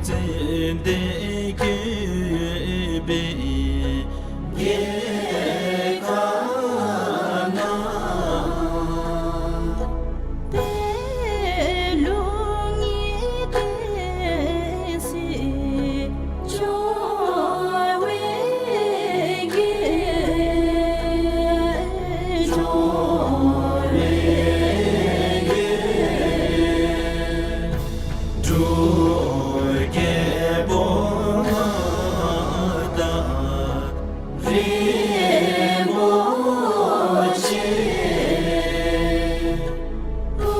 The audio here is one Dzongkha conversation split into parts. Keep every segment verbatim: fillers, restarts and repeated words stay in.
ཙན་དན་བཀོད་པའི་རྒྱལ་ཁབ་ན། པད་ལུང་གི་བསྟན་སྲིད་འབྱུང་བའི་རྒྱལ། འབྱུང་བའི་རྒྱལ། འབྲུག་རྒྱལ་པོ་མངའ་བདག་རིན་པོ་ཆེ། འགྲོ་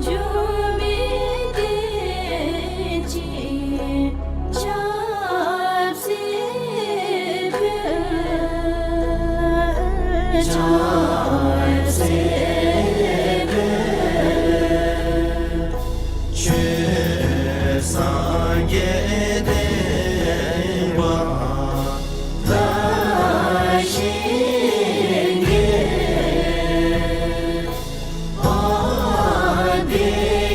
འགྱུར་མི་བདེ་ཅིང་ཆབ་སྲིད་དཔོན། ཆབ་སྲིད་དཔོན། ཆོས་སངས་རྒྱས་བསྟན་པ་དར་ཞིང་རྒྱས། བདེ་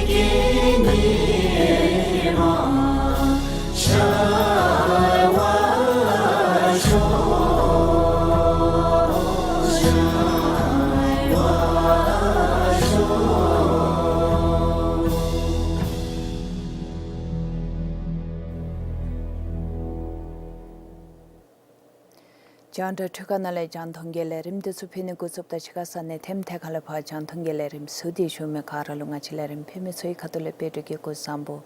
སྐྱིད་ཉི་མ་ཤར་བར་ཤོག། ཤར་བར་ཤོག། རྒྱང་བསྒྲགས་འཕྲུལ་ཁང་ནང་ལས་རྒྱང་མཐོང་གི་ལས་རིམ་འདི་ཚུ་ཕུལ་ནི་འགོ་བཙུགསཔ་ད་ཕྱི་ཁ་ས་གནས་ཐེམ་ཐེ་ཁ་ལས་ཕར་རྒྱང་མཐོང་གི་ལས་རིམ་ཚུ་འདི་ཞུ་མི་ག་ར་ལུ་ང་བཅས་ལས་རིམ་ཕུལ་མི་ཚུ་གི་ཁ་ཐུག་ལས་དཔལ་འབྲུག་གི་སྐུ་གཟུགས་བཟང་པོ།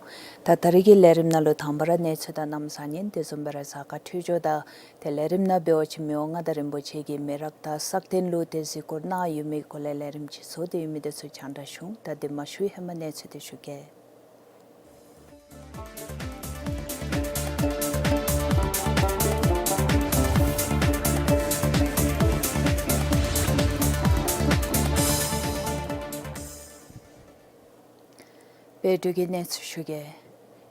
ད་ད་རིས་ཀྱི་ལས་རིམ་ནང་ལུ་དང་པ་ར་གནས་ཚུལ་དང་གནམ་གཤིས་ཨིན། དེ་བཟུམ་སྦེ་ར་གཟའ་སྐར་འཕྲོད་སྦྱོར་དང་ཏེ་ལས་རིམ་ནང་འབད་བ་ཅིན་མི་དབང་མངའ་བདག་རིན་པོ་ཆེ་གིས་མི་རབས་དང་སྲ་བརྟན་ལུ་ཏེ་གཟིགས་སྐོར་གནང་ཡོད་མི་སྐོར་ལས་ལས་རིམ་ཅིག་བཟོ་སྟེ་ཡོད་མི་འདི་ཚུ་རྒྱང་བསྒྲགས་ཞུ་འོང་། ད་འདི་མ་ཞུ་བའི་ཧེ་མ་གནས་ཚུལ་འདི་ཞུ་གེ། དཔལ་འབྲུག་གི་གནས་ཚུལ་ཞུ་གེ།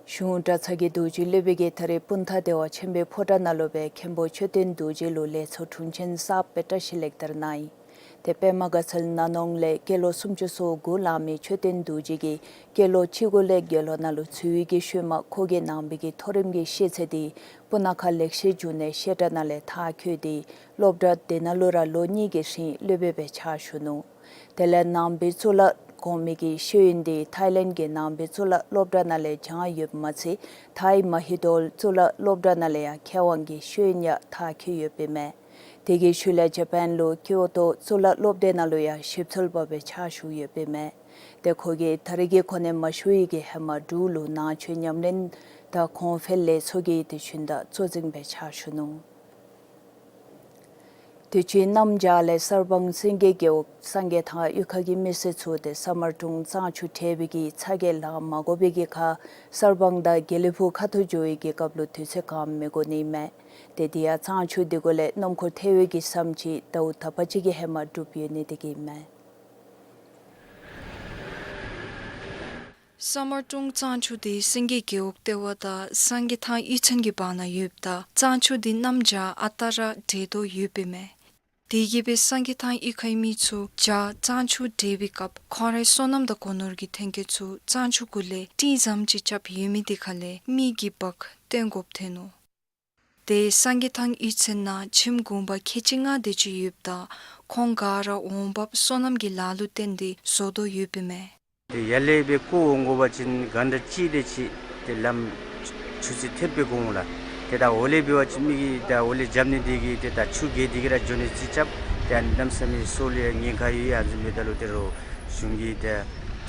གཞུང་གྲྭ་ཚང་གི་རྡོ་རྗེ་སློབ་དཔོན་གྱིས་ད་རིས་སྤུངས་ཐང་བདེ་བ་ཆེན་པོའི་ཕོ་བྲང་ནང་ལུ་སྦེ་མཁན་པོ་མཆོད་རྟེན་རྡོ་རྗེ་ལུ་ལས་ཚོགས་དྲུང་ཆེན་གསརཔ་སྦེ་བཀྲིས་ལེགས་དར་གནང་ཡི། ཏེ་པདྨ་དགའ་ཚལ་ནང་ནང་ལས་སྐྱེས་ལོ་སུམ་ཅུ་སོ་དགུ་ལང་མི་མཆོད་རྟེན་རྡོ་རྗེ་གིས་སྐྱེས་ལོ་བཅུ་དགུ་ལས་དགེ་སློང་ནང་ལུ་འཛུལ་བའི་གི་ཤུལ་མ་ཁོ་གིས་ནང་པའི་གི་མཐོ་རིམ་གྱི་ཤེས་ཚད་འདི་སྤུ་ན་ཁ་ལེགས་བཤད་འབྱུང་གནས་བཤད་གྲྭ་ནང་ལས་མཐར་འཁྱོལ་ཏེ་སློབ་གྲྭ་དེ་ནང་ལུ་ར་ལོ་གཉིས་ཀྱི་རིང་སློབ་དཔོན་སྦེ་ཕྱག་ཞུ་ནུག། དེ་ལས་ནང་པའི་གཙུག་ལག་གོང་མའི་གི་ཤེས་ཡོན་འདི་ཐའི་ལེནཌ་གི་ནང་པའི་གཙུག་ལག་སློབ་གྲྭ་ནང་ལས་སྦྱངས་ཡོདཔ་མ་ཚད་ཐའི་མ་ཧི་དོལ་གཙུག་ལག་སློབ་གྲྭ་ནང་ལས་ཡང་མཁས་དབང་གི་ཤེས་ཡོན་ཡང་མཐར་འཁྱོལ་ཡོདཔ་ཨིན་མས། དེ་གི་ཤུལ་ལས་ཇ་པཱན་ལུ་ཀིའོ་ཊོ་གཙུག་ལག་སློབ་སྡེ་ནང་ལུ་ཡང་ཞིབ་འཚོལ་པ་སྦེ་ཕྱག་ཞུ་ཡོདཔ་ཨིན་མས། ཏེ་ཁོ་གིས་ད་རིས་ཀྱི་གོ་གནས་མ་ཞུ་བའི་གི་ཧེ་མ་འབྲུག་ལུ་ནང་ཆོས་ཉམས་ལེན་དང་གོང་འཕེལ་ལས་ཚོགས་ཀྱི་ཏེ་ཞུན་དག་གཙོ་འཛིན་སྦེ་ཕྱག་ཞུ་ནུག། དུས་ཅི་གནམ་བྱཱར་ལས་གསར་སྤང་སེང་གེ་རྒེད་འོག་སངས་རྒྱས་ཐང་གཡུས་ཁ་གི་མི་སེར་ཚུ་ཏེ་ས་དམར་གྲོང་གཙང་ཆུ་བྲེག་པའི་གི་ཚ་གྱང་ལང་མ་དགོ་པའི་གི་ཁར་གསར་སྤང་དང་དགེ་ལེགས་ཕུག་ཁ་ཐུག་འགྱོ་བའི་གི་སྐབས་ལུ་དུས་ཚོད་གང་མི་དགོ་ནི་མས། ཏེ་དེ་ཡང་གཙང་ཆུ་འདི་གུ་ལས་སྣུམ་འཁོར་ཐལ་བའི་གི་ཟམ་ཅིག་ཟླཝ་དག་པ་ཅིག་གི་ཧེ་མ་གྲུབ་ཡོད་ནི་དེ་གིས་མས། ས་དམར་གྲོང་གཙང་ཆུ་འདི་སེང་གེ་རྒེད་འོག་ལྟེ་བ་དང་སངས་རྒྱས་ཐང་གཡུས་ཚན་གྱི་བར་ན་ཡོདཔ་ད་གཙང་ཆུ་འདི་གནམ་བྱཱར་ཨ་རྟག་ར་བྲེག་དོ་ཡོདཔ་ཨིན་མས། དེ་གིས་སྦེ་སངས་རྒྱས་ཐང་གཡུས་ཁའི་མི་ཚུ་བྱཱར་གཙང་ཆུ་བྲེག་པའི་སྐབས་ཁོང་རའི་སོ་ནམ་དང་སྒོ་ནོར་གྱི་ཐོན་སྐྱེད་ཚུ་གཙང་ཆུ་གུ་ལས་སྤྲིན་ཟམ་ཅིག་རྐྱབ་ཡོད་མི་དེ་ཁ་ལས་མི་གི་འབག་བཏོན་དགོཔ་ཐོན་ནུག། ཏེ་སངས་རྒྱས་ཐང་གཡུས་ཚན་ནང་ཁྱིམ་གུང་པ་ཁལ་གཅིག་ལྔ་དེ་ཅིག་ཡོདཔ་ད་ཁོང་ག་ར་འོང་འབབ་སོ་ནམ་གྱི་ལཱ་ལུ་བརྟེན་ཏེ་བཟོ་དོ་ཡོདཔ་ཨིན་མས། ཏེ་ཡར་ལས་སྦེ་བརྐོ་འོང་དགོ་པ་ཅིན་གང་དྲག་ཅིག་དེ་ཅིག་ཏེ་ལམ་ཆུ་ཚོད་ཐེབས་སྦེ་འགོར་འོང་ལགས། ཏེ་ད་འོག་ལས་འབད་བ་ཅིན་མི་གིས་ད་འོག་ལས་རྐྱབ་ནི་དེ་གིས་ཏེ་ད་ཆུ་རྒལ་ཏེ་གི་ར་འགྱོ་ནི་རྩིས་རྐྱབ། ཏེ་ཨ་ནི་གནམ་མེད་ས་མེད་སྲོག་ལུ་ཡང་ཉེན་ཁ་ཡོད། ཨ་ནི་བཟུམ་འབདཝ་ད་ལུ་ཏེ་རོགས་གཞུང་གིས་ཏེ་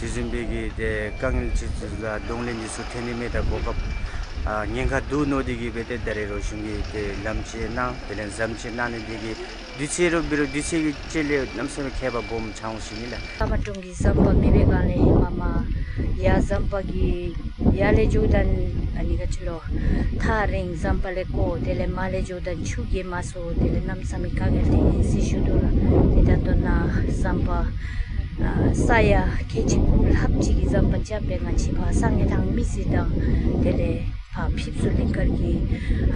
དེ་བཟུམ་སྦེ་གི་ཏེ་དཀའ་ངལ་ཅིག་ཚུ་ལུ་གདོང་ལེན་འདི་ཚུ་འཐོན་ནི་མས། ད་གོ་སྐབས་ཨ་ཉེན་ཁ་འདུག་མནོ་སྟེ་གི་སྦེ་ཏེ་ད་རེས་རོགས་གཞུང་གིས་ཏེ་ལམ་ཅིག་གནང་དེ་ལས་ཟམ་ཅིག་གནང་ནི་དེ་གིས་དུས་ཚོད་རོགས་འབད་རུང་དུས་ཚོད་ཀྱི་དཀྱིལ་ལས་གནམ་མེད་ས་མེད་ཁྱད་པར་སྦོམ་ཆགས་འོང་ཞུ་ནི་ལགས། ས་དམར་གྲོང་གི་ཟམ་པ་མེད་པའི་སྒང་ལས་ཧེ་མ་མར་ཡར་ཟམ་པ་གི་ཡར་ལས་འགྱོཝ་ད་ཨ་ནི་ག་ཅི་ལོ་ཐག་རིང་། ཟམ་པ་ལས་བརྐོ། དེ་ལས་མར་ལས་འགྱོཝ་ད་ཆུ་རྒལ་མ་ཚུགས། དེ་ལས་གནམ་མེད་ས་མེད་དཀའ་ངལ་འཐོན་ཡི་ཟེར་ཞུ་དོ་ལགས། ཏེ་ད་ལྟོ་ནཱ་ཟམ་པ་ཨ་ས་ཡ་ཁལ་གཅིག་གུ་ལྷགཔ་ཅིག་གི་ཟམ་པ་རྐྱབ་སྦེ་ང་བཅས་ཕར་སངས་རྒྱས་ཐང་མི་སེར་དང་དེ་ལས་ཕར་ཕེབས་བསུ་ལིང་ག་གི་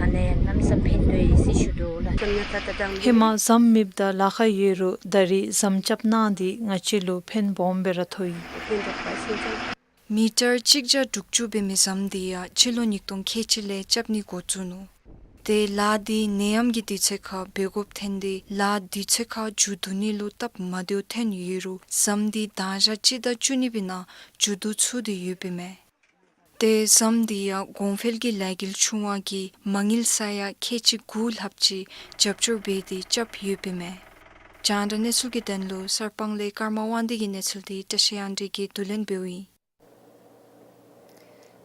ཨ་ནི་གནམ་མེད་ས་མེད་ཕན་ཐོགས་ཡི་ཟེར་ཞུ་དོ་ལགས། ཧེ་མ་ཟམ་མེདཔ་ད་ལཱ་ཁག་ཡོད་རུང་ད་རིས་ཟམ་རྐྱབ་གནང་སྟེ་ང་བཅས་ལུ་ཕན་སྦོམ་སྦེ་ར་ཐོགས་ཡི། མི་ཊར་གཅིག་བརྒྱ་དྲུག་ཅུ་འབད་མི་ཟམ་དེ་ཡང་སྤྱི་ལོ་ཉིས་སྟོང་ཁལ་གཅིག་ལས་རྐྱབ་ནི་འགོ་བཙུགས་ནུག། ཏེ་ལཱ་འདི་ནད་ཡམས་ཀྱི་དུས་ཚོད་ཁར་འབད་དགོཔ་ཐོན་ཏེ་ལཱ་དུས་ཚོད་ཁར་མཇུག་བསྡུ་ནི་ལུ་སྟབས་མ་བདེཝ་ཐོན་ཡོད་རུང་ཟམ་འདི་དང་ཞག་གཅིག་དང་བཅུ་གཉིས་པའི་ནང་མཇུག་བསྡུ་ཚུགས་ཏེ་ཡོདཔ་ཨིན་མས། ཏེ་ཟམ་འདི་ཡང་གོང་འཕེལ་གྱི་ལས་འགུལ་ཆུང་བ་གིས་མ་དངུལ་ས་ཡ་ཁལ་གཅིག་དགུ་ལྷགཔ་ཅིག་རྒྱབ་སྐྱོར་འབད་དེ་རྐྱབ་ཡོདཔ་ཨིན་མས། རྒྱང་བསྒྲགས་གནས་ཚུལ་གྱི་དོན་ལུ་གསར་སྤང་ལས་ཀརྨ་དབང་འདུས་ཀྱི་གནས་ཚུལ་འདི་བཀྲ་ཤིས་དབྱངས་སྒྲོན་གྱིས་བསྡུ་ལེན་འབདཝ་ཨིན།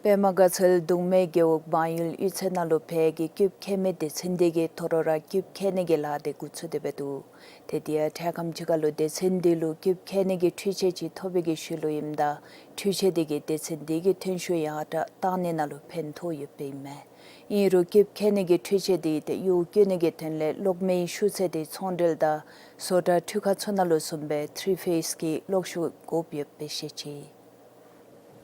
པདྨ་དགའ་ཚལ་གདོང་མའི་རྒེད་འོག་བང་ཡུལ་གཡུས་ཚན་ནང་ལུ་ཕར་གྱི་སྐྱིདཔ་ཁྱེར་མི་སྡེ་ཚན་འདི་གིས་ཐོ་རོ་ར་སྐྱིདཔ་ཁྱེར་ནི་གི་ལཱ་འདི་འགོ་བཙུགས་ཏེ་འབད་དོ། ཏེ་དེ་ཡང་འཕྲལ་ཁམས་ཅིག་ཁར་ལུ་སྡེ་ཚན་འདི་ལུ་སྐྱིདཔ་ཁྱེར་ནི་གི་འཕྲུལ་ཆས་ཅིག་ཐོབ་པའི་གི་ཤུལ་ལུ་ཨིནམ་ད་འཕྲུལ་ཆས་འདི་གིས་སྡེ་ཚན་འདི་གི་ཐོན་ཤུགས་ཡར་དྲག་བཏང་ནི་ནང་ལུ་ཕན་ཐོགས་ཡོདཔ་ཨིན་མས། ཨིན་རུང་སྐྱིདཔ་ཁྱེར་ནི་གི་འཕྲུལ་ཆས་འདི་ཏེ་གཡོག་བཀོལ་ནི་གི་དོན་ལས་གློག་མེའི་ཤུགས་ཚད་འདི་ཚོང་འབྲེལ་དང་བཟོ་གྲྭ་འཕྲུལ་ཁང་ཚུ་ནང་ལུ་བཟུམ་སྦེ་ཐི་རི་ཕེསི་གི་གློག་ཤུགས་དགོཔ་ཡོདཔ་སྦེ་བཤད་ཅི།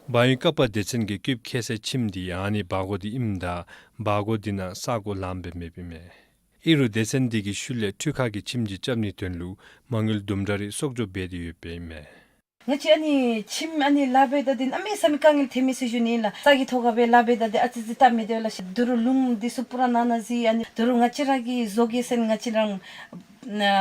བང་ཡུལ་ཀ་པ་སྡེ་ཚན་གྱི་སྐྱིདཔ་ཁྱེར་སའི་ཁྱིམ་འདི་ཨ་ནི་སྦ་སྒོར་འདི་ཨིནམ་ད་སྦ་སྒོར་འདི་ནང་ས་སྒོ་ལངམ་སྦེ་མེདཔ་ཨིན་མས། ཨིན་རུང་སྡེ་ཚན་འདི་གི་ཤུལ་ལས་འཕྲུལ་ཁང་གི་ཁྱིམ་ཅིག་རྐྱབ་ནིའི་དོན་ལུ་མ་དངུལ་དུམ་གྲ་རེ་གསོག་འཇོག་འབད་དེ་ཡོདཔ་ཨིན་མས། ང་བཅས་ཨ་ནི་ཁྱིམ་ཨ་ནི་ལཱ་འབད་ད་འདི་གནམ་མེད་ས་མེད་དཀའ་ངལ་ཐོན་མི་ཟེར་ཞུ་ནི་ལགས། ས་གི་ཐོག་ཁར་སྦེ་ལཱ་འབད་ད་འདི་ཨ་ཙི་ཅིག་སྟབས་མི་བདེ་ལགས། ཤི་དོ་རུང་རླུང་འདི་ཚུ་པུ་ར་ནང་ན་བཟི། ཨ་ནི་དོ་རུང་ང་བཅས་ར་གིས་བཟོ་གེ་ཟེར་ང་བཅས་ར་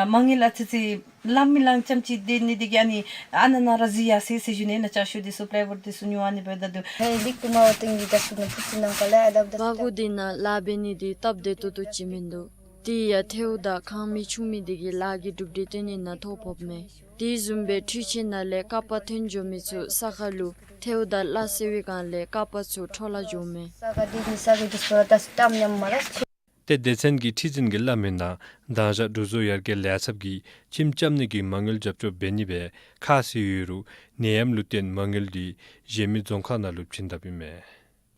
མ་དངུལ་ཨ་ཙི་ཅིག་ལང་མི་ལང་ཙམ་ཅིག་སྡོད་ནི་འདི་གིས་ཨ་ནི་ཨ་ནཱ་ནང་ར་བཟི་ཡར་སོ་ཡི་ཟེར་ཞུ་ནི་ལགས། ཅ་ཆས་འདི་ཚུ་པ་ལེ་བོཌ་འདི་ཚུ་ཉོ་ཨ་ནི་འབདཝ་ད་འདུག། ཧེ་ལིག་ཏུ་མ་བ་ཏིང་གི་ད་སུ་ནུ་ཕུ་ཙི་ནང་ཀ་ལས་ཨ་ལབ་ད་སྦ་སྒོར་འདི་ནང་ལཱ་འབད་ནི་འདི་སྟབས་བདེ་ཏོག་ཏོ་ཅིག་མིན་འདུག། དེ་ཡང་ཐལཝ་དང་ཁང་མིག་ཆུང་མི་འདི་གིས་ལཱ་གི་གྲུབ་འབྲས་སྟོན་ནི་ནང་ཐོ་ཕོགཔ་མས། དེ་བཟུམ་སྦེ་འཕྲུལ་ཆས་ནང་ལས་ཀ་པ་ཐོན་འགྱོ་མི་ཚུ་ས་ཁར་ལུ་ཐལཝ་དང་གླ་སེལ་བའི་སྒང་ལས་ཀ་པ་ཚུ་འཕྲོ་བརླག་འགྱོཝ་མས། ས་ག་འདི་ནི་ས་གི་འདི་ཚུ་ར་ད་སྟབས་མཉམ་མ་ར། ཏེ་སྡེ་ཚན་གྱི་ཁྲི་འཛིན་གྱིས་སླབ་མིའི་ནང་དང་ཞག་འབྲུག་བཟོ་ཡར་རྒྱས་ལས་ཚབ་ཀྱིས་ཁྱིམ་རྐྱབ་ནི་གི་མ་དངུལ་རྒྱབ་སྐྱོར་འབད་ནི་སྦེ་ཁ་བཟེད་ཡོད་རུང་ནད་ཡམས་ལུ་བརྟེན་མ་དངུལ་འདི་གཞན་མི་རྫོང་ཁག་ནང་ལུ་བྱིན་དཔ་ཨིན་མས།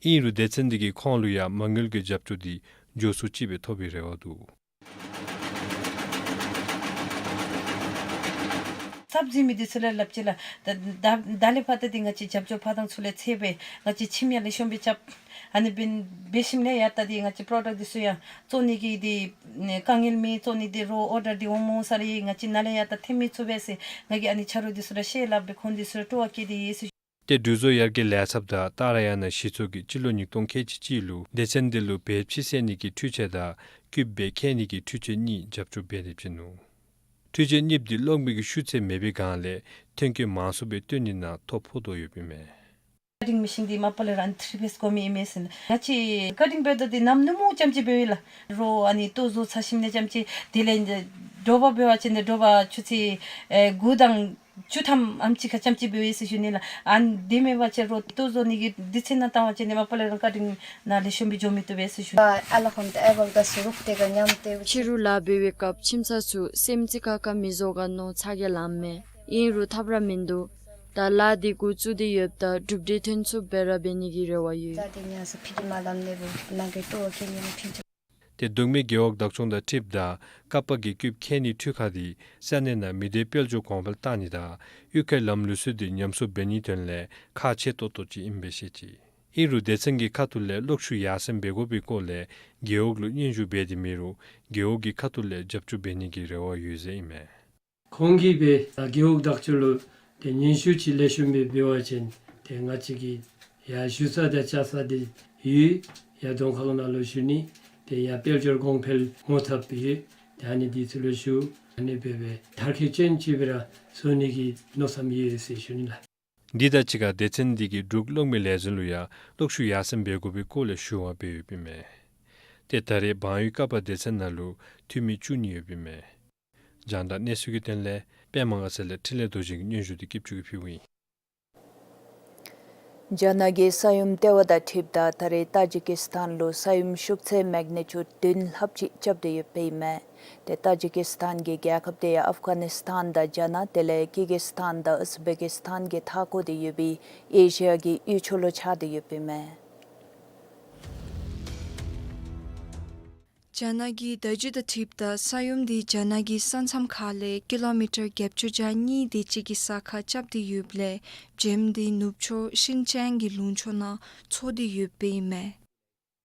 ཨིན་རུང་སྡེ་ཚན་འདི་གིས་ཁོང་ལུ་ཡང་མ་དངུལ་གྱི་རྒྱབ་སྐྱོར་འདི་མགྱོགས་སུ་ཅིག་སྦེ་ཐོབ་པའི་རེ་བ་འདུག། ཚབ་ཟེར་མི་འདི་ཚུ་ལས་སླབ་ཅི་ལགས། ད་ད་ད་ལས་ཕར་ད་འདི་ང་བཅས་རྒྱབ་སྐྱོར་ཕར་དང་ཚུར་ལས་འཚོལ་སྦེ་ང་བཅས་ཁྱིམ་ཡང་ལེགས་ཤོམ་སྦེ་རྐྱབ། ཨ་ནི་འབད་འབད་ཞིནམ་ལས་ཡར་ད་འདི་ང་བཅས་པྲོ་ཌཀཊ་འདི་ཚུ་ཡང་བཙོང་ནི་གི་འདི་དཀའ་ངལ་མེད། བཙོང་ནི་འདི་རོགས་ཨོར་ཌར་འདི་འོང་མ་འོང་ས་ར་ང་བཅས་ནཱ་ལས་ཡར་ད་འཐོན་མི་ཚུགས་པས་ཟེར་ང་གིས་ཨ་ནི་ཆ་རོགས་འདི་ཚུ་ར་བཤད་སླབ་སྦེ་ཁོང་འདི་ཚུ་ར་སྤྲོ་བ་བསྐྱེད་དེ་ཡོད་ཟེར། ཏེ་འབྲུག་བཟོ་ཡར་རྒྱས་ལས་ཚབ་དང་ཏཱ་ར་ཡ་ན་གཞི་ཚོགས་ཀྱིས་སྤྱི་ལོ་ཉིས་སྟོང་ཁལ་གཅིག་གཅིག་ལུ་སྡེ་ཚན་འདི་ལུ་བལ་ཕྱེ་བསད་ནི་གི་འཕྲུལ་ཆས་དང་སྐྱིདཔ་ཁྱེར་ནི་གི་འཕྲུལ་ཆས་གཉིས་རྒྱབ་སྐྱོར་འབད་དེ་བྱིན་ནུག། འཕྲུལ་ཆས་གཉིསཔོ་འདི་གློག་མེ་གི་ཤུགས་ཚད་མེད་པའི་སྒང་ལས་ཐོན་སྐྱེད་མང་སུ་སྦེ་བཏོན་ནི་ནང་ཐོ་ཕོག་དོ་ཡོདཔ་ཨིན་མས། ཀ་ཊིང་མེ་ཤིན་འདི་མ་པ་ལས་ར་ཨ་ནི་ཐི་རི་ཕེསི་དགོ་མི་ཨིན་མས་ཟེར། ང་བཅས་ཀ་ཊིང་འབདཝ་ད་འདི་གནམ་ནུབ་མོ་ཙམ་ཅིག་འབདཝ་ཨིན་ལགས། རོགས་ཨ་ནི་ལྟོ་བཟོ་ཚར་ཞིནམ་ལས་ཙམ་ཅིག་དེ་ལས་དྲོ་པ་འབད་བ་ཅིན་དྲོ་པ་ཆུ་ཚོད་ཨེ་དགུ་དང་བཅུ་ཐམ་ཨ་ནེམ་ཅིག་ཁར་ཙམ་ཅིག་འབདཝ་ཨིན་ཟེར་ཞུ་ནི་ལགས། ཨ་ནི་དེ་མེད་པ་ཅིན་རོགས་ལྟོ་བཟོ་ནི་གི་དུས་ཚོད་ནང་བཏང་བ་ཅིན་འདི་མ་པ་ལས་ར་ཀ་ཊིང་ནང་ལེགས་ཤོམ་སྦེ་འགྱོ་མི་བཏུབ་པས་ཟེར་ཞུ། ཨ་ལ་ཁོང་ཏེ་ཨེ་བལ་ག་སུ་རུག་ཏེ་ག་ཉམས་ཏེ་ཕྱི་རུ་ལཱ་འབད་བའི་སྐབས་ཁྱིམ་ཚང་ཚུ་སེམས་ཅན་ཁ་ཁ་མི་བཟོ་ག་མནོ་ཚ་གྱང་ལངམ་མས། ཨིན་རུང་ཐབས་ར་མིན་འདུག། ད་ལཱ་འདི་འགོ་བཙུགས་ཏེ་ཡོདཔ་ད་གྲུབ་འབྲས་ཐོན་ཚུགསཔ་སྦེ་ར་འབད་ནི་གི་རེ་བ་ཡོད། ད་དེ་ཉ་ས་ཕི་ཏི་མ་ལམ་ནེ་བུ་ནང་གི་ཏོ་ཁེ་ཉི་ནི་ཕིན་ཅ། ཏེ་གདོང་མའི་རྒེད་འོག་བདག་སྐྱོང་དང་འཁྲིལཝ་ད་ཀ་པ་གི་སྐྱིདཔ་ཁྱེར་ནི་འཕྲུལ་ཁང་འདི་ས་གནས་ནང་མི་སྡེའི་དཔལ་འབྱོར་གོང་འཕེལ་བཏང་ནི་དང་གཡུས་ཁའི་ལམ་ལུགས་སྲོལ་འདི་ཉམས་གསོ་འབད་ནིའི་དོན་ལས་ཁག་ཆེ་ཏོག་ཏོ་ཅིག་ཨིནམ་སྦེ་བཤད་ཅི། ཨིན་རུང་སྡེ་ཚན་གྱི་ཁ་ཐུག་ལས་གློག་ཤུགས་ཡར་སེང་འབད་དགོ་པའི་སྐོར་ལས་རྒེད་འོག་ལུ་སྙན་ཞུ་འབད་དེ་མེད་རུང་རྒེད་འོག་གི་ཁ་ཐུག་ལས་རྒྱབ་སྐྱོར་འབད་ནི་གི་རེ་བ་ཡོད་ཟེར་ཨིན་མས། ཁོང་གིས་སྦེ་རྒེད་འོག་བདག་སྐྱོང་ལུ་ཏེ་སྙན་ཞུ་ཅིག་ལེགས་ཤོམ་སྦེ་འབད་བ་ཅིན་ཏེ་ང་བཅས་ཀྱིས་ཡར་ཞུ་ས་དང་བཅར་ས་འདི་ཡོད། ཡར་རྫོང་ཁག་ནང་ལུ་ཞུ་ནི་ཏེ་ཡར་དཔལ་འབྱོར་གོང་འཕེལ་མངོན་ཐབས་ཡོད། ཏེ་ཨ་ནི་འདི་ཚུ་ལུ་ཞུ་ཨ་ནི་སྦེ་སྦེ་མཐར་འཁྱོལ་ཅན་ཅིག་སྦེ་ར་བཟོ་ནི་གི་མནོ་བསམ་ཡོད་ཟེར་ཞུ་ནི་ལགས། འདི་དང་གཅིག་ཁར་སྡེ་ཚན་འདི་གིས་འབྲུག་གློག་མེ་ལས་འཛིན་ལུ་ཡང་གློག་ཤུགས་ཡར་སེང་འབད་དགོ་པའི་སྐོར་ལས་ཞུ་བ་འབད་ཡོདཔ་ཨིན་མས། ཏེ་ད་རེས་བང་ཡུལ་ཀ་པ་སྡེ་ཚན་ནང་ལུ་འཐུས་མི་བཅུ་གཉིས་ཡོདཔ་ཨིན་མས། རྒྱང་བསྒྲགས་གནས་ཚུལ་གྱི་དོན་ལས་པདྨ་དགའ་ཚལ་ལས་འཕྲིན་ལས་རྡོ་རྗེ་གི་སྙན་ཞུ་འདི་སྐྱིད་ཆུ་གིས་ཕུལཝ་ཨིན། རྒྱ་ནག་གི་ས་ཡོམ་ལྟེ་བ་དང་འཁྲིལཝ་ད་ད་རེས་ཏཱ་ཇི་ཀི་སི་ཐན་ལུ་ས་ཡོམ་ཤུགས་ཚད་མེག་ནི་ཅུཌ་བདུན་ལྷགཔ་ཅིག་རྐྱབ་སྟེ་ཡོདཔ་ཨིན་མས། ཏེ་ཏཱ་ཇི་ཀི་སི་ཐན་གྱི་རྒྱལ་ཁབ་དེ་ཡང་ཨབ་གྷ་ནི་སི་ཐན་དང་རྒྱ་ནག་དེ་ལས་ཀིར་གི་སི་ཐན་དང་ཨུཛ་བེ་ཀི་སི་ཐན་གྱིས་མཐའ་བསྐོར་ཏེ་ཡོད་པའི་ཨེ་ཤི་ཡ་གི་ཡུལ་ཕྱོགས་ལུ་ཆགས་ཏེ་ཡོདཔ་ཨིན་མས། རྒྱ་ནག་གི་བརྡ་བརྒྱུད་དང་འཁྲིལཝ་ད་ས་ཡོམ་འདི་རྒྱ་ནག་གི་ས་མཚམས་ཁ་ལས་ཀི་ལོ་མི་ཊར་བརྒྱད་ཅུ་གྱ་གཉིས་དེ་ཅིག་གི་ས་ཁར་རྐྱབ་སྟེ་ཡོདཔ་ལས་བྱེམ་འདི་ནུབ་ཕྱོགས་ཤིན་ཅང་གི་ལུང་ཕྱོགས་ནང་ཚོར་ཏེ་ཡོདཔ་ཨིན་མས།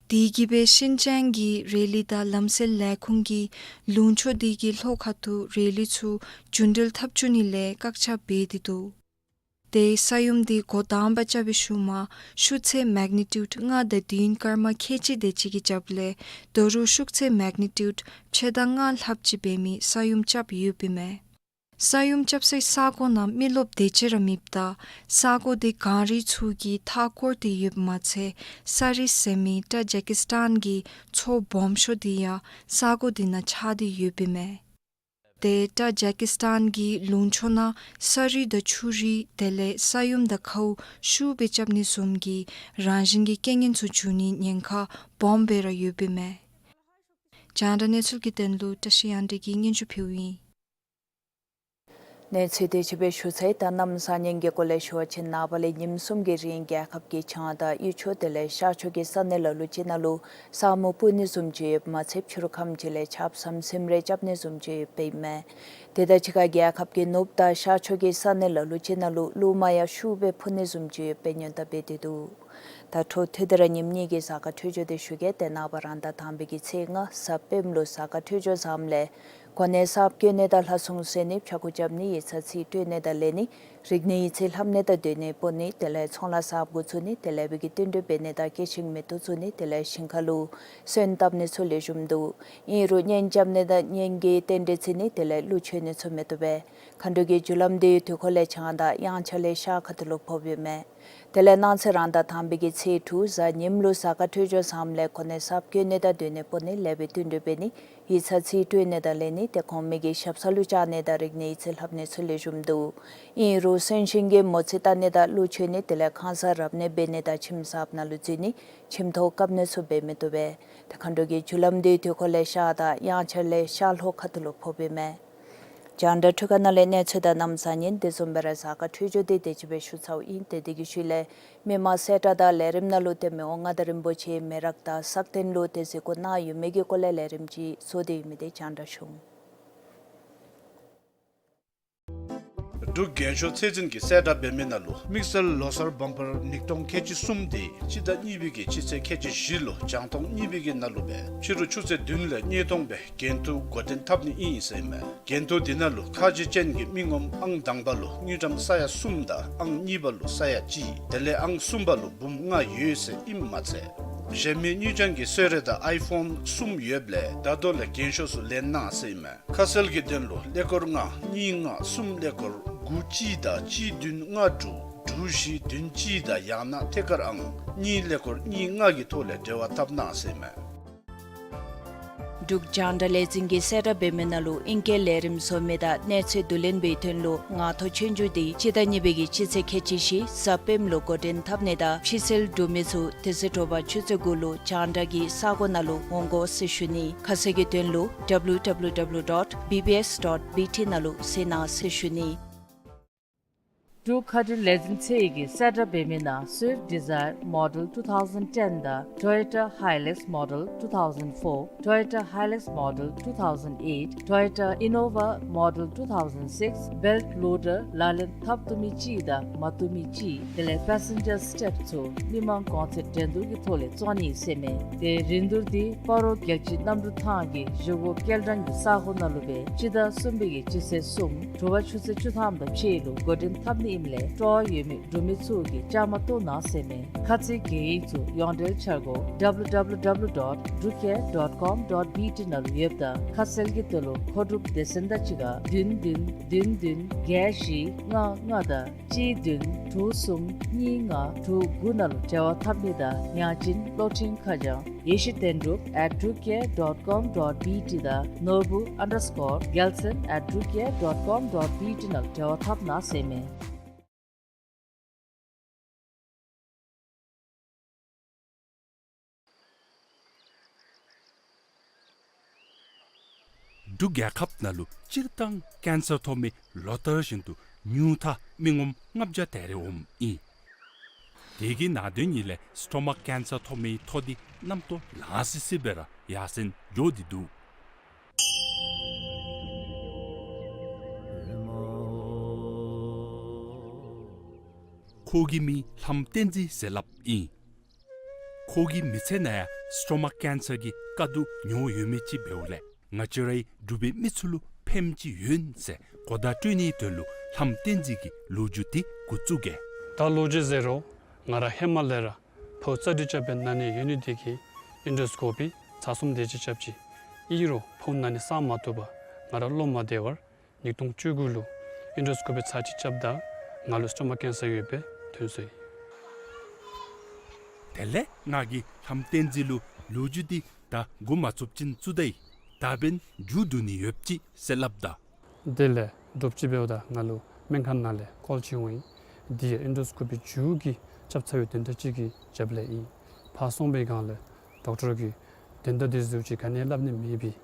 དེ་གིས་སྦེ་ཤིན་ཅང་གི་རི་ལི་དང་ལམ་སེལ་ལས་ཁུངས་ཀྱིས་ལུང་ཕྱོགས་དེ་གི་ལྷོ་ཁ་ཐུག་རི་ལི་ཚུ་རྒྱུན་འགྲུལ་འཐབ་བཅུག་ནི་ལས་བཀག་ཆ་འབད་དེ་འདུག། ཏེ་ས་ཡོམ་འདི་འགོ་དང་པ་རྐྱབ་པའི་ཤུལ་མ་ཤུགས་ཚད་མེག་ནི་ཊིའུཌ་ལྔ་དང་བདུན་སྐར་མ་ཁལ་གཅིག་དེ་ཅིག་གི་རྒྱབ་ལས་ད་རུང་ཤུགས་ཚད་མེག་ནི་ཊིའུཌ་ཕྱེད་དང་ལྔ་ལྷགཔ་ཅིག་འབད་མི་ས་ཡོམ་རྐྱབ་ཡོདཔ་ཨིན་མས། ས་ཡོམ་རྐྱབ་སའི་ས་གོ་ནང་མི་རློབས་དེ་ཅིག་ར་མེདཔ་ད་ས་གོ་དེ་གངས་རི་ཚུ་གིས་མཐའ་བསྐོར་ཏེ་ཡོདཔ་མ་ཚད་ས་རིས་ཟེར་མི་ཊ་ཇེ་ཀི་སི་ཊཱན་གྱི་མཚོ་སྦོམ་ཤོས་དེ་ཡང་ས་གོ་དེ་ནང་ཆགས་ཏེ་ཡོདཔ་ཨིན་མས། ཏེ་ཊ་ཇེ་ཀི་སི་ཊཱན་གྱི་ལུང་ཕྱོགས་ནང་ས་རི་དང་ཆུ་རི་དེ་ལས་ས་ཡོམ་དང་ཁཝ་ཤུགས་སྦེ་རྐྱབ་ནི་བཟུམ་གྱི་རང་བཞིན་གྱི་རྐྱེན་ངན་ཚུ་འབྱུང་ནིའི་ཉེན་ཁ་སྦོམ་སྦེ་ར་ཡོདཔ་ཨིན་མས། རྒྱང་བསྒྲགས་གནས་ཚུལ་གྱི་དོན་ལུ་བཀྲ་ཤིས་དབྱངས་སྒྲོན་གྱིས་སྙན་ཞུ་ཕུལཝ་ཨིན། གནས་ཚུལ་དེ་ཅིག་སྦེ་ཞུ་ཚར་ཡི། ད་གནམ་བཟང་ངན་གྱི་སྐོར་ལས་ཞུ་བ་ཅིན་ནངས་པ་ལས་ཉིནམ་གསུམ་གྱི་རིང་རྒྱལ་ཁབ་ཀྱི་བྱང་དང་དབུས་ཕྱོགས་དེ་ལས་ཤར་ཕྱོགས་ཀྱི་ས་གནས་ལ་ལུ་ཅིག་ནང་ལུ་ས་སྨུག་སྤུབ་ནི་བཟུམ་ཅིག་ཡོདཔ་མ་ཚད་ཕྱི་རུ་ཁམས་ཅིག་ལས་ཆརཔ་ཟམ་ཟིམ་རེ་རྐྱབ་ནི་བཟུམ་ཅིག་ཡོདཔ་ཨིན་མས། དེ་དང་གཅིག་ཁར་རྒྱལ་ཁབ་ཀྱི་ནུབ་དང་ཤར་ཕྱོགས་ཀྱི་ས་གནས་ལ་ལུ་ཅིག་ནང་ལུ་རླུང་མ་ཡང་ཤུགས་སྦེ་འཕུ་ནི་བཟུམ་ཅིག་ཡོདཔ་སྦེ་སྔོན་བརྡ་འབད་དེ་འདུག། ད་འཕྲོ་མཐུད་དེ་ར་ཉིནམ་གཉིས་ཀྱི་གཟའ་སྐར་འཕྲོད་སྦྱོར་དེ་ཞུ་གེ། ཏེ་ནངས་པ་རང་ཟླ་དང་པའི་གི་ཚེས་ལྔ་གཟའ་སྤེནམ་ལུ་གཟའ་སྐར་འཕྲོད་སྦྱོར་བཟངམ་ལས་གོ་གནས་གསརཔ་བསྐོ་ནི་དང་ལྷ་སྲུང་གསོལ་ནི་ཕྱྭ་འགུགས་རྐྱབ་ནི་ཡིག་ཚང་རྩིས་སྤྲོད་ནི་དང་ལེན་ནི་རིག་གནས་ཡིག་རྩིས་ལྷབ་ནི་དང་སྡོད་གནས་སྤོ་ནི་དེ་ལས་ཚོང་ལཱ་གསརཔ་འགོ་བཙུགས་ནི་དེ་ལས་བུ་གི་བསྟུན་གྲོས་འབད་ནི་དང་སྐྱེས་ཆེན་མེ་ཏོག་བཙུགས་ནི་དེ་ལས་ཞིང་ཁ་ལུ་སོན་བཏབ་ནི་ཚུ་ལེགས་ཤོམ་འདུག། ཨིན་རུང་གཉེན་རྐྱབ་ནི་དང་གཉེན་གྱི་རྟེན་འབྲེལ་བརྩི་ནི་དེ་ལས་གླུ་མཆོད་ནི་ཚུ་མི་བཏུབ་པས། མཁའ་འགྲོ་གི་རྒྱུ་ལམ་འདི་དུས་འཁོར་ལས་བྱང་དང་དབྱངས་འཆར་ལས་ཤར་ཁ་ཐུག་ལུ་ཕོགཔ་ཨིན་མས། དེ་ལས་གནངས་ཚེ་རང་ཟླ་དང་པའི་གི་ཚེས་དྲུག་གཟའ་ཉིམ་ལུ་གཟའ་སྐར་འཕྲོད་སྦྱོར་བཟངམ་ལས་གོ་གནས་གསརཔ་བསྐོ་ནི་དང་སྡོད་གནས་སྤོ་ནི་ལས་བུ་བསྟུན་གྲོས་འབད་ནི་ཡིག་ཚང་རྩིས་སྤྲོད་ནི་དང་ལེན་ནི་ཏེ་གོང་མའི་གི་ཞབས་ས་ལུ་བཅར་ནི་དང་རིག་གནས་ཡིག་རྩིས་ལྷབ་ནི་ཚུ་ལེགས་ཤོམ་འདུག། ཨིན་རུང་གསོན་གཤིན་གྱི་མོ་རྩིས་བལྟ་ནི་དང་གླུ་མཆོད་ནི་དེ་ལས་ཁང་གསར་རབ་གནས་འབད་ནི་དང་ཁྱིམ་གསརཔ་ནང་ལུ་འཛུལ་ནི་ཁྱིམ་ཐོག་བཀབ་ནི་ཚུ་འབད་མི་བཏུབ་པས། ཏེ་མཁའ་འགྲོ་གི་རྒྱུ་ལམ་འདི་དུས་འཁོར་ལས་ཤར་དང་དབྱངས་འཆར་ལས་ཤར་ལྷོ་ཁ་ཐུག་ལུ་ཕོགཔ་ཨིན་མས། རྒྱང་བསྒྲགས་འཕྲུལ་ཁང་ནང་ལས་གནས་ཚུལ་དང་གནམ་བཟང་ངན་དེ་བཟུམ་སྦེ་ར་གཟའ་སྐར་འཕྲོད་སྦྱོར་དེ་དེ་ཅིག་སྦེ་ཞུ་ཚརཝ་ཨིན། ཏེ་དེ་གི་ཤུལ་ལས་མི་མང་གསལ་བསྒྲགས་དང་ལས་རིམ་ནང་ལུ་ཏེ་མི་དབང་མངའ་བདག་རིན་པོ་ཆེ་མེ་རག་དང་སག་སྟེང་ལུ་ཏེ་གཟིགས་སྐོར་གནང་ཡོད་མི་གི་སྐོར་ལས་ལས་རིམ་ཅིག་བཟོ་སྟེ་ཡོད་མི་དེ་རྒྱང་བསྒྲགས་ཞུ་འོང་། འབྲུག་རྒྱན་ཤོག་ཚད་འཛིན་གྱིས་གསལ་བསྒྲགས་འབད་མི་ནང་ལུ་དམིགས་བསལ་ལོ་གསར་བམ་པར་ཉིས་སྟོང་ཁལ་གཅིག་གསུམ་དེ་སྤྱི་ཟླ་གཉིས་པའི་གི་སྤྱི་ཚེས་ཁལ་གཅིག་བཞི་ལུ་རྒྱང་མཐོང་གཉིས་པའི་གི་ནང་ལུ་སྦེ་ཕྱི་རུ་ཆུ་ཚོད་བདུན་ལས་ཉིས་སྟོང་སྦེ་འགན་ཐུག་འགོ་འདྲེན་འཐབ་ནི་ཨིན་ཟེར་ཨིན་མས། འགན་ཐུག་འདི་ནང་ལུ་ཁ་རྗེ་ཅན་གྱི་མི་ངོམ་ཨང་དང་པ་ལུ་དངུལ་ཀྲམ་ས་ཡ་གསུམ་དང་ཨང་གཉིས་པ་ལུ་ས་ཡ་གཅིག་དེ་ལས་ཨང་གསུམ་པ་ལུ་འབུམ་ལྔ་ཡོད་ཟེར་ཨིནམ་མ་ཚད་གཞན་མི་དངུལ་ཀྲམ་གྱི་གསོལ་རས་དང་ཨའི་ཕོན་གསུམ་ཡོདཔ་ལས་ད་ལྟོ་ལས་རྒྱན་ཤོག་ཚུ་ལེན་གནང་ཟེར་ཨིན་མས། ཁ་གསལ་གྱི་དོན་ལུ་ཀླད་ཀོར་ལྔ་གཉིས་ལྔ་གསུམ་ཀླད་ཀོར་དགུ་གཅིག་དང་གཅིག་བདུན་ལྔ་དྲུག་དྲུག་བཞི་བདུན་གཅིག་དང་ཡང་ན་ཐད་ཀར་ཨང་གཉིས་ཀླད་ཀོར་གཉིས་ལྔ་གི་ཐོག་ལས་འབྲེལ་བ་འཐབ་གནང་ཟེར་ཨིན་མས། འབྲུག་རྒྱང་བསྒྲགས་ལས་འཛིན་གྱིས་གསལ་བསྒྲགས་འབད་མི་ནང་ལུ་ཨིང་སྐད་ལས་རིམ་བཟོ་མི་དང་གནས་ཚུལ་བསྡུ་ལེན་པའི་དོན་ལུ་ངང་ཐོག་ཆོས་རྒྱུགས་དེ་སྤྱི་ཟླ་གཉིས་པའི་གི་སྤྱི་ཚེས་ཁལ་གཅིག་བཞི་གཟའ་སྤེནམ་ལུ་འགོ་འདྲེན་འཐབ་ནི་དང་ཕྱི་སེལ་གྲུབ་མི་ཚུ་དེ་ཚེ་དྲོ་པ་ཆུ་ཚོད་དགུ་ལུ་རྒྱང་བསྒྲགས་ཀྱི་ས་གོ་ནང་ལུ་འོང་དགོ་ཟེར་ཞུ་ནི། ཁ་གསལ་གྱི་དོན་ལུ་ཌབ་ལུ་ཌབ་ལུ་ཌབ་ལུ་ཌོཊ་བི་བི་ཨེསི་ཌོཊ་བི་ཊི་ནང་ལུ་གཟིགས་གནང་ཟེར་ཞུ་ནི། འབྲུག་མཁའ་འགྲུལ་ལས་འཛིན་ཚད་ཀྱིས་གསལ་བསྒྲགས་འབད་མི་ནང་Swift Dzire Model two thousand ten དང་Toyota Hilux Model two thousand four, Toyota Hilux Model two thousand eight, Toyota Innova Model two thousand six, belt loader ལག་ལེན་འཐབ་བཏུབ་མི་གཅིག་དང་མ་བཏུབ་མི་གཅིག་དེ་ལས་passenger step ཚུ་མི་མང་གོང་ཚད་འགྲན་བསྡུར་གྱི་ཐོག་ལས་བཙོང་ནི་ཟེར་ཨིན་མས། ཏེ་རིན་བསྡུར་འདི་སྤ་རོ་རྒྱལ་སྤྱིའི་གནམ་གྲུ་ཐང་གི་བཞེས་སྒོ་སྐྱེལ་འདྲེན་གྱི་ས་གོ་ནང་ལུ་སྦེ་སྤྱི་ཟླ་གསུམ་པའི་གི་སྤྱི་ཚེས་གསུམ་དྲོ་པ་ཆུ་ཚོད་བཅུ་ཐམ་དང་ཕྱེད་ལུ་འགོ་འདྲེན་འཐབ་ནི་ཨིནམ་ལས་སྤྲོ་བ་ཡོད་མི་འབྲུག་མི་ཚུ་གིས་བཅའ་མར་གཏོགས་གནང་ཟེར་ཨིན་མས། ཁ་ཚིག་གི་ཡིག་ཚུ་ཡོངས་འབྲེལ་འཆར་སྒོ་ཌབ་ལུ་ཌབ་ལུ་ཌོཊ་འབྲུག་ཁྱེར་ཌོཊ་ཀོམ་ཌོཊ་བི་ཊི་ནང་ལུ་ཡོདཔ་ད་ཁ་གསལ་གྱི་དོན་ལུ་མཁོ་སྒྲུབ་སྡེ་ཚན་དང་གཅིག་ཁར་བདུན་བདུན་བདུན་བདུན་བརྒྱད་བཞི་ལྔ་ལྔ་དང་གཅིག་བདུན་དྲུག་གསུམ་གཉིས་ལྔ་དྲུག་དགུ་ནང་ལུ་འབྲེལ་བ་འཐབ་ནི་དང་ཡང་ཅིན་གློག་འཕྲིན་ཁ་བྱང་ཡེ་ཤེས་བསྟན་འབྲུག་ཨེཊ་འབྲུག་ཁྱེར་ཌོཊ་ཀོམ་ཌོཊ་བི་ཊི་དང་ནོར་བུ་ཨན་ཌར་སི་ཀོར་རྒྱལ་མཚན་ཨེཊ་འབྲུག་ཁྱེར་ཌོཊ་ཀོམ་ཌོཊ་བི་ཊི་ནང་ལུ་འབྲེལ་བ་འཐབ་གནང་ཟེར་ཨིན་མས། འབྲུག་རྒྱལ་ཁབ་ནང་ལུ་སྤྱིར་བཏང་ཀེན་སར་ཐོབ་མི་ལོ་ལྟར་བཞིན་དུ་ཉུང་མཐའ་མི་ངོམ་ལྔ་བརྒྱ་དེ་རེ་འོངམ་ཨིན། དེ་གི་ནང་དོན་ཉིད་ལས་སི་ཊོ་མཀ་ཀེན་སར་ཐོབ་མིའི་འཕྲོ་འདི་གནམ་སྟོང་ལང་སི་སི་སྦེ་ར་ཡར་སེང་འགྱོ་སྟེ་འདུག། ཁོ་གི་མིང་ལྷམ་བསྟན་འཛིན་ཟེར་སླབ་ཨིན། ཁོ་གི་མི་ཚེ་ནང་ཡང་སི་ཊོ་མཀ་ཀེན་སར་གྱི་དཀའ་སྡུག་མྱོང་ཡོད་མི་ཅིག་འབདཝ་ལས་ང་བཅས་རའི་འབྲུག་པའི་མི་ཚུ་ལུ་ ཕནམ་ཅིག་ཡོད་ཟེར་གོ་བརྡ་སྤྲོད་ནིའི་དོན་ལུ་ལྷམ་བསྟན་འཛིན་གྱིས་ལོ་རྒྱུས་འདི་འགོ་བཙུགས་གེ། ད་ལོ་རྒྱུས་ཟེར་རུང་ང་ར་ཧེ་མ་ལས་ར་ཕོཝ་རྩ་དྲི་རྐྱབ་པའི་ན་ནི་ཡོད་ནི་དེ་གིས་ཨིན་ཌོ་སི་ཀོ་པི་ཚར་གསུམ་དེ་ཅིག་རྐྱབ་ཅི། ཨིན་རུང་ཕོཝ་ན་ནི་སངས་མ་བཏུབ་པར་ང་ར་བློ་མ་བདེ་བར་ཉིས་སྟོང་བཅུ་དགུ་ལུ་ཨིན་ཌོ་སི་ཀོ་པི་ཚར་གཅིག་རྐྱབ་ད་ང་ལུ་སི་ཊོ་མག་ཀེན་སར་ཡོདཔ་སྦེ་ཐོན་སོ་ཡི། དེ་ལས་ང་གིས་ལྷམ་བསྟན་འཛིན་ལུ་ལོ་རྒྱུས་འདི་ད་འགོ་མ་བཙུགས་ཅིན་བཙུགས་ད་ཡི། ད་འབདན་མཇུག་བསྡུ་ནི་ཡོདཔ་ཅིག་ཟེར་སླབ་ད། དེ་ལས་དྲོ་པ་ཅིག་འབདཝ་ད་ང་ལུ་སྨན་ཁང་ནང་ལས་ཀོལ་ཅིག་འོང་ཡི། འདི་ཡང་ཨིན་ཌོ་སི་ཀོ་པི་མཇུག་གི་རྐྱབ་ཚར་བའི་དོན་དག་ཅིག་གི་རྒྱབ་ལས་ཨིན། ཕར་སོང་པའི་སྒང་ལས་ཌོག་ཊར་གྱིས་དོན་དག་འདི་ཚུ་ཅིག་ག་ནི་སླབ་ནི་མེད་པས།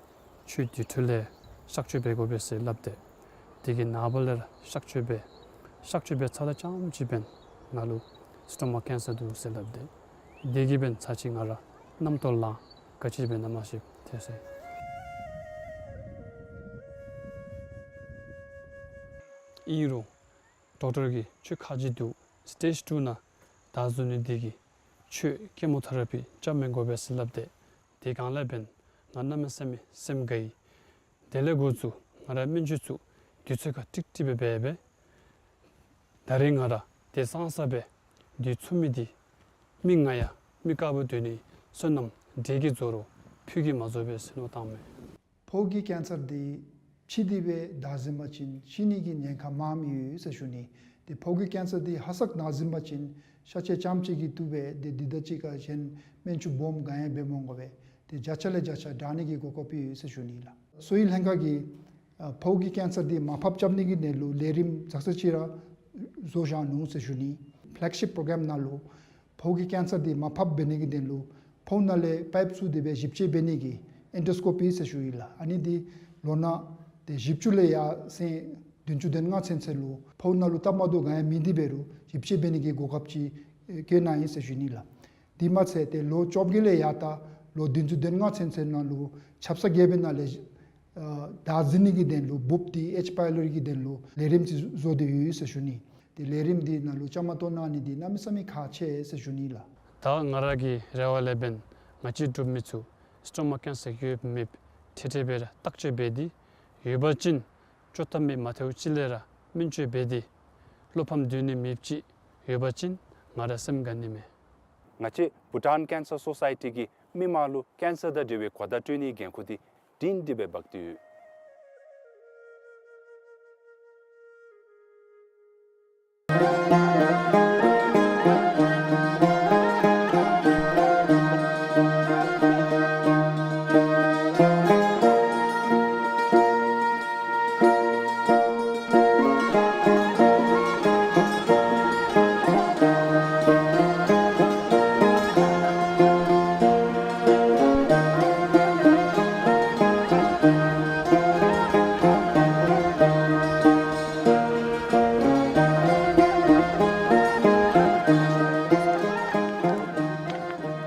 ཁྱོད་དེ་འཕྲོ་ལས་གཤག་བཅོས་འབད་དགོ་པས་ཟེར་སླབ་སྟེ། དེ་གི་ནངས་པ་ལས་ར་གཤག་བཅོས་འབད། གཤག་བཅོས་འབད་ཚརཝ་ད་རྐྱངམ་ཅིག་འབདན་ང་ལུ་སི་ཊོ་མག་ཀེན་སར་འདུག་ཟེར་སླབ་སྟེ། དེ་གིས་འབདན་ཚར་གཅིག་ང་ར་རྣམ་རྟོག་ལངས། ག་ཅི་འབད་ན་མ་ཤེས་ཐལ་སོ་ཡི། ཨིན་རུང་ཌོག་ཊར་གྱིས་ཁྱོད་ཁག་ཅིག་འདུག། སི་ཊེཇ་ཊུ་ནང་བདའ་ཟུན་ནི་དེ་གིས་ཁྱོད་ཀེ་མོ་ཐེ་ར་པི་རྐྱབ་མི་དགོ་པས་ཟེར་སླབ་སྟེ། དེ་སྒང་ལས་འབདན་ང་གནམ་མེད་ས་མེད་སེམས་དགའ་ཡི། དེ་ལས་འགོ་བཙུགས་ང་ར་སྨན་བཅོས་ཚུ་དུས་ཚོད་ཁར་ཀྲིག་ཀྲི་སྦེ་འབད་འབད། ད་རེས་ང་ར་དེ་སང་ས་སྦེ་དུས་ཚོད་མེད་དེ། མི་ང་ཡང་མི་དཀརཔོ་སྡོད་ནི་བསོད་ནམས་འདྲེ་གིས་རྫོགས་རུང་ཕུད་ཀྱིས་མ་རྫོགས་པས་ཟེར་མནོ་བཏངམ་མས། ཕོཝ་གི་ཀེན་སར་འདི་ཕྱི་འདི་སྦེ་བདའ་ཟུན་པ་ཅིན་ཤི་ནི་གི་ཉེན་ཁ་མངམ་ཡོད་ཟེར་ཞུ་ནི། ཏེ་ཕོཝ་གི་ཀེན་སར་འདི་ཧ་སག་བདའ་ཟུན་པ་ཅིན་གཤག་བཅོས་རྐྱངམ་ཅིག་གིས་བཏུབ་པས། ཏེ་འདི་དང་གཅིག་ཁར་གཞན་སྨན་བཅོས་སྦོམ་ག་ཡང་འབད་མ་དགོ་པས། ཏེ་བརྒྱ་ཆ་ལས་བརྒྱ་ཆ་དྲག་ནི་གི་གོ་སྐབས་ཡོད་ཟེར་ཞུ་ནི་ལགས། གསོ་བའི་ལྷན་ཁག་གིས་ཨ་ཕོཝ་གི་ཀེན་སར་འདི་མར་ཕབ་རྐྱབ་ནི་གི་དོན་ལུ་ལས་རིམ་ཙག་ཙ་ཅིག་ར་བཟོ་བཞག་ནུག་ཟེར་ཞུ་ནི། ཕེ་ལེག་ཤིཔ་པྲོ་གྲམ་ནང་ལུ་ཕོཝ་གི་ཀེན་སར་འདི་མར་ཕབ་འབད་ནི་གི་དོན་ལུ་ཕོཝ་ནང་ལས་པའིཔ་བཙུགས་ཏེ་སྦེ་ཞིབ་དཔྱད་འབད་ནི་གི་ཨེན་ཌོ་སི་ཀོ་པི་ཟེར་ཞུ་ཡི་ལགས། ཨ་ནི་འདི་ལོ་ན་ཏེ་བཞི་བཅུ་ལས་ཡར་སོང་བདུན་ཅུ་དོན་ལྔ་ཚུན་ཚོད་ལུ་ཕོཝ་ནང་ལུ་སྟབས་མ་བདེཝ་ག་ཡང་མེད་དེ་འབད་རུང་ཞིབ་དཔྱད་འབད་ནི་གི་གོ་སྐབས་ཅིག་ཨེ་བཀོད་གནང་ཡི་ཟེར་ཞུ་ནི་ལགས། དེ་མ་ཚད་ཏེ་ལོ་བཅོ་བརྒྱད་ལས་ཡར་ད་ལོ་བདུན་ཅུ་དོན་ལྔ་ཚུན་ཚོད་ནང་ལུ་ཆབ་གསང་རྒྱལ་པོའི་ནང་ལས་ཨ་བདའ་ཟུན་ནི་གི་དོན་ལུ་འབུབ་འདི་ཨེཆ་པའི་ལོ་རི་གི་དོན་ལུ་ལས་རིམ་ཅིག་བཟོ་སྟེ་ཡོད་ཟེར་ཞུ་ནི། ཏེ་ལས་རིམ་འདི་ནང་ལུ་བཅའ་མར་གཏོགས་གནང་ནི་འདི་གནམ་མེད་ས་མེད་ཁག་ཆེ་ཟེར་ཞུ་ནི་ལགས། ད་ང་ར་གི་རེ་བ་ལས་འབདན་ང་བཅས་འབྲུག་མི་ཚུ་སི་ཊོ་མག་ཀེན་སར་ཡོདཔ་མེདཔ་ཁྲིག་ཁྲི་སྦེ་ར་བརྟག་དཔྱད་འབད་དེ་ཡོད་པ་ཅིན་བཅོས་ཐབས་མེད་མ་ཐལཝ་ཅིག་ལས་ར་སྨན་བཅོས་འབད་དེ་བློ་ཕམ་སྡོད་ནི་མེདཔ་ཅིག་ཡོད་པ་ཅིན་ང་ར་སེམས་དགའ་ནི་མས། ང་བཅས་བྷུ་ཊཱན་ཀེན་སར་སོ་སའི་ཊི་གིས་མི་མང་ལུ་ཀེན་སར་དང་འབྲེལ་བའི་གོ་བརྡ་སྤྲོད་ནིའི་འགན་ཁུར་འདི་སྒྲིང་སྒྲི་སྦེ་འབག་སྟེ་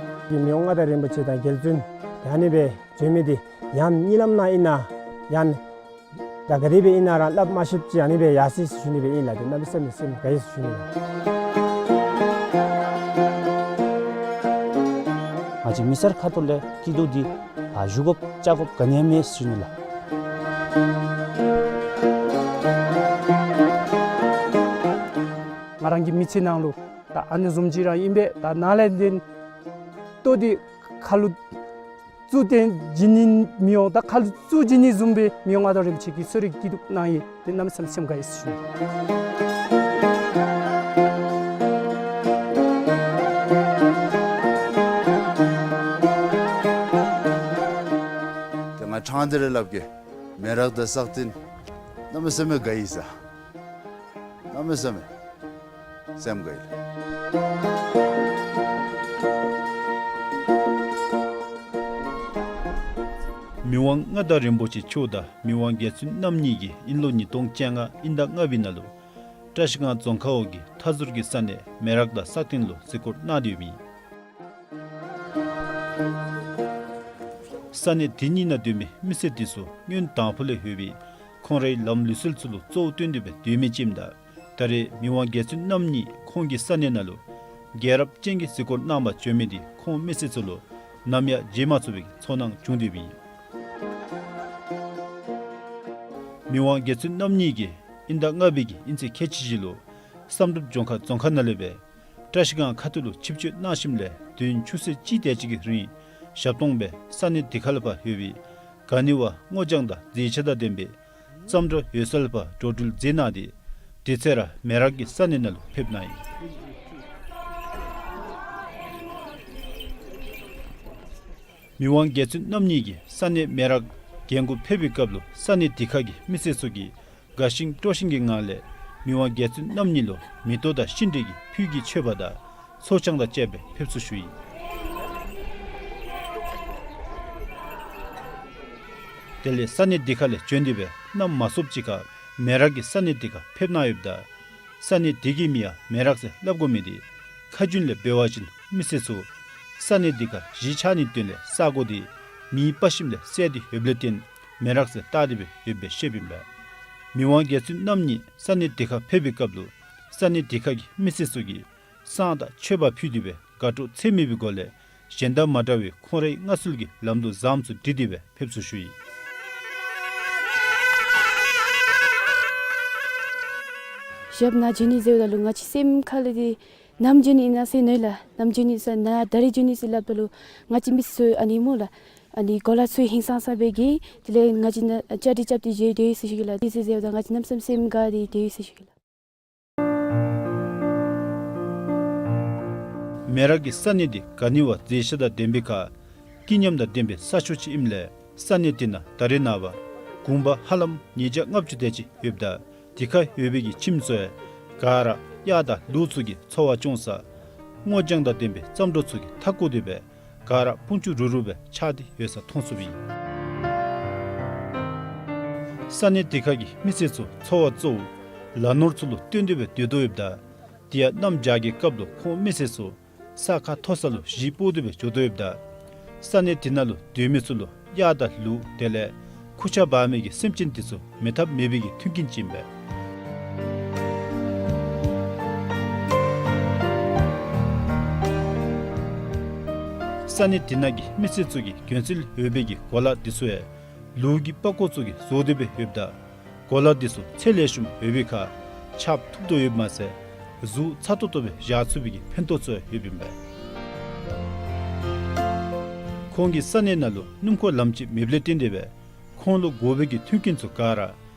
ཡོད། མི་དབང་མངའ་བདག་རིན་པོ་ཆེ་དང་རྒྱལ་བཙུན་ད་ཨ་ནི་སྦེ་བྱོན་མི་འདི་ཡང་གཉིད་ལམ་ནང་ཨིན་ན་ཡང་ད་ག་དེ་སྦེ་ཨིན་ན་ར་སླབ་མ་ཤེསཔ་ཅིག་ཨ་ནི་སྦེ་ཡར་སོ་ཡི་ཟེར་ཞུ་ནི་སྦེ་ཨིན་ལགས། ཏེ་གནམ་མེད་ས་མེད་སེམས་དགའ་ཡི་ཟེར་ཞུ་ནི་ལགས། ང་བཅས་མི་སེར་ཁ་ཐུག་ལས་སྐྱིད་སྡུག་འདི་ཕར་ཞུ་དགོཔ་བཅར་དགོཔ་ག་ནི་ཡང་མེད་ཟེར་ཞུ་ནི་ལགས། ང་རང་གི་མི་ཚེ་ནང་ལུ་ད་ཨ་ནི་བཟུམ་ཅིག་ར་ཨིན་པས། ད་ནཱ་ལས་འདི་ལྟོ་འདི་ཁ་ལུ་བཙུགས་ཏེ་བྱིན་ནི་མི་འོང་། ད་ཁ་ལུ་བཙུགས་བྱིན་ནི་བཟུམ་སྦེ་མི་དབང་མངའ་བདག་རིན་པོ་ཆེ་གིས་གསོ་རིག་སྐྱིད་སྡུག་གནང་ཡི། ཏེ་གནམ་མེད་ས་མེད་སེམས་དགའ་ཡི་ཟེར་ཞུ་ནི། ཏེ་ང་ཕྲང་སྟེ་ར་སླབ་གེ། མེ་རག་དང་སག་སྟེང་གནམ་མེད་ས་མེད་དགའ་ཡི་ཟེར། གནམ་མེད་ས་མེད་སེམས་དགའ་ཡི། མི་དབང་མངའ་བདག་རིན་པོ་ཆེ་མཆོག་དང་མི་དབང་རྒྱལ་བཙུན་རྣམ་གཉིས་ཀྱིས་དབྱིན་ལོ་ཉིས་སྟོང་བཅོ་ལྔ་དབྱིན་ཟླ་ལྔ་པའི་ནང་ལུ་བཀྲ་ཤིས་སྒང་རྫོང་ཁག་འོག་གི་མཐའ་ཟུར་གྱི་ས་གནས་མེ་རག་དང་སག་སྟེང་ལུ་གཟིགས་སྐོར་གནང་སྟེ་ཡོདཔ་ཨིན། ས་གནས་དེ་གཉིས་ནང་སྡོད་མི་མི་སེར་དེ་ཚུ་སྔོན་དང་ཕུ་ལས་ཡོད་པའི་ཁོང་རའི་ལམ་ལུགས་སྲོལ་ཚུ་ལུ་གཙོ་བོ་བཏོན་ཏེ་སྦེ་སྡོད་མི་ཅིག་ཨིནམ་ད་ད་རེས་མི་དབང་རྒྱལ་བཙུན་རྣམ་གཉིས་ཁོང་གི་ས་གནས་ནང་ལུ་རྒྱལ་རབས་ཅན་གྱི་གཟིགས་སྐོར་གནང་བར་བྱོན་མི་དེ་ཁོང་མི་སེར་ཚུ་ལུ་ནམ་ཡང་བརྗེད་མ་ཚུགས་པའི་ཚོར་སྣང་བྱུང་སྟེ་ཡོདཔ་ཨིན། མི་དབང་རྒྱལ་བཙུན་རྣམ་གཉིས་ཀྱིས་དབྱིན་ཟླ་ལྔ་པའི་གི་དབྱིན་ཚེས་ཁལ་གཅིག་བཞི་ལུ་བསམ་གྲུབ་ལྗོངས་མཁར་རྫོང་ཁག་ནང་ལས་སྦེ་བཀྲ་ཤིས་སྒང་ཁ་ཐུག་ལུ་ཆིབས་བསྐྱོད་གནང་ཞིནམ་ལས་བདུན་ཆུ་ཚོད་གཅིག་དེ་ཅིག་གི་རིང་ཞབས་ཏོག་སྦེ་ས་གནས་དེ་ཁ་ལས་ཕར་ཡོད་པའི་ག་ནི་བ་སྔོ་ལྗང་དང་མཛེས་ཆ་དང་ལྡན་པའི་བརྩམས་སྒྲ་ཡོད་ས་ལས་ཕར་འགྲོ་འགྲུལ་མཛད་གནང་སྟེ་དེ་ཚེ་ར་མེ་རག་གི་ས་གནས་ནང་ལུ་ཕེབས་གནང་ཡི། མི་དབང་རྒྱལ་བཙུན་རྣམ་གཉིས་ཀྱིས་ས་གནས་མེ་རག་རྒྱན་གོང་ཕེབས་པའི་སྐབས་ལུ་ས་གནས་དེ་ཁ་གི་མི་སེར་ཚུ་གིས་དགའ་ཞིང་སྤྲོ་ཞིང་གི་ངང་ལས་མི་དབང་རྒྱལ་བཙུན་རྣམ་གཉིས་ལུ་མེ་ཏོག་དང་ཤིང་འབྲས་ཀྱི་ཕུད་ཀྱི་མཆོད་པ་དང་ཚོགས་ཆང་དང་བཅས་པའི་ཕེབས་བསུ་ཞུ་ཡི། དེ་ལས་ས་གནས་དེ་ཁ་ལས་བྱོན་ཏེ་སྦེ་གནམ་མ་སྲོཝ་ཅིག་ཁར་མེ་རག་གི་ས་གནས་དེ་ཁར་ཕེབས་གནང་ཡོདཔ་ད། ས་གནས་དེ་གི་མིང་ཡང་མེ་རག་ཟེར་སླབ་དགོ་མི་དེ་ཁ་རྒྱུན་ལས་འབད་བ་ཅིན་མི་སེར་ཚུ་ས་གནས་དེ་ཁར་གཞིས་ཆགས་ནིའི་དོན་ལས་ས་གོ་དེ་མེ་སྤར་ཞིནམ་ལས་བསལ་ཏེ་ཡོདཔ་ལས་བརྟེན་མེ་རག་ཟེར་བཏགས་ཏེ་སྦེ་ཡོདཔ་སྦེ་བཤདཔ་ཨིན་པས། མི་དབང་རྒྱལ་བཙུན་རྣམ་གཉིས་ས་གནས་དེ་ཁར་ཕེབས་པའི་སྐབས་ལུ་ས་གནས་དེ་ཁ་གི་མི་སེར་ཚུ་གིས་བསང་དང་མཆོད་པ་ཕུལ་ཏེ་སྦེ་དགའ་སྤྲོ་ཚད་མེད་པའི་སྒོ་ལས་གཞན་དང་མ་འདྲ་བའི་ཁོང་རའི་མངའ་གསོལ་གྱི་ལམ་ལུགས་བཟངམ་ཚུ་བསྒྲིགས་ཏེ་སྦེ་ཕེབས་བསུ་ཞུ་ཡི། ཞབས་ནཱ་བྱོན་ནི་ཟེརཝ་ད་ལུ་ང་བཅས་སེམས་ཁ་ལས་འདི་ནམ་བྱོན་ནི་ཨིན་ན་ཟེར་མནོ་ཡི་ལགས། ནམ་བྱོན་ནི་ཟེར་ན་ད་རིས་བྱོན་ནི་ཟེར་སླབ་ད་ལུ་ང་བཅས་མི་སེར་ཚུ་ཨ་ནི་སྨོ་ལགས། ཨ་ནི་གོ་ལ་ཚུ་ཧིང་སངས་ས་སྦེ་གི་དེ་ལས་ང་བཅས་ནཱ་གྲ་སྒྲིག་རྐྱབ་སྟེ་བཞུགས་སྡོད་ཡི་ཟེར་ཞུ་གེ་ལགས། དེ་ཟེར་ཟེརཝ་ད་ང་བཅས་གནམ་མེད་ས་མེད་སེམས་དགའ་སྟེ་སྡོད་ཡི་ཟེར་ཞུ་གེ་ལགས། མེ་རག་གི་ས་གནས་འདི་ག་ནི་བ་མཛེས་ཆ་དང་ལྡན་པའི་ཁར་སྐྱིད་ཉམས་དང་ལྡན་པའི་ས་ཕྱོགས་ཅིག་ཨིནམ་ལས་ས་གནས་འདི་ནང་ད་རེས་ནངས་པ་གུང་པ་ཧ་ལམ་ཉིས་བརྒྱ་ལྔ་བཅུ་དེ་ཅིག་ཡོདཔ་ད་དེ་ཁར་ཡོད་པའི་གི་ཁྱིམ་ཚུ་ཡང་ག་ར་གཡག་དང་ལུག་ཚུ་གིས་འཚོ་བ་སྐྱོང་ས་སྔོ་ལྗང་དང་ལྡན་པའི་བརྩམས་སྒྲ་ཚུ་གིས་མཐའ་བསྐོར་ཏེ་སྦེ་ག་ར་ཕུང་ཆུ་རུ་རུ་སྦེ་ཆགས་ཏེ་ཡོད་ས་མཐོང་ཚུགསཔ་ཨིན། ས་གནས་དེ་ཁ་གི་མི་སེར་ཚུ་འཚོ་བ་གཙོ་བོ་ལ་ནོར་ཚུ་ལུ་བརྟེན་ཏེ་སྦེ་སྡོད་དོ་ཡོདཔ་ད་དེ་ཡང་གནམ་བྱཱར་གྱི་སྐབས་ལུ་ཁོང་མི་སེར་ཚུ་ས་ཁ་མཐོ་ས་ལུ་གཞིས་སྤོ་སྟེ་སྦེ་འགྱོ་དོ་ཡོདཔ་ད་ས་གནས་དེ་ནང་ལུ་སྡོད་མི་ཚུ་ལུ་གཡག་དང་ལུག་དེ་ལས་ཁུར་ཆ་འབག་མི་གི་སེམས་ཅན་དེ་ཚུ་མེད་ཐབས་མེད་པའི་གི་མཐུན་རྐྱེན་ཅིག་ཨིན་པས། ས་གནས་དེ་ནང་གི་མི་སེར་ཚུ་གིས་གྱོན་སྲོལ་ཡོད་པའི་གི་གོ་ལ་དེ་ཚུ་ཡང་ལུག་གི་པགས་ཀོ་ཚུ་གིས་བཟོ་སྟེ་སྦེ་ཡོདཔ་ད་གོ་ལ་དེ་ཚུ་ཚད་ལེགས་ཤོམ་ཡོད་པའི་ཁར་ཆགཔ་ཐུབ་དོ་ཡོདཔ་མ་ཚད་གཟུགས་ཚ་ཏོག་ཏོ་སྦེ་བཞག་ཚུགས་པའི་གི་ཕན་ཐོགས་ཚུ་ཡང་ཡོདཔ་ཨིན་པས། ཁོང་གི་ས་གནས་ནང་ལུ་སྣུམ་འཁོར་ལམ་ཅིག་མེདཔ་ལས་བརྟེན་ཏེ་སྦེ་ཁོང་ལུ་དགོ་པའི་གི་མཐུན་རྐྱེན་ཚུ་ག་ར་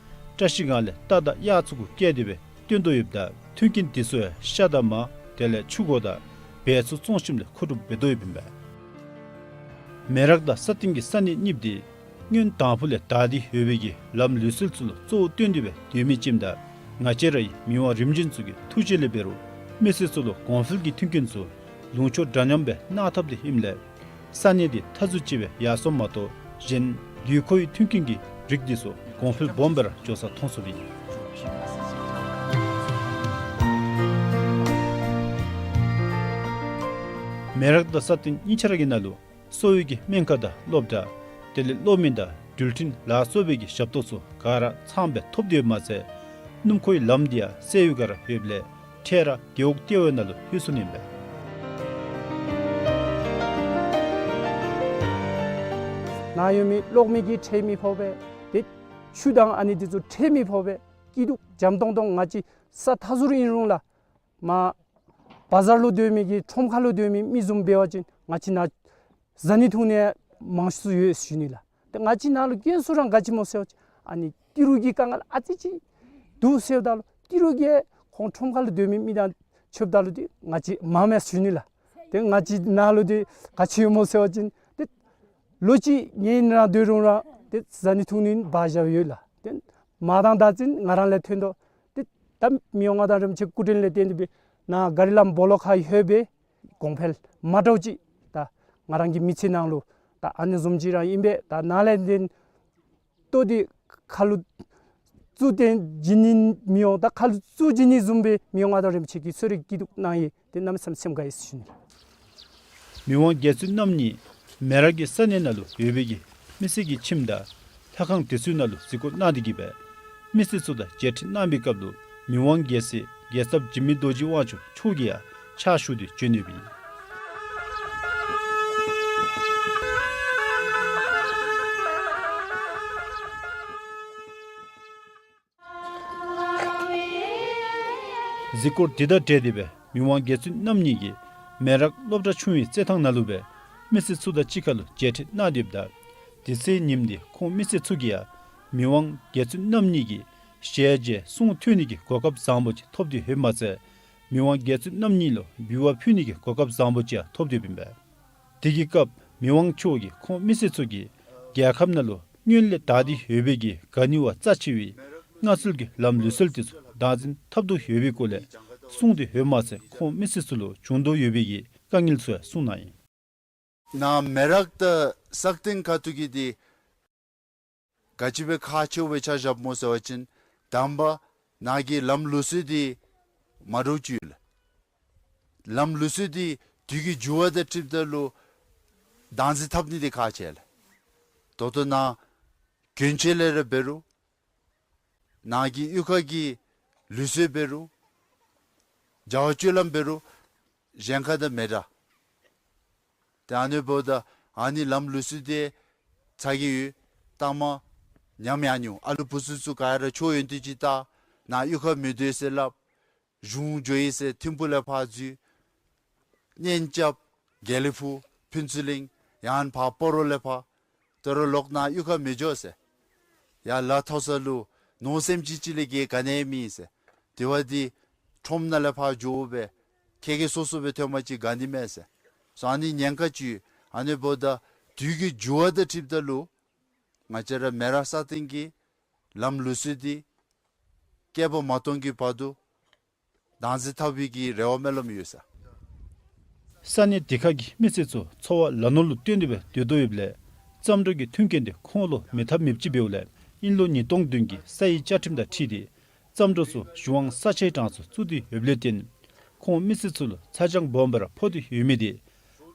བཀྲ་ཤིས་སྒང་ལས་རྟ་དང་གཡག་ཚུ་གུ་བཀལ་ཏེ་སྦེ་བཏོན་དོ་ཡོདཔ་ད་མཐུན་རྐྱེན་དེ་ཚུ་ཡང་ཤ་དང་མར་དེ་ལས་ཕྱུར་གོ་དང་བལ་ཚུ་བཙོང་ཞིནམ་ལས་མཁོ་སྒྲུབ་འབད་དོ་ཡོདཔ་ཨིན་པས། མེ་རག་དང་ས་སྟེང་གི་ས་གནས་གཉིསཔོ་དེ་སྔོན་དང་ཕུ་ལས་དར་ཏེ་ཡོད་པའི་གི་ལམ་ལུགས་སྲོལ་ཚུ་ལུ་གཙོ་བོ་བཏོན་ཏེ་སྦེ་སྡོད་མི་ཅིག་ཨིནམ་ད་ང་བཅས་རའི་མི་དབང་རིམ་བྱོན་ཚུ་གི་ཐུགས་རྗེ་ལས་འབད་རུང་མི་སེར་ཚུ་ལུ་གོང་འཕེལ་གྱི་མཐུན་རྐྱེན་ཚུ་ལུང་ཕྱོགས་འདྲ་མཉམ་སྦེ་གནང་ཐབས་དེ་ཨིནམ་ལས་ས་གནས་དེ་མཐའ་མཇུག་ཅིག་སྦེ་ཡར་སོངམ་མ་གཏོགས་གཞན་དགོས་མཁོའི་མཐུན་རྐྱེན་གྱི་རིགས་དེ་ཚུ་གོང་འཕེལ་སྦོམ་སྦེ་ར་འགྱོ་ས་མཐོང་ཚུགསཔ་ཨིན། མེ་རག་དང་ས་སྟེང་གཉིས་ཆ་ར་གི་ནང་ལུ་གསོ་བའི་གི་སྨན་ཁང་དང་སློབ་གྲྭ་དེ་ལས་གློག་མེ་དང་འགྲུལ་འཕྲིན་ལ་སོགས་པའི་གི་ཞབས་ཏོག་ཚུ་ག་ར་ཚངམ་སྦེ་ཐོབ་སྟེ་ཡོདཔ་མ་ཚད་སྣུམ་འཁོར་གྱི་ལམ་དེ་ཡང་སེལ་ཡུལ་ག་ར་ཡོདཔ་ལས་འཕྲལ་ར་རྒེད་འོག་ལྟེ་བའི་ནང་ལུ་ལྷོད་སོ་ནི་ཨིན་པས། ནཱ་ཡོད་མི་གློག་མེ་གིས་ཁྲལ་མི་ཕོག་པས། ཏེ་ཆུ་དང་ཨ་ནི་དེ་ཚུ་ཁྲལ་མི་ཕོག་པས། སྐྱིད་སྡུག་འཇམ་ཏོང་ཏོ་ང་བཅས་ས་མཐའ་ཟུར་ཨིན་རུང་ལགས། མར་བ་ཛར་ལུ་སྡོད་མི་གི་ཁྲོམ་ཁ་ལུ་སྡོད་མི་མི་བཟུམ་འབད་བ་ཅིན་ང་བཅས་ནཱ་བཟའ་ནི་འཐུང་ནི་མང་སུ་ཡོད་ཟེར་ཞུ་ནི་ལགས། ཏེ་ང་བཅས་ནཱ་ལུ་རྐྱེན་སུ་ར་ག་ཅི་སྨོ་ཟེར་བ་ཅིན་ཨ་ནི་ཏི་རུ་གི་དཀའ་ངལ་ཨ་ཙི་ཅིག་འདུག་ཟེརཝ་ད་ལུ་ཏི་རུ་གིས་ཁོང་ཁྲོམ་ཁ་ལུ་སྡོད་མི་མི་དང་ཕྱདཔ་ད་ལུ་ཏེ་ང་བཅས་མངམ་མས་ཟེར་ཞུ་ནི་ལགས། ཏེ་ང་བཅས་ནཱ་ལུ་ཏེ་ག་ཅི་ཡོད་སྨོ་ཟེར་བ་ཅིན་ཏེ་ལོ་གཅིག་ངེའི་ནང་སྡོད་རུང་ར་ཏེ་བཟའ་ནི་འཐུང་ནི་འབག་བཞགཔ་ཡོད་ལགས། ཏེ་མར་དང་ད་ཅིན་ང་ར་ལས་ཐོན་དོ། ཏེ་ད་མི་དབང་མངའ་བདག་རིན་པོ་ཆེ་སྐུ་དྲིན་ལས་བརྟེན་ཏེ་སྦེ་ནཱ་གཱ་རི་ལམ་སྦོ་ལོགས་ཁར་ཡོད་པའི་གོང་འཕེལ་མ་འདྲཝ་ཅིག་ད་ང་རང་གི་མི་ཚེ་ནང་ལུ་ད་ཨ་ནི་བཟུམ་ཅིག་ར་ཨིན་པས། ད་ནཱ་ལས་ཏེ་ལྟོ་འདི་ཁ་ལུ་བཙུགས་ཏེ་བྱིན་ནི་མི་འོང་། ད་ཁ་ལུ་བཙུགས་བྱིན་ནི་བཟུམ་སྦེ་མི་དབང་མངའ་བདག་རིན་པོ་ཆེ་གིས་གསོ་རིག་སྐྱིད་སྡུག་གནང་ཡི། ཏེ་གནམ་མེད་ས་མེད་སེམས་དགའ་ཡི་ཟེར་ཞུ་ནི། མི་དབང་རྒྱལ་བཙུན་རྣམ་གཉིས་མེ་རག་གི་ས་གནས་ནང་ལུ་ཡོད་པའི་གི་མི་སེར་གྱི་ཁྱིམ་དང་ལྷ་ཁང་དེ་ཚུ་ནང་ལུ་གཟིགས་སྐོར་གནང་སྟེ་གི་སྦེ་མི་སེར་ཚུ་དང་མཇལ་འཕྲད་གནང་བའི་སྐབས་ལུ་མི་དབང་རྒྱལ་སྲས་རྒྱལ་ཚབ་འཇིགས་མེད་རྡོ་རྗེ་དབང་ཕྱུག་མཆོག་གིས་ཡང་ཕྱག་ཞུ་སྟེ་བྱོན་ཡོདཔ་ཨིན། གཟིགས་སྐོར་འདི་དང་འབྲེལ་ཏེ་སྦེ་མི་དབང་རྒྱལ་བཙུན་རྣམ་གཉིས་ཀྱིས་མེ་རག་སློབ་གྲྭ་ཆུང་བའི་རྩེད་ཐང་ནང་ལུ་སྦེ་མི་སེར་ཚུ་དང་གཅིག་ཁར་ལུ་མཇལ་འཕྲད་གནང་སྟེ་ཡོདཔ་ད་དེ་ཚེ་ཉིནམ་འདི་ཁོང་མི་སེར་ཚུ་གིས་ཡང་མི་དབང་རྒྱལ་བཙུན་རྣམ་གཉིས་ཀྱི་ཞལ་མཇལ་གསུང་ཐོས་ནི་གི་གོ་སྐབས་བཟང་པོ་ཅིག་ཐོབ་སྟེ་ཡོདཔ་མ་ཚད་མི་དབང་རྒྱལ་བཙུན་རྣམ་གཉིས་ལུ་འབུལ་བ་ཕུལ་ནི་གི་གོ་སྐབས་བཟང་པོ་ཅིག་ཡང་ཐོབ་སྟེ་ཡོདཔ་ཨིན་པས། དེ་གི་སྐབས་མི་དབང་མཆོག་གིས་ཁོང་མི་སེར་ཚུ་གིས་རྒྱལ་ཁབ་ནང་ལུ་སྔོན་ལས་དར་ཏེ་ཡོད་པའི་གི་ག་ནི་བ་རྩ་ཆེ་བའི་སྔར་སྲོལ་གྱི་ལམ་ལུགས་སྲོལ་དེ་ཚུ་བདག་འཛིན་འཐབ་དོ་ཡོད་པའི་སྐོར་ལས་གསུངས་ཏེ་ཡོདཔ་མ་ཚད་ཁོང་མི་སེར་ཚུ་ལུ་བྱུང་དོ་ཡོད་པའི་གི་དཀའ་ངལ་ཚུ་ཡང་གསུངས་གནང་ཡི། ནཱ་མེ་རག་དང་སག་སྟེང་ཁ་ཐུག་གི་འདི་ག་ཅི་སྦེ་ཁག་ཆེཝ་སྦེ་ཆ་བཞགཔ་སྨོ་ཟེར་བ་ཅིན་དང་པ་ནཱ་གི་ལམ་ལུགས་སྲོལ་འདི་མ་འདྲཝ་ཅིག་ཡོད་ལགས། ལམ་ལུགས་སྲོལ་འདི་དུས་ཀྱི་འགྱུར་བ་དང་འཁྲིལཝ་ད་ལུ་བདག་འཛིན་འཐབ་ནི་འདི་ཁག་ཆེ་ལགས། ད་ལྟོ་ནཱ་གྱོན་ཆས་ལས་ར་འབད་རུང་ནཱ་གི་གཡུས་ཁ་གི་ལུགས་སྲོལ་འབད་རུང་བྱ་བ་སྤྱོད་ལམ་འབད་རུང་གཞན་ཁ་དང་མི་འདྲ། ཏེ་ཨ་ནི་འབདཝ་ད་ཨ་ནི་ལམ་ལུགས་སྲོལ་འདི་ཚ་གྱང་ཡོད། ལྟག་མ་ཉམས་ཡར་འགྱོ། ཨ་ལུ་བུ་ཚུ་ཚུ་ག་ར་ཆོས་ཡོན་ཏན་ཅིག་བལྟ། ནཱ་གཡུས་ཁར་མི་སྡོད་ཟེར་སླབ། གཞུང་འགྱོ་ཡི་ཟེར་ཐིམ་ཕུག་ལས་ཕར་འཛུལ། གཉེན་རྐྱབ། དགེ་ལེགས་ཕུག། ཕུན་ཚོགས་གླིང་། ཡང་ཕར་སྤ་རོ་ལས་ཕར། དོ་རུང་ལོག་ནཱ་གཡུས་ཁར་མི་འགྱོ་ཟེར། ཡར་ལ་མཐོ་ས་ལུ་ནོར་སེམས་ཅན་ཅིག་ལས་བརྒལ་ག་ནི་ཡང་མེད་ཟེར། དེ་བ་འདི་ཁྲོམ་ནང་ལས་ཕར་འགྱོཝ་སྦེ་ཁྱེད་ཁྱེད་སོ་སོ་སྦེ་ཐོན་པ་ཅིན་དགའ་ནི་མས་ཟེར། སོ་ཨ་ནི་ཉེན་ཁ་ཅིག་ཡོད། ཨ་ནི་འབདཝ་ད་དུས་ཀྱི་འགྱུར་བ་དང་འཁྲིལཝ་ད་ལུ་ང་བཅས་ར་མེ་རག་སག་སྟེང་གི་ལམ་ལུགས་སྲོལ་འདི་བསྐལ་པ་མ་སྟོང་གི་བར་དུ་བདག་འཛིན་འཐབ་པའི་གི་རེ་བ་སྨོན་ལམ་ཡོད་ཟེར། ས་གནས་དེ་ཁ་གི་མི་སེར་ཚུ་འཚོ་བ་ལ་ནོར་ལུ་བརྟེན་ཏེ་སྦེ་སྡོད་དོ་ཡོདཔ་ལས་བརྩམས་སྒྲུང་གི་མཐུན་རྐྱེན་འདི་ཁོང་ལུ་མེད་ཐབས་མེདཔ་ཅིག་འབདཝ་ལས་དབྱིན་ལོ་ཉིས་སྟོང་བདུན་གྱི་ས་ཡི་བཅའ་ཁྲིམས་དང་འཁྲིལ་ཏེ་བརྩམས་སྒྲུང་ཚུ་གཞུང་དབང་ས་ཆའི་གྲངས་སུ་བཙུགས་ཏེ་ཡོདཔ་ལས་བརྟེན་ཁོང་མི་སེར་ཚུ་ལུ་ཚ་གྱང་སྦོམ་སྦེ་ར་ཕོག་སྟེ་ཡོད་མི་འདི་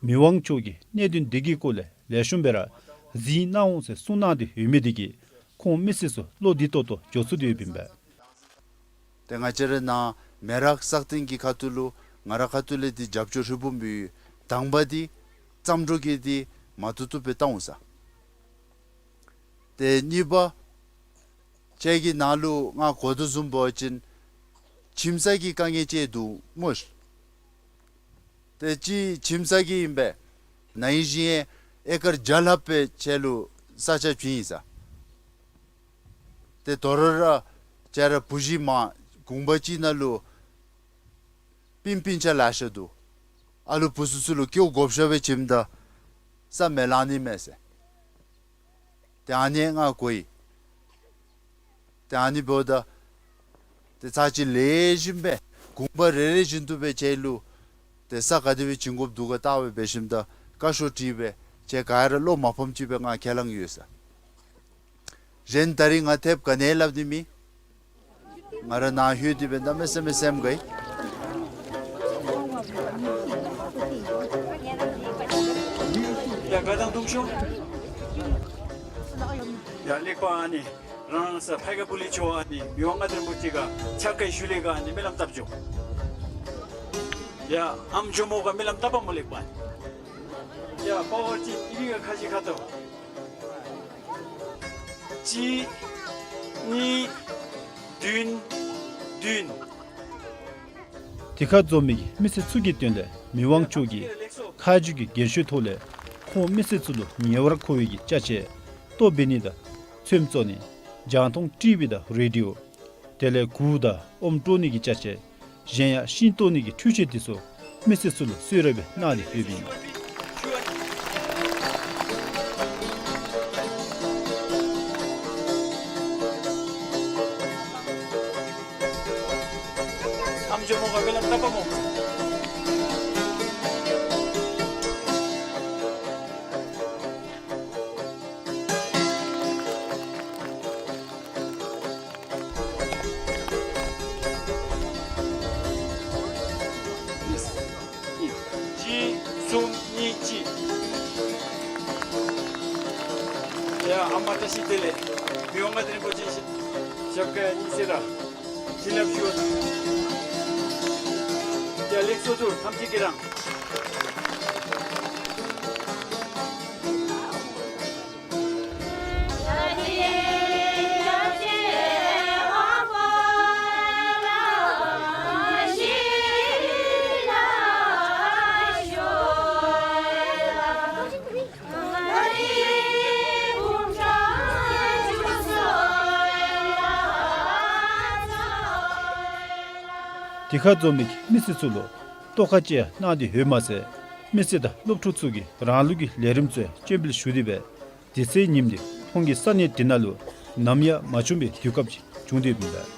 མི་དབང་མཆོག་གིས་གནད་དོན་འདི་གི་སྐོར་ལས་ལེགས་ཤོམ་སྦེ་ར་གཟིགས་གནང་འོང་ཟེར་གསུངས་གནང་སྟེ་ཡོད་མི་འདི་གིས་ཁོང་མི་སེར་ཚུ་བློ་བདེ་ཏོག་ཏོ་འགྱོ་ཚུགས་ཏེ་ཡོདཔ་ཨིན་པས། ཏེ་ང་བཅས་ར་ནཱ་མེ་རག་སག་སྟེང་གི་ཁ་ཐུག་ལུ་ང་ར་ཁ་ཐུག་ལས་འདི་རྒྱབ་སྐྱོར་ཧྲིལ་བུམ་སྦེ་ཡོད། དང་པ་འདི་བརྩམས་སྒྲུང་གི་འདི་མ་བཏུབ་བཏུབ་སྦེ་བཏང་འོང་ཟེར། ཏེ་གཉིས་པ་ཁྱེད་ཀྱིས་ནཱ་ལུ་ང་གོ་དོ་བཟུམ་འབད་བ་ཅིན་ཁྱིམ་ཚང་གི་དཀའ་ངལ་ཅིག་འདུག་སྨོ། ཏེ་ཅིག་ཁྱིམ་ཚང་གི་ཨིན་པས། ན་ཧིང་བཞིན་ཨེ་ཀར་བརྒྱ་ལྷགཔ་སྦེ་ཁྱེད་ལུ་ས་ཆ་བྱིན་ཡི་ཟེར། ཏེ་དོ་རུང་ར་ཁྱེད་ར་བུ་གཞི་མ་གུང་པ་ཅིག་ནང་ལུ་སྤུན་སྤུན་ཆ་ལེ་ཤ་འདུག། ཨ་ལུ་བུ་ཚུ་ཚུ་ལུ་སྐྱེཝ་བགོ་བཤའ་སྦེ་བྱིནམ་ད་ས་མེད་ལང་ནི་མས་ཟེར། ཏེ་ཨ་ནི་ང་གོ་ཡི། ཏེ་ཨ་ནི་འབདཝ་ད་ཏེ་ཚར་གཅིག་ལེགས་ཤོམ་སྦེ་གུང་པ་རེ་རེ་བཞིན་དུ་སྦེ་ཁྱེད་ལུ་ཏེ་ས་ག་དེ་སྦེ་བྱིན་དགོཔ་འདུག་ག་བལྟ་སྦེ་འབད་ཞིནམ་ད་བཀའ་ཤོག་བྲིས་སྦེ་ཁྱེད་ག་ར་བློ་མ་ཕམ་ཅིག་སྦེ་ང་ཁས་བླངས་ཡོད་ཟེར། གཞན་ད་རིས་ང་ཐེབས་ག་ནི་སླབ་ནི་མེད། ང་ར་ནཱ་ལྷོད་དེ་སྦེ་གནམ་མེད་ས་མེད་སེམས་དགའ་ཡི། ཡ་ག་དང་དུང་ཤོ། ཡ་ལེགས་པ་ཨ་ནི་རང་རང་ས་ཕའི་ཁ་ཕུལ་ལེ་ཆོ། ཨ་ནི་མི་དབང་མངའ་བདག་རིན་པོ་ཆེ་ག་ཕྱག་ཁར་ཞུ་ལེ་ག་ཨ་ནི་སྨོན་ལམ་བཏབ་ཆོ། ཡ་ཨམ་ཇོ་མོ་ག་སྨོན་ལམ་བཏབ་པ་སྨོ་ལེགས་པ་ཨ་ནི། ཡ་པ་ཝར་ཅིག་ཨི་བི་ག་ཁ་ཅིག་ཁ་ཐོབ། གཅིག་གཉིས་བདུན་བདུན། དེ་ཁར་འཛོམས་མི་གི་མི་སེར་ཚུ་གི་དོན་ལས་མི་དབང་མཆོག་གིས་ཁ་རྗེ་གི་རྒྱན་ཤོག་ཐོག་ལས་ཁོང་མི་སེར་ཚུ་ལུ་ཉེ་བར་མཁོ་བའི་གི་ཅ་ཆས་ལྟོ་འབད་ནི་དང་ཚོདམ་བཙོང་ནི་རྒྱང་མཐོང་ཊི་བི་དང་རེ་ཌི་ཡོ་དེ་ལས་གུར་དང་ཨོམ་དཀྲོལ་ནི་གི་ཅ་ཆས་གཞན་ཡང་ཤིང་བཏོག་ནི་གི་འཕྲུལ་ཆས་དེ་ཚུ་མི་སེར་ཚུ་ལུ་གསོལ་རས་སྦེ་གནང་ནི་ཡོདཔ་ཨིན། ཨམ་ཇོ་མོ་ག་སྨོན་ལམ་བཏབ་པ་སྨོ། གཅིག་གསུམ་གཉིས་གཅིག། ཡ་ཨ་མ་བཀྲ་ཤིས་བདེ་ལེགས། མི་དབང་མངའ་བདག་རིན་པོ་ཆེ་ཞབས་སྐྱེལ་ཨིན་ཟེར་ར་བྱིན་རླབས་ཞུ། ཡ་ལེགས་སོ་ཐུགས་ཐམས་ཅད་ཀྱིས་རང་། དེ་ཁར་འཛོམས་མི་གི་མི་སེར་ཚུ་ལུ་ཏོག་ཁ་ཅིག་ཡང་གནང་སྟེ་ཡོདཔ་མ་ཚད་མི་སེར་དང་སློབ་ཕྲུག་ཚུ་གིས་རང་ལུགས་ཀྱི་ལས་རིམ་ཚུ་ཡང་སྤྱན་འབུལ་ཞུ་སྟེ་སྦེ་དེ་ཚེ་ཉིནམ་འདི་ཁོང་གི་ས་གནས་དེ་ནང་ལུ་ནམ་ཡང་མ་བྱུང་བའི་དུས་སྐབས་ཅིག་བྱུང་སྟེ་ཡོདཔ་ཨིན་པས།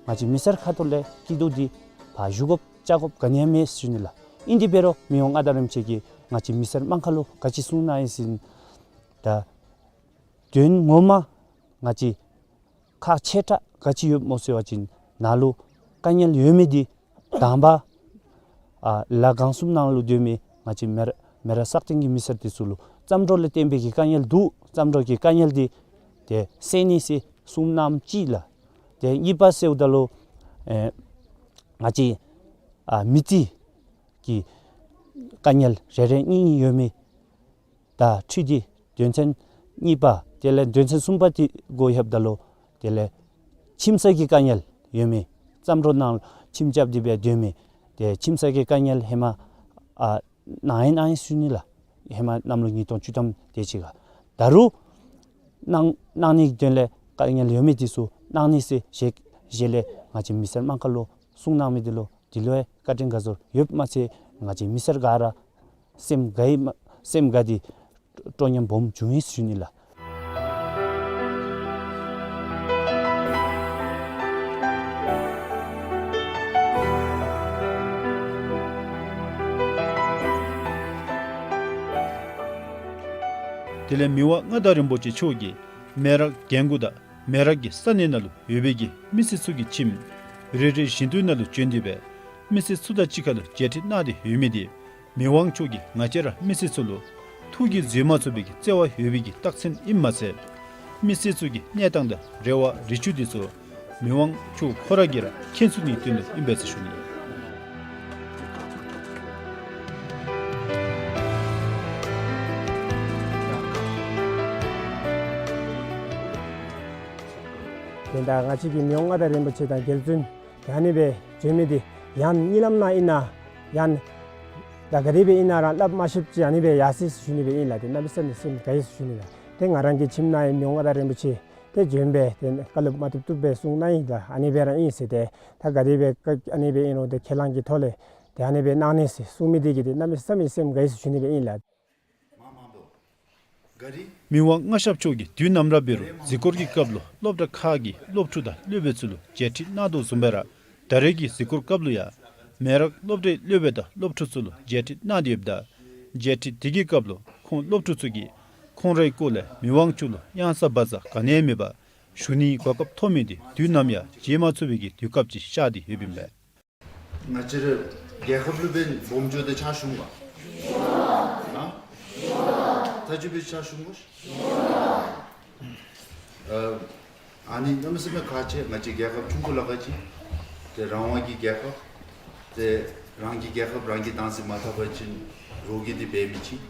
ང་བཅས་མི་སེར་ཁ་ཐུག་ལས་སྐྱིད་སྡུག་འདི་ཕར་ཞུ་དགོཔ་བཅར་དགོཔ་ག་ནི་ཡང་མེད་ཟེར་ཞུ་ནི་ལགས། ཨིན་དེ་འབད་རུང་མི་དབང་མངའ་བདག་རིན་པོ་ཆེ་གིས་ང་བཅས་མི་སེར་དམངས་ཁར་ལུ་ག་ཅི་གསུང་གནང་ཡི་ཟེར་ན། ད་དོན་ངོ་མ་ང་བཅས་ཁག་ཆེ་དྲགས་ག་ཅི་ཡོདཔ་སྨོ་ཟེར་བ་ཅིན་ནཱ་ལུ་དཀའ་ངལ་ཡོད་མི་འདི་དང་པ་ཨ་ལ་གང་གསུམ་ནང་ལུ་སྡོད་མི་ང་བཅས་མེ་ར་མེ་རག་སག་སྟེང་གི་མི་སེར་འདི་ཚུ་ལུ་རྩམ་དྲོད་ལས་བརྟེན་པའི་གི་དཀའ་ངལ་འདུག། རྩམ་དྲོད་ཀྱི་དཀའ་ངལ་འདི་ཏེ་སེལ་ནི་ཟེར་གསུང་གནངམ་ཅིག་ལགས། ཏེ་གཉིས་པ་ཟེརཝ་ད་ལུ་ཨེ་ང་བཅས་ཨ་མི་རྩིས་ཀྱི་དཀའ་ངལ་རེ་རེ་གཉིས་གཉིས་ཡོད་མི་དང་འཁྲིལ་ཏེ་དོན་ཚན་གཉིས་པ་དེ་ལས་དོན་ཚན་གསུམ་པ་དེ་གུ་ལྷོདཔ་ད་ལུ་དེ་ལས་ཁྱིམ་ས་གི་དཀའ་ངལ་ཡོད་མི་རྩམ་དྲོད་ནང་ཁྱིམ་རྐྱབ་སྟེ་སྦེ་སྡོད་མི་ཏེ་ཁྱིམ་ས་གི་དཀའ་ངལ་ཧེ་མ་ཨ་གནང་ཡི་གནང་ཡི་ཟེར་ཞུ་ནི་ལགས། ཧེ་མ་གནམ་ལོ་ཉིས་སྟོང་བཅུ་ཐམ་དེ་ཅིག་ཁར། ད་རུང་གནང་གནང་ནི་གི་དོན་ལས་དཀའ་ངལ་ཡོད་མི་འདི་ཚུ་གནང་ནི་ཟེར་ཞལ་ཞལ་ལས་ང་བཅས་མི་སེར་དམངས་ཁར་ལུ་གསུང་གནང་མི་འདི་ལུ་འདི་ལུ་ཡང་བཀའ་དྲིན་དགའ་ཚོར་ཡོདཔ་མ་ཚད་ང་བཅས་མི་སེར་ག་ར་སེམས་དགའ་ཡི་མ་སེམས་དགའ་སྟེ་སྤྲོ་ཉམས་སྦོམ་བྱུང་ཡི་ཟེར་ཞུ་ནི་ལགས། དེ་ལས་མི་དབང་མངའ་བདག་རིན་པོ་ཆེ་མཆོག་གིས་མེ་རག་རྒན་གོག་དང་མེ་རག་གི་ས་གནས་ནང་ལུ་ཡོད་པའི་གི་མི་སེར་ཚུ་གི་ཁྱིམ་རེ་རེ་བཞིན་དུ་ནང་ལུ་བྱོན་ཏེ་སྦེ་མི་སེར་ཚུ་དང་གཅིག་ཁར་ལུ་མཇལ་འཕྲད་གནང་སྟེ་ཡོད་མི་འདི་མི་དབང་མཆོག་གིས་ང་བཅས་ར་མི་སེར་ཚུ་ལུ་ཐུགས་ཀྱིས་བཟོད་མ་ཚུགས་པའི་གི་བརྩེ་བ་ཡོད་པའི་གི་རྟགས་མཚན་ཨིནམ་མ་ཚད་མི་སེར་ཚུ་གི་གནས་སྟངས་དང་རེ་བ་རེ་ཆེ་འདི་ཚུ་མི་དབང་མཆོག་ཁོ་ར་གིས་ར་མཁྱེན་ཚུགས་ནིའི་དོན་ལུ་ཨིན་པས་ཟེར་ཞུ་ནི། དེ་ལས་ང་བཅས་ཀྱི་མི་དབང་མངའ་བདག་རིན་པོ་ཆེ་དང་རྒྱལ་བཙུན་ཨ་ནི་སྦེ་བྱོན་མི་འདི་ཡང་གཉིད་ལམ་ནང་ཨིན་ན་ཡང་ད་ག་དེ་སྦེ་ཨིན་ན་ར་སླབ་མ་ཤེསཔ་ཅིག་ཨ་ནི་སྦེ་ཡར་སོ་ཡི་ཟེར་ཞུ་ནི་སྦེ་ཨིན་ལགས། ཏེ་གནམ་མེད་ས་མེད་སེམས་དགའ་ཡི་ཟེར་ཞུ་ནི་ལགས། ཏེ་ང་རང་གི་ཁྱིམ་ནང་ཡང་མི་དབང་མངའ་བདག་རིན་པོ་ཆེ་ཏེ་བྱོན་སྦེ་ཏེ་བཀའ་སློབ་མ་བཏུབ་བཏུབ་སྦེ་གསུང་གནང་ཡི་ལགས། ཨ་ནི་སྦེ་ར་ཨིན་ཟེར། ཏེ་ད་ག་དེ་སྦེ་ཨ་ནི་སྦེ་ཨིན་རུང་ཏེ་ཁས་བླངས་ཀྱི་ཐོག་ལས་ཏེ་ཨ་ནི་སྦེ་གནང་ནི་ཟེར་གསུང་མི་འདི་གིས་ཏེ་གནམ་མེད་ས་མེད་སེམས་དགའ་ཡི་ཟེར་ཞུ་ནི་སྦེ་ཨིན་ལགས། མི་དབང་མངའ་ཞབས་མཆོག་གིས་དུས་ནམ་ར་འབད་རུང་གཟིགས་སྐོར་གྱི་སྐབས་ལུ་སློབ་གྲྭ་ཁག་གི་སློབ་ཕྲུག་དང་སློབ་དཔོན་ཚུ་ལུ་མཇལ་འཕྲད་གནང་དོ་བཟུམ་སྦེ་ར་ད་རེས་ཀྱི་གཟིགས་སྐོར་སྐབས་ལུ་ཡང་མེ་རག་སློབ་གྲྭའི་སློབ་དཔོན་དང་སློབ་ཕྲུག་ཚུ་ལུ་མཇལ་འཕྲད་གནང་སྟེ་ཡོདཔ་ད་མཇལ་འཕྲད་དེ་གི་སྐབས་ལུ་ཁོང་སློབ་ཕྲུག་ཚུ་གིས་ཁོང་རའི་སྐོར་ལས་མི་དབང་མཆོག་ལུ་གཡང་ས་བག་ཚ་ག་ནི་ཡང་མེད་པར་ཞུ་ནིའི་གོ་སྐབས་ཐོབ་མི་འདི་དུས་ནམ་ཡང་བརྗེད་མ་ཚུགས་པའི་གི་དུས་སྐབས་ཅིག་ཤར་ཏེ་ཡོདཔ་ཨིན་པས། ང་བཅས་ར་རྒྱལ་ཁབ་ལུ་འབད་སྦོམ་འགྱོ་སྟེ་ཕྱག་ཞུ་འོང་ག། ཨ་ད་ཅི་འབད་ཕྱག་ཞུ་འོང་ག། ཨ་ཨ་ནི་གནམ་མེད་ས་མེད་ཁག་ཆེ། ང་བཅས་རྒྱལ་ཁབ་ཆུང་ཀུ་ལ་ཁག་ཆེ། ཏེ་རང་དབང་གི་རྒྱལ་ཁབ། ཏེ་རང་གི་རྒྱལ་ཁབ་རང་གིས་བདག་འཛིན་མ་འཐབ་པ་ཅིན་རོགས་ཀྱིས་འདི་འབད་མི་ཅིག།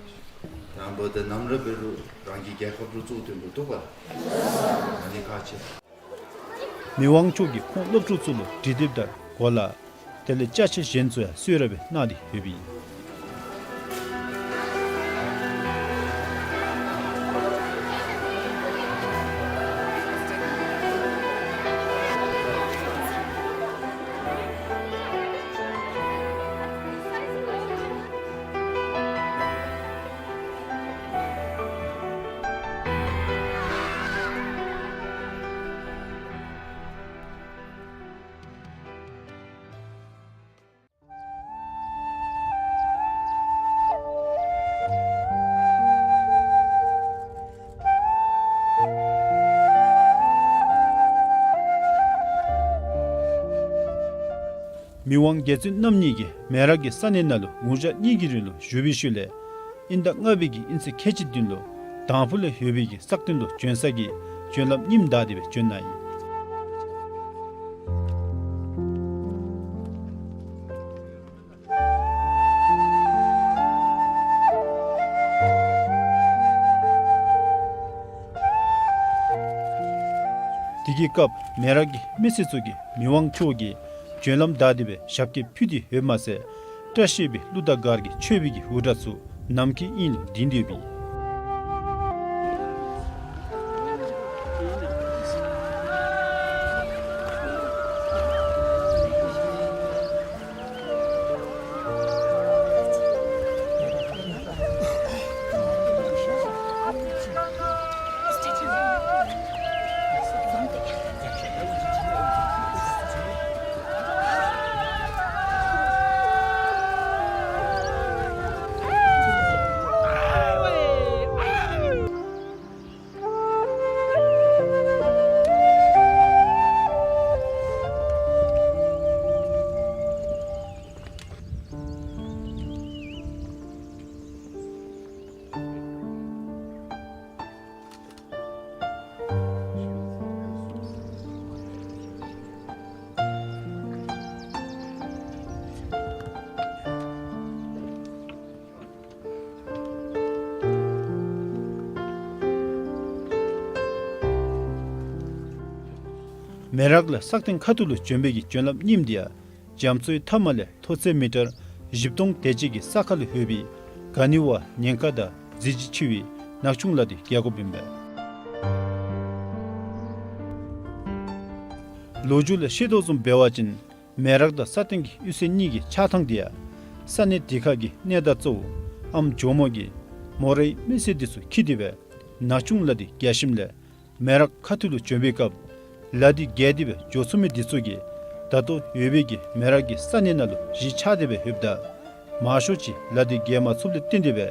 དང་པ་ཏེ་ནམ་ར་འབད་རུང་རང་གི་རྒྱལ་ཁབ་ལུ་གཙོ་བོ་བཏོན་དགོཔ་འདུག་ག། ཨ་ནི་ཁག་ཆེ། མི་དབང་མཆོག་གིས་ཁོང་སློབ་ཕྲུག་ཚུ་ལུ་འབྲི་དེབ་དང་གོ་ལ་དེ་ལས་ཅ་ཆས་གཞན་ཚུ་ཡང་གསོལ་རས་སྦེ་གནང་སྟེ་ཡོདཔ་ཨིན། མི་དབང་རྒྱལ་བཙུན་རྣམ་གཉིས་ཀྱིས་མེ་རག་གི་ས་གནས་ནང་ལུ་ངུ་ཞག་གཉིས་ཀྱི་རིང་ལུ་བཞུགས་པའི་ཤུལ་ལས་དབྱིན་ཟླ་ལྔ་པའི་གི་དབྱིན་ཚེས་ཁལ་གཅིག་བདུན་ལུ་དང་ཕུ་ལས་ཡོད་པའི་གི་སག་སྟེང་ལུ་བྱོན་ས་གི་བྱོན་ལམ་རྙིངམ་བདའ་སྟེ་སྦེ་བྱོན་གནང་ཡི། དེ་གི་སྐབས་མེ་རག་གི་མི་སེར་ཚུ་གིས་མི་དབང་མཆོག་གིས་བྱོན་ལམ་བདའ་སྟེ་སྦེ་ཞབས་སྐྱེལ་ཕུལ་ཏེ་ཡོདཔ་མ་ཚད་བཀྲ་ཤིས་པའི་གླུ་དང་སྒར་གྱི་མཆོད་པའི་གི་འུར་སྒྲ་ཚུ་ནམ་མཁའི་དབྱིངས་ལུ་ལྡིང་སྟེ་ཡོདཔ་ཨིན། མེ་རག་ལས་སག་སྟེང་ཁ་ཐུག་ལུ་བྱོན་པའི་གི་བྱོན་ལམ་རྙིངམ་དེ་ཡང་རྒྱ་མཚོའི་མཐའམ་ལས་མཐོ་ཚད་མི་ཊར་བཞི་སྟོང་དེ་ཅིག་གི་ས་ཁ་ལུ་ཡོད་པའི་ག་ནི་བ་ཉེན་ཁ་དང་རྫས་ཀྱིས་ཕྱི་བའི་ནག་ཆུང་ལ་དེ་རྒལ་དགོཔ་ཨིན་པས། ལོ་རྒྱུས་ལས་ཤེས་དོ་བཟུམ་འབད་བ་ཅིན་མེ་རག་དང་སག་སྟེང་གི་གཡུས་ཚན་གཉིས་ཀྱི་ཆགས་ཐངས་དེ་ཡང་ས་གནས་དེ་ཁ་གི་གནས་བདག་གཙོ་བོ་ཨམ་ཇོ་མོ་གིས་མོ་རའི་མི་སེར་དེ་ཚུ་འཁྱིད་དེ་སྦེ་ནག་ཆུང་ལ་དེ་རྒལ་ཞིནམ་ལས་མེ་རག་ཁ་ཐུག་ལུ་བྱོན་པའི་སྐབས་ལ་དེ་རྒལ་ཏེ་སྦེ་འགྱོ་ཚུགས་མི་དེ་ཚུ་གིས་ད་ལྟོ་ཡོད་པའི་གི་མེ་རག་གི་ས་གནས་ནང་ལུ་གཞིས་ཆགས་ཏེ་སྦེ་ཡོདཔ་ད་མང་ཤོས་ཅིག་ལ་དེ་རྒལ་མ་ཚུགསཔ་ལས་བརྟེན་ཏེ་སྦེ་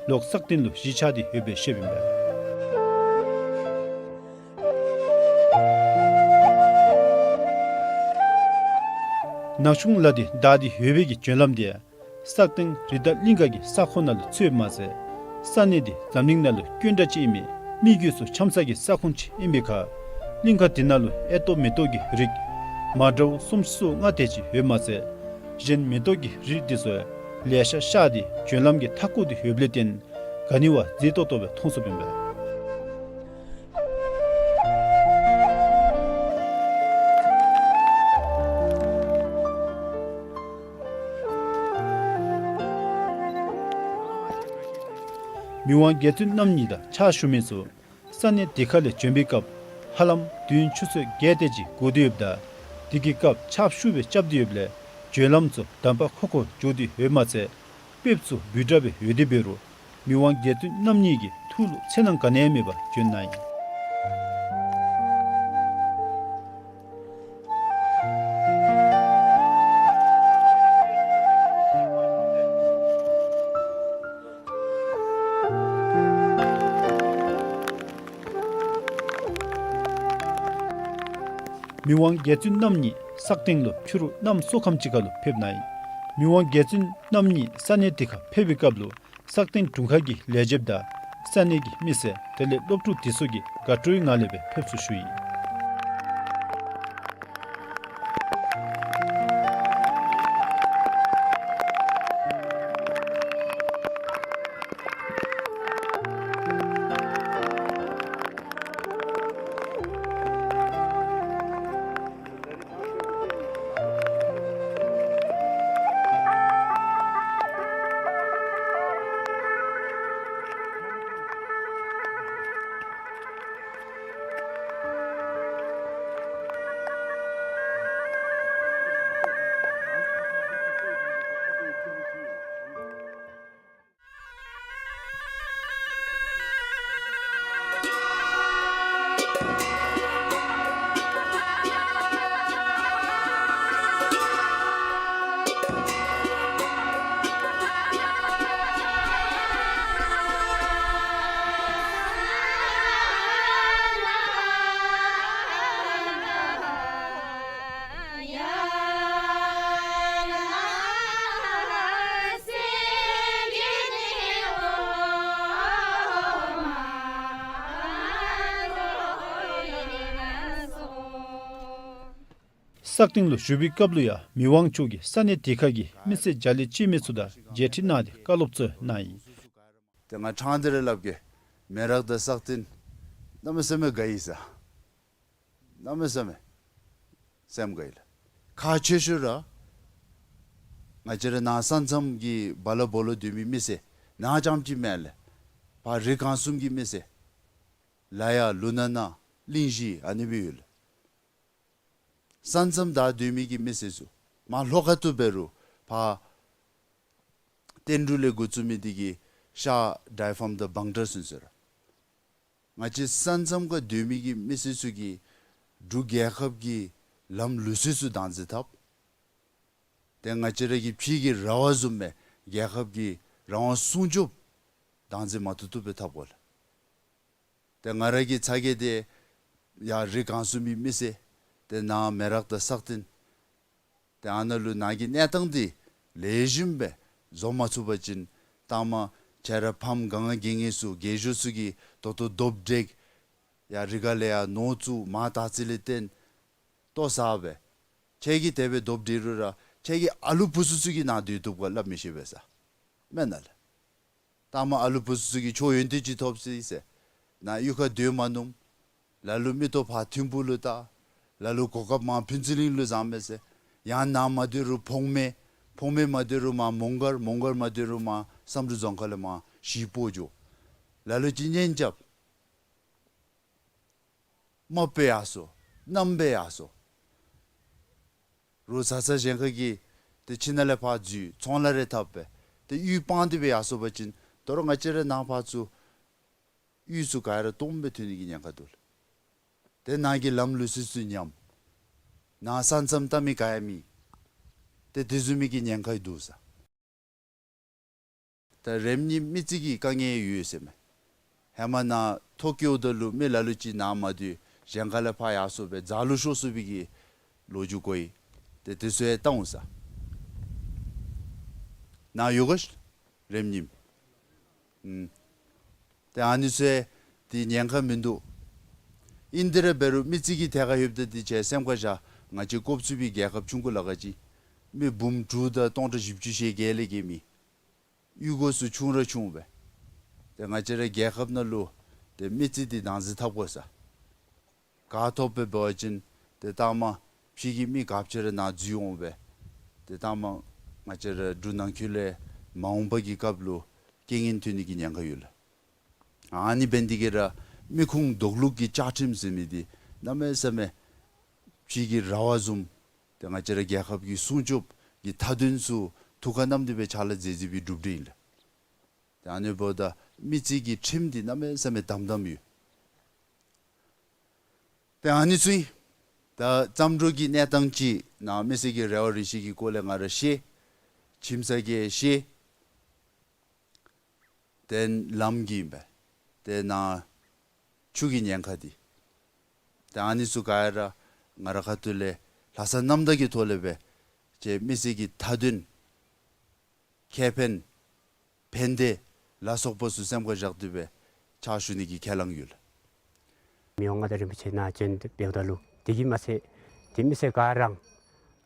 ལོག་སག་སྟེང་ལུ་གཞིས་ཆགས་ཏེ་ཡོདཔ་སྦེ་བཤདཔ་ཨིན་པས། ནག་ཆུང་ལ་དེ་བདའ་སྟེ་ཡོད་པའི་གི་བྱོན་ལམ་དེ་སག་སྟེང་རི་དྭགས་གླིང་ག་གི་ས་ཁོངས་ནང་ལུ་ཚུདཔ་མ་ཚད་ས་གནས་དེ་འཛམ་གླིང་ནང་ལུ་དཀོན་དྲགས་ཅིག་ཨིན་མི་མི་རྒྱུད་ཚུ་འཁྱམ་ས་གི་ས་ཁོངས་ཅིག་ཨིན་པའི་ཁར་གླིང་ག་དེ་ནང་ལུ་ཨེ་ཏོག་མེ་ཏོག་གི་རིགས་མ་འདྲཝ་སུམ་ཅུ་སོ་ལྔ་དེ་ཅིག་ཡོདཔ་མ་ཚད་གཞན་མེ་ཏོག་གི་རིགས་དེ་ཚུ་ཡང་ལེ་ཤ་ཤར་ཏེ་བྱོན་ལམ་གྱི་མཐའ་བསྐོར་ཏེ་ཡོདཔ་ལས་བརྟེན་ག་ནི་བ་མཛེས་ཏོག་ཏོ་སྦེ་མཐོང་ཚུགསཔ་ཨིན་པས། མི་དབང་རྒྱལ་བཙུན་རྣམ་གཉིས་དང་ཕྱག་ཞུ་མི་ཚུ་ས་གནས་དེ་ཁ་ལས་བྱོན་པའི་སྐབས་ཧ་ལམ་དུས་ཡུན་ཆུ་ཚོད་བརྒྱད་དེ་ཅིག་འགོར་ཏེ་ཡོདཔ་ད་དེ་གི་སྐབས་ཆརཔ་ཤུགས་སྦེ་རྐྱབ་སྟེ་ཡོདཔ་ལས་བྱོན་ལམ་ཚུ་དམ་པ་ཁོ་ཁོ་འགྱོ་སྟེ་ཡོདཔ་མ་ཚད་དཔེཔ་ཚུ་འབུལ་དྲགས་སྦེ་ཡོད་དེ་འབད་རུང་མི་དབང་རྒྱལ་བཙུན་རྣམ་གཉིས་ཀྱི་ཐུགས་ལུ་འཚེར་སྣང་ག་ནི་ཡང་མེད་པར་བྱོན་གནང་ཡི། མི་དབང་རྒྱལ་བཙུན་རྣམ་གཉིས་སག་སྟེང་ལུ་ཕྱི་རུ་གནམ་སྲོ་ཁམས་ཅིག་ཁར་ལུ་ཕེབས་གནང་ཡི། མི་དབང་རྒྱལ་བཙུན་རྣམ་གཉིས་ས་གནས་དེ་ཁར་ཕེབས་པའི་སྐབས་ལུ་སག་སྟེང་དྲུང་ཁག་གི་ལས་བྱེདཔ་དང་ས་གནས་ཀྱི་མི་སེར་དེ་ལས་སློབ་ཕྲུག་དེ་ཚུ་གིས་དགའ་སྤྲོའི་ངང་ལས་སྦེ་ཕེབས་བསུ་ཞུ་ཡི། སག་སྟེང་ལུ་བཞུགས་པའི་སྐབས་ལུ་ཡང་མི་དབང་མཆོག་གིས་ས་གནས་དེ་ཁ་གི་མི་སེར་རྒྱ་གླིང་སྤྱི་མི་ཚུ་དང་མཇལ་འཕྲད་གནང་སྟེ་བཀའ་སློབ་ཚུ་གནང་ཡི། ཏེ་ང་ཕྲང་སྟེ་ར་སླབ་གེ། མེ་རག་དང་སག་སྟེང་གནམ་མེད་ས་མེད་དགའ་ཡི་ཟེར། གནམ་མེད་ས་མེད་སེམས་དགའ་ཡི་ལགས། ཁག་ཆེ་ཤོས་ར་ང་བཅས་ར་ནཱ་ས་མཚམས་ཀྱི་བ་ལ་བོ་ལ་སྡོད་མི་མི་སེར་ནཱ་རྐྱངམ་ཅིག་མེན་ལགས། ཕར་རི་སྒང་གསུམ་གྱི་མི་སེར་ལ་ཡ་ལུ་ན་ན་གླིང་བཞི་ཨ་ནི་སྦེ་ཡོད་ལགས། ས་མཚམས་བདའ་སྡོད་མི་གི་མི་སེར་ཚུ་མར་ལྷོ་ཁ་ཐུག་འབད་རུང་ཕར་བསྟན་འབྲུག་ལས་འགོ་བཙུགས་མི་འདི་གིས་ཤར་ཌའི་ཕཱམ་དང་བང་ཊ་ཟེར་ཟེར་ར། ང་བཅས་ས་མཚམས་ཁར་སྡོད་མི་གི་མི་སེར་ཚུ་གི་འབྲུག་རྒྱལ་ཁབ་ཀྱི་ལམ་ལུགས་སྲོལ་ཚུ་བདག་འཛིན་འཐབ། ཏེ་ང་བཅས་ར་གི་ཕྱི་གི་ར་བ་བཟུམ་སྦེ་རྒྱལ་ཁབ་ཀྱི་རང་དབང་སྲུང་སྐྱོབ་བདག་འཛིན་མ་བཏུབ་བཏུབ་སྦེ་འཐབ་དགོ་ལགས། ཏེ་ང་ར་གི་ཚ་གྱང་འདི་ཡར་རི་སྒང་གསུམ་གྱི་མི་སེར་ཏེ་ནཱ་མེ་རག་དང་སག་སྟེང་ཏེ་ཨ་ནཱ་ལུ་ནཱ་གི་གནས་སྟངས་འདི་ལེགས་ཤོམ་སྦེ་བཟོ་མ་ཚུགས་པ་ཅིན་ལྟ་མ་ཁྱེད་ར་ཕམ་ག་ང་གི་ངེས་སུ་རྒས་ཤོས་ཚུ་གིས་ད་ལྟོ་རྡོབ་འདྲེག་ཡར་རི་ཁ་ལས་ཡར་ནོར་བཙུགས་མར་དར་ཚིལ་ལས་བརྟེན་ལྟོ་ཟ་སྦེ་ཁྱེད་ཀྱིས་དེ་སྦེ་རྡོབ་འདྲེག་རུང་ར་ཁྱེད་ཀྱི་ཨ་ལུ་བུ་ཚུ་ཚུ་གིས་ནཱ་སྡོད་བཏུབ་ག་སླབ་མི་ཤེས་པས་ས་མེན་ན་ལགས། ལྟ་མ་ཨ་ལུ་བུ་ཚུ་ཚུ་གིས་ཆོས་ཡོན་ཏན་ཅིག་ཐོབ་ཅི་ཟེར་ནཱ་གཡུས་ཁར་སྡོད་མ་ནུམ། ལ་ལུ་མིག་ཏོ་ཕར་ཐིམ་ཕུག་ལུ་བལྟ། ལ་ལུ་གོ་སྐབས་མར་ཕུན་ཚོགས་གླིང་ལུ་བཟང་མས་ཟེར། ཡང་ནཱ་མ་སྡོད་རུང་བོང་སྨད། བོང་སྨད་མ་སྡོད་རུང་མར་མོང་སྒར། མོང་སྒར་མ་སྡོད་རུང་མར་བསམ་གྲུབ་རྫོང་ཁག་ལས་མར་གཞིས་སྤོ་འགྱོ། ལ་ལུ་ཅིག་གཉེན་རྐྱབ། རྨགཔ་སྦེ་ཡར་སོང་། མནའམ་སྦེ་ཡར་སོང་། རོགས་བཟའ་ཚང་གཞན་ཁ་གིས་ཏེ་ཁྱིམ་ནང་ལས་ཕར་འཛུལ་ཚོང་ལཱ་རེ་འཐབ་སྦེ་ཏེ་གཡུས་སྤང་སྟེ་སྦེ་ཡར་སོང་པ་ཅིན་ད་རུང་ང་བཅས་ར་ནཱ་ཕར་ཚུར་གཡུས་ཚུ་ག་ར་སྟོངམ་སྦེ་ཐོན་ནི་གི་ཉེན་ཁ་འདུག་ལགས། ཏེ་ནཱ་གི་ལམ་ལུགས་སྲོལ་ཚུ་ཉམས། ནཱ་ས་མཚམས་བལྟ་མི་ག་ཡང་མེད། ཏེ་དེ་བཟུམ་མའི་གི་ཉེན་ཁ་འདུག་ས། ད་རེམ་གཉིས་མི་རྩིས་ཀྱི་དཀའ་ངལ་ཡོད་ཟེར་མས། ཧེ་མ་ནཱ་ཐོ་བཀོདཔ་ད་ལུ་མི་ལ་ལུ་ཅིག་ནཱ་མ་སྡོད་གཞན་ཁ་ལས་ཕར་ཡར་སོང་སྦེ་རྫ་ལུ་ཤོར་སོང་བའི་གི་ལོ་རྒྱུས་གོ་ཡི། ཏེ་དེ་ཚུ་ཡང་བལྟ་འོང་ས། ནཱ་ཡོད་ག་རེམ་གཉིས། ཨུམ། ཏེ་ཨ་ནི་ཚུ་ཡང་ཏེ་ཉེན་ཁ་མིན་འདུག། ཨིན་ཏེ་ར་འབད་རུང་མི་རྩིས་ཀྱི་ཐད་ཁར་ལྷོདཔ་ད་ཏེ་ཁྱེད་སེམས་ཁར་བཞག། ང་བཅས་ཀོབ་ཚུ་པའི་རྒྱལ་ཁབ་ཆུང་ཀུ་ལ་ཁ་ཅིག་མི་འབུམ་དྲུག་དང་སྟོང་ཕྲག་བཞི་བཅུ་ཞེ་བརྒྱད་ལས་བརྒལ་མེད། གཡུས་སྒོ་ཚུ་ཆུང་ར་ཆུང་སྦེ། ཏེ་ང་བཅས་ར་རྒྱལ་ཁབ་ནང་ལུ་ཏེ་མི་རྩིས་འདི་བདག་འཛིན་འཐབ་དགོ་ས། ག་ཐོབ་སྦེ་འབད་བ་ཅིན་ཏེ་ལྟ་མ་ཕྱི་གི་མི་ག་ཅི་ར་ནཱ་འཛུལ་འོང་སྦེ། ཏེ་ལྟ་མ་ང་བཅས་ར་འབྲུག་ནང་འཁོད་ལས་མ་འོངས་པ་གི་སྐབས་ལུ་རྐྱེན་ངན་ཐོན་ནི་གི་ཉེན་ཁ་ཡོད་ལགས། ཨ་ནི་འབད་ནི་དེ་གིས་ར་མི་ཁུངས་འདོགས་ལུགས་ཀྱི་བཅའ་ཁྲིམས་ཟེར་མི་འདི་གནམ་མེད་ས་མེད་ཕྱི་གི་ར་བ་བཟུམ། ཏེ་ང་བཅས་ར་རྒྱལ་ཁབ་ཀྱི་སྲུང་སྐྱོབ་ཀྱི་མཐའ་དོན་ཚུ་ཐུགས་ཁར་བསྣམས་ཏེ་སྦེ་ཕྱག་ལཱ་མཛད་མཛད་པའི་གྲུབ་འབྲས་ཨིན་ལགས། ཏེ་ཨ་ནི་འབདཝ་ད་མི་རྩིས་ཀྱི་ཁྲིམས་འདི་གནམ་མེད་ས་མེད་དམ་དམ་ཡོད། ཏེ་ཨ་ནི་ཚུ་ཨིན། ད་བརྩམས་སྒྲུང་གི་གནས་སྟངས་ཅིག་ནཱ་མི་སེར་གྱི་རེ་བ་རེ་ཞིག་གི་སྐོར་ལས་ང་ར་ཤེས། ཁྱིམ་ས་གི་ཤེས། ཏེ་ལམ་གྱི་ཨིན་པས། ཏེ་ནཱ་ཆུ་གི་ཉེན་ཁ་འདི། ཏེ་ཨ་ནི་ཚུ་ག་ར་ང་ར་ཁ་ཐུག་ལས་ལྷག་བསམ་རྣམ་དག་གི་ཐོག་ལས་སྦེ་ཁྱེད་མི་སེར་གྱི་མཐའ་དོན་ཁེ་ཕན་ཕན་བདེ་ལ་སོགས་པ་ཚུ་སེམས་ཁར་བཞག་སྟེ་སྦེ་ཕྱག་ཞུ་ནི་གི་ཁས་བླངས་ཡོད་ལགས། མི་དབང་མངའ་བདག་རིན་པོ་ཆེ་ནཱ་བྱོན་ཏེ་འབདཝ་ད་ལུ་དེ་གིས་མ་ཚད་ཏེ་མི་སེར་ག་ར་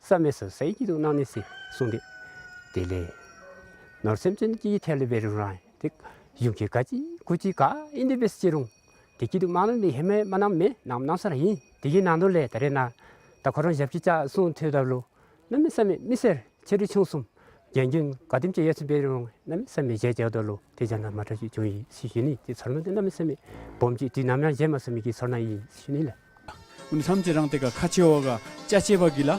བསམ་མེད་ས་ས་ཡི་གི་འདུག་གནང་ནི་ཟེར་གསུངས་ཏེ། དེ་ལས་ནོར་སེམས་ཅན་གྱི་ཐད་ལས་འབད་རུང་ར་ཏེ་གཞུང་གི་ག་ཅི་གུ་ཅི་ག་ཨིན་དེ་འབད་ཟེར་རུང་དེ་གི་འདུག་མ་གནང་ནི་ཧེ་མ་མ་གནངམ་མེན། གནངམ་གནང་ས་ར་ཨིན། དེ་གི་ནང་དོག་ལས་ད་རེས་ནཱ་ད་ཁོ་ར་ཞབས་ཕྱི་བཅར་གསུང་ཐོས་ད་ལུ་གནམ་མེད་ས་མེད་མི་སེར་ཆེ་འབྲིང་ཆུང་གསུམ་རྒན་རྒོན་ག་དེམ་ཅིག་ཡོད་ཚད་འབད་རུང་གནམ་མེད་ས་མེད་མཇལ་མཇལཝ་ད་ལུ་ཏེ་རྒྱ་ནག་མ་དྲག་ཅིག་བྱུང་ཡི་ཟེར་ཞུ་ནི། ཏེ་ཚོར་སྣང་འདི་གནམ་མེད་ས་མེད་སྦོམ་ཅིག་དུས་ནམ་ཡང་མཇལ་མ་ཚུགས་མི་གི་ཚོར་སྣང་ཨིན་ཟེར་ཞུ་ནི་ལགས། ཨུ་ནི་ཐམས་ཅད་རང་ཏེ་ག་ཁ་ཆེ་བ་ག་ཅ་ཆེ་བ་གི་ལ་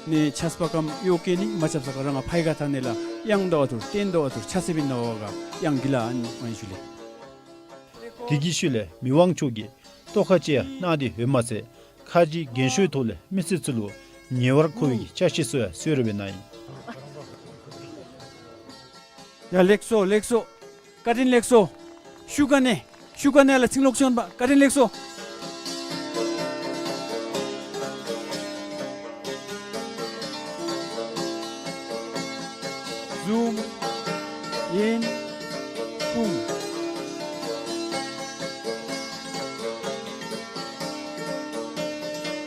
ནི་ཆས་པ་ཀམ་གཡོག་གེ་ནི་མ་ཆབ་ས་ག་རང་ཕའི་ག་ཐ་ནི་ལ་གཡང་དོ་བ་ཐུར་སྟེང་དོ་བ་ཐུར་ཆ་སེ་བིན་ནོ་བ་ག་གཡང་གི་ལ་ཨན་ཨན་ཞུ་ལེ། དེ་གི་ཤུལ་ལས་མི་དབང་མཆོག་གིས་ཏོག་ཁ་ཅིག་ཡང་གནང་སྟེ་ཡོདཔ་མ་ཚད་ཁ་རྗེ་རྒན་ཤོས་ཐོག་ལས་མི་སེར་ཚུ་ལུ་ཉེ་བར་མཁོ་བའི་ཅ་ཆས་ཚུ་ཡང་གསོལ་རས་སྦེ་གནང་ཡི། ཡ་ལེགས་སོ་ལེགས་སོ། བཀའ་དྲིན་ལེགས་སོ། ཤུགས་ཀ་ནས་ཤུགས་ཀ་ནས་ལ་ཚིང་ལོག་ཤོན་པ་བཀའ་དྲིན་ལེགས་སོ། ཟུམ་ཨིན་སྤུངས།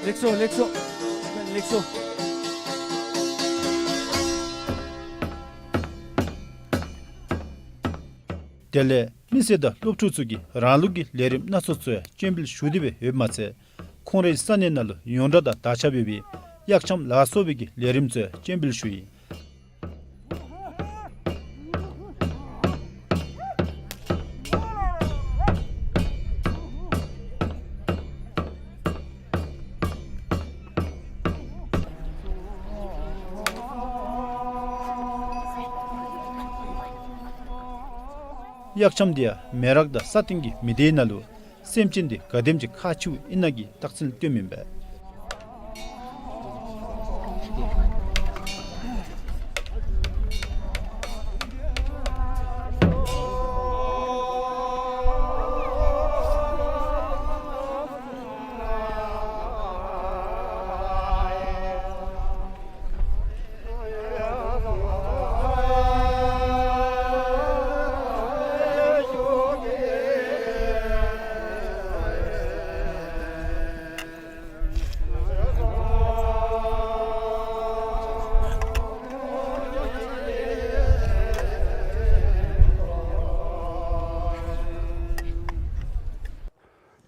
ལེགས་སོ་ལེགས་སོ་ལེགས་སོ། དེ་ལས་མི་སེར་དང་སློབ་ཕྲུག་ཚུ་གིས་རང་ལུགས་ཀྱི་ལས་རིམ་སྣ་ཚོགས་ཚུ་ཡང་སྤྱན་འབུལ་ཞུ་སྟེ་སྦེ་ཡོདཔ་མ་ཚད་ ཁོང་རའི་ས་གནས་ནང་ལུ་ཡོངས་གྲགས་དང་དར་ཁྱབ་ཡོད་པའི་གཡག་འཆམ་ལ་སོགས་པའི་གི་ལས་རིམ་ཚུ་སྤྱན་འབུལ་ཞུ་ཡི། གཡག་འཆམ་འདི་ཡང་མེ་རག་དང་ས་སྟེང་གི་མི་སྡེ་ནང་ལུ་སེམས་ཅན་འདི་ག་དེམ་ཅིག་ཁག་ཆེཝ་ཨིན་ན་གི་རྟགས་མཚན་སྟོནམ་ཨིན་པས།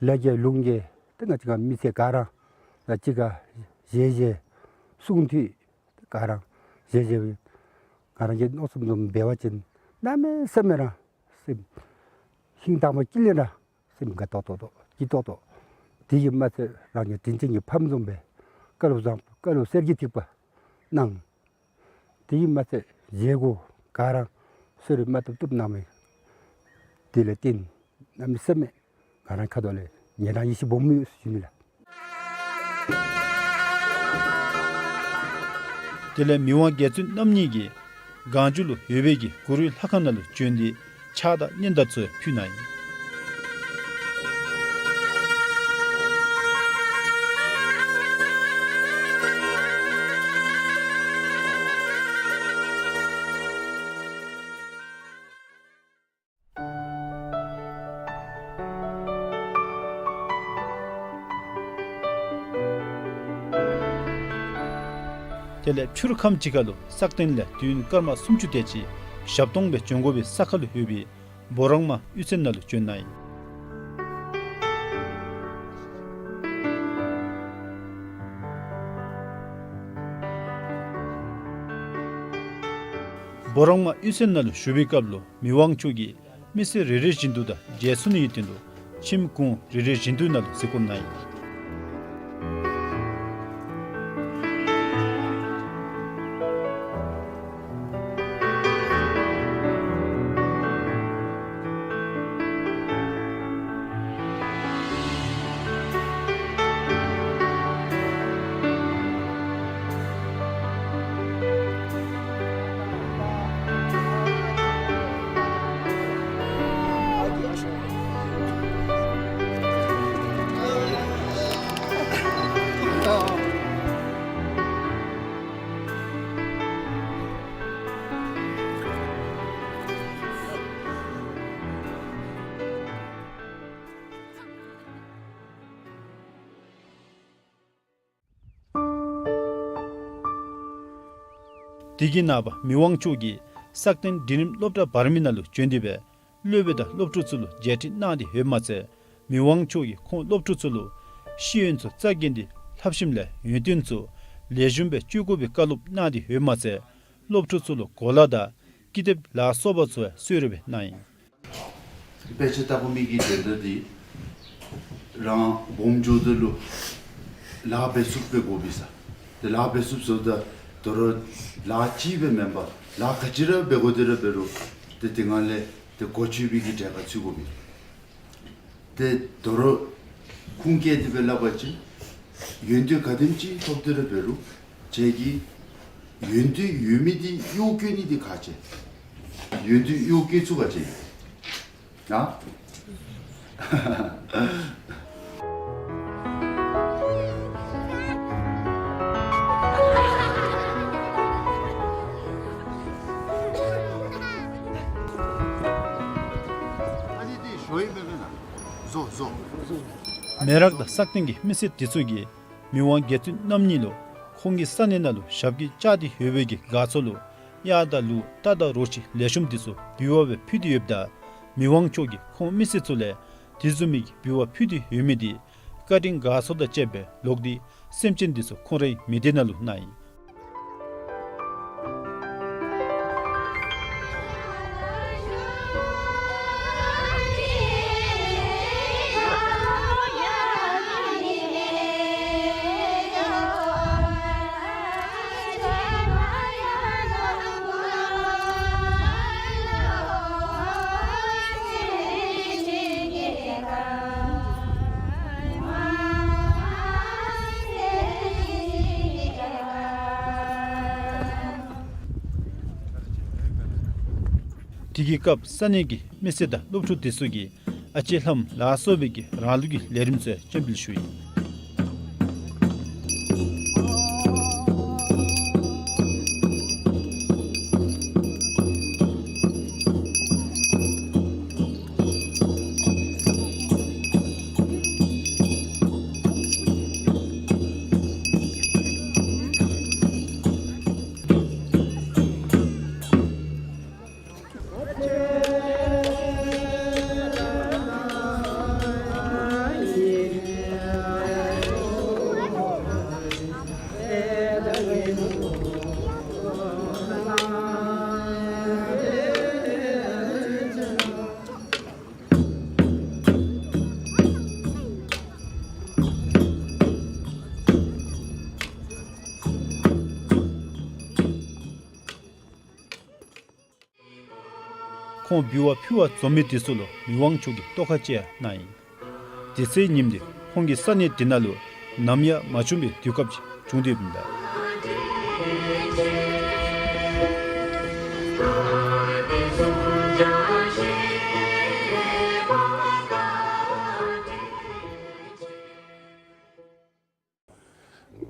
ལ་རྒྱལ་ལུང་རྒྱལ་ཏེ་ང་བཅས་ཀྱི་མི་སེར་ག་ར་ལ་གཅིག་ཁར་བཞེས་བཞེས་གསུང་ཐོས་ག་ར་བཞེས་བཞེས་ག་ར་གི་མནོ་བསམ་བཟུམ་འབད་བ་ཅིན་གནམ་མེད་ས་མེད་ར་སེམས་ཤིང་དྭངས་མ་སྐྱིད་ལེ་ར་སེམས་དགའ་ཏོག་ཏོ་སྐྱིད་ཏོག་ཏོ། དེ་གིས་མ་ཚད་རང་གི་དྲིན་ཅན་གྱི་ཕམ་བཟུམ་སྦེ་བཀའ་སློབ་བཟང་བཀའ་སློབ་གསེར་གྱི་ཐིགས་པ་གནང་། དེ་གིས་མ་ཚད་བཞེས་སྒོ་ག་ར་གསོལ་རས་མ་བཏབ་བཏབ་གནང་མི་དེ་ལས་བརྟེན་གནམ་མེད་ས་མེད་ང་རའི་ཁ་ཐུག་ལས་ངེ་རང་ཡིད་ཆེས་སྦོམ་ཡོད་ཟེར་ཞུ་ནི་ལགས། དེ་ལས་མི་དབང་རྒྱལ་བཙུན་རྣམ་གཉིས་ཀྱིས་གངས་ལྗོངས་ལུ་ཡོད་པའི་གི་གུ་རུའི་ལྷ་ཁང་ནང་ལུ་བྱོན་ཏེ་ཕྱག་དང་སྙན་དར་ཚུ་ཕུལ་གནང་ཡི། དེ་ལས་ཕྱི་རུ་ཁམས་ཅིག་ཁར་ལུ་སག་སྟེང་ལས་དུས་ཡུན་སྐར་མ་སུམ་ཅུ་དེ་ཅིག་ཞབས་སྟོང་སྦེ་བྱོན་དགོ་པའི་ས་ཁར་ལུ་ཡོད་པའི་འབོ་རང་མ་གཡུས་ཚན་ནང་ལུ་བྱོན་གནང་ཡི། འབོ་རང་མ་གཡུས་ཚན་ནང་ལུ་བཞུགས་པའི་སྐབས་ལུ་མི་དབང་མཆོག་གིས་མི་སེར་རེ་རེ་བཞིན་དུ་དང་མཇལ་ཚུགས་ནི་ཡོད་དོན་ལུ་ཁྱིམ་གུང་རེ་རེ་བཞིན་དུ་ནང་ལུ་གཟིགས་སྐོར་གནང་ཡི། དེ་གི་ནངས་པ་མི་དབང་མཆོག་གིས་སག་སྟེང་འབྲིང་རིམ་སློབ་གྲྭ་བར་མི་ནང་ལུ་བྱོན་ཏེ་སྦེ་སློབ་དཔོན་དང་སློབ་ཕྲུག་ཚུ་ལུ་མཇལ་ཕྲད་གནང་སྟེ་ཡོདཔ་མ་ཚད་མི་དབང་མཆོག་གིས་ཁོང་སློབ་ཕྲུག་ཚུ་ལུ་ཤེས་ཡོན་ཚུ་རྩ་འགེངས་ཏེ་ལྷབ་ཞིནམ་ལས་ཡོན་ཏན་ཚུ་ལེགས་ཤོམ་སྦེ་སྤྱོད་དགོ་པའི་བཀའ་སློབ་གནང་སྟེ་ཡོདཔ་མ་ཚད་སློབ་ཕྲུག་ཚུ་ལུ་གོ་ལ་དང་ཀི་དེབ་ལ་སོགས་པ་ཚུ་ཡང་གསོལ་རས་སྦེ་གནང་ཡི། དཔེ་ཆ་ལྟ་བུ་མི་གི་དོན་དག་འདི་རང་སྦོམ་འགྱོཝ་ད་ལུ་ལཱ་འབད་ཚུགསཔ་སྦེ་དགོ་པས་ས། ཏེ་ལཱ་འབད་ཚུགསཔ་བཟོཝ་ད་དོ་རུང་ལཱ་གཅིག་སྦེ་མེན་པར་ལཱ་ག་ཅི་ར་འབད་དགོ་དེ་ར་འབད་རུང་ཏེ་དེ་སྒང་ལས་ཏེ་གོ་ཆོད་པའི་གི་གྲལ་ཁར་ཚུད་དགོ་པས། ཏེ་དོ་རུང་ཁུངས་སྐྱེལ་ཏེ་སྦེ་སླབ་པ་ཅིན་ཡོན་ཏན་ག་དེམ་ཅིག་ཐོབ་སྟེ་ར་འབད་རུང་ཁྱེད་ཀྱི་ཡོན་ཏན་ཡོད་མི་འདི་གཡོག་བཀོལ་ནི་འདི་ཁག་ཆེ། ཡོན་ཏན་གཡོག་བཀོལ་ཚུགས་པ་ཅིན་ཨ་ཨ་ནི་འདི་ཞོ་ཡི་མེན་མེན་ན། བཟོ་བཟོ། མེ་རག་དང་སག་སྟེང་གི་མི་སེར་དེ་ཚུ་གིས་མི་དབང་རྒྱལ་བཙུན་རྣམ་གཉིས་ལུ་ཁོང་གི་ས་གནས་ནང་ལུ་ཞབས་སྐྱེལ་བཅར་ཏེ་ཡོད་པའི་གི་དགའ་ཚོར་ལུ་གཡག་དང་ལུག་རྟ་དང་རོ་ཁྱི་ལེགས་ཤོམ་དེ་ཚུ་འབུལ་བ་སྦེ་ཕུལ་ཏེ་ཡོདཔ་ད་མི་དབང་མཆོག་གིས་ཁོང་མི་སེར་ཚུ་ལས་དེ་བཟུམ་མའི་གི་འབུལ་བ་ཕུལ་ཏེ་ཡོད་མི་དེ་བཀའ་ བཀའ་དྲིན་དགའ་ཚོར་དང་བཅས་པའི་ལོག་སྟེ་སེམས་ཅན་འདི་ཚུ་ཁོང་རའི་མི་སྡེ་ནང་ལུ་གནང་ཡི། དེ་གི་སྐབས་ས་གནས་ཀྱི་མི་སེར་དང་སློབ་ཕྲུག་དེ་ཚུ་གིས་ཨ་ལྕེ་ལྷམ་ལ་སོགས་པའི་གི་རང་ལུགས་ཀྱི་ལས་རིམ་ཚུ་སྤྱན་འབུལ་ཞུ་ཡི། ཁོང་འབུལ་བ་ཕུལ་བར་འཛོམས་མི་དེ་ཚུ་ལུ་མི་དབང་མཆོག་གིས་ཏོག་ཁ་ཅིག་ཡང་གནང་ཡི། དེ་ཚེ་ཉིནམ་དེ་ཁོང་གིས་ས་གནས་དེ་ནང་ལུ་ནམ་ཡང་མ་བྱུང་བའི་དུས་སྐབས་ཅིག་བྱུང་སྟེ་ཡོདཔ་ཨིན་པས།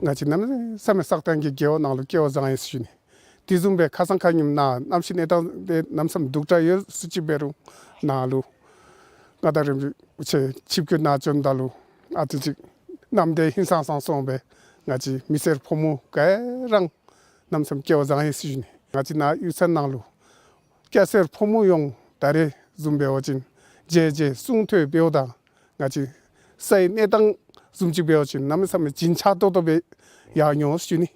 ང་བཅས་གནམ་མེད་ས་མེད་བསགས་ཐང་གི་རྒེད་འོག་ནང་ལུ་སྐྱེ་བ་བཟང་ཡི་ཟེར་ཞུ་ནི། དེ་བཟུམ་སྦེ་ཁ་སང་ཁ་ཉིནམ་ནཱ་གནམ་གཤིས་གནས་སྟངས་དེ་གནམ་མེད་ས་མེད་སྡུག་དྲགས་ཡོད་ཟེར་ཅིག་འབད་རུང་ནཱ་ལུ་ང་དང་རིམ་གྲོ་ཆེ་ཆིབས་བསྒྱུར་ནང་བྱོནམ་ད་ལུ་ཨ་ཙི་ཅིག་གནམ་དེ་ཧིང་སངས་སངས་སོང་སྦེ་ང་བཅས་མི་སེར་ཕོ་མོ་ག་ར་གནམ་མེད་ས་མེད་སྐྱེ་བ་བཟང་ཡི་ཟེར་ཞུ་ནི། ང་བཅས་ནཱ་གཡུས་ཚན་ནང་ལུ་སྐྱ་སེར་ཕོ་མོ་ཡོངས་ད་རེས་བཟུམ་འབད་བ་ཅིན་མཇལ་མཇལ་གསུང་ཐོས་འབདཝ་ད་ང་བཅས་སའི་གནས་སྟངས་བཟུམ་ཅིག་འབད་བ་ཅིན་གནམ་མེད་ས་མེད་བྱིན་ཆགས་ཏོག་ཏོ་སྦེ་ཡར་འོང་ཟེར་ཞུ་ནི།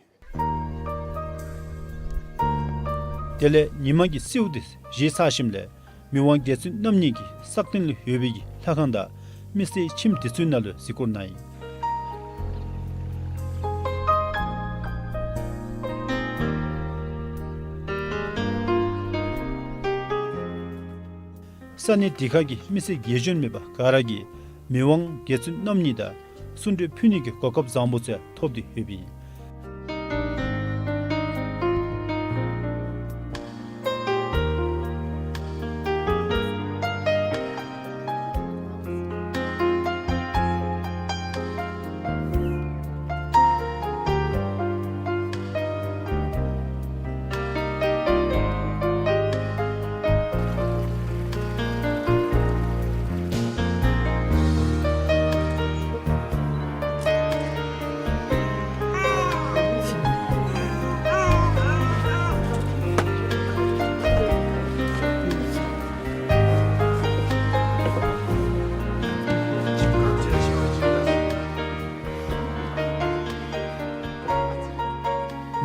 དེ་ལས་ཉིན་མ་གི་སེའུ་དེ་བཞེས་ཚར་ཞིནམ་ལས་མི་དབང་རྒྱལ་བཙུན་རྣམ་གཉིས་ཀྱིས་སག་སྟེང་ལུ་ཡོད་པའི་གི་ལྷ་ཁང་དང་མི་སེར་ཁྱིམ་དེ་ཚུ་ནང་ལུ་གཟིགས་སྐོར་གནང་ཡི། ས་གནས་དེ་ཁ་གི་མི་སེར་རྒས་གཞོན་མེད་པར་ག་ར་གིས་མི་དབང་རྒྱལ་བཙུན་རྣམ་གཉིས་དང་གསུང་གྲོས་ཕུལ་ནི་གི་གོ་སྐབས་བཟང་པོ་ཚུ་ཐོབ་སྟེ་ཡོདཔ་ཨིན།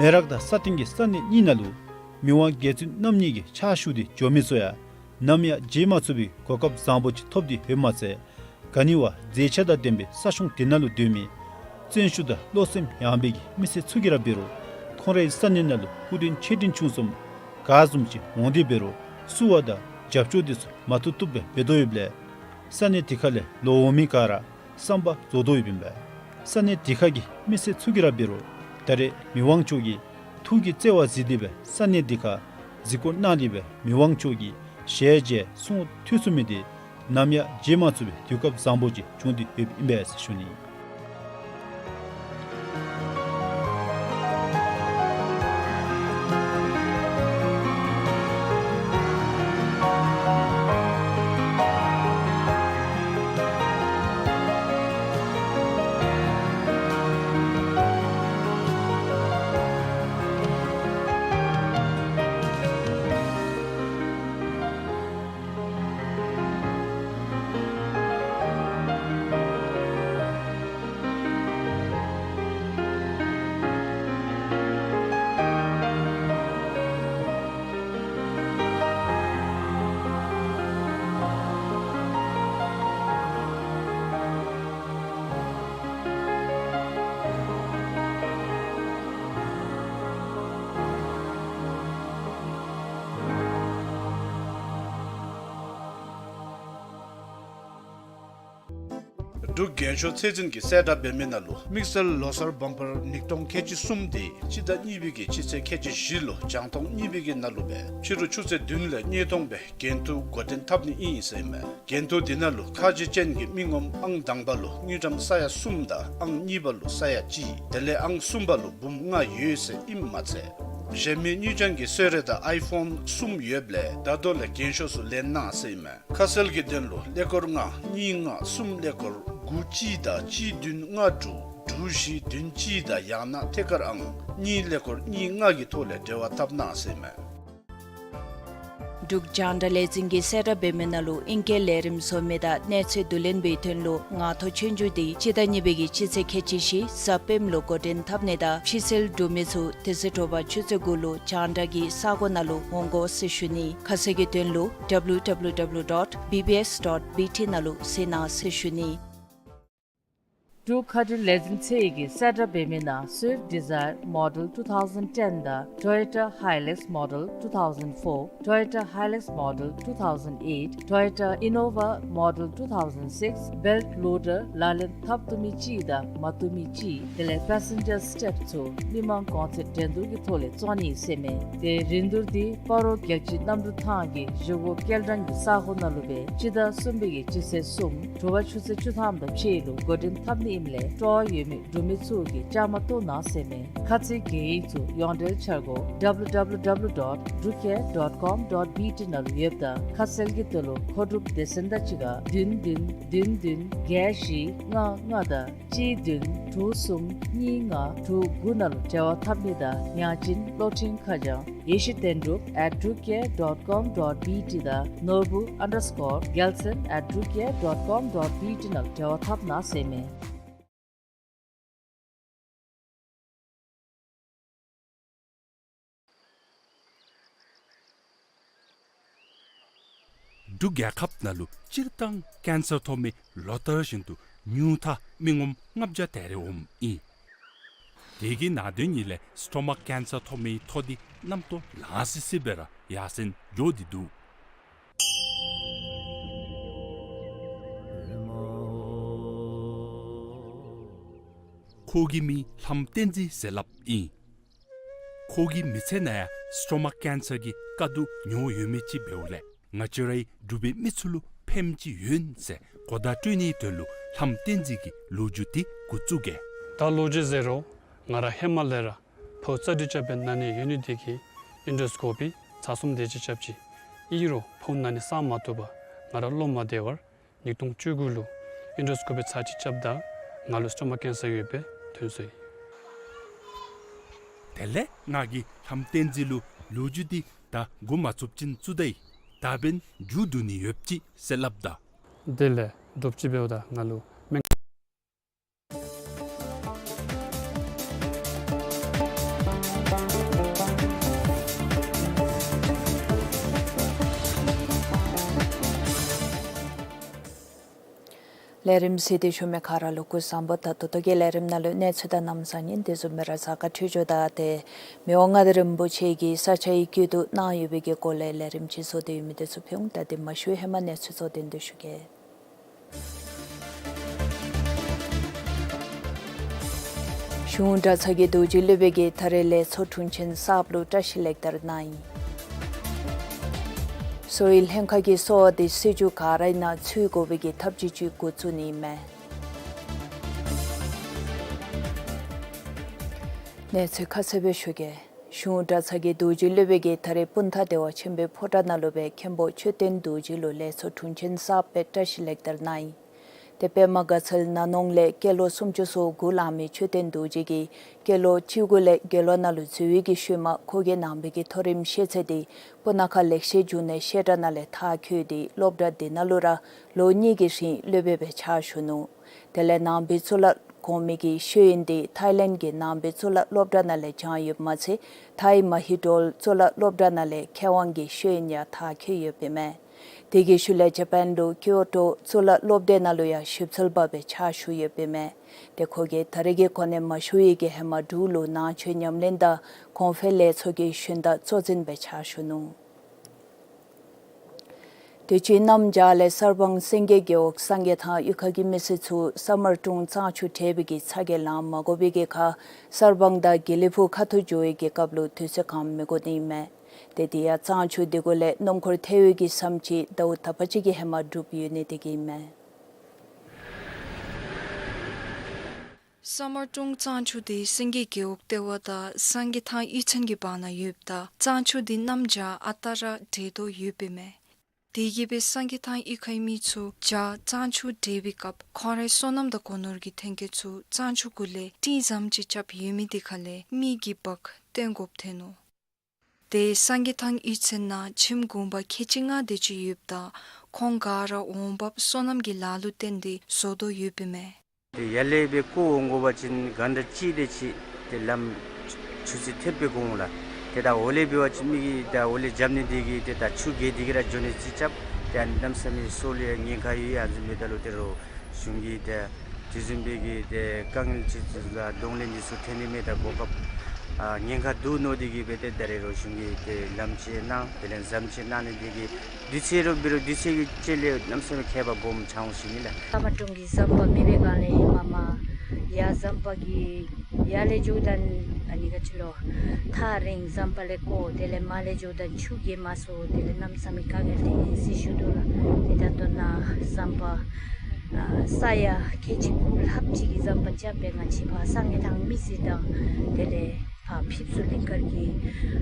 མེ་རག་དང་ས་སྟེང་གི་ས་གནས་གཉིས་ནང་ལུ་མི་དབང་རྒྱལ་བཙུན་རྣམ་གཉིས་ཀྱི་ཕྱག་ཞུ་སྟེ་འབྱོན་མི་ཚུ་ཡང་ནམ་ཡང་མཇལ་མ་ཚུགས་པའི་གོ་སྐབས་བཟང་པོ་ཅིག་ཐོབ་སྟེ་ཡོདཔ་མ་ཚད་ག་ནི་བ་མཛེས་ཆ་དང་ལྡན་པའི་ས་གཞོང་དེ་ནང་ལུ་སྡོད་མི་བརྩོན་ཤུགས་དང་བློ་སེམས་ཡངས་པའི་གི་མི་སེར་ཚུ་གིས་ར་འབད་རུང་ཁོང་རའི་ས་གནས་ནང་ལུ་སྐུ་མགྲོན་ཆེ་འབྲིང་ཆུང་གསུམ་ག་བཟུམ་ཅིག་འོང་སྟེ་འབད་རུང་བསུ་བ་དང་རྒྱབ་སྐྱོར་དེ་ཚུ་མ་བཏུབ་བཏུབ་སྦེ་འབད་དོ་ཡོདཔ་ལས་ས་གནས་དེ་ཁ་ལས་ལོག་འོང་མི་ག་ར་བསམ་པ་རྫོགས་དོ་ཡོདཔ་ཨིན་པས། ས་གནས་དེ་ཁ་གི་མི་སེར་ཚུ་གིས་ར་འབད་རུང་ད་རེས་མི་དབང་མཆོག་གི་ཐུགས་ཀྱི་བརྩེ་བ་གཟིགས་ཏེ་སྦེ་ས་གནས་དེ་ཁར་གཟིགས་སྐོར་གནང་སྟེ་སྦེ་མི་དབང་མཆོག་གི་ཞལ་མཇལ་གསུང་ཐོས་ཚུགས་མི་དེ་ནམ་ཡང་བརྗེད་མ་ཚུགས་པའི་དུས་སྐབས་བཟང་པོ་ཅིག་བྱུང་སྟེ་ཡོདཔ་ཨིན་པས་ཟེར་ཞུ་ནི། འབྲུག་རྒྱན་ཤོག་ཚད་འཛིན་གྱིས་གསལ་བསྒྲགས་འབད་མི་ནང་ལུ་དམིགས་བསལ་ལོ་གསར་བམ་པར་ཉིས་སྟོང་ཁལ་གཅིག་གསུམ་དེ་སྤྱི་ཟླ་གཉིས་པའི་གི་སྤྱི་ཚེས་ཁལ་གཅིག་བཞི་ལུ་རྒྱང་མཐོང་གཉིས་པའི་གི་ནང་ལུ་སྦེ་ཕྱི་རུ་ཆུ་ཚོད་བདུན་ལས་ཉིས་སྟོང་སྦེ་འགན་ཐུག་འགོ་འདྲེན་འཐབ་ནི་ཨིན་ཟེར་ཨིན་མས། འགན་ཐུག་འདི་ནང་ལུ་ཁ་རྗེ་ཅན་གྱི་མི་ངོམ་ཨང་དང་པ་ལུ་དངུལ་ཀྲམ་ས་ཡ་གསུམ་དང་ཨང་གཉིས་པ་ལུ་ས་ཡ་གཅིག་དེ་ལས་ཨང་གསུམ་པ་ལུ་འབུམ་ལྔ་ཡོད་ཟེར་ཨིནམ་མ་ཚད་གཞན་མི་དངུལ་ཅན་གྱི་གསོལ་རས་དང་ཨའི་ཕོན་གསུམ་ཡོདཔ་ལས་ད་ལྟོ་ལས་རྒྱན་ཤོག་ཚུ་ལེན་གནང་ཟེར་ཨིན་མས། ཁ་གསལ་གྱི་དོན་ལུ་ཀླད་ཀོར་ལྔ་གཉིས་ལྔ་གསུམ་ཀླད་ཀོར་དགུ་གཅིག་དང་གཅིག་བདུན་ལྔ་དྲུག་དྲུག་བཞི་བདུན་གཅིག་དང་ཡང་ན་ཐད་ཀར་ཨང་གཉིས་ཀླད་ཀོར་གཉིས་ལྔ་གི་ཐོག་ལས་འབྲེལ་བ་འཐབ་གནང་ཟེར་ཨིན་མས། འབྲུག་རྒྱང་བསྒྲགས་ལས་འཛིན་གྱིས་གསལ་བསྒྲགས་འབད་མི་ནང་ལུ་ཨིང་སྐད་ལས་རིམ་བཟོ་མི་དང་གནས་ཚུལ་བསྡུ་ལེན་པའི་དོན་ལུ་ངང་ཐོག་ཆོས་རྒྱུགས་འདི་སྤྱི་ཟླ་གཉིས་པའི་གི་སྤྱི་ཚེས་ཁལ་གཅིག་བཞི་གཟའ་སྤེནམ་ལུ་འགོ་འདྲེན་འཐབ་ནི་དང་ཕྱི་སེལ་འབྲུག་མི་ཚུ་དེ་ཚེ་དྲོ་པ་ཆུ་ཚོད་དགུ་ལུ་རྒྱང་བསྒྲགས་ཀྱི་ས་གོ་ནང་ལུ་འོང་དགོ་ཟེར་ཞུ་ནི། ཁ་གསལ་གྱི་དོན་ལུ་W W W dot B B S dot B T ནང་ལུ་གཟིགས་གནང་ཟེར་ཞུ་ནི། འབྲུག་མཁའ་འགྲུལ་ལས་འཛིན་ཚད་ཀྱིས་གསལ་བསྒྲགས་འབད་མི་ནང་Swift Dzire Model two thousand ten དང་Toyota Hilux Model two thousand four, Toyota Hilux Model two thousand eight, Toyota Innova Model two thousand six, belt loader ལག་ལེན་འཐབ་བཏུབ་མི་གཅིག་དང་མ་བཏུབ་མི་གཅིག་དེ་ལས་passenger step ཚུ་མི་མང་གོང་ཚད་འགྲན་བསྡུར་གྱི་ཐོག་ལས་བཙོང་ནི་ཟེར་མས། དེ་རིན་བསྡུར་འདི་སྤ་རོ་རྒྱལ་སྤྱི་གནམ་གྲུ་ཐང་གི་བཞེས་སྒོ་སྐྱེལ་འདྲེན་གྱི་ས་གོ་ནང་ལུ་སྦེ་སྤྱི་ཟླ་གསུམ་པའི་གི་སྤྱི་ཚེས་གསུམ་དྲོ་པ་ཆུ་ཚོད་བཅུ་ཐམ་དང་ཕྱེད་ལུ་འགོ་འདྲེན་འཐབ་ནི་ཨིནམ་ལས་སྤྲོ་བ་ཡོད་མི་འབྲུག་མི་ཚུ་གིས་བཅའ་མར་གཏོགས་གནང་ཟེར་མས། ཁ་ཚིག་གི་ཡིག་ཚུ་ཡོངས་འབྲེལ་འཆར་སྒོ་W W W dot drukair dot com dot B T ནང་ལུ་ཡོདཔ་ད་ཁ་གསལ་གྱི་དོན་ལུ་མཁོ་སྒྲུབ་སྡེ་ཚན་དང་གཅིག་ཁར་བདུན་བདུན་བདུན་བདུན་བརྒྱད་བཞི་ལྔ་ལྔ་དང་གཅིག་བདུན་དྲུག་གསུམ་གཉིས་ལྔ་དྲུག་དགུ་ནང་ལུ་འབྲེལ་བ་འཐབ་ནི་དང་ཡང་ཅིན་གློག་འཕྲིན་ཁ་བྱང་ཡེ་ཤེས་བསྟན་འགྲུབ་at drukair dot com dot B T དང་ནོར་བུ་underscore gelson at drukair dot com dot B T ནང་ལུ་འབྲེལ་བ་འཐབ་གནང་ཟེར་མས། འབྲུག་རྒྱལ་ཁབ་ནང་ལུ་སྤྱིར་བཏང་ཀེན་སར་ཐོབ་མི་ལོ་ལྟར་བཞིན་དུ་ཉུང་མཐའ་མི་ངོམ་ལྔ་བརྒྱ་དེ་རེ་འོངམ་ཨིན། དེ་གི་ནང་དོན་ཉིད་ལས་སི་ཊོ་མ་ཀེན་སར་ཐོབ་མི་ཐོ་འདི་རྣམ་རྟོག་ལང་སི་སི་སྦེ་ར་ཡར་སེང་འགྱོ་སྟེ་འདུག། ཁོ་གི་མིང་ལྷམ་བསྟན་འཛིན་ཟེར་སླབ་ཨིན། ཁོ་གི་མི་ཚེ་ནང་ཡང་སི་ཊོ་མ་ཀེན་སར་གྱི་དཀའ་སྡུག་མྱོང་ཡོད་མི་ཅིག་འབདཝ་ལས་ང་བཅས་རའི་འབྲུག་པའི་མི་ཚུ་ལུ་ཕནམ་ཅིག་ཡོད་ཟེར་གོ་བརྡ་སྤྲོད་ནིའི་དོན་ལུ་ལྷམ་བསྟན་འཛིན་གྱི་ལོ་རྒྱུས་འདི་འགོ་བཙུགས་གེ། ད་ལོ་རྒྱུས་ཟེར་རུང་ང་ར་ཧེ་མ་ལས་ར་ཕོཝ་རྩ་དྲི་རྐྱབ་པའི་ན་ནི་ཡོད་ནི་དེ་གིས་ཨེན་ཌོ་སི་ཀོ་པི་ཚར་གསུམ་དེ་ཅིག་རྐྱབ་ཅི། ཨིན་རུང་ཕོཝ་ན་ནི་སངས་མ་བཏུབ་པར་ང་ར་གློ་མ་བདེ་བར་ཉིས་སྟོང་བཅུ་དགུ་ལུ་ཨེན་ཌོ་སི་ཀོ་པི་ཚར་གཅིག་རྐྱབ་ད་ང་ལུ་སི་ཊོ་མ་ཀེན་སར་ཡོདཔ་སྦེ་ཐོན་སོ་ཡི། དེ་ལས་ང་གིས་ལྷམ་བསྟན་འཛིན་ལུ་ལོ་རྒྱུས་འདི་ད་འགོ་མ་བཙུགས་ཅིན་བཙུགས་ད་ཡི། ད་འབདན་མཇུག་བསྡུ་ནི་ཡོདཔ་ཅིག་ཟེར་སླབ་ད། དེ་ལས་དོགས་ཅིག་འབདཝ་ད་ང་ལུ་སྨན། ལས་རིམ་གཟིགས་ཏེ་བཞུགས་མི་ག་ར་ལུ་སྐུ་གཟུགས་བཟང་པོ། ད་ད་ལྟོ་གི་ལས་རིམ་ནང་ལུ་གནས་ཚུལ་དང་རྣམ་གཞག་ཨིན། དེ་བཟུམ་སྦེ་ར་གཟའ་སྐར་འཕྲོད་སྦྱོར་དང་ཏེ་མི་དབང་མངའ་བདག་རིན་པོ་ཆེ་གིས་ས་སྐྱ་ཡི་དཀྱིལ་དུ་གནང་ཡོད་པའི་གི་སྐོར་ལས་ལས་རིམ་ཅིག་བཟོ་སྟེ་ཡོད་མི་དེ་ཚུ་ཕུལ་འོང་། ད་དེ་མ་ཞུ་བའི་ཧེ་མ་གནས་ཚུལ་ཚུ་དོན་དུ་ཞུ་གེ། གཞུང་གྲྭ་ཚང་གི་རྡོ་རྗེ་སློབ་དཔོན་གྱིས་ད་རེས་ལས་ཚོགས་དྲུང་ཆེན་གསརཔ་ལུ་བཀྲིས་ལེགས་དར་གནང་ཡི། གསོ་བའི་ལྷན་ཁག་གིས་གསོ་བ་དེ་སྲིད་བྱུས་ག་རའི་ནང་ཚུད་དགོ་པའི་གི་ཐབས་ཇུས་ཅིག་འགོ་བཙུགས་ནི་མས། གནས་ཚུལ་ཁ་གསལ་སྦེ་ཞུ་གེ། གཞུང་གྲྭ་ཚང་གི་རྡོ་རྗེ་སློབ་དཔོན་གྱིས་ད་རེས་སྤུངས་ཐང་བདེ་བ་ཆེན་པོའི་ཕོ་བྲང་ནང་ལུ་སྦེ་མཁན་པོ་མཆོད་རྟེན་རྡོ་རྗེ་ལུ་ལས་ཚོགས་དྲུང་ཆེན་གསརཔ་སྦེ་བཀྲིས་ལེགས་དར་གནང་ཡི། ཏེ་པདྨ་དགའ་ཚལ་ན་ནོང་ལས་སྐྱེས་ལོ་སུམ་ཅུ་སོ་དགུ་ལང་མི་མཆོད་རྟེན་རྡོ་རྗེ་གིས་སྐྱེས་ལོ་བཅུ་དགུ་ལས་དགེ་སློང་ནང་ལུ་འཛུལ་བའི་གི་ཤུལ་མ་ཁོ་གིས་ནང་པའི་གི་མཐོ་རིམ་ཤེས་ཚད་དེ་སྤུ་ན་ཁ་ལེགས་བཤད་འབྱུང་གནས་བཤད་གྲྭ་ནང་ལས་མཐར་འཁྱོལ་ཏེ་སློབ་གྲྭ་དེ་ནང་ལུ་ར་ལོ་གཉིས་ཀྱི་རིང་སློབ་དཔོན་སྦེ་ཕྱག་ཞུ་ནུག། དེ་ལས་ནང་པའི་གཙུག་ལག་གོང་མའི་གི་ཤེས་ཡོན་དེ་ཐའི་ལེནཌ་གི་ནང་པའི་གཙུག་ལག་སློབ་གྲྭ་ནང་ལས་སྦྱངས་ཡོདཔ་མ་ཚད་ཐའི་མ་ཧི་ཏོལ་གཙུག་ལག་སློབ་གྲྭ་ནང་ལས་མཁས་དབང་གི་ཤེས་ཡོན་ཡང་མཐར་འཁྱོལ་ཡོདཔ་ཨིན་མས། དེ་གི་ཤུལ་ལས་ཇ་པཱན་ལུ་ཀིའོ་ཊོ་གཙུག་ལག་སློབ་སྡེ་ནང་ལུ་ཡང་ཞིབ་འཚོལ་པ་སྦེ་ཕྱག་ཞུ་ཡོདཔ་ཨིན་མས། ཏེ་ཁོ་གིས་ད་རེས་ཀྱི་གོ་གནས་མ་ཞུ་བའི་གི་ཧེ་མ་འབྲུག་ལུ་ནང་ཆོས་ཉམས་ལེན་དང་གོང་འཕེལ་ལས་ཚོགས་ཀྱི་ཞུན་དག་གཙོ་འཛིན་སྦེ་ཕྱག་ཞུ་ནུག། དུས་ཅི་གནམ་བྱཱར་ལས་གསར་སྤང་སེང་གེ་རྒེད་འོག་སངས་རྒྱས་ཐང་གཡུས་ཁ་གི་མི་སེར་ཚུ་ས་དམར་ཀྲུང་གཙང་ཆུ་འདྲེས་པའི་གི་ཚ་གྱང་ལང་མ་དགོ་པའི་གི་ཁར་གསར་སྤང་དང་དགེ་ལེགས་ཕུག་ཁ་ཐུག་འགྱོ་བའི་གི་སྐབས་ལུ་དུས་ཚོད་གང་མི་དགོ་ནི་མས། ཏེ་དེ་ཡང་གཙང་ཆུ་དེ་གུ་ལས་སྣུམ་འཁོར་ཐལ་བའི་གི་ཟམ་ཅིག་ཟླཝ་དག་པ་ཅིག་གི་ཧེ་མ་གྲུབ་ཡོད་ནི་དེ་གིས་མས། ས་དམར་ཀྲུང་གཙང་ཆུ་དེ་སེང་གེ་རྒེད་འོག་ལྟེ་བ་དང་སངས་རྒྱས་ཐང་གཡུས་ཚན་གྱི་བར་ན་ཡོདཔ་ད་གཙང་ཆུ་དེ་གནམ་བྱཱར་ཨ་རྟག་ར་འདྲེས་དོ་ཡོདཔ་ཨིན་མས། དེ་གིས་སྦེ་སངས་རྒྱས་ཐང་གཡུས་ཁའི་མི་ཚུ་བྱཱར་གཙང་ཆུ་འདྲེས་པའི་སྐབས་ཁོང་རའི་སོ་ནམ་དང་སྒོ་ནོར་གྱི་ཐོན་སྐྱེད་ཚུ་གཙང་ཆུ་གུ་ལས་སྤྲིན་ཟམ་ཅིག་རྐྱབ་ཡོད་མི་དེ་ཁ་ལས་མི་གིས་འབག་བཏོན་དགོཔ་ཐོན་ནུག། ཏེ་སངས་རྒྱས་ཐང་གཡུས་ཚན་ནང་ཁྱིམ་གུང་པ་ཁལ་གཅིག་ལྔ་དེ་ཅིག་ཡོདཔ་ད་ཁོང་ག་ར་འོང་འབབ་སོ་ནམ་གྱི་ལཱ་ལུ་བརྟེན་ཏེ་བཟོ་དོ་ཡོདཔ་ཨིན་མས། ཏེ་ཡར་ལས་སྦེ་བརྐོ་འོང་དགོ་པ་ཅིན་གྷན་ཊ་གཅིག་དེ་ཅིག་ཏེ་ལམ་ཆུ་ཚོད་ཐེབས་སྦེ་འགོར་འོང་ལགས། ཏེ་ད་འོག་ལས་འབད་བ་ཅིན་མི་གིས་ད་འོག་ལས་རྐྱབ་ནི་དེ་གིས་ཏེ་ད་ཆུ་རྒལ་ཏེ་གི་ར་འགྱོ་ནི་རྩིས་རྐྱབ། ཏེ་ཨ་ནི་གནམ་མེད་ས་མེད་སྲོག་ལུ་ཡང་ཉེན་ཁ་ཡོད། ཨ་ནི་བཟུམ་འབདཝ་ད་ལུ་ཏེ་རོགས་གཞུང་གིས་ཏེ་དེ་བཟུམ་སྦེ་གི་ཏེ་དཀའ་ངལ་ཅིག་ཚུ་ལུ་གདོང་ལེན་ཅིག་ཚུ་འཐོན་ནི་མས། ད་གོ་སྐབས་ཨ་ཉེན་ཁ་འདུག་མནོ་སྟེ་གི་སྦེ་ཏེ་ད་རེས་རོགས་གཞུང་གིས་ཏེ་ལམ་ཅིག་གནང་། དེ་ལས་ཟམ་ཅིག་གནང་ནི་དེ་གིས་དུས་ཚོད་རོགས་འབད་རུང་དུས་ཚོད་ཀྱི་དཔྱེ་ལས་གནམ་མེད་ས་མེད་ཁྱད་པར་སྦོམ་ཆགས་འོང་ཞུ་ནི་ལགས། ཀ་མ་ཀྲུང་གི་ཟམ་པ་མེད་པའི་སྒང་ལས་ཧེ་མ་མར་ཡར་ཟམ་པ་གི་ཡར་ལས་འགྱོཝ་ད་ཨ་ནི་ག་ཅི་ལོ་ཐག་རིང་ཟམ་པ་ལས་བརྐོ། དེ་ལས་མར་ལས་འགྱོཝ་ད་ཆུ་རྒལ་མ་ཚུགས། དེ་ལས་གནམ་མེད་ས་མེད་དཀའ་ངལ་འཐོན་ཡི་ཟེར་ཞུ་དོ་ལགས། ཏེ་ད་ལྟོ་ནཱ་ཟམ་པ་ཨ་ས་ཡ་ཁལ་གཅིག་གུ་ལྷགཔ་ཅིག་གི་ཟམ་པ་རྐྱབ་སྦེ་ང་བཅས་ཕར་སངས་རྒྱས་ཐང་མི་སེར་དང་དེ་ལས་ཕར་ཕེབས་བསུ་ལིང་ག་གི་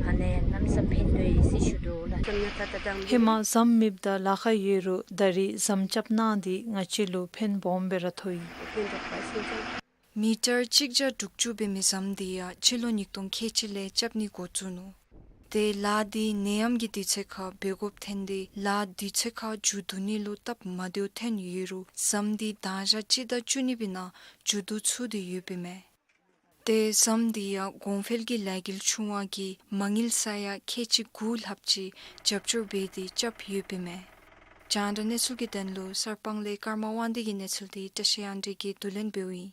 ཨ་ནི་གནམ་མེད་ས་མེད་ཕན་ཐོགས་ཡི་ཟེར་ཞུ་དོ་ལགས། ཧེ་མ་ཟམ་མེདཔ་ད་ལཱ་ཁག་ཡོད་རུང་ད་རེས་ཟམ་རྐྱབ་གནང་སྟེ་ང་བཅས་ལུ་ཕན་སྦོམ་སྦེ་ར་ཐོགས་ཡི། མི་ཊར་གཅིག་བརྒྱ་དྲུག་ཅུ་འབད་མི་ཟམ་དེ་ཡང་སྤྱི་ལོ་ཉིས་སྟོང་ཁལ་གཅིག་ལས་རྐྱབ་ནི་འགོ་བཙུགས་ནུག། ཏེ་ལཱ་དེ་ནད་ཡམས་ཀྱི་དུས་ཚོད་ཁར་འབད་དགོཔ་ཐོན་ཏེ་ལཱ་དུས་ཚོད་ཁར་མཇུག་བསྡུ་ནི་ལུ་སྟབས་མ་བདེཝ་ཐོན་ཡོད་རུང་ཟམ་དེ་དང་ཞག་སྤྱི་ཟླ་བཅུ་གཉིས་པའི་ནང་མཇུག་བསྡུ་ཚུགས་ཏེ་ཡོདཔ་ཨིན་མས། ཏེ་ཟམ་དེ་ཡང་གོང་འཕེལ་གྱི་ལས་འགུལ་ཆུང་བ་གིས་མ་དངུལ་ས་ཡ་ཁལ་གཅིག་དགུ་ལྷགཔ་ཅིག་རྒྱབ་སྐྱོར་འབད་དེ་རྐྱབ་ཡོདཔ་ཨིན་མས། རྒྱང་བསྒྲགས་གནས་ཚུལ་གྱི་དོན་ལུ་གསར་སྤང་ལས་ཀརྨ་དབང་འདུས་ཀྱི་གནས་ཚུལ་དེ་བཀྲ་ཤིས་དབྱངས་སྒྲོན་གྱིས་བསྡུ་ལེན་འབདཝ་ཨིན།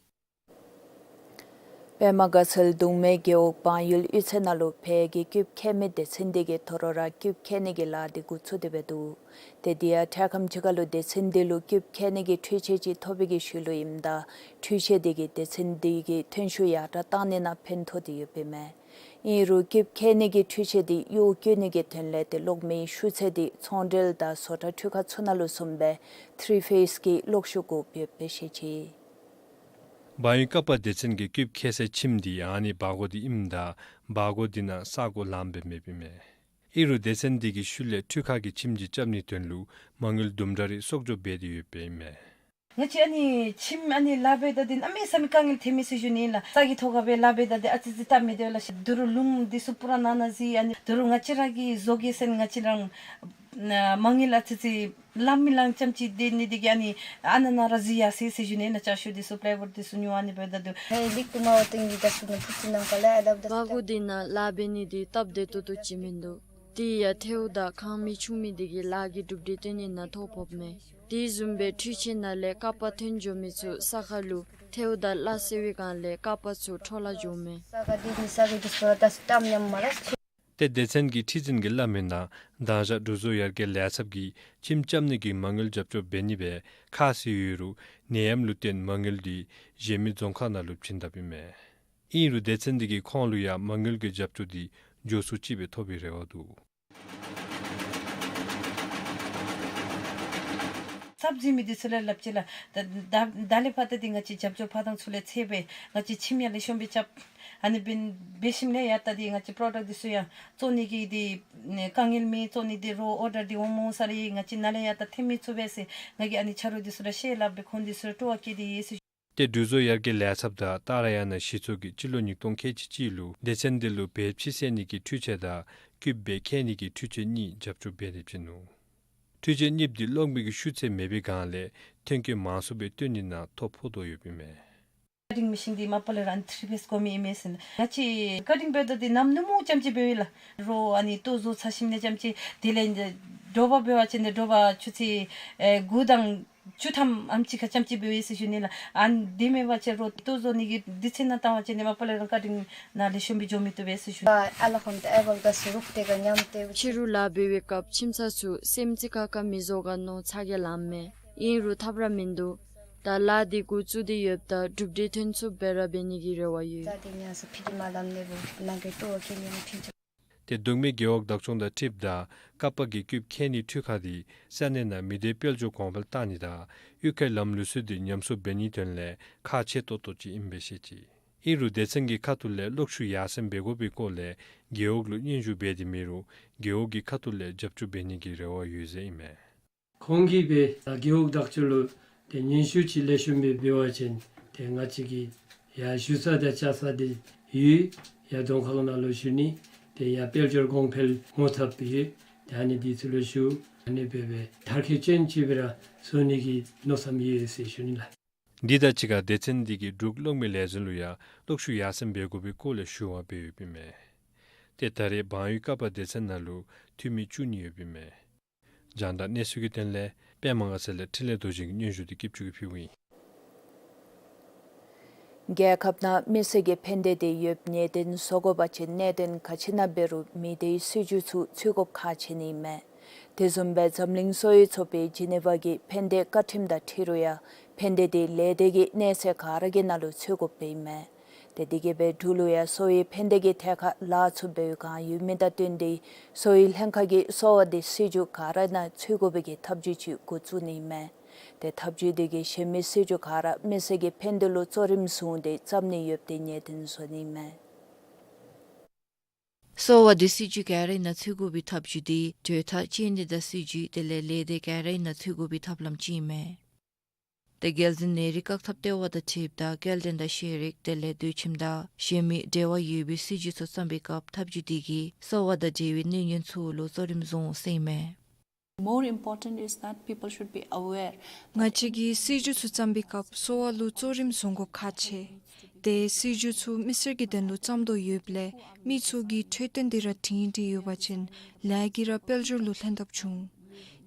པདྨ་དགའ་ཚལ་གདུང་མའི་རྒེད་འོག་བང་ཡུལ་གཡུས་ཚན་ནང་ལུ་ཕར་གྱི་སྐྱིདཔ་ཁྱེར་མི་སྡེ་ཚན་དེ་གིས་དོ་རུང་ར་སྐྱིདཔ་ཁྱེར་ནི་གི་ལཱ་དེ་འགོ་བཙུགས་ཏེ་འབད་འདུག། ཏེ་དེ་ཡང་འཕྲལ་ཁམས་ཅིག་ཁར་ལུ་སྡེ་ཚན་དེ་ལུ་སྐྱིདཔ་ཁྱེར་ནི་གི་འཕྲུལ་ཆས་ཅིག་ཐོབ་པའི་གི་ཤུལ་ལུ་ཨིནམ་ད་འཕྲུལ་ཆས་དེ་གིས་སྡེ་ཚན་དེ་གི་ཐོན་ཤུགས་ཡར་དྲག་གཏང་ནི་ནང་ཕན་ཐོགས་ཏེ་ཡོདཔ་ཨིན་མས། ཨིན་རུང་སྐྱིདཔ་ཁྱེར་ནི་གི་འཕྲུལ་ཆས་དེ་གཡོག་བཀོལ་ནི་གི་དོན་ལས་ཏེ་གློག་མེའི་ཤུགས་ཚད་དེ་ཚོང་འབྲེལ་དང་བཟོ་གྲྭ་འཕྲུལ་ཁང་ཚུ་ནང་ལུ་བཟུམ་སྦེ་ཐི་རི་ཕེསི་གི་གློག་ཤུགས་གུ་འབདཝ་སྦེ་ཤེས་ཅི། བང་ཡུལ་ཀ་པ་སྡེ་ཚན་གྱི་སྐྱིདཔ་ཁྱེར་སའི་ཁྱིམ་དེ་ཨ་ནི་སྦ་སྒོར་དེ་ཨིནམ་ད་སྦ་སྒོར་དེ་ནང་ས་སྒོ་ལངམ་སྦེ་མེདཔ་ཨིན་མས། ཨིན་རུང་སྡེ་ཚན་དེ་གི་ཤུལ་ལས་འཕྲུལ་ཁང་གི་ཁྱིམ་ཅིག་རྐྱབ་ནིའི་དོན་ལུ་མ་དངུལ་དུམ་གྲ་རེ་གསོག་འཇོག་འབད་དེ་ཡོདཔ་ཨིན་མས། ང་བཅས་ཨ་ནི་ཁྱིམ་ཨ་ནི་ལཱ་འབད་ད་དེ་གནམ་མེད་ས་མེད་དཀའ་ངལ་ཐོན་མི་ཟེར་ཞུ་ནི་ལགས། ས་གི་ཐོག་ཁར་སྦེ་ལཱ་འབད་ད་དེ་ཨ་ཙི་ཅིག་སྟབས་མི་བདེ་ལགས། ད་རུང་རླུང་འདི་ཚུ་པུ་ར་ནང་ན་བཟི། ཨ་ནི་ད་རུང་ང་བཅས་ར་གི་བཟོ་དགེ་ཚན་ང་བཅས་ར་མ་དངུལ་ཨ་ཙི་ཅིག་ལང་མི་ལང་ཙམ་ཅིག་སྡོད་ནི་དེ་གིས་ཨ་ནི་ཨ་ནཱ་ནང་ར་བཟི་ཡར་སོ་ཡི་ཟེར་ཞུ་ནི་ལགས། ཅ་ཆས་འདི་ཚུ་པ་ལའི་ཝུཌ་འདི་ཚུ་ཉོ་ཨ་ནི་འབདཝ་ད་འདུག། ཧེ་ལིག་ཏུ་མ་བ་ཏིང་གི་ད་སུ་ནི་ཕུ་ཅི་ནང་ཀ་ལ་ཨ་ད་བུ་ད་སྦ་སྒོར་དེ་ནང་ལཱ་འབད་ནི་དེ་སྟབས་བདེ་ཏོག་ཏོ་ཅིག་མིན་འདུག། དེ་ཡང་ཐལཝ་དང་ཁང་མིག་ཆུང་མི་དེ་གིས་ལཱ་གི་གྲུབ་འབྲས་སྟོན་ནི་ནང་ཐོ་ཕོགཔ་མས། དེ་བཟུམ་སྦེ་འཕྲུལ་ཆས་ནང་ལས་ཀ་པ་ཐོན་འགྱོ་མི་ཚུ་ས་ཁར་ལུ་ཐལཝ་དང་གླ་སེལ་བའི་སྒང་ལས་ཀ་པ་ཚུ་འཕྲོ་བརླག་འགྱོཝ་མས། ས་ག་དེ་ནི་ས་གི་དུས་སུ་ད་སྟབས་ཉམས་མ་ར་ཆེ། ཏེ་སྡེ་ཚན་གྱི་ཁྲི་འཛིན་གྱིས་སླབ་མིའི་ནང་དང་ཞག་འབྲུག་བཟོ་ཡར་རྒྱས་ལས་ཚབ་ཀྱིས་ཁྱིམ་རྐྱབ་ནི་གི་མ་དངུལ་རྒྱབ་སྐྱོར་འབད་ནི་སྦེ་ཁ་བཟེད་ཡོད་རུང་ནད་ཡམས་ལུ་བརྟེན་མ་དངུལ་དེ་གཞན་མི་རྫོང་ཁག་ནང་ལུ་བྱིན་དཔ་ཨིན་མས། ཨིན་རུང་སྡེ་ཚན་དེ་གིས་ཁོང་ལུ་ཡང་མ་དངུལ་གྱི་རྒྱབ་སྐྱོར་དེ་མགྱོགས་སུ་ཅིག་སྦེ་ཐོབ་པའི་རེ་བ་འདུག། ཚབ་བཟི་མི་དེ་ཚུ་ལུ་སླབ་ཅི་ལགས། ད་ད་ད་ལས་ཕར་ད་དེ་ང་བཅས་རྒྱབ་སྐྱོར་ཕར་དང་ཚུར་ལས་འཚོལ་སྦེ་ང་བཅས་ཁྱིམ་ཡར་ལེགས་ཤོམ་སྦེ་རྐྱབ། ཨ་ནི་འབད་འབད་ཞིནམ་ལས་ཡར་ད་དེ་ང་བཅས་པྲོ་ཌཀཊ་དེ་ཚུ་ཡང་བཙོང་ནི་གི་དེ་དཀའ་ངལ་མེད། བཙོང་ནི་དེ་རོགས་ཨོར་ཌར་དེ་འོང་མ་འོང་ས་ར་ང་བཅས་ནཱ་ལས་ཡར་ད་འཐོན་མི་ཚུགས་པས་ཟེར་ང་གིས་ཨ་ནི་ཆ་རོགས་དེ་ཚུ་ལུ་བཤད་སླབ་སྦེ་ཁོང་དེ་ཚུ་ལུ་སྤྲོ་བ་བསྐྱེད་དེ་ཡོད་ཟེར། ཏེ་འབྲུག་བཟོ་ཡར་རྒྱས་ལས་ཚབ་དང་ཏཱ་ར་ཡ་ན་གཞི་ཚོགས་ཀྱིས་སྤྱི་ལོ་ཉིས་སྟོང་ཁལ་གཅིག་གཅིག་ལུ་སྡེ་ཚན་དེ་ལུ་བལ་ཕྱེ་བསལ་ནི་གི་འཕྲུལ་ཆས་དང་སྐྱིདཔ་ཁྱེར་ནི་གི་འཕྲུལ་ཆས་གཉིས་རྒྱབ་སྐྱོར་འབད་དེ་བྱིན་ནུག། འཕྲུལ་ཆས་གཉིས་དེ་གློག་མེ་གི་ཤུགས་ཚད་མེད་པའི་སྒང་ལས་ཐོན་སྐྱེད་མང་སུ་སྦེ་བཏོན་ནི་ནང་ཐོ་ཕོག་དོ་ཡོདཔ་ཨིན་མས། ཀ་ཊིང་མེ་ཤིན་དེ་མ་པ་ལས་ར་ཨ་ནི་ཐི་རི་ཕེསི་དགོ་མི་ཨིན་མས་ཟེར། ང་བཅས་ཀ་ཊིང་འབད་ད་དེ་ནམ་ནུབ་མོ་ཙམ་ཅིག་འབདཝ་ཨིན་ལགས། རོགས་ཨ་ནི་ལྟོ་བཟོ་ཚར་ཞིནམ་ལས་ཙམ་ཅིག་དེ་ལས་དྲོ་པ་འབད་བ་ཅིན་དྲོ་པ་ཆུ་ཚོད་ཨེ་དགུ་དང་ བཅུ་ཐམ་ཨམ་ཅིག་ཁ་ཙམ་ཅིག་འབད་བས་ཟེར་ཞུ་ནི་ལགས། ཨ་ནི་དེ་མེད་པ་ཅིན་རོགས་ཏོ་བཟོ་ནི་གི་དུས་ཚོད་ནང་བཏང་བ་ཅིན་ནི་མ་པ་ལས་རང་བཀའ་དྲིན་ནང་ལེགས་ཤོམ་སྦེ་འགྱོ་མི་བཏུབ་པས་ཟེར་ཞུ། ཨ་ལ་ཁོམ་ཏེ་ཨེ་བལ་ག་སུ་རུག་ཏེ་ག་ཉམས་ཏེ་ཕྱི་རུ་ལཱ་འབད་བའི་སྐབས་ཁྱིམ་ཚང་ཚུ་སེམས་ཅིག་ཁར་ག་མི་བཟོ་ག་མནོ་ཚ་གྱང་ལངམ་མས། ཨིན་རུང་ཐབས་ར་མིན་འདུག། ད་ལཱ་འདི་འགོ་བཙུགས་ཏེ་ཡོདཔ་ད་གྲུབ་འབྲས་ཐོན་ཚུགསཔ་སྦེ་ར་འབད་ནི་གི་རེ་བ་ཡོད། ད་དེ་ཉམས་སུ་ཕི་ཏི་མ་ལམ་ནེ་བུ་ནང་གི་ཏོ་ཁེ་ནི་ཕི་ཏི། ཏེ་གདོང་མའི་རྒེད་འོག་བདག་སྐྱོང་དང་འཁྲིལཝ་ད་ཀ་པ་གིས་བརྒྱུདཔ་ཁེ་ནི་འཕྲུལ་ཁང་འདི་ས་གནས་ནང་མི་སྡེ་དཔལ་འབྱོར་གོང་འཕེལ་བཏང་ནི་དང་གཡུས་ཁའི་ལམ་ལུགས་སྲོལ་འདི་ཉམས་གསོ་འབད་ནིའི་དོན་ལས་ཁག་ཆེ་ཏོག་ཏོ་ཅིག་ཨིནམ་སྦེ་བཤད་ཅི། ཨིན་རུང་སྡེ་ཚན་གྱི་ཁ་ཐུག་ལས་གློག་ཤུགས་ཡར་སེང་འབད་དགོ་པའི་སྐོར་ལས་རྒེད་འོག་ལུ་སྙན་ཞུ་འབད་དེ་མེད་རུང་རྒེད་འོག་གི་ཁ་ཐུག་ལས་རྒྱབ་སྐྱོར་འབད་ནི་གི་རེ་བ་ཡོད་ཟེར་ཨིན་མས། ཁོང་གིས་སྦེ་རྒེད་འོག་བདག་སྐྱོང་ལུ་ཏེ་སྙན་ཞུ་ཅིག་ལེགས་ཤོམ་སྦེ་འབད་བ་ཅིན་ཏེ་ང་བཅས་ཀྱིས་ཡར་ཞུ་ས་དང་བཅར་ས་འདི་ཡོད། ཡར་རྫོང་ཁག་ནང་ལུ་ཞུ་ནི། ཏེ་ཡར་དཔལ་འབྱོར་གོང་འཕེལ་ངོ་ཚབ་ཡོད། ཏེ་ཨ་ནི་འདི་ཚུ་ལུ་ཞུ། ཨ་ནི་སྦེ་སྦེ་མཐར་འཁྱོལ་ཅན་ཅིག་སྦེ་ར་བཟོ་ནི་གི་མནོ་བསམ་ཡོད་ཟེར་ཞུ་ནི་ལགས། འདི་དང་གཅིག་ཁར་སྡེ་ཚན་འདི་གིས་འབྲུག་གློག་མེའི་ལས་འཛིན་ལུ་ཡང་གློག་ཤུགས་ཡར་སེང་འབད་དགོ་པའི་སྐོར་ལས་ཞུ་བ་འབད་ཡོདཔ་ཨིན་མས། ཏེ་ད་རེས་བང་ཡུལ་ཀ་པ་སྡེ་ཚན་ནང་ལུ་འཐུས་མི་བཅུ་གཉིས་ཡོདཔ་ཨིན་མས། རྒྱང་བསྒྲགས་གནས་ཚུལ་གྱི་དོན་ལས་པདྨ་དགའ་ཚལ་ལས་འཕྲིན་ལས་རྡོ་རྗེ་གི་སྙན་ཞུ་འདི་སྐྱིད་ཆུ་གིས་ཕུལཝ་ཨིན། རྒྱལ་ཁབ་ནང་མི་སེར་གྱི་ཕན་བདེ་དེ་ཡོདཔ་ངེས་གཏན་བཟོ་དགོ་པ་ཅིན་གནད་དོན་ག་ཅི་ནང་འབད་རུང་མི་སྡེའི་སྲིད་བྱུས་ཚུ་ཚུད་དགོཔ་ཁག་ཆེ་ནི་ཨིན་མས། དེ་བཟུམ་སྦེ་འཛམ་གླིང་གསོ་བའི་ཚོགས་པའི་ཇི་ནི་ཝ་གི་ཕན་བདེ་བཀའ་ཁྲིམས་དང་འཁྲིལ་རུང་ཡང་ཕན་བདེ་དེ་ལས་སྡེ་གི་གནས་ཚད་ག་ར་གི་ནང་ལུ་ཚུད་དགོཔ་ཨིན་མས། ཏེ་དེ་གིས་སྦེ་འབྲུག་ལུ་ཡང་གསོ་བའི་ཕན་བདེ་གི་ཐད་ཁར་ལཱ་ཚུ་འབད་བའི་བསྒང་ཡོད་མི་དང་བསྟུན་ཏེ་གསོ་བའི་ལྷན་ཁག་གིས་གསོ་བ་དེ་སྲིད་བྱུས་ག་ར་ནང་ཚུད་དགོ་པའི་གི་ཐབས་བྱུས་ཅིག་འགོ་བཙུགས་ནི་ཨིན་མས། ཏེ་ཐབས་བྱུས་དེ་གིས་གཞན་མི་སྲིད་བྱུས་ག་ར་མི་སེར་གྱི་ཕན་བདེ་ལུ་གཙོ་རིམ་བཟུང་སྟེ་བརྩམ་ནི་ཡོདཔ་དེ་ངེས་གཏན་བཟོ་ནི་ཨིན་མས། གསོ་བ་དེ་སྲིད་བྱུས་ག་རའི་ནང་ཚུད་དགོ་པའི་ཐབས་བྱུས་དེ་གྲོས་ཐག་བཅད་ནི་དང་སྲིད་བྱུས་དེ་ལས་ལས་སྡེ་ག་རའི་ནང་ཚུད་དགོ་པའི་ཐབས་ལམ་ཅིག་ཨིན་མས། ཏེ་རྒྱལ་འཛིན་ནད་རིགས་བཀག་ཐབས་ལྟེ་བ་དང་འཁྲིལཝ་ད་སྐྱེལ་འདྲེན་དང་ཤེས་རིག་དེ་ལས་སྡོད་ཁྱིམ་དང་གཞན་མི་འབྲེལ་བ་ཡོད་པའི་སྲིད་བྱུས་ཚུ་བརྩམ་པའི་སྐབས་ཐབས་བྱུས་དེ་གིས་གསོ་བ་དང་འབྲེལ་བའི་གནད་དོན་ཚུ་ལུ་གཙོ་རིམ་བཟུང་ཟེར་ཨིན་མས། More important is that people should be aware. ང་བཅས་ཀྱིས་སྲིད་བྱུས་ཚུ་བརྩམ་པའི་སྐབས་གསོ་བ་ལུ་གཙོ་རིམ་བཟུང་དགོཔ་ཁག་ཆེ། ཏེ་སྲིད་བྱུས་ཚུ་མི་སེར་གྱི་དོན་ལུ་བརྩམ་དོ་ཡོདཔ་ལས་མི་ཚུ་གིས་འཕྲོད་བསྟེན་དེ་ར་སྒྲིང་སྒྲི་ཡོད་པ་ཅིན་ལཱ་གིས་ར་དཔལ་འབྱོར་ལུ་ལྷན་ཐབས་འབྱུང་།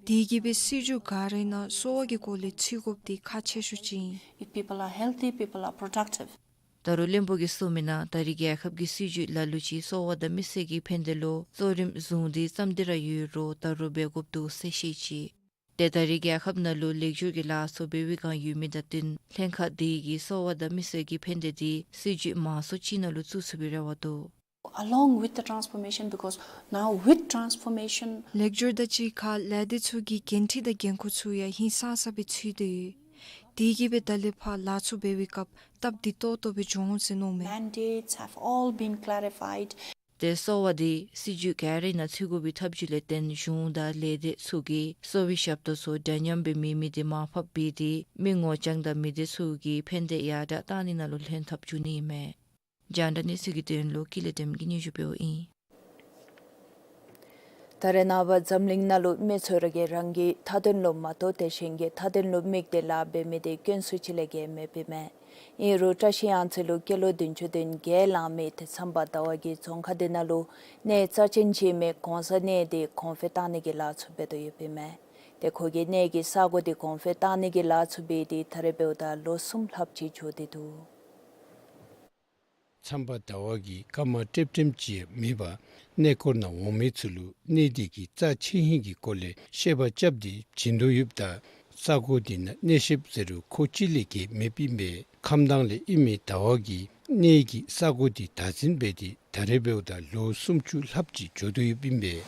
དེ་གིས་སྦེ་སྲིད་བྱུས་ག་རའི་ནང་གསོ་བ་གི་སྐོར་ལས་ཚུད་དགོཔ་དེ་ཁག་ཆེ་ཤོས་ཅིག་ཨིན། If people are healthy, people are productive. ད་རུང་བློན་པོ་གིས་གསུངས་མི་ནང་ད་རེས་རྒྱལ་ཁབ་ཀྱི་སྲིད་བྱུས་ལ་ལུ་ཅིག་གསོ་བ་དང་མི་སེར་གྱི་ཕན་བདེ་ལུ་གཙོ་རིམ་བཟུང་སྟེ་བརྩམས་ཏེ་ར་ཡོད་རུང་ད་རུང་འབད་དགོཔ་འདུག་ཟེར་བཤད་ཅི། ཏེ་ད་རེས་རྒྱལ་ཁབ་ནང་ལུ་ལེགས་སྒྱུར་གྱི་ལཱ་ཚུ་འབད་བའི་བསྒང་ཡོད་མི་དང་བསྟུན་ལྷན་ཁག་དེ་གིས་གསོ་བ་དང་མི་སེར་གྱི་ཕན་བདེ་དེ་སྲིད་བྱུས་མང་སུ་ཅིག་ནང་ལུ་བཙུགས་ཚུགས་པའི་རེ་བ་འདུག། Along with the transformation, because now with transformation, ལེགས་སྒྱུར་དང་གཅིག་ཁར་ལས་སྡེ་ཚུ་གི་འགན་འཁྲི་དང་འགན་ཁུར་ཚུ་ཡང་ཧིང་སངས་ས་སྦེ་ཚུད་དེ་ཡོད། དེ་གིས་སྦེ་ད་ལས་ཕར་ལཱ་ཚུ་འབད་བའི་སྐབས་སྟབས་བདེ་ཏོག་ཏོ་སྦེ་འགྱོ་འོང་ཟེར་མནོཝ་མས། Mandates have all been clarified. ཏེ་གསོ་བ་དེ་སྲིད་བྱུས་ག་རའི་ནང་ཚུད་དགོ་པའི་ཐབས་བྱུས་ལས་བརྟེན་གཞུང་དང་ལས་སྡེ་ཚུ་གིས་གསོ་བའི་ཞབས་ཏོག་ཚུ་འདྲ་མཉམ་སྦེ་མེད་མི་དེ་མར་ཕབ་འབད་དེ་མི་ངོ་རྐྱང་དང་མི་སྡེ་ཚུ་གི་ཕན་བདེ་ཡར་དྲག་བཏང་ནི་ནང་ལུ་ལྷན་ཐབས་འབྱུང་ནི་ཨིན་མས། རྒྱང་བསྒྲགས་གནས་ཚུལ་གྱི་དོན་ལུ་ཀུན་ལེགས་བདེམ་གྱིས་སྙན་ཞུ་འབདཝ་ཨིན། ད་རེས་ནངས་པ་འཛམ་གླིང་ནང་ལུ་མི་ཚུ་ར་གིས་རང་གི་མཐའ་དོན་ལུ་མ་གཏོགས་དེ་གཞན་གྱི་མཐའ་དོན་ལུ་དམིགས་ཏེ་ལཱ་འབད་མི་དེ་དཀོན་སུ་ཅིག་ལས་བརྒལ་མེདཔ་ཨིན་མས། ཨིན་རུང་བཀྲ་ཤིས་གཡང་རྩེ་ལུ་སྐྱེས་ལོ་བདུན་ཅུ་དོན་བརྒྱད་ལང་མི་ཏེ་མཚམས་པ་ཟླ་བ་གིས་རྫོང་ཁག་དེ་ནང་ལུ་གནས་རྩ་ཅན་ཅིག་ཨིན་མི་གོང་ས་གནས་དེ་གོང་འཕེལ་བཏང་ནི་གི་ལཱ་ཚུ་འབད་དོ་ཡོདཔ་ཨིན་མས། ཏེ་ཁོ་གི་གནས་ཀྱི་ས་གོ་དེ་གོང་འཕེལ་བཏང་ནི་གི་ལཱ་ཚུ་འབད་དེ་ད་རེས་འབདཝ་ད་ལོ་གསུམ་ལྷགཔ་ཅིག་འགྱོ་སྟེ་འདུག། མཚམས་པ་ཟླ་བ་གིས་སྐར་མ་ཏེ་ཏེ་ཅིག་མེད་པར་གནས་སྐོར་ནང་འོང་མི་ཚུ་ལུ་གནས་དེ་གི་རྩ་ཆེ་ཧིང་གི་སྐོར་ལས་བཤད་པ་རྐྱབ་སྟེ་བྱིན་དོ་ཡོདཔ་ད་ས་གོ་དེ་ནང་གནས་བཤདཔ་ཟེར་རུང་ཁོ་གཅིག་ལས་བརྒལ་མེདཔ་ཨིན་པས། ཁམས་དྭངས་ལས་ཨིན་མི་ཟླ་བ་གིས་གནས་ཀྱི་ས་གོ་དེ་བདག་འཛིན་འབད་དེ་ད་རེས་འབདཝ་ད་ལོ་སུམ་ཅུ་ལྷགཔ་ཅིག་འགྱོ་དོ་ཡོདཔ་ཨིན་པས།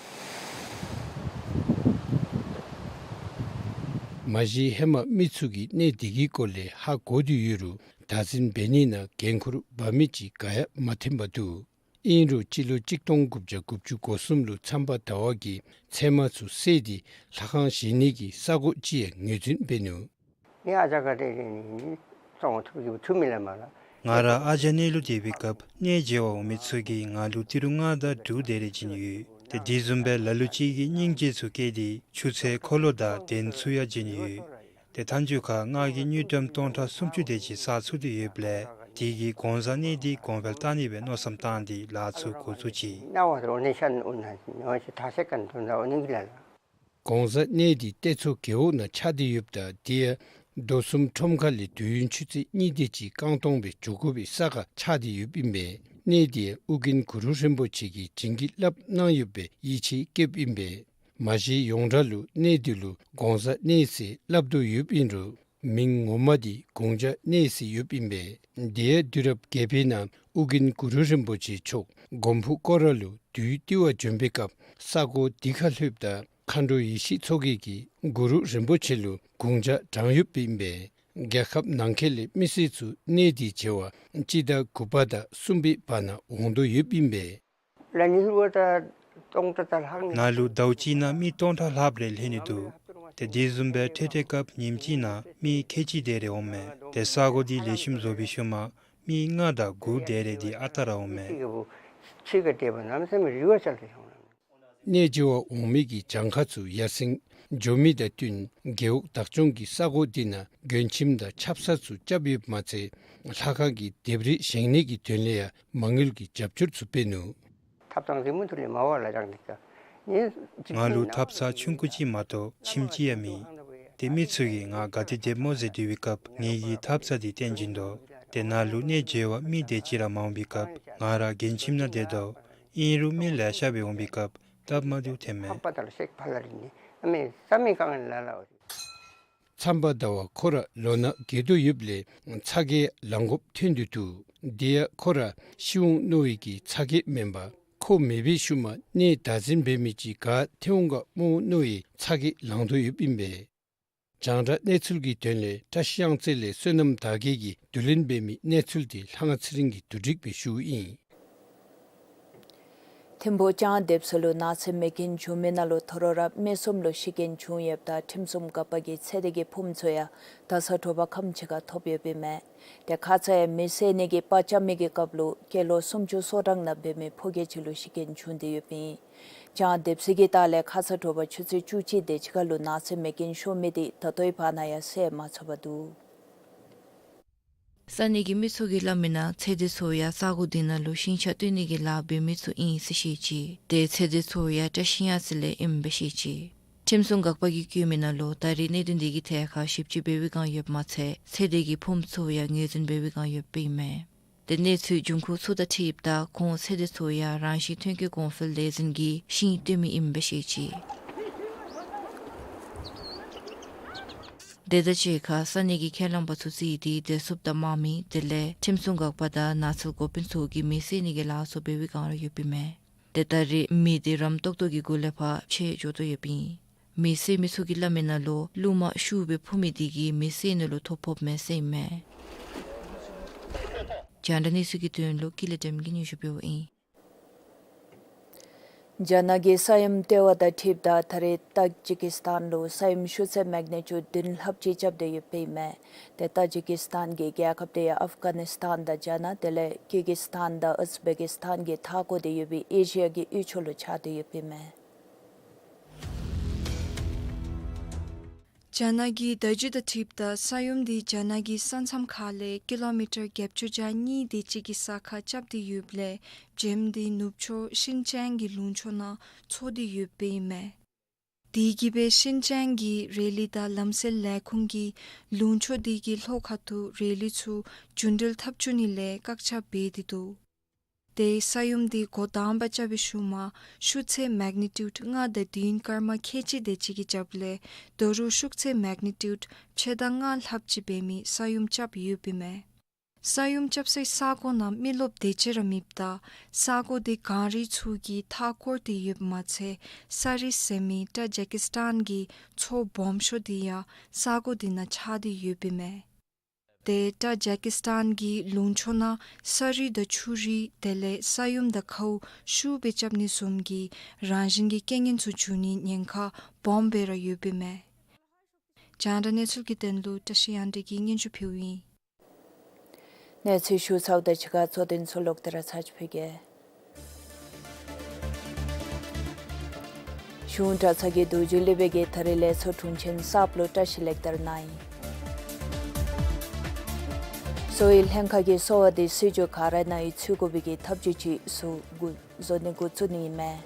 མ་གཞི་ཧེ་མ་མི་ཚུ་གིས་གནས་དེ་གི་སྐོར་ལས་ཧ་གོ་སྟེ་ཡོད་རུང་བདག་འཛིན་འབད་ནི་ནང་འགན་ཁུར་འབག་མི་ཅིག་ག་ཡང་མ་ཐོན་པར་འདུག། ཨིན་རུང་སྤྱི་ལོ་གཅིག་སྟོང་དགུ་བརྒྱ་དགུ་བཅུ་གོ་གསུམ་ལུ་མཚམས་པ་ཟླ་བ་གིས་ཚལ་མ་ཚུ་བསལ་ཏེ་ལྷ་ཁང་བཞེངས་ནི་གི་ས་གོ་ཅིག་ཡང་ངོས་འཛིན་འབད་ནུག། ངེའི་ཨ་ཅག་ག་ཏེ་ལས་ནི་ཙོང་ཐུབ་ཀྱི་ཐུབ་མི་ལ་མ་ལ། ང་ར་ཨ་ཅག་གནས་ལུ་སྡོད་པའི་སྐབས་གནས་མཇལ་བར་འོང་མི་ཚུ་གིས་ང་ལུ་ཏི་རུ་ལྔ་དང་དྲུག་དེ་རེ་བྱིན་ཡོད། ཏེ་དེ་བཟུམ་སྦེ་ལ་ལུ་ཅིག་གིས་སྙིང་རྗེ་ཚུ་བསྐྱེད་དེ་ཆུ་ཚོད་འཁོར་ལོ་དང་གདན་ཚུ་ཡང་བྱིན་ཡོད། ཏེ་མཐའ་མཇུག་ཁར་ང་གིས་དངུལ་ཀྲམ་སྟོང་ཕྲག་སུམ་ཅུ་དེ་ཅིག་བསགས་ཚུགས་ཏེ་ཡོདཔ་ལས་དེ་གིས་གོང་ས་གནས་དེ་གོང་འཕེལ་བཏང་ནི་སྦེ་མནོ་བསམ་བཏང་སྟེ་ལཱ་ཚུ་འགོ་བཙུགས་ཅི། གོང་ས་གནས་འདི་གཏེར་མཚོ་རྒེད་འོག་ནང་ཆགས་ཏེ་ཡོདཔ་ད་དེ་ཡང་རྡོ་གསུམ་ཁྲོམ་ཁ་ལས་དུས་ཡུན་ཆུ་ཚོད་གཉིས་དེ་ཅིག་རྐང་སྟོང་སྦེ་འགྱོ་དགོ་པའི་ས་ཁར་ཆགས་ཏེ་ཡོདཔ་ཨིན་པས། གནས་འདི་ཡང་ཨོ་རྒྱན་གུ་རུ་རིན་པོ་ཆེ་གིས་བྱིན་གྱིས་བརླབས་གནང་ཡོད་པའི་ཡིད་ཆེས་བསྐྱེདཔ་ཨིན་པས། མ་གཞི་ཡོངས་གྲགས་ལུ་གནས་འདི་ལུ་གོང་ས་གནས་ཟེར་སླབ་དོ་ཡོདཔ་ཨིན་རུང་མིང་ངོ་མ་འདི་གུང་ཇ་གནས་ཟེར་ཡོདཔ་ཨིན་པས། དེ་ཡང་དུས་རབས་བརྒྱད་པའི་ནང་ཨོ་རྒྱན་གུ་རུ་རིན་པོ་ཆེ་མཆོག་མགོན་པོ་སྐོར་ར་ལུ་དུས་ཏི་བ་བྱོན་པའི་སྐབས་ས་གོ་འདི་ཁར་ལྷོདཔ་ད་མཁའ་འགྲོ་ཡེ་ཤེས་མཚོ་རྒྱལ་གྱིས་གུ་རུ་རིན་པོ་ཆེ་ལུ་གུང་ཇ་དྲངས་ཡོདཔ་ཨིན་པས། རྒྱལ་ཁབ་ནང་འཁོད་ལས་མི་སེར་ཚུ་གནས་འདི་མཇལ་བར་སྤྱི་ཟླ་དགུ་པ་དང་གསུམ་པའི་བར་ན་འོང་དོ་ཡོདཔ་ཨིན་པས། ལ་ཉིས་ལུ་ད་སྟོང་ཕྲག་ད་ལྷག་ནི། ནཱ་ལུ་ཟླཝ་གཅིག་ནང་མི་སྟོང་ཕྲག་ལྷགཔ་རེ་ལྷོད་ནི་འདུག། ཏེ་དེ་བཟུམ་སྦེ་འཕྲལ་འཕྲལ་སྐབས་ཉིནམ་གཅིག་ནང་མི་ཁལ་གཅིག་དེ་རེ་འོངམ་མས། ཏེ་ས་གོ་འདི་ལེགས་ཤོམ་བཟོ་བའི་ཤུལ་མ་མི་ལྔ་དང་དགུ་དེ་རེ་འདི་ཨ་རྟག་ར་འོངམ་མས། ཁྱི་གི་དེ་བ་ནམ་སེམས་རི་བ་ཅལ་དུ་ཤོང་ལ། གནས་མཇལ་བར་འོང་མི་གི་གྱངས་ཁ་ཚུ་ཡར་སེང་འགྱོ་མི་དང་བསྟུན་རྒེད་འོག་བདག་སྐྱོང་གིས་ས་གོ་འདི་ནང་མགྲོན་ཁྱིམ་དང་ཆབ་གསང་ཚུ་རྐྱབ་ཡོདཔ་མ་ཚད་ལྷ་ཁང་གི་ལྡེབས་རིས་བཞེངས་ནི་གི་དོན་ལས་ཡང་མ་དངུལ་གྱི་རྒྱབ་སྐྱོར་ཚུ་འབད་ནུག། ཐབ་ཚང་འདི་མུ་མཐུད་ལས་མ་བ་ལ་ཅང་འདི་ཀ་ནི་ང་ལུ་ཐབ་ཚང་ཆུང་ཀུ་ཅིག་མ་གཏོགས་ཁྱིམ་ཅིག་ཡང་མེད། ཏེ་མི་ཚུ་གིས་ང་ག་ཏེ་སྡོདཔ་སྨོ་ཟེར་དྲི་བའི་སྐབས་ངེ་གི་ཐབ་ཚང་འདི་སྟོན་བྱིན་དོ། ཏེ་ནཱ་ལུ་གནས་མཇལ་བར་མི་དེ་ཅིག་ར་མ་འོང་པའི་སྐབས་ང་ར་མགྲོན་ཁྱིམ་ནང་སྡོད་དོ། ཨིན་རུང་མི་ལེ་ཤ་སྦེ་འོང་པའི་སྐབས་སྟབས་མ་བདེཝ་ཐོནམ་མས། མཚམས་པ་ཟླ་བ་ཁོ་ར་ལོ་ན་རྒས་དོ་ཡོདཔ་ལས་ཚ་གྱང་ལང་དགོཔ་ཐོན་དོ་འདུག། དེ་ཡང་ཁོ་ར་ཤི་འོང་མནོ་བའི་གི་ཚ་གྱང་མེན་པར་ཁོ་མེད་པའི་ཤུལ་མ་གནས་བདག་འཛིན་འབད་མི་ཅིག་ག་ཐོན་འོང་ག་སྨོ་མནོ་བའི་ཚ་གྱང་ལང་དོ་ཡོདཔ་ཨིན་པས། རྒྱང་བསྒྲགས་གནས་ཚུལ་གྱི་དོན་ལས་བཀྲ་ཤིས་གཡང་རྩེ་ལས་བསོད་ནམས་དར་རྒྱས་ཀྱིས་བསྡུ་ལེན་འབད་མི་གནས་ཚུལ་འདི་ལྷ་དབང་ཚེ་རིང་གིས་བསྡུ་སྒྲིག་འབད་ཞུཝ་ཨིན། ཐིམ་ཕུག་ལྕང་སྡེ་པ་ཚུ་ལུ་ནགས་ཚལ་མེ་རྐྱེན་བྱུང་མི་ནང་ལུ་ཐོ་རོ་རབ་སྨད་གསུམ་ལུ་ཤི་རྐྱེན་བྱུང་ཡོདཔ་ད་ཁྲིམས་སྲུང་འགག་པ་གིས་ཚེ་འདས་ཀྱི་ཕུངམ་ཚུ་ཡང་ད་ས་དྲོ་པ་ཁམས་ཅིག་ཁར་ཐོབ་ཡོདཔ་ཨིན་མས། ཏེ་ཁ་ཙ་ཡང་མེ་བསད་ནི་གི་པར་རྐྱབ་མི་གི་སྐབས་ལུ་སྐྱེས་ལོ་སུམ་ཅུ་སོ་གྲངས་ནང་འབད་མི་ཕོ་སྐྱེས་ཅིག་ལུ་ཤི་རྐྱེན་བྱུང་སྟེ་ཡོདཔ་ཨིན། ལྕང་སྡེ་པ་ཚུ་གི་ཐད་ལས་ཁ་ཙ་དྲོ་པ་ཆུ་ཚོད་བཅུ་གཅིག་དེ་ཅིག་ཁར་ལུ་ནགས་ཚལ་མེ་རྐྱེན་ཤོར་མི་དེ་ད་ལྟོའི་བར་ན་ཡང་བསལ་མ་ཚུགས་པར་འདུག། ས་གནས་ཀྱི་མི་ཚུ་གིས་སླབ་མི་ནང་ཚེ་འདས་ཚུ་ཡང་ས་གོ་འདི་ནང་ལུ་ཤིང་ཆ་བཏོན་ནི་གི་ལཱ་འབད་མི་ཚུ་ཨིན་ཟེར་བཤད་ཅི། ཏེ་ཚེ་འདས་ཚུ་ཡང་བཀྲ་ཤིས་གཡང་རྩེ་ལས་ཨིནམ་སྦེ་བཤད་ཅི། ཁྲིམས་སྲུང་འགག་པ་གིས་བཀོད་མི་ནང་ལུ་ད་རེས་གནད་དོན་འདི་གི་ཐད་ཁར་ཞིབ་དཔྱད་འབད་བའི་བསྒང་ཡོདཔ་མ་ཚད་ཚེ་འདས་ཀྱི་ཕུངམ་ཚུ་ཡང་ངོས་འཛིན་འབད་བའི་བསྒང་ཡོདཔ་ཨིན་མས། ཏེ་གནས་ཚུལ་འབྱུང་ཁུངས་ཚུ་དང་འཁྲིལཝ་ད་ཁོང་ཚེ་འདས་ཚུ་ཡང་རང་བཞིན་ཐོན་སྐྱེད་གོང་འཕེལ་ལས་འཛིན་གྱི་ཤིང་བཏོན་མི་ཨིནམ་སྦེ་བཤད་ཅི། དེ་དང་གཅིག་ཁར་ས་གནས་ཀྱི་ཁས་བླངས་པ་ཚུ་རྩིས་ཏེ་བདེ་སྲུངཔ་དང་དམག་མི་དེ་ལས་ཁྲིམས་སྲུང་འགག་པ་དང་ནགས་ཚལ་འགོ་དཔོན་ཚུ་གིས་མེ་བསད་ནི་གི་ལཱ་ཚུ་འབད་བའི་བསྒང་ར་ཡོདཔ་ཨིན་མས། ཏེ་ད་རེས་མེ་དེ་རམ་ཏོག་ཏོ་གི་གུ་ལས་ཕར་ཆད་འགྱོ་དོ་ཡོདཔ་ཨིན། མེ་བསད་མི་ཚུ་གིས་སླབ་མི་ནང་ལུ་རླུང་མ་ཤུགས་སྦེ་འཕུ་མི་དེ་གིས་མེ་བསད་ནི་ལུ་ཐོ་ཕོགཔ་མས་ཟེར་ཨིན་མས། རྒྱང་བསྒྲགས་གནས་ཚུལ་གྱི་དོན་ལུ་ཀུན་ལེགས་སྒྲོལམ་གིས་སྙན་ཞུ་འབདཝ་ཨིན། རྒྱ་ནག་གི་ས་ཡོམ་ལྟེ་བ་དང་འཁྲིལཝ་ད་ད་རེས་ཏཱ་ཇི་ཀི་སི་ཐན་ལུ་ས་ཡོམ་ཤུགས་ཚད་མེག་ནི་ཊིའུཌ་བདུན་ལྷགཔ་ཅིག་རྐྱབ་སྟེ་ཡོདཔ་ཨིན་མས། ཏེ་ཏཱ་ཇི་ཀི་སི་ཐན་གྱི་རྒྱལ་ཁབ་དེ་ཡང་ཨཕ་གྷ་ནིས་ཐན་དང་རྒྱ་ནག་དེ་ལས་ཀིར་གིས་སི་ཐན་དང་ཨུཛ་བེ་ཀིས་ཐན་གྱིས་མཐའ་བསྐོར་ཏེ་ཡོད་པའི་ཨེ་ཤི་ཡ་གི་ཡུལ་ཕྱོགས་ལུ་ཆགས་ཏེ་ཡོདཔ་ཨིན་མས། རྒྱ་ནག་གི་བརྡ་བརྒྱུད་དང་འཁྲིལཝ་ད་ས་ཡོམ་འདི་རྒྱ་ནག་གི་ས་མཚམས་ཁ་ལས་ཀི་ལོ་མི་ཊར་བརྒྱད་ཅུ་གྱ་གཉིས་དེ་ཅིག་གི་ས་ཁར་རྐྱབ་སྟེ་ཡོདཔ་ལས་བྱེམ་དེ་ནུབ་ཕྱོགས་ཤིན་ཅང་གི་ལུང་ཕྱོགས་ནང་འཚོ་སྟེ་ཡོདཔ་ཨིན་མས། དེ་གིས་སྦེ་ཤིན་ཅང་གི་རི་ལི་དང་ལམ་སེལ་ལས་ཁུངས་ཀྱིས་ལུང་ཕྱོགས་དེ་གི་ལྷོ་ཁ་ཐུག་རི་ལི་ཚུ་རྒྱུན་འགྲུལ་འཐབ་བཅུག་ནི་ལས་བཀག་ཆ་འབད་དེ་འདུག། ཏེ་ས་ཡོམ་དེ་འགོ་དང་པ་རྐྱབ་པའི་ཤུལ་མ་ཤུགས་ཚད་མེག་ནི་ཊིའུཌ་ལྔ་དང་བདུན་སྐར་མ་ཁལ་གཅིག་དེ་ཅིག་གི་རྒྱབ་ལས་ད་རུང་ཤུགས་ཚད་མེག་ནི་ཊིའུཌ་ཕྱེད་དང་ལྔ་ལྷགཔ་ཅིག་འབད་མི་ས་ཡོམ་རྐྱབ་ཡོདཔ་ཨིན་མས། ས་ཡོམ་རྐྱབ་སའི་ས་གོ་ནང་མི་རློབས་དེ་ཅིག་ར་མེདཔ་ད་ས་གོ་དེ་གངས་རི་ཚུ་གིས་མཐའ་བསྐོར་ཏེ་ཡོདཔ་མ་ཚད་ས་རི་ཟེར་མི་ཏཱ་ཇི་ཀི་སི་ཐན་གྱི་མཚོ་སྦོམ་ཤོས་དེ་ཡང་ས་གོ་དེ་ནང་ཆགས་ཏེ་ཡོདཔ་ཨིན་མས། ཏེ་ཏཱ་ཇི་ཀི་སི་ཐན་གྱི་ལུང་ཕྱོགས་ནང་ས་རུད་དང་ཆུ་རུད་དེ་ལས་ས་ཡོམ་དང་ཁཝ་ཤུགས་སྦེ་རྐྱབ་ནི་བཟུམ་གྱི་རང་བཞིན་གྱི་རྐྱེན་ངན་ཚུ་འབྱུང་ནིའི་ཉེན་ཁ་སྦོམ་སྦེ་ར་ཡོདཔ་ཨིན་མས། རྒྱང་བསྒྲགས་གནས་ཚུལ་གྱི་དོན་ལུ་བཀྲ་ཤིས་གཡང་འཛོམས་ཀྱིས་སྙན་ཞུ་ཕུལཝ་ཨིན། གནས་ཚུལ་ཞུ་ཚརཝ་དང་གཅིག་ཁར་གཙོ་དོན་ཚུ་ལོག་སྟེ་ར་ཚར་ཅིག་ཕུལ་གེ། གཞུང་གྲྭ་ཚང་གི་གདུལ་བྱ་ལུས་པའི་གི་ད་རིས་ལས་ཚོགས་དྲུང་ཆེན་གསརཔ་ལུ་བཀྲིས་ལེགས་དར་གནང་ཡི། གསོ་བའི་ལྷན་ཁག་གིས་གསོ་བ་དེ་སྲིད་བྱུས་ག་ར་ནང་ཡང་ཚུད་དགོ་པའི་གི་ཐབས་བྱུས་ཅིག་བཟོ་དགོ་བཟོ་ནི་འགོ་བཙུགས་ནི་ཨིན་མས།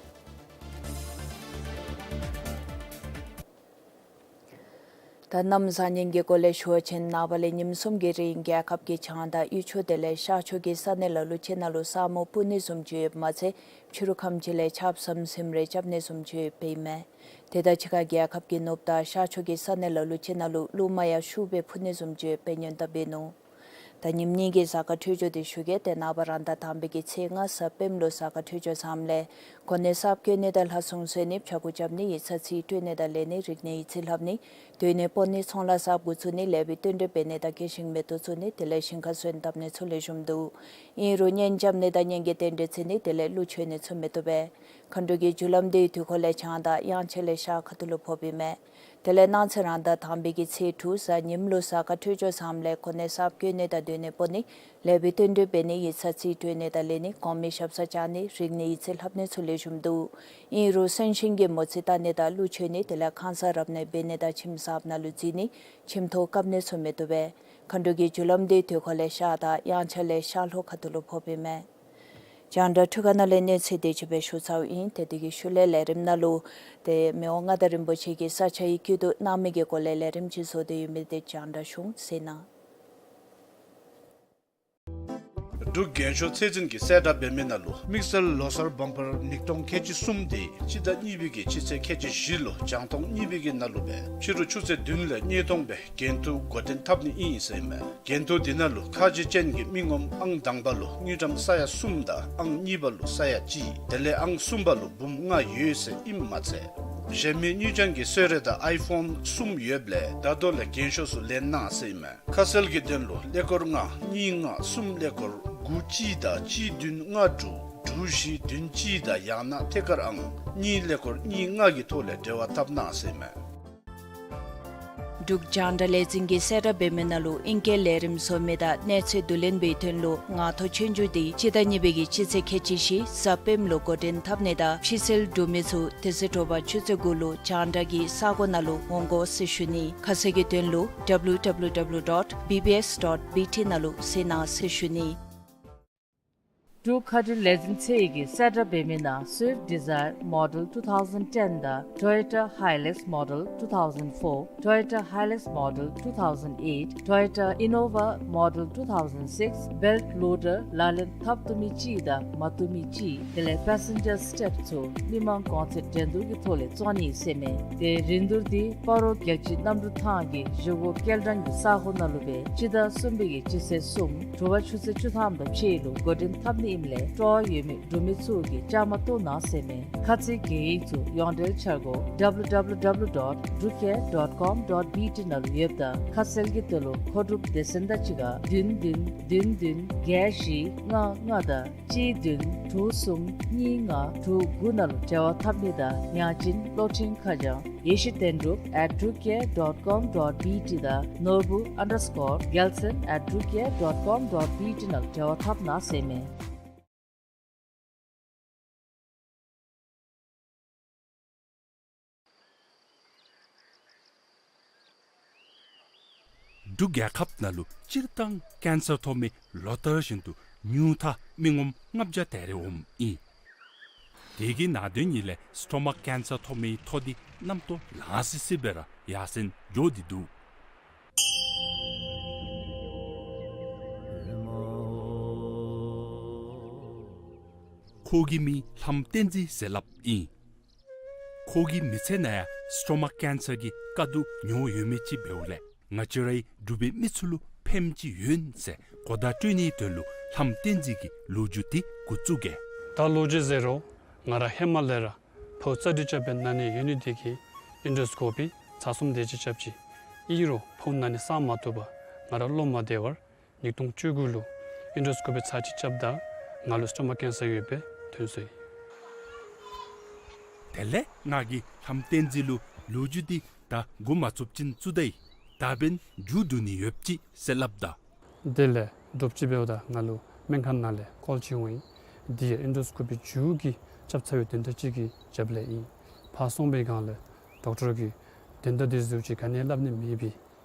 ད་གནམ་བཟང་ངན་གྱི་སྐོར་ལས་ཞུ་བ་ཅིན་ནངས་པ་ལས་ཉིནམ་གསུམ་གྱི་རིང་རྒྱལ་ཁབ་ཀྱི་བྱང་དང་དབུས་ཕྱོགས་དེ་ལས་ཤར་ཕྱོགས་ཀྱི་ས་གནས་ལ་ལུ་ཅིག་ནང་ལུ་ས་སྨུག་སྤུབས་ནི་བཟུམ་ཅིག་ཡོདཔ་མ་ཚད་ཕྱི་རུ་ཁམས་ཅིག་ལས་ཆརཔ་ཟམ་ཟིམ་རེ་རྐྱབ་ནི་བཟུམ་ཅིག་ཡོདཔ་ཨིན་མས། དེ་དང་གཅིག་ཁར་རྒྱལ་ཁབ་ཀྱི་ནུབ་དང་ཤར་ཕྱོགས་ཀྱི་ས་གནས་ལ་ལུ་ཅིག་ནང་ལུ་རླུང་མ་ཡང་ཤུགས་སྦེ་འཕུ་ནི་བཟུམ་ཅིག་ཡོདཔ་སྦེ་སྔོན་བརྡ་འབད་ནུག། ད་ཉིནམ་གཉིས་ཀྱི་གཟའ་སྐར་འཕྲོད་སྦྱོར་དེ་ཞུ་གེ། ཏེ་ནངས་པ་རང་ཟླ་དང་པའི་གི་ཚེས་ལྔ་གཟའ་སྤེནམ་ལུ་གཟའ་སྐར་འཕྲོད་སྦྱོར་བཟངམ་ལས་གོ་གནས་གསརཔ་བཀོད་ནི་དང་ལྷ་སྲུང་གསོལ་ནི་ཕྱྭ་འགུགས་རྐྱབ་ནི་ཡིག་ཚང་རྩིས་སྤྲོད་ནི་དང་ལེན་ནི་རིག་གནས་ཡིག་རྩིས་ལྷབ་ནི་སྡོད་གནས་སྤོ་ནི་ཚོང་ལཱ་གསརཔ་འགོ་བཙུགས་ནི་ལེགས་པའི་བསྟུན་གྲོས་འབད་ནི་དང་གི་ཞིང་མེ་ཏོག་བཙུགས་ནི་དེ་ལས་ཞིང་ཁ་སོན་བཏབ་ནི་ཚུ་ལེགས་ཤོམ་འདུག། ཨིན་རུང་གཉེན་རྐྱབ་ནི་དང་གཉེན་གྱི་རྟེན་འབྲེལ་བརྩི་ནི་དེ་ལས་ཀླུ་མཆོད་ནི་ཚུ་མི་བཏུབ་པས། མཁའ་འགྲོ་གི་རྒྱུ་ལམ་དེ་དུས་འཁོར་ལས་བྱང་དང་དབྱངས་འཆར་ལས་ཤར་ཁ་ཐུག་ལུ་ཕོགཔ་ཨིན་མས། དེ་ལས་གནངས་ཚེ་རང་ཟླ་དང་པའི་གི་ཚེས་དྲུག་གཟའ་ཉིམ་ལུ་གཟའ་སྐར་འཕྲོད་སྦྱོར་བཟངམ་ལས་གོ་གནས་གསརཔ་བཀོད་ནི་དང་སྡོད་གནས་སྤོ་ནི་ལེགས་པའི་བསྟུན་གྲོས་འབད་ནི་ཡིག་ཚང་རྩིས་སྤྲོད་ནི་དང་ལེན་ནི་གོང་མའི་ཞབས་སར་བཅར་ནི་རིག་གནས་ཡིག་རྩིས་ལྷབ་ནི་ཚུ་ལེགས་ཤོམ་འདུག། ཨིན་རུང་གསོན་གཤིན་གྱི་མོ་རྩིས་བལྟ་ནི་དང་ཀླུ་མཆོད་ནི་དེ་ལས་ཁང་གསར་རབ་གནས་འབད་ནི་དང་ཁྱིམ་གསརཔ་ནང་ལུ་འཛུལ་ནི་ཁྱིམ་ཐོག་བཀབ་ནི་ཚུ་མི་བཏུབ་པས། མཁའ་འགྲོ་གི་རྒྱུ་ལམ་དེ་དུས་འཁོར་ལས་ཤར་དང་དབྱངས་འཆར་ལས་ཤར་ལྷོ་ཁ་ཐུག་ལུ་ཕོགཔ་ཨིན་མས། རྒྱང་བསྒྲགས་འཕྲུལ་ཁང་ནང་ལས་གནས་ཚུལ་དེ་ཅིག་སྦེ་ཞུ་ཚརཝ་ཨིན། ཏེ་དེ་གི་ཤུལ་ལས་ལས་རིམ་ནང་ལུ་ཏེ་མི་དབང་མངའ་བདག་རིན་པོ་ཆེ་གིས་ས་ཆ་གི་སྐྱིད་སྡུག་གནང་མི་གི་སྐོར་ལས་ལས་རིམ་ཅིག་བཟོ་སྟེ་ཡོད་མི་དེ་རྒྱང་བསྒྲགས་ཞུ་གེ་ཟེར་ན། འབྲུག་རྒྱན་ཤོག་ཚད་འཛིན་གྱིས་གསལ་བསྒྲགས་འབད་མི་ནང་ལུ་དམིགས་བསལ་ལོ་གསར་བམ་པར་ཉིས་སྟོང་ཁལ་གཅིག་གསུམ་དེ་སྤྱི་ཟླ་གཉིས་པའི་གི་སྤྱི་ཚེས་ཁལ་གཅིག་བཞི་ལུ་རྒྱང་མཐོང་གཉིས་པའི་གི་ནང་ལུ་སྦེ་ཕྱི་རུ་ཆུ་ཚོད་བདུན་ལས་གཉིས་སྟོང་སྦེ་འགན་ཐུག་འགོ་འདྲེན་འཐབ་ནི་ཨིན་ཟེར་ཨིན་མས། འགན་ཐུག་དེ་ནང་ལུ་ཁ་རྗེ་ཅན་གྱི་མི་ངོམ་ཨང་དང་པ་ལུ་དངུལ་ཀྲམ་ས་ཡ་གསུམ་དང་ཨང་གཉིས་པ་ལུ་ས་ཡ་གཅིག། དེ་ལས་ཨང་གསུམ་པ་ལུ་འབུམ་ལྔ་ཡོད་ཟེར་ཨིནམ་མ་ཚད་གཞན་མི་དངུལ་རྐྱང་གི་གསོལ་རས་དང་ཨའི་ཕོན་གསུམ་ཡོདཔ་ལས་ད་ལྟོ་ལས་རྒྱན་ཤོག་ཚུ་ལེན་གནང་ཟེར་ཨིན་མས། ཁ་གསལ་གྱི་དོན་ལུ་ཀླད་ཀོར་ལྔ་གཉིས་ལྔ་གསུམ་ཀླད་ཀོར་དགུ་གཅིག་དང་གཅིག་བདུན་ལྔ་དྲུག་དྲུག་བཞི་བདུན་གཅིག་དང་ཡང་ན་ཐད་ཀར་ཨང་གཉིས་ཀླད་ཀོར་གཉིས་ལྔ་གི་ཐོག་ལས་འབྲེལ་བ་འཐབ་གནང་ཟེར་ཨིན་མས། འབྲུག་རྒྱང་བསྒྲགས་ལས་འཛིན་གྱིས་གསལ་བསྒྲགས་འབད་མི་ནང་ལུ་ཨིང་སྐད་ལས་རིམ་བཟོ་མི་དང་གནས་ཚུལ་བསྡུ་ལེན་པའི་དོན་ལུ་ངང་ཐོག་ཆོས་རྒྱུགས་དེ་སྤྱི་ཟླ་གཉིས་པའི་གི་སྤྱི་ཚེས་ཁལ་གཅིག་བཞི་གཟའ་སྤེནམ་ལུ་འགོ་འདྲེན་འཐབ་ནི་དང་ཕྱི་སེལ་གྲུབ་མི་ཚུ་དེ་ཚེ་དྲོ་པ་ཆུ་ཚོད་དགུ་ལུ་རྒྱང་བསྒྲགས་ཀྱི་ས་གོ་ནང་ལུ་འོང་དགོ་ཟེར་ཞུ་ནི། ཁ་གསལ་གྱི་དོན་ལུ་W W W dot B B S dot B T ནང་ལུ་གཟིགས་གནང་ཟེར་ཞུ་ནི། འབྲུག་མཁའ་འགྲུལ་ལས་འཛིན་ཚད་ཀྱིས་གསལ་བསྒྲགས་འབད་མི་ནང་Swift Dzire Model two thousand ten དང་Toyota Hilux Model two thousand four, Toyota Hilux Model two thousand eight, Toyota Innova Model two thousand six, belt loader ལག་ལེན་འཐབ་བཏུབ་མི་གཅིག་དང་མ་བཏུབ་མི་གཅིག་དེ་ལས་passenger step ཚུ་མི་མང་གོང་ཚད་འགྲན་བསྡུར་གྱི་ཐོག་ལས་བཙོང་ནི་ཟེར་མས། ཏེ་རིན་བསྡུར་དེ་སྤ་རོ་རྒྱལ་སྤྱིའི་གནམ་གྲུ་ཐང་གི་བཞེས་སྒོ་སྐྱེལ་འདྲེན་གྱི་ས་གོ་ནང་ལུ་སྦེ་སྤྱི་ཟླ་གསུམ་པའི་གི་སྤྱི་ཚེས་གསུམ་དྲོ་པ་ཆུ་ཚོད་བཅུ་ཐམ་དང་ཕྱེད་ལུ་འགོ་འདྲེན་འཐབ་ནི་ཨིནམ་ལས་སྤྲོ་བ་ཡོད་མི་འབྲུག་མི་ཚུ་གིས་བཅའ་མར་གཏོགས་གནང་ཟེར་མས། ཁ་ཚིག་གི་ཡིག་ཚུ་ཡོངས་འབྲེལ་འཆར་སྒོ་W W W dot drukair dot com dot B T ནང་ལུ་ཡོདཔ་ད་ཁ་གསལ་གྱི་དོན་ལུ་མཁོ་སྒྲུབ་སྡེ་ཚན་དང་གཅིག་ཁར་བདུན་བདུན་བདུན་བདུན་བརྒྱད་བཞི་ལྔ་ལྔ་དང་གཅིག་བདུན་དྲུག་གསུམ་གཉིས་ལྔ་དྲུག་དགུ་ནང་ལུ་འབྲེལ་བ་འཐབ་ནི་དང་ཡང་ཅིན་གློག་འཕྲིན་ཁ་བྱང་ཡེ་ཤེས་བསྟན་འགྲུབ་at drukair dot com dot B T དང་ནོར་བུ་underscore རྒྱལ་མཚན་at drukair dot com dot B T ནང་ལུ་འབྲེལ་བ་འཐབ་གནང་ཟེར་མས། འབྲུག་རྒྱལ་ཁབ་ནང་ལུ་སྤྱིར་བཏང་ཀེན་སར་ཐོབ་མི་ལོ་ལྟར་བཞིན་དུ་ཉུང་མཐའ་མི་ངོམ་ལྔ་བརྒྱ་དེ་རེ་འོངམ་ཨིན། དེ་གི་ནང་དོན་ཉིད་ལས་སི་ཊོ་མ་ཀེན་སར་ཐོབ་མི་ཐོ་འདི་གནམ་ཐོག་ལང་སི་སི་སྦེ་ར་ཡར་སེང་འགྱོ་སྟེ་འདུག། ཁོ་གི་མིང་ལྷམ་བསྟན་འཛིན་ཟེར་སླབ་ཨིན། ཁོ་གི་མི་ཚེ་ནང་ཡང་སི་ཊོ་མ་ཀེན་སར་གྱི་དཀའ་སྡུག་མྱོང་ཡོད་མི་ཅིག་འབདཝ་ལས་ང་བཅས་རའི་འབྲུག་པའི་མི་ཚུ་ལུ་ཕནམ་ཅིག་ཡོད་ཟེར་གོ་བརྡ་སྤྲོད་ནིའི་དོན་ལུ་ལྷམ་བསྟན་འཛིན་གྱི་ལོ་རྒྱུས་འདི་འགོ་བཙུགས་གེ། ད་ལོ་རྒྱུས་ཟེར་རུང་ང་ར་ཧེ་མ་ལས་ར་ཕོཝ་རྩ་དྲི་རྐྱབ་སྦེ་ན་ནི་ཡོད་ནི་དེ་གིས་ཨེན་ཌོ་སི་ཀོ་པི་ཚར་གསུམ་དེ་ཅིག་རྐྱབ་ཅི། ཨིན་རུང་ཕོཝ་ན་ནི་སངས་མ་བཏུབ་པར་ང་ར་བློ་མ་བདེ་བར་ཉིས་སྟོང་བཅུ་དགུ་ལུ་ཨེན་ཌོ་སི་ཀོ་པི་ཚར་གཅིག་རྐྱབ་ད་ང་ལུ་སི་ཊོ་མ་ཀེན་སར་ཡོདཔ་སྦེ་ཐོན་སོ་ཡི། དེ་ལས་ང་གིས་ལྷམ་བསྟན་འཛིན་ལུ་ལོ་རྒྱུས་འདི་ད་འགོ་མ་བཙུགས་ཅིན་བཙུགས་ད་ཡི། ད་འབདན་མཇུག་བསྡུ་ནི་ཡོདཔ་ཅིག་ཟེར་སླབ་ད། དེ་ལས་དྲོ་པ་ཅིག་འབདཝ་ད་ང་ལུ་སྨན་ཁང་ནང་ལས་ཀོལ་ཅིག་འོང་ཡི། འདི་ཡང་ཨེན་ཌོ་སི་ཀོ་པི་མཇུག་གི་རྐྱབ་ཚར་བའི་དོན་དག་ཅིག་གི་རྒྱབ་ལས་ཨིན། ཕར་སོང་པའི་སྒང་ལས་ཌོག་ཊར་གྱིས་དོན་དག་འདི་ཟེརཝ་ཅིག་ག་ནི་སླབ་ནི་མེད་པས།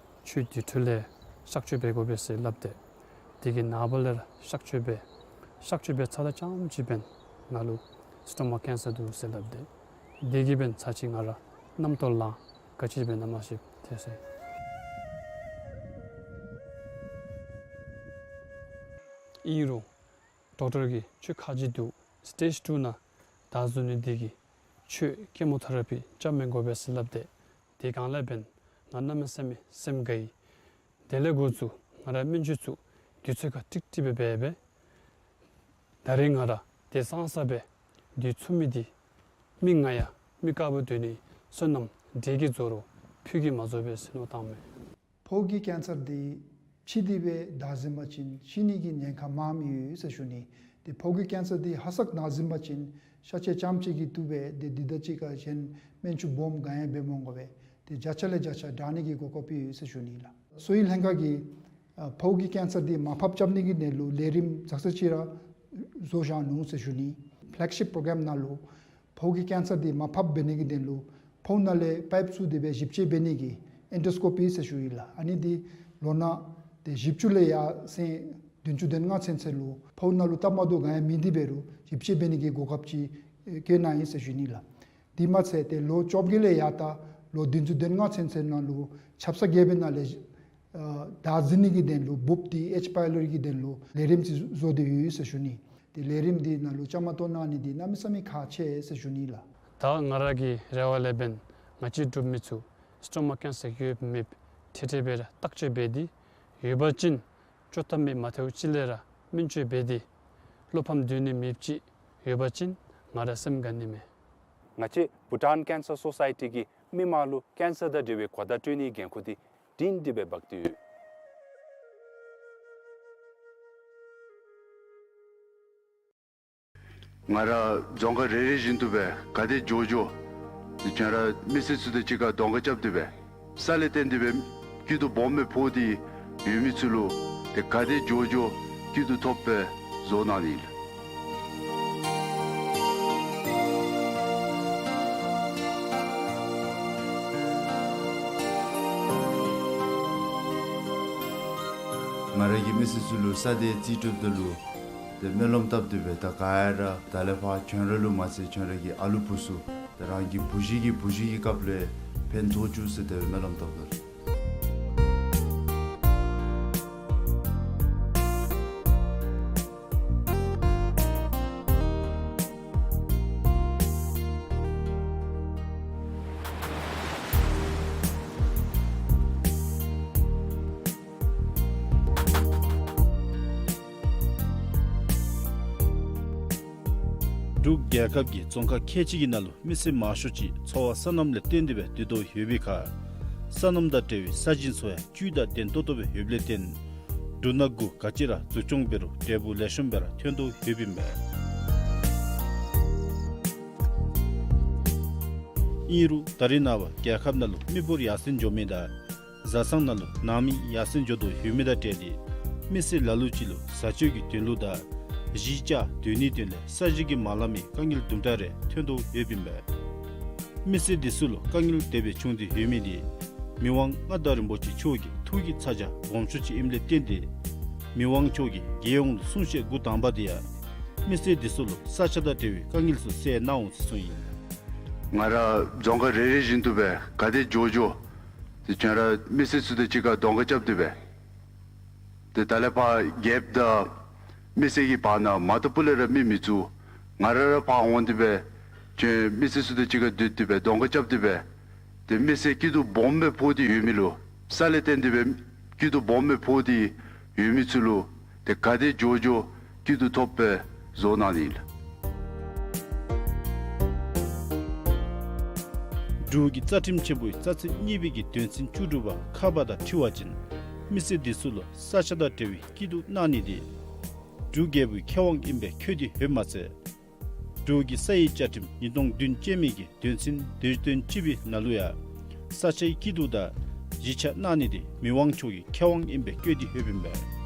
ཁྱོད་འདི་འཕྲོ་ལས་གཤག་བཅོས་འབད་དགོ་པས་ཟེར་སླབ་སྟེ། དེ་གི་ནངས་པ་ལས་ར་གཤག་བཅོས་འབད། གཤག་བཅོས་འབད་ཚརཝ་ད་རྐྱངམ་ཅིག་འབདན་ང་ལུ་སི་ཊོ་མ་ཀེན་སར་འདུག་ཟེར་སླབ་སྟེ། དེ་གིས་འབདན་ཚར་གཅིག་ང་ར་གནམ་ཐོག་ལང་ག་ཅི་འབད་ན་མ་ཤེསཔ་ཐལ་སོ་ཡི། ཨིན་རུང་ཌོག་ཊར་གྱིས་ཁྱོད་ཁ་རྗེ་འདུག། སི་ཊེཇ་ཊུ་ནང་བདའ་ཟུན་ནི་འདི་གིས་ཁྱོད་ཀེ་མོ་ཐེ་ར་པི་རྐྱབ་མི་དགོ་པས་ཟེར་སླབ་སྟེ། དེ་སྒང་ལས་འབདན་ང་གནམ་མེད་ས་མེད་སེམས་དགའ་ཡི། དེ་ལས་འགོ་བཙུགས་ང་ར་སྨན་བཅོས་ཚུ་དུས་ཚོད་ཁར་ཀྲིག་ཀྲི་སྦེ་འབད་སྦེ། ད་རིས་ང་ར་དེ་སང་ས་སྦེ་དུས་ཚོད་མི་འདི་མི་ང་ཡང་མི་དཀརཔོ་སྡོད་ནི་བསོད་ནམས་འདི་གིས་རྫོགས་རུང་ཕུད་ཀྱིས་མ་རྫོགས་པས་ཟེར་མནོ་བཏངམ་མས། ཕོཝ་གི་ཀེན་སར་འདི་ཕྱི་འདི་སྦེ་བདའ་ཟུན་པ་ཅིན་ཤི་ནི་གི་ཉེན་ཁ་མངམ་ཡོད་ཟེར་ཞུ་ནི། ཏེ་ཕོཝ་གི་ཀེན་སར་འདི་ཧ་སག་ན་ཟུན་པ་ཅིན་ཤ་ཆས་རྐྱངམ་ཅིག་གིས་བཏུབ་པས། ཏེ་འདི་དང་གཅིག་ཁར་གཞན་སྨན་བཅོས་སྦོམ་ག་ཡང་འབད་མི་དགོ་པས། ཏེ་བརྒྱ་ཆ་ལས་བརྒྱ་ཆ་དྲག་ནི་གི་གོ་སྐབས་ཡོད་ཟེར་ཞུ་ནི་ལགས། གསོ་བའི་ལྷན་ཁག་གིས་ཨ་ཕོཝ་གི་ཀེན་སར་འདི་མར་ཕབ་རྐྱབ་ནི་གི་དོན་ལུ་ལས་རིམ་ཙག་ཙ་ཅིག་ར་བཟོ་བཞག་ནུག་ཟེར་ཞུ་ནི། ཕེ་ལེག་ཤིཔ་པྲོ་གྲམ་ནང་ལུ་ཕོཝ་གི་ཀེན་སར་འདི་མར་ཕབ་འབད་ནི་གི་དོན་ལུ་ཕོཝ་ནང་ལས་པའིཔ་བཙུགས་ཏེ་སྦེ་ཞིབ་དཔྱད་འབད་ནི་གི་ཨེན་ཌོ་སི་ཀོ་པི་ཟེར་ཞུ་ཡི་ལགས། ཨ་ནི་འདི་ལོ་ན་ཏེ་བཞི་བཅུ་ལས་ཡར་སེང་བདུན་ཅུ་དོན་ལྔ་ཚུན་ཚོད་ལུ་ཕོཝ་ནང་ལུ་སྟབས་མ་བདེཝ་ག་ཡང་མེད་དེ་འབད་རུང་ཞིབ་དཔྱད་འབད་ནི་གི་གོ་སྐབས་ཅིག་བཀོད་གནང་ཡི་ཟེར་ཞུ་ནི་ལགས། དེ་མ་ཚད་ཏེ་ལོ་བཅོ་བརྒྱད་ལས་ཡར་ད་ལོ་བདུན་ཅུ་དོན་ལྔ་ཚུན་ཚོད་ནང་ལུ་ཆབ་གསང་རྒྱལ་པོའི་ནང་ལས་ཨ་བདའ་ཟུན་ནི་གི་དོན་ལུ་འབུབ་འདི་ཨེཆ་པའི་ལོ་རི་གི་དོན་ལུ་ལས་རིམ་ཅིག་བཟོ་སྟེ་ཡོད་ཟེར་ཞུ་ནི། ཏེ་ལས་རིམ་འདི་ནང་ལུ་བཅའ་མར་གཏོགས་གནང་ནི་འདི་གནམ་མེད་ས་མེད་ཁག་ཆེ་ཟེར་ཞུ་ནི་ལགས། ད་ང་ར་གི་རེ་བ་ལས་འབདན་ང་བཅས་འབྲུག་མི་ཚུ་སི་ཊོ་མ་ཀེན་སར་ཡོདཔ་མེདཔ་ཐེ་ཐེ་སྦེ་ར་བརྟག་དཔྱད་འབད་དེ་ཡོད་པ་ཅིན་བཅོ་ཐབས་མེད་མ་ཐེཝ་ཅིག་ལས་ར་སྨན་བཅོས་འབད་དེ་བློ་ཕམ་སྡོད་ནི་མེདཔ་ཅིག་ཡོད་པ་ཅིན་ང་ར་སེམས་དགའ་ནི་མས། ང་བཅས་བྷུ་ཊཱན་ཀེན་སར་སོ་སའི་ཊི་གིས་མི་མང་ལུ་ཀེན་སར་དང་འབྲེལ་བའི་གོ་བརྡ་སྤྲོད་ནིའི་འགན་ཁུར་འདི་སྒྲིང་སྒྲི་སྦེ་འབག་སྟེ་ཡོད། ང་ར་རྫོང་ཁག་རེ་རེ་བཞིན་དུ་སྦེ་ག་དེ་མགྱོགས་མགྱོགས་ཏེ་ཁྱོད་ར་མི་སེར་ཚུ་དང་གཅིག་ཁར་གདོང་ཁ་རྐྱབ་སྟེ་སྦེ་ས་ལས་བརྟེན་ཏེ་སྦེ་སྐྱིད་སྡུག་སྦོམ་སྦེ་ཕོག་སྟེ་ཡོད་མི་ཚུ་ལུ་ཏེ་ག་དེ་མགྱོགས་མགྱོགས་སྐྱིད་སྡུག་ཐོབ་སྦེ་བཟོ་གནང་ནི་ཨིན། ང་ར་གིས་མི་སེར་ཚུ་ལུ་ས་དེ་རྩིས་སྤྲོད་ད་ལུ་ཏེ་སྨོན་ལམ་བཏབ་སྟེ་སྦེ་ད་ག་ཡ་ར་ད་ལས་ཕར་ཁྱོད་ར་ལུ་མ་ཚད་ཁྱོད་ར་གི་ཨ་ལུ་བུ་ཚུ་ཏེ་རང་གི་བུ་གཞི་གི་བུ་གཞི་གི་སྐབས་ལས་ཕན་ཐོགས་བཅུག་ཟེར་ཏེ་སྨོན་ལམ་བཏབ་ད། འབྲུག་རྒྱལ་ཁབ་ཀྱི་རྫོང་ཁག་ཁལ་གཅིག་གི་ནང་ལུ་མི་སེར་མང་ཤོས་ཅིག་འཚོ་བ་སོ་ནམ་ལས་བརྟེན་ཏེ་སྦེ་སྡོད་དོ་ཡོད་པའི་ཁར་སོ་ནམ་དང་འབྲེལ་བའི་ས་ཞིང་ཚུ་ཡང་བཅུད་དང་ལྡན་ཏོག་ཏོ་སྦེ་ཡོདཔ་ལས་བརྟེན་འབྲུ་སྣ་དགུ་ག་ཅི་ར་འཛུགས་སྐྱོང་འབད་རུང་འབྲས་བུ་ལེགས་ཤོམ་སྦེ་ར་ཐོན་དོ་ཡོདཔ་ཨིན་པས། ཨིན་རུང་ད་རེས་ནངས་པ་རྒྱལ་ཁབ་ནང་ལུ་མི་འབོར་ཡར་སེང་འགྱོ་མི་དང་བཟའ་ཚང་ནང་ལུ་ནང་མི་ཡར་སེང་འགྱོ་དོ་ཡོད་མི་དང་འབྲེལ་ཏེ་མི་སེར་ལ་ལུ་ཅིག་ལུ་བཟའ་སྤྱོད་ཀྱི་དོན་ལུ་དང་གཞིས་ཆགས་སྡོད་ནིའི་དོན་ལས་ས་གཞི་གི་མ་ལང་མི་དཀའ་ངལ་དུམ་གྲ་རེ་ཐོན་དོ་ཡོདཔ་ཨིན་པས། མི་སེར་འདི་ཚུ་ལུ་དཀའ་ངལ་དེ་སྦེ་བྱུང་སྟེ་ཡོད་མི་འདི་མི་དབང་མངའ་བདག་རིན་པོ་ཆེ་མཆོག་གི་ཐུགས་ཀྱི་ཚ་གྱང་སྦོམ་ཤོས་ཅིག་ཨིནམ་ལས་བརྟེན་ཏེ་མི་དབང་མཆོག་གིས་རྒྱལ་ཡོངས་ལུ་གསུང་བཤད་འགོ་དང་པ་འདི་ཡང་མི་སེར་འདི་ཚུ་ལུ་ས་ཆ་དང་འབྲེལ་བའི་དཀའ་ངལ་ཚུ་སེལ་གནང་འོང་ཟེར་གསུངས་ཡི། ང་ར་རྫོང་ཁག་རེ་རེ་བཞིན་དུ་སྦེ་ག་དེ་མགྱོགས་མགྱོགས་ཏེ་ཁྱོད་ར་མི་སེར་ཚུ་དང་གཅིག་ཁར་གདོང་ཁ་རྐྱབ་སྟེ་སྦེ་ཏེ་ད་ལས་ཕར་རྒྱལཔོ་དང་མི་སེར་གྱི་བར་ན་མ་ཏོག་པོ་ལས་ར་མི་མི་བཙུགས། ང་ར་ར་ཕར་འོང་སྟེ་སྦེ་ཁྱོད་མི་སེར་ཚུ་དང་གཅིག་ཁར་སྡོད་དེ་སྦེ་གདོང་ཁ་རྐྱབ་སྟེ་སྦེ་ཏེ་མི་སེར་སྐྱིད་སྡུག་སྦོམ་སྦེ་ཕོག་སྟེ་ཡོད་མི་ལུ་ས་ལས་བརྟེན་ཏེ་སྦེ་སྐྱིད་སྡུག་སྦོམ་སྦེ་ཕོག་སྟེ་ཡོད་མི་ཚུ་ལུ་ཏེ་ག་དེ་མགྱོགས་མགྱོགས་སྐྱིད་སྡུག་ཐོབ་སྦེ་བཟོ་གནང་ནི་ཨིན། འབྲུག་གི་རྩ་ཁྲིམས་ཆེན་པོའི་རྩ་ཚིག་གཉིས་པའི་གི་དོན་ཚན་བཅུ་དྲུག་པ་ཁ་པ་དང་འཁྲིལ་བ་ཅིན་མི་སེར་འདི་ཚུ་ལུ་ས་ཆ་དང་འབྲེལ་བའི་སྐྱིད་སྡུག་གནང་ནི་འདི་འབྲུག་རྒྱལ་པོའི་ཁེ་དབང་ཨིན་པས་བཀོད་དེ་ཡོདཔ་མ་ཚད་འབྲུག་གི་ས་ཡི་བཅའ་ཁྲིམས་ཉིས་སྟོང་བདུན་ཅན་མའི་གི་དོན་ཚན་དོན་དོན་གཅིག་པའི་ནང་ལུ་ཡང་ས་ཆའི་སྐྱིད་སྡུག་དང་གཞིས་ཆགས་གནང་ནི་འདི་མི་དབང་མཆོག་གི་ཁེ་དབང་ཨིན་པས་བཀོད་དེ་ཡོདཔ་ཨིན་པས།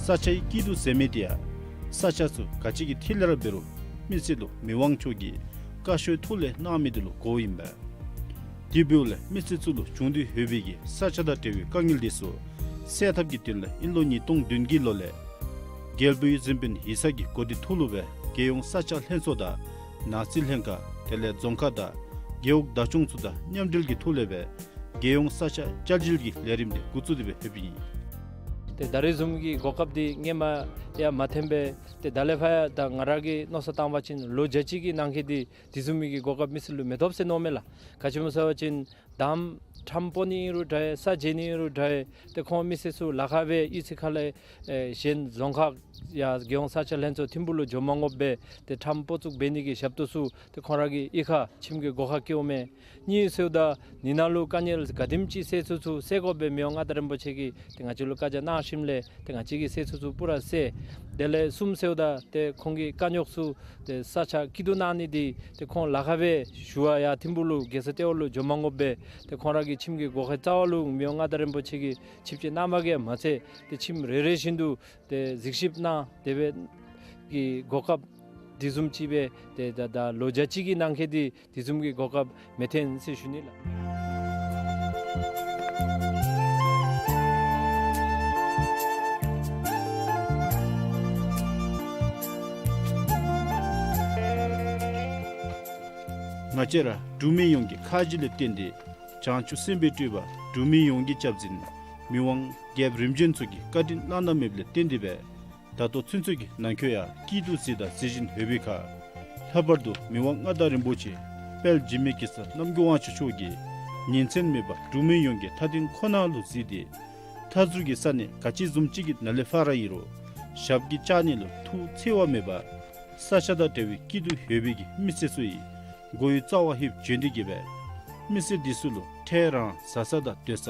ས་ཆའི་སྐྱིད་སྡུག་ཟེར་མི་འདི་ཡང་ས་ཆ་ཚུ་ག་ཅི་གི་ཐད་ལས་ར་འབད་རུང་ མི་སེར་ལུ་མི་དབང་མཆོག་གིས་བཀའ་ཤོག་ཐོག་ལས་གནང་མི་དེ་ལུ་གོཝ་ཨིན་པས། དེ་འབདཝ་ལས་མི་སེར་ཚུ་ལུ་བྱུང་སྟེ་ཡོད་པའི་གི་ས་ཆ་དང་འབྲེལ་བའི་དཀའ་ངལ་དེ་ཚུ་སེལ་ཐབས་ཀྱི་དོན་ལས་དབྱིན་ལོ་ཉིས་སྟོང་བདུན་གྱི་ལོ་ལས་རྒྱལ་པོའི་གཟིམ་དཔོན་ཡིག་ཚང་གི་གོ་སྒྲིག་ཐོག་ལུ་སྦེ་རྒྱལ་ཡོངས་ས་ཆ་ལྷན་ཚོགས་དང་ནགས་རྩིས་ལྷན་ཁག་དེ་ལས་རྫོང་ཁག་དང་རྒེད་འོག་བདག་སྐྱོང་ཚུ་དང་མཉམ་འབྲེལ་གྱི་ཐོག་ལས་སྦེ་རྒྱལ་ཡོངས་ས་ཆ་བསྐྱར་སྒྱུར་གྱི་ལས་རིམ་དེ་འགོ་བཙུགས་ཏེ་སྦེ་ཡོདཔ་ཨིན། ཏེ་ད་རེས་བཟུམ་གྱི་གོ་སྐབས་འདི་སྔོན་མ་ཡང་མ་ཐོན་པས། ཏེ་ད་ལས་ཕར་ཡང་ད་ང་ར་གིས་མནོ་བསམ་བཏང་བ་ཅིན་ལོ་བརྒྱ་ཅིག་གི་ནང་འཁོད་འདི་དེ་བཟུམ་མའི་གི་གོ་སྐབས་མི་སེར་ལུ་མི་ཐོབ་ཟེར་མནོཝ་མས་ལགས། ག་ཅི་སྨོ་ཟེར་བ་ཅིན་དང་པ་ཁྲམ་སྤོ་ནི་ཨིན་རུང་འདྲ་ས་འཇལ་ནི་ཨིན་རུང་འདྲ། ཏེ་ཁོང་མི་སེར་ཚུ་ལཱ་ཁག་སྦེ་གཡུས་ཚན་ཁག་ལས་ཨེ་གཞན་རྫོང་ཁག་ཡང་རྒྱལ་ཡོངས་ས་ཆ་ལྷན་ཚོགས་ཐིམ་ཕུག་ལུ་འགྱོ་མ་དགོ་པར་ཏེ་ཁྲམ་སྤོ་བཙུགས་འབད་ནི་གི་ཞབས་ཏོག་ཚུ་ཏེ་ཁོང་ར་གི་གཡུས་ཁར་ཁྱིམ་གྱི་སྒོ་ཁར་བསྐྱལཝ་མས། གཉིས་ཟེརཝ་ད་ནི་ནང་ལུ་དཀའ་ངལ་ག་དེམ་ཅིག་སེལ་ཚུགས་ཚུགས་སེལ་དགོ་པའི་མི་དབང་མངའ་བདག་རིན་པོ་ཆེ་གིས་ཏེ་ང་བཅས་ལུ་བཀའ་རྒྱ་གནང་ཞིནམ་ལས་ཏེ་ང་བཅས་ཀྱིས་སེལ་ཚུགས་ཚུགས་པུ་ར་སེལ། དེ་ལས་གསུམ་ཟེརཝ་ད་ཏེ་ཁོང་གི་དཀའ་རྙོག་ཚུ་ཏེ་ས་ཆ་སྐྱིད་སྡུག་གནང་ནི་འདི་ཏེ་ཁོང་ལཱ་ཁག་སྦེ་ཞུ་བར་ཡར་ཐིམ་ཕུག་ལུ་རྒྱལ་ས་ལྟེ་བ་ལུ་འགྱོ་མ་དགོ་པར་ཏེ་ཁོང་ར་གི་ཁྱིམ་གྱི་སྒོ་ཁའི་རྩ་བ་ལུ་མི་དབང་མངའ་བདག་རིན་པོ་ཆེ་གིས་ཆིབས་བསྐྱོད་གནང་བ་གིས་མ་ཚད་ཏེ་ཁྱིམ་རེ་རེ་བཞིན་དུ་ཏེ་གཟིགས་ཞིབ་གནང་དེ་སྦེ་གི་གོ་སྐབས་དེ་བཟུམ་ཅིག་སྦེ་ཏེ་ད་ད་ལོ་བརྒྱ་ཅིག་གི་ནང་འཁོད་འདི་དེ་བཟུམ་གྱི་གོ་སྐབས་མི་ཐོན་ཟེར་ཞུ་ནི་ལགས། ང་བཅས་ར་འབྲུག་མི་ཡོངས་ཀྱི་ཁ་རྗེ་ལས་བརྟེན་ཏེ་བྱང་ཆུབ་སེམས་དཔའི་སྤྲུལ་པ་འབྲུག་མི་ཡོངས་ཀྱི་སྐྱབས་འཛིན་མི་དབང་རྒྱལཔོ་རིམ་བྱོན་ཚུ་གིས་བཀའ་དྲིན་བླ་ན་མེདཔ་ལས་བརྟེན་ཏེ་སྦེ་ད་ལྟོ་ཚུན་ཚོད་ཀྱི་ནང་འཁོད་ཡང་སྐྱིད་སྡུག་གཟིགས་དང་གཟིགས་བཞིན་ཡོད་པའི་ཁར། ལྷག་པར་དུ་མི་དབང་མངའ་བདག་རིན་པོ་ཆེ་དཔལ་འཇིགས་མེད་གེ་སར་རྣམ་རྒྱལ་དབང་ཕྱུག་མཆོག་གིས་ཉིན་མཚན་མེད་པར་འབྲུག་མི་ཡོངས་ཀྱི་མཐའ་དོན་ཁོ་ན་ལུ་གཟིགས་ཏེ་མཐའ་ཟུར་གྱི་ས་གནས་ག་ཅི་བཟུམ་ཅིག་གི་ནང་ལས་ཕར་ཨིན་རུང་ཞབས་ཀྱིས་བཅགས་ནི་ལུ་ཐུགས་འཚེར་བ་མེད་པར་ས་ཆ་དང་འབྲེལ་བའི་སྐྱིད་སྡུག་ཡོད་པའི་གི་མི་སེར་ཚུ་ཡི་མགོ་ཡུ་རྩ་བ་ཧིབ་བྱོན་ཏེ་གི་སྦེ་མི་སེར་འདི་ཚུ་ལུ་འཕྲལ་རང་བཟའ་ས་དང་སྡོད་ས་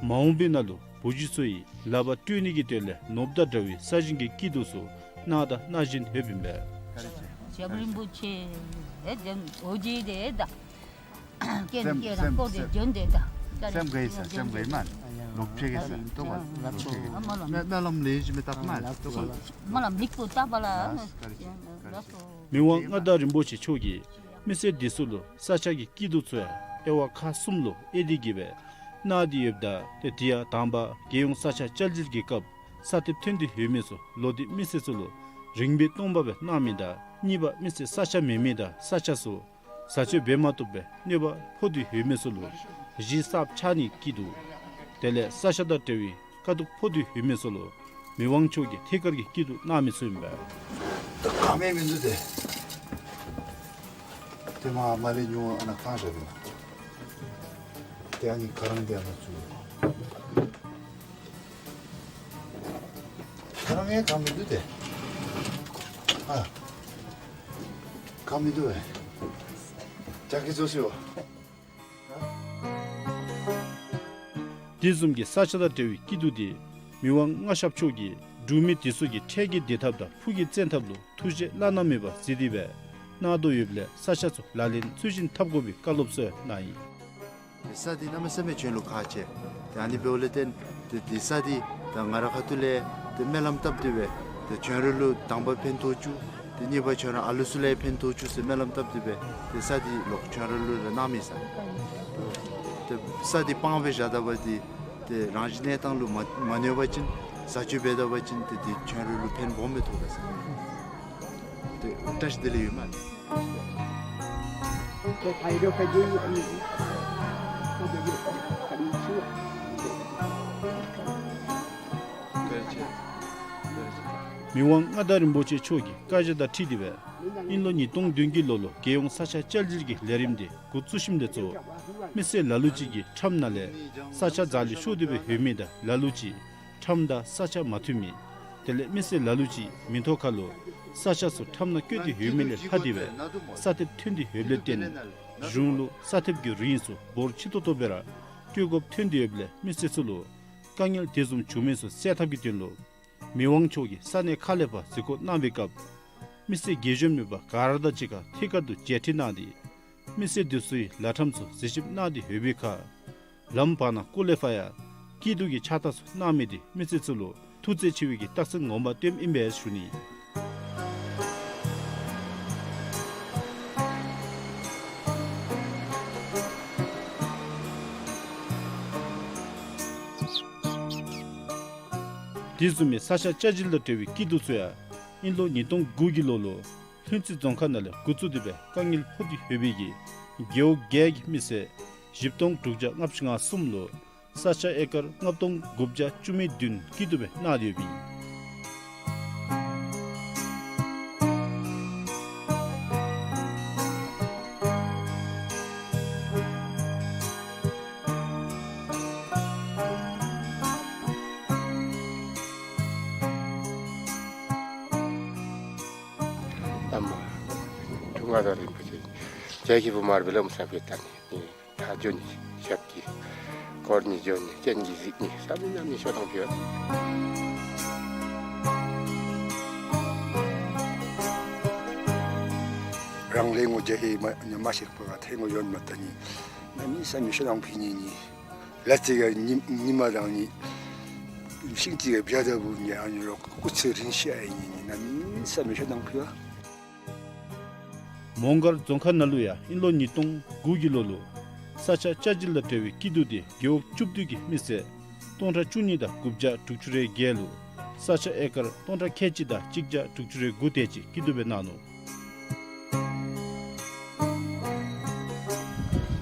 མ་འོངས་པའི་ནང་ལུ་བུ་གཞི་ཚུ་ཡི་ལག་པར་སྤྲོད་ནི་གི་དོན་ལས་ནོར་བུ་དང་འདྲ་བའི་ས་ཞིང་གི་སྐྱིད་སྡུག་ཚུ་གནང་དང་གནང་བཞིན་ཡོདཔ་ཨིན་པས། རྒྱལཔོ་རིན་པོ་ཆེ་ཨེ་དེ་འོ་ཇི་དེ་ད་ཀེ་ན་སེམས་ཀེ་ར་ཀོ་དེ་ཇོན་དེ་ད་སེམས་དགའ་ཡི་ས་སེམས་དགའ་ཡི་མ་ལོག་ཕྱེ་གི་ས་ཏོག་པ་ལོག་ཕྱེ་གི་སྨོན་ལམ་ལེགས་ཤོམ་མེ་ཏོག་མ་ལོག་ཕྱེ་གི་སྨོན་ལམ་ལེགས་པོ་བཏབ་པ་ལ་ལགས་སོ། མི་དབང་མངའ་བདག་རིན་པོ་ཆེ་མཆོག་གིས་མི་སེར་འདི་ཚུ་ལུ་ས་ཆ་གི་སྐྱིད་སྡུག་ཚུ་ཡང་དབྱེ་བ་ཁག་གསུམ་ལུ་དབྱེ་སྟེ་གི་སྦེ་གནང་སྟེ་ཡོདཔ་ད་ཏེ་དེ་ཡང་དང་པ་རྒྱལ་ཡོངས་ས་ཆ་བསྐྱར་སྒྱུར་གྱི་སྐབས་ས་ཐེབས་ཐོན་ཏེ་ཡོད་མི་ཚུ་ལོག་སྟེ་མི་སེར་ཚུ་ལུ་རིན་པའི་སྟོང་པ་སྦེ་གནང་མི་དང་གཉིས་པ་མི་སེར་ས་ཆ་མེད་མི་དང་ས་ཆ་ཚུ་བཟའ་སྤྱོད་འབད་མ་བཏུབ་པའི་གནོད་པ་ཕོག་སྟེ་ཡོད་མི་ཚུ་ལུ་གཞི་གསརཔ་ཆགས་ནིའི་སྐྱིད་སྡུག། དེ་ལས་ས་ཆ་དང་འབྲེལ་བའི་དཀའ་སྡུག་ཕོག་སྟེ་ཡོད་མི་ཚུ་ལུ་མི་དབང་མཆོག་གིས་ཐད་ཀར་གྱི་སྐྱིད་སྡུག་གནང་མི་ཚུ་ཨིན་པས། ད་ཁ་མེད་མི་འདུག་སྟེ། དེ་མ་མ་ལས་ཉོ་ཨ་ན་ཁང་རེ་རེ་ན། དེ་ཨ་ནི་ཁ་རང་དེ་ཨ་ན་ཚུ། ཁ་རང་ཡང་ཁ་མི་འདུག་སྟེ། ཨ། ཁ་མི་འདུག་སྟེ། ཅག་གི་བཟོ་སི་འོ། དེ་བཟུམ་གྱི་ས་ཆ་དང་འབྲེལ་བའི་སྐྱིད་སྡུག་དེ་མི་དབང་མངའ་ཞབས་མཆོག་གིས་འབྲུག་མི་དེ་ཚུ་གི་འཕྲལ་གྱི་བདེ་ཐབས་དང་ཕུགས་ཀྱི་བཙན་ཐབས་ལུ་ཐུགས་རྗེ་བླ་ན་མེད་པ་གཟིགས་ཏེ་སྦེ་གནང་དོ་ཡོདཔ་ལས་ས་ཆ་ཚུ་ལག་ལེན་ཚུལ་བཞིན་འཐབ་དགོ་པའི་བཀའ་སློབ་ཚུ་གནང་ཡི། ས་འདི་གནམ་མེད་ས་མེད་ཁྱོད་ལུ་ཁག་ཆེ། ཏེ་ཨ་ནི་འབདཝ་ལས་བརྟེན་ཏེ་འདི་ས་འདི་ད་ང་ར་ཁ་ཐུག་ལས་ཏེ་སྨོན་ལམ་བཏབ་སྟེ་སྦེ་ཏེ་ཁྱོད་ར་ལུ་དང་པ་ཕན་ཐོགས་བཅུག། ཏེ་གཉིས་པ་ཁྱོད་ར་ཨ་ལུ་ཚུ་ལུ་ཕན་ཐོགས་བཅུག་ཟེར་སྨོན་ལམ་བཏབ་སྟེ་སྦེ་ཏེ་ས་འདི་ལོག་ཁྱོད་ར་ལུ་ར་གནང་མི་ས། ཏེ་ས་འདི་སྤང་སྦེ་བཞག་ད་པ་འདི་ཏེ་རང་བཞིན་གནས་སྟངས་ལུ་མ་མ་གནོད་པ་ཅིན་བཟའ་སྤྱོད་འབད་ད་པ་ཅིན་ཏེ་འདི་ཁྱོད་ར་ལུ་ཕན་སྦོམ་སྦེ་ཐོགས་པས་ས། ཏེ་བཀྲ་ཤིས་བདེ་ལེགས་ཡོད་མ་ལགས། མི་དབང་མངའ་བདག་རིན་པོ་ཆེ་མཆོག་གི་བཀའ་རྒྱ་དང་འཁྲིལ་ཏེ་སྦེ་དབྱིན་ལོ་ཉིས་སྟོང་བདུན་གྱི་ལོ་ལུ་རྒྱལ་ཡོངས་ས་ཆ་བསྐྱར་སྒྱུར་གྱི་ལས་རིམ་དེ་འགོ་བཙུགས་ཞིནམ་ལས་གཙོ་བོ་མི་སེར་ལ་ལུ་ཅིག་གིས་ཁྲམ་ནང་ལས་ས་ཆ་རྫ་ལས་ཤོར་ཏེ་སྦེ་ཡོད་མི་དང་ལ་ལུ་ཅིག་ཁྲམ་དང་ས་ཆ་མ་མཐུན་མི། དེ་ལས་མི་སེར་ལ་ལུ་ཅིག་མིང་ཐོ་ཁར་ལུ་ས་ཆ་ཚུ་ཁྲམ་ནང་བཀོད་དེ་ཡོད་མི་ལས་ལྷག་སྟེ་སྦེ་ས་ཐེབས་ཐོན་ཏེ་ཡོདཔ་ལས་བརྟེན་གཞུང་ལུ་ས་ཐེབས་ཀྱི་རིན་ཚུ་འབོར་ཆེ་ཏོག་ཏོ་སྦེ་ར་སྤྲོད་དགོཔ་ཐོན་ཏེ་ཡོདཔ་ལས་མི་སེར་ཚུ་ལུ་དཀའ་ངལ་དེ་བཟུམ་བྱུང་མི་ཚུ་སེལ་ཐབས་ཀྱི་དོན་ལུ་མི་དབང་མཆོག་གིས་ས་གནས་ཁག་ལས་ཕར་གཟིགས་སྐོར་གནང་བའི་སྐབས་མི་སེར་དགེ་བཅུ་མེད་པ་ག་ར་དང་གཅིག་ཁར་ཐད་ཀར་དུ་མཇལ་འཕྲད་གནང་སྟེ་མི་སེར་དེ་ཚུའི་ལཱ་ཁྲམ་ཚུ་གཟིགས་ཞིབ་གནང་སྟེ་ཡོད་པའི་ཁར་ལམ་བར་ན་སྐོར་ལས་ཕར་ཡང་སྐྱིད་སྡུག་གི་ཕྱག་རྟགས་ཚུ་གནང་མི་དེ་མི་སེར་ཚུ་ལུ་ཐུགས་རྗེ་ཆེ་བའི་གི་རྟགས་མཚན་ངོ་མ་སྟོནམ་ཨིན་པས་ཞུ་ནི། དེ་བཟུམ་མའི་ས་ཆ་བཅའ་སྒྲིག་དང་འབྲེལ་བའི་སྐྱིད་སྡུག་ཚུ་ཡང་ཨིན་ལོ་ཉིས་སྟོང་དགུ་གི་ལོ་ལུ་ལྷུན་རྩེ་རྫོང་ཁག་ནང་ལས་འགོ་བཙུགས་ཏེ་སྦེ་དཀའ་ངལ་ཕོག་སྟེ་ཡོད་པའི་གི་རྒེད་འོག་བརྒྱད་ཀྱི་མི་སེར་བཞི་སྟོང་དྲུག་བརྒྱ་ལྔ་བཅུ་ང་གསུམ་ལུ་ས་ཆ་ཨེ་ཀར་ལྔ་སྟོང་དགུ་བརྒྱ་བཅུ་མེད་བདུན་སྐྱིད་སྡུག་སྦེ་གནང་སྟེ་ཡོདཔ་ཨིན། ཨ་མ་དུང་ང་དང་རིན་པོ་ཆེ་རྒྱ་གི་བུ་མར་བེ་ལམ་ས་བེ་ཏ་ནི། ད་འགྱོ་ནི་ཞབས་ཀྱིས་བསྐོར་ནི། འགྱོ་ནི་སྤྱན་གྱིས་གཟིགས་ནི། བསམ་མི་རྣམ་གཉིས་ཤོ་ཐང་ཕི་བ། རང་ལས་ངོ་རྒྱ་ཧེ་མ་ཉམས་མ་ཤེས་པ་ཐེ་ངོ་ཡོན་མ་ད་ནི། ན་མི་བསམ་མི་ཤོ་ཐང་ཕི་ནི་ནི། ལ་ཙི་ག་ཉི་ཉི་མ་དང་ནི། ཤིང་ཙི་ག་བྱ་ད་བུ་ཉི་ཨ་ནི་རོ་སྐུ་ཚེ་རིང་ཤི་ཨ་ཡི་ནི་ནི། ན་མི་བསམ་མི་ཤོ་ཐང་ཕི་བ། མོང་སྒར་རྫོང་ཁག་ནང་ལུ་ཡང་ཨིན་ལོ་ཉིས་སྟོང་དགུ་གི་ལོ་ལུ་ས་ཆ་བཅའ་སྒྲིག་དང་འབྲེལ་བའི་སྐྱིད་སྡུག་དེ་རྒེད་འོག་བཅུ་བདུན་གྱི་མི་སེར་སྟོང་ཕྲག་བཅུ་གཉིས་དང་དགུ་བརྒྱ་དྲུག་ཅུ་རེ་བརྒྱད་ལུ་ས་ཆ་ཨེ་ཀར་སྟོང་ཕྲག་ཁལ་གཅིག་དང་གཅིག་བརྒྱ་དྲུག་ཅུ་རེ་དགུ་དེ་ཅིག་སྐྱིད་སྡུག་སྦེ་གནང་ནུག།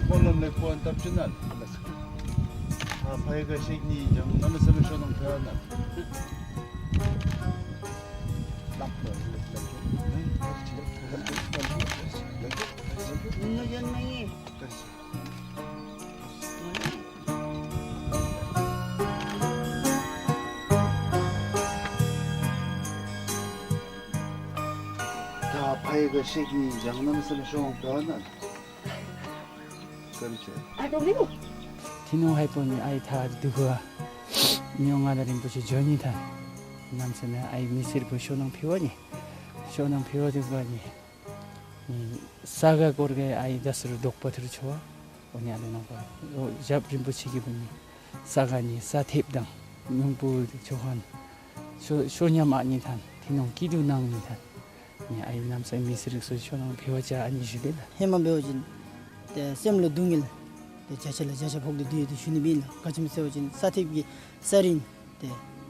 སྨོན་ལམ་ལེགས་པོ་བཏབ་ཅི་ན། ད་ཕ་ཡི་ག་ཤེག་ནི་ཡང་གནམ་མེད་ས་མེད་ཤོ་ཐང་ཕི་བ་ན། ད་ཕ་ཡི་ག་ཤེག་ནི་ཡང་གནམ་མེད་ས་མེད་ཤོ་ཐང་ཕི་བ་ན། ཐི་ནོང་ཧའི་པོ་ནི་ཨའི་ཐ་དུ་གུ་མི་འོང་ང་དང་རིན་པོ་ཆེ་འགྱོ་ནི་ཐ། གནམ་མེད་ས་མེད་ཨའི་མི་སེར་གུ་ཤོ་ཐང་ཕི་བ་ནི། ཤོ་ཐང་ཕི་བ་དུ་གུ་ནི། ནི་ས་ག་སྐོར་གི་ཨའི་ད་སུ་རུ་དོགས་པ་ཐུར་ཆོ་བ། འོ་ནི་ཨ་ལེ་ནང་པ་འོ་ཞབས་རིན་པོ་ཆེ་གི་བུ་ནི་ས་ག་ནི་ས་ཐེབ་དང་ཉུང་པོ་ཆོ་ཁན་ཤོ་ཤོ་ཉམས་ཨ་ནི་ཐན་ཐི་ནོང་སྐྱིད་སྡུག་གནང་ནི་ཐན། ནི་ཨའི་གནམ་མེད་ས་མེད་མི་སེར་ཚུ་ཤོ་ཐང་ཕི་བ་ཅ་ཨ་ནི་ཞུ་དེ་ལགས། ཧེ་མ་འབད་བ་ཅིན་ཏེ་སེམས་ལུ་སྡུག་བསྔལ་ཏེ་བརྒྱ་ཆ་ལས་བརྒྱ་ཆ་ཕོག་སྟེ་སྡོད་ཡོད་དེ་ཞུ་ནི་ཨིན་ལགས། ག་ཅི་སྨོ་ཟེར་བ་ཅིན་ས་ཐེབ་ཀྱི་ས་རིན་ཏེ་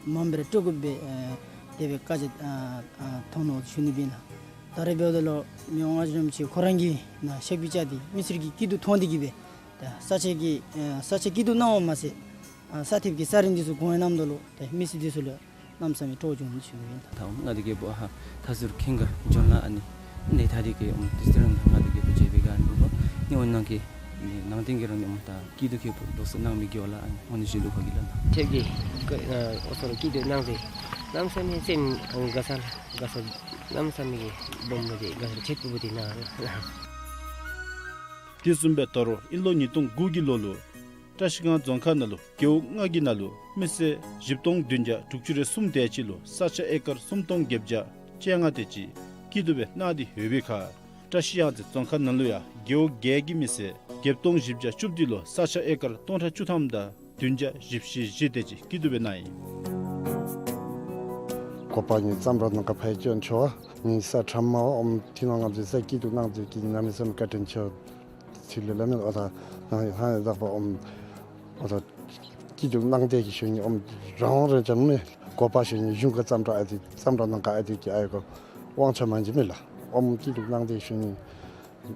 མངམ་སྦེ་ར་སྤྲོད་དགོ་པས། ཨ་དེ་སྦེ་བཀའ་རྒྱ་ཨ་ཨ་ཐོབ་ནུག་ཞུ་ནི་ཨིན་ལགས། ད་རེས་འབདཝ་ད་ལུ་མི་འོང་ང་རིན་པོ་ཆེ་ཁོ་ར་གིས་ནཱ་ཤག་པི་བཅད་དེ་མི་སེར་གྱི་སྐྱིད་སྡུག་མཐོང་སྟེ་གིས་སྦེ་ད་ས་ཆ་གི་ཨ་ས་ཆ་སྐྱིད་སྡུག་གནང་བ་མ་ཚད་ཨ་ས་ཐེབ་ཀྱི་ས་རིན་འདི་ཚུ་གོང་ཡང་གནངམ་ད་ལུ་ཏེ་མི་སེར་འདི་ཚུ་ལུ་གནམ་མེད་ས་མེད་སྤྲོ་བྱུང་ནི་ཞུ་ནི་ཨིན། ད་ང་འདི་གི་བུ་ཧ་ད་ཟུར་ཁེངས་ག་འཇོན་ལ་ཨ་ནི་ནི་ད་འདི་གི་ཨོམ་ཏིས་ཏི་རང་ང་འདི་གི་བུ་ཇེ་བི་ག་ཨ་ནི་བུ་ནི་འོ་ནང་གི་ནི་ནང་ཏིང་གི་རང་ནི་ཨོམ་ད་སྐྱིད་སྡུག་ཁེ་བུ་ལོགས་སུ་གནང་མི་གི་འོ་ལ་ཨ་ནི་འོ་ནི་ཞུ་ལུ་ཕ་གི་ལ་ན། ཐེབ་ཀྱི་ཨོ་སོ་ལུ་སྐྱིད་སྡུག་གནང་སྟེ་གནམ་མེད་ས་མེད་སེམས་ག་ས་ག་ས་གནམ་མེད་ས་མེད་ཀྱི་སྦོམ་མོ་དེ་ག་ས་ཁྱད་པར་བུ་དེ་ན་ལ། དེ་བཟུམ་སྦེ་ད་རུང་ཨིན་ལོ་ཉིས་སྟོང་དགུ་གི་ལོ་ལུ་བཀྲ་ཤིས་སྒང་རྫོང་ཁག་ནང་ལུ་རྒེད་འོག་ལྔ་གི་ནང་ལུ་མི་སེར་བཞི་སྟོང་བདུན་བརྒྱ་དྲུག་ཅུ་རེ་གསུམ་དེ་ཅིག་ལུ་ས་ཆ་ཨེ་ཀར་སུམ་སྟོང་བརྒྱད་བརྒྱ་བཅོ་ལྔ་དེ་ཅིག་སྐྱིད་སྡུག་སྦེ་གནང་སྟེ་ཡོད་པའི་ཁར་བཀྲ་ཤིས་གཡང་རྩེ་རྫོང་ཁག་ནང་ལུ་ཡང་རྒེད་འོག་བརྒྱད་ཀྱི་མི་སེར་བརྒྱད་སྟོང་བཞི་བརྒྱ་བཅུ་བདུན་ལུ་ས་ཆ་ཨེ་ཀར་སྟོང་ཕྲག་བཅུ་ཐམ་དང་བདུན་བརྒྱ་བཞི་བཅུ་ཞེ་བཞི་དེ་ཅིག་སྐྱིད་སྡུག་སྦེ་གནང་ཡི། གོ་པ་ནི་རྩྭ་འབྲོག་ནང་ག་ཕར་བྱོན་ཆོག་པ། ནི་ས་ཁྲམ་མ་འོང་ཐི་ནོང་ང་བཅས་ས་སྐྱིད་སྡུག་གནང་སྟེ་གིས་གནམ་མེད་ས་མེད་བཀའ་དྲིན་ཆེ། ཚུ་ལས་ལ་མེད་ཨོ་ད་ནང་ཧང་ཡང་ཟག་པ་ཨོམ་ཨོ་ད་སྐྱིད་སྡུག་གནང་སྟེ་གིས་ཞུ་ནི་ཨོམ་རང་དབང་རེ་ཅམ་མེད། གོ་པ་ཞུ་ནི་གཞུང་གི་རྩྭ་འབྲོག་ཨ་དེ་རྩྭ་འབྲོག་ནང་ག་ཨ་དེ་གིས་ཨའི་གོ་དབང་ཆ་མ་འཇི་མེད་ལགས། ཨོམ་སྐྱིད་སྡུག་གནང་སྟེ་ཞུ་ནི་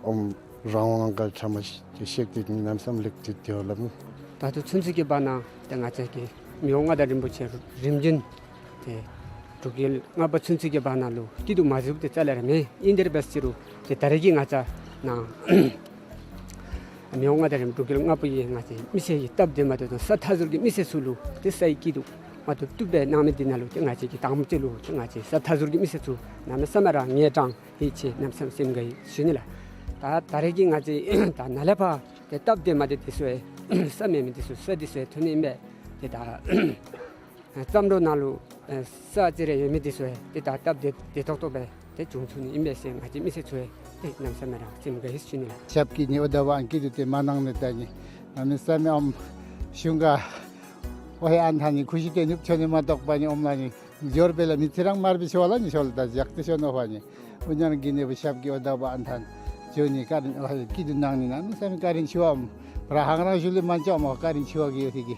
ཨོམ་རང་དབང་ག་ཁྲམ་མ་ཤེག་སྟེ་གནམ་མེད་ས་མེད་ལེགས་ཏེ་དེ་བ་ལ་མེད། ད་ལྟོ་ཚུན་ཚོད་ཀྱི་བར་ན་ཏེ་ང་བཅས་ཀྱི་མི་འོང་མངའ་བདག་རིན་པོ་ཆེ་རིམ་བྱོན་ཏེ་འབྲུག་རྒྱལ་ལྔ་པ་ཚུན་ཚོད་ཀྱི་བར་ན་ལུ་སྐྱིད་སྡུག་མ་ཟེརཝ་ཏེ་རྩ་ལས་ར་མེད། ཨིན་དེ་ར་འབད་རུང་ཏེ་ད་རེས་ཀྱི་ང་བཅས་ནཱ་མི་འོང་མངའ་བདག་རིན་པོ་འབྲུག་རྒྱལ་ལྔ་པ་གིས་ང་བཅས་མི་སེར་གྱི་སྟབས་བདེ་མ་བདེ་དང་ས་མཐའ་ཟུར་གྱི་མི་སེར་ཚུ་ལུ་ཏེ་སའི་སྐྱིད་སྡུག་མ་བཏུབ་བཏུབ་སྦེ་གནང་མི་འདི་ནང་ལུ་ཏེ་ང་བཅས་ཀྱིས་དང་པ་ཅིག་ལུ་ཏེ་ང་བཅས་ས་མཐའ་ཟུར་གྱི་མི་སེར་ཚུ་གནམ་མེད་ས་མེད་ར་ངལ་གྲངས་ཡིད་ཆེས་གནམ་མེད་ས་མེད་སེམས་དགའ་ཡི་ཞུ་ནི་ལགས། ད་ད་རེས་ཀྱི་ང་བཅས་ད་ནཱ་ལས་ཕར་ཏེ་སྟབས་བདེ་མ་བདེ་འདི་ཚུ་ཡང་ས་མེད་མི་འདི་ཚུ་ས་འདི་ཚུ་ཡང་ཐོན་ནི་ཨིན་པས། ཏེ་ད་རྩྭ་འབྲོག་ནང་ལུ་ས་ཅིག་རེ་ཡོད་མི་འདི་ཚུ་ཡང་ཏེ་ད་སྟབས་བདེ་བདེ་ཏོག་ཏོ་སྦེ་ཏེ་བྱུང་ཚུགས་ནི་ཨིན་པས་ཟེར་ང་བཅས་མི་སེར་ཚུ་ཡང་ཏེ་གནམ་མེད་ས་མེད་ར་སེམས་དགའ་ཡི་ཞུ་ནི་ལགས། ཞབས་ཀྱིས་ནི་ཨོ་ད་བ་ཨན་སྐྱིད་སྡུག་དེ་མ་གནང་ནི་ད་ནི་གནམ་མེད་ས་མེད་ཨོམ་གཞུང་ག་ཨོ་ཧེ་ཨན་ཐ་ནི་ཁུ་ཤི་ཏེ་ནུབ་ཆོ་ནི་མ་གཏོགས་པ་ནི་ཨོམ་ལ་ནི་འབྱོར་པས་ལགས། མི་ཚེ་རང་མར་བི་ཤོ་ལ་ནི་ཤོ་ལ་ད་ཡག་ཏུ་ཤོ་ནོ་བ་ནི། ཨོ་ཉར་གི་ནི་བུ་ཞབས་ཀྱིས་ཨོ་ད་བ་ཨན་ཐན་ཇོ་ནི་བཀའ་དྲིན་ཨོ་ཧེ་སྐྱིད་སྡུག་གནང་ནི་ན་མི་ས་མི་བཀའ་དྲིན་ཆེ་བ་ཨམ་ར་ཧང་རང་ཞུ་ལེ་མན་ཆོ་ཨམ་ཨོ་བཀའ་དྲིན་ཆེ་བ་གི་ཡོད་ཧེ་གི།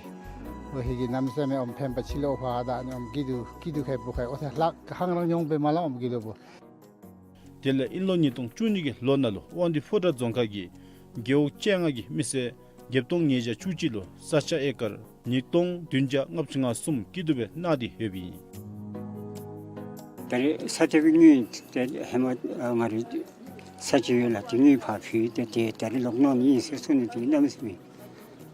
ལོ་ཧེ་གི་གནམ་མེད་ས་མེད་ཨོམ་ཕན་པ་ཕྱི་ལོགས་ཕར་ད་ནི་ཨོམ་སྐྱིད་སྡུག་སྐྱིད་སྡུག་ཁེ་པོ་ཁེ་ཨོ་ཐེ་ལྷག་ཧང་རང་ཡོང་པས་མ་ལ་ཨོམ་སྐྱིད་སྡུག་པོ། དེ་ལས་དབྱིན་ལོ་ཉིས་སྟོང་བཅུ་གཉིས་ཀྱི་ལོ་ནང་ལུ་དབང་འདུས་ཕོ་བྲང་རྫོང་ཁག་གི་རྒེད་འོག་བཅོ་ལྔ་གི་མི་སེར་བརྒྱད་སྟོང་ཉིས་བརྒྱ་བཅུ་གཅིག་ལུ་ས་ཆ་ཨེ་ཀར་ཉིས་སྟོང་བདུན་བརྒྱ་ལྔ་བཅུ་ང་གསུམ་སྐྱིད་སྡུག་སྦེ་གནང་སྟེ་ཡོདཔ་ཨིན། ད་རེས་ས་ཐོབ་པའི་དངུལ་དེ་ཧེ་མ་ཨ་ང་རའི་ས་ཆ་ཡོད་ལགས། དེ་དངུལ་ཕར་ཕུལ་ཏེ་དེ་ད་རེས་ལོག་གནང་ནི་ཨིན་ཟེར་གསུངས་ནི་དེ་གནམ་མེད་ས་མེད་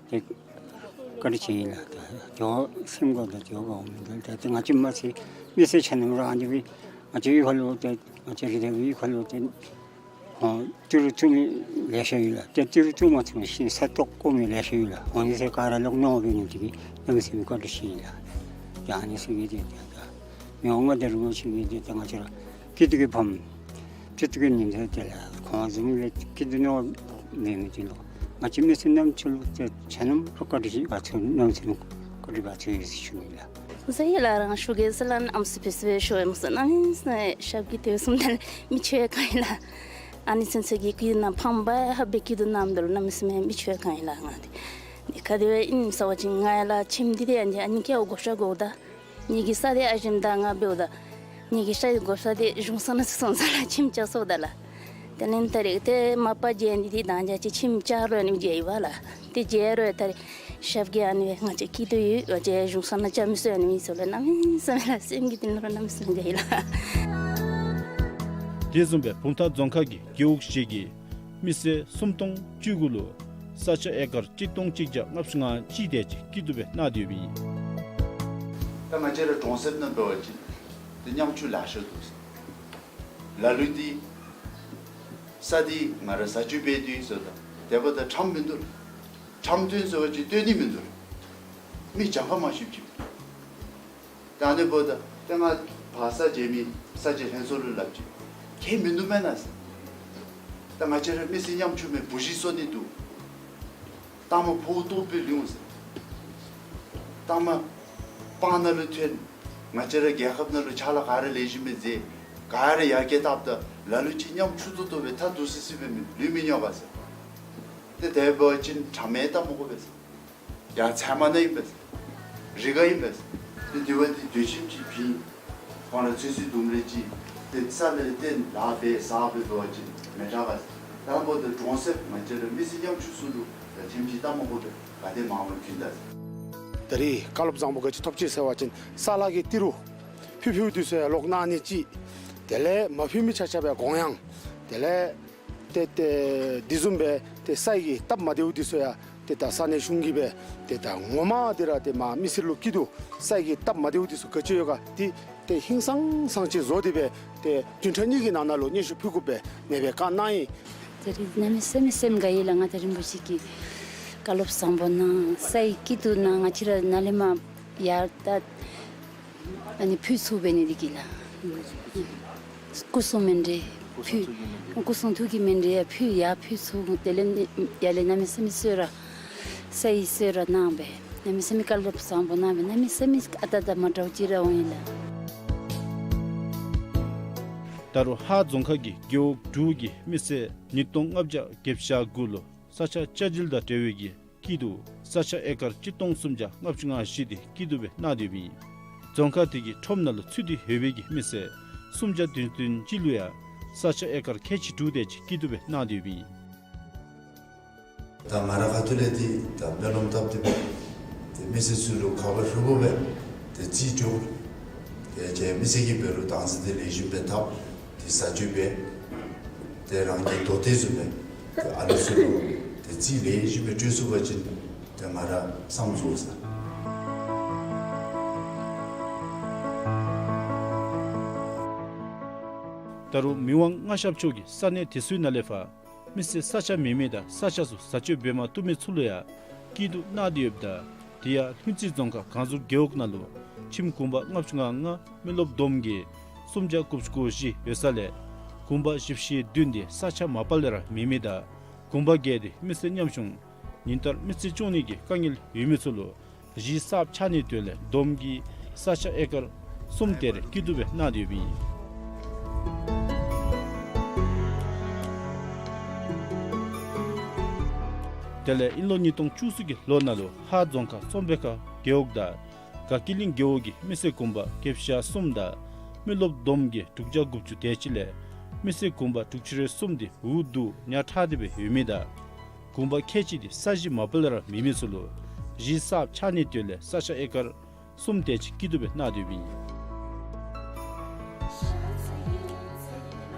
ཏེ་བཀའ་དྲིན་ཆེ་ཨིན་ལགས། ད་དེ་བ་སེམས་ཁར་ད་དེ་བ་འོང་མི་འདུག། ད་ཏེ་ང་བཅས་མ་ཚད་མི་སེར་ཆ་མཉམ་ར་ཨ་ནི་སྦེ་ང་བཅས་གཡུས་ཁ་ལུ་ཏེ་ང་བཅས་རི་དྭགས་གཡུས་ཁ་ལུ་ཏེ་ཁོང་ཏི་རུ་བཙུགས་མི་ལེ་ཤ་ཡོད་ལགས། ཏེ་ཏི་རུ་བཙུགས་མ་ཚུགས་ཤིང་ས་བཏོག་བཀོ་མི་ལེ་ཤ་ཡོད་ལགས། འོ་ནི་ཟེར་ག་ར་ལོག་གནང་འབད་ནི་དེ་གིས་གནམ་མེད་ས་མེད་བཀའ་དྲིན་ཆེ་ཨིན་ལགས། ཡ་ཨ་ནི་ཟེར་གི་ཏེ་ཏེ་ད་མི་དབང་མངའ་བདག་རིན་པོ་ཆེ་གིས་ཏེ་ད་ང་བཅས་ར་སྐྱིད་སྡུག་གི་ཕམ་སྐྱིད་སྡུག་གི་ཉིན་མཚན་དེ་ལུ་ཁོང་བཟུམ་ལས་སྐྱིད་སྡུག་གནང་མི་མི་དེ་ལུ་ང་བཅས་མི་སེར་རྣམས་ཚུ་ལུ་ཏེ་ཆ་མཉམ་ར་བཀའ་དྲིན་ཆེ། ང་བཅས་རྣམས་ཚུ་ལུ་བཀའ་དྲིན་ཆེ་ཟེར་ཞུ་ནི་ལགས། ཟེར་ཡི་ལགས། རང་ཞུ་གེ་ཟེར་ལགས། ཨམ་སྲུ་ཕུ་སྲུ་སྦེ་ཞུ་ཡི་མས་ཟེར། གནམ་མེད་ས་མེད་ཞབས་ཀྱིས་དེ་བཟུམ་ད་མི་ཆོག་ག་ཨིན་ལགས། ཨ་ནི་ཚུན་ཚོད་ཀྱི་སྐྱིད་སྡུག་ནང་ཕམ་པ་ཧ་སྦེ་སྐྱིད་སྡུག་གནངམ་ད་ལུ་གནམ་མེད་ས་མེད་མི་ཆོག་ག་ཨིན་ལགས། ང་འདི་ག་དེ་སྦེ་ཨིན་ཟེར་བ་ཅིན་ང་ཡ་ལགས་ཁྱིམ་འདི་དེ་ཨ་ནི་ཨ་ནི་ཀྱེ་འོ་བགོ་བཤའ་བགོཝ་ད་ངེ་གི་ས་དེ་ཨ་ཞིམ་ད་ང་འབདཝ་ད་ངེ་གི་ས་དེ་བགོ་བཤའ་དེ་གཞུང་ས་ནང་སོང་ས་ལགས། ཁྱིམ་བཅག་སོངམ་ད་ལགས། དེ་ལས་ད་རེས་ཏེ་མ་པ་མཇལ་ནི་དེ་དང་འཇའ་ཅིག་ཁྱིམ་བཅག་རུང་ཨ་ནི་མཇལ་ཡི་བ་ལགས། ཏེ་མཇལ་རུང་ད་རེས་ཞབས་ཀྱིས་ཨ་ནི་སྦེ་ང་བཅས་སྐྱིད་སྡུག་ཡོད་ང་བཅས་གཞུང་ས་ནང་བཅའ་མི་ཚུགས་ཨ་ནི་མི་ཚུ་ལུ་གནམ་མེད་ས་མེད་ལགས་སེམས་ཀྱི་གཏིང་ལུ་ར་གནམ་མེད་ས་མེད་དགའ་ཡི་ལགས། དེ་བཟུམ་སྦེ་བུམ་ཐང་རྫོང་ཁག་གི་རྒེད་འོག་བཞི་གི་མི་སེར་སུམ་སྟོང་བཅུ་དགུ་ལུ་ས་ཆ་ཨེ་ཀར་གཅིག་སྟོང་གཅིག་བརྒྱ་ལྔ་བཅུ་ང་གཅིག་དེ་ཅིག་སྐྱིད་སྡུག་སྦེ་གནང་སྟེ་ཡོདཔ་ཨིན། ད་ང་བཅས་ར་གྲོང་གསེབ་ནང་འབད་བ་ཅིན་ཏེ་ཉམ་ཆུང་ལེ་ཤ་འདུག། ལ་ལུ་འདི་ས་འདི་ང་ར་བཟའ་སྤྱོད་འབད་དོ་ཟེརཝ་ད་དེ་འབདཝ་ད་ཁྲམ་མིན་འདུག། ཁྲམ་བཏོན་ཟེར་བ་ཅིན་བཏོན་ནི་མིན་འདུག། མི་གྱངས་ཁ་མང་ཤོས་ཅིག། ད་ཨ་ནི་འབདཝ་ད་ཏེ་ང་ཕར་ས་མཇལ་མི་ས་ཆའི་ལྷན་ཚོགས་ལུ་སླབ་ཅི། ཁྱད་མིན་འདུག་མེན་ན་ཟེར། ད་ང་བཅས་ར་མི་སེར་ཉམ་ཆུང་མས་བུ་གཞི་གསོ་ནི་འདུག། ལྟག་མ་ཕོཝ་ལྟོཝ་སྦེ་ལུས་འོང་ཟེར། ལྟག་མ་སྤང་ནང་ལུ་ཐོན། ང་བཅས་ར་རྒྱལ་ཁབ་ནང་ལུ་ཕྱག་ལཱ་ག་ར་ལེགས་ཤོམ་སྦེ་མཛད། ག་ར་ཡར་རྒྱས་བཏབ་ད་ལ་ལུ་ཅིག་ཉམ་ཆུང་ཏོག་ཏོ་སྦེ་ཐ་དུ་སི་སི་སྦེ་མི་ལུས་མི་ཉོ་ག་ཟེར། ཏེ་དེ་འབད་བ་ཅིན་ཁྲམ་ཡང་བཏབ་མི་དགོ་པས་ཟེར། ཡང་ཚལ་མ་ནང་ཨིན་པས་ཟེར། རི་ཁར་ཨིན་པས་ཟེར། ཏེ་དེ་འབདཝ་ད་སྡོད་ཁྱིམ་ཅིག་བྱིན། ཁོང་ར་ཚོད་བསྲེ་དུམ་གྲ་ཅིག་ཏེ་ས་ལས་ཏེ་ལཱ་འབད་ཟ་འབད་འབད་བ་ཅིན་མི་དྲག་ག་ཟེར། ད་འབདཝ་ད་གྲོང་གསེབ་ང་བཅས་ར་མི་སེར་ཉམ་ཆུང་ཚུ་ལུ་ད་ཁྱིམ་ཅིག་བཏབ་མི་དགོ་པས། ག་དེ་མང་མང་བྱིན་ད་ཟེར། ད་རེས་བཀའ་སློབ་བཟང་པོ་ག་ཅི་ཐོབ་ཅི་ཟེར་བ་ཅིན་ས་ལ་གི་ཏི་རུ་ཕུལ་ཕུལཝ་འདི་ཚུ་ཡང་ལོག་གནང་ནི་ཅིག། དེ་ལས་མ་ཕུལ་མི་ཆ་ཁྱབ་ཡང་དགོངས་ཡངས། དེ་ལས་ཏེ་ཏེ་དེ་བཟུམ་སྦེ་ཏེ་ས་ཡི་གི་སྟབས་མ་བདེཝ་འདི་ཚུ་ཡང་ཏེ་ད་ས་གནས་གཞུང་གིས་སྦེ་ཏེ་ད་ངོ་མ་འདི་ར་ཏེ་མ་མི་སེར་ལུ་སྐྱིད་སྡུག་ས་ཡི་གི་སྟབས་མ་བདེཝ་འདི་ཚུ་ག་ཅི་ཡོད་ག་འདི་ཏེ་ཧིང་སངས་སངས་ཅིག་བཟོ་སྟེ་སྦེ་ཏེ་བདུན་ཕྲག་གཉིས་ཀྱི་ནང་ན་ལུ་སྙན་ཞུ་ཕུལ་དགོ་པས་ཨ་ནེ་སྦེ་བཀའ་གནང་ཡི། ད་རེས་གནམ་མེད་ས་མེད་སེམས་དགའ་ཡི་ལགས། མངའ་བདག་རིན་པོ་ཆེ་གིས་བཀའ་སློབ་བཟང་པོ་གནང་ས་ཡི་སྐྱིད་སྡུག་གནང་ང་བཅས་ར་ནཱ་ལས་མར་ཡར་ད་ཨ་ནི་ཕུལ་ཚུགས་འབད་ནི་འདི་གིས་ལགས། སྐུ་གསུང་མཎྜལ་ཕུལ། སྐུ་གསུང་ཐུགས་ཀྱི་མཎྜལ་ཡར་ཕུལ་ཡར་ཕུལ་ཚུགས། དེ་ལས་ཡར་ལས་གནམ་མེད་ས་མེད་གསོལ་རས་ས་ཡི་གསོལ་རས་གནང་སྦེ་གནམ་མེད་ས་མེད་བཀའ་སློབ་བཟང་པོ་གནང་སྦེ་གནམ་མེད་ས་མེད་ཨ་རྟག་རྟག་མ་འདྲཝ་ཅིག་ར་འོང་ཡི་ལགས། ད་རུང་ཧཱ་རྫོང་ཁག་གི་རྒེད་འོག་དྲུག་གི་མི་སེར་ཉིས་སྟོང་ལྔ་བརྒྱ་བརྒྱད་ཅུ་གྱ་དགུ་ལུ་ས་ཆ་བཅའ་སྒྲིལ་དང་འབྲེལ་བའི་གི་སྐྱིད་སྡུག་ས་ཆ་ཨེ་ཀར་གཅིག་སྟོང་སུམ་བརྒྱ་ལྔ་བཅུ་ང་བཞི་དེ་སྐྱིད་སྡུག་སྦེ་གནང་སྟེ་ཡོདཔ་ཨིན། རྫོང་ཁག་དེ་གི་ཁྲོམ་ནང་ལུ་ཚུད་དེ་ཡོད་པའི་གི་མི་སེར་སུམ་བརྒྱ་བདུན་བདུན་ཅིག་ལུ་ཡང་ས་ཆ་ཨེ་ཀར་ཁལ་གཅིག་དྲུག་དེ་ཅིག་སྐྱིད་སྡུག་སྦེ་གནང་སྟེ་ཡོདཔ་ཨིན། ད་ང་ར་ཁ་ཐུག་ལས་འདི་ད་སྨོན་ལམ་བཏབ་སྟེ་སྦེ་ཏེ་མི་སེར་ཚུ་ལུ་ཁ་བ་ཧྲུལ་པོ་སྦེ་ཏེ་རྩིས་སྤྲོད། ཏེ་ཁྱེད་མི་སེར་གྱིས་འབད་རུང་བདག་འཛིན་དེ་ལེགས་ཤོམ་སྦེ་འཐབ། ཏེ་བཟའ་སྤྱོད་འབད། ཏེ་རང་གི་དོ་བདག་བཟུམ་སྦེ་ཏེ་ཨ་ནི་ཚུ་ལུ་ཏེ་རྩིས་ལེགས་ཤོམ་སྦེ་སྤྲོད་ཚུགས་པ་ཅིན་ཏེ་ང་ར་བསམ་ཚུགས་ཟེར། ད་རུང་མི་དབང་མངའ་ཞབས་མཆོག་གིས་ས་གནས་དེ་ཚུ་ནང་ལས་ཕར་མི་སེར་ས་ཆ་མེད་མི་དང་ས་ཆ་ཚུ་བཟའ་སྤྱོད་འབད་མ་བཏུབ་མི་ཚུ་ལུ་ཡང་སྐྱིད་སྡུག་གནང་སྟེ་ཡོདཔ་ད་དེ་ཡང་ལྷུན་རྩེ་རྫོང་ཁག་གངས་ཟུར་རྒེད་འོག་ནང་ལུ་ཁྱིམ་གུང་པ་ལྔ་བཅུ་ང་ལྔ་མི་རློབས་བསྡོམས་ཀྱིས་སུམ་བརྒྱ་དགུ་བཅུ་གོ་བཞི་ཡོད་ས་ལས་གུང་པ་བཞི་བཅུ་ཞེ་བདུན་དེ་ས་ཆ་མ་པ་ལས་ར་མེད་མི་དང་གུང་པ་བརྒྱད་དེ་མི་སེར་ཉམ་ཆུང་ཉིན་ལྟར་མི་རྩིས་སྐྱོང་ནི་གི་དཀའ་ངལ་ཡོད་མི་ཚུ་ལུ་གཞིས་གསརཔ་ཆགས་ནིའི་དོན་ལས་བསྡོམས་ཀྱིས་ས་ཆ་ཨེ་ཀར་གསུམ་དེ་རེ་སྐྱིད་སྡུག་སྦེ་གནང་སྟེ་ཡོདཔ་ཨིན། དེ་ལས་དབྱིན་ལོ་ཉིས་སྟོང་བཅུ་གསུམ་གྱི་ལོ་ནང་ལུ་ཧཱ་རྫོང་ཁག་ཙོང་པེ་ཁ་རྒེད་འོག་དང་དགའ་སྐྱིད་གླིང་རྒེད་འོག་གི་མི་སེར་གུང་པ་བརྒྱད་ཅུ་གྱ་གསུམ་དང་མི་རློབས་བསྡོམས་ཀྱིས་དྲུག་བརྒྱ་དགུ་བཅུ་དེ་ཅིག་ལས་མི་སེར་གུང་པ་དྲུག་ཅུ་རེ་གསུམ་དེ་འུ་སྡུག་ཉ་ཕྲ་སྟེ་སྦེ་ཡོད་མི་དང་གུང་པ་ཁལ་གཅིག་དེ་ས་གཞི་མ་པ་ལས་ར་མེད་མི་ཚུ་ལུ་གཞི་གསརཔ་ཆགས་ནིའི་དོན་ལས་ས་ཆ་ཨེ་ཀར་གསུམ་དེ་ཅིག་སྐྱིད་སྡུག་སྦེ་གནང་སྟེ་ཡོདཔ་ཨིན།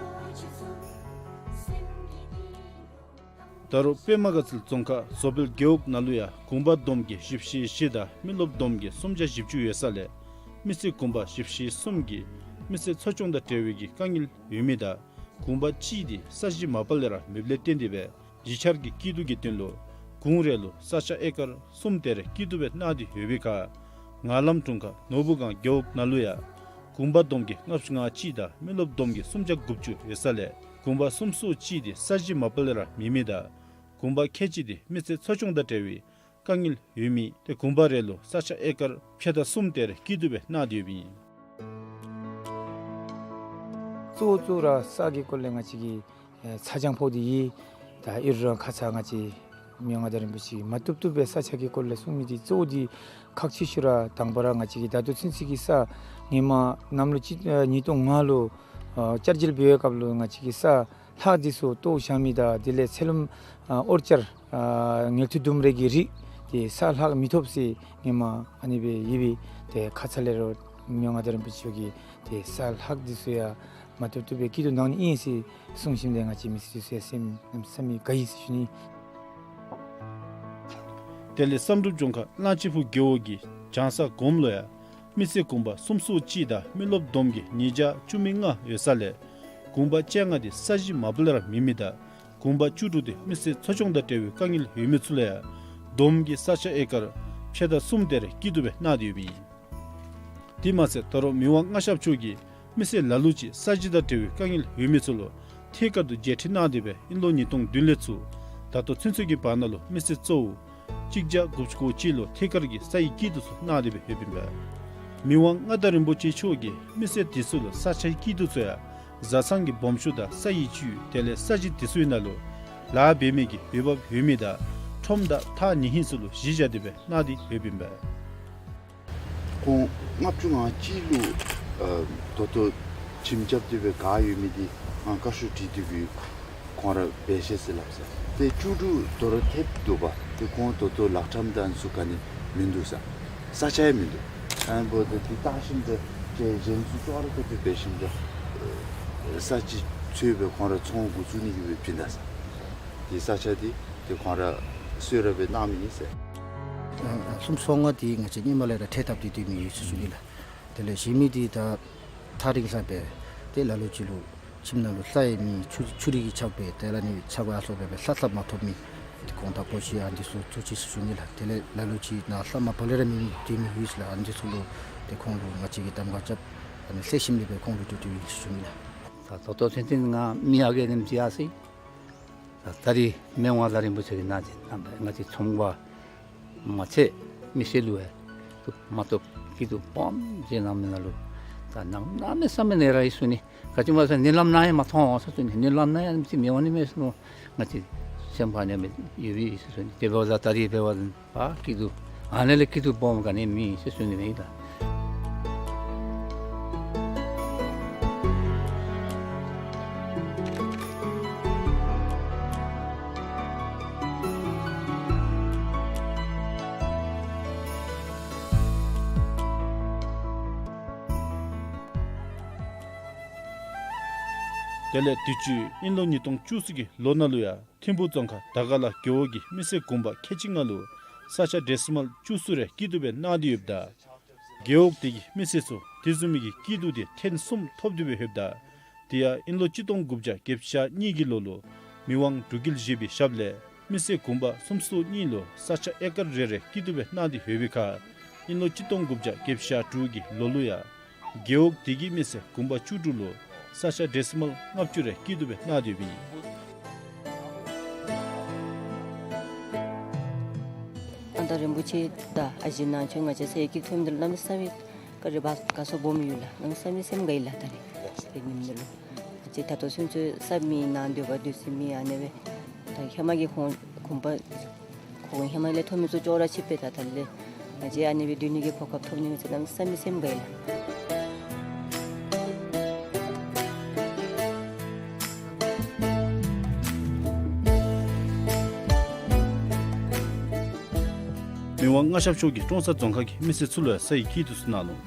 ད་རུང་པདྨ་དགའ་ཚལ་རྫོང་ཁག་བཟོ་སྤེལ་རྒེད་འོག་ནང་ལུ་ཡང་གུང་པ་བསྡོམས་ཀྱིས་བཞི་བཅུ་ཞེ་བཞི་དང་མི་རློབས་བསྡོམས་ཀྱིས་སུམ་བརྒྱ་བཞི་བཅུ་ཡོད་ས་ལས་མི་སེར་གུང་པ་བཞི་བཅུ་ཞེ་གསུམ་གྱིས་མི་སེར་འཚོ་སྐྱོང་དང་འབྲེལ་བའི་གི་དཀའ་ངལ་ཡོད་མི་དང་གུང་པ་གཅིག་དེ་ས་གཞི་མ་པ་ལས་ར་མེདཔ་ལས་བརྟེན་ཏེ་སྦེ་གཞིས་ཆགས་ཀྱི་སྐྱིད་སྡུག་གི་དོན་ལུ་གུང་རེ་ལུ་ས་ཆ་ཨེ་ཀར་གསུམ་དེ་རེ་སྐྱིད་སྡུག་སྦེ་གནང་སྟེ་ཡོད་པའི་ཁར་ངང་ལམ་དྲུང་ཁག་ནོར་བུ་སྒང་རྒེད་འོག་ནང་ལུ་ཡང་གུང་པ་བསྡོམས་ཀྱིས་ལྔ་བཅུ་ང་གཅིག་དང་མི་རློབས་བསྡོམས་ཀྱིས་སུམ་བརྒྱ་དགུ་བཅུ་ཡོད་ས་ལས་གུང་པ་གསུམ་སོ་གཅིག་དེ་ས་གཞི་མ་པ་ལས་ར་མེད་མི་དང་གུང་པ་ཁལ་གཅིག་དེ་མི་སེར་འཚོ་སྐྱོང་དང་འབྲེལ་བའི་དཀའ་ངལ་ཡོད་མི་དེ་གུང་པ་རེ་ལུ་ས་ཆ་ཨེ་ཀར་ཕྱེད་དང་གསུམ་དེ་རེ་སྐྱིད་སྡུག་སྦེ་གནང་སྟེ་ཡོདཔ་ཨིན། གཙོ་བོ་གཙོ་བོ་ར་ས་གི་སྐོར་ལས་ང་བཅས་ཀྱི་ཨེ་ཚ་གྱང་ཕོག་སྟེ་ཡོད། ད་ཨིན་རུང་ཁ་ཙ་ང་བཅས་མི་དབང་མངའ་བདག་རིན་པོ་ཆེ་མ་བཏུབ་བཏུབ་སྦེ་ས་ཆ་གི་སྐོར་ལས་གསུང་མི་དེ་གཙོ་བོ་དེ་ཁག་ཆེ་ཤོས་ར་དང་པ་ར་ང་བཅས་ཀྱི་ད་ལྟོ་ཚུན་ཚོད་ཀྱི་ས་ཧེ་མ་གནམ་ལོ་གཅིག་ཨ་ཉིས་སྟོང་ལྔ་ལུ་ཨ་བསྐྱར་བརྗེ་འབད་བའི་སྐབས་ལུ་ང་བཅས་ཀྱི་ས་ལྷག་དེ་ཚུ་བཏོག་བཞག་མི་དང་དེ་ལས་ཚལ་ལུངམ་ཨ་ཨོར་ཅར་ཨ་ངལ་འཐུ་དུམ་རེ་གི་རིགས་དེ་ས་ལྷག་མི་ཐོབ་ཟེར་ཧེ་མ་ཨ་ནི་སྦེ་ཡོད་པའི་དེ་ཁ་ཙ་ལས་ར་མི་དབང་མངའ་བདག་རིན་པོ་ཆེ་གིས་དེ་ས་ལྷག་དེ་ཚུ་ཡང་མ་བཏུབ་བཏུབ་སྦེ་སྐྱིད་སྡུག་གནང་ནི་ཨིན་ཟེར་གསུང་ཞིནམ་ལས་ང་བཅས་མི་སེར་ཚུ་ཡང་སེམས་གནམ་མེད་ས་མེད་དགའ་ཡི་ཟེར་ཞུ་ནི། དེ་ལས་བསམ་གྲུབ་ལྗོངས་མཁར་གླང་ཆེན་ཕུག་རྒེད་འོག་གི་བྱང་ས་སྒོམ་ལུ་ཡང་མི་སེར་གུང་པ་གསུམ་སོ་གཅིག་དང་མི་རློབས་བསྡོམས་ཀྱིས་ཉིས་བརྒྱ་བཅུ་མེད་ལྔ་ཡོད་ས་ལས་གུང་པ་བཅོ་ལྔ་དེ་ས་གཞི་མ་པ་ལས་ར་མེད་མི་དང་གུང་པ་བཅུ་དྲུག་དེ་མི་སེར་འཚོ་སྐྱོང་དང་འབྲེལ་བའི་དཀའ་ངལ་ཡོད་མི་ཚུ་ལུ་ཡང་བསྡོམས་ཀྱིས་ས་ཆ་ཨེ་ཀར་ཕྱེད་དང་གསུམ་དེ་རེ་སྐྱིད་སྡུག་སྦེ་གནང་སྟེ་ཡོདཔ་ཨིན། དེ་མ་ཚད་ད་རུང་མི་དབང་མངའ་ཞབས་མཆོག་གིས་མི་སེར་ལ་ལུ་ཅིག་ས་གཞི་དང་འབྲེལ་བའི་དཀའ་ངལ་ཡོད་མི་ཚུ་ལུ་ཐད་ཀར་དུ་མཇལ་ཕྲད་གནང་སྟེ་སྦེ་དབྱིན་ལོ་ཉིས་སྟོང་བདུན་ལས་ཚུར་ད་ལྟོ་ཚུན་ཚོད་ཀྱི་བར་ན་ལུ་མི་སེར་གཙོ་བོ་གཅིག་བརྒྱ་དགུ་བཅུ་གོ་གཅིག་ལུ་ཐད་ཀར་གྱི་ས་ཡི་སྐྱིད་སྡུག་ཚུ་གནང་སྟེ་སྦེ་ཡོདཔ་ཨིན་པས། མི་དབང་མངའ་བདག་རིན་པོ་ཆེ་མཆོག་གིས་མི་སེར་དེ་ཚུ་ལུ་ས་ཆའི་སྐྱིད་སྡུག་ཚུ་ཡང་བཟའ་ཚང་གི་སྦོམ་ཆུང་དང་ས་ཡི་བཅུད་དེ་ལས་ས་གཞི་དེ་ཚུའི་ནང་ལུ་ལཱ་འབད་མི་གི་འོས་འབབ་ཡོད་མི་དང་ཁྲོམ་དང་ཐག་ཉེ་ཧིང་ཚུ་ལུ་གཞི་བཞག་སྟེ་སྦེ་གནང་སྟེ་ཡོདཔ་ཨིན་པས། ཁོང་ལྔ་བཅུ་ང་གཅིག་ལུ་ཨ་ད་ལྟོ་ཁྱིམ་རྐྱབ་སྟེ་སྦེ་བཞག་ཡོད་མི་འདི་ང་བཀའ་ཤོག་བྲིས་ཏེ་སྦེ་ཁོང་ར་འབད་ཤེས་ཟེར་སླབ་ས། ཏེ་བཅུ་དྲུག་དོ་རུང་ཐེབས་འདུག་པ། ཏེ་ཁོང་ད་ལྟོ་ལག་ཁྲམ་དང་ཚུ་ག་ནི་མིན་འདུག་ས། ས་ཆ་ཡང་མིན་འདུག། ཨ་ནི་འབདཝ་ད་འདི་བལྟ་ཞིནམ་ད་ཏེ་གཞན་ཚུ་ཅོག་ར་ཏེ་འབད་ཞིནམ་ད་ས་ཅིག་འཚོལ་སྦེ་ཁོང་ར་ཚོང་འགོ་བཙུགས་ནི་གི་སྦེ་བྱིན་ད་ས། ཏེ་ས་ཆ་འདི་ཏེ་ཁོང་ར་གསོལ་རས་སྦེ་གནང་མི་ཨིན་ཟེར། ཨ་ཨ་གསུམ་སོ་ལྔ་འདི་ང་བཅས་ཧེ་མ་ལས་ར་ཁྲལ་བཏབ་སྟེ་སྡོད་མི་ཡོད་ཟེར་ཞུ་ནི་ལགས། དེ་ལས་གཞན་མི་འདི་ད་ཐག་རིང་ས་སྦེ་ཏེ་ལ་ལུ་ཅིག་ལུ་ཁྱིམ་ནང་ལུ་ལྷ་ཡང་མེད། ཆུ་ཆུ་རི་གི་ཆརཔ་སྦེ་ཏེ་ལ་ནི་ཆརཔ་ཨ་ལོ་སྦེ་སྦེ་ལྷ་ལྷ་མ་ཐོབ་མི་ཏེ་དགོང་དག་སྤོ་ཤི་ཨ་ནི་འདི་ཚུ་ཚུ་ཅིག་ཟེར་ཞུ་ནི་ལགས། དེ་ལས་ལ་ལུ་ཅིག་ནཱ་ལྷ་མ་པ་ལས་ར་མེད་མི་སྡོད་མི་ཡོད་ཟེར་ལགས། ཨ་ནི་འདི་ཚུ་ལུ་ཏེ་ཁོང་ལུ་ང་བཅས་ཀྱིས་གདམ་ཁ་རྐྱབ་ཨ་ནི་སེལ་ཞིནམ་ལས་སྦེ་ཁོང་ལུ་སྤྲོད་སྤྲོདཔ་ཨིན་ཟེར་ཞུ་ནི་ལགས། ད་ད་ལྟོ་ཚུན་ཚོད་ང་མི་ཡར་གྱི་ནེམ་ཅིག་ཡར་སོ་ཡི། ད་ད་རིས་མི་དབང་མངའ་བདག་རིན་པོ་ཆེ་གིས་གནང་སྟེ་གནངམ་ད་ང་བཅས་ཚོང་པ་མ་ཚད་མི་སེར་ལུ་ཡང་མ་བཏུབ་སྐྱིད་སྡུག་སྦོམ་ཅིག་གནང་མི་ནང་ལུ་ད་གནམ་མེད་ས་མེད་ནི་ར་ཡི་ཟེར་ཞུ་ནི། ག་ཅི་སྨོ་ཟེར་ན་ནི་ལམ་ནང་ཡང་མ་མཐོང་ཟེར་ཞུ་ནི། ནི་ལམ་ནང་ཡང་ཅིག་མི་འོང་ནི་མས་ཟེར་མནོ། ང་བཅས་སེམས་ཁར་ནི་མི་ཡོད་པའི་ཨིན་ཟེར་ཞུ་ནི། དེ་འབདཝ་ད་ད་རིས་འབདཝ་ད་ཨ་སྐྱིད་སྡུག་ཨ་ནི་ལས་སྐྱིད་སྡུག་སྦོམ་ག་ནི་མེད་ཟེར་ཞུ་ནི་ཨིན་ལགས། དེ་ལས་དུས་ཅི་དབྱིན་ལོ་ཉིས་སྟོང་བཅུ་གསུམ་གྱི་ལོ་ནང་ལུ་ཡང་ཐིམ་ཕུག་རྫོང་ཁག་དར་དཀར་ལ་རྒེད་འོག་གི་མི་སེར་གུང་པ་ཁལ་གཅིག་ལྔ་ལུ་ས་ཆ་ཌེ་སི་མལ་བཅུ་གསུམ་རེ་སྐྱིད་སྡུག་སྦེ་གནང་སྟེ་ཡོདཔ་ད་རྒེད་འོག་དེ་གི་མི་སེར་ཚུ་དེ་བཟུམ་མའི་གི་སྐྱིད་སྡུག་དེ་ཐེངས་གསུམ་ཐོབ་སྟེ་སྦེ་ཡོདཔ་ད་དེ་ཡང་དབྱིན་ལོ་གཅིག་སྟོང་དགུ་བརྒྱ་བརྒྱད་ཅུ་གྱ་གཉིས་ཀྱི་ལོ་ལུ་མི་དབང་འབྲུག་རྒྱལ་བཞི་པའི་ཞབས་ལས་མི་སེར་གུང་པ་གསུམ་སོ་གཉིས་ལུ་ས་ཆ་ཨེ་ཀར་རེ་རེ་སྐྱིད་སྡུག་སྦེ་གནང་སྟེ་ཡོད་པའི་ཁར་དབྱིན་ལོ་གཅིག་སྟོང་དགུ་བརྒྱ་བརྒྱད་ཅུ་གྱ་དྲུག་གི་ལོ་ལུ་ཡང་རྒེད་འོག་དེ་གི་མི་སེར་གུང་པ་བཅུ་དྲུག་ལུ་ས་ཆ་ཌེ་སི་མལ་ལྔ་བཅུ་རེ་སྐྱིད་སྡུག་སྦེ་གནང་སྟེ་ཡོདཔ་ཨིན། མངའ་བདག་རིན་པོ་ཆེ་དང་ཨ་ཞེ་ནང་ཆོས་ང་བཅས་ས་ཡི་སྐྱིད་ཐོབ་མི་འདི་ལུ་གནམ་མེད་ས་མེད་བཀའ་དྲིན་དགའ་ཚོར་སྦོམ་ཡོད་ལགས། གནམ་མེད་ས་མེད་སེམས་དགའ་ཡི་ལགས། ད་རིས་དེ་ཉིནམ་འདི་ལུ་ང་བཅས་ད་ལྟོ་ཚུན་ཚོད་ས་མེད་ནཱ་སྡོད་པ་སྡོད་ས་མེད་ཨ་ནི་སྦེ་ད་ཧེ་མ་གི་ཁོང་གུང་པ་ ཁོང་ཧེ་མ་ལས་ཐོབ་མི་ཚུ་ཅོག་ར་ཆིབས་པས། ད་ད་ལས་ང་བཅས་ཨ་ནི་སྦེ་སྡོད་ནི་གི་གོ་སྐབས་ཐོབ་ནི་མས་ཟེར་གནམ་མེད་ས་མེད་སེམས་དགའ་ཡི་ལགས། མི་དབང་མངའ་ཞབས་མཆོག་གིས་ཀྲོང་གསར་རྫོང་ཁག་གི་མི་སེར་ཚུ་ལུ་ཡང་ས་ཡི་སྐྱིད་སྡུག་ཚུ་གནང་ནུག།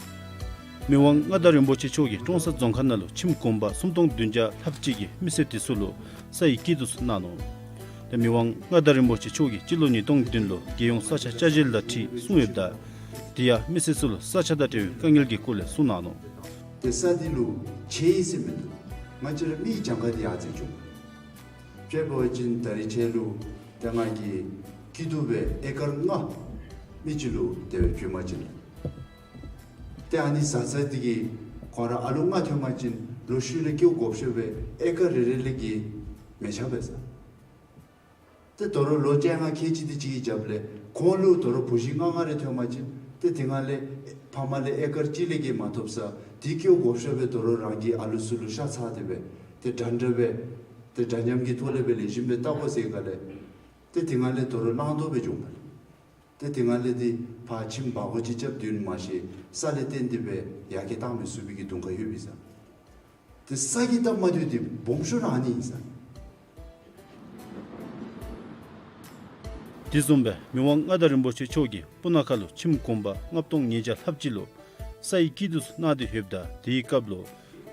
མི་དབང་མངའ་བདག་རིན་པོ་ཆེ་མཆོག་གིས་ཀྲོང་གསར་རྫོང་ཁག་ནང་ལུ་ཁྱིམ་གུང་པ་སུམ་སྟོང་བདུན་བརྒྱ་ལྷགཔ་ཅིག་གི་མི་སེར་དེ་ཚུ་ལུ་ས་ཡི་སྐྱིད་སྡུག་ཚུ་གནང་ནུག། ཏེ་མི་དབང་མངའ་བདག་རིན་པོ་ཆེ་མཆོག་གིས་སྤྱི་ལོ་ཉིས་སྟོང་བདུན་ལུ་རྒྱལ་ཡོངས་ས་ཆ་ཅ་ཆས་ལག་ཁྲིད་གསུངས་ཡོདཔ་ད་དེ་ཡང་མི་སེར་ཚུ་ལུ་ས་ཆ་དང་འབྲེལ་བའི་དཀའ་ངལ་གྱི་སྐོར་ལས་གསུངས་གནང་ནུག། ཏེ་ས་འདི་ལུ་ཆེ་ཡི་ཟེར་མི་འདུག། ང་བཅས་ར་མི་གྱངས་ཁ་འདི་ཡར་འཛེགས་བྱུང་། དཔྱེ་འབད་བ་ཅིན་ད་རིས་ཁྱེད་ལུ་ཏེ་ང་གིས་སྐྱིད་སྡུག་སྦེ་ཨེ་ཀར་ལྔ་མི་གཅིག་ལུ་དེ་སྦེ་བྱིན་པ་ཅིན་ཏེ་ཨ་ནི་བཟའ་ཚང་འདི་གིས་ཁོང་ར་ཨ་ལུ་ལྔ་ཐོན་པ་ཅིན་ལོ་ཤུལ་ལས་སྐྱེཝ་དགོཔ་ཤོར་བས་ཨེ་ཀར་རེ་རེ་ལས་ཀྱི་མེ་ཆ་འབད་ས། ཏེ་དོ་རུང་ལོ་བཅོ་ལྔ་ཁལ་གཅིག་དེ་ཅིག་གི་རྒྱབ་ལས་ཁོང་ལུ་དོ་རུང་བུ་གཞི་ལྔ་ལྔ་རེ་ཐོན་པ་ཅིན་ཏེ་དེ་ནང་ལས་ཕ་མ་ལས་ཨེ་ཀར་གཅིག་ལས་ཀྱི་མ་ཐོབ་ས། དེ་སྐྱེཝ་དགོཔ་ཤོར་བས་དོ་རུང་རང་གི་ཨ་ལུ་ཚུ་ལུ་ཤ་ཚ་སྟེ་སྦེ་ཏེ་འདྲན་འདྲ་སྦེ་ཏེ་འདྲ་མཉམ་གྱི་ཐོག་ལས་སྦེ་ལེགས་ཤོམ་སྦེ་བལྟ་དགོ་ཟེར་ག་ལས་ཏེ་དེ་ནང་ལས་དོ་རུང་བླང་དོར་སྦེ་འབྱུང་བ་ལས། ཏེ་དེ་ནང་ལས་འདི་ཕར་ཁྱིམ་བག་གོ་ཅིག་རྐྱབ་སྡོད་ནི་མ་ཤེས་ས་ལས་བརྟེན་ཏེ་སྦེ་ཡར་རྒྱས་བཏང་མི་ཚུགས་པའི་གི་གདོང་ཁར་ཡོད་པས་ས། ཏེ་ས་གི་སྟབས་མ་བདེཝ་འདི་སྦོམ་ཤོས་ར་ཨ་ནི་ཨིན་ས། དེ་བཟུམ་སྦེ་མི་དབང་མངའ་བདག་རིན་པོ་ཆེ་མཆོག་གིས་སྤུ་ན་ཁ་ལུ་ཁྱིམ་གུང་པ་ལྔ་སྟོང་ཉིས་བརྒྱ་ལྷགཔ་ཅིག་ལུ་ས་ཡི་སྐྱིད་སྡུག་གནང་སྟེ་ཡོདཔ་ད་དེའི་སྐབས་ལུ་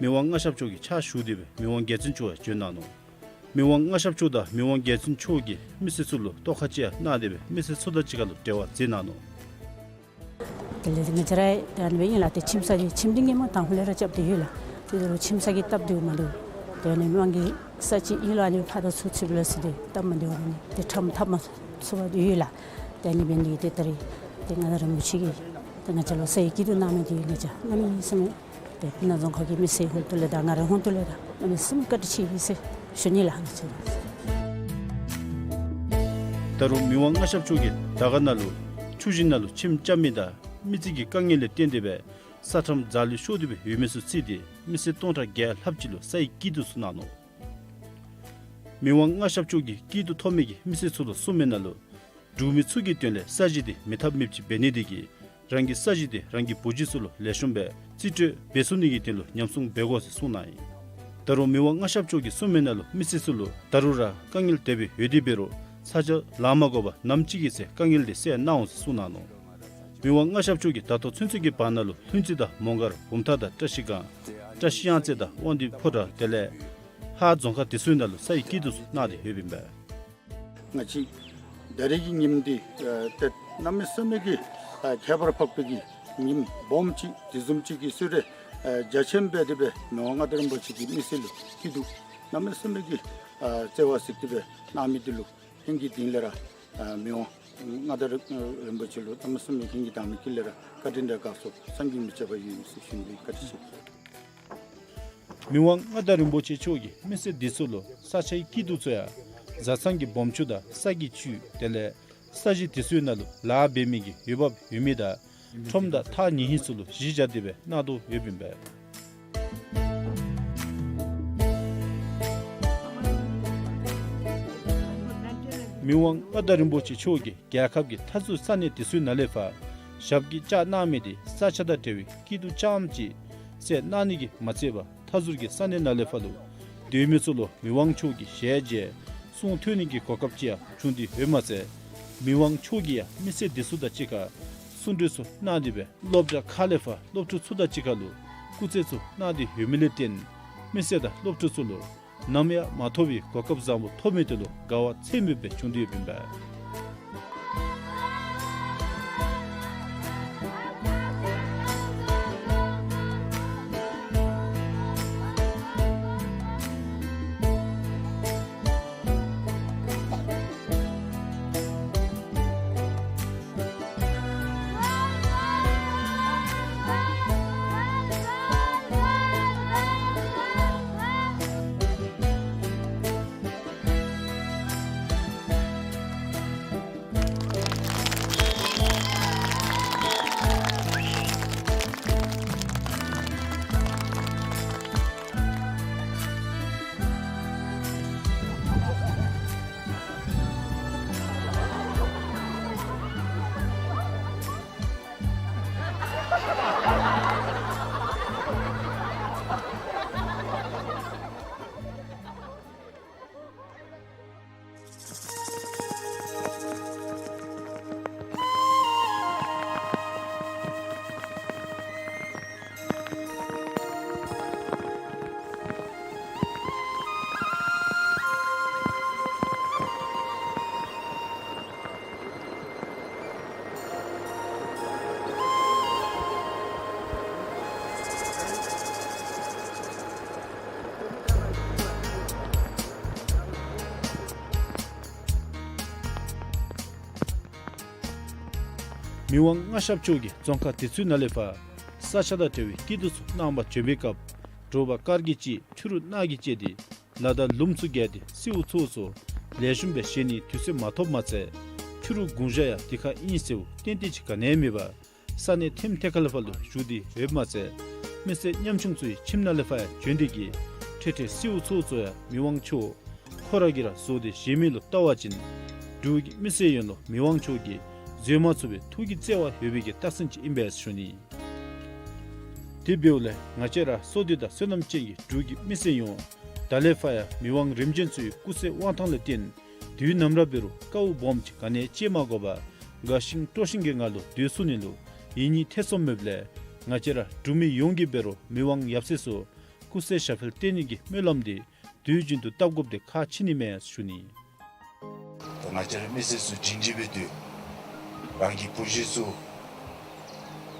མི་དབང་མངའ་ཞབས་མཆོག་གིས་ཕྱག་ཞུ་སྟེ་སྦེ་མི་དབང་རྒྱལ་བཙུན་མཆོག་ཡང་བྱོན་གནང་ནུག། མི་དབང་མངའ་ཞབས་མཆོག་དང་མི་དབང་རྒྱལ་བཙུན་མཆོག་གིས་མི་སེར་ཚུ་ལུ་ཏོག་ཁ་ཅིག་ཡང་གནང་སྟེ་སྦེ་མི་སེར་ཚུ་དང་གཅིག་ཁར་ལུ་འབྲེལ་བ་མཛད་གནང་ནུག། དེ་ལས་ང་བཅས་ར་ད་ཨ་ནི་སྦེ་ཨིན་ལགས། ཏེ་ཁྱིམ་ས་འདི་ཁྱིམ་འདི་ངོ་མ་དང་ཕུ་ལས་ར་རྐྱབ་སྟེ་ཡོད་ལགས། དེ་ལུ་ཁྱིམ་ས་གི་སྟབས་བདེཝ་མ་བདེཝ་ཏེ་ཨ་ནི་དམངས་ཀྱི་ས་ཅིག་ཨིན་ལུ་ཨ་ནི་ཕར་དང་ཚུར་ཚུདཔ་ལས་ཟེར་ཏེ་སྟབས་མ་བདེཝ་ཨ་ནི་ཏེ་ཁྲམ་འཐབ་མ་ཚུགས་པར་ཡོད་ལགས། ཏེ་ཨ་ནི་འབད་ནི་འདི་གིས་ཏེ་ད་རིས་ཏེ་མངའ་བདག་རིན་པོ་ཆེ་གིས་ཏེ་ང་བཅས་ལུ་ས་ཡི་སྐྱིད་སྡུག་གནང་མི་འདི་ང་བཅས་གནམ་མེད་ས་མེད་ཏེ་སྤུ་ན་རྫོང་ཁག་གི་མི་སེར་ཧོངས་ཏོ་ལས་དང་ང་རའི་ཧོངས་ཏོ་ལས་དང་གནམ་མེད་ས་མེད་བཀའ་དྲིན་ཆེ་ཟེར་ཞུ་ནི་ལགས། ང་བཅས་ད་རུང་མི་དབང་མངའ་ཞབས་མཆོག་གིས་དར་དཀར་ནང་ལུ་ཆུ་ཞིང་ནང་ལུ་ཁྱིམ་རྐྱབ་མི་དང་མི་རྩིས་ཀྱི་དཀའ་ངལ་ལས་བརྟེན་ཏེ་སྦེ་ས་ཁྲམ་འཛག་ལུས་ཤོར་ཏེ་སྦེ་ཡོད་མི་ཚུ་བརྩིས་ཏེ་མི་སེར་སྟོང་ཕྲག་བརྒྱད་ལྷགཔ་ཅིག་ལུ་ས་ཡི་སྐྱིད་སྡུག་ཚུ་གནང་ནུག། མི་དབང་མངའ་ཞབས་མཆོག་གིས་སྐྱིད་སྡུག་ཐོབ་མི་གི་མི་སེར་ཚུ་ལུ་གསུངས་མི་ནང་ལུ་འབྲུག་མི་ཚུ་གི་དོན་ལས་ས་གཞི་འདི་མེད་ཐབས་མེདཔ་ཅིག་འབད་ནི་དེ་གིས་རང་གི་ས་གཞི་འདི་རང་གི་བུ་རྒྱུད་ཚུ་ལུ་ལེགས་ཤོམ་སྦེ་རྩིས་སྤྲོད་འབད་ཚུགས་ནི་གི་དོན་ལུ་ཉམས་སྲུང་འབད་དགོ་ཟེར་གསུངས་གནང་ཡི། ད་རུང་མི་དབང་མངའ་ཞབས་མཆོག་གིས་གསུངས་མི་ནང་ལུ་མི་སེར་ཚུ་ལུ་ད་རུང་ར་དཀའ་ངལ་དེ་སྦེ་ཡོད་དེ་འབད་རུང་ས་ཆ་ལང་མ་དགོ་པར་ནམ་ཅིག་གི་ཚེ་དཀའ་ངལ་དེ་སེལ་གནང་འོང་ཟེར་གསུངས་གནང་ནུག། མི་དབང་མངའ་ཞབས་མཆོག་གིས་ད་ལྟོ་ཚུན་ཚོད་ཀྱི་བར་ན་ལུ་ལྷུན་རྩེ་དང་མོང་སྒར་བུམ་ཐང་དང་བཀྲ་ཤིས་སྒང་བཀྲ་ཤིས་གཡང་རྩེ་དང་དབང་འདུས་ཕོ་བྲང་དེ་ལས་ཧཱ་རྫོང་ཁག་དེ་ཚུའི་ནང་ལུ་ས་ཡི་སྐྱིད་སྡུག་ཚུ་གནང་སྟེ་ཡོདཔ་ཨིན་པས། ང་བཅས་ད་རེས་ཀྱི་ཉིནམ་འདི་ཨ་ཏེ་གནམ་མེད་ས་མེད་ཀྱི་ཨ་ཁྱད་པར་འཕགས་པའི་གི་ཉིནམ་སྦོམ་ཅིག་དེ་བཟུམ་ཅིག་གི་གསོལ་རས་ཨ་རྒྱ་ཆེན་འབད་དེ་སྦེ་མི་དབང་མངའ་བདག་རིན་པོ་ཆེ་གིས་མི་སེར་ལུ་སྐྱིད་སྡུག་གནམ་མེད་ས་མེད་ཀྱི་ཨ་བརྩེ་བ་གཟིགས་ཏེ་སྦེ་གནང་མི་འདི་ལུ་ལྷན་རྒྱས་འདི་ལས་ར་ཨ་མི་དབང་མངའ་བདག་རིན་པོ་ཆེ་ལུ་གནམ་མེད་ས་མེད་ལྷན་རྒྱས་དང་མི་དཀྱིལ་ལས་ར་བཀའ་དྲིན་དང་དགའ་ཚོར་བསམ་གྱིས་མི་ཁྱབ་པ་ཡོད་ཟེར་ཞུ་ནི་འདི་བཀའ་དྲིན་ཆེ། མི་དབང་མངའ་བདག་རིན་པོ་ཆེ་མཆོག་གིས་མི་སེར་འདི་ཚུ་ལུ་ས་ཆའི་སྐྱིད་སྡུག་ཚུ་ཡང་བཟའ་ཚང་གི་སྦོམ་ཆུང་དང་ས་གི་བཅུད་དེ་ལས་ས་གཞི་དེ་ཚུའི་ནང་ལུ་ལཱ་འབད་མི་གི་འོས་འབབ་ཡོད་མི་དང་ཁྲོམ་དང་ཐག་ཉེ་ཧིང་ཚུ་ལུ་གཞི་བཞག་སྟེ་སྦེ་གནང་དོ་ཡོདཔ་ཨིན་པས། མི་དབང་མངའ་བདག་རིན་པོ་ཆེ་མཆོག་གིས་རྒྱལ་ཁབ་ཀྱི་མཐའ་ཟུར་ས་གནས་དེ་ཚུའི་ནང་ལས་ཕར་ཞབས་ཀྱིས་བཅགས་གནང་མི་དེ་ས་ཆ་དང་འབྲེལ་བའི་སྐྱིད་སྡུག་རྐྱངམ་ཅིག་སེལ་གནང་ནི་གིས་མ་ཚད་པར་མཐའ་ཟུར་གྱི་ས་གནས་ནང་ལས་ཕར་ལུ་སྡོད་མི་ཚུ་ལུ་མི་དབང་མཆོག་གི་ཞལ་མཇལ་གསུང་ཐོས་ནི་གི་གོ་སྐབས་ཅིག་ཡང་བྱུང་སྟེ་ཡོདཔ་མ་ཚད་མི་དབང་མཆོག་གིས་ཡང་མི་སེར་དེ་ཚུ་དང་གཅིག་ཁར་གསུང་གྲོས་ཚུ་གནང་སྟེ་སྦེ་སློབ་གྲྭ་ཁག་ལས་ཕར་སློབ་ཕྲུག་ཚུ་དང་གཅིག་ཁར་ལུ་སྐུགས་རྩེད་ཚུ་གནང་སྟེ་ཡོད་མི་ལས་བརྟེན་མི་སེར་དང་སློབ་ཕྲུག་ཚུ་ལུ་ནམ་ཡང་མ་ཐོབ་པའི་གོ་སྐབས་བཟང་པོ་ཐོབ་མི་དེ་ལུ་དགའ་བ་ཚད་མེདཔ་སྦེ་བྱུང་སྟེ་ཡོདཔ་ཨིན་པས། མི་དབང་མངའ་ཞབས་མཆོག་གིས་རྫོང་ཁག་དེ་ཚུ་ནང་ལས་ཕར་ས་ཆ་དང་འབྲེལ་བའི་སྐྱིད་སྡུག་ཚུ་གནང་པར་བྱོན་པའི་སྐབས་དྲོ་པ་དཀར་གྱིས་བཅིངས་ཕྱི་རུ་ནག་གིས་བཅད་དེ་ལ་དྭགས་ལུངམ་ཚུ་བརྒལ་ཏེ་སེའུ་ཚོ་ཚུ་ལེགས་ཤོམ་སྦེ་བཞེས་ནིའི་དུས་ཚོད་མ་ཐོབ་མ་ཚད་ཕྱི་རུ་དགུང་ཞག་ཡང་དེ་ཁར་ཨིན་ཟེར་ཏན་ཏན་ཅིག་ག་ནི་ཡང་མེད་པར་ས་གནས་ཐེམ་ཐེ་ཁ་ལས་ཕར་ལུ་བཞུགས་ཏེ་ཡོདཔ་མ་ཚད་མི་སེར་ཉམ་ཆུང་ཚུ་གི་ཁྱིམ་ནང་ལས་ཕར་ཡང་བྱོན་ཏེ་གིས་འཕྲལ་འཕྲལ་སེའུ་ཚོ་ཚུ་ཡང་མི་དབང་མཆོག་ཁོ་ར་གིས་ར་བཟོ་སྟེ་བཞེས་མི་ལུ་བལྟ་བ་ཅིན་འབྲུག་གི་མི་སེར་ཡོངས་ལུ་མི་དབང་མཆོག་གིས་བཟོད་མ་ཚུགས་པའི་ཐུགས་ཀྱི་བརྩེ་བ་ཡོད་པའི་གི་རྟགས་མཚན་ཅིག་ཨིན་པས་ཞུ་ནི། དེ་འབདཝ་ལས་ང་བཅས་ར་བསོད་བདེ་དང་བསོད་ནམས་ཅན་གྱི་འབྲུག་གི་མི་སེར་ཡོངས་ད་ལས་ཕར་ཡང་མི་དབང་རིམ་བྱོན་ཚུ་གི་སྐུ་ཚེ་དབང་ཐང་ལུ་བརྟེན་དུས་ནམ་ར་འབད་རུང་དཀའཝ་སྦོམ་ཅིག་ག་ནི་ཡང་སྤྱད་མ་དགོ་པར་དགའ་ཞིང་སྤྲོ་ཞིང་གི་ངང་ལུ་སྡོད་ཚུགས་ནི་ལུ་ཡིད་གཉིས་ཐེ་ཚོམ་མེདཔ་ལས་ང་བཅས་ར་འབྲུག་མི་ཡོངས་ཀྱིས་འབད་རུང་མི་དབང་ཡབ་སྲས་ཚུ་སྐུ་ཚེ་ཞབས་པད་བརྟན་ནི་གི་སྨོན་ལམ་འདི་དུས་རྒྱུན་དུ་བཏབ་དགོཔ་འདི་ཁག་ཆེ་ནི་མས་ཞུ་ནི། ད་ང་བཅས་ར་མི་སེར་ཚུ་སྒྲིང་སྒྲི་སྦེ་སྡོད། རང་གི་བུ་གཞི་ཚུ་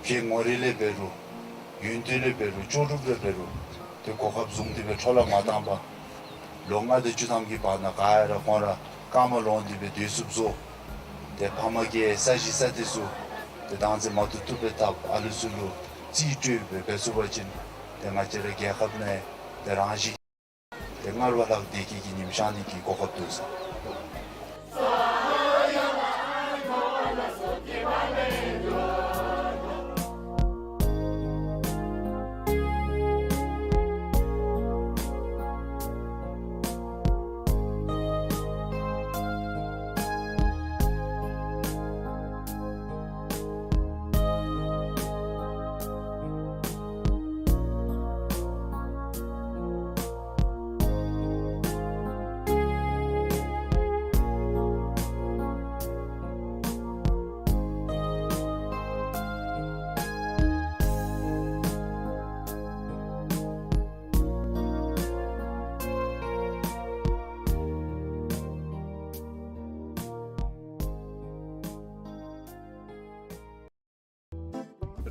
ཕྱི་ངོས་རིས་ལས་འབད་རུང་ཡུན་དུས་ལས་འབད་རུང་ལྕོགས་གྲུབ་ལས་འབད་རུང་དེ་གོ་སྐབས་བཟུང་སྟེ་སྦེ་འཕྲོ་བརླག་མ་བཏང་པར་ལོ་ལྔ་དང་བཅུ་ཐམ་གྱི་བར་ན་ག་ར་ཁོང་ར་རྐངམ་ལོང་སྟེ་སྦེ་སྡོད་ཚུགསཔ་བཟོ། ཏེ་ཕམ་གི་ས་གཞི་ས་སྡེ་ཚུ་ཏེ་བདག་འཛིན་མ་བཏུབ་བཏུབ་སྦེ་འཐབ། ཨ་ལུ་ཚུ་ལུ་རྩིས་སྤྲོད་སྦེ་འབད་ཚུགས་པ་ཅིན་ཏེ་ང་བཅས་ར་རྒྱལ་ཁབ་ནང་ཏེ་རང་བཞིན་ཏེ་སྔར་བ་ལྷག་བདེ་སྐྱིད་ཀྱི་ཉིམ་ཤར་ནི་གི་གོ་སྐབས་འདུག་ཟེར།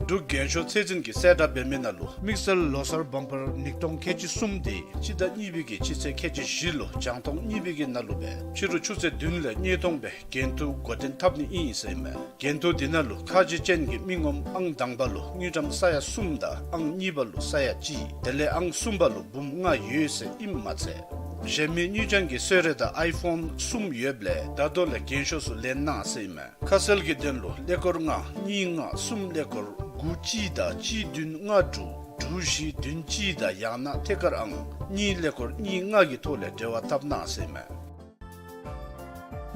འབྲུག་རྒྱན་ཤོག་ཚད་འཛིན་གྱིས་གསལ་བསྒྲགས་འབད་མི་ནང་ལུ་དམིགས་བསལ་ལོ་གསར་བམ་པར་ཉིས་སྟོང་ཁལ་གཅིག་གསུམ་དེ་སྤྱི་ཟླ་གཉིས་པའི་གི་སྤྱི་ཚེས་ཁལ་གཅིག་བཞི་ལུ་རྒྱང་མཐོང་གཉིས་པའི་གི་ནང་ལུ་སྦེ་ཕྱི་རུ་ཆུ་ཚོད་བདུན་ལས་བརྙན་ཐུང་སྦེ་འགན་ཐུག་འགོ་འདྲེན་འཐབ་ནི་ཨིན་ཟེར་ཨིན་མས། འགན་ཐུག་འདི་ནང་ལུ་ཁ་རྗེ་ཅན་གྱི་མི་ངོམ་ཨང་དང་པ་ལུ་དངུལ་ཀྲམ་ས་ཡ་གསུམ་དང་ཨང་གཉིས་པ་ལུ་ས་ཡ་གཅིག་དེ་ལས་ཨང་གསུམ་པ་ལུ་འབུམ་ལྔ་ཡོད་ཟེར་ཨིནམ་མ་ཚད་གཞན་མི་དངུལ་རྐྱང་གི་གསོལ་རས་དང་ཨའི་ཕོན་གསུམ་ཡོདཔ་ལས་ད་ལྟོ་ལས་རྒྱན་ཤོག་ཚུ་ལེན་གནང་ཟེར་ཨིན་མས། ཁ་གསལ་གྱི་དོན་ལུ་ཀླད་ཀོར་ལྔ་གཉིས་ལྔ་གསུམ་ཀླད་ཀོར་དགུ་གཅིག་དང་གཅིག་བདུན་ལྔ་དྲུག་དྲུག་བཞི་བདུན་གཅིག་དང་ཡང་ན་ཐད་ཀར་ཨང་གཉིས་ཀླད་ཀོར་གཉིས་ལྔ་གི་ཐོག་ལས་འབྲེལ་བ་འཐབ་གནང་ཟེར་ཨིན་མས།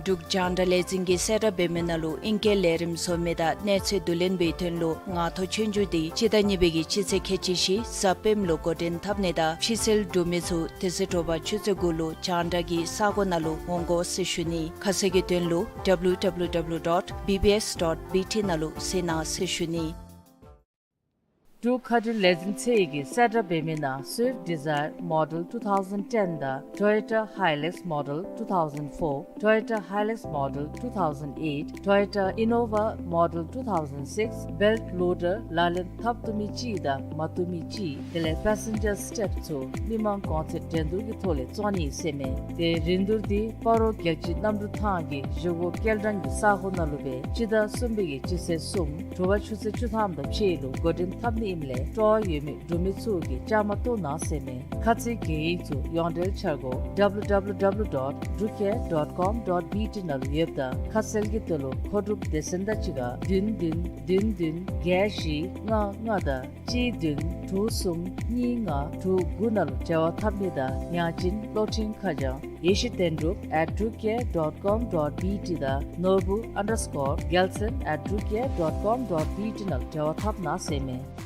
འབྲུག་རྒྱང་བསྒྲགས་ལས་འཛིན་གྱིས་གསལ་བསྒྲགས་འབད་མི་ནང་ལུ་ཨིང་སྐད་ལས་རིམ་བཟོ་མི་དང་གནས་ཚུལ་བསྡུ་ལེན་པའི་དོན་ལུ་ངང་ཐོག་ཆོས་རྒྱུགས་འདི་སྤྱི་ཟླ་གཉིས་པའི་གི་སྤྱི་ཚེས་ཁལ་གཅིག་བཞི་གཟའ་སྤེནམ་ལུ་འགོ་འདྲེན་འཐབ་ནི་དང་ཕྱི་སེལ་འབྲུག་མི་ཚུ་དེ་ཚེ་དྲོ་པ་ཆུ་ཚོད་དགུ་ལུ་རྒྱང་བསྒྲགས་ཀྱི་ས་སྒོ་ནང་ལུ་འོང་དགོ་ཟེར་ཞུ་ནི། ཁ་གསལ་གྱི་དོན་ལུ་W W W dot B B S dot B T ནང་ལུ་གཟིགས་གནང་ཟེར་ཞུ་ནི། འབྲུག་མཁའ་འགྲུལ་ལས་འཛིན་ཚད་ཀྱིས་གསལ་བསྒྲགས་འབད་མི་ནང་Swift Dzire Model two thousand ten དང་Toyota Hilux Model two thousand four, Toyota Hilux Model two thousand eight, Toyota Innova Model two thousand six, belt loader ལག་ལེན་འཐབ་བཏུབ་མི་གཅིག་དང་མ་བཏུབ་མི་གཅིག་དེ་ལས་passenger step ཚུ་མི་མང་གོང་ཚད་འགྲན་བསྡུར་གྱི་ཐོག་ལས་བཙོང་ནི་ཟེར་མས། ཏེ་རིན་བསྡུར་འདི་སྤ་རོ་རྒྱལ་སྤྱི་གནམ་གྲུ་ཐང་གི་བཞེས་སྒོ་སྐྱེལ་འདྲེན་གྱི་ས་ཁོངས་ནང་ལུ་སྦེ་སྤྱི་ཟླ་གསུམ་པའི་གི་སྤྱི་ཚེས་གསུམ་དྲོ་པ་ཆུ་ཚོད་བཅུ་ཐམ་དང་ཕྱེད་ལུ་འགོ་འདྲེན་འཐབ་ནི་ཨིནམ་ལས་སྤྲོ་བ་ཡོད་མི་འབྲུག་མི་ཚུ་གིས་བཅའ་མར་གཏོགས་གནང་ཟེར་མས། ཁ་ཚིག་གི་ཡིག་ཚུ་ཡོངས་འབྲེལ་འཆར་སྒོ་W W W dot drukair dot com dot B T ནང་ལུ་ཡོདཔ་ད་ཁ་གསལ་གྱི་དོན་ལུ་མཁོ་སྒྲུབ་སྡེ་ཚན་དང་གཅིག་ཁར་བདུན་བདུན་བདུན་བདུན་བརྒྱད་བཞི་ལྔ་ལྔ་དང་གཅིག་བདུན་དྲུག་གསུམ་གཉིས་ལྔ་དྲུག་དགུ་ནང་ལུ་འབྲེལ་བ་འཐབ་ནི་དང་ཡང་ཅིན་གློག་འཕྲིན་ཁ་བྱང་ཡེ་ཤེས་བསྟན་འགྲུབ་at drukair dot com dot B T དང་ནོར་བུ་underscore gelson at drukair dot com dot B T ནང་ལུ་འབྲེལ་བ་འཐབ་གནང་ཟེར་མས།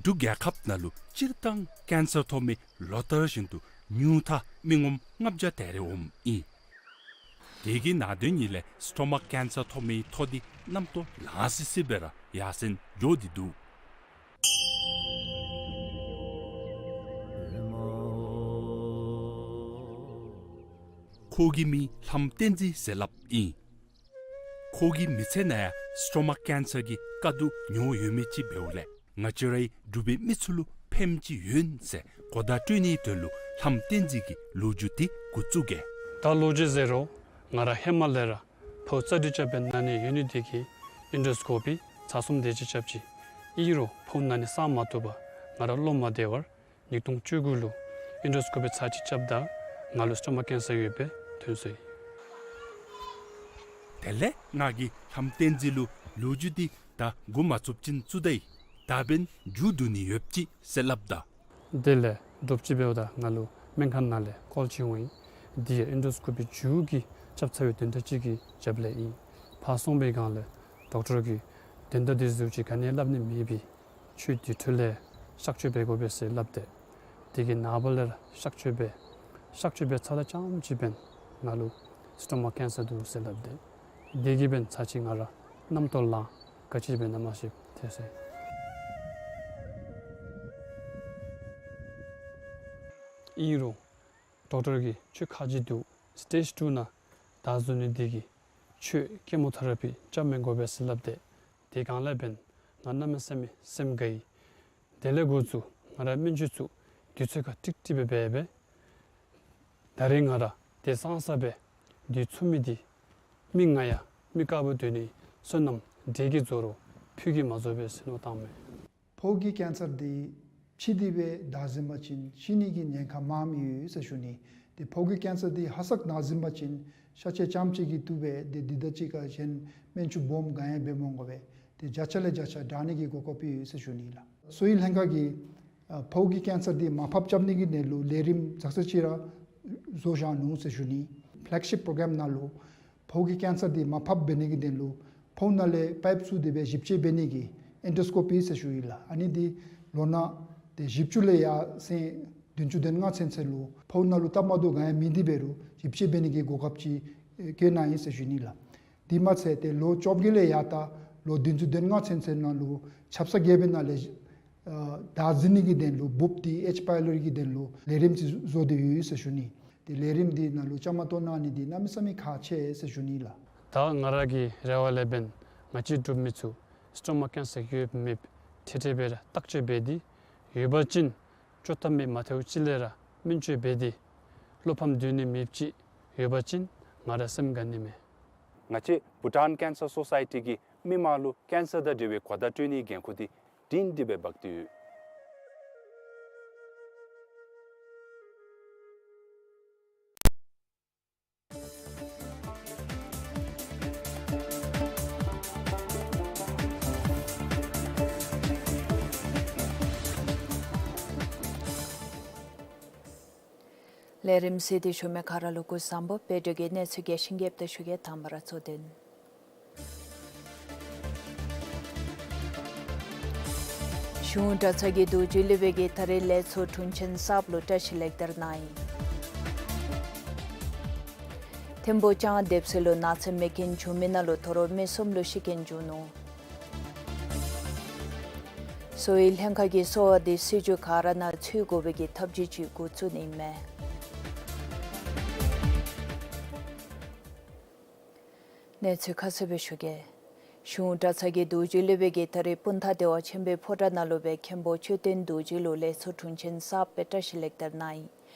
འབྲུག་རྒྱལ་ཁབ་ནང་ལུ་སྤྱིར་བཏང་ཀེན་སར་ཐོབ་མི་ལོ་ལྟར་བཞིན་དུ་ཉུང་མཐའ་མི་ངོམ་ལྔ་བརྒྱ་དེ་རེ་འོངམ་ཨིན། དེ་གི་ནང་དོན་ཉིད་ལས་སི་ཊོ་མག་ཀེན་སར་ཐོབ་མི་ཐོ་འདི་གནམ་ཐོག་ལང་སི་སི་སྦེ་ར་ཡར་སེང་འགྱོ་སྟེ་འདུག། ཁོ་གི་མིང་ལྷམ་བསྟན་འཛིན་ཟེར་སླབ་ཨིན། ཁོ་གི་མི་ཚེ་ནང་ཡང་སི་ཊོ་མག་ཀེན་སར་གྱི་དཀའ་སྡུག་མྱོང་ཡོད་མི་ཅིག་འབདཝ་ལས་ང་བཅས་རའི་འབྲུག་པའི་མི་ཚུ་ལུ་ ཕནམ་ཅིག་ཡོད་ཟེར་གོ་བརྡ་སྤྲོད་ནིའི་དོན་ལུ་ལྷམ་བསྟན་འཛིན་གྱིས་ལོ་རྒྱུས་འདི་འགོ་བཙུགས་གེ། ད་ལོ་རྒྱུས་ཟེར་རུང་ང་ར་ཧེ་མ་ལས་ར་ཕོཝ་རྩ་དྲི་རྐྱབ་པའི་ན་ནི་ཡོད་ནི་དེ་གིས་ཨིན་ཌོ་སི་ཀོ་པི་ཚར་གསུམ་དེ་ཅིག་རྐྱབ་ཅི། ཨིན་རུང་ཕོཝ་ན་ནི་སངས་མ་བཏུབ་པར་ང་ར་བློ་མ་བདེ་བར་ཉིས་སྟོང་བཅུ་དགུ་ལུ་ཨིན་ཌོ་སི་ཀོ་པི་ཚར་གཅིག་རྐྱབ་ད་ང་ལུ་སི་ཊོ་མ་ཀེན་སར་ཡོདཔ་སྦེ་ཐོན་སོ་ཡི། དེ་ལས་ང་གིས་ལྷམ་བསྟན་འཛིན་ལུ་ལོ་རྒྱུས་འདི་ད་འགོ་མ་བཙུགས་ཅིན་བཙུགས་ད་ཡི། ད་འབདན་མཇུག་བསྡུ་ནི་ཡོདཔ་ཅིག་ཟེར་སླབ་ད། དེ་ལས་དོགས་པ་ཅིག་འབདཝ་ད་ང་ལུ་སྨན་ཁང་ནང་ལས་ཀོལ་ཅིག་འོང་ཡི། འདི་ཡང་ཨིན་ཌོ་སི་ཀོ་པི་མཇུག་གི་རྐྱབ་ཚར་བའི་དོན་དག་ཅིག་གི་རྒྱབ་ལས་ཨིན། ཕར་སོང་པའི་སྒང་ལས་ཌོག་ཊར་གྱིས་དོན་དག་འདི་ཚུ་ཅིག་ག་ནི་སླབ་ནི་མེད་པས། ཁྱོད་འདི་འཕྲོ་ལས་གཤག་བཅོས་འབད་དགོ་པས་ཟེར་སླབ་སྟེ། དེ་གི་ནངས་པ་ལས་གཤག་བཅོས་འབད། གཤག་བཅོས་འབད་ཚརཝ་ད་རྐྱངམ་ཅིག་འབདན་ང་ལུ་སི་ཊོ་མ་ཀེན་སར་འདུག་ཟེར་སླབ་སྟེ། དེ་གིས་འབདན་ཚར་གཅིག་ང་ར་རྣམ་རྟོག་ལངས། ག་ཅི་འབད་ན་མ་ཤེས་ཐལ་སོ་ཡི། ཨིན་རུང་ཌོག་ཊར་གྱིས་ཁྱོད་ཁ་རྗེ་འདུག། སི་ཊེཇ་ཊུ་ནང་བདའ་ཟུན་ནི་དེ་གིས་ཁྱོད་ཀེ་མོ་ཐེ་ར་པི་རྐྱབ་མི་དགོ་པས་ཟེར་སླབ་སྟེ། དེ་སྒང་ལས་འབདན་ང་གནམ་མེད་ས་མེད་སེམས་དགའ་ཡི། དེ་ལས་འགོ་བཙུགས་ང་ར་སྨན་བཅོས་ཚུ་དུས་ཚོད་ཁར་ཀྲིག་ཀྲི་སྦེ་འབད་འབད། ད་རེས་ང་ར་དེ་སང་ས་སྦེ་དུས་ཚོད་མེད་དེ། མི་ང་ཡང་མི་དཀརཔོ་སྡོད་ནི་བསོད་ནམས་འདྲེ་གིས་རྫོགས་རུང་ཕུད་ཀྱིས་མ་རྫོགས་པས་ཟེར་མནོ་བཏངམ་མས། ཕོཝ་གི་ཀེན་སར་འདི་ཕྱི་འདི་སྦེ་བདའ་ཟུན་པ་ཅིན་ཤི་ནི་གི་ཉེན་ཁ་མངམ་ཡོད་ཟེར་ཞུ་ནི། ཏེ་ཕོཝ་གི་ཀེན་སར་འདི་ཧ་སག་ན་ཟུན་པ་ཅིན་ཤ་ཆས་རྐྱངམ་ཅིག་གིས་བཏུབ་པས། ཏེ་འདི་དང་གཅིག་ཁར་གཞན་སྨན་ཆུ་སྦོམ་ག་ཡང་འབད་མ་དགོ་པས། ཏེ་བརྒྱ་ཆ་ལས་བརྒྱ་ཆ་དྲག་ནི་གི་གོ་སྐབས་ཡོད་ཟེར་ཞུ་ནི་ལགས། གསོ་བའི་ལྷན་ཁག་གིས་ཨ་ཕོཝ་གི་ཀེན་སར་འདི་མར་ཕབ་རྐྱབ་ནི་གི་དོན་ལུ་ལས་རིམ་ཙག་ཙ་ཅིག་ར་བཟོ་བཞག་ནུག་ཟེར་ཞུ་ནི། ཕེ་ལེག་ཤིཔ་པྲོ་གྲམ་ནང་ལུ་ཕོཝ་གི་ཀེན་སར་འདི་མར་ཕབ་འབད་ནི་གི་དོན་ལུ་ཕོཝ་ནང་ལས་པའིཔ་བཙུགས་ཏེ་སྦེ་ཞིབ་དཔྱད་འབད་ནི་གི་ཨེན་ཌོ་སི་ཀོ་པི་ཟེར་ཞུ་ཡི་ལགས། ཨ་ནི་འདི་ལོ་ན་ཏེ་བཞི་བཅུ་ལས་ཡར་སོང་བདུན་ཅུ་དོན་ལྔ་ཚུན་ཚོད་ལུ་ཕོཝ་ནང་ལུ་སྟབས་མ་བདེཝ་ག་ཡང་མེད་དེ་འབད་རུང་ཞིབ་དཔྱད་འབད་ནི་གི་གོ་སྐབས་ཅིག་ཨེ་བཀོད་གནང་ཡི་ཟེར་ཞུ་ནི་ལགས། དེ་མ་ཚད་ཏེ་ལོ་བཅོ་བརྒྱད་ལས་ཡར་ད་ལོ་བདུན་ཅུ་དོན་ལྔ་ཚུན་ཚོད་ནང་ལུ་ཆབ་གསང་རྒས་པའི་ནང་ལས་ཨ་བདའ་ཟུན་ནི་གི་དོན་ལུ་འབུཔ་འདི་ཨེཇ་པའི་ལོར་གྱི་དོན་ལུ་ལས་རིམ་ཅིག་བཟོ་སྟེ་ཡོད་ཟེར་ཞུ་ནི། ཏེ་ལས་རིམ་འདི་ནང་ལུ་བཅའ་མར་གཏོགས་གནང་ནི་འདི་གནམ་མེད་ས་མེད་ཁག་ཆེ་ཟེར་ཞུ་ནི་ལགས། ད་ང་ར་གི་རེ་བ་ལས་འབདན་ང་བཅས་འབྲུག་མི་ཚུ་སི་ཊོ་མ་ཀེན་སར་ཡོད་མེད་ཁྲིག་ཁྲི་སྦེ་ར་བརྟག་དཔྱད་འབད་དེ་ཡོད་པ་ཅིན་བཅོས་ཐབས་མེད་མ་ཐལཝ་ཅིག་ལས་ར་སྨན་བཅོས་འབད་དེ་བློ་ཕམ་སྡོད་ནི་མེདཔ་ཅིག་ཡོད་པ་ཅིན་ང་ར་སེམས་དགའ་ནི་མས། ང་བཅས་བྷུ་ཊཱན་ཀེན་སར་སོ་སའི་ཊི་གིས་མི་མང་ལུ་ཀེན་སར་དང་འབྲེལ་བའི་གོ་བརྡ་སྤྲོད་ནིའི་འགན་ཁུར་འདི་སྒྲིང་སྒྲི་སྦེ་འབག་སྟེ་ཡོད། ལས་རིམ་གཟིགས་ཏེ་བཞུགས་མི་ག་ར་ལུ་སྐུ་གཟུགས་བཟང་པོ། དཔལ་འབྱོར་གྱི་གནས་ཚུལ་རྒྱས་ཤིང་རྒྱསཔ་སྦེ་ཞུ་གེ། དང་པ་ར་གཙོ་དོན། གཞུང་གྲྭ་ཚང་གི་རྡོ་རྗེ་སློབ་དཔོན་གྱིས་ད་རིས་ལས་ཚོགས་དྲུང་ཆེན་གསརཔ་ལུ་བཀྲིས་ལེགས་དར་གནང་ཡི། ཐིམ་ཕུག་ལྕང་སྡེབ་ས་ལུ་ནག་ཚ་མེ་རྐྱེན་བྱུང་མི་ནང་ལུ་ད་རུང་མི་གསུམ་ལུ་ཤི་རྐྱེན་བྱུང་ནུག། གསོ་བའི་ལྷན་ཁག་གིས་གསོ་བ་འདི་སྲིད་བྱུས་ག་ར་ནང་ཚུད་དགོ་པའི་གི་ཐབས་ཇུས་ཅིག་འགོ་བཙུགས་ནི་ཨིན་མས། གནས་ཚུལ་ཁ་གསལ་སྦེ་ཞུ་གེ། གཞུང་གྲྭ་ཚང་གི་རྡོ་རྗེ་སློབ་དཔོན་གྱིས་ད་རིས་སྤུངས་ཐང་བདེ་བ་ཆེན་པོའི་ཕོ་བྲང་ནང་ལུ་སྦེ་མཁན་པོ་མཆོད་རྟེན་རྡོ་རྗེ་ལུ་ལས་ཚོགས་དྲུང་ཆེན་གསརཔ་སྦེ་བཀྲིས་ལེགས་དར་གནང་ཡི།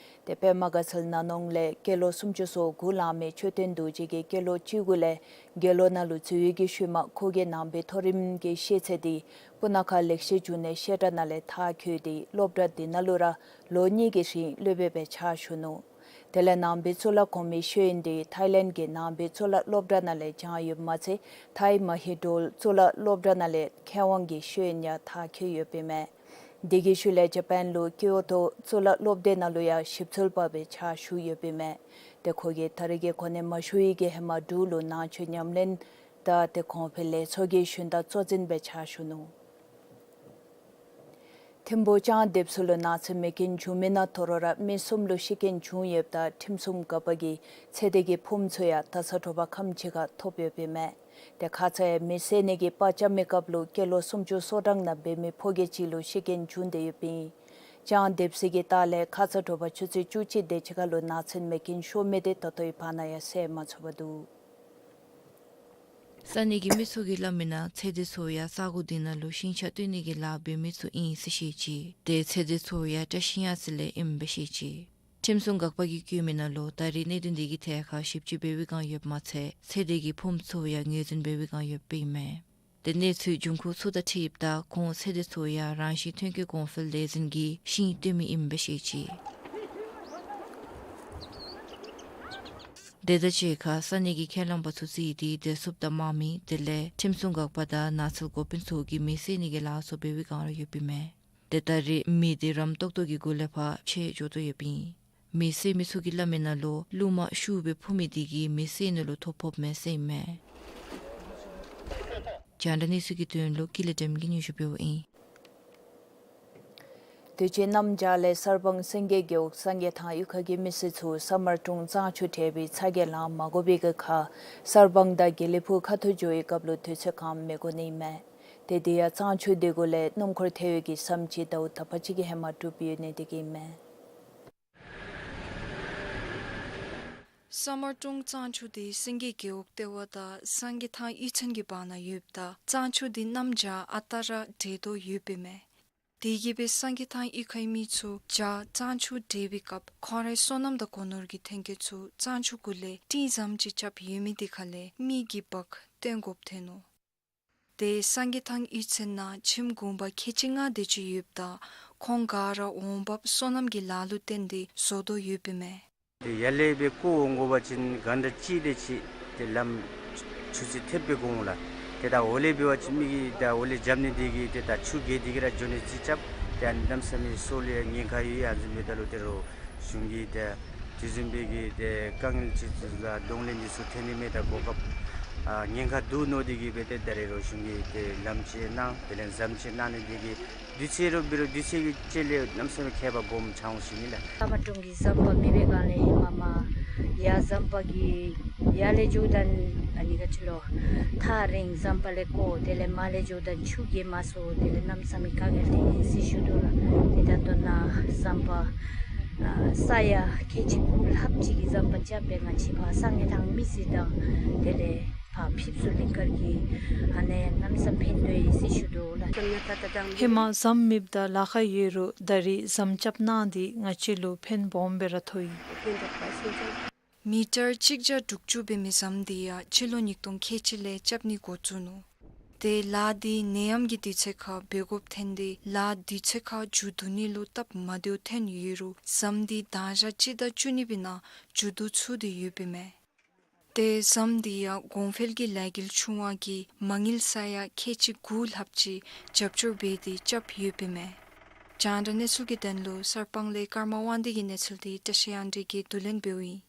ཏེ་པདྨ་དགའ་ཚལ་ནང་ནང་ལས་སྐྱེས་ལོ་སུམ་ཅུ་སོ་དགུ་ལང་མི་མཆོད་རྟེན་རྡོ་རྗེ་གིས་སྐྱེས་ལོ་བཅུ་དགུ་ལས་དགེ་སློང་ནང་ལུ་འཛུལ་བའི་གི་ཤུལ་མ་ཁོ་གི་ནང་པའི་མཐོ་རིམ་གྱི་ཤེས་ཚད་འདི་སྤུ་ན་ཁ་ལེགས་བཤད་འབྱུང་གནས་བཤད་གྲྭ་ནང་ལས་མཐར་འཁྱོལ་ཏེ་སློབ་གྲྭ་འདི་ནང་ལུ་ར་ལོ་གཉིས་ཀྱི་རིང་སློབ་དཔོན་སྦེ་ཕྱག་ཞུ་ནུག། དེ་ལས་ནང་པའི་གཙུག་ལག་གོང་མའི་ཤེས་ཡོན་འདི་ཐའི་ལེནཌ་གི་ནང་པའི་གཙུག་ལག་སློབ་གྲྭ་ནང་ལས་སྦྱངས་ཡོདཔ་མ་ཚད་ཐའི་མ་ཧེ་ཌོལ་གཙུག་ལག་སློབ་གྲྭ་ནང་ལས་མཁས་དབང་གི་ཤེས་ཡོན་ཡང་མཐར་འཁྱོལ་ཡོདཔ་ཨིན་མས། དེ་གི་ཤུལ་ལས་ཇ་པཱན་ལུ་ཀིའོ་ཊོ་གཙུག་ལག་སློབ་སྡེ་ནང་ལུ་ཡང་ཞིབ་འཚོལ་པ་སྦེ་ཕྱག་ཞུ་ཡོདཔ་ཨིན་མས། ཏེ་ཁོ་གིས་ད་རིས་ཀྱི་གོ་གནས་མ་ཞུ་བའི་གི་ཧེ་མ་འབྲུག་ལུ་ནང་ཆོས་ཉམས་ལེན་དང་ཏེ་གོང་འཕེལ་ལས་ཚོགས་ཀྱི་ཞུན་དག་གཙོ་འཛིན་སྦེ་ཕྱག་ཞུ་ནུག། ཐིམ་ཕུག་ལྕང་སྡེབ་ས་ལུ་ནག་ཚ་མེ་རྐྱེན་བྱུང་མི་ནང་ད་རུང་ར་མི་གསུམ་ལུ་ཤི་རྐྱེན་བྱུང་ཡོདཔ་ད་ཁྲིམས་སྲུང་འགག་པ་གིས་ཚེ་འདས་ཀྱི་ཕུངམ་ཚུ་ཡང་ད་ཚ་དྲོ་པ་ཁམས་ཅིག་ཁར་ཐོབ་ཡོདཔ་ཨིན་མས། ཏེ་ཁ་ཙ་ཡང་མེ་བསད་ནི་གི་པར་རྐྱབ་མི་སྐབས་ལུ་སྐྱེས་ལོ་སུམ་ཅུ་སོ་གྲངས་ནང་འབད་མི་ཕོ་རྒས་ཅིག་ལུ་ཤི་རྐྱེན་བྱུང་སྟེ་ཡོདཔ་ཨིན། ལྕང་སྡེབ་ས་གི་ལྟག་ལས་ཁ་ཙ་དྲོ་པ་ཆུ་ཚོད་བཅུ་གཅིག་དེ་ཅིག་ཁར་ལུ་ནག་ཚ་མེ་རྐྱེན་ཤོར་མི་དེ་ད་ལྟོའི་བར་ན་ཡང་བསལ་མ་ཚུགས་པར་འདུག། ས་གནས་ཀྱི་མི་ཚུ་གིས་སླབ་མིའི་ནང་ཚེ་འདི་ཚུ་ཡང་ས་གོ་འདི་ནང་ལུ་ཤིང་ཆ་བཏོན་ནི་གི་ལཱ་འབད་མི་ཚུ་ཨིན་ཟེར་བཤད་ཅི། ཏེ་ཚེ་འདི་ཚུ་ཡང་བཀྲ་ཤིས་གཡང་རྩེ་ལས་ཨིནམ་སྦེ་བཤད་ཅི། ཁྲིམས་སྲུང་འགག་པ་གིས་བཀོད་མིའི་ནང་ལུ་ད་རེས་གནད་དོན་འདི་གི་ཐད་ཁར་ཞིབ་དཔྱད་འབད་བའི་བསྒང་ཡོདཔ་མ་ཚད་ཚེ་འདི་གི་ཕུངམ་ཚུ་ཡང་ངོས་འཛིན་འབད་བའི་བསྒང་ཡོདཔ་ཨིན་མས། ཏེ་གནས་ཚུལ་འབྱུང་ཁུངས་ཚུ་དང་འཁྲིལཝ་ད་ཁོང་ཚེ་འདི་ཚུ་ཡང་རང་བཞིན་ཐོན་སྐྱེད་གོང་འཕེལ་ལས་འཛིན་གྱི་ཤིང་བཏོན་མི་ཨིནམ་སྦེ་བཤད་ཅི། དེ་དང་གཅིག་ཁར་ས་གནས་ཀྱི་ཁས་བླངས་པ་ཚུ་བརྩིས་ཏེ་བདེ་སྲུངཔ་དང་དམག་མི་དེ་ལས་ཁྲིམས་སྲུང་འགག་པ་དང་ནགས་ཚལ་འགོ་དཔོན་ཚུ་གིས་མེ་བསད་ནི་གི་ལཱ་ཚུ་འབད་བའི་བསྒང་ར་ཡོདཔ་ཨིན་མས། ཏེ་ད་རེས་མེ་འདི་རམ་ཏོག་ཏོ་གི་སྒོ་ལས་ཕར་མཆེད་འགྱོ་དོ་ཡོདཔ་ཨིན། མེ་བསད་མི་ཚུ་གིས་སླབ་མིའི་ནང་ལུ་རླུང་མ་ཤུགས་སྦེ་འཕུ་མི་འདི་གིས་མེ་བསད་ནི་ལུ་ཐོ་ཕོགཔ་མས་ཟེར་ཨིན་མས། རྒྱང་བསྒྲགས་གནས་ཚུལ་གྱི་དོན་ལུ་ཀུན་ལེགས་སྒྲོལམ་གིས་སྙན་ཞུ་འབདཝ་ཨིན། དུས་ཅི་གནམ་བྱཱར་ལས་གསར་སྤང་སེང་གེ་རྒེད་འོག་སངས་རྒྱས་ཐང་གཡུས་ཁ་གི་མི་སེར་ཚུ་ས་དམར་གྲོང་གཙང་ཆུ་འདྲེས་པའི་ཚ་གྱང་ལང་མ་དགོ་པའི་གི་ཁར་གསར་སྤང་དང་དགེ་ལེགས་ཕུག་ཁ་ཐུག་འགྱོ་བའི་སྐབས་ལུ་དུས་ཚོད་གང་མི་དགོ་ནི་ཨིན་མས། ཏེ་དེ་ཡང་གཙང་ཆུ་དེ་གུ་ལས་སྣུམ་འཁོར་ཐལ་བའི་གི་ཟམ་ཅིག་ཟླཝ་དག་པ་ཅིག་གི་ཧེ་མ་གྲུབ་ཡོད་ནི་དེ་གིས་ཨིན་མས། ས་དམར་གྲོང་གཙང་ཆུ་འདི་སེང་གེ་རྒེད་འོག་ལྟེ་བ་དང་སངས་རྒྱས་ཐང་གཡུས་ཚན་གྱི་བར་ན་ཡོདཔ་ད་གཙང་ཆུ་འདི་གནམ་བྱཱར་ཨ་རྟག་ར་འདྲེས་དོ་ཡོདཔ་ཨིན་མས། དེ་གིས་སྦེ་སངས་རྒྱས་ཐང་གཡུས་ཁའི་མི་ཚུ་བྱཱར་གཙང་ཆུ་འདྲེས་པའི་སྐབས་ཁོང་རའི་སོ་ནམ་དང་སྒོ་ནོར་གྱི་ཐོན་སྐྱེད་ཚུ་གཙང་ཆུ་གུ་ལས་སྤྲིན་ཟམ་ཅིག་རྐྱབ་ཡོད་མི་དེ་ཁ་ལས་མེ་གིས་འབག་བཏོན་དགོཔ་ཐོན་ནུག། ཏེ་སངས་རྒྱས་ཐང་གཡུས་ཚན་ནང་ཁྱིམ་གུང་པ་ཁལ་གཅིག་ལྔ་དེ་ཅིག་ཡོདཔ་ད་ཁོང་ག་ར་འོང་འབབ་སོ་ནམ་གྱི་ལཱ་ལུ་བརྟེན་ཏེ་བཟོ་དོ་ཡོདཔ་ཨིན་མས། ཏེ་ཡར་ལས་སྦེ་བརྐོ་འོང་དགོ་པ་ཅིན་ག་འདྲ་ཅིག་དེ་ཅིག་ཏེ་ལམ་ཆུ་ཚོད་ཐེབས་སྦེ་འགོར་འོང་ལགས། ཏེ་ད་འོག་ལས་འབད་བ་ཅིན་མི་གིས་ད་འོག་ལས་རྐྱབ་ནི་དེ་གིས་ཏེ་ད་ཆུ་བརྒལ་ཏེ་གི་ར་འགྱོ་ནི་ཅིག་རྐྱབ། ཏེ་ཨ་ནི་གནམ་མེད་ས་མེད་སྲོག་ལུ་ཡང་ཉེན་ཁ་ཡོད། ཨ་ནི་བཟུམ་འབདཝ་ད་ལུ་ཏེ་རོགས་གཞུང་གིས་ཏེ་དེ་བཟུམ་སྦེ་གི་ཏེ་དཀའ་ངལ་ཅིག་ཚུ་ལུ་གདོང་ལེན་ཅིག་ཚུ་ཐོན་ནི་མས། ད་གོ་སྐབས་ཨ་ཉེན་ཁ་འདུག་མནོ་སྟེ་གི་སྦེ་ཏེ་ད་རེས་རོགས་གཞུང་གིས་ཏེ་ལམ་ཅིག་གནང་དེ་ལས་ཟམ་ཅིག་གནང་ནི་དེ་གིས་དུས་ཚོད་རོགས་འབད་རུང་དུས་ཚོད་ཀྱི་དཔྱེ་ལས་གནམ་མེད་ས་མེད་ཁྱད་པར་སྦོམ་ཆགས་འོང་ཞུ་ནི་ལགས། ས་དམར་གྲོང་གི་ཟམ་པ་མེད་པའི་སྒང་ལས་ཧེ་མ་མར་ཡར་ཟམ་པ་གི་ཡར་ལས་འགྱོཝ་ད་ཨ་ནི་ག་ཅི་ལོ་ཐག་རིང་ཟམ་པ་ལས་བརྐོ། དེ་ལས་མར་ལས་འགྱོཝ་ད་ཆུ་རྒལ་མ་ཚུགས། དེ་ལས་གནམ་མེད་ས་མེད་དཀའ་ངལ་ཐོན་ཡི་ཟེར་ཞུ་དོ་ལགས། ཏེ་ད་ལྟོ་ནཱ་ཟམ་པ་ཨ་ས་ཡ་ཁལ་གཅིག་དགུ་ལྷགཔ་ཅིག་གི་ཟམ་པ་རྐྱབ་སྦེ་ང་བཅས་ཕར་སངས་རྒྱས་ཐང་མི་སེར་དང་དེ་ལས་ཕར་ཕེབས་བསུ་ལིང་ག་གི་ཨ་ནི་གནམ་མེད་ས་མེད་ཕན་ཐོགས་ཡི་ཟེར་ཞུ་དོ་ལགས། ཧེ་མ་ཟམ་མེདཔ་ད་ལཱ་ཁག་ཡོད་རུང་ད་རེས་ཟམ་རྐྱབ་གནང་སྟེ་ང་བཅས་ལུ་ཕན་སྦོམ་སྦེ་ར་ཐོགས་ཡི། མི་ཊར་གཅིག་བརྒྱ་དྲུག་ཅུ་འབད་མི་ཟམ་འདི་ཡང་སྤྱི་ལོ་ཉིས་སྟོང་ཁལ་གཅིག་ལས་རྐྱབ་ནི་འགོ་བཙུགས་ནུག། ཏེ་ལཱ་འདི་ནད་ཡམས་ཀྱི་དུས་ཚོད་ཁར་འབད་དགོཔ་ཐོན་ཏེ་ལཱ་དུས་ཚོད་ཁར་མཇུག་བསྡུ་ནི་ལུ་སྟབས་མ་བདེཝ་ཐོན་ཡོད་རུང་ཟམ་འདི་གདང་ཞག་གཅིག་དང་བཅུ་གཉིས་པའི་ནང་མཇུག་བསྡུ་ཚུགས་ཏེ་ཡོདཔ་ཨིན་མས། ཏེ་ཟམ་འདི་ཡང་གོང་འཕེལ་གྱི་ལས་འགུལ་ཆུང་བ་གིས་མ་དངུལ་ས་ཡ་ཁལ་གཅིག་དགུ་ལྷགཔ་ཅིག་རྒྱབ་སྐྱོར་འབད་དེ་རྐྱབ་ཡོདཔ་ཨིན་མས། རྒྱང་བསྒྲགས་གནས་ཚུལ་གྱི་དོན་ལུ་གསར་སྤང་ལས་ཀརྨ་དབང་འདུས་ཀྱི་གནས་ཚུལ་འདི་བཀྲ་ཤིས་གཡང་འཛོམས་ཀྱིས་བསྡུ་ལེན་འབདཝ་ཨིན།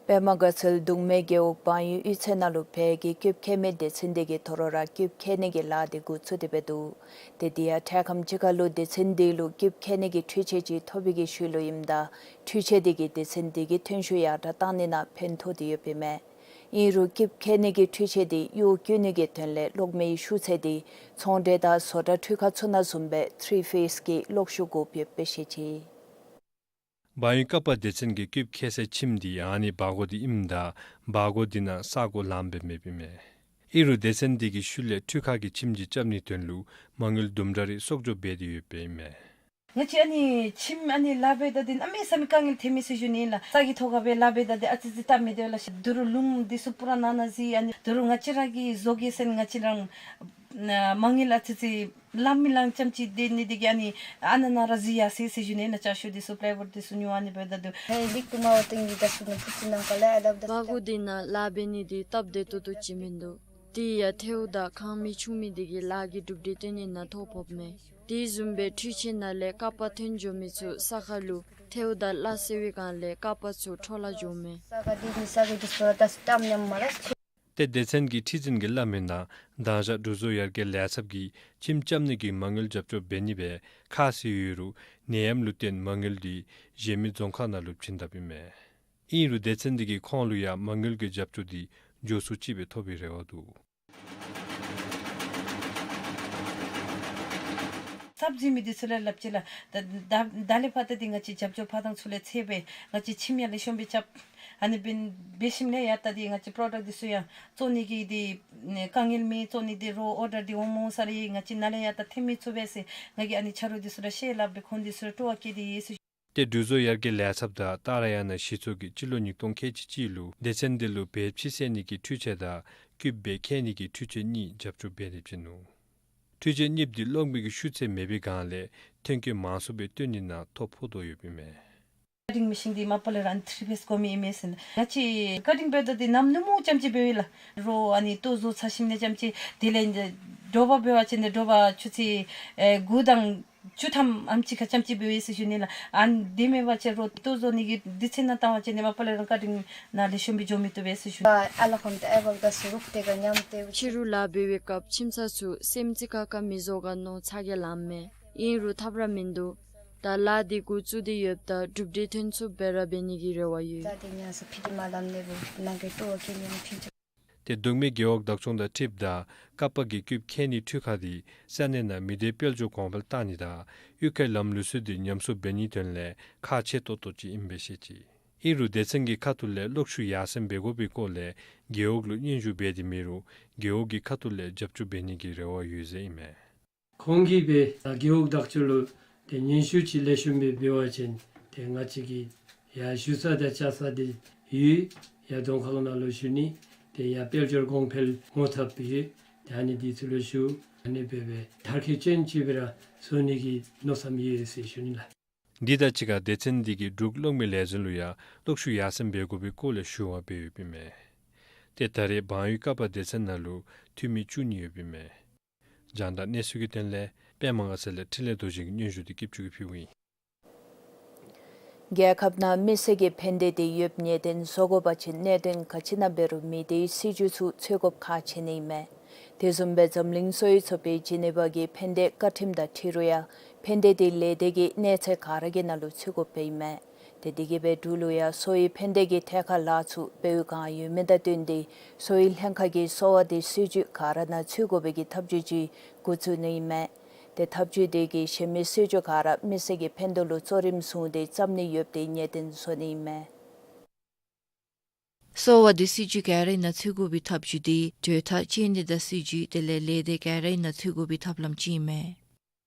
པདྨ་དགའ་ཚལ་གདུང་སྨད་རྒེད་འོག་བང་ཡུལ་གཡུས་ཚན་ནང་ལུ་བོད་ཀྱི་སྐྱིདཔ་ཁྱེར་མི་སྡེ་ཚན་འདི་གིས་ད་རུང་ར་སྐྱིདཔ་ཁྱེར་ནི་གི་ལཱ་འདི་འགོ་བཙུགས་ཏེ་འབད་འདུག། ཏེ་དེ་ཡང་འཕྲལ་ཁམས་ཅིག་ཁར་ལུ་སྡེ་ཚན་འདི་ལུ་སྐྱིདཔ་ཁྱེར་ནི་གི་འཕྲུལ་ཆས་ཅིག་ཐོབ་པའི་གི་ཤུལ་ལུ་ཨིནམ་ད་འཕྲུལ་ཆས་འདི་གིས་སྡེ་ཚན་འདི་གི་ཐོན་ཤུགས་ཡར་དྲག་གཏང་ནི་ནང་ཕན་ཐོགས་ཏེ་ཡོདཔ་ཨིན་མས། ཨིན་རུང་སྐྱིདཔ་ཁྱེར་ནི་གི་འཕྲུལ་ཆས་འདི་གཡོག་བཀོལ་ནི་གི་དོན་ལས་གློག་མེའི་ཤུགས་ཚད་འདི་ཚོང་འབྲེལ་དང་བཟོ་གྲྭ་འཕྲུལ་ཁང་ཚུ་ནང་བཟུམ་སྦེ་ཐི་རི་ཕེསི་གི་གློག་ཤུགས་དགོཔ་ཡོདཔ་སྦེ་བཤད་ཅི། བང་ཡུལ་ཀ་པ་སྡེ་ཚན་གྱི་སྐྱིདཔ་ཁྱེར་སའི་ཁྱིམ་འདི་ཨ་ནི་སྦ་སྒོར་འདི་ཨིནམ་ད་སྦ་སྒོར་འདི་ནང་ས་སྒོ་ལངམ་སྦེ་མེདཔ་ཨིན་མས། ཨིན་རུང་སྡེ་ཚན་འདི་གི་ཤུལ་ལས་འཕྲུལ་ཁང་གི་ཁྱིམ་ཅིག་རྐྱབ་ནིའི་དོན་ལུ་མ་དངུལ་དུམ་གྲ་རེ་གསོག་འཇོག་འབད་དེ་ཡོདཔ་ཨིན་མས། ང་བཅས་ཨ་ནི་ཁྱིམ་ཨ་ནི་ལཱ་འབད་ད་འདི་གནམ་མེད་ས་མེད་དཀའ་ངལ་ཐོན་མི་ཟེར་ཞུ་ནི་ཨིན་ལགས། ས་གི་ཐོག་ཁར་སྦེ་ལཱ་འབད་ད་འདི་ཨ་ཙི་ཙི་སྟབས་མི་བདེ་ལགས། ད་རུང་རླུང་འདི་ཚུ་པུ་ར་ནང་ན་གཟིགས། ཨ་ནི་ད་རུང་ང་བཅས་ར་གི་བཟོ་གི་ཟེར་ང་བཅས་ར་མ་དངུལ་ཨ་ཙི་ཙི་ལང་མི་ལང་ཙམ་ཅིག་སྡོད་ནི་དེ་གིས་ཨ་ནི་ཨ་ནཱ་ནང་ར་གཟིགས་ཡར་སོ་ཡི་ཟེར་ཞུ་ནི་ཨིན་ལགས། ཅ་ཆས་འདི་ཚུ་པི་ལའི་བུཌ་འདི་ཚུ་ཉོ་ཨ་ནི་འབདཝ་ད་འདུག། སྦ་སྒོར་འདི་ནང་ལཱ་འབད་ནི་འདི་སྟབས་བདེ་ཏོག་ཏོ་ཅིག་མིན་འདུག། དེ་ཡང་ཐལཝ་དང་ཁང་མིག་ཆུང་མིག་འདི་གིས་ལཱ་གི་གྲུབ་འབྲས་སྟོན་ནི་ནང་ཐོ་ཕོགཔ་མས། དེ་བཟུམ་སྦེ་འཕྲུལ་ཆས་ནང་ལས་ཀ་པ་ཐོན་འགྱོ་མི་ཚུ་ས་ཁར་ལུ་ཐལཝ་དང་གླ་སེལ་བའི་སྒང་ལས་ཀ་པ་ཚུ་འཕྲོ་བརླག་འགྱོཝ་མས། ཏེ་སྡེ་ཚན་གྱི་ཁྲི་འཛིན་གྱིས་སླབ་མིའི་ནང་གདང་ཞག་འགྲུལ་བཟོ་ཡར་རྒྱས་ལས་ཚབ་ཀྱིས་ཁྱིམ་རྐྱབ་ནི་གི་མ་དངུལ་རྒྱབ་སྐྱོར་འབད་ནི་སྦེ་ཁ་བཟེད་ཡོད་རུང་ནད་ཡམས་ལུ་བརྟེན་མ་དངུལ་འདི་གཞན་མི་རྫོང་ཁག་ནང་ལུ་བྱིན་དཔ་ཨིན་མས། ཨིན་རུང་སྡེ་ཚན་འདི་གིས་ཁོང་ལུ་ཡང་མ་དངུལ་གྱི་རྒྱབ་སྐྱོར་འདི་མགྱོགས་སུ་ཅིག་སྦེ་ཐོབ་པའི་རེ་བ་འདུག། ཚབ་ཟེར་མི་འདི་ཚུ་ལས་སླབ་ཅི་ལགས། ད་ད་ད་ལས་ཕར་ད་འདི་ང་བཅས་རྒྱབ་སྐྱོར་ཕར་དང་ཚུར་ལས་འཚོལ་སྦེ་ང་བཅས་ཁྱིམ་ཡར་ལེགས་ཤོམ་སྦེ་རྐྱབ། ཨ་ནི་འབད་འབད་ཞིནམ་ལས་ཡར་ད་འདི་ང་བཅས་པྲོ་ཌཀཊ་འདི་ཚུ་ཡང་བཙོང་ནི་གི་འདི་ཨེ་དཀའ་ངལ་མེད། བཙོང་ནི་འདི་རོགས་ཨོར་ཌར་འདི་འོང་མ་འོང་ས་ར་ང་བཅས་ནཱ་ལས་ཡར་ད་འཐོན་མི་ཚུགས་པས་ཟེར་ང་གིས་ཨ་ནི་ཆ་རོགས་འདི་ཚུ་ར་བཤད་སླབ་སྦེ་ཁོང་འདི་ཚུ་ར་སྤྲོ་བ་བསྐྱེད་དེ་ཡོད་ཟེར་ཞུ། ཏེ་འབྲུག་བཟོ་ཡར་རྒྱས་ལས་ཚབ་དང་ཏཱ་ར་ཡ་ན་གཞི་ཚོགས་ཀྱིས་སྤྱི་ལོ་ཉིས་སྟོང་ཁལ་གཅིག་གཅིག་ལུ་སྡེ་ཚན་འདི་ལུ་བེབས་ཕྱེ་བསལ་ནི་གི་འཕྲུལ་ཆས་དང་ཀིའུབ་སྦེ་འཁྱེར་ནི་གི་འཕྲུལ་ཆས་གཉིས་རྒྱབ་སྐྱོར་འབད་དེ་བྱིན་ནུག། འཕྲུལ་ཆས་གཉིསཔོ་འདི་གློག་མེ་གི་ཤུགས་ཚད་མེད་པའི་སྒང་ལས་ཐོན་སྐྱེད་མང་སུ་སྦེ་བཏོན་ནི་ནང་ཐོ་ཕོག་དོ་ཡོདཔ་ཨིན་མས། ཀ་ཊིང་མེ་ཤིན་འདི་མ་པ་ལས་ར་ཨ་ནི་ཐི་རི་པེསི་གོ་མི་ཨིན་མས་ཟེར། ང་བཅས་ཀ་ཊིང་འབད་དོ་འདི་གནམ་ནུབ་མོ་ཙམ་ཅིག་འབདཝ་ཨིན་ལགས། རོགས་ཨ་ནི་ལྟོ་བཟོ་ཚར་ཞིནམ་ལས་ཙམ་ཅིག་དེ་ལས་དྲོ་པ་འབད་བ་ཅིན་ནི་དྲོ་པ་ཆུ་ཚོད་ཨེ་དགུ་དང་བཅུ་ཐམ་ཨ་ནེམ་ཅིག་ཁར་ཙམ་ཅིག་འབདཝ་ཨིན་ཟེར་ཞུ་ནི་ལགས། ཨ་ནི་དེ་མེན་པ་ཅིན་རོགས་ལྟོ་བཟོ་ནི་གི་དུས་ཚོད་ནང་བཏང་བ་ཅིན་ནི་མ་པ་ལས་ར་ཀ་ཊིང་ནང་ལེགས་ཤོམ་སྦེ་འགྱོ་མི་བཏུབ་པས་ཟེར་ཞུ། ཕྱི་རུ་ལཱ་འབད་བའི་སྐབས་ཁྱིམ་ཚང་ཚུ་སེམས་ཅན་ཁ་ཁ་མི་བཟོ་ག་མནོ་ཚ་གྱང་ལངམ་མས། ཨིན་རུང་ཐབས་ར་མིན་འདུག། ད་ལཱ་འདི་འགོ་བཙུགས་ཏེ་ཡོདཔ་ད་གྲུབ་འབྲས་ཐོན་ཚུགསཔ་སྦེ་ར་འབད་ནི་གི་རེ་བ་ཡོད། ཏེ་མདོ་སྨད་རྒེད་འོག་བདག་སྐྱོང་དང་འཁྲིལཝ་ད་ཀ་པ་གི་ཀིའུབ་འཁྱེར་ནི་འཕྲུལ་ཁང་འདི་ས་གནས་ནང་མི་སྡེ་དཔལ་འབྱོར་གོང་འཕེལ་བཏང་ནི་དང་གཡུས་ཁའི་ལམ་ལུགས་སྲོལ་འདི་ཉམས་གསོ་འབད་ནིའི་དོན་ལས་ཁག་ཆེ་ཏོག་ཏོ་ཅིག་ཨིན་པས་ཟེར་བཤད་ཅི། ཨིན་རུང་སྡེ་ཚན་གྱི་ཁ་ཐུག་ལས་གློག་ཤུགས་ཡར་སེང་འབད་དགོ་པའི་སྐོར་ལས་རྒེད་འོག་ལུ་སྙན་ཞུ་འབད་དེ་མེད་རུང་རྒེད་འོག་གི་ཁ་ཐུག་ལས་རྒྱབ་སྐྱོར་འབད་ནི་གི་རེ་བ་ཡོད་ཟེར་ཨིན་མས། ཁོང་གིས་སྦེ་རྒེད་འོག་བདག་སྐྱོང་ལུ་ཏེ་སྙན་ཞུ་ཅིག་ལེགས་ཤོམ་སྦེ་འབད་བ་ཅིན་ཏེ་ང་བཅས་ཀྱིས་ཡར་ཞུ་ས་དང་བཅར་ས་འདི་ཡོད། ཡར་རྫོང་ཁག་ནང་ལུ་ཞུ་ནི། ཏེ་ཡར་དཔལ་འབྱོར་གོང་འཕེལ་ངོ་ཚབ་ཡོད། ཏེ་ཨ་ནི་འདི་ཚུ་ལུ་ཞུ། ཨ་ནི་སྦེ་སྦེ་མཐར་འཁྱོལ་ཅན་ཅིག་སྦེ་ར་བཟོ་ནི་གི་མནོ་བསམ་ཡོད་ཟེར་ཞུ་ནི་ལགས། འདི་དང་གཅིག་ཁར་སྡེ་ཚན་འདི་གིས་འབྲུག་གློག་མེ་ལས་འཛིན་ལུ་ཡང་གློག་ཤུགས་ཡར་སེང་འབད་དགོ་པའི་སྐོར་ལས་ཞུ་བ་འབད་ཡོདཔ་ཨིན་མས། ཏེ་ད་རེས་འབངས་ཡུལ་ཀ་པ་སྡེ་ཚན་ནང་ལུ་འཐུས་མི་བཅུ་གཉིས་ཡོདཔ་ཨིན་མས། རྒྱང་བསྒྲགས་གནས་ཚུལ་གྱི་དོན་ལས་པདྨ་དགའ་ཚལ་ལས་འཕྲིན་ལས་རྡོ་རྗེ་གི་སྙན་ཞུ་འདི་སྐྱིད་ཆུ་གིས་ཕུལཝ་ཨིན། རྒྱལ་ཁབ་ནང་མི་སེར་གྱི་ཕན་བདེ་དེ་ཡོདཔ་ངེས་གཏན་བཟོ་དགོ་པ་ཅིན་གནད་དོན་ག་ཅི་ནང་འབད་རུང་མི་སྡེའི་སྲིད་བྱུས་ཚུ་འཚོལ་དགོཔ་ཁག་ཆེ་ནི་ཨིན་མས། དེ་བཟུམ་སྦེ་འཛམ་གླིང་གསོ་བའི་ཚོགས་པའི་ཇི་ནི་ཝ་གི་ཕན་བདེ་བཀའ་ཁྲིམས་དང་འཁྲིལ་རུང་ཡང་ཕན་བདེ་དེ་ལས་སྡེ་གི་གནས་ཚད་ག་ར་གི་ནང་ལུ་ཚུད་དགོཔ་ཨིན་མས། ཏེ་དེ་གིས་སྦེ་འབྲུག་ལུ་ཡང་གསོ་བའི་ཕན་བདེ་གི་ཐད་ཁར་ལཱ་ཚུ་འབད་བའི་བསྒང་ཡོད་མི་དང་བསྟུན་ཏེ་གསོ་བའི་ལྷན་ཁག་གིས་གསོ་བ་དེ་སྲིད་བྱུས་ག་ར་ནང་ཚུད་དགོ་པའི་གི་ཐབས་བྱུས་ཅིག་འགོ་བཙུགས་ནི་ཨིན་མས། ཏེ་ཐབས་བྱུས་དེ་གིས་གཞན་མི་སྲིད་བྱུས་ག་ར་མི་སེར་གྱི་ཕན་བདེ་ལུ་གཙོ་རིམ་བཟུང་སྟེ་བརྩམ་ནི་ཡོདཔ་དེ་ངེས་གཏན་བཟོ་ནི་ཨིན་མས། གསོ་བ་དེ་སྲིད་བྱུས་ག་རའི་ནང་ཚུད་དགོ་པའི་ཐབས་བྱུས་དེ་གྲོས་ཐག་བཅད་ནི་དང་སྲིད་བྱུས་དེ་ལས་ལས་སྡེ་ག་རའི་ནང་ཚུད་དགོ་པའི་ཐབས་ལམ་ཅིག་ཨིན་མས།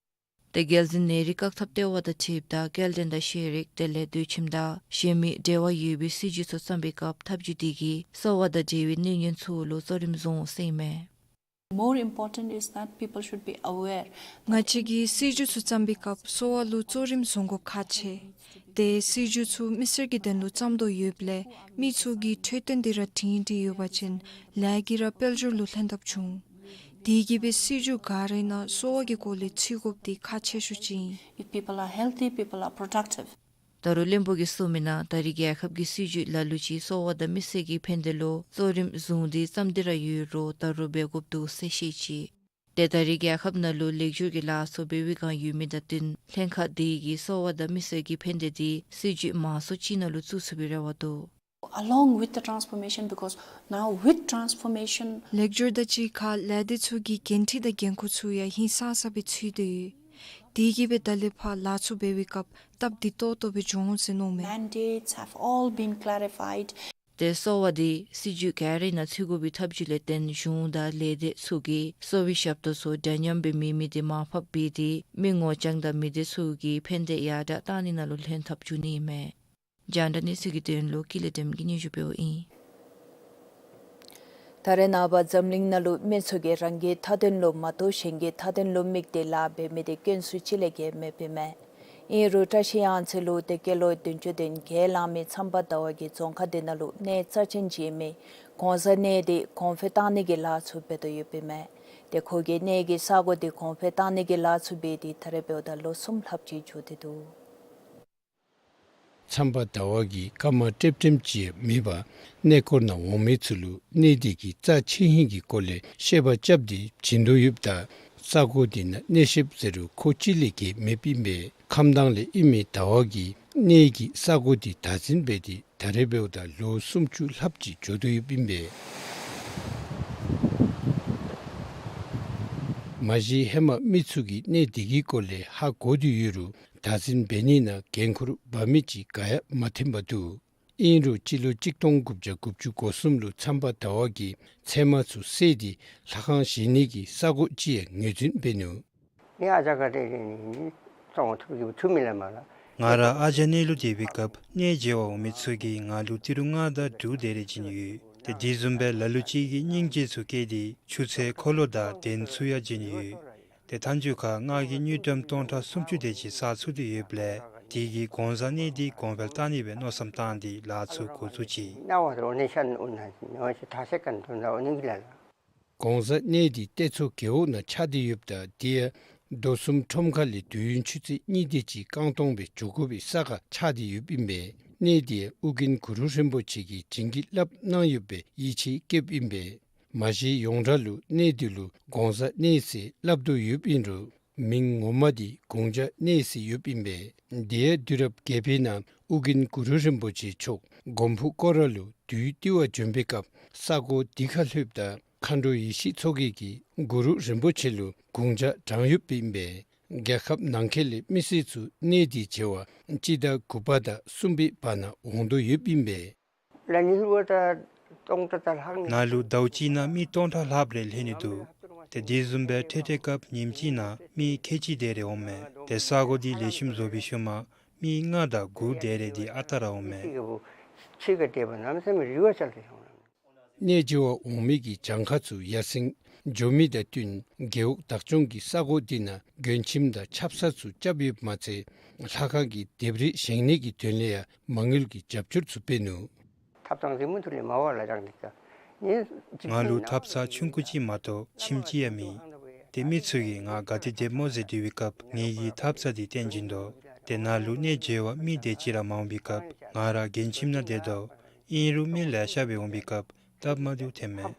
ཏེ་རྒྱལ་འཛིན་ནད་རིགས་བཀག་ཐབས་ལྟེ་བ་དང་འཁྲིལཝ་ད་སྐྱེལ་འདྲེན་དང་ཤེས་རིག་དེ་ལས་སྡོད་ཁྱིམ་དང་གཞན་མི་འབྲེལ་བ་ཡོད་པའི་སྲིད་བྱུས་ཚུ་བརྩམ་པའི་སྐབས་ཐབས་བྱུས་དེ་གིས་གསོ་བ་དང་འབྲེལ་བའི་གནད་དོན་ཚུ་ལུ་གཙོ་རིམ་བཟུང་ཟེར་ཨིན་མས། More important is that people should be aware. ང་བཅས་ཀྱིས་སྲིད་བྱུས་ཚུ་བརྩམ་པའི་སྐབས་གསོ་བ་ལུ་གཙོ་རིམ་བཟུང་དགོཔ་ཁག་ཆེ། ཏེ་སྲིད་བྱུས་ཚུ་མི་སེར་གྱི་དོན་ལུ་བརྩམ་དོ་ཡོདཔ་ལས་མི་ཚུ་གིས་འཕྲོད་བསྟེན་དེ་ར་སྒྲིང་སྒྲི་ཡོད་པ་ཅིན་ལཱ་གིས་ར་དཔལ་འབྱོར་ལུ་ལྷན་ཐབས་འབྱུང་། དེ་གིས་སྦེ་སྲིད་བྱུས་ག་རའི་ནང་གསོ་བ་གི་སྐོར་ལས་ཚུད་དགོཔ་དེ་ཁག་ཆེ་ཤོས་ཅིག་ཨིན། If people are healthy, people are productive. ད་རུང་བློན་པོ་གིས་གསུངས་མི་ནང་ད་རེས་རྒྱལ་ཁབ་ཀྱི་སྲིད་བྱུས་ལ་ལུ་ཅིག་གསོ་བ་དང་མི་སེར་གྱི་ཕན་བདེ་ལུ་གཙོ་རིམ་བཟུང་སྟེ་བརྩམས་ཏེ་ར་ཡོད་རུང་ད་རུང་འབད་དགོཔ་འདུག་ཟེར་བཤད་ཅི། ཏེ་ད་རེས་རྒྱལ་ཁབ་ནང་ལུ་ལེགས་སྒྱུར་གྱི་ལཱ་ཚུ་འབད་བའི་བསྒང་ཡོད་མི་དང་བསྟུན་ལྷན་ཁག་དེ་གིས་གསོ་བ་དང་མི་སེར་གྱི་ཕན་བདེ་དེ་སྲིད་བྱུས་མང་སུ་ཅིག་ནང་ལུ་བཙུགས་ཚུགས་པའི་རེ་བ་འདུག། Along with the transformation, because now with transformation, ལེགས་སྒྱུར་དང་གཅིག་ཁར་ལས་སྡེ་ཚུ་གི་འགན་འཁྲི་དང་འགན་ཁུར་ཚུ་ཡང་ཧིང་སངས་ས་སྦེ་ཚུད་དེ་ཡོད། དེ་གིས་སྦེ་ད་ལས་ཕར་ལཱ་ཚུ་འབད་བའི་སྐབས་སྟབས་བདེ་ཏོག་ཏོ་སྦེ་འགྱོ་འོང་ཟེར་མནོཝ་མས། Mandates have all been clarified. ཏེ་གསོ་བ་དེ་སྲིད་བྱུས་ག་རའི་ནང་ཚུད་དགོ་པའི་ཐབས་བྱུས་ལས་བརྟེན་གཞུང་དང་ལས་སྡེ་ཚུ་གིས་གསོ་བའི་ཞབས་ཏོག་ཚུ་འདྲ་མཉམ་སྦེ་མེད་མི་དེ་མར་ཕབ་འབད་དེ་མི་ངོ་རྐྱང་དང་མི་སྡེ་ཚུ་གི་ཕན་བདེ་ཡར་དྲག་བཏང་ནི་ནང་ལུ་ལྷན་ཐབས་འབྱུང་ནི་ཨིན་མས། རྒྱང་བསྒྲགས་གནས་ཚུལ་གྱི་དོན་ལུ་ཀུན་ལེགས་བདེམ་གིས་སྙན་ཞུ་འབདཝ་ཨིན། ད་རེས་ནངས་པ་འཛམ་གླིང་ནང་ལུ་མི་ཚུ་གིས་རང་གི་མཐའ་དོན་ལུ་མ་གཏོགས་གཞན་གྱི་མཐའ་དོན་ལུ་དམིགས་ཏེ་ལཱ་འབད་མི་དེ་དཀོན་སུ་ཅིག་ལས་བརྒལ་མེདཔ་ཨིན་མས། ཨིན་རུང་བཀྲ་ཤིས་གཡང་རྩེ་ལུ་ཏེ་སྐྱེས་ལོ་བདུན་ཅུ་དོན་བརྒྱད་ལང་མི་ཚམས་པ་ཟླ་བ་གིས་རྫོང་ཁག་དེ་ནང་ལུ་གནས་རྩ་ཆེན་ཅིག་ཨིན་མི་གོང་ས་གནས་དེ་གོང་འཕེལ་བཏང་ནི་གི་ལཱ་ཚུ་འབད་དོ་ཡོདཔ་ཨིན་མས། ཏེ་ཁོ་གི་གནས་ཀྱི་ས་གོ་དེ་གོང་འཕེལ་བཏང་ནི་གི་ལཱ་ཚུ་འབད་དེ་ད་རེས་འབདཝ་ད་ལོ་གསུམ་ལྷགཔ་ཅིག་འགྱོ་སྟེ་འདུག། ཚམས་པ་ཟླ་བ་གིས་སྐར་མ་ཏེ་ཏེ་ཅིག་ཡང་མེད་པར་གནས་སྐོར་ནང་འོང་མི་ཚུ་ལུ་གནས་དེ་གི་རྩ་ཆེ་ཧིང་གི་སྐོར་ལས་བཤད་པ་རྐྱབ་སྟེ་བྱིན་དོ་ཡོདཔ་ད་ས་གོ་དེ་ནང་གནས་བཤདཔ་ཟེར་རུང་ཁོ་གཅིག་ལས་བརྒལ་མེདཔ་ཨིན་པས། ཁམས་དྭངས་ལས་ཨིན་མི་ཟླ་བ་གིས་གནས་ཀྱི་ས་གོ་དེ་བདག་འཛིན་འབད་དེ་ད་རེས་འབདཝ་ད་ལོ་སུམ་ཅུ་ལྷགཔ་ཅིག་འགྱོ་དོ་ཡོདཔ་ཨིན་པས། མ་གཞི་ཧེ་མ་མི་ཚུ་གིས་གནས་དེ་གི་སྐོར་ལས་ཧ་གོ་སྟེ་ཡོད་རུང་བདག་འཛིན་འབད་ནི་ནང་འགན་ཁུར་འབག་མི་ཅིག་ག་ཡང་མ་ཐོན་པ་འདུག། ཨིན་རུང་སྤྱི་ལོ་གཅིག་སྟོང་དགུ་བརྒྱ་དགུ་བཅུ་གོ་གསུམ་ལུ་ཚན་པ་ཟླ་བ་གིས་ཚལ་མ་ཚུ་བསལ་ཏེ་ལྷ་ཁང་བཞེངས་ནི་གི་ས་གོ་ཅིག་ཡང་ངོས་འཛིན་འབད་ནུག། ནི་ཨ་ཅག་ག་ཏེ་ནི་ཙོང་ཐུབ་ཀྱི་ཐུབ་མི་ལ་མ་ལ། ང་ར་ཨ་ཅག་གནས་ལུ་སྡོད་པའི་སྐབས་གནས་མཇལ་བར་འོང་མི་ཚུ་གིས་ང་ལུ་ཏི་རུ་ལྔ་དང་དྲུག་དེ་རེ་བྱིན་ཡོད། ཏེ་དེ་བཟུམ་སྦེ་ལ་ལུ་ཅིག་གིས་སྙིང་རྗེ་ཚུ་བསྐྱེད་དེ་ཆུ་ཚོད་འཁོར་ལོ་དང་གདན་ཚུ་ཡང་བྱིན་ཡོད། ཏེ་མཐའ་མཇུག་ཁར་ང་གིས་དངུལ་ཀྲམ་སྟོང་ཕྲག་སུམ་ཅུ་དེ་ཅིག་བསགས་ཚུགས་ཏེ་ཡོདཔ་ལས་དེ་གིས་གོང་ས་གནས་འདི་གོང་འཕེལ་བཏང་ནི་སྦེ་མནོ་བསམ་བཏང་སྟེ་ལཱ་ཚུ་འགོ་བཙུགས་ཅི། གོང་ས་གནས་འདི་གཏེར་མཚོ་རྒེད་འོག་ནང་ཆགས་ཏེ་ཡོདཔ་ད་དེ་ཡང་རྡོ་གསུམ་ཁྲོམ་ཁ་ལས་དུས་ཡུན་ཆུ་ཚོད་གཉིས་དེ་ཅིག་རྐང་སྟོང་སྦེ་འགྱོ་དགོ་པའི་ས་ཁར་ཆགས་ཏེ་ཡོདཔ་ཨིན་པས། གནས་འདི་ཡང་ཨོ་རྒྱན་གུ་རུ་རིན་པོ་ཆེ་གིས་བྱིན་གྱིས་བརླབས་གནང་ཡོད་པའི་ཡིད་ཆེས་བསྐྱེདཔ་ཨིན་པས། མ་གཞི་ཡོངས་གྲགས་ལུ་གནས་འདི་ལུ་གོང་ས་གནས་ཟེར་སླབ་དོ་ཡོདཔ་ཨིན་རུང་མིང་ངོ་མ་འདི་གུང་ཇ་གནས་ཟེར་ཡོདཔ་ཨིན་པས། དེ་ཡང་དུས་རབས་བརྒྱད་པའི་ནང་ཨོ་རྒྱན་གུ་རུ་རིན་པོ་ཆེ་མཆོག་མགོན་པོ་སྐོར་ར་ལུ་དུས་ཏི་བར་བྱོན་པའི་སྐབས་ས་གོ་འདི་ཁར་ལྷོདཔ་ད་མཁའ་འགྲོ་ཡེ་ཤེས་མཚོ་རྒྱལ་གྱིས་གུ་རུ་རིན་པོ་ཆེ་ལུ་གུང་ཇ་དྲངས་ཡོདཔ་ཨིན་པས། རྒྱལ་ཁབ་ནང་འཁོད་ལས་མི་སེར་ཚུ་གནས་འདི་མཇལ་བར་སྤྱི་ཟླ་དགུ་པ་དང་གསུམ་པའི་བར་ན་འོང་དོ་ཡོདཔ་ཨིན་པས། ནང་ལུ་ཟླཝ་གཅིག་ནང་མི་སྟོང་ཕྲག་ལྷགཔ་རེ་ལྷོད་ནི་འདུག། ཏེ་དེ་བཟུམ་སྦེ་འཕྲལ་འཕྲལ་སྐབས་ཉིནམ་གཅིག་ནང་མི་ཁལ་གཅིག་དེ་རེ་འོངམ་མས། ཏེ་ས་གོ་འདི་ལེགས་ཤོམ་བཟོ་བའི་ཤུལ་མ་མི་ལྔ་དང་དགུ་དེ་རེ་འདི་ཨ་རྟག་ར་འོངམ་མས། གནས་མཇལ་བར་འོང་མི་གི་གྱངས་ཁ་ཚུ་ཡར་སེང་འགྱོ་མི་དང་བསྟུན་རྒེད་འོག་བདག་སྐྱོང་གིས་ས་གོ་འདི་ནང་མགྲོན་ཁྱིམ་དང་ཆབ་གསང་ཚུ་རྐྱབ་ཡོདཔ་མ་ཚད་ལྷ་ཁང་གི་ལྡེབས་རིས་བཞེངས་ནི་གི་དོན་ལས་ཡང་མ་དངུལ་གྱི་རྒྱབ་སྐྱོར་ཚུ་འབད་ནུག། ཐབ་ཚང་འདི་མུ་མཐུད་ལས་མ་བ་ལ་ཅང་འདི་ཀ་ནི་ང་ལུ་ཐབ་ཚང་ཆུང་ཀུ་ཅིག་མ་གཏོགས་ཁྱིམ་ཅིག་ཡང་མེད། ཏེ་མི་ཚུ་གིས་ང་ག་ཏེ་སྡོདཔ་སྨོ་ཟེར་དྲི་བའི་སྐབས་ངེ་གི་ཐབ་ཚང་འདི་སྟོན་བྱིན་དོ། ཏེ་ནང་ལུ་གནས་མཇལ་བར་མི་དེ་ཅིག་ར་མ་འོང་པའི་སྐབས་ང་ར་རྒྱལ་ཁྱིམ་ནང་སྡོད་དོ། ཨིན་རུང་མི་ལེ་ཤ་སྦེ་འོང་པའི་སྐབས་སྟབས་མ་བདེཝ་ཐོནམ་མས།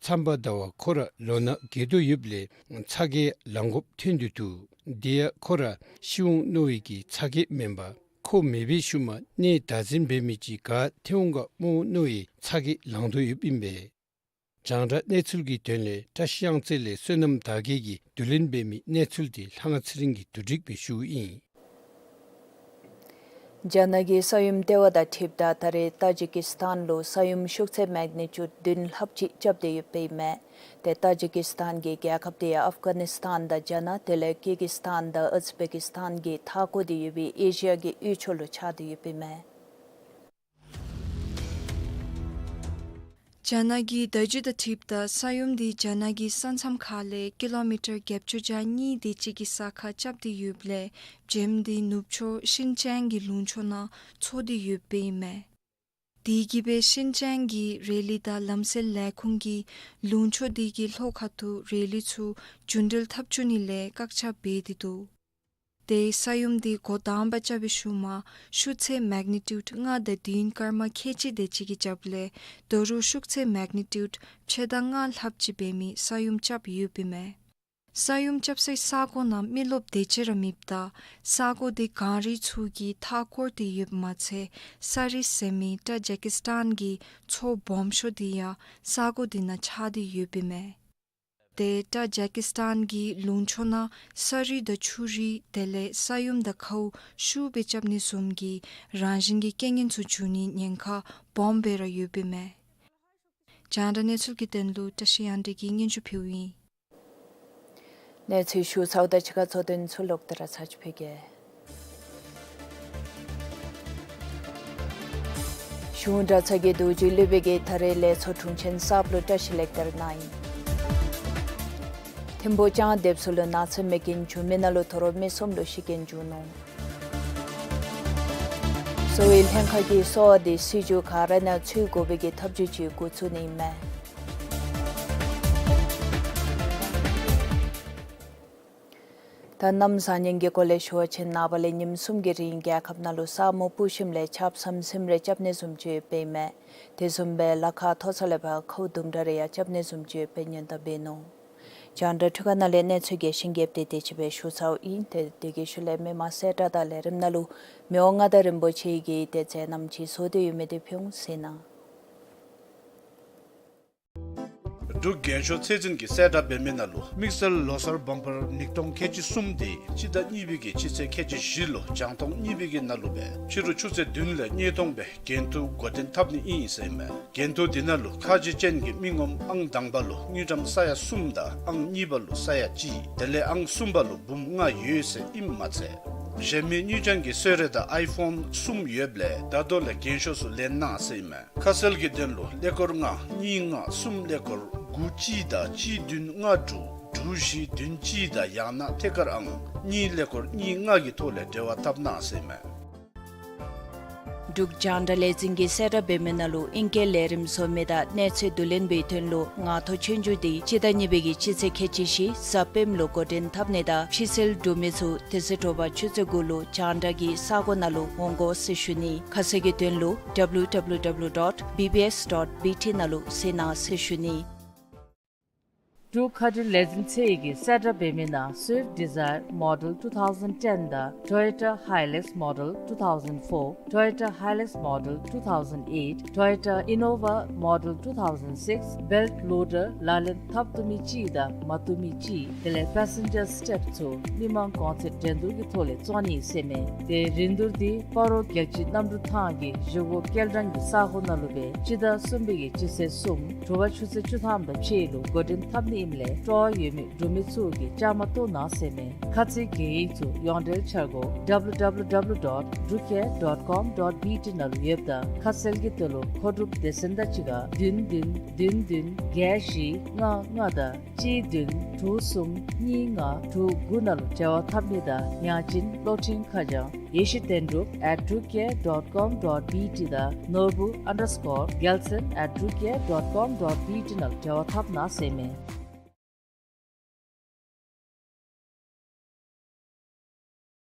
ཚན་པ་ཟླ་བ་ཁོ་ར་ལོ་ན་རྒས་དོ་ཡོདཔ་ལས་ཚ་གྱང་ལང་དགོཔ་ཐོན་དོ་འདུག། དེ་ཡང་ཁོ་ར་ཤི་འོང་མནོ་བའི་གི་ཚ་གྱང་མེན་པར་ཁོ་མེད་པའི་ཤུལ་མ་གནས་བདག་འཛིན་འབད་མི་ཅིག་ག་ཐོན་འོང་ག་སྨོ་མནོ་བའི་ཚ་གྱང་ལང་དོ་ཡོདཔ་ཨིན་པས། རྒྱང་བསྒྲགས་གནས་ཚུལ་གྱི་དོན་ལས་བཀྲ་ཤིས་གཡང་རྩེ་ལས་བསོད་ནམས་དར་རྒྱས་ཀྱིས་བསྡུ་ལེན་འབད་མི་གནས་ཚུལ་འདི་ལྷ་དབང་ཚེ་རིང་གིས་བསྡུ་སྒྲིག་འབད་ཞུཝ་ཨིན། རྒྱ་ནག་གི་ས་ཡོམ་ལྟེ་བ་དང་འཁྲིལཝ་ད་ད་རེས་ཏཱ་ཇི་ཀི་སི་ཐན་ལུ་ས་ཡོམ་ཤུགས་ཚད་མེག་ནི་ཊིའུཌ་བདུན་ལྷགཔ་ཅིག་རྐྱབ་སྟེ་ཡོདཔ་ཨིན་མས། ཏེ་ཏཱ་ཇི་ཀི་སི་ཐན་གྱི་རྒྱལ་ཁབ་དེ་ཡང་ཨཕ་ག་ནིསི་ཐན་དང་རྒྱ་ནག་དེ་ལས་ཀིར་གིས་སི་ཐན་དང་ཨུཛ་བེ་ཀིས་ཐན་གྱིས་མཐའ་བསྐོར་ཏེ་ཡོད་པའི་ཨེ་ཤི་ཡ་གི་ཡུལ་ཕྱོགས་ལུ་ཆགས་ཏེ་ཡོདཔ་ཨིན་མས། རྒྱ་ནག་གི་བརྡ་བརྒྱུད་དང་འཁྲིལཝ་ད་ས་ཡོམ་འདི་རྒྱ་ནག་གི་ས་མཚམས་ཁ་ལས་ཀི་ལོ་མི་ཊར་བརྒྱད་ཅུ་གྱ་གཉིས་དེ་ཅིག་གི་ས་ཁར་རྐྱབ་སྟེ་ཡོདཔ་ལས་བྱེམ་འདི་ནུབ་ཕྱོགས་ཤིན་ཅང་གི་ལུང་ཕྱོགས་ནང་འཚོ་སྟེ་ཡོདཔ་ཨིན་མས། དེ་གིས་སྦེ་ཤིན་ཅང་གི་རེ་ལི་དང་ལམ་སེལ་ལས་ཁུངས་ཀྱིས་ལུང་ཕྱོགས་དེ་གི་ལྷོ་ཁ་ཐུག་རེ་ལི་ཚུ་རྒྱུན་འགྲུལ་འཐབ་བཅུག་ནི་ལས་བཀག་ཆ་འབད་དེ་འདུག། ཏེ་ས་ཡོམ་འདི་འགོ་དང་པ་རྐྱབ་པའི་ཤུལ་མ་ཤུགས་ཚད་མེག་ནི་ཊིའུཌ་ལྔ་དང་བདུན་སྐར་མ་ཁལ་གཅིག་དེ་ཅིག་གི་རྒྱབ་ལས་ད་རུང་ཤུགས་ཚད་མེག་ནི་ཊིའུཌ་ཕྱེད་དང་ལྔ་ལྷགཔ་ཅིག་འབད་མི་ས་ཡོམ་རྐྱབ་ཡོདཔ་ཨིན་མས། ས་ཡོམ་རྐྱབ་སའི་ས་གོ་ནང་མི་རློབས་དེ་ཅིག་ར་མེདཔ་ད་ས་གོ་དེ་གངས་རི་ཚུ་གིས་མཐའ་བསྐོར་ཏེ་ཡོདཔ་མ་ཚད་ས་རི་ཟེར་མི་ཊ་ཇེ་ཀིས་ཐན་གྱི་མཚོ་སྦོམ་ཤོས་དེ་ཡང་ས་གོ་དེ་ནང་ཆགས་ཏེ་ཡོདཔ་ཨིན་མས། ཏེ་ཊ་ཇེ་ཀིས་ཐན་གྱི་ལུང་ཕྱོགས་ནང་ས་རུད་དང་ཆུ་རུད་དེ་ལས་ས་ཡོམ་དང་ཁཝ་ཤུགས་སྦེ་རྐྱབ་ནི་བཟུམ་གྱི་རང་བཞིན་གྱི་རྐྱེན་ངན་ཚུ་འབྱུང་ནིའི་ཉེན་ཁ་སྦོམ་སྦེ་ར་ཡོདཔ་ཨིན་མས། རྒྱང་བསྒྲགས་གནས་ཚུལ་གྱི་དོན་ལུ་བཀྲ་ཤིས་གཡང་འཛོམས་ཀྱིས་སྙན་ཞུ་ཕུལཝ་ཨིན། གནས་ཚུལ་ཞུ་ཚརཝ་དང་གཅིག་ཁར་གཙོ་དོན་ཚུ་ལོག་སྟེ་ར་ཚར་ཅིག་ཕུལ་གེ། གཞུང་གྲྭ་ཚང་གི་རྡོ་རྗེ་སློབ་དཔོན་གྱིས་ད་རེས་ལས་ཚོགས་དྲུང་ཆེན་གསརཔ་ལུ་བཀྲིས་ལེགས་དར་གནང་ཡི། ཐིམ་ཕུག་ལྕང་སྡེ་པ་ཚུ་ལུ་ནགས་ཚལ་མེ་རྐྱེན་བྱུང་མི་ནང་ལུ་དོ་རུང་མི་གསུམ་ལུ་ཤི་རྐྱེན་བྱུང་ནུག། གསོ་བའི་ལྷན་ཁག་གིས་གསོ་བ་དེ་སྲིད་བྱུས་ག་ར་ནང་ཚུད་དགོ་པའི་གི་ཐབས་བྱུས་ཅིག་འགོ་བཙུགས་ནི་ཨིན་མས། ད་གནམ་བཟང་ངན་གྱི་སྐོར་ལས་ཞུ་བ་ཅིན་ནངས་པ་ལས་ཉིནམ་གསུམ་གྱི་རིང་རྒྱལ་ཁབ་ནང་ལུ་ས་སྨུག་སྤུབས་ཞིནམ་ལས་ཆརཔ་ཟམ་ཟིམ་རེ་རྐྱབ་ནི་བཟུམ་ཅིག་ཡོདཔ་ཨིན་མས། དེ་བཟུམ་སྦེ་ལ་ཁ་མཐོ་ས་ལས་ཕར་ཁཝ་དུམ་གྲ་རེ་ཡང་རྐྱབ་ནི་བཟུམ་ཅིག་ཡོདཔ་སྨོ་ཤེས་ནི་ཨིན། རྒྱང་བསྒྲགས་འཕྲུལ་ཁང་ནང་ལས་གནས་ཚུལ་རྒྱས་ཤིང་རྒྱསཔ་དེ་དེ་ཅིག་སྦེ་ཞུ་ཚརཝ་ཨིན། ཏེ་དེ་གི་ཤུལ་ལས་མི་མང་གསལ་བསྒྲགས་དང་ལས་རིམ་ནང་ལུ་མི་དབང་མངའ་བདག་རིན་པོ་ཆེ་གིས་ཏེ་མཛད་རྣམ་ཅིག་བཟོ་སྟེ་ཡོད་མི་དེ་ཕུལ་འོང་ཟེར་ནི་ཨིན། འབྲུག་རྒན་ཤོས་ཚེ་བརྟན་གྱིས་གསལ་བསྒྲགས་འབད་མི་ནང་ལུ་དམིགས་བསལ་ལོ་གསར་བམ་པར་ཉིས་སྟོང་ཁལ་གཅིག་གསུམ་དེ་སྤྱི་ཟླ་གཉིས་པའི་གི་སྤྱི་ཚེས་ཁལ་གཅིག་བཞི་ལུ་རྒྱང་མཐོང་གཉིས་པའི་གི་ནང་ལུ་སྦེ་ཕྱི་རུ་ཆུ་ཚོད་བདུན་ལས་བརྙན་མཐོང་སྦེ་འགན་ཐུག་འགོ་འདྲེན་འཐབ་ནི་ཨིན་ཟེར་ཨིན་མས། འགན་ཐུག་འདི་ནང་ལུ་ཁ་རྗེ་ཅན་གྱི་མི་ངོམ་ཨང་དང་པ་ལུ་དངུལ་ཀྲམ་ས་ཡ་གསུམ་དང་ཨང་གཉིས་པ་ལུ་ས་ཡ་གཅིག། དེ་ལས་ཨང་གསུམ་པ་ལུ་འབུམ་ལྔ་ཡོད་ཟེར་ཨིནམ་མ་ཚད་གཞན་མི་དངུལ་ཀྲམ་གྱི་གསོལ་རས་དང་ཨའི་ཕོན་གསུམ་ཡོདཔ་ལས་ད་ལྟོ་ལས་རྒན་ཤོས་ཚུ་ལེན་གནང་ཟེར་ཨིན་མས། ཁ་གསལ་གྱི་དོན་ལུ་ཀླད་ཀོར་ལྔ་གཉིས་ལྔ་གསུམ་ཀླད་ཀོར་དགུ་གཅིག་དང་གཅིག་བདུན་ལྔ་དྲུག་དྲུག་བཞི་བདུན་གཅིག་དང་ཡང་ན་ཐད་ཀར་ཨང་གཉིས་ཀླད་ཀོར་གཉིས་ལྔ་གི་ཐོག་ལས་འབྲེལ་བ་འཐབ་གནང་ཟེར་ཨིན་མས། འབྲུག་རྒྱང་བསྒྲགས་ལས་འཛིན་གྱིས་གསལ་བསྒྲགས་འབད་མི་ནང་ལུ་ཨིང་སྐད་ལས་རིམ་བཟོ་མི་དང་གནས་ཚུལ་བསྡུ་ལེན་པའི་དོན་ལུ་ངང་ཐོག་ཆོས་རྒྱུགས་འདི་སྤྱི་ཟླ་གཉིས་པའི་གི་སྤྱི་ཚེས་ཁལ་གཅིག་བཞི་གཟའ་སྤེནམ་ལུ་འགོ་འདྲེན་འཐབ་ནི་དང་ཕྱི་སེལ་འབྲུག་མི་ཚུ་དེ་ཚེ་དྲོ་པ་ཆུ་ཚོད་དགུ་ལུ་རྒྱང་བསྒྲགས་ཀྱི་ས་གོ་ནང་ལུ་འོང་དགོ་ཟེར་ཞུ་ནི། ཁ་གསལ་གྱི་དོན་ལུ་W W W dot B B S dot B T ནང་ལུ་གཟིགས་གནང་ཟེར་ཞུ་ནི། འབྲུག་མཁའ་འགྲུལ་ལས་འཛིན་ཚད་ཀྱིས་གསལ་བསྒྲགས་འབད་མི་ནང་Swift Dzire Model two thousand ten དང་Toyota Hilux Model two thousand four, Toyota Hilux Model two thousand eight, Toyota Innova Model two thousand six, belt loader ལག་ལེན་འཐབ་བཏུབ་མི་གཅིག་དང་མ་བཏུབ་མི་གཅིག། དེ་ལས་passenger step ཚུ་མི་མང་གོང་ཚད་འགྲན་བསྡུར་གྱི་ཐོག་ལས་བཙོང་ནི་ཟེར་ཨིན་མས། དེ་རིན་བསྡུར་འདི་སྤ་རོ་རྒྱལ་སྤྱིའི་གནམ་གྲུ་ཐང་གི་བཞེས་སྒོ་སྐྱེལ་འདྲེན་གྱི་ས་གོ་ནང་ལུ་སྦེ་སྤྱི་ཟླ་གསུམ་པའི་གི་སྤྱི་ཚེས་གསུམ་དྲོ་པ་ཆུ་ཚོད་བཅུ་ཐམ་དང་ཕྱེད་ལུ་འགོ་འདྲེན་འཐབ་ནི་ཨིནམ་ལས་སྤྲོ་བ་ཡོད་མི་འབྲུག་མི་ཚུ་གིས་བཅའ་མར་གཏོགས་གནང་ཟེར་ཨིན་མས། ཁ་ཚིག་གི་ཡིག་ཚུ་ཡོངས་འབྲེལ་འཆར་སྒོ་W W W dot drukair dot com dot B T ནང་ལུ་ཡོདཔ་ད་ཁ་གསལ་གྱི་དོན་ལུ་མཁོ་སྒྲུབ་སྡེ་ཚན་དང་གཅིག་ཁར་བདུན་བདུན་བདུན་བདུན་བརྒྱད་བཞི་ལྔ་ལྔ་དང་གཅིག་བདུན་དྲུག་གསུམ་གཉིས་ལྔ་དྲུག་དགུ་ནང་ལུ་འབྲེལ་བ་འཐབ་ནི་དང་ཡང་ཅིན་གློག་འཕྲིན་ཁ་བྱང་ཡེ་ཤེས་དོན་གྲུབ་at drukair dot com dot B T དང་ནོར་བུ་underscore རྒྱལ་མཚན་at drukair dot com dot B T ནང་ལུ་འབྲེལ་བ་འཐབ་གནང་ཟེར་ཨིན་མས།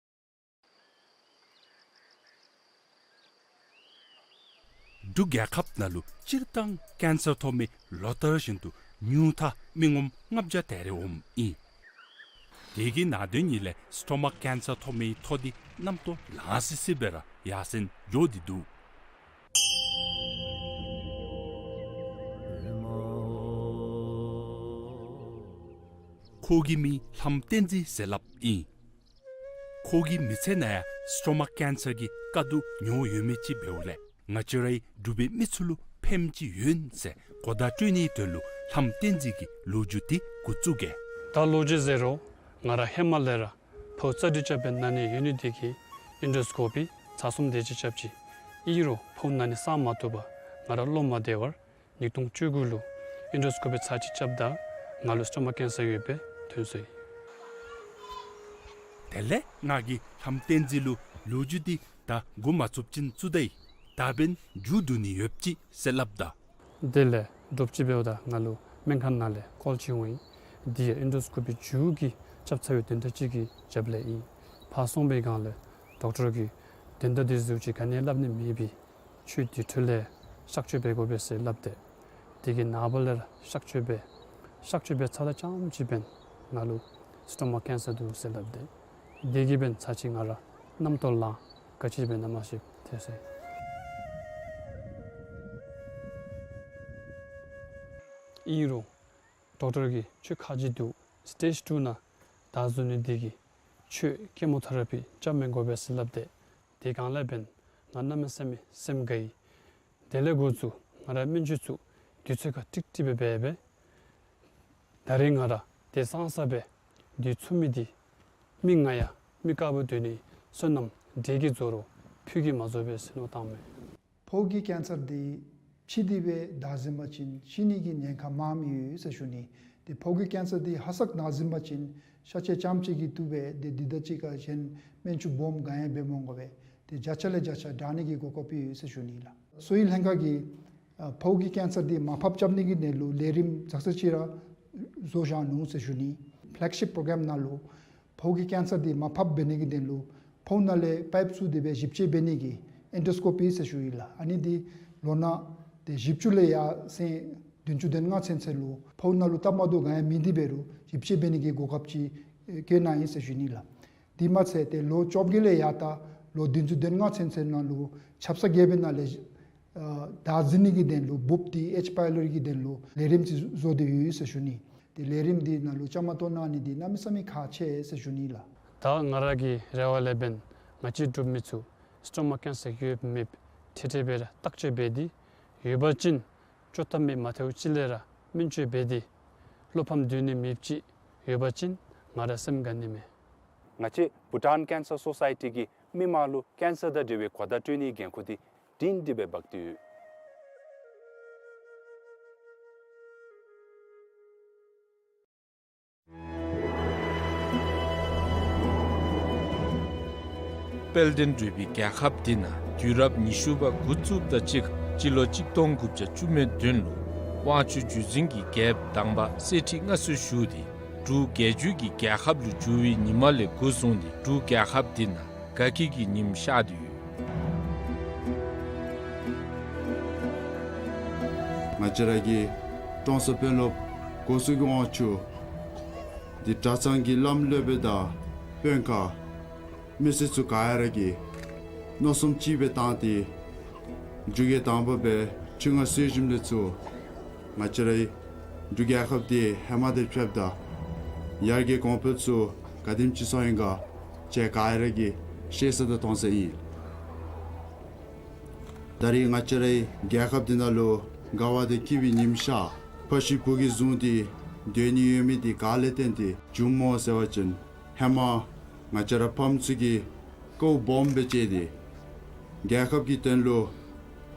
འབྲུག་རྒྱལ་ཁབ་ནང་ལུ་སྤྱིར་བཏང་ཀེན་སར་ཐོབ་མི་ལོ་ལྟར་བཞིན་དུ་ཉུང་མཐའ་མི་ངོམ་ལྔ་བརྒྱ་དེ་རེ་འོངམ་ཨིན། དེ་གི་ནང་དོན་ཉིད་ལས་སི་ཊོ་མ་ཀེན་སར་ཐོབ་མི་ཐོ་འདི་གནམ་ཐོག་ལང་སི་སི་སྦེ་ར་ཡར་སེང་འགྱོ་སྟེ་འདུག། ཁོ་གི་མིང་ལྷམ་བསྟན་འཛིན་ཟེར་སླབ་ཨིན། ཁོ་གི་མི་ཚེ་ནང་ཡང་སི་ཊོ་མ་ཀེན་སར་གྱི་དཀའ་སྡུག་མྱོང་ཡོད་མི་ཅིག་འབདཝ་ལས་ང་བཅས་རའི་འབྲུག་པའི་མི་ཚུ་ལུ་ཕནམ་ཅིག་ཡོད་ཟེར་གོ་བརྡ་སྤྲོད་ནིའི་དོན་ལུ་ལྷམ་བསྟན་འཛིན་གྱི་ལོ་རྒྱུས་འདི་འགོ་བཙུགས་གེ། ད་ལོ་རྒྱུས་ཟེར་རུང་ང་ར་ཧེ་མ་ལས་ར་ཕོཝ་རྩ་དྲུག་རྐྱབ་པའི་ན་ནི་ཡོད་ནི་དེ་གིས་ཨེན་ཌོ་སི་ཀོ་པི་ཚར་གསུམ་དེ་ཅིག་རྐྱབ་ཅི། ཨིན་རུང་ཕོཝ་ན་ནི་སངས་མ་བཏུབ་པར་ང་ར་བློ་མ་བདེ་བར་ཉིས་སྟོང་བཅུ་དགུ་ལུ་ཨེན་ཌོ་སི་ཀོ་པི་ཚར་གཅིག་རྐྱབ་ད་ང་ལུ་སི་ཊོ་མ་ཀེན་སར་ཡོདཔ་སྦེ་ཐོན་སོ་ཡི། དེ་ལས་ང་གིས་ལྷམ་བསྟན་འཛིན་ལུ་ལོ་རྒྱུས་འདི་ད་འགོ་མ་བཙུགས་ཅིན་བཙུགས་ད་ཡི། ད་འབདན་མཇུག་བསྡུ་ནི་ཡོདཔ་ཅིག་ཟེར་སླབ་ད། དེ་ལས་དྲོ་པ་ཅིག་འབདཝ་ད་ང་ལུ་སྨན་ཁང་ནང་ལས་ཀོལ་ཅིག་འོང་ཡི། འདི་ཡང་ཨེན་ཌོ་སི་ཀོ་པི་མཇུག་གི་རྐྱབ་ཚར་བའི་དོན་དག་ཅིག་གི་རྒྱབ་ལས་ཨིན། ཕར་སོང་པའི་སྒང་ལས་ཌོག་ཊར་གྱིས་དོན་དག་འདི་ཚུ་ཅིག་ག་ནི་སླབ་ནི་མེད་པས། ཁྱོད་དེ་འཕྲོ་ལས་གཤག་བཅོས་འབད་དགོ་པས་ཟེར་སླབ་སྟེ། དེ་གི་ནངས་པ་ལས་ར་གཤག་བཅོས་འབད། གཤག་བཅོས་འབད་ཚརཝ་ད་རྐྱངམ་ཅིག་འབདན་ང་ལུ་སི་ཊོ་མ་ཀེན་སར་འདུག་ཟེར་སླབ་སྟེ། དེ་གིས་འབདན་ཚར་གཅིག་ང་ར་གནམ་ཐོག་ལང་ག་ཅི་འབད་ན་མ་ཤེསཔ་ཐལ་སོ་ཡི། ཨིན་རུང་ཌོག་ཊར་གྱིས་ཁྱོད་ཁ་རྗེ་འདུག། སི་ཊེཇ་ཊུ་ནང་ད་བཟུང་ནི་དེ་གིས་ཁྱོད་ཀེ་མོ་ཐེ་ར་པི་རྐྱབ་མི་དགོ་པས་ཟེར་སླབ་སྟེ། དེ་སྒང་ལས་འབདན་ང་གནམ་མེད་ས་མེད་སེམས་དགའ་ཡི། དེ་ལས་འགོ་བཙུགས་ང་ར་སྨན་བཅོས་ཚུ་དུས་ཚོད་ཁར་ཀྲིག་ཀྲི་སྦེ་འབད་སྦེ། ད་རིས་ང་ར་དེ་སང་ས་སྦེ་དུས་ཚོད་མེད་དེ་མི་ང་ཡང་མི་དཀརཔོ་སྡོད་ནི་བསོད་ནམས་འདྲེ་གིས་རྫོགས་རུང་ཕུད་ཀྱིས་མ་རྫོགས་པས་ཟེར་མནོ་བཏངམ་མས། ཕོཝ་གི་ཀེན་སར་འདི་ཕྱི་འདི་སྦེ་བདའ་ཟིན་པ་ཅིན་ཤི་ནི་གི་ཉེན་ཁ་མངམ་ཡོད་ཟེར་ཞུ་ནི། ཏེ་ཕོཝ་གི་ཀེན་སར་འདི་ཧ་སག་ན་ཟིན་པ་ཅིན་ཤ་ཆས་རྐྱངམ་ཅིག་གིས་བཏུབ་པས། ཏེ་འདི་དང་གཅིག་ཁར་གཞན་སྨན་བཅོས་སྦོམ་ག་ཡང་འབད་མི་དགོ་པས། ཏེ་བརྒྱ་ཆ་ལས་བརྒྱ་ཆ་དྲག་ནི་གི་གོ་སྐབས་ཡོད་ཟེར་ཞུ་ནི་ལགས། གསོ་བའི་ལྷན་ཁག་གིས་ཨ་ཕོཝ་གི་ཀེན་སར་འདི་མར་ཕབ་རྐྱབ་ནི་གི་དོན་ལུ་ལས་རིམ་ཙག་ཙ་ཅིག་ར་བཟོ་བཞག་ནུག་ཟེར་ཞུ་ནི། ཕེ་ལེག་ཤིཔ་པྲོ་གརམ་ནང་ལུ་ཕོཝ་གི་ཀེན་སར་འདི་མར་ཕབ་འབད་ནི་གི་དོན་ལུ་ཕོཝ་ནང་ལས་པའིཔ་བཙུགས་ཏེ་སྦེ་ཞིབ་དཔྱད་འབད་ནི་གི་ཨེན་ཌོ་སི་ཀོ་པི་ཟེར་ཞུ་ཡི་ལགས། ཨ་ནི་འདི་ལོ་ན་དེ་བཞི་བཅུ་ལས་ཡར་སེང་བདུན་ཅུ་དོན་ལྔ་ཚུན་ཚོད་ལུ་ཕོཝ་ནང་ལུ་སྟབས་མ་བདེཝ་ག་ཡང་མེད་དེ་འབད་རུང་ཞིབ་དཔྱད་འབད་ནི་གི་གོ་སྐབས་ཅིག་བཀོད་གནང་ཡི་ཟེར་ཞུ་ནི་ལགས། དེ་མ་ཚད་ཏེ་ལོ་བཅོ་བརྒྱད་ལས་ཡར་ད་ལོ་བདུན་ཅུ་དོན་ལྔ་ཚུན་ཚོད་ནང་ལུ་ཆབ་གསང་རྒྱལ་པོའི་ནང་ལས་ ཨ་བདག་འཛིན་གྱི་དོན་ལུ་འབུཔ་འདི་ཨེཆ་པའི་ལོཊ་ཀྱི་དོན་ལུ་ལས་རིམ་ཅིག་བཟོ་སྟེ་ཡོད་ཟེར་ཞུ་ནི། ཏེ་ལས་རིམ་འདི་ནང་ལུ་བཅའ་མར་གཏོགས་གནང་ནི་འདི་གནམ་མེད་ས་མེད་ཁག་ཆེ་ཟེར་ཞུ་ནི་ལགས། ད་ང་ར་གི་རེ་བ་ལས་འབདན་ང་བཅས་འབྲུག་མི་ཚུ་སི་ཊོ་མེག་ཀེན་སར་ཡོདཔ་མེདཔ་ཏེ་ཏེ་སྦེ་ར་བརྟག་དཔྱད་འབད་དེ་ཡོད་པ་ཅིན་བཅོས་ཐབས་མེད། མ་ཐལཝ་ཅིག་ལས་ར་སྨན་བཅོས་འབད་དེ་བློ་ཕམ་སྡོད་ནི་མེདཔ་ཅིག་ཡོད་པ་ཅིན་ང་ར་སེམས་དགའ་ནི་མས། ང་བཅས་བྷུ་ཊཱན་ཀེན་སར་སོ་སའི་ཊི་གིས་མི་མང་ལུ་ཀེན་སར་དང་འབྲེལ་བའི་གོ་བརྡ་སྤྲོད་ནིའི་འགན་ཁུར་འདི་སྒྲིང་སྒྲི་སྦེ་འབག་སྟེ་ཡོད། དཔལ་ལྡན་འབྲུག་པའི་རྒྱལ་ཁབ་འདི་ནང་དུས་རབས་ཉི་ཤུ་པ་འགོ་བཙུགསཔ་དང་གཅིག་ཁར་སྤྱི་ལོ་གཅིག་སྟོང་དགུ་བརྒྱ་བཅུ་མེད་བདུན་ལུ་དབང་ཕྱུག་བརྒྱུད་འཛིན་གྱི་རྒྱལཔོ་དང་པ་གསེར་ཁྲི་མངའ་གསོལ་ཞུ་སྟེ་འབྲུག་རྒྱལ་བརྒྱུད་ཀྱི་རྒྱལ་ཁབ་ལུ་བསྒྱུར་བའི་ཉིནམ་ལས་འགོ་བཟུང་སྟེ་འབྲུག་རྒྱལ་ཁབ་འདི་ནང་དགའ་སྐྱིད་ཀྱི་ཉིམ་ཤར་ཏེ་ཡོད། ང་བཅས་ར་གི་ཀྲོང་གསར་དཔོན་སློབ་སྒོ་སྲུང་གི་དབང་ཕྱུག་འདི་གྲྭ་ཚང་གི་བླམ་སློབ་དཔོན་དང་དཔོན་ཁག་མི་སེར་ཚུ་ག་ར་གིས་མནོ་བསམ་གཅིག་སྦེ་བཏང་སྟེ་འབྲུག་རྒྱལ་དང་པ་སྦེ་ཁྲི་མངའ་གསོལ་ཞིནམ་ལས་ཚུར་ང་བཅས་རའི་འབྲུག་རྒྱལ་ཁབ་འདི་ཧེ་མ་དང་ཕྱདཔ་ད་ཡར་རྒྱས་གོང་འཕེལ་ཚུ་ག་དེམ་ཅིག་སོང་ཡི་ག་ཁྱེད་ག་ར་གིས་ཤེས་ས་དང་མཐོང་ས་ཨིན། ད་རིས་ང་བཅས་རའི་རྒྱལ་ཁབ་འདི་ནང་ལུ་དགའ་བ་དང་སྐྱིད་པའི་ཉིམ་ཤར་ཕ་ཤུལ་བུ་གིས་བཟུང་སྟེ་སྡོད་ནི་ཡོད་མི་འདི་ག་ལས་བརྟེན་ཏེ་བྱུངམ་སྨོ་ཟེར་བ་ཅིན་ཧེ་མ་ང་བཅས་ར་ཕམ་ཚུ་གིས་དཀའཝ་སྦོམ་སྦེ་སྤྱད་དེ་རྒྱལ་ཁབ་ཀྱི་དོན་ལུ་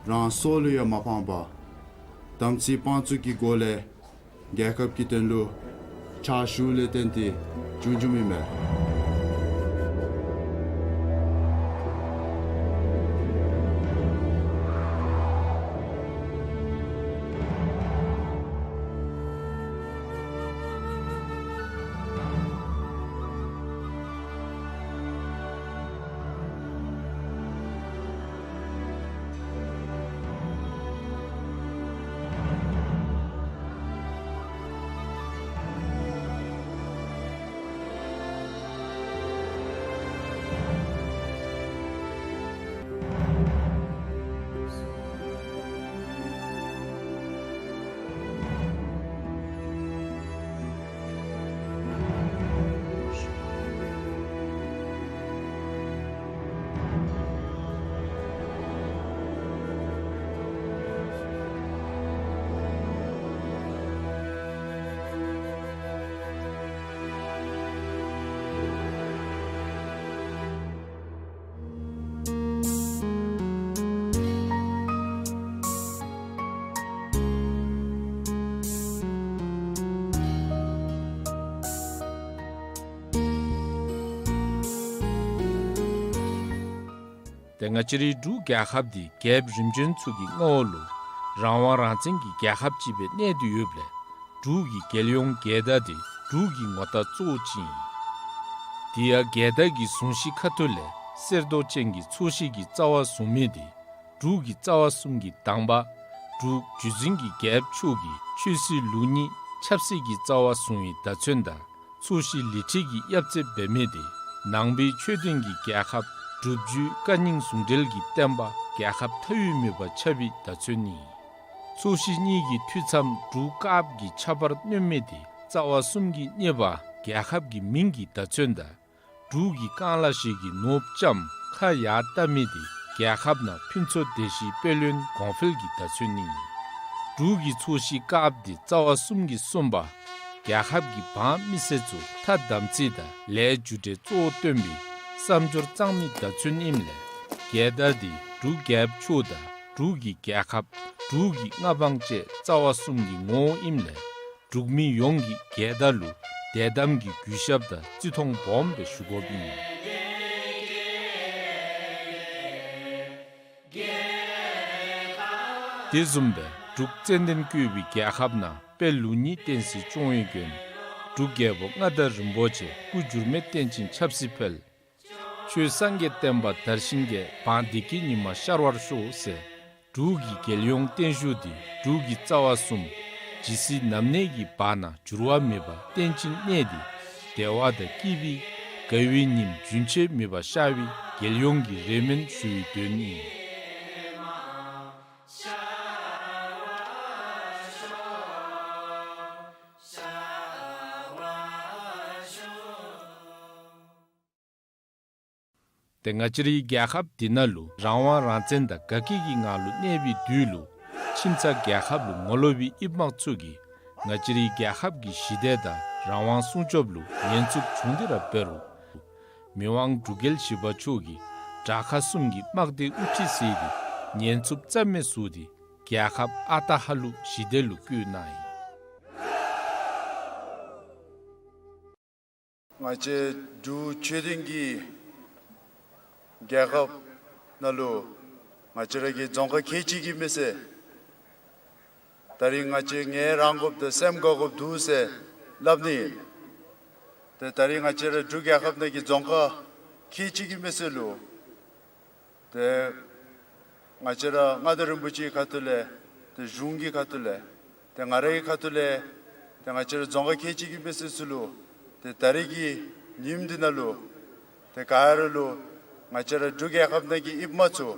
རང་སྲོག་ལུ་ཡང་མ་ཕངས་པར་དམ་ཚིག་དཔང་བཙུགས་ཀྱི་སྒོ་ལས་རྒྱལ་ཁབ་ཀྱི་དོན་ལུ་ཕྱག་ཞུཝ་ལས་བརྟེན་ཏེ་བྱུང་བྱུངམ་ཨིན་མས། ཏེ་ང་བཅས་རའི་འབྲུག་རྒྱལ་ཁབ་འདི་རྒྱལཔོ་རིམ་བྱོན་ཚུ་གི་མངའ་འོག་ལུ་རང་དབང་རང་བཙན་གྱི་རྒྱལ་ཁབ་ཅིག་སྦེ་གནས་ཏེ་ཡོདཔ་ལས་འབྲུག་གི་རྒྱལ་ཡོངས་རྒྱལ་དར་འདི་འབྲུག་གི་ངོ་རྟགས་གཙོ་བོ་ཅིག་ཨིན། དེ་ཡང་རྒྱལ་དར་གྱི་གཟུངས་གཞི་ཁ་ཐུག་ལས་གསེར་མདོག་ཅན་གྱི་ཚོས་གཞི་གི་རྩ་བ་བཟུང་མི་འདི་འབྲུག་གི་རྩ་བ་གསུམ་གྱི་དང་པ་འབྲུག་བརྒྱུད་འཛིན་གྱི་རྒྱལཔོ་མཆོག་གིས་ཆོས་སྲིད་ལུགས་གཉིས་ཆབ་སྲིད་ཀྱི་རྩ་བ་བཟུང་བའི་བརྡ་མཚོན་དང་ཚོས་གཞི་ལི་ཁྲི་གི་གཡབ་རྩེ་འབད་མི་འདི་ནང་པའི་ཆོས་ལྡན་གྱི་རྒྱལ་ཁབ་འབྲུག་བརྒྱུད་བཀའ་རྙིང་ཟུང་འབྲེལ་གྱི་བསྟན་པ་རྒྱལ་ཁབ་མཐའ་དབུས་མེད་པ་ཁྱབ་པའི་བརྡ་མཚོན་ཨིན། ཚོས་གཞི་གཉིས་ཀྱི་ཐུད་མཚམས་འབྲུག་དཀརཔོ་གི་ཆབ་འབར་བསྣོལ་མི་འདི་རྩ་བ་གསུམ་གྱིས་མཉེས་པ་རྒྱལ་ཁབ་ཀྱི་མིང་གི་བརྡ་མཚོན་དང་འབྲུག་གི་རྐང་ལག་ཞིག་གི་ནོར་བུ་ལྕམ་ཁ་ཡར་བལྟ་མི་འདི་རྒྱལ་ཁབ་ནང་ཕུན་ཚོགས་སྡེ་བཞིའི་དཔལ་ཡོན་གོང་འཕེལ་གྱི་བརྡ་མཚོན་ཨིན། འབྲུག་གི་ཚོས་གཞི་དཀརཔོ་འདི་རྩ་བ་གསུམ་གྱིས་གསུངས་པ་རྒྱལ་ཁབ་ཀྱི་འབངས་མི་སེར་ཚུ་ཐ་དམ་ཚིག་དང་ལས་རྒྱུ་འབྲས་གཙོ་བོར་བཏོན་པའི་བསམ་སྦྱོར་གཙང་མའི་བརྡ་མཚོན་ཨིནམ་ལས་རྒྱལ་དར་འདི་འབྲུག་རྒྱལཔོ་མཆོག་དང་འབྲུག་གི་རྒྱལ་ཁབ་འབྲུག་གི་མངའ་འབངས་བཅས་རྩ་བ་གསུམ་གྱི་ངོ་བོ་ཨིནམ་ལས་འབྲུག་མི་ཡོངས་ཀྱིས་རྒྱལ་དར་ལུ་དད་དམ་གྱི་གུས་ཞབས་དང་བརྩི་མཐོང་སྦོམ་སྦེ་ཞུ་དགོཔ་ཨིན། དེ་བཟུམ་སྦེ་འབྲུག་ཙན་དན་བཀོད་པའི་རྒྱལ་ཁབ་ནང་དཔལ་ལུགས་གཉིས་བསྟན་སྲིད་སྐྱོང་བའི་མགོན་འབྲུག་རྒྱལ་པོ་མངའ་བདག་རིན་པོ་ཆེ་སྐུ་འགྱུར་མེད་བརྟན་ཅིང་ཆབ་སྲིད་འཕེལ། ཆོས་སངས་རྒྱས་བསྟན་པ་དར་ཞིང་རྒྱས། འབངས་བདེ་སྐྱིད་ཉི་མ་ཤར་བར་ཤོག་ཟེར་འབྲུག་གི་རྒྱལ་ཡོངས་བརྟན་བཞུགས་འདི་འབྲུག་གི་རྩ་བ་གསུམ་ཇི་སྲིད་ནམ་གནས་ཀྱི་བར་ན་འགྱུར་བ་མེད་པར་བརྟན་ཅིང་གནས་ཏེ་བདེ་བ་དང་སྐྱིད་པའི་དགའ་བའི་ཉིམ་རྒྱུན་ཆད་མེད་པར་ཤར་བའི་རྒྱལ་ཡོངས་ཀྱི་རེ་སྨོན་ཞུ་བའི་དོན་ཨིན། ང་བཅས་རའི་རྒྱལ་ཁབ་འདི་ནང་ལུ་རང་དབང་རང་བཙན་དང་དགའ་སྐྱིད་ཀྱི་ངང་ལུ་གནས་པའི་དུས་ལུ་ཁྱིམ་ཚང་རྒྱལ་ཁབ་ལུ་ངོ་ལོག་པའི་ཨིནམ་ཚུ་གིས་ང་བཅས་རའི་རྒྱལ་ཁབ་ཀྱི་ཞི་བདེ་དང་རང་དབང་སྲུང་སྐྱོབ་ལུ་ཉེན་ཚབས་བྱུང་སྟེ་ར་འབད་རུང་མི་དབང་འབྲུག་རྒྱལ་བཞི་པ་མཆོག་གིས་དགྲ་ཁ་གསུམ་གྱི་དམག་སྡེ་དབུ་ཁྲིད་མཛད་དེ་ཉེན་ཚབས་རྩ་མེད་བཟོ་སྟེ་རྒྱལ་ཁབ་ཨ་རྟག་ཧ་ལུགས་ཞི་བདེ་ལུ་བཀོད་གནང་ཡི། ང་བཅས་འབྲུག་ཆོས་ལྡན་གྱི་རྒྱལ་ཁབ་ནང་ལུ་ང་བཅས་ར་གི་རྫོང་ཁག་ཁལ་གཅིག་གིས་མི་ཟད། ད་རིས་ང་བཅས་ངལ་རངས་དགོཔ་དང་སེམས་དགའ་དགོཔ་འདུག་ཟེར་སླབ་ནི་ཨིན། ཏེ་ད་རིས་ང་བཅས་ར་འབྲུག་རྒྱལ་ཁབ་ནང་གི་རྫོང་ཁག་ཁལ་གཅིག་གིས་མི་ཟད་ལུ་ཏེ་ང་བཅས་ར་མངའ་བདག་རིན་པོ་ཆེའི་ཁ་ཐུག་ལས་ཏེ་གཞུང་གི་ཁ་ཐུག་ལས་ཏེ་ང་རའི་ཁ་ཐུག་ལས་ཏེ་ང་བཅས་ར་རྫོང་ཁག་ཁལ་གཅིག་གིས་མི་ཟད་ཚུ་ལུ་ཏེ་ད་རིས་ཀྱི་ཉིནམ་འདི་ནང་ལུ་ཏེ་ག་ར་ལུ་ང་བཅས་ར་འབྲུག་རྒྱལ་ཁབ་ནང་གི་ཨིནམ་ཚུ་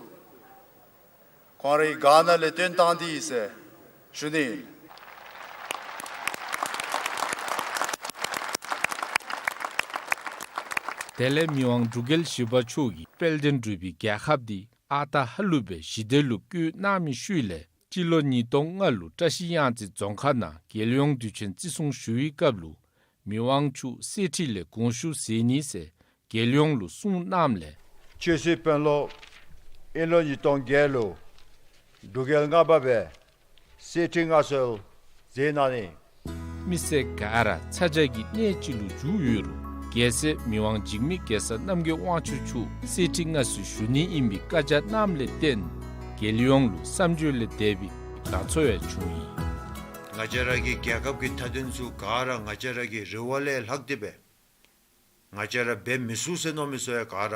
ཁོང་རའི་སྒང་ནང་ལས་བཏོན་བཏང་སྟེ་ཡོད་ཟེར་ཞུ་ནི་ཨིན། དེ་ལས་མི་དབང་འབྲུག་རྒྱལ་བཞི་པ་མཆོག་གིས་དཔལ་ལྡན་འབྲུག་པའི་རྒྱལ་ཁབ་འདི་ཨ་རྟག་ཧ་ལུགས་སྦེ་ཞི་བདེ་ལུ་བཀོད་གནང་མི་ཤུལ་ལས་སྤྱི་ལོ་ཉིས་སྟོང་ལྔ་ལུ་བཀྲ་ཤིས་གཡང་རྩེ་རྫོང་ཁག་ནང་རྒྱལ་ཡོངས་དུས་ཆེན་བརྩི་སྲུང་ཞུ་བའི་སྐབས་ལུ་མི་དབང་མཆོག་གསེར་ཁྲི་ལས་དགོངས་ཞུ་མཛད་ནི་ཟེར་རྒྱལ་ཡོངས་ལུ་གསུངས་གནངམ་ལས། ཆོས་སྲིད་དཔོན་སློབ་དབྱིན་ལོ་ཉིས་སྟོང་བརྒྱད་ལུ་འབྲུག་རྒྱལ་ལྔ་པ་སྦེ་གསེར་ཁྲི་མངའ་གསོལ་མཛད་གནང་ནི། མི་སེར་ག་ར་ཚ་གྱང་གི་གནས་ཅིག་ལུ་བཞུགས་ཡོད་རུང་རྒྱལ་སྲས་མི་དབང་འཇིགས་མེད་གེ་སར་རྣམ་རྒྱལ་དབང་ཕྱུག་མཆོག་གསེར་ཁྲི་མངའ་གསོལ་ཞུ་ནི་ཨིན་པའི་བཀའ་རྒྱ་གནངམ་ལས་བརྟེན་རྒྱལ་ཡོངས་ལུ་བསམ་བརྗོད་ལས་འདས་པའི་དགའ་ཚོར་ཡང་བྱུང་ཡི། ང་བཅས་ར་གི་རྒྱལ་ཁབ་ཀྱི་མཐའ་དོན་ཚུ་ག་ར་ང་བཅས་ར་གི་རེ་བ་ལས་ལྷག་སྟེ་སྦེ་ང་བཅས་ར་འབད་མི་ཚུགས་ཟེར་མནོ་མི་ཚུ་ཡང་ག་ར་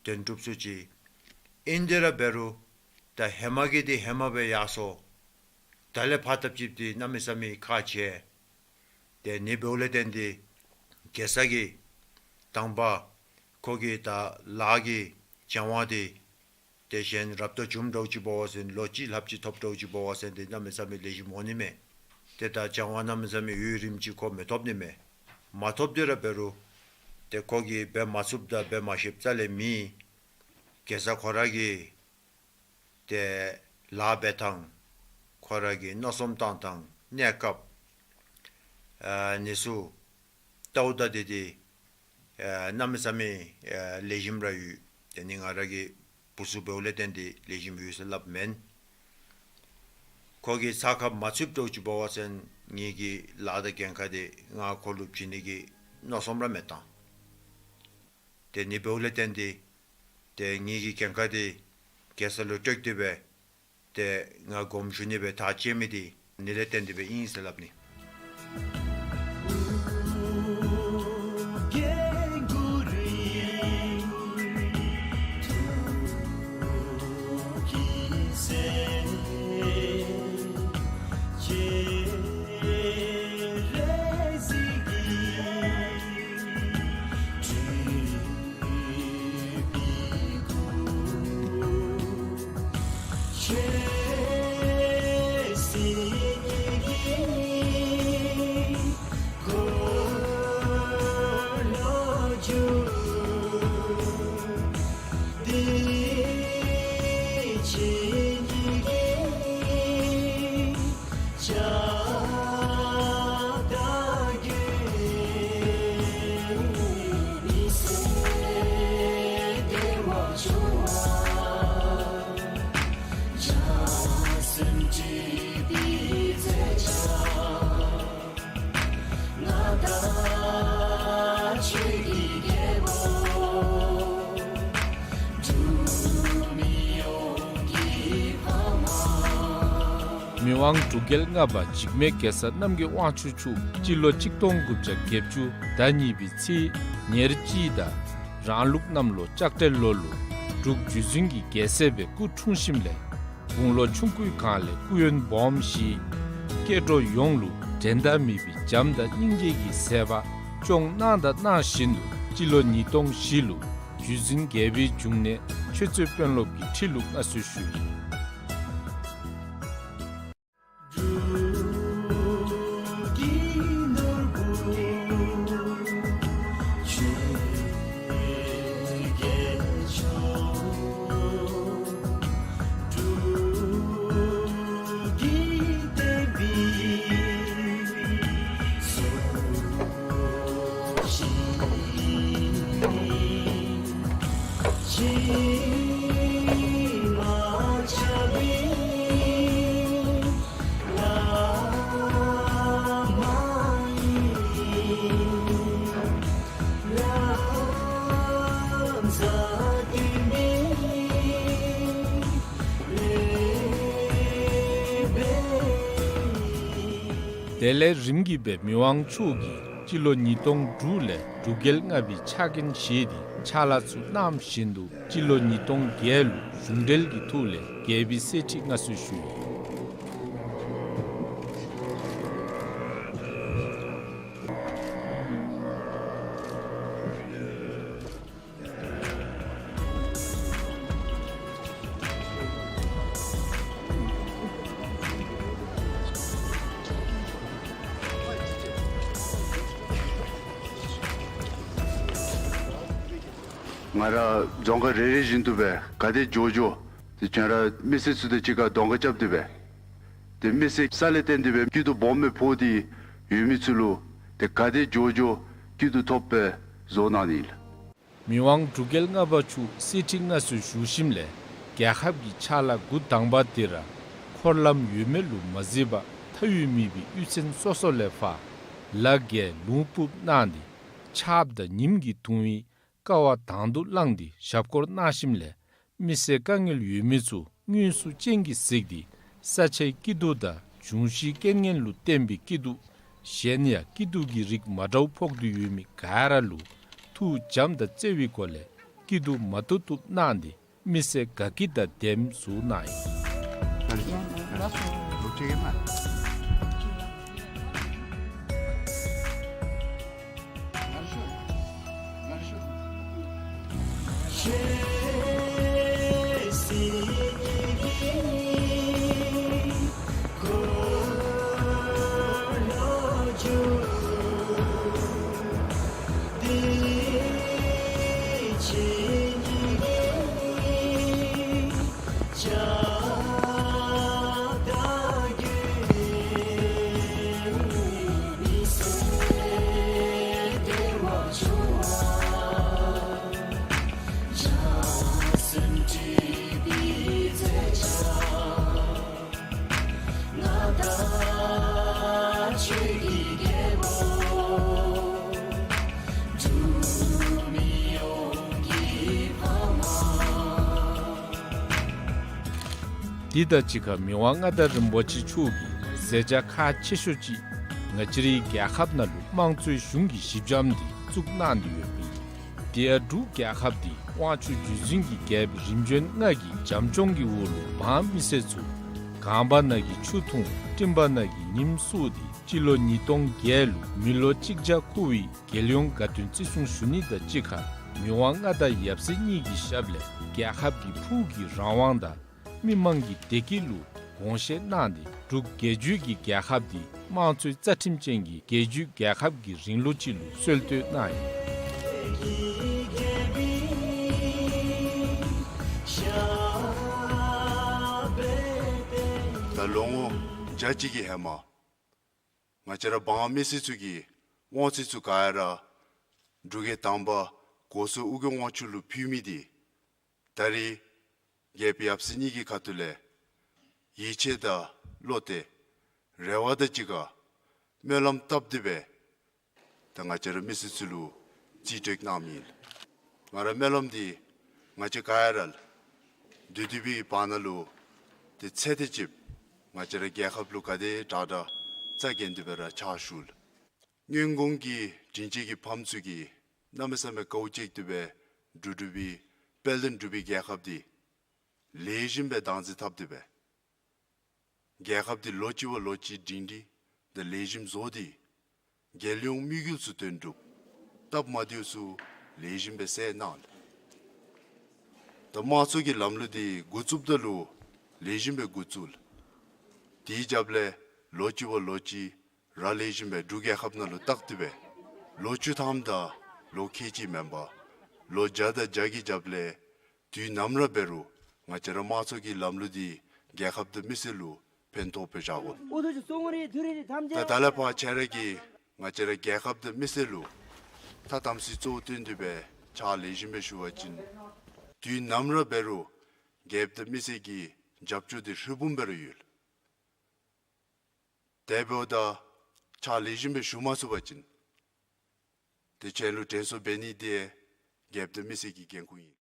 དོན་གྲུབ་ཚུགས་ཅི། ཨིན་ཏེ་ར་འབད་རུང་ད་ཧེ་མ་གི་འདི་ཧེ་མ་སྦེ་ཡར་སོང་། ད་ལས་ཕར་ཐབས་ཅིག་འདི་གནམ་མེད་ས་མེད་ཁག་ཆེ། ཏེ་ཨ་ནི་འབདཝ་ལས་བརྟེན་ཏེ་གེ་སར་གྱིས་དང་པ་ཁོ་གི་ད་ལཱ་གི་སྦྱང་བ་འདི་ཏེ་གཞན་རབ་ཏུ་བྱུངམ་འདྲཝ་ཅིག་འབད་བ་ཅིན་ལོ་གཅིག་ལྷགཔ་ཅིག་ཐོབ་འདྲཝ་ཅིག་འབད་བ་ཅིན་ཏེ་གནམ་མེད་ས་མེད་ལེགས་ཤོམ་འོང་ནི་མས། ཏེ་ད་སྦྱང་བ་གནམ་མེད་ས་མེད་ཡུན་རིངམོ་ཅིག་ཁོ་མི་ཐོབ་ནི་མས། མ་ཐོབ་སྟེ་ར་འབད་རུང་ཏེ་ཁོ་གིས་འབད་མ་ཚུགསཔ་དང་འབད་མ་ཤེསཔ་རྩ་ལས་མེད། གེ་སར་ཁོ་ར་གི་ཏེ་ལཱ་འབད་ཐངས་ཁོ་ར་གི་མནོ་བསམ་བཏང་ཐངས་གནས་སྐབས་ཨ་ཨ་ནི་ཚུ་ལྟཝ་ད་འདི་འདི་ཨ་གནམ་མེད་ས་མེད་ཨ་ལེགས་ཤོམ་ར་ཡོད། ཏེ་ཨ་ནི་ང་ར་གི་བུ་ཚུ་འབདཝ་ལས་བརྟེན་ཏེ་ལེགས་ཤོམ་ཡོད་ཟེར་སླབ་མེན། ཁོ་གིས་ཚ་ཁ་མ་ཚུད་འདྲཝ་ཅིག་འབད་བ་ཅིན་ངེ་གི་ལཱ་དང་འགན་ཁག་འདི་ང་ཁོ་ལུ་བྱིན་ནི་གི་མནོ་བསམ་ར་མེད་ད། ཏེ་ཨ་ནི་འབདཝ་ལས་བརྟེན་ཏེ་ཏེ་ངེ་གི་འགན་ཁག་འདི་གེ་སར་ལུ་སྤྲོད་དེ་སྦེ་ཏེ་ང་དགོངསམ་ཞུ་ནི་སྦེ་ཐག་བཅད་མི་འདི་ཨ་ནི་ལས་བརྟེན་ཏེ་སྦེ་ཨིན་ཟེར་སླབ་ནི། མི་དབང་འབྲུག་རྒྱལ་ལྔ་པ་འཇིགས་མེད་གེ་སར་རྣམ་རྒྱལ་དབང་ཕྱུག་མཆོག་སྤྱི་ལོ་གཅིག་སྟོང་དགུ་བརྒྱ་བརྒྱད་ཅུ་ཟླ་གཉིས་པའི་ཚེས་ཉེར་གཅིག་དང་རང་ལུགས་གནམ་ལོ་ལྕགས་སྤྲེལ་ལོ་ལུ་འབྲུག་བརྒྱུད་འཛིན་གྱི་རྒྱལ་སྲས་སྦེ་སྐུ་འཁྲུངས་ཞིནམ་ལས་དགུང་ལོ་ཆུང་ཀུའི་སྒང་ལས་སྐུ་ཡོན་སྦོམ་བཞེས། སྐྱེ་འགྲོ་ཡོངས་ལུ་འགྲན་ཟླ་མེད་པའི་བྱམས་དང་སྙིང་རྗེ་གི་སྲས་པ་སྐྱོང་གནང་དང་གནང་བཞིན་དུ་སྤྱི་ལོ་ཉིས་སྟོང་བཞི་ལུ་བརྒྱུད་འཛིན་རྒྱལ་པོའི་འབྱུང་གནས་ཆོས་རྩེ་དཔོན་སློབ་ཀྱི་ཁྲི་ལུ་མངའ་གསོལ་ཞུ་ཡི། དེ་ལས་རིམ་གྱིས་སྦེ་མི་དབང་མཆོག་གིས་སྤྱི་ལོ་ཉིས་སྟོང་དྲུག་ལས་འབྲུག་རྒྱལ་ལྔ་པའི་ཕྱག་འགན་བཞེས་ཏེ་ཕྱག་ལཱ་ཚུ་གནངམ་བཞིན་དུ་སྤྱི་ལོ་ཉིས་སྟོང་བརྒྱད་ལུ་གཞུང་འབྲེལ་གྱི་ཐོག་ལས་རྒྱལ་པོའི་གསེར་ཁྲི་མངའ་གསོལ་ཞུ་ཡི། ང་ར་རྫོང་ཁག་རེ་རེ་བཞིན་དུ་སྦེ་ག་དེ་མགྱོགས་མགྱོགས་ཏེ་ཁྱོད་ར་མི་སེར་ཚུ་དང་གཅིག་ཁར་གདོང་ཁ་རྐྱབ་སྟེ་སྦེ་ཏེ་མི་སེར་ས་ལས་བརྟེན་ཏེ་སྦེ་སྐྱིད་སྡུག་སྦོམ་སྦེ་ཕོག་སྟེ་ཡོད་མི་ཚུ་ལུ་ཏེ་ག་དེ་མགྱོགས་མགྱོགས་སྐྱིད་སྡུག་ཐོབ་པའི་བཟོ་གནང་ནི་ཨིན་ལགས། མི་དབང་འབྲུག་རྒྱལ་ལྔ་པ་མཆོག་གསེར་ཁྲི་མངའ་གསོལ་ཞུ་ཞིནམ་ལས་རྒྱལ་ཁབ་ཀྱི་ཕྱག་ལཱ་འགོ་དང་པ་དེ་ར་འཁོར་ལམ་ཡོད་མེད་ལུ་མ་གཟིགས་པར་མཐའ་དབུས་མེད་པའི་གཡུས་ཚན་སོ་སོ་ལས་ཕར་ལ་བརྒལ་ལུང་སྤུབས་གནང་སྟེ་ཆརཔ་དང་ཉིམ་གྱིས་གདུང་བའི་དཀའ་བ་དང་དུ་བླངས་ཏེ་ཞབས་སྐོར་གནང་ཞིནམ་ལས་མི་སེར་དཀའ་ངལ་ཡོད་མི་ཚུ་དངོས་སུ་སྤྱན་གྱིས་གཟིགས་ཏེ་ས་ཆའི་སྐྱིད་སྡུག་དང་འབྱུང་བཞིའི་རྐྱེན་ངན་ལུ་བརྟེན་པའི་སྐྱིད་སྡུག་གཞན་ཡང་སྐྱིད་སྡུག་གི་རིགས་མ་འདྲཝ་ཕོག་སྟེ་ཡོད་མི་ག་ར་ལུ་ཐུགས་བྱམས་དང་བརྩེ་བའི་སྒོ་ལས་སྐྱིད་སྡུག་མ་ཐོབ་ཐོབ་གནང་སྟེ་མི་སེར་དགའ་སྐྱིད་དང་ལྡནམ་བཟོ་གནང་ཡི། དེ་དང་གཅིག་ཁར་མི་དབང་མངའ་བདག་རིན་པོ་ཆེ་མཆོག་གིས་མཛད་བྱ་ཁག་ཆེ་ཤོས་ཅིག་ང་བཅས་རའི་རྒྱལ་ཁབ་ནང་ལུ་དམངས་གཙོའི་གཞུང་གི་གཞི་འགྱམ་འདི་བཙུགས་གནང་སྟེ་ཡོདཔ་ཨིན། དེ་ཡང་འབྲུག་རྒྱལ་ཁབ་འདི་དབང་ཕྱུག་རྒྱུད་འཛིན་གྱི་རྒྱལཔོ་རིམ་བྱོན་ལྔ་གི་བྱམས་སྐྱོང་གི་འོག་ལུ་འབངས་མི་སེར་ཚུ་གངས་འབག་ནང་གི་ཆུ་འཐུང་སྤྲིན་འབག་ནང་གི་ཉིམ་བསུ་སྟེ་སྤྱི་ལོ་ཉིས་སྟོང་བརྒྱད་ལུ་མི་ལོ་གཅིག་བརྒྱ་འཁོར་བའི་རྒྱལ་ཡོངས་དགའ་སྟོན་བརྩི་སྲུང་ཞུ་ནི་དང་གཅིག་ཁར་མི་དབང་མངའ་བདག་ཡབ་སྲས་གཉིས་ཀྱི་ཞབས་ལས་རྒྱལ་ཁབ་ཀྱི་ཕུགས་ཀྱི་རང་དབང་དང་མི་དམངས་ཀྱི་བདེ་སྐྱིད་ལུ་དགོངས་བཞེས་གནང་སྟེ་འབྲུག་རྒྱལ་བརྒྱུད་ཀྱི་རྒྱལ་ཁབ་འདི་དམངས་གཙོའི་རྩ་ཁྲིམས་ཅན་གྱི་རྒྱལ་བརྒྱུད་རྒྱལ་ཁབ་ཀྱི་རིང་ལུགས་ཅིག་ལུ་སྲོལ་གཏོད་གནང་ཡི། ད་ལོ་ངོ་བརྒྱ་གཅིག་གི་ཧེ་མ་ང་བཅས་ར་འབངས་མི་སེར་ཚུ་གིས་དབང་ཚད་ཚུ་ག་ར་འབྲུག་རྒྱལ་དང་པ་གོ་སར་ཨོ་རྒྱན་དབང་ཕྱུག་ལུ་ཕུལ་མི་འདི་ད་རེས་རྒྱལཔོ་ཡབ་སྲས་གཉིས་ཀྱི་ཁ་ཐུག་ལས་ཡིད་ཆེས་དང་བློ་གཏད་རེ་བ་དང་གཅིག་ཁར་སྨོན་ལམ་བཏབ་སྟེ་སྦེ་ད་ང་བཅས་ར་མི་སེར་ཚུ་ལུ་རྩིས་སྤྲོད་གནངམ་ཨིན། ང་ར་སྨོན་ལམ་འདི་ང་བཅས་ག་ར་ལུ་བདུད་འདུལ་བའི་བར་ན་ལུ་ཏེ་ཚེ་འདི་ཕྱི་མ་ང་བཅས་ར་རྒྱལ་ཁབ་ལུ་ག་དེ་དྲག་དྲག་རྩ་འགེངས་ཏེ་སྦེ་ར་ཕྱག་ཞུ་ལགས། སྔོན་གོང་གི་དྲིན་ཅན་གྱི་ཕམ་ཚུ་གིས་གནམ་མེད་ས་མེད་དཀའཝ་སྤྱད་དེ་སྦེ་འབྲུག་འབྲུག་པའི་དཔལ་ལྡན་འབྲུག་པའི་རྒྱལ་ཁབ་འདི་ལེགས་ཤོམ་སྦེ་བདག་འཛིན་འཐབ་སྟེ་སྦེ་རྒྱལ་ཁབ་འདི་ལོ་གཅིག་བ་ལོ་གཅིག་སྒྲིང་སྒྲིང་དང་ལེགས་ཤོམ་བཟོ་སྟེ་རྒྱལ་ཡོངས་དམིགས་ཡུལ་ཚུ་དོན་འགྲུབ་སྟབས་མ་བདེཝ་ཚུ་ལེགས་ཤོམ་སྦེ་སེལ་གནང་ལགས། ད་དམངས་གཙོ་གི་ལམ་ལུགས་འདི་འགོ་བཙུགསཔ་ད་ལུ་ལེགས་ཤོམ་སྦེ་འགོ་བཙུགས་ལགས། དེའི་རྒྱབ་ལས་ལོ་གཅིག་བ་ལོ་གཅིག་ར་ལེགས་ཤོམ་སྦེ་འབྲུག་རྒྱལ་ཁབ་ནང་ལུ་བཏགས་ཏེ་སྦེ་ལོ་བཅུ་ཐམ་དང་ལོ་ཁལ་གཅིག་མེན་པར་ལོ་བརྒྱ་དང་བརྒྱ་གི་རྒྱབ་ལས་དུས་ནམ་ར་འབད་རུང་ང་བཅས་ར་དམངས་གཙོ་གི་ལམ་ལུགས་འདི་རྒྱལ་ཁབ་དང་མི་སེར་ལུ་ཕན་ཐོགས་པའི་བཞག་དགོ། ད་ད་ལས་ཕར་ཁྱེད་ར་གིས་ང་བཅས་ར་རྒྱལ་ཁབ་དང་མི་སེར་ལུ་ཐ་དམ་ཚིག་གཙོ་བོ་བཏོན་ཏེ་སྦེ་ཕྱག་ལེགས་ཤོམ་སྦེ་ཞུ་བ་ཅིན་དུས་ནམ་ར་འབད་རུང་རྒྱལཔོ་དང་མི་སེར་གྱི་རྒྱབ་སྐྱོར་འདི་ཧྲིལ་བུམ་སྦེ་ར་ཡོད། དེ་འབདཝ་ད་ཕྱག་ལེགས་ཤོམ་སྦེ་ཞུ་མ་ཚུགས་པ་ཅིན་ཏེ་ཁྱེད་ལུ་དྲན་གསོ་འབད་ནི་འདི་རྒྱལཔོ་དང་མི་སེར་གྱི་འགན་ཁུར་ཨིན།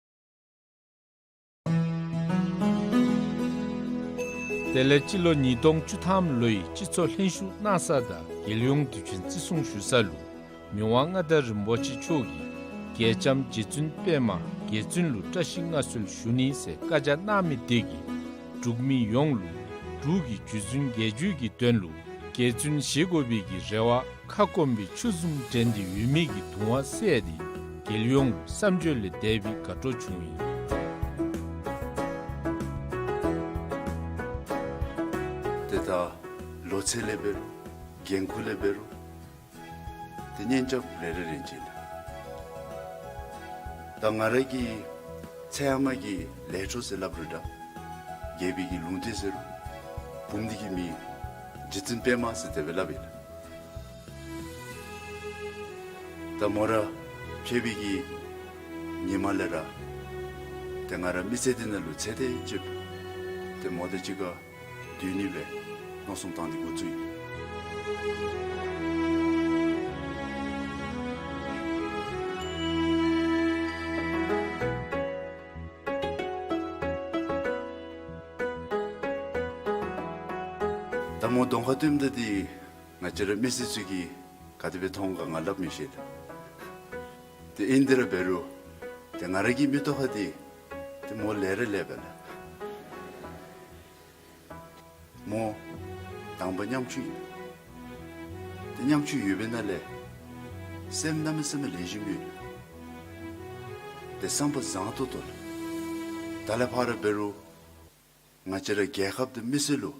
དེ་ལས་སྤྱི་ལོ་ཉིས་སྟོང་བཅུ་ཐམ་ལོའི་སྤྱི་ཚོགས་ལྷན་ཞུགས་གནང་ས་དང་རྒྱལ་ཡོངས་དུས་ཆེན་བརྩི་སྲུང་ཞུ་ས་ལུ་མི་དབང་མངའ་བདག་རིན་པོ་ཆེ་མཆོག་གིས་རྒྱལ་ལྕམ་རྗེ་བཙུན་པདྨ་རྒྱལ་བཙུན་ལུ་བཀྲ་ཤིས་མངའ་གསོལ་ཞུ་ནི་ཟེར་བཀའ་རྒྱ་གནང་མི་དེ་གིས་འབྲུག་མི་ཡོངས་ལུ་འབྲུག་གི་རྒྱུད་འཛིན་རྒྱལ་རྒྱུད་ཀྱི་དོན་ལུ་རྒྱལ་བཙུན་བཞེས་དགོ་པའི་གི་རེ་བ་ཁ་སྐོམ་པའི་ཆུ་བཟུམ་འདྲེན་ཏེ་ཡོད་མི་གི་གདུང་བ་སེལ་ཏེ་རྒྱལ་ཡོངས་ལུ་བསམ་བརྗོད་ལས་འདས་པའི་དགའ་སྤྲོ་བྱུང་ཡི། ཏེ་ད་ལོ་ཚད་ལས་འབད་རུང་འགན་ཁུར་ལས་འབད་རུང་ཏེ་གཉེན་རྐྱབ་རེ་རེ་རེ་བཞིན་ལགས། ད་ང་ར་གི་ཚེ་ཧེ་མ་གི་ལས་འཕྲོ་ཟེར་སླབ་རུང་འདྲ། རྒྱལ་པོའི་གི་ལུང་བསྟན་ཟེར་རུང་བུམོ་འདི་གི་མིང་རྗེ་བཙུན་པདྨ་ཟེར་དེ་སྦེ་སླབ་ཨིན་ལགས། ད་མོ་ར་ཕྱད་པའི་གི་ཉིནམ་ལས་ར་ཏེ་ང་ར་མི་ཚེ་འདི་ནང་ལུ་ཚེ་འདི་ཅིག་ཏེ་མོ་དང་གཅིག་ཁར་སྡོད་ནི་སྦེ་མནོ་བསམ་བཏང་སྟེ་འགོ་བཙུགས་ཡི། ད་མོ་གདོང་ཁར་སྟོནམ་ད་འདི་ང་བཅས་ར་མི་སེར་ཚུ་གིས་ག་དེ་སྦེ་མཐོང་ག་ང་སླབ་མི་ཤེས་ལགས། ཏེ་ཨིན་དེ་ར་འབད་རུང་ཏེ་ང་ར་གི་མིག་ཏོ་ཁར་འདི་ཏེ་མོ་ལས་ར་ལས་པས་ལགས། མོ་དང་པ་ཉམ་ཆུང་ཨིན། ཏེ་ཉམ་ཆུང་ཡོད་པའི་ནང་ལས་སེམས་གནམ་མེད་ས་མེད་ལེགས་ཤོམ་ཡོད། ཏེ་བསམ་པ་བཟང་ཏོག་ཏོ་ལགས། ད་ལས་ཕར་འབད་རུང་ང་བཅས་ར་རྒྱལ་ཁབ་དང་མི་སེར་ལུ་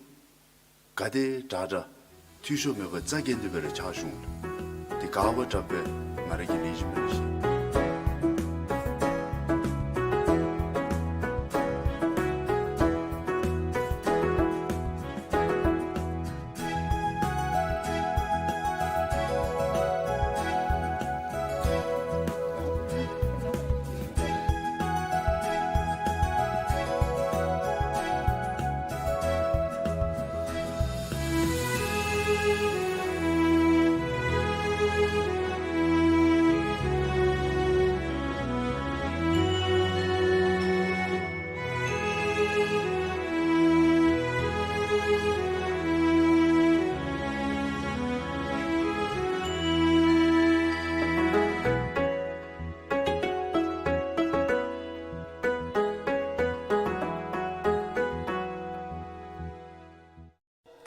ག་དེ་དྲག་དྲག་འཐུས་ཤོར་མེད་པར་རྩ་འགེངས་ཏེ་སྦེ་ར་ཕྱག་ཞུ་འོང་ལགས། ཏེ་ག་བ་དྲག་པས་ང་ར་གིས་ལེགས་ཤོམ་སྦེ་ར་ཤེས།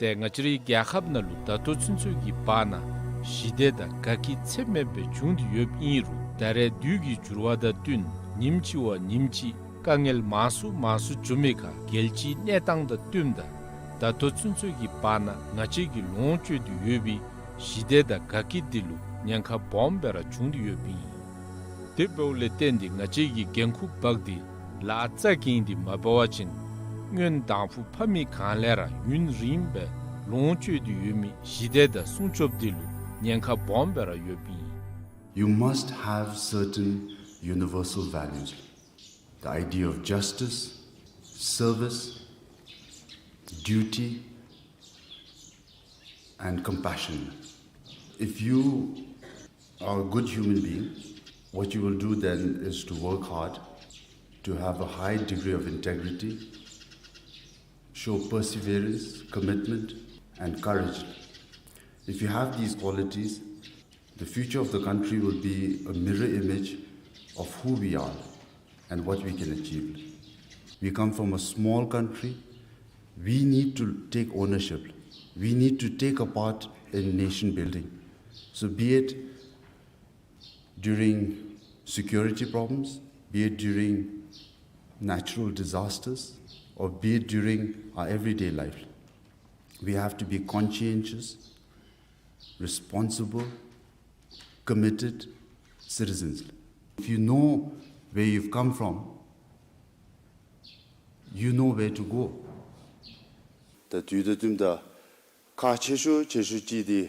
ཏེ་ང་བཅས་རའི་རྒྱལ་ཁབ་ནང་ལུ་ད་ལྟོ་ཚུན་ཚོད་ཀྱི་བར་ན་ཞི་བདེ་དང་དགའ་སྐྱིད་ཚད་མེད་སྦེ་བྱུང་སྟེ་ཡོདཔ་ཨིན་རུང་ད་རེས་དུས་ཀྱི་འགྱུར་བ་དང་བསྟུན་ཉིནམ་ཅིག་བ་ཉིནམ་ཅིག་དཀའ་ངལ་མང་སུ་མང་སུ་འབྱུང་མི་ཁར་རྒྱལ་སྤྱིའི་གནས་སྟངས་དང་བསྟུནམ་ད་ད་ལྟོ་ཚུན་ཚོད་ཀྱི་བར་ན་ང་བཅས་ཀྱིས་ལོངས་སྤྱོད་དེ་ཡོད་པའི་ཞི་བདེ་དང་དགའ་སྐྱིད་འདི་ལུ་ཉེན་ཁ་སྦོམ་སྦེ་ར་བྱུང་སྟེ་ཡོདཔ་ཨིན། དེ་འབདཝ་ལས་བརྟེན་ཏེ་ང་བཅས་ཀྱིས་འགན་ཁུར་འབག་སྟེ་ལཱ་རྩ་འགེངས་ཏེ་མ་འབད་བ་ཅིན་སྔོན་དང་ཕུ་ཕ་མེས་གང་ལས་ར་ཡུན་རིངམོ་སྦེ་ལོངས་སྤྱོད་དེ་ཡོད་མི་ཞི་བདེ་དང་སྲུང་སྐྱོབ་འདི་ལུ་ཉེན་ཁ་སྦོམ་སྦེ་ར་ཡོདཔ་ཨིན། You must have certain universal values. The idea of justice, service, duty, and compassion. If you are a good human being, what you will do then is to work hard, to have a high degree of integrity, show perseverance, commitment, and courage. If you have these qualities, the future of the country will be a mirror image of who we are and what we can achieve. We come from a small country. We need to take ownership. We need to take a part in nation building. So be it during security problems, be it during natural disasters, or be it during our everyday life, we have to be conscientious, responsible, committed citizens. If you know where you've come from, you know where to go. ད་དུས་དང་བསྟུནམ་ད་ཁག་ཆེ་ཤོས་ཆེ་ཤོས་ཅིག་འདི་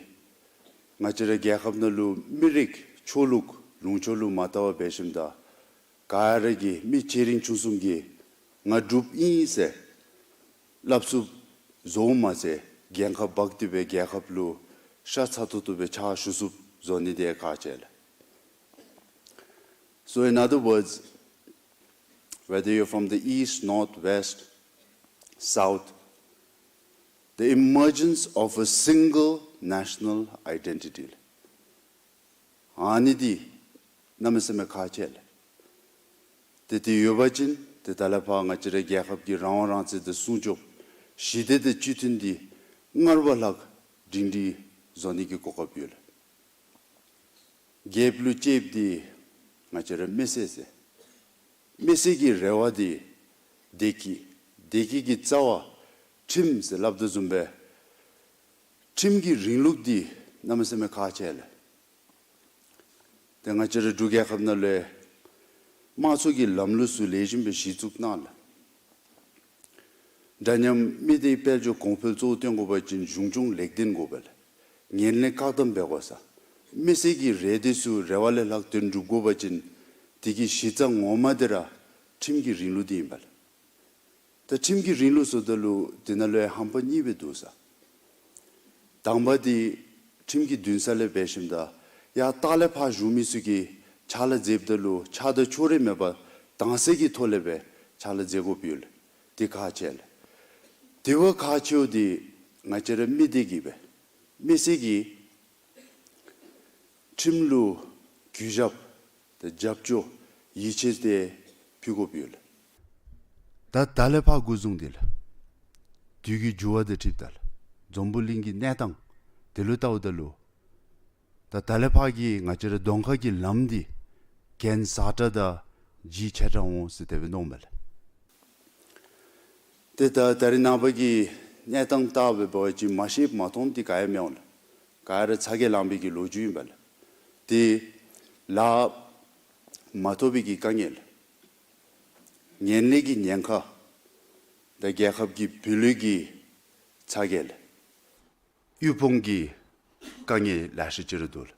ང་བཅས་ར་རྒྱལ་ཁབ་ནང་ལུ་མི་རིགས་ཆོས་ལུགས་ལུང་ཕྱོགས་ལུ་མ་བལྟ་བར་འབད་ཞིནམ་ད་ག་ར་གིས་མི་ཆེ་འབྲིང་ཆུང་གསུམ་གྱིས་ང་འབྲུགཔ་ཨིན་ཟེར་སླབ་ཚུགསཔ་བཟོཝ་མ་ཚད་འགན་ཁག་འབག་སྟེ་སྦེ་རྒྱལ་ཁབ་ལུ་ཤ་ཚ་ཏོག་ཏོ་སྦེ་ཕྱག་ཞུ་ཚུགསཔ་བཟོ་ནི་འདི་ཁག་ཆེ་ལགས། So in other words, whether you're from the east, north, west, south, The emergence of a single national identity. ཨ་ནི་འདི་གནམ་མེད་ས་མེད་ཁག་ཆེ་ལགས། ཏེ་དེ་ཡོད་པ་ཅིན་ཏེ་ད་ལས་ཕར་ང་བཅས་རའི་རྒྱལ་ཁབ་ཀྱི་རང་དབང་རང་བཙན་དང་སྲུང་སྐྱོབ་ཞི་བདེ་དང་སྤྱི་མཐུན་འདི་སྔར་བ་ལྷག་སྒྲིང་སྒྲིང་བཟོ་ནི་གི་གོ་སྐབས་ཡོད་ལགས། རྒྱལཔོ་ལུ་གཅེས་འདི་ང་བཅས་ར་མི་སེར་ཟེར། མི་སེར་གྱི་རེ་བ་འདི་བདེ་སྐྱིད། བདེ་སྐྱིད་ཀྱི་རྩ་བ་ཁྲིམས་ཟེར་སླབ་དོ་བཟུམ་སྦེ་ཁྲིམས་ཀྱི་རིང་ལུགས་འདི་གནམ་མེད་ས་མེད་ཁག་ཆེ་ལགས། ཏེ་ང་བཅས་ར་འབྲུག་རྒྱལ་ཁབ་ནང་ལུ་དམངས་གཙོ་གི་ལམ་ལུགས་ཚུ་ལེགས་ཤོམ་སྦེ་གཞི་བཙུགས་གནང་ལགས། འདྲ་མཉམ་མི་སྡེའི་དཔལ་འབྱོར་གོང་འཕེལ་གཙོ་བོ་བཏོན་དགོ་པ་ཅིན་གཞུང་སྐྱོང་ལེགས་ལྡན་དགོ་པས་ལགས། ངན་ལྷད་བཀག་སྡོམ་འབད་དགོ་ས། མི་སེར་གྱི་རེ་འདོད་ཚུ་རེ་བ་ལས་ལྷག་དོན་འགྲུབ་དགོ་པ་ཅིན་དེ་གི་གཞི་རྩ་ངོ་མ་འདི་ར་ཁྲིམས་ཀྱི་རིང་ལུགས་འདི་ཨིན་པས་ལགས། ད་ཁྲིམས་ཀྱི་རིང་ལུགས་ཟེརཝ་ད་ལུ་དེ་ནང་ལུ་ཡང་ཧམ་པ་གཉིས་སྦེ་འདུག་ས། དང་པ་འདི་ཁྲིམས་ཀྱི་འདུན་ས་ལས་འབད་ཞིནམ་ད་ཡར་ལྟག་ལས་ཕར་བཞུགས་མི་ཚུ་གིས་ཕྱག་ལཱ་མཛདཔ་ད་ལུ་ཆགས་སྡང་ཕྱོགས་རིས་མེད་པར་དྭངས་གསལ་གྱི་ཐོག་ལས་སྦེ་ཕྱག་ལཱ་མཛད་དགོཔ་ཡོད་ལགས། འདི་ཁག་ཆེ་ལགས། དེ་བ་ཁག་ཆེཝ་འདི་ང་བཅས་ར་མི་སྡེ་གིས་སྦེ་མི་སེར་གྱིས་ཁྲིམས་ལུ་གུས་ཞབས་དང་རྒྱབ་སྐྱོར་ཡིད་ཆེས་འདི་ཕུལ་དགོཔ་ཡོད་ལགས། ད་ད་ལས་ཕར་འགོ་བཟུང་སྟེ་ལགས། དུས་ཀྱི་འགྱུར་བ་དང་འཁྲིལཝ་ད་ལགས། འཛམ་བུ་གླིང་གི་གནས་སྟངས་དེ་ལུ་བལྟཝ་ད་ལུ་ད་ད་ལས་ཕར་གྱི་ང་བཅས་ར་གདོང་ཁ་གི་ལམ་འདི་གྱེན་ཟག་དྲགས་དང་ལྗིད་ཆེ་དྲགས་འོང་ཟེར་དེ་སྦེ་མནོཝ་མས་ལགས། ཏེ་ད་ད་རེས་ནངས་པ་གི་གནས་སྟངས་བལྟ་སྦེ་འབད་བ་ཅིན་མ་ཤེས་མ་མཐོང་འདི་ག་ཡང་མི་འོང་ལགས། ག་ར་ཚ་གྱང་ལངས་པའི་གི་ལོ་རྒྱུས་ཨིན་པས་ལགས། ཏེ་ལཱ་མ་ཐོབ་པའི་གི་དཀའ་ངལ་ལགས། ངན་ལྷད་ཀྱི་ཉེན་ཁ་དང་རྒྱལ་ཁབ་ཀྱི་བུ་ལོན་གྱི་ཚ་གྱང་ལགས། དབུལ་ཕོངས་ཀྱི་དཀའ་ངལ་ལེ་ཤ་ཅིག་ར་འདུག་ལགས།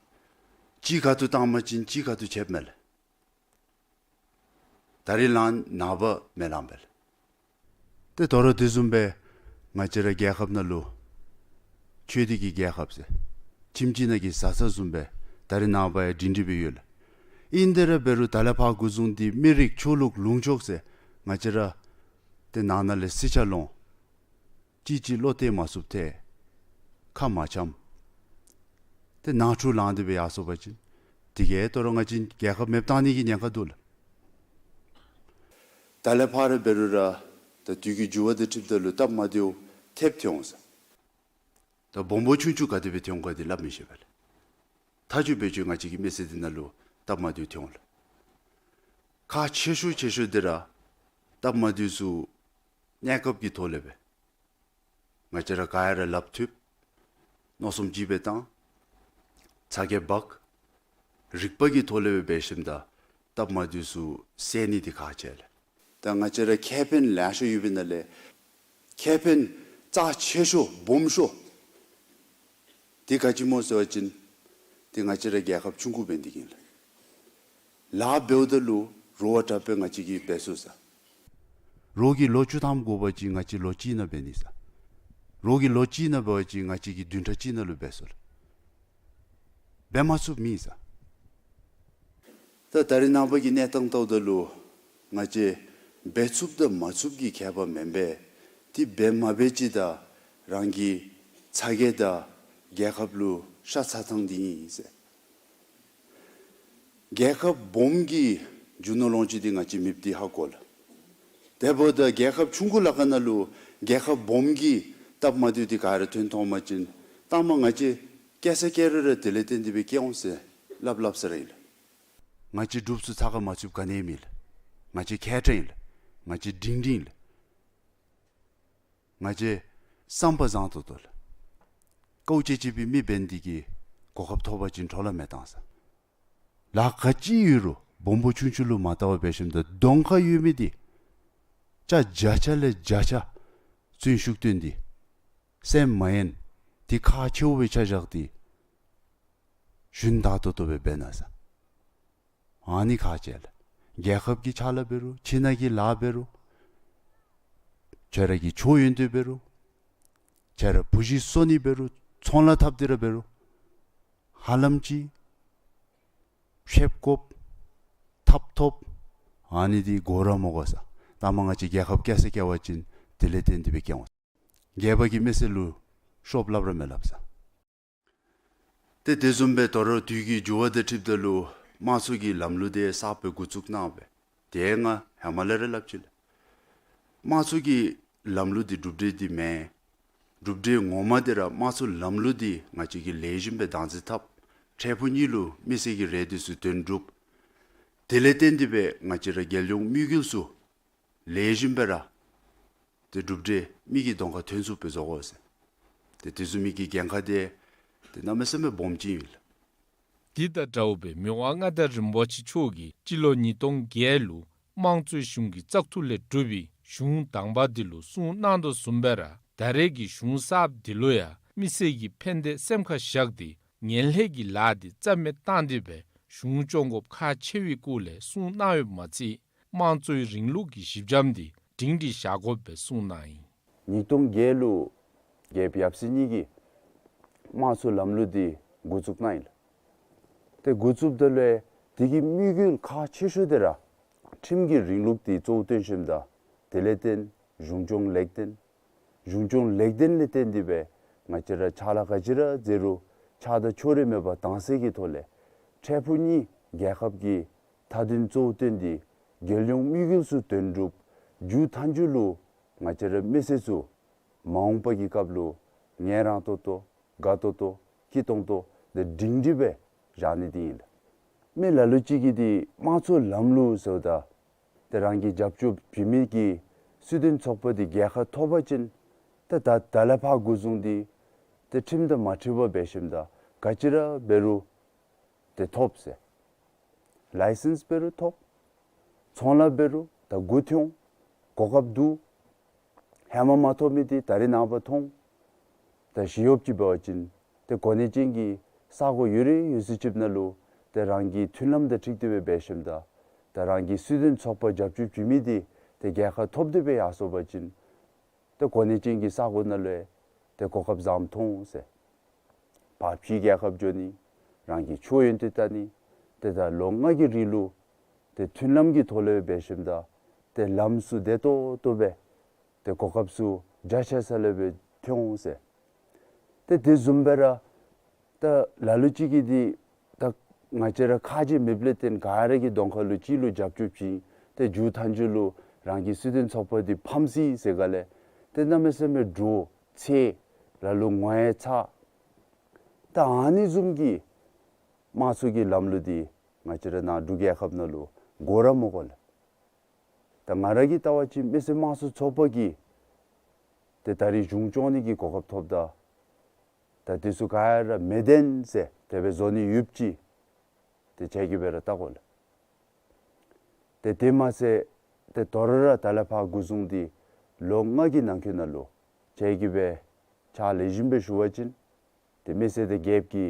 གཅིག་ཁ་ཐུག་བཏང་པ་ཅིན་གཅིག་ཁ་ཐུག་ཆདཔ་མས་ལགས། ད་རིས་ལངམ་ནངས་པ་མི་ལང་པས་ལགས། ཏེ་དོ་རུང་དེ་བཟུམ་སྦེ་ང་བཅས་ར་རྒྱལ་ཁབ་ནང་ལུ་ཆོས་སྡེ་གི་རྒྱལ་ཁབ་ཟེར་ཁྱིམ་གཅིག་ནང་གི་བཟའ་ཚང་བཟུམ་སྦེ་ད་རིས་ནངས་པ་ཡང་སྒྲིང་སྒྲིང་སྦེ་ཡོད་ལགས། ཨིན་དེ་ར་འབད་རུང་ད་ལས་ཕར་འགོ་བཟུང་སྟེ་མི་རིགས་ཆོས་ལུགས་ལུང་ཕྱོགས་ཟེར་ང་བཅས་ར་ཏེ་ནང་ན་ལས་སྲིད་ཆགས་ལོང་གཅིག་གཅིག་བློ་གཏད་མ་ཚུགསཔ་ཐལ། ཁ་མ་འཆམ། ཏེ་ནང་འཁྲུག་ལང་སྟེ་སྦེ་ཡར་སོང་པ་ཅིན་དེ་གིས་དོ་རུང་ང་བཅས་རྒྱལ་ཁབ་མེདཔ་བཏང་ནི་གི་ཉེན་ཁ་འདུག་ལགས། ད་ལས་ཕར་འབད་རུང་ར་ད་དུས་ཀྱི་འགྱུར་བ་དང་འཁྲིལཝ་ད་ལུ་སྟབས་མ་བདེཝ་ཐེབས་ཐོན་འོང་ས། ད་སྦོམ་པོ་ཆུང་ཆུང་ག་དེ་སྦེ་ཐོན་ག་འདི་སླབ་མི་ཤེས་པས་ལགས། མཐའ་མཇུག་འབད་བ་ཅིན་ང་བཅས་ཀྱི་མི་སེར་འདི་ནང་ལུ་སྟབས་མ་བདེཝ་ཐོན་འོང་ལགས། ཁག་ཆེ་ཤོས་ཆེ་ཤོས་འདི་ར་སྟབས་མ་བདེཝ་ཚུ་གནས་སྐབས་ཀྱི་ཐོག་ལས་སྦེ་ང་བཅས་ར་ག་ཡང་ར་ལགཔ་མཐུད། མནོ་བསམ་གཅིག་སྦེ་བཏང་། ཚ་གྱང་འབག། རིག་པ་གི་ཐོག་ལས་སྦེ་འབད་ཞིནམ་ད་སྟབས་མ་བདེཝ་ཚུ་སེལ་ནི་འདི་ཁག་ཆེ་ལགས། ད་ང་བཅས་ར་ཁེ་ཕན་ལེ་ཤ་ཡོད་པའི་ནང་ལས་ཁེ་ཕན་རྩ་ཆེ་ཤོས་སྦོམ་ཤོས་འདི་ག་ཅི་སྨོ་ཟེར་བ་ཅིན་ཏེ་ང་བཅས་ར་རྒྱལ་ཁབ་ཆུང་ཀུ་འབད་ནི་འདི་གིས་ལགས། ལཱ་འབདཝ་ད་ལུ་རོགས་དྲག་སྦེ་ང་བཅས་ཀྱིས་འབད་ཚུགས་ས། རོགས་ཀྱིས་ལོ་བཅུ་ཐམ་དགོ་པ་ཅིན་ང་བཅས་ལོ་གཅིག་ནང་འབད་ནི་ས། རོགས་ཀྱིས་ལོ་གཅིག་ནང་འབད་བ་ཅིན་ང་བཅས་ཀྱིས་བདུན་ཕྲག་གཅིག་ནང་ལུ་འབད་ཚུགས་ལགས། འབད་མ་ཚུགསཔ་མེད་ས། ད་ད་རིས་ནངས་པ་གི་གནས་སྟངས་བལྟཝ་ད་ལུ་ང་བཅས་འབད་ཚུགསཔ་དང་མ་ཚུགསཔ་ཀྱི་ཁྱད་པར་མེན་པས། ཏེ་འབད་མ་འབད་ཅིག་དང་རང་གི་ཚ་གྱང་དང་རྒྱལ་ཁབ་ལུ་ཤ་ཚ་ཐངས་འདི་ཨིན་ཟེར། རྒྱལ་ཁབ་སྦོམ་གྱི་རྒྱུ་ནོར་ལོངས་སྤྱོད་འདི་ང་བཅས་མེདཔ་འདི་ཧ་གོ་ལགས། དེ་འབདཝ་ད་རྒྱལ་ཁབ་ཆུང་ཀུ་ལ་ཁ་ནང་ལུ་རྒྱལ་ཁབ་སྦོམ་གྱི་སྟབས་མ་བདེཝ་འདི་ག་ར་ཐོན་ཐོན་པ་ཅིན་ད་མ་ང་བཅས་སྐྱེ་ས་སྐྱེ་རུང་ར་དེ་ལས་བརྟེན་ཏེ་སྦེ་སྐྱེ་འོང་ཟེར་སླབ་སླབ་ས་ར་ཨིན་ལགས། ང་བཅས་འབྲུགཔ་ཚུ་ཚ་ཁ་མ་ཚུདཔ་ག་ནི་ཡང་མེད་ལགས། ང་བཅས་མཁས་དྲགས་ཨིན་ལགས། ང་བཅས་སྒྲིང་སྒྲིང་ལགས། ང་བཅས་བསམ་པ་བཟང་ཏོག་ཏོ་ལགས། ཀའུ་ཅེ་ཅེ་པའི་མི་འབད་ནི་འདི་གིས་གོ་སྐབས་ཐོབ་པ་ཅིན་འཕྲོ་བརླག་མི་བཏང་ས། ལཱ་ག་ཅི་ཡོད་རུང་སྦོམ་པོ་ཆུང་ཆུང་ལུ་མ་བལྟ་བར་འབད་ཞིནམ་ད་གདོང་ཁར་ཡོད་མི་འདི་ཅ་བརྒྱ་ཆ་ལས་བརྒྱ་ཆ་བརྩོན་ཤུགས་བཏོན་ཏེ་སེམས་མ་ཡེངས་ཏེ་ཁག་ཆེཝ་སྦེ་ཆ་བཞག་སྟེ་ཞུན་དག་ཏོག་ཏོ་སྦེ་འབད་གནང་ས། ཨ་ནི་ཁག་ཆེ་ལགས། རྒྱལ་ཁབ་ཀྱི་ཕྱག་ལཱ་འབད་རུང་ཁྱིམ་ནང་གི་ལཱ་འབད་རུང་ཁྱོད་ར་གི་ཆོས་ཡོན་ཏན་འབད་རུང་ཁྱོད་ར་བུ་གཞི་གསོ་ནི་འབད་རུང་ཚོང་ལཱ་འཐབ་སྟེ་ར་འབད་རུང་ཧ་ལམ་ཅིག་ཕྱདཔ་དགོཔ་ཐབ་ཐོབ་ཨ་ནི་འདི་དགོ་ར་མི་དགོ་ས། ད་མ་ང་བཅས་རྒྱལ་ཁབ་སྐྱེ་ས་སྐྱེ་བ་ཅིན་དེ་ལས་བརྟེན་ཏེ་སྦེ་སྐྱེ་འོང་། རྒྱལ་པོ་གིས་མི་སེར་ལུ་ཤོབ་སླབ་ར་མི་སླབ་ཟེར། ཏེ་དེ་བཟུམ་སྦེ་དོ་རུང་དུས་ཀྱི་འགྱུར་བ་དང་འཁྲིལཝ་ད་ལུ་དམངས་གཙོ་གི་ལམ་ལུགས་འདི་གསརཔ་སྦེ་འགོ་བཙུགས་གནང་སྦེ་ཏེ་ང་ཧེ་མ་ལས་ར་སླབ་ཅི་ལགས། དམངས་གཙོ་གི་ལམ་ལུགས་འདི་གྲུབ་འབྲས་འདི་མེན། གྲུབ་འབྲས་ངོ་མ་འདི་ར་དམངས་གཙོ་ལམ་ལུགས་འདི་ང་བཅས་ཀྱིས་ལེགས་ཤོམ་སྦེ་བདག་འཛིན་འཐབ། འཕྲལ་ཕུགས་གཉིས་ལུ་མི་སེར་གྱི་རེ་འདོད་ཚུ་དོན་གྲུབ། དེ་ལས་བརྟེན་ཏེ་སྦེ་ང་བཅས་ར་རྒྱལ་ཡོངས་དམིགས་ཡུལ་ཚུ་ལེགས་ཤོམ་སྦེ་ར་ཏེ་གྲུབ་འབྲས་མིག་གི་གདོང་ཁར་ཐོན་ཚུགསཔ་སྦེ་བཟོ་དགོ་ཟེར། ཏེ་དེ་བཟུམ་མའི་གི་འགན་ཁག་འདི་ཏེ་གནམ་མེད་ས་མེད་སྦོམ་ཅིག་ཨིན་ལགས། དེ་དང་འདྲཝ་སྦེ་མི་དབང་མངའ་བདག་རིན་པོ་ཆེ་མཆོག་གིས་སྤྱི་ལོ་ཉིས་སྟོང་བརྒྱད་ལུ་དམངས་གཙོའི་གཞུང་གི་བཙག་འཐུ་ལས་གྲུབ་པའི་གཞུང་དང་པ་འདི་ལུ་གསུངས་གནང་དོ་བཟུམ་སྦེ་ར་ད་རེས་ཀྱི་གཞུང་གསརཔ་འདི་ལུ་ཡང་མི་སེར་གྱི་ཕན་བདེ་སེམས་ཁར་བཞག་སྟེ་ངན་ལྷད་ཀྱི་ལཱ་འདི་རྩ་མེད་བཏང་སྟེ་སྦེ་གཞུང་སྐྱོང་དགོཔ་ཁག་ཆེ་བའི་སྐོར་ལས་གསུངས་གནང་ཡོདཔ་མ་ཚད་དམངས་གཙོའི་རིང་ལུགས་ཀྱི་གཞི་འགྱམ་འདི་སྒྲིང་སྒྲིང་བཞག་དགོཔ་སྦེ་གསུངས་གནང་ཡི། ཉིས་སྟོང་བརྒྱད་ལུ་རྒྱལཔོ་ཡབ་སྲས་གཉིས་ཀྱིས་དམངས་གཙོའི་ལམ་ལུགས་འདི་འགོ་བཙུགས་གནང་ཡི་ལགས། ཏེ་འགོ་བཙུགསཔ་ད་ལུ་དེ་གི་དམིགས་ཡུལ་ཁག་ཆེ་ཤོས་འདི་ར་ཁྲིམས་ཀྱི་རིང་ལུགས་འདི་གཙོ་བོ་བཏོན་ཞིནམ་ད་དེ་ལས་བརྟེན་གཞུང་སྐྱོང་ལེགས་ལྡན། གཞུང་སྐྱོང་ལེགས་ལྡན་ལས་བརྟེན་ཏེ་སྦེ་ང་བཅས་ར་ཕྱག་ལཱ་ག་ཅི་ར་མཛད་རུང་ཆགས་སྡང་ཕྱོགས་རིས་མེད་པར་དྭངས་གསལ་གྱི་ཐོག་ལས་འཕྲལ་ཕུགས་གཉིས་རྒྱལ་ཁབ་ཀྱི་མཐའ་དོན་གཙོ་བོ་བཏོན་ཏེ་རྒྱལ་ཡོངས་དམིགས་ཡུལ་ཚུ་དོན་གྲུབ། མཇུག་མཐའ་མཇུག་ལུ་ང་བཅས་ར་མི་སེར་ཚུ་མ་འོངས་པ་གི་སྐབས་ལུ་ངལ་རངས་ཏོག་ཏོ་དགའ་ཏོག་ཏོ་སྐྱིད་ཏོང་ཏོ་དང་སྒྲིང་སྒྲིང་སྦེ་བཞག་ནི་འདི་ཨིན་ལགས། མི་ལ་ལུ་ཅིག་གིས་འདི་དམངས་གཙོའི་ལམ་ལུགས་ཟེརཝ་ད་ཏེ་རང་གི་རྒྱབ་སྐྱོར་བྱིན་མི་གི་སྲིད་དོན་ཚོགས་པ་འདི་རྒྱལ་ཁ་ཐོབ་པ་ཅིན་ཏེ་ད་ད་ལས་ཕར་འགོ་བཟུང་སྟེ་ཏེ་ཁྲིམས་དང་མ་འཁྲིལ་བར་འབད་ཞིནམ་ད་ག་ཅི་ར་འབད་རུང་ཏེ་ཐོབ་ཟེར། ལའི་སེནསི་འབད་རུང་ཐོབ། ཚོང་ལཱ་འབད་རུང་ད་མགུ་འཐོན། གོ་སྐབས་འདུག། ཧེ་མ་མ་ཐོབ་མི་འདི་ད་རིས་ནངས་པ་ཐོབ། ད་ཞི་གཡོགཔ་ཅིག་འབད་བ་ཅིན་ཏེ་གོ་གནས་ཅན་གྱི་ས་གོ་ཡོད་རིགས་ཡོད་ཚད་ཅིག་ནང་ལུ་ཏེ་རང་གི་མཐུན་ལམ་དང་འཁྲིལ་ཏེ་སྦེ་འབད་ཞིནམ་ད་ད་རང་གི་སྲིད་དོན་ཚོགས་པ་རྒྱབ་སྐྱོར་བྱིན་མི་འདི་ཏེ་རྒྱལ་ཁ་ཐོབ་སྟེ་སྦེ་ཡར་སོང་པ་ཅིན་ཏེ་གོ་གནས་ཅན་གྱི་ས་གོ་ནང་ལུ་ཏེ་གོ་སྐབས་བཟངམ་ཐོབ་ཟེར། ཕར་ཕྱི་རྒྱལ་ཁབ་འགྱོ་ནི་རང་གི་ཆོས་ཡོན་ཏན་ལྟ་ནི་ཏེ་ད་ལོ་ལྔ་གི་རིང་ལུ་ཏེ་མཐུན་ལམ་གྱི་ཐོག་ལས་འབད་ཞིནམ་ད་ཏེ་ལམ་ཚུ་བདེ་ཏོག་ཏོ་སྦེ་ཏེ་གོ་སྐབས་ཚུ་རྒྱ་ཆེ་ས་ལས་སྦེ་ཐོན་འོང་ཟེར། ཏེ་དེ་བཟུམ་སྦེ་ར་ད་ལ་ལུ་ཅིག་གིས་འདི་ད་ང་བཅས་ར་ཁ་རྗེ་མེདཔ་ལས་བརྟེན་ག་ར་གི་གདོང་ཁ་ལུ་གཅིག་ལུ་རྒྱབ་སྐྱོར་བྱིན་ཏེ་མཇུག་མཐའ་མཇུག་ལུ་རང་གི་སྲིད་དོན་ཚོགས་པ་འདི་ཕམ་སོ་ཡི་ཟེར་ག་ལས་ཏེ་གནམ་མེད་ས་མེད་འདྲོག་ཚེར་ལ་ལུ་ངོ་ཡང་ཚ། ད་ཨ་ནི་བཟུམ་གྱི་དམངས་གཙོ་གི་ལམ་ལུགས་འདི་ང་བཅས་ར་ནཱ་འབྲུག་རྒྱལ་ཁབ་ནང་ལུ་དགོ་ར་མི་དགོ་ལགས། ད་ང་ར་གིས་བལྟ་བ་ཅིན་མི་སེར་དམངས་གཙོ་ཚོགས་པ་གིས་ཏེ་ད་རིས་གཞུང་སྐྱོང་ནི་གི་གོ་སྐབས་ཐོབ་ད་ད་དེ་ཚུ་ག་ར་མེ་འདོན་ཟེར་དེ་སྦེ་བཟོ་ནི་ཡོདཔ་ཅིག་ཏེ་ཁྱེད་ཀྱིས་སྦེ་ར་བལྟ་དགོ་ལགས། ཏེ་དེ་མ་ཚད་ཏེ་དོ་རུང་ར་ད་ལས་ཕར་འགོ་བཟུང་སྟེ་ལོ་ལྔ་གི་ནང་འཁོད་ནང་ལུ་ཁྱེད་ཀྱིས་སྦེ་ཕྱག་ལེགས་ཤོམ་སྦེ་ཞུ་བ་ཅིན་ཏེ་མི་སེར་དང་རྒྱལཔོ་གི་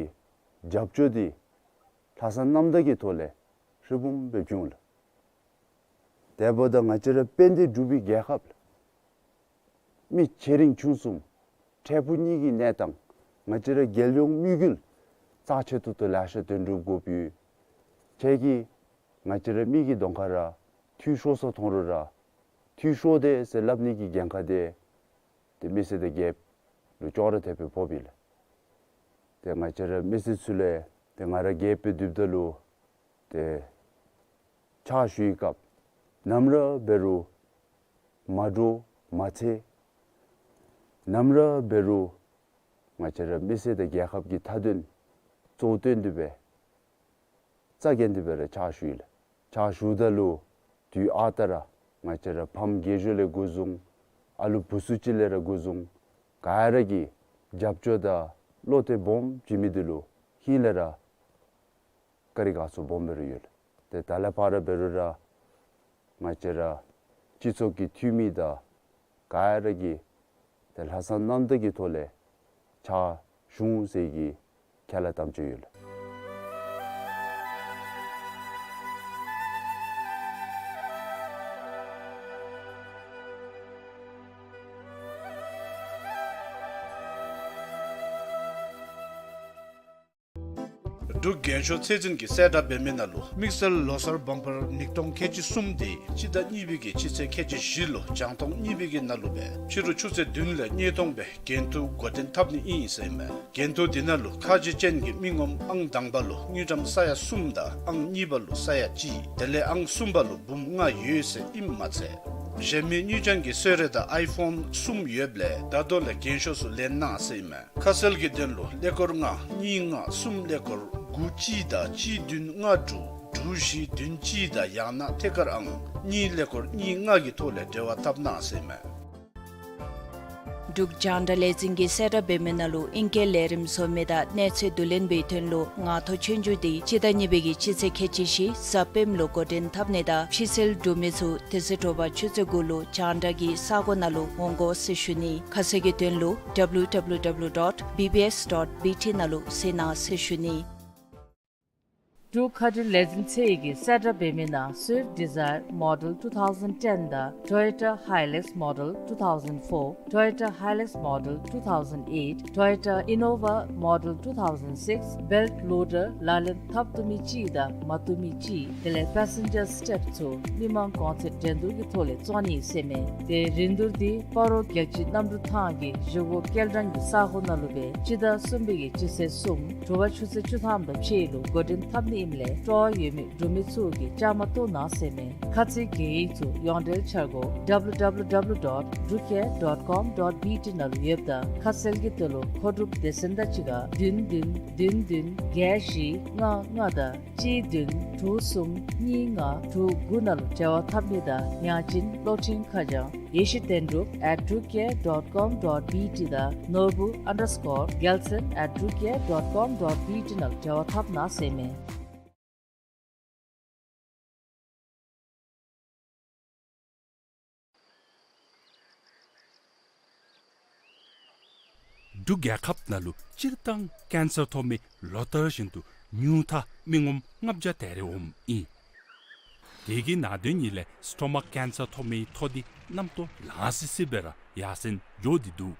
རྒྱབ་སྐྱོར་འདི་ལྷག་བསམ་རྣམ་དག་གི་ཐོག་ལས་ཧྲིལ་བུམ་སྦེ་བྱུང་ལགས། དེ་འབདཝ་ད་ང་བཅས་ར་དཔལ་ལྡན་འབྲུག་པའི་རྒྱལ་ཁབ་ལགས། མི་ཆེ་འབྲིང་ཆུང་གསུམ་འཕྲལ་ཕུགས་གཉིས་ཀྱི་གནས་སྟངས་ང་བཅས་ར་རྒྱལ་ཡོངས་དམིགས་ཡུལ་རྩ་ཆེ་ཏོག་ཏོ་ལེ་ཤ་དོན་འགྲུབ་དགོཔ་ཡོད། ཁྱེད་ཀྱིས་ང་བཅས་ར་མིག་གི་གདོང་ཁར་ར་འཐུས་ཤོར་སོ་མཐོང་རུང་ར་འཐུས་ཤོར་དེས་ཟེར་སླབ་ནི་གི་འགན་ཁག་འདི་ཏེ་མི་སེར་དང་རྒྱལཔོ་ལུ་ཅོག་ར་འཐདཔ་སྦེ་ཕོགཔ་ཨིན་ལགས། ཏེ་ང་བཅས་ར་མི་སེར་ཚུ་ལས་ཏེ་ང་ར་རྒྱལཔོ་སྦེ་སྡོདཔ་ད་ལུ་ཏེ་ཕྱག་ཞུ་བའི་སྐབས་ནམ་ར་འབད་རུང་མ་འདྲོག་མ་ཚེར། ནམ་ར་འབད་རུང་ང་བཅས་ར་མི་སེར་དང་རྒྱལ་ཁབ་ཀྱི་མཐའ་དོན་གཙོ་བོ་བཏོན་ཏེ་སྦེ་རྩ་འགེངས་ཏེ་སྦེ་ར་ཕྱག་ཞུ་ཡི་ལགས། ཕྱག་ཞུཝ་ད་ལུ་དུས་ཨ་རྟག་ར་ང་བཅས་ར་ཕམ་རྒས་གཞོན་ལས་འགོ་བཟུང་ཨ་ལུ་བུ་ཚུ་ཅིག་ལས་ར་འགོ་བཟུང་ག་ར་གིས་རྒྱབ་སྐྱོར་དང་བློ་གཏད་སྦོམ་བྱིན་མི་འདི་ལུ་ཧིང་ལས་ར་བཀའ་དྲིན་དགའ་ཚོར་སྦོམ་སྦེ་ར་ཡོད་ལགས། ཏེ་ད་ལས་ཕར་འབད་རུང་ར་ང་བཅས་ར་སྤྱི་ཚོགས་ཀྱི་འཐུས་མི་དང་ག་ར་གིས་ཏེ་ལྷག་བསམ་རྣམ་དག་གི་ཐོག་ལས་ཕྱག་ཞུ་འོང་ཟེར་གྱི་ཁས་བླངས་དམ་བཅའ་ཡོད་ལགས། འབྲུག་རྒྱན་ཤོག་ཚད་འཛིན་གྱིས་གསལ་བསྒྲགས་འབད་མི་ནང་ལུ་དམིགས་བསལ་ལོ་གསར་བམ་པར་ཉིས་སྟོང་ཁལ་གཅིག་གསུམ་དེ་སྤྱི་ཟླ་གཉིས་པའི་གི་སྤྱི་ཚེས་ཁལ་གཅིག་བཞི་ལུ་རྒྱང་མཐོང་གཉིས་པའི་གི་ནང་ལུ་སྦེ་ཕྱི་རུ་ཆུ་ཚོད་བདུན་ལས་བརྙན་མཐོང་སྦེ་འགན་ཐུག་འགོ་འདྲེན་འཐབ་ནི་ཨིན་ཟེར་མས། འགན་ཐུག་དེ་ནང་ལུ་ཁ་རྗེ་ཅན་གྱི་མི་ངོམ་ཨང་དང་པ་ལུ་དངུལ་ཀྲམ་ས་ཡ་གསུམ་དང་ཨང་གཉིས་པ་ལུ་ས་ཡ་གཅིག། དེ་ལས་ཨང་གསུམ་པ་ལུ་འབུམ་ལྔ་ཡོད་ཟེར་ཨིནམ་མ་ཚད་གཞན་མི་དངུལ་ཅན་གྱི་གསོལ་རས་དང་ཨའི་ཕོན་གསུམ་ཡོདཔ་ལས་ད་ལྟོ་ལས་རྒྱན་ཤོག་ཚུ་ལེན་གནང་ཟེར་མས། ཁ་གསལ་གྱི་དོན་ལུ་ཀླད་ཀོར་ལྔ་གཉིས་ལྔ་གསུམ་ཀླད་ཀོར་དགུ་གཅིག་དང་གཅིག་བདུན་ལྔ་དྲུག་དྲུག་བཞི་བདུན་གཅིག་དང་ཡང་ན་ཐད་ཀར་ཨང་གཉིས་ཀླད་ཀོར་གཉིས་ལྔ་གི་ཐོག་ལས་འབྲེལ་བ་འཐབ་གནང་ཟེར་མས། འབྲུག་རྒྱང་བསྒྲགས་ལས་འཛིན་གྱིས་གསལ་བསྒྲགས་འབད་མི་ནང་ལུ་ཨིང་སྐད་ལས་རིམ་བཟོ་མི་དང་གནས་ཚུལ་བསྡུ་ལེན་འབད་བའི་དོན་ལུ་ངང་ཐོག་ཆོས་རྒྱུགས་དེ་སྤྱི་ཟླ་གཉིས་པའི་གི་སྤྱི་ཚེས་ཁལ་གཅིག་བཞི་གཟའ་སྤེནམ་ལུ་འགོ་འདྲེན་འཐབ་ནི་དང་ཕྱི་སེལ་འབྲུག་མི་ཚུ་དེ་ཚེ་དྲོ་པ་ཆུ་ཚོད་དགུ་ལུ་རྒྱང་བསྒྲགས་ཀྱི་ས་གོ་ནང་ལུ་འོང་དགོ་ཟེར་ཞུ་ནི། ཁ་གསལ་གྱི་དོན་ལུ་W W W dot B B S dot B T ནང་ལུ་གཟིགས་གནང་ཟེར་ཞུ་ནི། འབྲུག་ཁ་འདྲི་ལས་འཛིན་ཚད་ཀྱིས་གསལ་བསྒྲགས་འབད་མི་ནང་Swift Dzire Model two thousand ten དང་Toyota Hilux Model two thousand four, Toyota Hilux Model two thousand eight, Toyota Innova Model two thousand six, belt loader ལག་ལེན་འཐབ་བཏུབ་མི་གཅིག་དང་མ་བཏུབ་མི་གཅིག། དེ་ལས་passenger step ཚུ་མི་མང་གོང་ཚད་འགྲན་བསྡུར་གྱི་ཐོག་ལས་བཙོང་ནི་ཟེར་མས། དེ་རིན་བསྡུར་དེ་སྤ་རོ་རྒྱལ་སྤྱིའི་གནམ་གྲུ་ཐང་གི་བཞེས་སྒོ་སྐྱེལ་འདྲེན་གྱི་ས་གོ་ནང་ལུ་སྦེ་སྤྱི་ཟླ་གསུམ་པའི་གི་སྤྱི་ཚེས་གསུམ་དྲོ་པ་ཆུ་ཚོད་བཅུ་ཐམ་དང་ཕྱེད་ལུ་འགོ་འདྲེན་འཐབ་ནི་ཨིནམ་ལས་སྤྲོ་བ་ཡོད་མི་འབྲུག་མི་ཚུ་གིས་བཅའ་མར་གཏོགས་གནང་ཟེར་མས། ཁ་ཚིག་གི་ཡིག་ཚུ་ཡོངས་འབྲེལ་འཆར་སྒོ་W W W dot drukair dot com dot B T ནང་ལུ་ཡོདཔ་ད་ཁ་གསལ་གྱི་དོན་ལུ་མཁོ་སྒྲུབ་སྡེ་ཚན་དང་གཅིག་ཁར་བདུན་བདུན་བདུན་བདུན་བརྒྱད་བཞི་ལྔ་ལྔ་དང་གཅིག་བདུན་དྲུག་གསུམ་གཉིས་ལྔ་དྲུག་དགུ་ནང་ལུ་འབྲེལ་བ་འཐབ་ནི་དང་ཡང་ཅིན་གློག་འཕྲིན་ཁ་བྱང་ཡེ་ཤེས་དོན་གྲུབ་at drukair dot com dot B T དང་ནོར་བུ་underscore རྒྱལ་མཚན་at drukair dot com dot B T ནང་ལུ་འབྲེལ་བ་འཐབ་གནང་ཟེར་མས། འབྲུག་རྒྱལ་ཁབ་ནང་ལུ་སྤྱིར་བཏང་ཀེན་སར་ཐོབ་མི་ལོ་ལྟར་བཞིན་དུ་ཉུང་མཐའ་མི་ངོམ་ལྔ་བརྒྱ་དེ་རེ་འོངམ་ཨིན། དེ་གི་ནང་དོན་ཉིད་ལས་སི་ཊོ་མ་ཀེན་སར་ཐོབ་མི་ཡི་འཐོར་འདི་གནམ་ཐོག་ལང་སི་སི་སྦེ་ར་ཡར་སེང་འགྱོ་སྟེ་འདུག།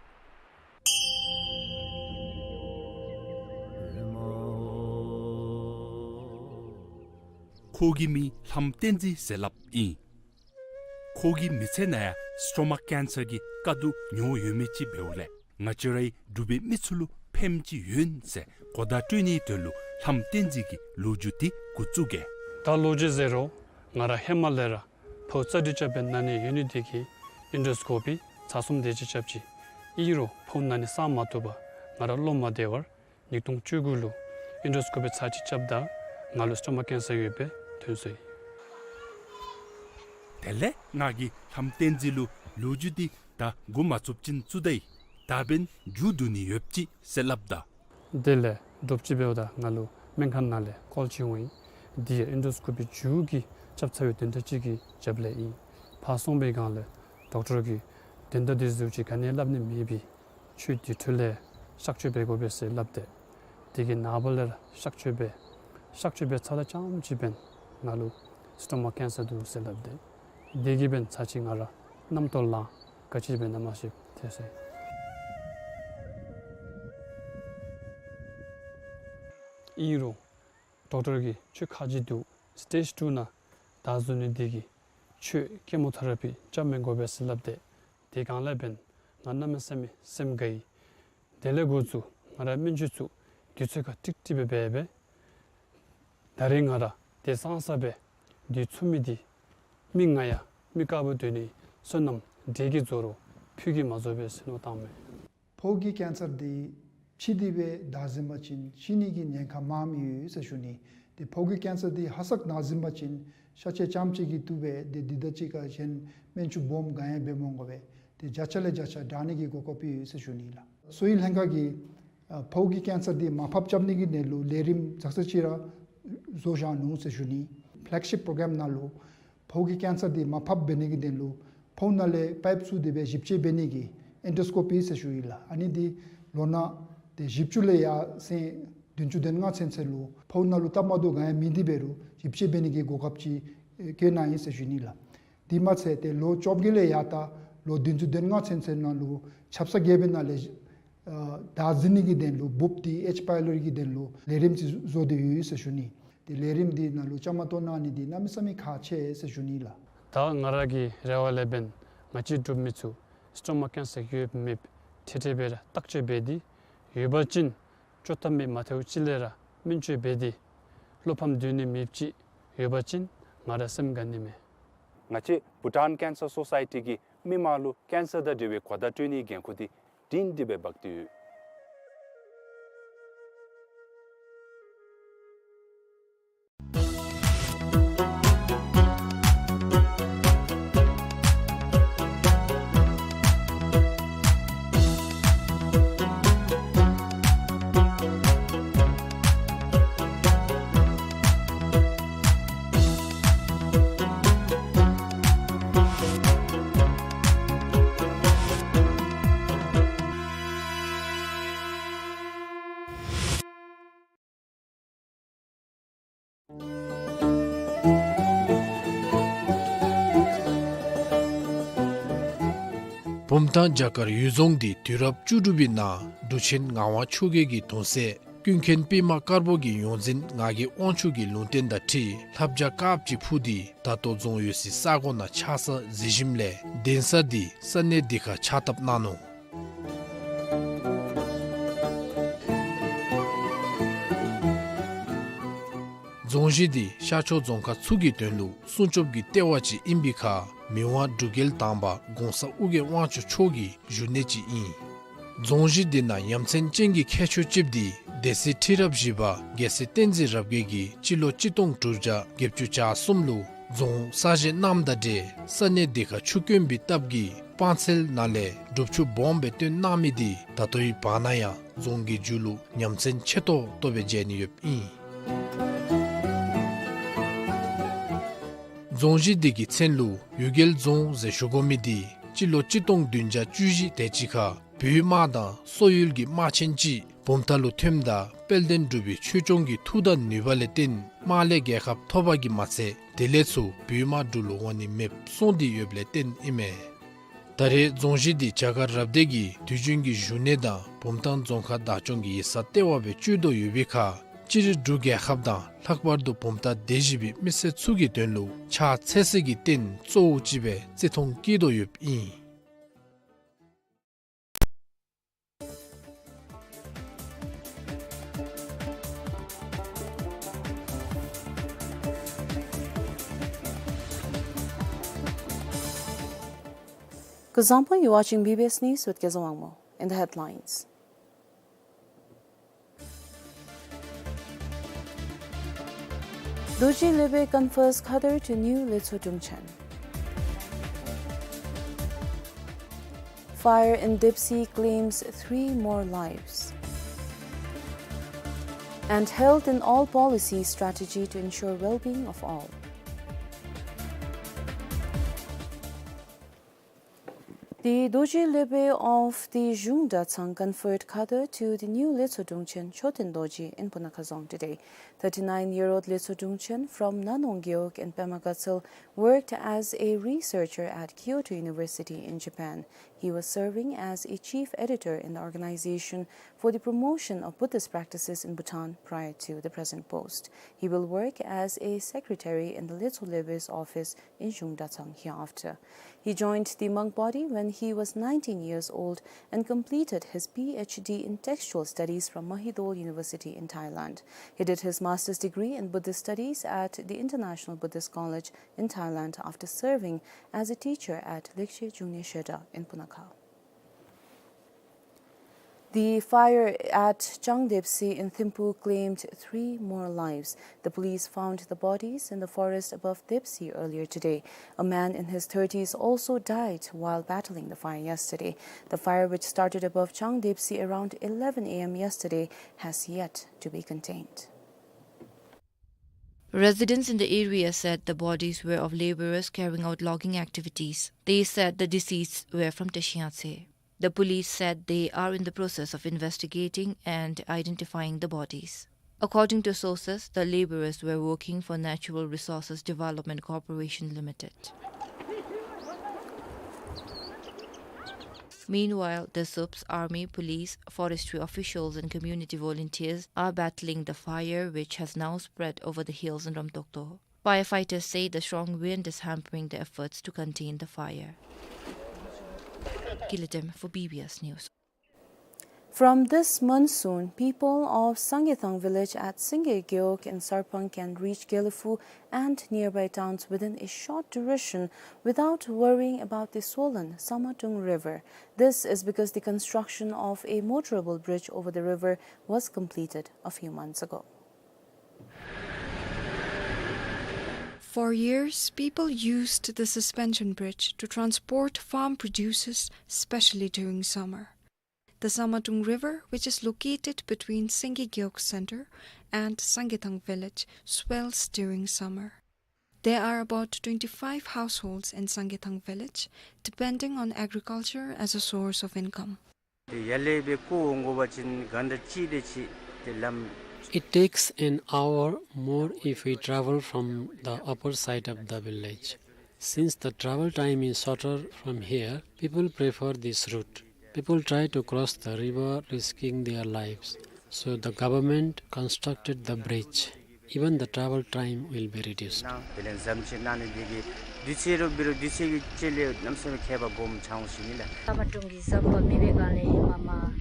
ཁོ་གི་མིང་ལྷམ་བསྟན་འཛིན་ཟེར་སླབ་ཨིན། ཁོ་གི་མི་ཚེ་ནང་ཡང་སི་ཊོ་མ་ཀེན་སར་གྱི་དཀའ་སྡུག་མྱོང་ཡོད་མི་ཅིག་འབདཝ་ལས་ང་བཅས་རའི་འབྲུག་པའི་མི་ཚུ་ལུ་ཕནམ་ཅིག་ཡོད་ཟེར་གོ་བརྡ་སྤྲོད་ནིའི་དོན་ལུ་ལྷམ་བསྟན་འཛིན་གྱི་ལོ་རྒྱུས་འདི་འགོ་བཙུགས་གེ། ད་ལོ་རྒྱུས་ཟེར་རུང་ང་ར་ཧེ་མ་ལས་ར་ཕོཝ་རྩ་སྒྲིག་རྐྱབ་པའི་ན་ནི་ཡོད་ནི་དེ་གིས་ཨིན་ཌོ་སི་ཀོ་པི་ཚར་གསུམ་དེ་ཅིག་རྐྱབ་ཅི། ཨིན་རུང་ཕོཝ་ན་ནི་སངས་མ་བཏུབ་པར་ང་ར་བློ་མ་བདེ་བར་ཉིས་སྟོང་བཅུ་དགུ་ལུ་ཨིན་ཌོ་སི་ཀོ་པི་ཚར་གཅིག་རྐྱབ་ད་ང་ལུ་སི་ཊོ་མ་ཀེན་སར་ཡོདཔ་སྦེ་ཐོན་སོ་ཡི། དེ་ལས་ང་གིས་ལྷམ་བསྟན་འཛིན་ལུ་ལོ་རྒྱུས་འདི་ད་འགོ་མ་བཙུགས་ཅིན་བཙུགས་ད་ཡི། ད་འབདན་མཇུག་བསྡུ་ནི་ཡོདཔ་ཅིག་ཟེར་སླབ་ད། དེ་ལས་དྲོ་པ་ཅིག་འབདཝ་ད་ང་ལུ་སྨན་ཁང་ནང་ལས་ཀོལ་ཅིག་འོང་ཡི། འདི་ཡང་ཨིན་ཌོ་སི་ཀོ་པི་མཇུག་གི་རྐྱབ་ཚར་བའི་དོན་དག་ཅིག་གི་རྒྱབ་ལས་ཨིན། ཕར་སོང་པའི་སྒང་ལས་ཌོག་ཊར་གྱིས་དོན་དག་འདི་ཚུ་ཅིག་ག་ནི་སླབ་ནི་མེད་པས། ཁྱོད་དེ་འཕྲོ་ལས་གཤག་བཅོས་འབད་དགོ་པས་ཟེར་སླབ་སྟེ། དེ་གི་ནངས་པ་ལས་ར་གཤག་བཅོས་འབད། གཤག་བཅོས་འབད་ཚརཝ་ད་རྐྱངམ་ཅིག་འབདན་ང་ལུ་སི་ཊོ་མ་ཀེན་སར་འདུག་ཟེར་སླབ་སྟེ། དེ་གིས་འབདན་ཚར་གཅིག་ང་ར་གནམ་ཐོག་ལང་ག་ཅི་འབད་ན་མ་ཤེས་ཐལ་སོ་ཡི། ཨིན་རུང་ཌོག་ཊར་གྱིས་ཁྱོད་ཁག་ཅིག་འདུག། སི་ཊེཇ་ཊུ་ནང་བདའ་ཟུན་ནི་དེ་གིས་ཁྱོད་ཀེ་མོ་ཐེ་ར་པི་རྐྱབ་མི་དགོ་པས་ཟེར་སླབ་སྟེ། དེ་སྒང་ལས་འབདན་ང་གནམ་མེད་ས་མེད་སེམས་དགའ་ཡི། དེ་ལས་འགོ་བཙུགས་ང་ར་སྨན་བཅོས་ཚུ་དུས་ཚོད་ཁར་ཀྲིག་ཀྲི་སྦེ་འབད་སྦེ། ད་རེས་ང་ར་དེ་སང་ས་སྦེ་དུས་ཚོད་མི་འདི་མི་ང་ཡང་མི་དཀར་པོ་སྡོད་ནི་བསོད་ནམས་འབྲས་ཀྱིས་རྫོགས་རུང་ཕུད་ཀྱིས་མ་རྫོགས་པས་ཟེར་མནོ་བཏངམ་མས། ཕོཝ་གི་ཀེན་སར་འདི་ཕྱི་འདི་སྦེ་བདའ་ཟུན་པ་ཅིན་ཤི་ནི་གི་ཉེན་ཁ་མངམ་ཡོད་ཟེར་ཞུ་ནི། ཏེ་ཕོཝ་གི་ཀེན་སར་འདི་ཧ་སག་ན་ཟུན་པ་ཅིན་ཤ་ཆས་རྐྱངམ་ཅིག་གིས་བཏུབ་པས། ཏེ་འདི་དང་གཅིག་ཁར་གཞན་སྨན་བཅོས་སྦོམ་ག་ཡང་འབད་མ་དགོ་པས། ཏེ་བརྒྱ་ཆ་ལས་བརྒྱ་ཆ་དྲག་ནི་གི་གོ་སྐབས་ཡོད་ཟེར་ཞུ་ནི་ལགས། གསོ་བའི་ལྷན་ཁག་གིས་ཨ་ཕོཝ་གི་ཀེན་སར་འདི་མར་ཕབ་རྐྱབ་ནི་གི་དོན་ལུ་ལས་རིམ་ཙག་ཙ་ཅིག་ར་བཟོ་བཞག་ནུག་ཟེར་ཞུ་ནི། ཕེ་ལེག་ཤིཔ་པྲོ་གྲམ་ནང་ལུ་ཕོཝ་གི་ཀེན་སར་འདི་མར་ཕབ་འབད་ནི་གི་དོན་ལུ་ཕོཝ་ནང་ལས་པའིཔ་བཙུགས་ཏེ་སྦེ་ཞིབ་དཔྱད་འབད་ནི་གི་ཨེན་ཌོ་སི་ཀོ་པི་ཟེར་ཞུ་ཡི་ལགས། ཨ་ནི་འདི་ལོ་ན་ཏེ་བཞི་བཅུ་ལས་ཡར་སེང་བདུན་ཅུ་དོན་ལྔ་ཚུན་ཚོད་ལུ་ཕོཝ་ནང་ལུ་སྟབས་མ་བདེཝ་ག་ཡང་མེད་དེ་འབད་རུང་ཞིབ་དཔྱད་འབད་ནི་གི་གོ་སྐབས་ཅིག་ཨེ་བཀོད་གནང་ཡི་ཟེར་ཞུ་ནི་ལགས། དེ་མ་ཚད་ཏེ་ལོ་བཅོ་བརྒྱད་ལས་ཡར་ད་ལོ་བདུན་ཅུ་དོན་ལྔ་ཚུན་ཚོད་ནང་ལུ་ཆབ་གསང་རྒས་པའི་ནང་ལས་ ཨ་བདག་འཛིན་གྱི་དོན་ལུ་འབུཔ་འདི་ཨེཆ་པའི་ལོཊ་ཀྱི་དོན་ལུ་ལས་རིམ་ཅིག་བཟོ་སྟེ་ཡོད་ཟེར་ཞུ་ནི། དེ་ལས་རིམ་འདི་ནང་ལུ་བཅའ་མར་གཏོགས་གནང་ནི་འདི་གནམ་མེད་ས་མེད་ཁག་ཆེ་ཟེར་ཞུ་ནི་ལགས། ད་ང་ར་གི་རེ་བ་ལས་འབདན་ང་བཅས་འབྲུག་མི་ཚུ་སི་ཊོ་མེག་ཀེན་སར་ཡོདཔ་མེདཔ་ཏེ་ཏེ་སྦེ་ར་བརྟག་དཔྱད་འབད་དེ་ཡོད་པ་ཅིན་བཅོས་ཐབས་མེད། མ་ཐལཝ་ཅིག་ལས་ར་སྨན་བཅོས་འབད་དེ་བློ་ཕམ་སྡོད་ནི་མེདཔ་ཅིག་ཡོད་པ་ཅིན་ང་ར་སེམས་དགའ་ནི་མས། ང་བཅས་བྷུ་ཊཱན་ཀེན་སར་སོ་སའི་ཊི་གིས་མི་མང་ལུ་ཀེན་སར་དང་འབྲེལ་བའི་གོ་བརྡ་སྤྲོད་ནིའི་འགན་ཁུར་འདི་སྒྲིང་སྒྲི་སྦེ་འབག་སྟེ་ཡོད། བུམ་ཐང་བྱ་དཀར་གཡུལ་རྫོང་འདི་དུས་རབས་བཅུ་དྲུག་པའི་ནང་འབྲུག་ཆེན་ངག་དབང་ཆོས་རྒྱལ་གྱི་གདུང་སྲས་ཀུན་མཁྱེན་པདྨ་དཀར་པོ་གི་ཡོངས་འཛིན་ངག་གི་དབང་ཕྱུག་གི་ལུང་བསྟན་དང་འཁྲིལ་ལྷ་བྱ་དཀརཔོ་ཅིག་འཕུར་ཏེ་ད་ལྟོ་རྫོང་ཡོད་སའི་ས་གོ་ནང་ཆགས་ས་གཟིགས་ཞིནམ་ལས་གདན་ས་འདི་ས་གནས་འདི་ཁར་ཕྱག་བཏབ་གནང་ནུག། རྫོང་གཞི་འདི་ཤར་ཕྱོགས་རྫོང་ཁག་ཚུ་གི་དོན་ལུ་སྲུང་སྐྱོབ་ཀྱི་ལྟེ་བ་ཅིག་ཨིན་པའི་ཁར་མི་དབང་འབྲུག་རྒྱལ་དང་པ་གོང་ས་ཨོ་རྒྱན་དབང་ཕྱུག་མཆོག་གི་བཞུགས་གནས་ཅིག་ཨིན། རྫོང་གཞི་འདི་ནང་ཡ་མཚན་ཅན་གྱི་ཁྱད་ཆོས་ཅིག་འདི་སྡེ་སྲིད་ཁྲི་རབས་བཞི་པ་རྒྱལ་སྲས་བསྟན་འཛིན་རབ་རྒྱས་ཀྱིས་སྤྱི་ལོ་གཅིག་སྟོང་དྲུག་བརྒྱ་བརྒྱད་ཅུ་གྱ་གསུམ་ལུ་རྫོང་གསར་བཞེངས་གནངམ་དང་འབྲེལ་ས་གནས་འདི་ཁར་ཆུ་དཀོན་པའི་སྟབས་ཀྱིས་སྤང་ཚལ་ནང་ལས་སྒྲུབ་ཆུ་སྦོམ་སྦེ་བཏོན་གནང་མི་འདི་ད་ལྟོའི་བར་ན་ཡང་རྫོང་གི་མཇུག་ལུ་ཡ་མཚན་ཆེ་ཏོག་ཏོ་སྦེ་མཇལ་ནི་ཡོདཔ་ཨིན། རྫོང་གཞི་འདི་གི་མཚན་ལུ་གཡུལ་རྒྱལ་རྫོང་ཟེར་ཞུ་དགོ་མི་འདི་སྤྱི་ལོ་གཅིག་སྟོང་བདུན་བརྒྱ་བཅུ་བཞི་དེ་ཅིག་ཁར་བོད་དམག་དང་སོག་ཡུལ་གྱི་དམག་ཆེན་ཅིག་བུམ་ཐང་ལུ་ཐོནམ་ད་དཔལ་ལྡན་འབྲུག་པའི་ཆོས་སྐྱོང་གི་མཐུ་དང་ནུས་པ་ལས་བརྟེན་དམག་ལས་རྒྱལ་ཁ་ཐོབ་པ་གིས་མ་ཚད་དེ་ལས་ཚུར་བོད་དམག་འབྲུག་ལུ་འོང་ནི་མེདཔ་སོང་སྟེ་ཡོདཔ་ལས་བརྟེན་ཨིན་མས། ད་རེས་རྫོང་གཞི་འདི་བྱ་དཀར་རབ་སྡེ་གི་དུས་རྒྱུན་གྱི་བཞུགས་གནས་དང་བུམ་ཐང་རྫོང་ཁག་བདག་སྐྱོང་གི་ཡིག་ཚང་ལྟེ་བ་སྦེ་སྤྱོད་དོ་ཡོད་པའི་ཁར་སྤྱིར་འབྲུག་རྒྱལ་ཁབ་དང་ལྷག་པར་དུ་བུམ་ཐང་སྡེ་བཞི་པའི་མི་སེར་ཚུ་གི་དོན་ལུ་ཕྱག་འཚལ་སའི་གི་རྟེན་གཙོ་བོ་ཅིག་སྦེ་བརྩི་མཐོང་བསྐྱེད་དོ་ཡོདཔ་ཨིན། Kuzuzangpo, you're watching B B S News with Kezang Wangmo. In the headlines. Dorji Lebe confers Khadar to new Letso Drungchen. Fire in Dipsy claims three more lives. And health in all policy strategy to ensure well-being of all. The Dorji Lebe of the Zhung Datsang conferred Khadar to the new Letso Drungchen Choten Dorji in Punakha Dzong today. Thirty-nine-year-old Letso Drungchen from Nanong Gewog in Pema Gatshel worked as a researcher at Kyoto University in Japan. He was serving as a chief editor in the Organization for the Promotion of Buddhist Practices in Bhutan prior to the present post. He will work as a secretary in the Letso Lebe's office in Zhung Datsang hereafter. He joined the monk body when he was nineteen years old and completed his P H D in textual studies from Mahidol University in Thailand. He did his master's degree in Buddhist studies at the International Buddhist College in Thailand after serving as a teacher at Lekche Jungne Shedar in Punakha. The fire at Changdepsi in Thimphu claimed three more lives. The police found the bodies in the forest above Depsi earlier today. A man in his thirties also died while battling the fire yesterday. The fire, which started above Changdepsi around eleven A M yesterday, has yet to be contained. Residents in the area said the bodies were of laborers carrying out logging activities. They said the deceased were from Teshiatse. The police said they are in the process of investigating and identifying the bodies. According to sources, the laborers were working for Natural Resources Development Corporation Limited. Meanwhile, the Sups, army, police, forestry officials and community volunteers are battling the fire, which has now spread over the hills in Ramtokto. Firefighters say the strong wind is hampering the efforts to contain the fire. Kilatem for B B S News. From this monsoon, people of Sangethang village at Singegyeok in Sarpang can reach Gelephu and nearby towns within a short duration without worrying about the swollen Samatung River. This is because the construction of a motorable bridge over the river was completed a few months ago. For years, people used the suspension bridge to transport farm produces, especially during summer. The Samatung River, which is located between Singegyeok Center and Sangethang village, swells during summer. There are about twenty-five households in Sangethang village, depending on agriculture as a source of income. དེ་ཡར་ལས་སྦེ་བརྐོ་འོང་དགོ་པ་ཅིན་ག་འདྲ་ཅིག་དེ་ཅིག་དེ་ལམ། It takes an hour more if we travel from the upper side of the village. Since the travel time is shorter from here, people prefer this route. People try to cross the river risking their lives, so the government constructed the bridge. Even the travel time will be reduced. དེ་ལས་ཟམ་ཅིག་གནང་ནི་དེ་གིས་དུས་ཚོད་རུང་འབད་རུང་དུས་ཚོད་ཀྱི་དཀྱིལ་ལས་གནམ་མེད་ས་མེད་ཁྱད་པར་སྦོམ་ཆགས་འོང་ཞིནམ་ལས། ས་མ་ཏུང་གི་ཟམ་པ་མེད་པའི་སྒང་ལས་ཨིན་མས།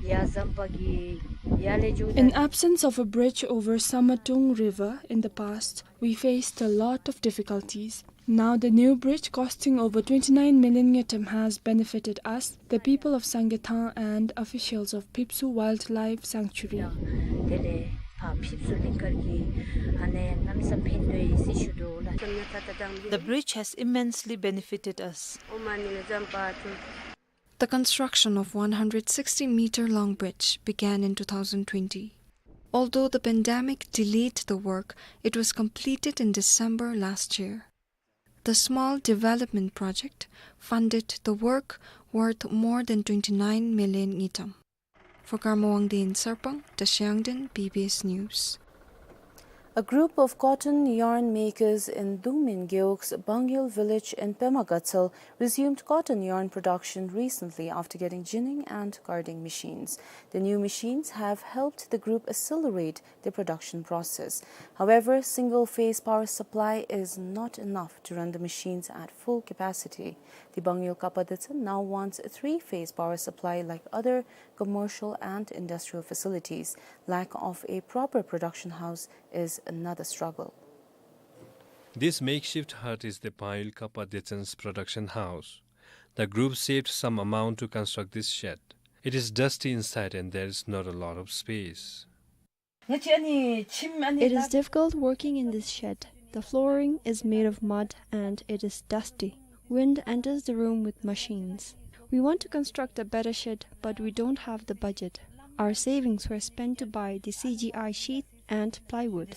ཡར་ཟམ་པ་གིས་ཡར་ལས་འགྱོ། In absence of a bridge over Samatung River in the past, we faced a lot of difficulties. Now the new bridge costing over twenty-nine million ngultrum has benefited us, the people of Sangethang and officials of Phipsu Wildlife Sanctuary. དེ་ལས་ཕར་ཕིབས་སུ་གླིང་དཀར་གྱི་ཨ་ནི་གནམ་མེད་ས་མེད་ཕན་ཐོགས་ཡི་ཟེར་ཞུ་དོ་ལགས། The bridge has immensely benefited us. The construction of one hundred sixty meter long bridge began in two thousand twenty. Although the pandemic delayed the work, it was completed in December last year. The small development project funded the work worth more than twenty-nine million ngultrum. For Karma Wangdi in Sarpang, Tashi Yangden, B B S News. A group of cotton yarn makers in Dungmin Gewog's Bangyul village in Pema Gatshel resumed cotton yarn production recently after getting ginning and carding machines. The new machines have helped the group accelerate the production process. However, single-phase power supply is not enough to run the machines at full capacity. The Bangyul Kappa Detsen now wants a three-phase power supply like other commercial and industrial facilities. Lack of a proper production house is another struggle. This makeshift hut is the Bangyul Kappa Detsen's production house. The group saved some amount to construct this shed. It is dusty inside and there is not a lot of space. It is difficult working in this shed. The flooring is made of mud and it is dusty. Wind enters the room with machines. We want to construct a better shed, but we don't have the budget. Our savings were spent to buy the C G I sheet and plywood.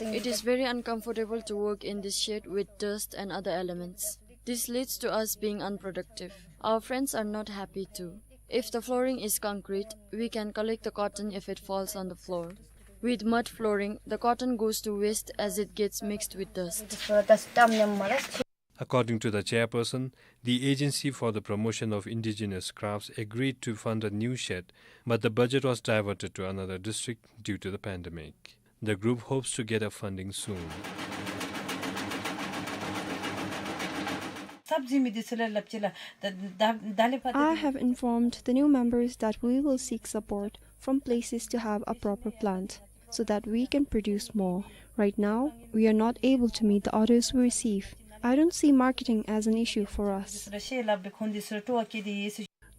It is very uncomfortable to work in this shed with dust and other elements. This leads to us being unproductive. Our friends are not happy too. If the flooring is concrete, we can collect the cotton if it falls on the floor. With mud flooring, the cotton goes to waste as it gets mixed with dust. According to the chairperson, the Agency for the Promotion of Indigenous Crafts agreed to fund a new shed, but the budget was diverted to another district due to the pandemic. The group hopes to get a funding soon. I have informed the new members that we will seek support from places to have a proper plant so that we can produce more. Right now, we are not able to meet the orders we receive. I don't see marketing as an issue for us.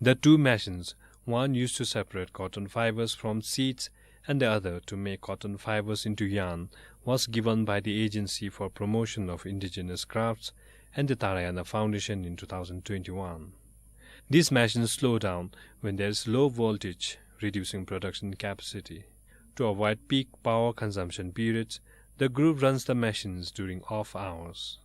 The two machines, one used to separate cotton fibers from seeds and the other to make cotton fibers into yarn, was given by the Agency for Promotion of Indigenous Crafts and the Tarayana Foundation in two thousand twenty-one. These machines slow down when there is low voltage, reducing production capacity. To avoid peak power consumption periods, the group runs the machines during off hours.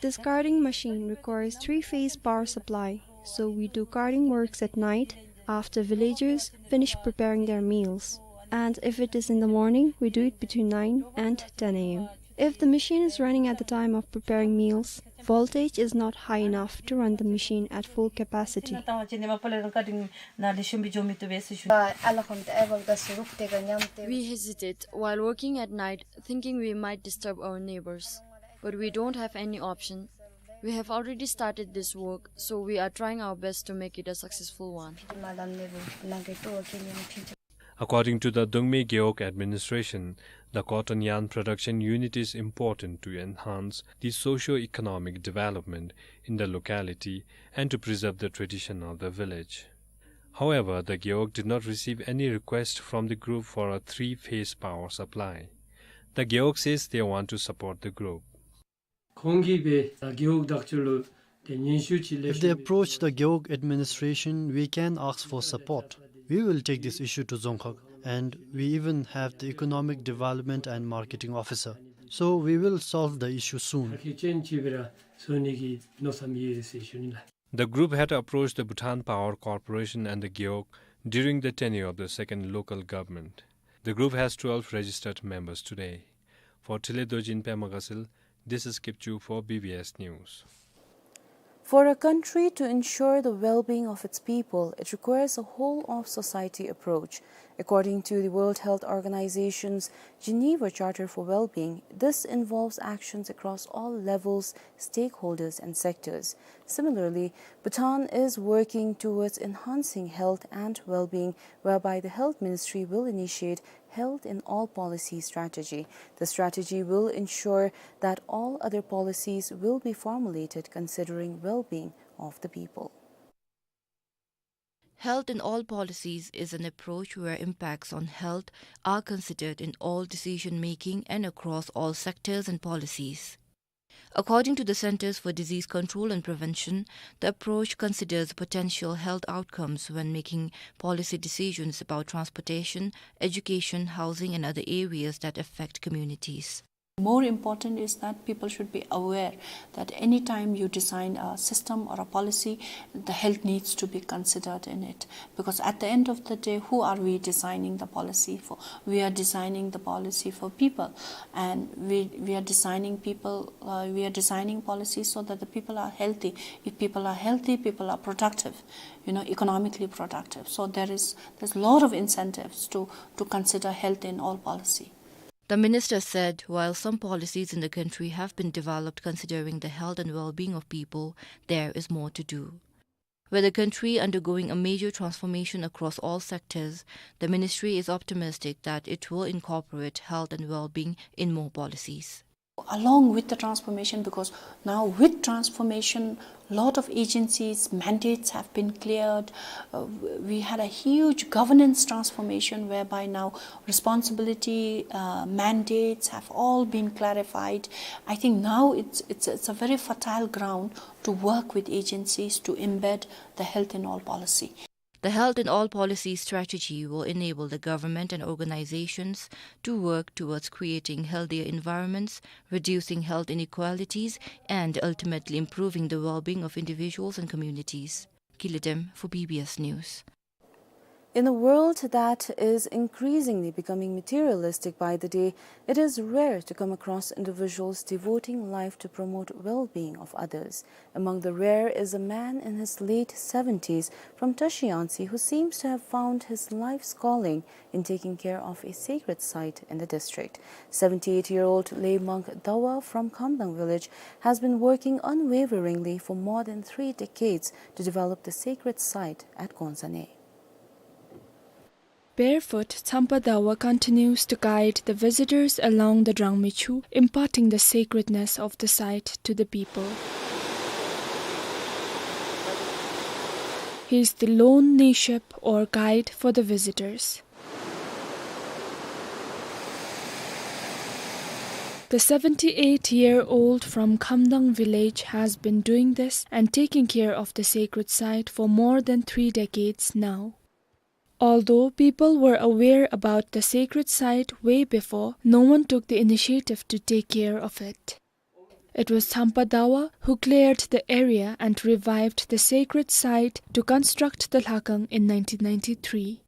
This carding machine requires three-phase power supply, so we do carding works at night after villagers finish preparing their meals. And if it is in the morning, we do it between nine and ten A M. If the machine is running at the time of preparing meals, voltage is not high enough to run the machine at full capacity. We hesitate while working at night, thinking we might disturb our neighbors. But we don't have any option. We have already started this work, so we are trying our best to make it a successful one. According to the Dongme Gewog administration, the cotton yarn production unit is important to enhance the socio-economic development in the locality and to preserve the tradition of the village. However, the Gewog did not receive any request from the group for a three-phase power supply. The Gewog says they want to support the group. ཁོང་གིས་སྦེ་རྒེད་འོག་བདག་སྐྱོང་ལུ་ཏེ་སྙན་ཞུ་ཅིག་ལེགས་ཤོམ་སྦེ། If they approach the Gewog administration, we can ask for support. We will take this issue to Dzongkhag, and we even have the economic development and marketing officer. So we will solve the issue soon. ཁག་ཆེ་ཅིག་སྦེ་ར་བཟོ་ནི་གི་མནོ་བསམ་ཡོད་ཟེར་ཞུ་ནི་ལགས། The group had approached the Bhutan Power Corporation and the Gewog during the tenure of the second local government. The group has twelve registered members today. For Tile Dorjin, Pema Gasil, this is Kipchu for B B S News. For a country to ensure the well-being of its people, it requires a whole-of-society approach. According to the World Health Organization's Geneva Charter for Well-being, this involves actions across all levels, stakeholders, and sectors. Similarly, Bhutan is working towards enhancing health and well-being, whereby the Health Ministry will initiate Health in All Policy strategy. The strategy will ensure that all other policies will be formulated considering well-being of the people. Health in all policies is an approach where impacts on health are considered in all decision-making and across all sectors and policies. According to the Centers for Disease Control and Prevention, the approach considers potential health outcomes when making policy decisions about transportation, education, housing, and other areas that affect communities. More important is that people should be aware that any time you design a system or a policy, the health needs to be considered in it. Because at the end of the day, who are we designing the policy for? We are designing the policy for people, and we, we are designing people, uh, we are designing policies so that the people are healthy. If people are healthy, people are productive, you know, economically productive. So there is, there's a lot of incentives to, to consider health in all policy. The minister said while some policies in the country have been developed considering the health and well-being of people, there is more to do. With the country undergoing a major transformation across all sectors, the ministry is optimistic that it will incorporate health and well-being in more policies. Along with the transformation, because now with transformation, lot of agencies, mandates have been cleared. Uh, w-, we had a huge governance transformation whereby now responsibility, uh, mandates have all been clarified. I think now it's, it's, it's a very fertile ground to work with agencies to embed the health in all policy. The Health in All Policy strategy will enable the government and organizations to work towards creating healthier environments, reducing health inequalities, and ultimately improving the well-being of individuals and communities. Gilidem for B B S News. In a world that is increasingly becoming materialistic by the day, it is rare to come across individuals devoting life to promote well-being of others. Among the rare is a man in his late seventies from Tashi Yangtse who seems to have found his life's calling in taking care of a sacred site in the district. Seventy-eight-year-old lay monk Dawa from Khamdang village has been working unwaveringly for more than three decades to develop the sacred site at Gonzane. Barefoot, Tsampa Dawa continues to guide the visitors along the Drangmichu, imparting the sacredness of the site to the people. He is the lone Nyishep or guide for the visitors. The seventy-eight-year-old from Khamdang village has been doing this and taking care of the sacred site for more than three decades now. Although people were aware about the sacred site way before, no one took the initiative to take care of it. It was Tsampa Dawa who cleared the area and revived the sacred site to construct the lhakang in nineteen ninety-three.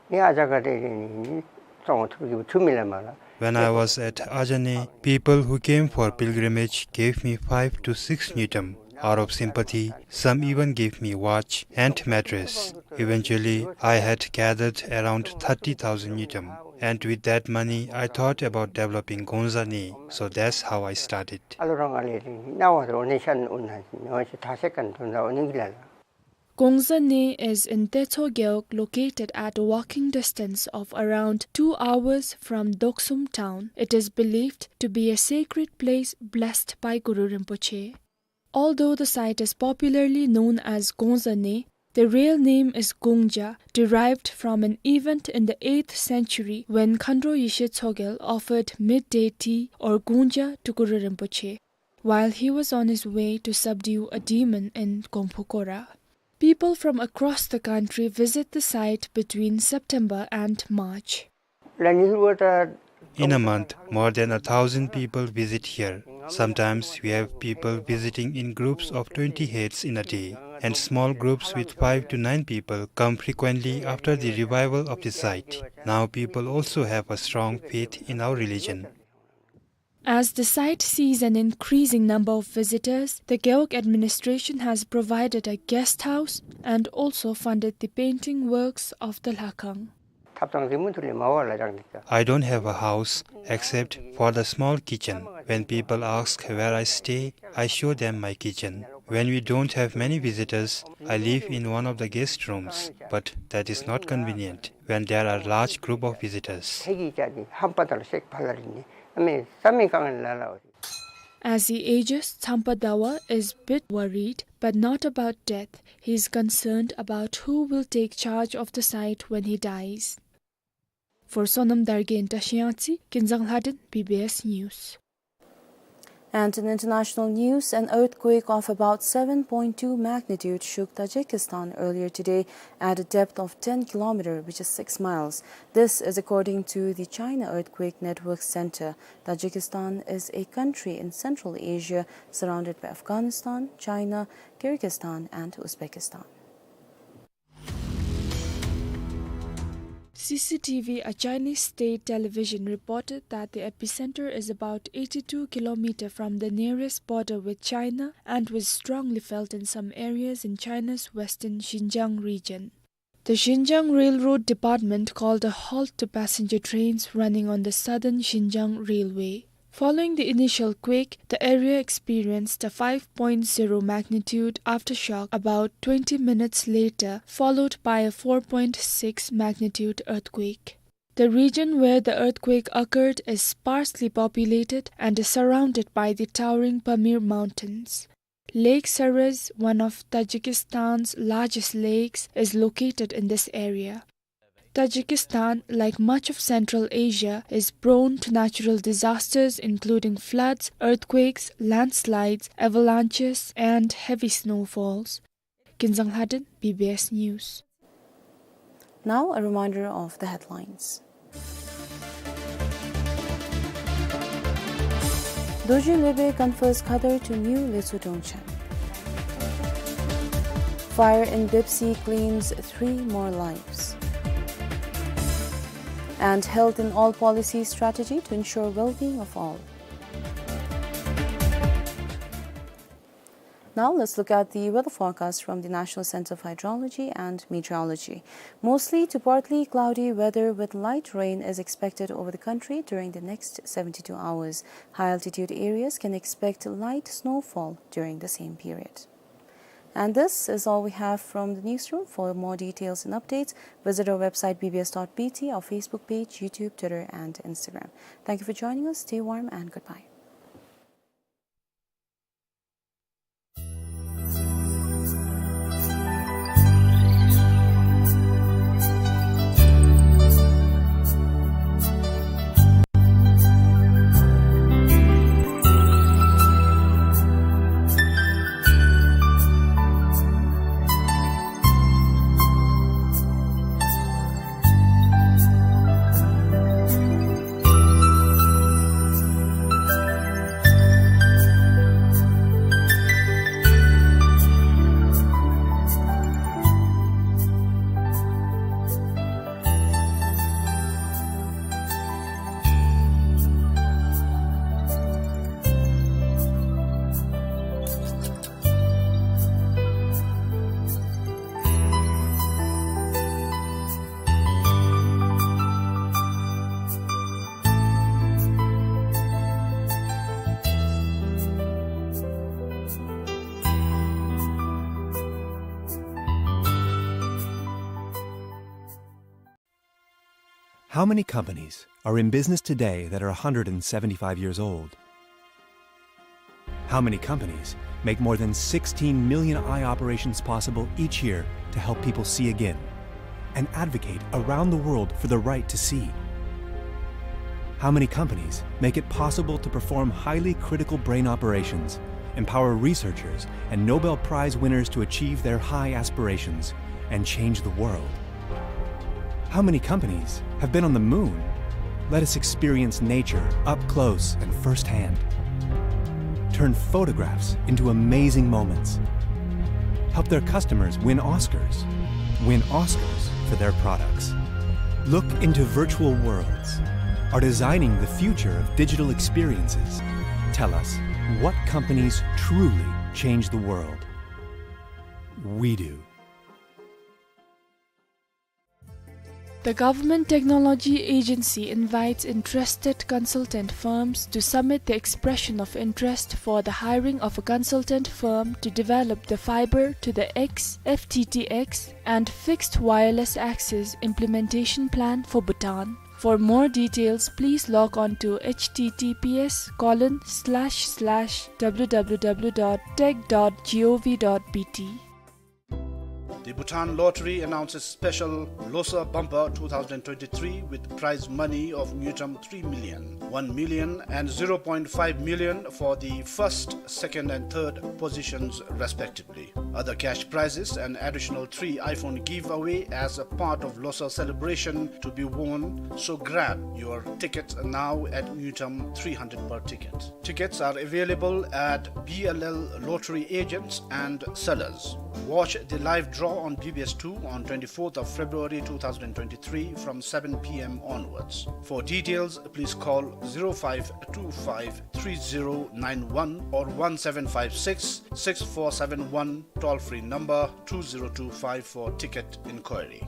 ནི་ཨ་ཅག་ག་ཏེ་ནི་ནི་བཙོང་ཐུབ་ཀྱི་ཐུབ་མི་ལ་མ་ལ། When I was at Ajane, people who came for pilgrimage gave me five to six ngultrum. Out of sympathy, some even gave me watch and mattress. Eventually, I had gathered around thirty thousand ngultrum. And with that money, I thought about developing Gongzane. So that's how I started. Gongzane is in Techo Gewog, located at a walking distance of around two hours from Doksum town. It is believed to be a sacred place blessed by Guru Rinpoche. Although the site is popularly known as Gongzane, the real name is Gongja, derived from an event in the eighth century when Khandro Yeshe Tsogyal offered midday tea or Gongja to Guru Rinpoche while he was on his way to subdue a demon in Gongpokora. People from across the country visit the site between September and March. In a month, more than a thousand people visit here. Sometimes we have people visiting in groups of twenty heads in a day, and small groups with five to nine people come frequently after the revival of the site. Now people also have a strong faith in our religion. As the site sees an increasing number of visitors, the Gewog administration has provided a guest house and also funded the painting works of the Lhakhang. I don't have a house except for the small kitchen. When people ask where I stay, I show them my kitchen. When we don't have many visitors, I live in one of the guest rooms, but that is not convenient when there are large group of visitors. As he ages, Tsampa Dawa is bit worried, but not about death. He is concerned about who will take charge of the site when he dies. For Sonam Dargay in Tashi-Yangtse, Kinzang Lhaden, B B S News. And in international news, an earthquake of about seven point two magnitude shook Tajikistan earlier today at a depth of ten kilometer, which is six miles. This is according to the China Earthquake Network Center. Tajikistan is a country in Central Asia, surrounded by Afghanistan, China, Kyrgyzstan, and Uzbekistan. C C T V, a Chinese state television, reported that the epicenter is about eighty-two kilometer from the nearest border with China and was strongly felt in some areas in China's western Xinjiang region. The Xinjiang Railroad Department called a halt to passenger trains running on the southern Xinjiang Railway. Following the initial quake, the area experienced a five point zero magnitude aftershock about twenty minutes later, followed by a four point six magnitude earthquake. The region where the earthquake occurred is sparsely populated and is surrounded by the towering Pamir Mountains. Lake Sarez, one of Tajikistan's largest lakes, is located in this area. Tajikistan, like much of Central Asia, is prone to natural disasters including floods, earthquakes, landslides, avalanches, and heavy snowfalls. Kinzang Lhaden, B B S News. Now, a reminder of the headlines. Dorji Lebe confers Khadar to New Lesu Dongchen. Fire in Bipsi claims three more lives. And health in all policy strategy to ensure well-being of all. Now let's look at the weather forecast from the National Center of Hydrology and Meteorology. Mostly to partly cloudy weather with light rain is expected over the country during the next seventy-two hours. High altitude areas can expect light snowfall during the same period. And this is all we have from the newsroom. For more details and updates, visit our website B B S dot B T, our Facebook page, YouTube, Twitter, and Instagram. Thank you for joining us. Stay warm and goodbye. How many companies are in business today that are a hundred and seventy-five years old? How many companies make more than sixteen million eye operations possible each year to help people see again and advocate around the world for the right to see? How many companies make it possible to perform highly critical brain operations, empower researchers and Nobel Prize winners to achieve their high aspirations, and change the world? How many companies have been on the moon? Let us experience nature up close and firsthand. Turn photographs into amazing moments. Help their customers win Oscars. Win Oscars for their products. Look into virtual worlds. Are designing the future of digital experiences. Tell us, what companies truly change the world? We do. The Government Technology Agency invites interested consultant firms to submit the expression of interest for the hiring of a consultant firm to develop the fiber to the X, F T T X, and fixed wireless access implementation plan for Bhutan. For more details, please log on to H T T P S colon slash slash W W W dot tech dot gov dot B T. The Bhutan Lottery announces special Losar Bumper two thousand twenty-three with prize money of ngultrum three million, one million and zero point five million for the first, second and third positions respectively. Other cash prizes, an additional three iPhone giveaway as a part of Losar celebration to be won, so grab your tickets now at ngultrum three hundred per ticket. Tickets are available at B L L lottery agents and sellers. Watch the live draw on B B S two on twenty-fourth of February two thousand twenty-three from seven P M onwards. For details, please call zero five two five three zero nine one or one seven five six six four seven one, toll-free number two zero two five for ticket inquiry.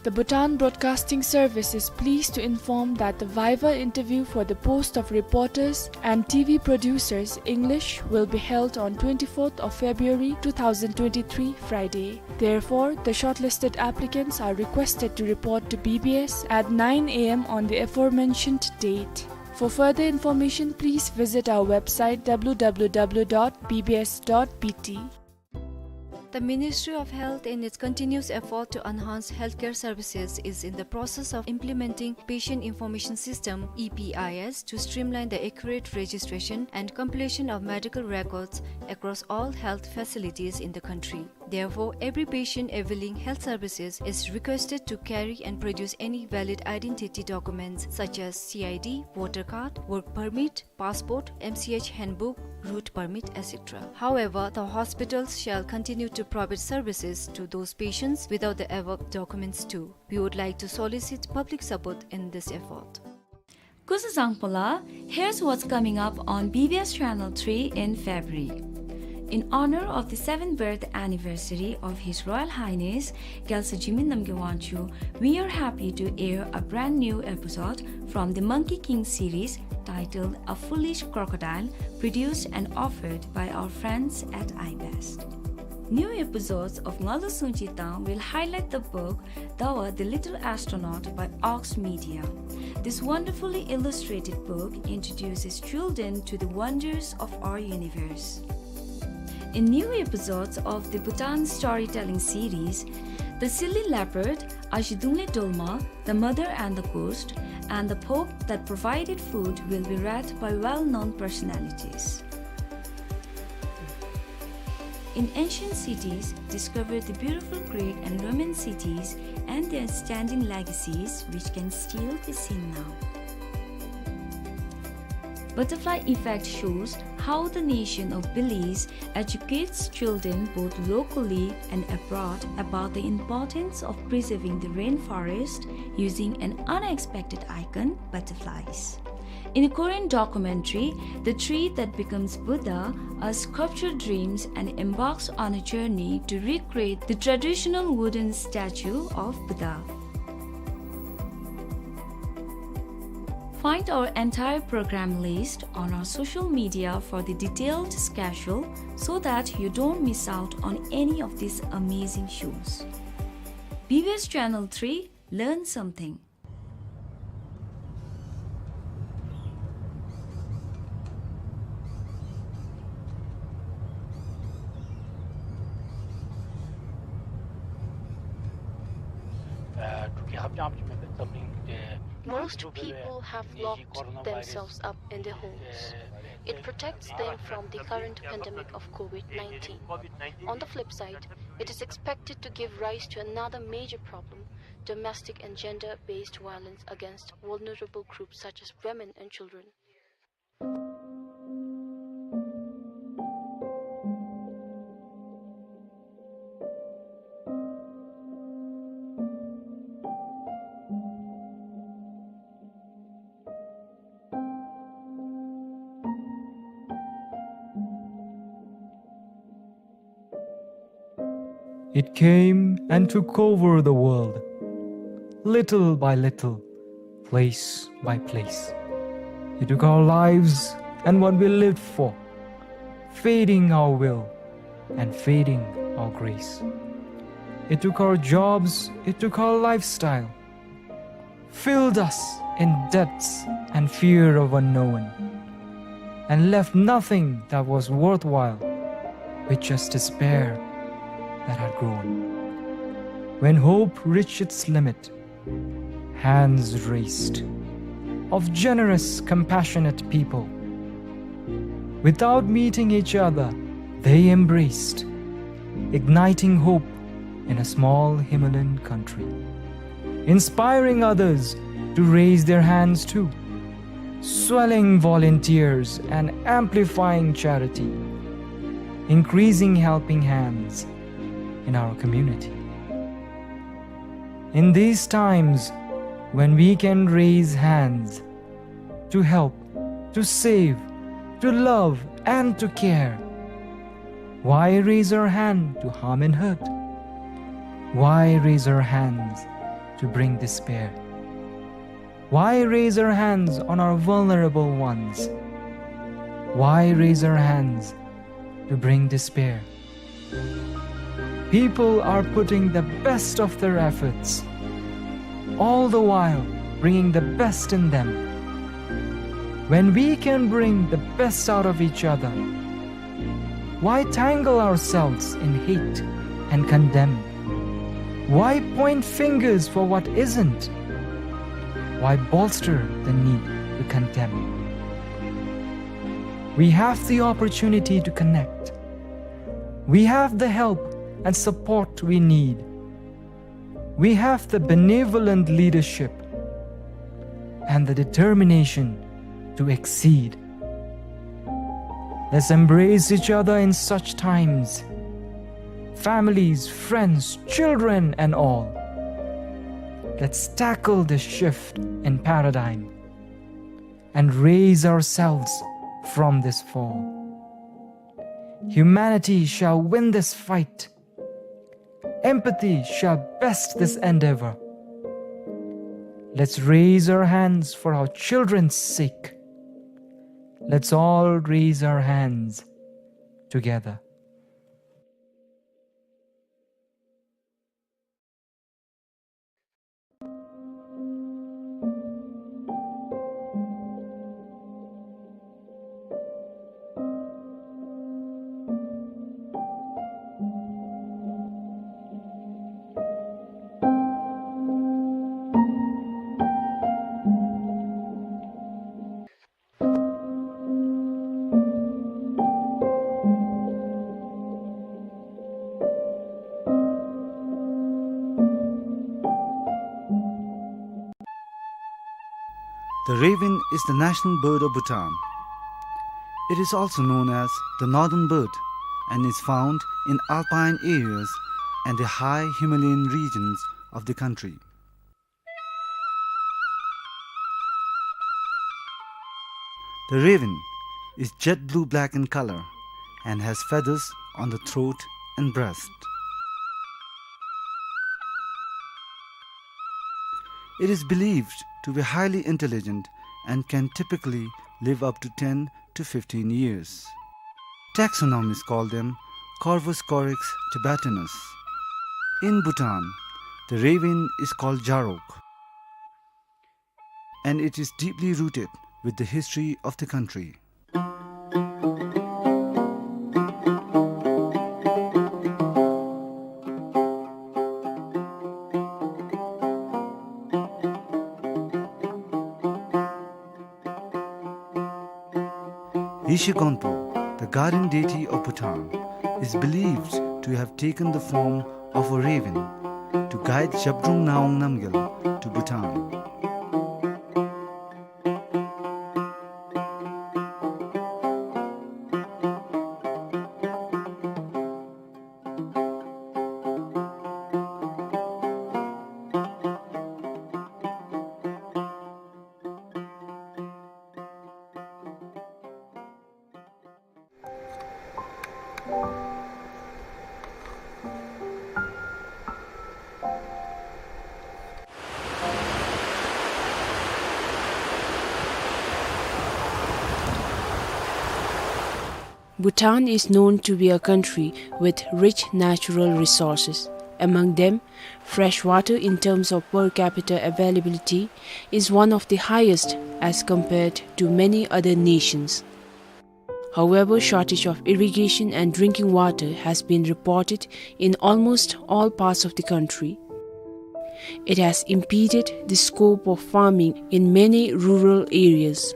The Bhutan Broadcasting Service is pleased to inform that the viva interview for the post of reporters and T V producers, English, will be held on twenty-fourth of February two thousand twenty-three, Friday. Therefore, the shortlisted applicants are requested to report to B B S at nine A M on the aforementioned date. For further information, please visit our website W W W dot B B S dot B T. The Ministry of Health, in its continuous effort to enhance healthcare services, is in the process of implementing Patient Information System, E P I S, to streamline the accurate registration and compilation of medical records across all health facilities in the country. Therefore, every patient availing health services is requested to carry and produce any valid identity documents such as C I D, voter card, work permit, passport, M C H handbook, route permit, et cetera. However, the hospitals shall continue to provide services to those patients without the above documents too. We would like to solicit public support in this effort. Kuzuzangpola, here's what's coming up on B B S Channel three in February. In honor of the seventh birth anniversary of His Royal Highness Gyaltsur Jigme Namgyal Wangchuck, we are happy to air a brand new episode from the Monkey King series titled A Foolish Crocodile, produced and offered by our friends at iBest. New episodes of Ngalu Sungji Tang will highlight the book Dawa the Little Astronaut by Ox Media. This wonderfully illustrated book introduces children to the wonders of our universe. In new episodes of the Bhutan storytelling series, The Silly Leopard, Ashi Dungle Dolma, The Mother and the Ghost, and The Pope That Provided Food will be read by well-known personalities. In ancient cities, discover the beautiful Greek and Roman cities and their standing legacies, which can still be seen now. Butterfly Effect shows how the nation of Belize educates children both locally and abroad about the importance of preserving the rainforest using an unexpected icon, butterflies. In a Korean documentary, The Tree That Becomes Buddha, a sculptor dreams and embarks on a journey to recreate the traditional wooden statue of Buddha. Find our entire program list on our social media for the detailed schedule so that you don't miss out on any of these amazing shows. B B S Channel three, learn something. Most people have locked themselves up in their homes. It protects them from the current pandemic of COVID nineteen. On the flip side, it is expected to give rise to another major problem, domestic and gender-based violence against vulnerable groups such as women and children. It came and took over the world, little by little, place by place. It took our lives and what we lived for, feeding our will and feeding our grace. It took our jobs, it took our lifestyle, filled us in debts and fear of unknown, and left nothing that was worthwhile, with just despair that had grown. When hope reached its limit, hands raised of generous, compassionate people. Without meeting each other, they embraced, igniting hope in a small Himalayan country, inspiring others to raise their hands too, swelling volunteers and amplifying charity, increasing helping hands in our community. In these times when we can raise hands to help, to save, to love, and to care, why raise our hand to harm and hurt? Why raise our hands to bring despair? Why raise our hands on our vulnerable ones? Why raise our hands to bring despair? People are putting the best of their efforts, all the while bringing the best in them. When we can bring the best out of each other, why tangle ourselves in hate and condemn? Why point fingers for what isn't? Why bolster the need to condemn? We have the opportunity to connect. We have the help and support we need. We have the benevolent leadership and the determination to exceed. Let's embrace each other in such times. Families, friends, children, and all. Let's tackle this shift in paradigm and raise ourselves from this fall. Humanity shall win this fight. Empathy shall best this endeavor. Let's raise our hands for our children's sake. Let's all raise our hands together. The raven is the national bird of Bhutan. It is also known as the northern bird and is found in alpine areas and the high Himalayan regions of the country. The raven is jet blue-black in color and has feathers on the throat and breast. It is believed to be highly intelligent and can typically live up to ten to fifteen years. Taxonomists call them Corvus corax tibetanus. In Bhutan, the raven is called Jarok, and it is deeply rooted with the history of the country. Yeshe Gonpo, the guardian deity of Bhutan, is believed to have taken the form of a raven to guide Zhabdrung Ngawang Namgyal to Bhutan. Bhutan is known to be a country with rich natural resources. Among them, fresh water in terms of per capita availability is one of the highest as compared to many other nations. However, shortage of irrigation and drinking water has been reported in almost all parts of the country. It has impeded the scope of farming in many rural areas.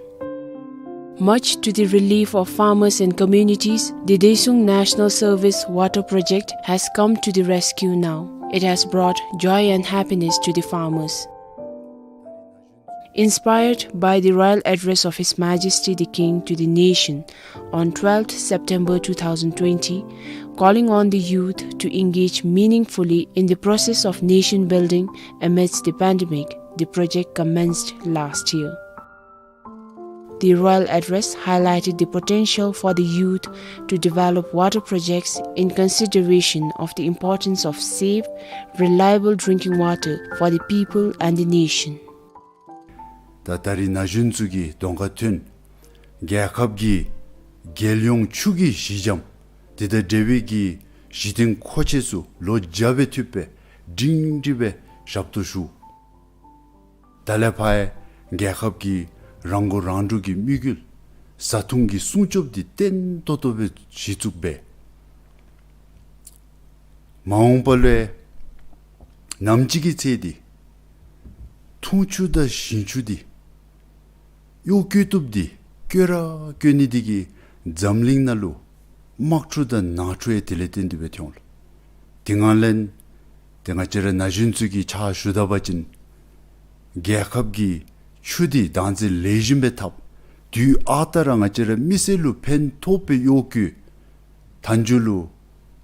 Much to the relief of farmers and communities, the Desuung National Service Water Project has come to the rescue now. It has brought joy and happiness to the farmers. Inspired by the royal address of His Majesty the King to the nation on twelfth September two thousand twenty, calling on the youth to engage meaningfully in the process of nation building amidst the pandemic, the project commenced last year. The royal address highlighted the potential for the youth to develop water projects in consideration of the importance of safe, reliable drinking water for the people and the nation. ད་ད་རིས་ན་གཞོན་ཚུ་གིས་གདོང་ཁར་ཐོན། རྒྱལ་ཁབ་ཀྱི་རྒྱལ་ཡོངས་ཆུ་གི་གཞི་འགྱམ་དེ་དང་འབྲེལ་བའི་གི་གཞི་རྟེན་མཁོ་ཆས་ཚུ་ལོ་བརྒྱ་སྦེ་ཐུབ་སྦེ་སྒྲིང་སྒྲི་སྦེ་ཞབས་ཏོག་ཞུ། ད་ལས་ཕར་རྒྱལ་ཁབ་ཀྱི་རང་མགོ་རང་འདྲོངས་ཀྱི་དམིགས་ཡུལ་བཟའ་འཐུང་གི་སྲུང་སྐྱོབ་འདི་བརྟན་ཏོག་ཏོ་སྦེ་གཞི་བཙུགས་འབད། མ་འོངས་པ་ལུ་ནམ་ཅིག་གི་ཚེ་འདི་འཐུང་ཆུ་དང་ཞིང་ཆུ་འདི་གཡོག་བཀོལ་བཏུབ་འདི་བཀོལ་ར་བཀོལ་ནི་འདི་གིས་འཛམ་གླིང་ནང་ལུ་དམག་འཁྲུག་དང་ནང་འཁྲུག་ཡང་དེ་ལས་བརྟེན་ཏེ་སྦེ་ཐོན་འོང་ལགས། དེ་ངང་ལས་ཏེ་ང་བཅས་ར་ན་གཞོན་ཚུ་གི་ཕྱག་ཞུ་ད་པ་ཅིན་རྒྱལ་ཁབ་ཀྱི་ཆུ་འདི་བདག་འཛིན་ལེགས་ཤོམ་སྦེ་འཐབ། དུས་ཨ་རྟག་ར་ང་བཅས་ར་མི་སེར་ལུ་ཕན་ཐོགས་པའི་གཡོག་བཀོལ། མཐའ་མཇུག་ལུ་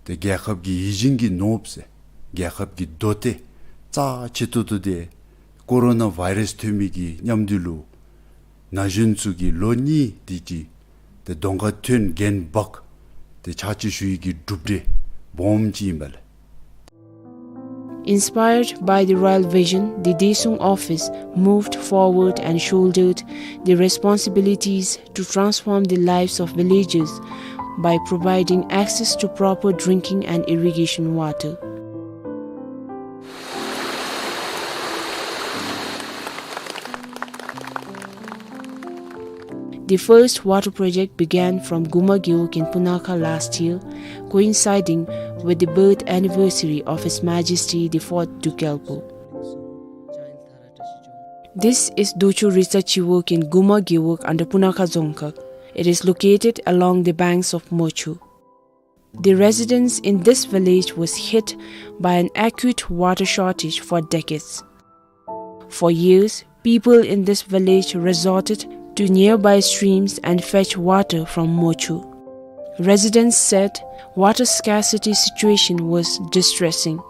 ཏེ་རྒྱལ་ཁབ་ཀྱི་ཡིད་བཞིན་གྱི་ནོར་བུ་ཟེར་རྒྱལ་ཁབ་ཀྱི་མདོ་སྡེ་རྩ་ཆེ་ཏོག་ཏོ་འདི་ཀོ་རོ་ན་བཱའི་རཱསི་ཐོན་མི་གི་མཉམ་དུ་ལུ་ན་གཞོན་ཚུ་གི་ལོ་གཉིས་འདི་ཅིག་ཏེ་གདོང་ཁར་ཐོན་འགན་འབག་སྟེ་ཕྱག་ཕྱིད་ཞུ་ཡི་གི་གྲུབ་འབྲས་སྦོམ་ཅིག་ཨིན་པས་ལགས། Inspired by the royal vision, the Desuung office moved forward and shouldered the responsibilities to transform the lives of villagers by providing access to proper drinking and irrigation water. The first water project began from Guma Gewog in Punakha last year, coinciding with the birth anniversary of His Majesty the fourth Druk Gyalpo. This is Docho Ritsa Chiwog in Guma Gewog under Punakha Dzongkhag. It is located along the banks of Mochu. The residents in this village was hit by an acute water shortage for decades. For years, people in this village resorted to nearby streams and fetch water from Mochu. Residents said water scarcity situation was distressing.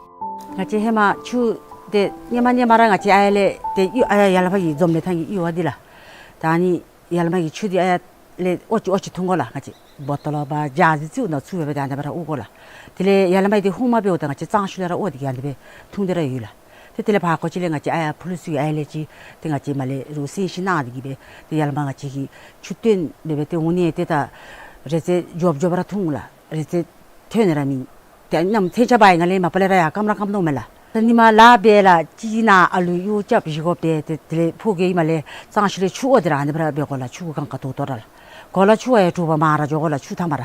ང་བཅས་ཧེ་མ་ཆུ་འདི་ཉི་མ་ཉི་མ་ར་ང་བཅས་ཨ་ཡར་ལས་ཏེ་གཡུར་ཨ་ཡར་ཡར་ལས་ཕར་གྱི་འཛོམས་ལས་ཐང་གི་གཡུར་བ་འདི་ལགས། ད་ཨ་ནི་ཡར་ལས་མར་གྱི་ཆུ་འདི་ཨ་ཡར་ལས་ཨོ་ཅི་ཨོ་ཅི་འཐུང་དགོ་ལགས། ང་བཅས་བོ་ཊོལ་ལོ་བ་ཇཱར་ཅིག་ཚུ་ནང་བཙུགས་སྦེ་ད་ཨ་ནི་སྦེ་ར་དབུར་དགོ་ལགས། དེ་ལས་ཡར་ལས་མར་འདི་ཧུང་མ་འབདཝ་ད་ང་བཅས་གཙང་ཆུ་ལས་ར་དབུར་ཏེ་གི་ཨ་ནི་སྦེ་འཐུང་སྟེ་ར་ཡོད་ལགས། ཏེ་དེ་ལས་ཕར་ཁོ་ཅིག་ལས་ང་བཅས་ཨ་ཡར་ཕུ་ལུ་སུ་ཡ་ཨ་ཡར་ལས་ཅིག་ཏེ་ང་བཅས་མར་ལས་རོགས་སེམས་ཤིང་གནང་སྟེ་གི་སྦེ་ཏེ་ཡར་ལས་མར་ང་བཅས་ཀྱིས་ཆུ་བཏོན་འབད་སྦེ་ཏེ་འོང་ནི་ཏེ་ད་རེ་ཙེ་མགྱོགས་མགྱོགས་ར་འཐུང་ལགས། རེ་ཙེ་ཐོན་ནི་ར་མེད། ཏེ་གནམ་མེད་ས་མེད་ཆརཔ་ཨིན་ནི་ལས་མ་པ་ལས་ར་ཡར་སྐམ་ར་སྐམ་དོ་མས་ལགས། ད་ཉི་མ་ལཱ་འབད་ལགས་ཅིག་ནང་ཨ་ལུ་གཡོག་རྐྱབ་བཞེས་དགོ་པས། ཏེ་དེ་ལས་ཕོ་རྒྱས་ཨིནམ་ལས་གཙང་ཆུ་ལས་ཆུ་དབོ་སྟེ་ར་ཨ་ནི་སྦེ་ར་འབད་དགོ་ལགས། ཆུ་གུ་གང་ག་དོ་དོ་ར་ལགས། གོ་ལ་ཆུ་བ་ཡང་དྲོ་པ་མར་ར་འགྱོ་དགོ་ལགས། ཆུ་ཐ་མ་ར་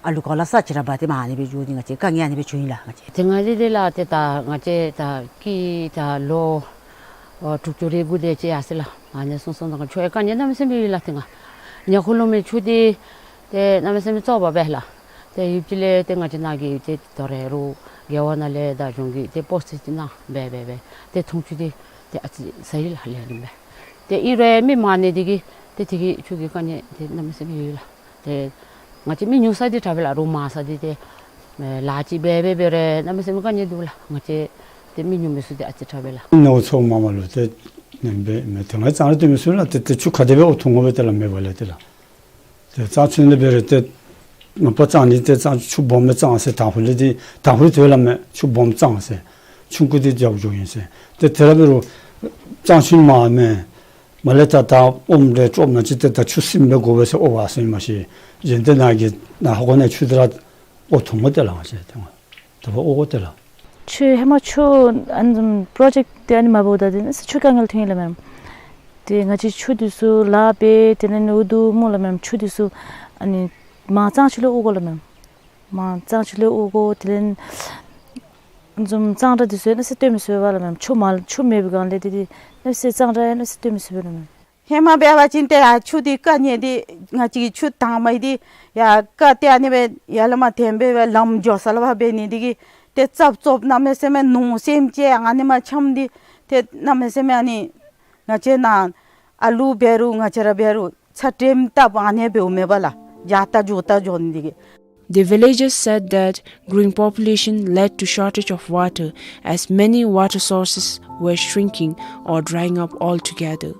ཨ་ལུ་གོ་ལ་ས་ཅིག་ར་འབག་སྟེ་མར་ཨ་ནི་སྦེ་འགྱོ་ནི་ང་བཅས་དཀའ་ངལ་ཨ་ནི་སྦེ་བྱུང་ཡི་ལགས། ང་བཅས་དེ་སྔ་ལས་དེ་ལགས་ཏེ་ད་ང་བཅས་ད་ཀི་ད་ལོ་ཨོ་དྲུག་ཅུ་རེ་དགུ་དེ་ཅིག་ཡར་སོང་ལགས། ཨ་ནི་སོང་སོང་ད་ཆུ་ཡང་དཀའ་ངལ་གནམ་མེད་ས་མེད་ཡོད་ལགས། ཏེ་ང་ ཉ་ཁུ་ལུ་མི་ཆུ་འདི་ཏེ་གནམ་མེད་ས་མེད་བཙོགཔ་སྦེ་ལགས། ཏེ་ཡུདཔ་ཅིག་ལས་ཏེ་ང་བཅས་ནཱ་གི་ཏེ་དོ་རུང་རྒེད་འོག་ནང་ལས་དང་གཞུང་གིས་ཏེ་པོསཊ་ཅིག་གནང་སྦེ་སྦེ་སྦེ་ཏེ་འཐུང་ཆུ་འདི་ཏེ་ཨ་ཙི་ཟ་ཡི་ལགས་ལེགས་ཤོམ་སྦེ། ཏེ་ཨིན་རུང་མི་མང་ནི་འདི་གིས་ཏེ་དེ་གིས་ཆུ་གི་དཀའ་ངལ་འདི་གནམ་མེད་ས་མེད་ཡོད་ལགས། ཏེ་ང་བཅས་མི་ཉུང་ས་འདི་དྲག་པས་ལགས། རོགས་མང་ས་འདི་ཏེ་ལཱ་ཅིག་འབད་འབད་འབད་རུང་གནམ་མེད་ས་མེད་དཀའ་ངལ་འདུག་ལགས། ང་བཅས་ཏེ་མི་ཉུང་མི་ཚུ་འདི་ཨ་ཙི་དྲག་པས་ལགས། ནོར་འཚོ་མ་མ་ལུ་ཏེ་ནེམ་སྦེ་མེན་ཏེ་ང་གཙང་ར་སྟོན་མི་ཚུ་ལགས། ཏེ་ཏེ་ཆུ་ག་དེ་སྦེ་འོ་འཐུང་དགོ་པས་ཏེ་ལགས་མེད་པ་ལས་ཏེ་ལགས། ཏེ་གཙང་ཆུ་ལས་འབད་རུང་ཏེ་མ་པ་གཙང་ནི་ཏེ་གཙང་ཆུ་སྦོམ་སྦེ་གཙང་ཟེར། དང་ཕུ་ལས་ཏེ་དང་ཕུ་ལས་ཏེ་ལགས་མེན་ཆུ་སྦོམ་གཙང་ཟེར། ཆུང་ཀུ་འདི་རྒྱབ་འགྱོཝ་ཨིན་ཟེར། ཏེ་དེ་ར་འབད་རུང་གཙང་ཆུ་མ་མེན། མ་ལས་ད་ད་ཨོམ་འདི་བཙོགཔ་ནང་ཅིག་ཏེ་ད་ཆུ་སིམ་སྦེ་དགོ་པས་ཟེར་ཨོ་བ་ཟེར་མ་ཤེས། གཞན་ཏེ་ནཱ་གི་ནཱ་ཧོ་གོ་ནི་ཆུ་འདི་ར་འོ་འཐུང་དགོ་ཏེ་ལགས་ང་བཅས་ཏེ་ང་ད་འོ་འོ་ཏེ་ལགས། ཆུ་ཧེ་མ་ཆུ་ཨ་ནི་བཟུམ་པྲོ་ཇེཀཊ་འདི་ཨ་ནི་མ་འབདཝ་ད་འདི་ནི་ཆུ་དཀའ་ངལ་ཐོན་ཡི་ལགས་མེན། ཏེ་ང་བཅས་ཆུ་འདི་ཚུ་ལཱ་འབད་དེ་ལས་འོ་བསྡུ་སྨོ་ལགས་མེན། ཆུ་འདི་ཚུ་ཨ་ནི་མར་གཙང་ཆུ་ལས་འོ་དགོ་ལགས་མེན། མར་གཙང་ཆུ་ལས་འོ་དགོ། དེ་ལས་བཟུམ་གཙང་སྦྲ་འདི་ཚུ་ཡང་ནི་སྟོན་མི་ཚུགས་པས་ལགས་མེན། ཆུ་མ་ཆུ་མེད་པའི་སྒང་ལས་འདི་འདི་ནི་གཙང་སྦྲ་ཡང་ནི་སྟོན་མི་ཚུགས་པས་ལགས་མེན། ཧེ་མ་འབད་བ་ཅིན་ཏེ་ཡར་ཆུ་འདི་དཀའ་ངལ་འདི་ང་བཅས་ཀྱི་ཆུ་དྭངས་མ་འདི་ཡར་ཀ་ཏེ་ཨ་ནི་སྦེ་ཡར་ལས་མར་འཐེན་འབད་བའི་ལམ་འགྱོ་ས་ལུ་ཕར་འབད་ནི་འདི་གིས་ཏེ་རྩབ་རྩོབ་གནམ་མེད་ས་མེད་ནོར་སེམས་ཅན་ཨ་ནི་མར་འཁྱམས་འདི་ཏེ་གནམ་མེད་ས་མེད་ཨ་ནི་ང་བཅས་ནཱ་ཨ་ལུ་འབད་རུང་ང་བཅས་ར་འབད་རུང་ཚ་དྲོད་ལྟ་བུ་ཨ་ནི་འབདཝ་མེན་པ་ལགས། འགྱོ་ད་འགྱོ་ད་འགྱོ་ནི་འདི་གིས། The villagers said that growing population led to shortage of water as many water sources were shrinking or drying up altogether.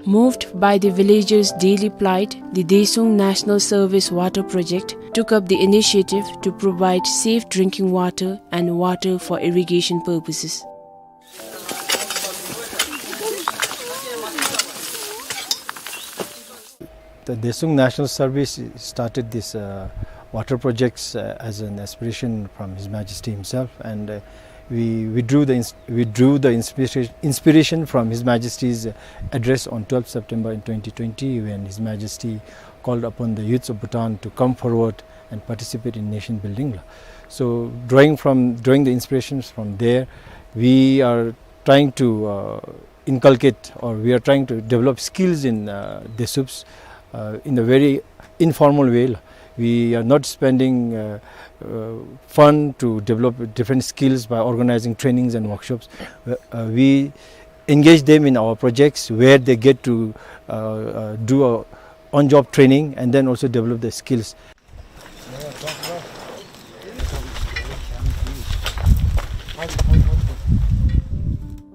Moved by the villagers' daily plight, the Desung National Service Water Project took up the initiative to provide safe drinking water and water for irrigation purposes. The Desung National Service started this uh, water projects uh, as an aspiration from His Majesty himself, and uh, we, we drew the ins- we drew the inspiration, inspiration from His Majesty's address on twelfth September in twenty twenty, when His Majesty called upon the youths of Bhutan to come forward and participate in nation building. So drawing from drawing the inspirations from there, we are trying to uh, inculcate, or we are trying to develop skills in uh, Desups uh, in a very informal way. We are not spending uh, uh, fund to develop different skills by organizing trainings and workshops. Uh, uh, we engage them in our projects where they get to uh, uh, do a on-job training and then also develop the skills.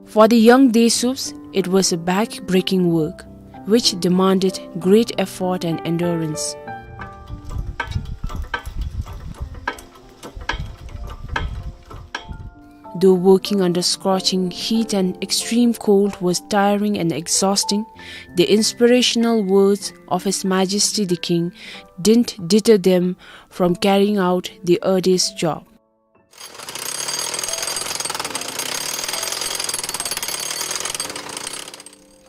For the young Desups, it was a back-breaking work, which demanded great effort and endurance. Though working under scorching heat and extreme cold was tiring and exhausting, the inspirational words of His Majesty the King didn't deter them from carrying out the arduous job.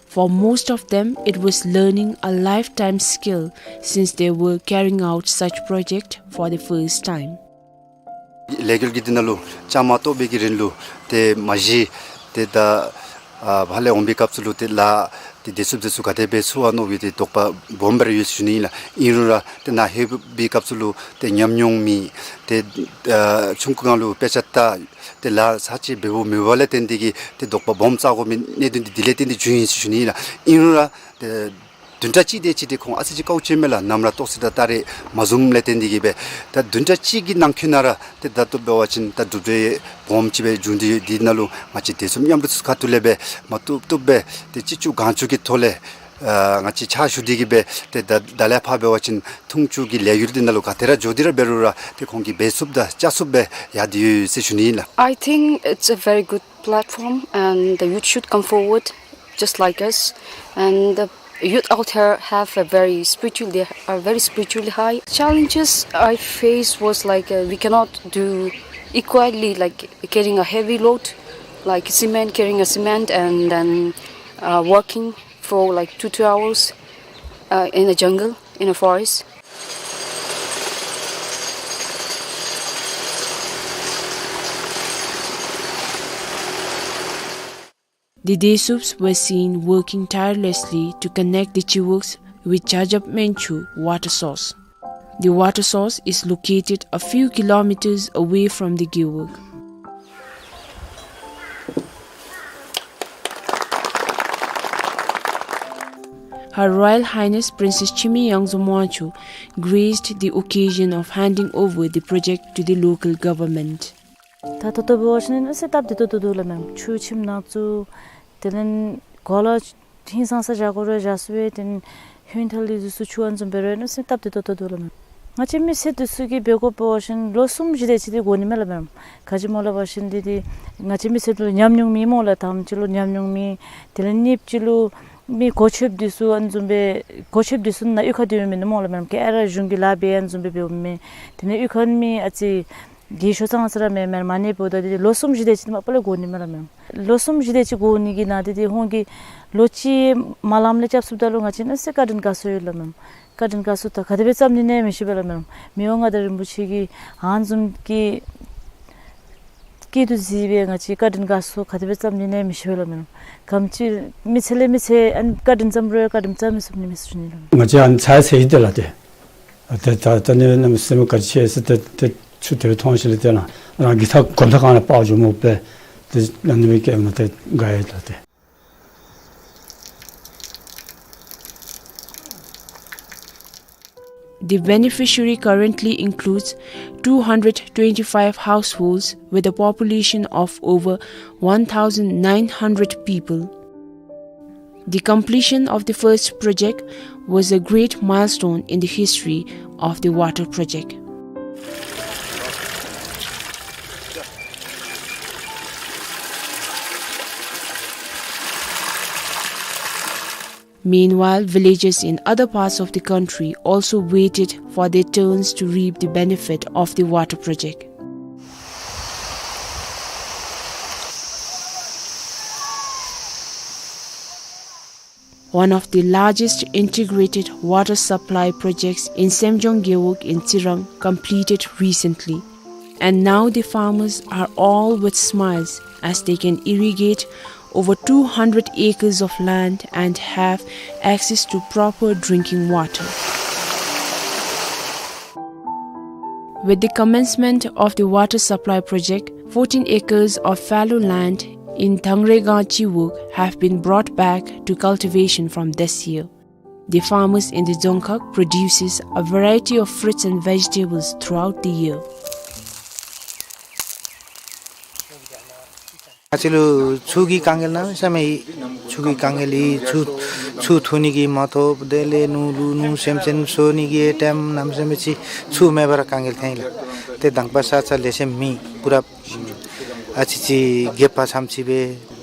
For most of them, it was learning a lifetime skill since they were carrying out such project for the first time. ལས་འགུལ་གྱི་འདི་ནང་ལུ་བཅའ་མར་གཏོགས་པའི་གི་རིང་ལུ་ཏེ་མ་གཞི་ཏེ་ད་ཨ་ཕར་ལས་འོང་པའི་སྐབས་སུ་ལུ་ཏེ་ལཱ་ཏེ་དེ་ཚུ་དེ་ཚུ་ག་དེ་སྦེ་ཚུགས་ཨ་མནོ་བའི་ཏེ་དོགས་པ་སྦོམ་སྦེ་ར་ཡོད་ཟེར་ཞུ་ནི་ཨིན་ལགས། ཨིན་རུང་ར་ཏེ་ནཱ་ལྷོད་པའི་སྐབས་སུ་ལུ་ཏེ་ཉམས་མྱོང་མེད། ཏེ་ཨ་ཆུང་ཀུའི་སྒང་ལུ་དཔེ་ཆ་ལྟ་ཏེ་ལཱ་ཚར་གཅིག་འབདཝ་མེད་པ་ལས་བརྟེན་ཏེ་གིས་ཏེ་དོགས་པ་སྦོམ་བཙག་དགོ་མི་གནད་དོན་འདི་དེ་ལས་བརྟེན་ཏེ་བྱུང་ཡི་ཟེར་ཞུ་ནི་ཨིན་ལགས། ཨིན་རུང་ར་ཏེ་བདུན་ཕྲག་གཅིག་དེ་ཅིག་ཏེ་ཁོང་ཨ་ཙི་ཅིག་དཀའཝ་སྤྱད་མས་ལགས། ནམ་ར་ཏོག་ཙི་ད་ད་རེས་མ་བཟུངམ་ལས་བརྟེན་ཏེ་གིས་སྦེ། ད་བདུན་ཕྲག་གཅིག་གི་ནང་འཁོད་ནང་ར་ཏེ་ད་ལྟོ་འབད་བ་ཅིན་ད་གྲུབ་འབྲས་སྦོམ་ཅིག་སྦེ་བྱུང་སྟེ་ཡོད། དེ་ནང་ལུ་ང་བཅས་དེ་ཚུ་མཉམ་རུབ་ཚུ་ཁ་ཐུག་ལས་སྦེ་མ་བཏུབ་བཏུབ་སྦེ་ཏེ་ཅི་ལྕོགས་གང་ལྕོགས་ཀྱི་ཐོག་ལས་ཨ་ང་བཅས་ཕྱག་ཞུ་སྟེ་གིས་སྦེ་ཏེ་ད་ད་ལས་ཕར་འབད་བ་ཅིན་འཐུང་ཆུ་གི་ལས་འགུལ་འདི་ནང་ལུ་ག་ཏེ་ར་འགྱོ་སྟེ་ར་འབད་རུང་ར་ཏེ་ཁོང་གིས་འབད་ཚུགསཔ་དང་བཅའ་ཚུགསཔ་སྦེ་ཡར་ཏེ་ཡོད་ཟེར་ཞུ་ནི་ཨིན་ལགས། I think it's a very good platform, and the youth should come forward just like us. And the youth out here have a very spiritual, they are very spiritually high. Challenges I faced was like, uh, we cannot do equally, like carrying a heavy load, like cement, carrying a cement, and then uh, working for like two, two hours uh, in the jungle, in a forest. The Desuups were seen working tirelessly to connect the Chiwuks with Jajab Menchu water source. The water source is located a few kilometers away from the Gewog. Her Royal Highness Princess Chimi Yangzom Wangchuck graced the occasion of handing over the project to the local government. ད་ད་ལྟོ་འབད་བ་ཅིན་ཨ་ནི་སེམས་སྟབས་བདེ་ཏོག་ཏོ་འདུག་ལགས་མེན། ཆུ་ཁྱིམ་ནང་བཙུགས། དེ་ལས་གོ་ལ་ཧིང་སངས་ས་བཞག་དགོ་རུང་བཞག་ཚུགས་པས། དེ་ལས་ཧུན་ཐལ་ལི་འདི་ཚུ་ཆུ་ཨ་ནི་བཟུམ་འབད་རུང་ཨ་ནི་སེམས་སྟབས་བདེ་ཏོག་ཏོ་འདུག་ལགས་མེན། ང་བཅས་མི་སེར་འདི་ཚུ་གིས་འབད་དགོཔ་འབད་བ་ཅིན་ལོ་གསུམ་བཞི་དེ་ཅིག་འདི་འགོར་ནི་མས་ལགས་མེན། ག་ཅི་སྨོ་ལབ་པ་ཅིན་འདི་འདི་ང་བཅས་མི་སེར་འདི་ཉམས་མྱོང་མེད་སྨོ་ལགས། དང་པ་ཅིག་ལུ་ཉམས་མྱོང་མེད། དེ་ལས་གཉིས་པ་ཅིག་ལུ་མི་གོ་ཆོདཔ་འདི་ཚུ་ཨ་ནི་བཟུམ་སྦེ་གོ་ཆོདཔ་འདི་ཚུ་ནཱ་གཡུས་ཁར་སྡོད་མི་མེན་སྨོ་ལགས་མེན། ག་ར་གཞུང་གི་ལཱ་འབད་ཨ་ནི་བཟུམ་སྦེ་འབདཝ་མས། དེ་ལས་གཡུས་ཁར་མི་ཨ་ཙི་གི་ཤོ་ཚང་ཨ་ཙི་ར་མེན་མེན། མ་ཎི་འབདཝ་ད་འདི་ལོ་གསུམ་བཞི་དེ་ཅིག་མ་པ་ལས་འགོར་ནི་མས་ལགས་མེན། ལོ་གསུམ་བཞི་དེ་ཅིག་འགོར་ནི་གི་ནང་འདི་འདི་ཁོང་གིས་ལོ་གཅིག་མ་ལངམ་ལས་རྐྱབ་ཚུགསཔ་ད་ལུ་ང་བཅས་ཨ་ནི་སེམས་བཀའ་དྲིན་དགའ་ཚོར་ཡོད་ལགས་མེན། བཀའ་དྲིན་དགའ་ཚོར་ད་ག་དེ་སྦེ་བརྩམ་ནི་ཨིན་ན་མི་ཤེས་པས་ལགས་མེན། མི་དབང་མངའ་བདག་རིན་པོ་ཆེ་གིས་ཨ་ནི་བཟུམ་གྱི་སྐྱིད་སྡུག་གཟིགས་སྦེ་ང་བཅས་བཀའ་དྲིན་དགའ་ཚོར་ག་དེ་སྦེ་བརྩམ་ནི་ཨིན་ན་མི་ཤེས་པས་ལགས་མེན། ག་དེམ་ཅིག་མི་ཚེ་ལས་མི་ཚེ་ཨ་ནི་བཀའ་དྲིན་བརྩམ་རུང་བཀའ་དྲིན་བརྩམ་མི་ཚུགས་ནི་མས་ཟེར་ཞུ་ནི་ལགས་མེན། ང་བཅས་ཨ་ནི་ཚར་ཚར་ཡི་ཏེ་ལགས་ཏེ། ཏེ་ད་ད་ནི་གནམ་མེད་ས་མེད་ག་ཅི་ཟེར་ཏེ་ཏེ་ཆུ་དེ་སྦེ་མཐོང་ཞིནམ་ལས་ཏེ་ནཱ་རང་གི་ཐག་གོམ་ཐག་སྒང་ལས་སྤར་འགྱོཝ་མས་པས། ཏེ་ཨ་ནི་སྦེ་སྐྱེལ་མ་ཏེ་དགའ་ཡི་ལགས་ཏེ། The beneficiary currently includes two hundred twenty-five households with a population of over one thousand nine hundred people. The completion of the first project was a great milestone in the history of the water project. Meanwhile, villages in other parts of the country also waited for their turns to reap the benefit of the water project. One of the largest integrated water supply projects in Semjong Gewog in Tsirang completed recently. And now the farmers are all with smiles as they can irrigate over two hundred acres of land and have access to proper drinking water. With the commencement of the water supply project, fourteen acres of fallow land in Thangregang Chiwog have been brought back to cultivation from this year. The farmers in the Dzongkhag produces a variety of fruits and vegetables throughout the year. ང་བཅས་ལུ་ཆུ་གི་དཀའ་ངལ་གནམ་མེད་ས་མེད་ཡོད། ཆུ་གི་དཀའ་ངལ་ཡོད། ཆུ་ཆུ་འཐུང་ནི་གི་མ་ཐོབ། དེ་ལས་ནོར་ལུ་ནོར་སེམས་ཅན་གསོ་ནི་གི་ཨེ་ཊེམ་གནམ་མེད་ས་མེད་ཅིག་ཆུ་མེད་པར་དཀའ་ངལ་ཐོན་ཡི་ལགས། ཏེ་དང་པ་ས་ཆ་ལེགས་ཤོམ་མེད། པུ་ར་ཨ་ཙི་ཅིག་རྒེད་འོག་ཙམ་ཅིག་སྦེ་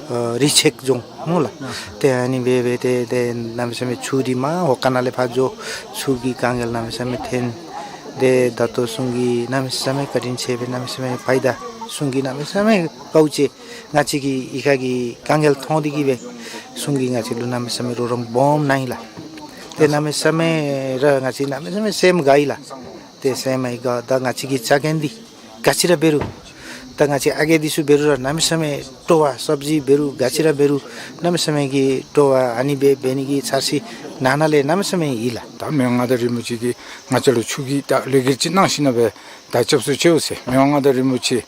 ཨ་རི་ཆེག་རྫོང་སྨོ་ལགས། ཏེ་ཨ་ནི་སྦེ་སྦེ་ཏེ་ཏེ་གནམ་མེད་ས་མེད་ཆུ་འདི་མར་འོག་ཁང་ནང་ལས་ཕར་འགྱོ། ཆུ་གི་དཀའ་ངལ་གནམ་མེད་ས་མེད་ཐོན། ཏེ་ད་ལྟོ་གཞུང་གིས་གནམ་མེད་ས་མེད་བཀའ་དྲིན་ཆེ་སྦེ་གནམ་མེད་ས་མེད་ཕྱདཔ་ད་གཞུང་གིས་གནམ་མེད་ས་མེད་དཀའཝ་སྤྱད། ང་བཅས་ཀྱི་གཡུས་ཁ་གི་དཀའ་ངལ་མཐོང་སྟེ་གིས་སྦེ་གཞུང་གིས་ང་བཅས་ལུ་གནམ་མེད་ས་མེད་རོགས་རམ་སྦོམ་གནང་ཡི་ལགས། ཏེ་གནམ་མེད་ས་མེད་ར་ང་བཅས་གནམ་མེད་ས་མེད་སེམས་དགའ་ཡི་ལགས། ཏེ་སེམས་ཡི་དགའ་ད་ང་བཅས་ཀྱི་ཆ་རྐྱེན་འདི་ག་ཅི་ར་འབད་རུང་ད་ང་བཅས་ཨ་རྒས་འདི་ཚུ་འབད་རུང་ར་གནམ་མེད་ས་མེད་སྤྲོ་བ་སབ་ཇི་འབད་རུང་ག་ཅི་ར་འབད་རུང་གནམ་མེད་ས་མེད་ཀྱི་སྤྲོ་བ་ཨ་ནི་སྦེ་འབད་ནི་གི་འཆར་གཞི་ནང་ན་ལས་གནམ་མེད་ས་མེད་ཡོད་ལགས། ད་མི་དབང་མངའ་བདག་རིན་པོ་ཆེ་གིས་ང་བཅས་ལུ་ཆུ་གི་ད་ལས་འགུལ་ཅིག་གནང་ཞིནམ་ལས་ད་སྐྱབས་སུ་མཆིའོ་ཟེར། མི་དབང་མངའ་བདག་རིན་པོ་ཆེ་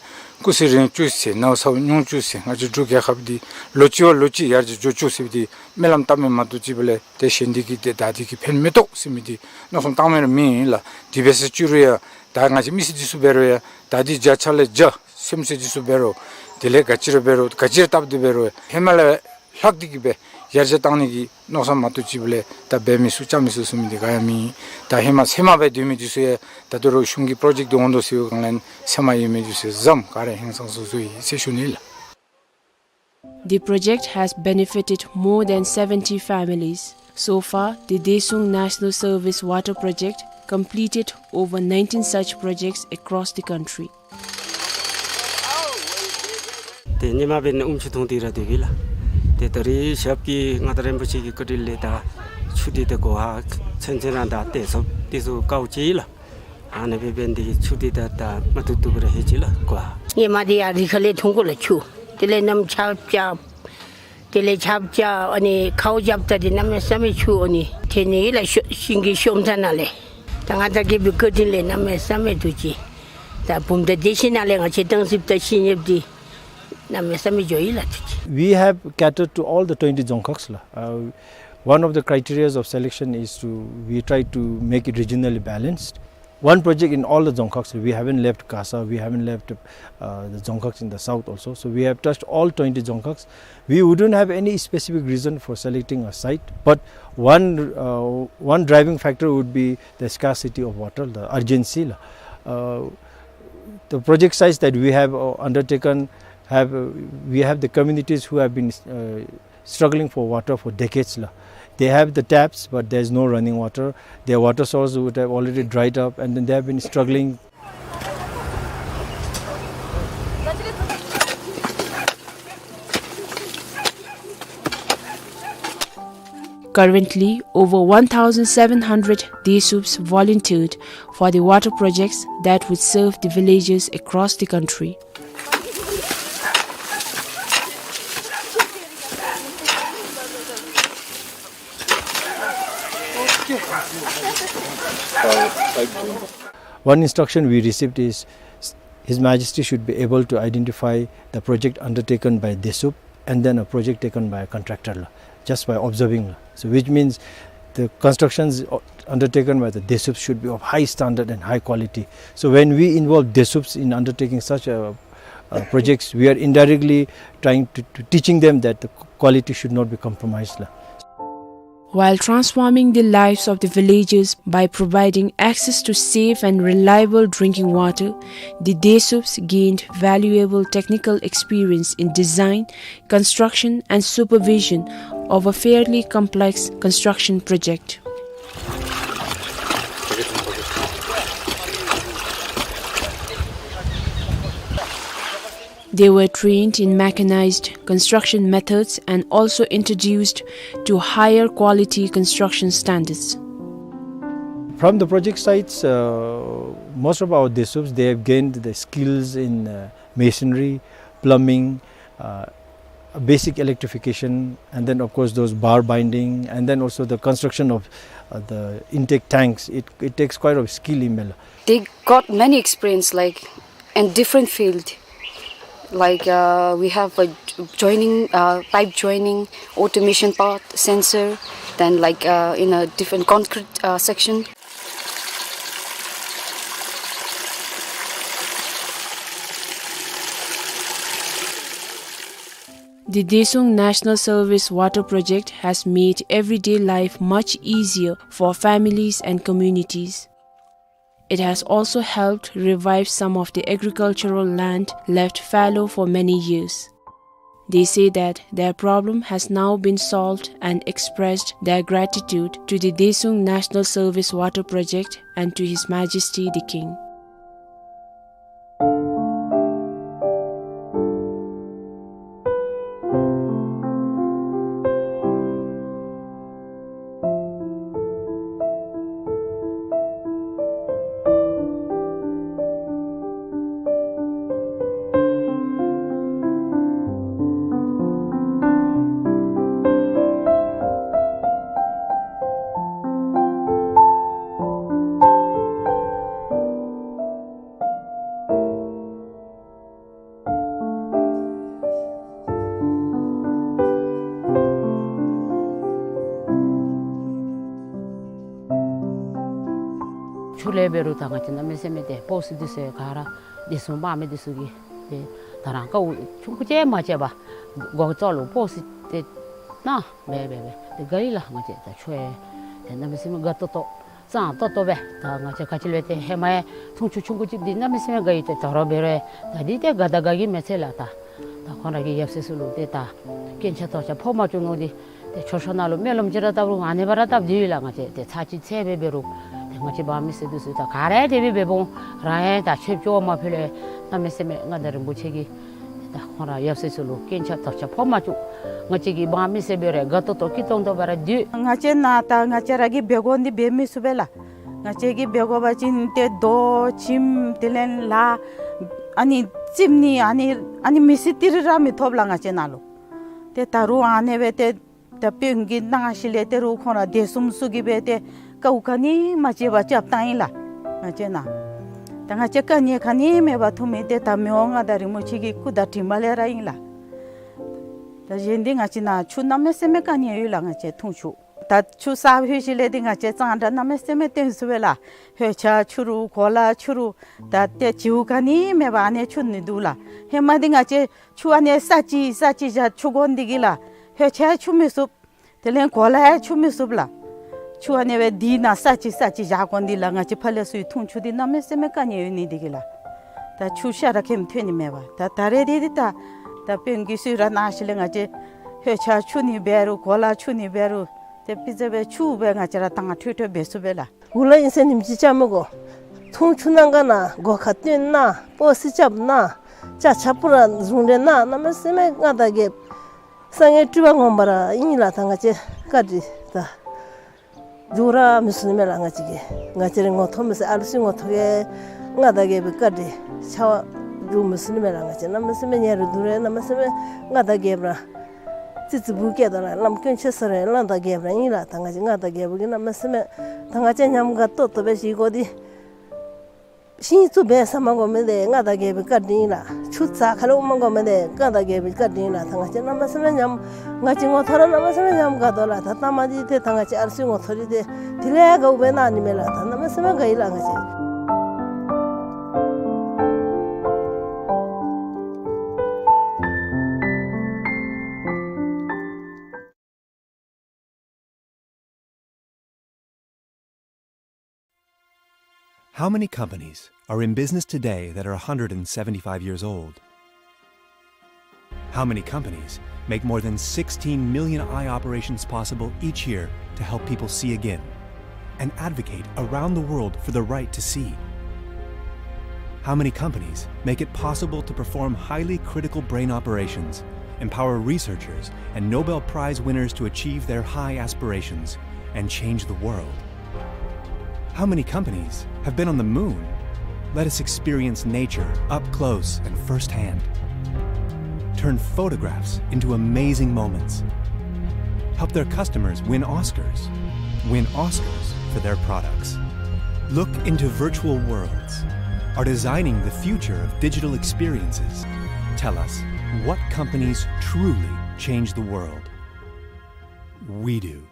སྐུ་ཚེ་རིང་བཅུག་ཟེར། ནཝ་ཚཝ་ཉུང་བཅུག་ཟེར། ང་བཅས་འབྲུག་རྒྱལ་ཁབ་འདི་ལོ་གཅིག་བ་ལོ་གཅིག་ཡར་རྒྱས་འགྱོ་བཅུག་ཟེར་བའི་འདི་སྨོན་ལམ་བཏབ་མི་མ་གཏོགས་ཅིག་འབད་ལས་ཏེ་གཞན་འདི་གིས་ཏེ་ད་འདི་གིས་ཕན་མི་ཐོགས་ཟེར་མི་འདི་མནོ་བསམ་བཏང་མི་ར་མེད་ལགས། དེ་སྦེ་ཟེར་བཅུག་རུང་ཡང་ད་ང་བཅས་མི་སེར་འདི་ཚུ་འབད་རུང་ཡང་ད་འདི་བརྒྱ་ཆ་ལས་བརྒྱ་སེམས་ཅན་འདི་ཚུ་འབད་རུང་དེ་ལས་ག་ཅི་ར་འབད་རུང་ག་ཅི་ར་བཏབ་སྟེ་འབད་རུང་ཧེ་མ་ལས་ལྷག་སྟེ་གིས་སྦེ་ཡར་རྒྱས་བཏང་ནི་གི་མནོ་བསམ་མ་གཏོགས་ཅིག་འབད་ལས་ད་འབད་མི་ཚུགས་རྐྱབ་མི་ཚུགས་ཟེར་མི་འདི་ག་ཡང་མེད། ད་ཧེ་མ་ཚེར་མ་སྦེ་སྡོད་མི་འདི་ཚུ་ཡང་ད་ལྟོ་ར་གཞུང་གི་པྲོ་ཇེཀཊ་འདི་འོང་དོ་ཟེར་བའི་སྒང་ལས་ཚེར་མ་ཡོད་མི་འདི་ཚུ་ཡང་གཟའམ་ག་ར་ཧིང་སངས་ས་སོ་ཡི་ཟེར་ཞུ་ནི་ལགས། The project has benefited more than seventy families. So far, the Desuung National Service Water Project completed over nineteen such projects across the country. ཏེ་ཉིནམ་འབདན་ཨུམ་ཆུ་འཐུང་སྟེ་ར་སྡོདཔ་ཨིན་ལགས། ཏེ་ད་རེས་ཞབས་ཀྱིས་མངའ་བདག་རིན་པོ་ཆེ་གི་བཀའ་དྲིན་ལས་ད་ཆུ་འདི་ད་གོ་ཧ་ཚུན་ཚོད་ར་ད་ཏེ་ཚུ་ཏེ་ཚུ་དཀའཝ་སྤྱད་ཡི་ལགས། ཨ་ནི་སྦེ་འབདན་འདི་ཆུ་འདི་ད་ད་མ་ཐུབ་ཐུབ་ར་ལྷོད་ཅི་ལགས་གོ་ཧ། ཉིནམ་འདི་ཡར་རི་ཁ་ལས་འཐུང་དགོ་ལགས་ཆུ། དེ་ལས་གནམ་ཆརཔ་རྐྱབ། དེ་ལས་ཆརཔ་རྐྱབ་ཨ་ནི་ཁཝ་རྐྱབ་ད་འདི་གནམ་མེད་ས་མེད་ཆུ་ཨ་ནི་ཐོན་ནི་ཨིན་ལགས། ཤོ་ཤིང་གི་ཤོམ་ཐ་ནང་ལས། ད་ང་བཅས་ཀྱི་བཀའ་དྲིན་ལས་གནམ་མེད་ས་མེད་ཐུགས་རྗེ། ད་བུམ་ཐང་སྡེ་བཞི་ནང་ལས་ང་བཅས་སྟང་སི་པ་ད་ཤིང་ཡོདཔ་འདི་གནམ་མེད་ས་མེད་འགྱོ་ཡི་ལགས་ཐུགས་རྗེ། We have catered to all the twenty Dzongkhags ལགས། Uh, one of the criterias of selection is to, we try to make it regionally balanced. One project in all the Dzongkhags. We haven't left Gasa, we haven't left, uh, the Dzongkhags in the south also. So we have touched all twenty Dzongkhags. We wouldn't have any specific reason for selecting a site, but one, uh, one driving factor would be the scarcity of water, the urgency. Uh, the project sites that we have, uh, undertaken have, uh, we have the communities who have been, uh, struggling for water for decades la. They have the taps, but there's no running water. Their water source would have already dried up, and then they have been struggling. Currently, over one thousand seven hundred Desuups volunteered for the water projects that would serve the villages across the country. One instruction we received is His Majesty should be able to identify the project undertaken by Desuup and then a project taken by a contractor la, just by observing la. So which means the constructions o-, undertaken by the Desuups should be of high standard and high quality. So when we involve Desuups in undertaking such a, uh, projects, we are indirectly trying to, to teaching them that the quality should not be compromised la. While transforming the lives of the villagers by providing access to safe and reliable drinking water, the Desuups gained valuable technical experience in design, construction and supervision of a fairly complex construction project. They were trained in mechanized construction methods and also introduced to higher quality construction standards. From the project sites, uh, most of our Desuups, they have gained the skills in, uh, masonry, plumbing, uh, basic electrification, and then of course those bar binding, and then also the construction of, uh, the intake tanks. It, it takes quite a skill in Mela. They got many experience, like, in different field. Like, uh, we have a joining, uh, pipe joining, automation part, sensor, then, like, uh, in a different concrete, uh, section. The Desuung National Service Water Project has made everyday life much easier for families and communities. It has also helped revive some of the agricultural land left fallow for many years. They say that their problem has now been solved and expressed their gratitude to the Desuung National Service Water Project and to His Majesty the King. ཆུ་ལས་འབད་རུང་ད་ང་བཅས་གནམ་མེད་ས་མེད་ཏེ་སྤོག་སི་འདི་ཚུ་ག་ར་འདི་ཚུ་འབག་མི་འདི་ཚུ་གིས་ཏེ་ད་རང་ཀཝ་ཆུང་ཀུ་ཅིག་མ་བཅད་པར་སྒོ་རྩ་ལུ་སྤོག་སི་ཏེ་ན་འབད་འབད་འབད་ཏེ་དགའ་ཡི་ལགས། ང་བཅས་ད་ཆུ་ཡང་ཏེ་གནམ་མེད་ས་མེད་དགའ་ཏོག་ཏོ་གཙང་ཏོག་ཏོ་སྦེ་ད་ང་བཅས་ག་ཅི་ལས་ཏེ་ཧེ་མ་ཡང་འཐུང་ཆུ་ཆུང་ཀུ་ཅིག་འདི་གནམ་མེད་ས་མེད་དགའ་ཡི། ཏེ་ད་རུང་འབད་རུང་ད་འདི་ཏེ་དགའ་དང་དགའ་གི་མི་ཚད་ལགས། ད་ད་ཁོང་ར་གི་ཡབ་སྲས་ཚུ་ལུ་ཏེ་ད་སྐྱེན་ཆ་དོག་ཆ་ཕོག་མ་བཅུག་མནོ་སྟེ་ཏེ་མཆོད་བཤམ་ནང་ལུ་སྨོན་ལམ་ཅིག་ར་བཏབ་རུང་ཨ་ནི་སྦེ་ར་བཏབ་སྡོད་ཡི་ལགས། ང་བཅས་ཏེ་ཚར་གཅིག་ཚར་སྦེ་འབད་རུང་ཏེ་ང་བཅས་འབག་མི་སེར་འདི་ཚུ་ད་ག་ར་དེ་སྦེ་འབད་འོང་། རང་ཡང་ད་ཆོསཔ་ཅིག་མ་ཕུལ་ལས་གནམ་མེད་ས་མེད་མངའ་བདག་རིན་པོ་ཆེ་གིས་ད་ཁོང་ར་ཡབ་སྲས་ཚུ་ལུ་སྐྱེན་ཆ་དོག་ཆ་ཕོག་མ་བཅུག། ང་བཅས་ཀྱི་འབག་མི་སེར་འབད་རུང་དགའ་ཏོག་ཏོ་སྐྱིད་ཏོང་ཏོ་སྦེ་ར་སྡོད། ང་བཅས་ནཱ་ད་ང་བཅས་ར་གིས་འབད་དགོ་འདི་འབད་མི་ཚུགས་པས་ལགས། ང་བཅས་ཀྱིས་འབད་དགོ་པ་ཅིན་ཏེ་རྡོ་ཁྱིམ་དེ་ལས་ལཱ་ཨ་ནི་རྩིགཔ་ནི་ཨ་ནི་ཨ་ནི་མི་སེར་ཏི་རུ་ར་མི་ཐོབ་ལགས། ང་བཅས་ནཱ་ལུ་ ཏེ་ད་རུང་ཨ་ནི་སྦེ་ཏེ་ད་དཔོན་གྱིས་གནང་ཞིནམ་ལས་ཏེ་རུང་ཁོང་ར་བདེ་སྲུངཔ་ཚུ་གིས་སྦེ་ཏེ་དཀའཝ་ག་ནི་མ་སྤྱད་པར་རྐྱབ་བཏང་ཡི་ལགས། ང་བཅས་ནཱ་ད་ང་བཅས་དཀའ་ངལ་ག་ནི་མེད་པར་འཐུང་མི་འདི་ད་མི་དབང་མངའ་བདག་རིན་པོ་ཆེ་གི་སྐུ་དྲིན་འདི་ལས་ར་ཨིན་ལགས། ད་གཞན་འདི་ང་བཅས་ནཱ་ཆུ་གནམ་མེད་ས་མེད་དཀའ་ངལ་ཡོད་ལགས། ང་བཅས་འཐུང་ཆུ་ད་ཆུ་ཟ་ཞིནམ་ལས་འདི་ང་བཅས་གཙང་སྦྲ་གནམ་མེད་ས་མེད་སྟོན་ཚུགས་པས་ལགས། ལྷོད་ཆས་འཁྱུ་རུང་གོ་ལ་འཁྱུ་རུང་ད་ཏེ་བྱིའུ་ག་ནི་མེད་པར་ཨ་ནི་འཁྱུ་ནི་འདུག་ལགས། ཧེ་མ་འདི་ང་བཅས་ཆུ་ཨ་ནི་ས་ཅིག་ས་ཅིག་བཞག་འཁྱུ་དགོ་ནི་འདི་གིས་ལགས། ལྷོད་ཆས་འཁྱུ་མི་ཚུགས། དེ་ལས་གོ་ལ་ཡང་འཁྱུ་མི་ཚུགས་ལགས། ཆུ་ཨ་ནི་སྦེ་འདི་ནང་ས་ཅིག་ས་ཅིག་བཞག་དགོ་ནི་འདི་ལགས། ང་བཅས་ཕར་ལས་ཚུར་འཐུང་ཆུ་འདི་གནམ་མེད་ས་མེད་དཀའ་ངལ་ཡོད་ནི་འདི་གིས་ལགས། ད་ཆུ་ཤ་ར་ཁེམ་ཐོན་ནི་མེད་པར་ད་ད་རེས་འདི་འདི་ད་ད་དཔོན་གྱིས་གསོལ་རས་གནང་ཞིནམ་ལས་ང་བཅས་ལྷོད་ཆས་འཁྱུ་ནི་འབད་རུང་གོ་ལ་འཁྱུ་ནི་འབད་རུང་ཏེ་དཔེ་ཆ་སྦེ་ཆུ་སྦེ་ང་བཅས་ར་དྭངས་འཕྲོས་འཕྲོས་འབད་ཚུགས་པས་ལགས། གུ་ལུ་ཨིན་ཟེར་ཉིནམ་གཅིག་བཅའ་མི་དགོ། འཐུང་ཆུ་གནང་ག་གནང་། སྒོ་ཁར་བཏོན་གནང་། སྤོས་སི་རྐྱབ་གནང་། ཅ་ཆས་པུ་ར་བཟུང་སྟེ་གནང་། གནམ་མེད་ས་མེད་མངའ་བདག་རྒྱལཔོ་གསང་སྔགས་སྤྲུལ་པ་ངོ་མ་ར་ཨིན་ལགས། ད་ང་བཅས་བཀའ་དྲིན་ད་འཇུག་ར་མི་ཚུགས་ནི་མས་ལགས། ང་བཅས་ཀྱིས་ང་བཅས་རའི་ངོ་ཐོག་མི་ཟེར་ཨ་ལུ་ཚུའི་ངོ་ཐོག་གི་མངའ་བདག་རྒྱལ་པོའི་བཀའ་དྲིན་ཆ་བ་འཇུག་མི་ཚུགས་ནི་མས་ལགས། ང་བཅས་གནམ་མེད་ས་མེད་ཉེ་རུང་དུ་རུང་གནམ་མེད་ས་མེད་མངའ་བདག་རྒྱལཔོ་ར་ཙི་ཙི་བུ་སྐྱེས་དོ་ལགས། བླམ་དཀོན་མཆོག་ཟེར་རུང་མངའ་བདག་རྒྱལཔོ་ར་ཨིན་ལགས། ད་ང་བཅས་མངའ་བདག་རྒྱལ་པོ་གིས་གནམ་མེད་ས་མེད་ད་ང་བཅས་མཉམ་དགའ་ཏོག་ཏོ་སྦེ་བཞེས་དགོ་འདི་ཤིང་བཙུགས་འབད་ཟ་མ་དགོ་མི་འདི་མངའ་བདག་རྒྱལ་པོའི་བཀའ་དྲིན་ལགས། ཆུ་རྩ་ཁ་ལས་འོང་མ་དགོ་མི་འདི་མངའ་བདག་རྒྱལ་པོའི་བཀའ་དྲིན་ལགས། ད་ང་བཅས་གནམ་མེད་ས་མེད་མཉམ་ང་བཅས་ངོ་ཐོག་ར་གནམ་མེད་ས་མེད་མཉམ་དགའ་དོ་ལགས། ད་ལྟ་མ་འདི་ཏེ་ད་ང་བཅས་ཨ་ལུ་ཚུའི་ངོ་ཐོག་འདི་ཏེ་དེ་ལས་དགའཝ་སྦེ་གནང་ནི་མས་ལགས། ད་གནམ་མེད་ས་མེད་དགའ་ཡི་ལགས། ང་བཅས། How many companies are in business today that are a hundred and seventy-five years old? How many companies make more than sixteen million eye operations possible each year to help people see again and advocate around the world for the right to see? How many companies make it possible to perform highly critical brain operations, empower researchers and Nobel Prize winners to achieve their high aspirations, and change the world? How many companies have been on the moon? Let us experience nature up close and firsthand. Turn photographs into amazing moments. Help their customers win Oscars. Win Oscars for their products. Look into virtual worlds. Are designing the future of digital experiences. Tell us, what companies truly change the world? We do.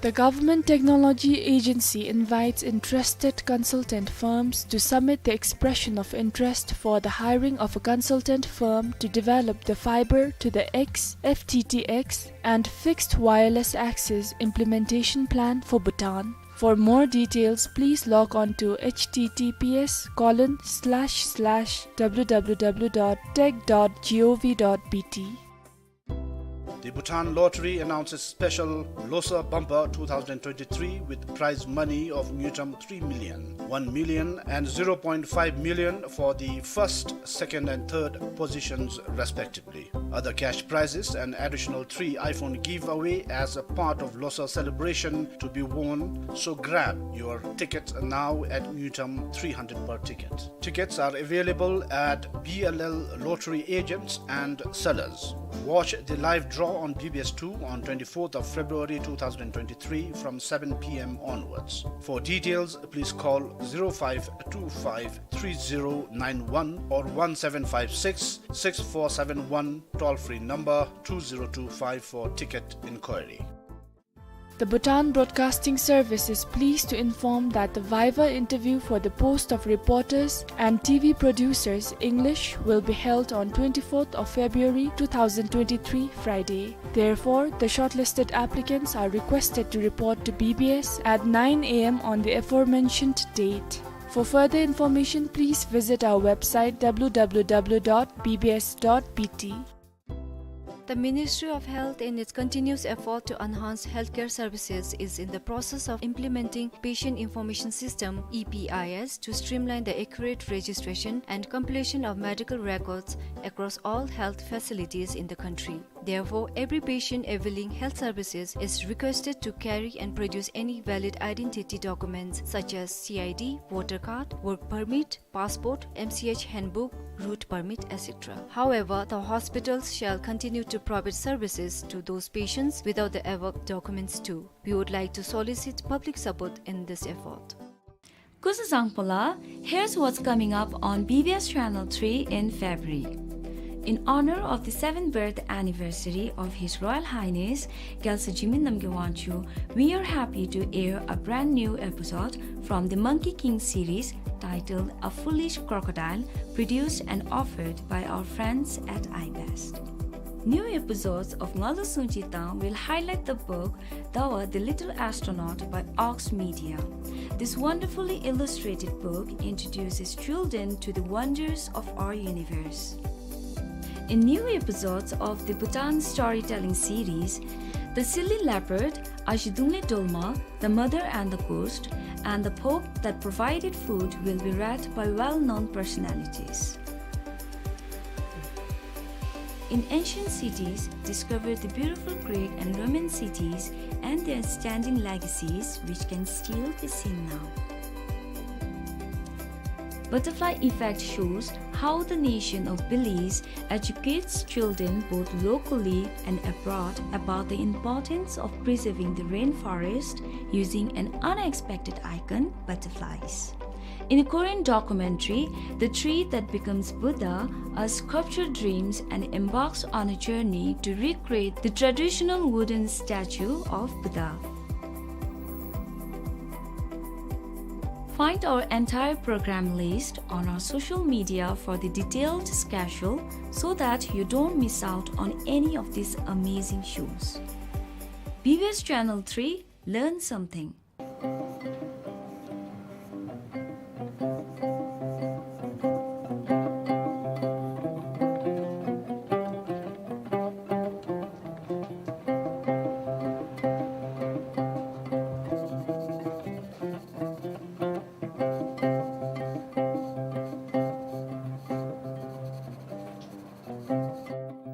The Government Technology Agency invites interested consultant firms to submit the expression of interest for the hiring of a consultant firm to develop the fiber to the X, F T T X, and fixed wireless access implementation plan for Bhutan. For more details, please log on to H T T P S colon slash slash W W W dot tech dot gov dot B T. The Bhutan Lottery announces special Losar Bumper two thousand twenty-three with prize money of ngultrum three million, one million and zero point five million for the first, second and third positions respectively. Other cash prizes, an additional three iPhone giveaway as a part of Losar celebration to be won, so grab your tickets now at ngultrum three hundred per ticket. Tickets are available at B L L lottery agents and sellers. Watch the live draw on B B S two on twenty-fourth of February two thousand twenty-three from seven P M onwards. For details, please call zero five two five three zero nine one or one seven five six, six four seven one, toll-free number two zero two five for ticket inquiry. The Bhutan Broadcasting Service is pleased to inform that the viva interview for the post of reporters and T V producers, English, will be held on twenty-fourth of February two thousand twenty-three, Friday. Therefore, the shortlisted applicants are requested to report to B B S at nine A M on the aforementioned date. For further information, please visit our website W W W dot B B S dot B T. The Ministry of Health, in its continuous effort to enhance healthcare services, is in the process of implementing Patient Information System, E P I S, to streamline the accurate registration and completion of medical records across all health facilities in the country. Therefore, every patient availing health services is requested to carry and produce any valid identity documents such as C I D, voter card, work permit, passport, M C H handbook, route permit, et cetera. However, the hospitals shall continue to provide services to those patients without the above documents too. We would like to solicit public support in this effort. སྐུ་གཟུགས་བཟང་པོ་ལགས། Here's what's coming up on B B S Channel three in February. In honor of the seventh birth anniversary of His Royal Highness རྒྱལ་སྲས་འཇིགས་མེད་རྣམ་རྒྱལ་དབང་ཕྱུག, we are happy to air a brand new episode from the Monkey King series titled A Foolish Crocodile, produced and offered by our friends at iBest. New episodes of Nga Lu Sung Chi Tang will highlight the book Dawa the Little Astronaut by Ox Media. This wonderfully illustrated book introduces children to the wonders of our universe. In new episodes of the Bhutan Storytelling series, The Silly Leopard, Ashi Dungle Dolma, The Mother and the Ghost, and The Pope That Provided Food will be read by well-known personalities. In ancient cities, discover the beautiful Greek and Roman cities and their standing legacies, which can still be seen now. Butterfly Effect shows how the nation of Belize educates children both locally and abroad about the importance of preserving the rainforest using an unexpected icon, butterflies. In a Korean documentary, The Tree That Becomes Buddha, a sculpture dreams and embarks on a journey to recreate the traditional wooden statue of Buddha. Find our entire program list on our social media for the detailed schedule so that you don't miss out on any of these amazing shows. B B S Channel three, learn something.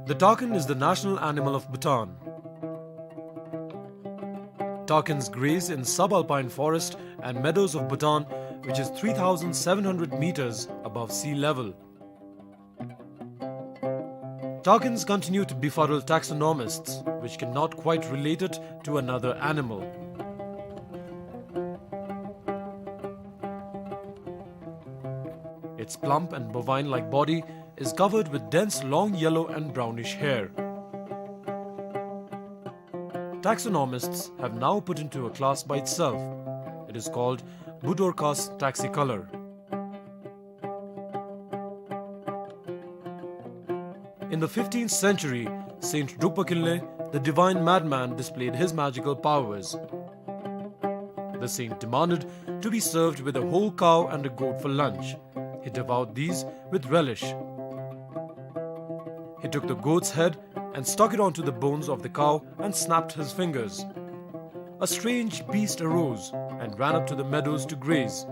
The takin is the national animal of Bhutan. Takins graze in subalpine forest and meadows of Bhutan, which is three thousand seven hundred meters above sea level. Takins continue to befuddle taxonomists, which cannot quite relate it to another animal. Its plump and bovine-like body is covered with dense long yellow and brownish hair. Taxonomists have now put into a class by itself. It is called Budorcas taxicolor. In the fifteenth century, Saint Drukpa Kinley, the divine madman, displayed his magical powers. The saint demanded to be served with a whole cow and a goat for lunch. He devoured these with relish. He took the goat's head and stuck it onto the bones of the cow and snapped his fingers. A strange beast arose and ran up to the meadows to graze.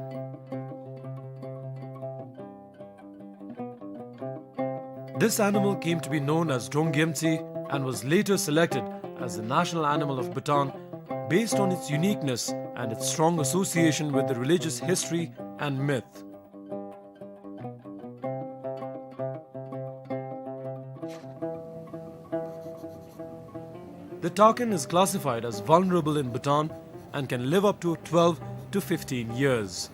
This animal came to be known as Drongyemtsi and was later selected as the national animal of Bhutan based on its uniqueness and its strong association with the religious history and myth. The takin is classified as vulnerable in Bhutan and can live up to twelve to fifteen years.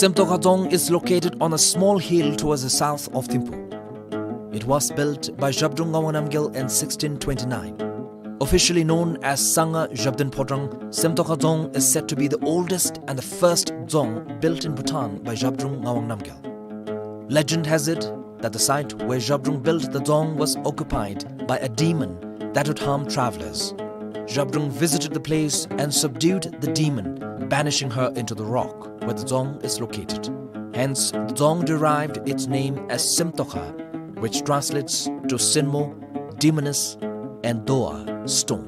Semtokha Dzong is located on a small hill towards the south of Thimphu. It was built by Zhabdrung Ngawang Namgyal in sixteen twenty-nine. Officially known as Sangha Zhabdrung Phodrang, Semtokha Dzong is said to be the oldest and the first dzong built in Bhutan by Zhabdrung Ngawang Namgyal. Legend has it that the site where Zhabdrung built the dzong was occupied by a demon that would harm travelers. Zhabdrung visited the place and subdued the demon, banishing her into the rock where the dzong is located. Hence, the dzong derived its name as Semtokha, which translates to Senmo, demoness, and Doa, stone.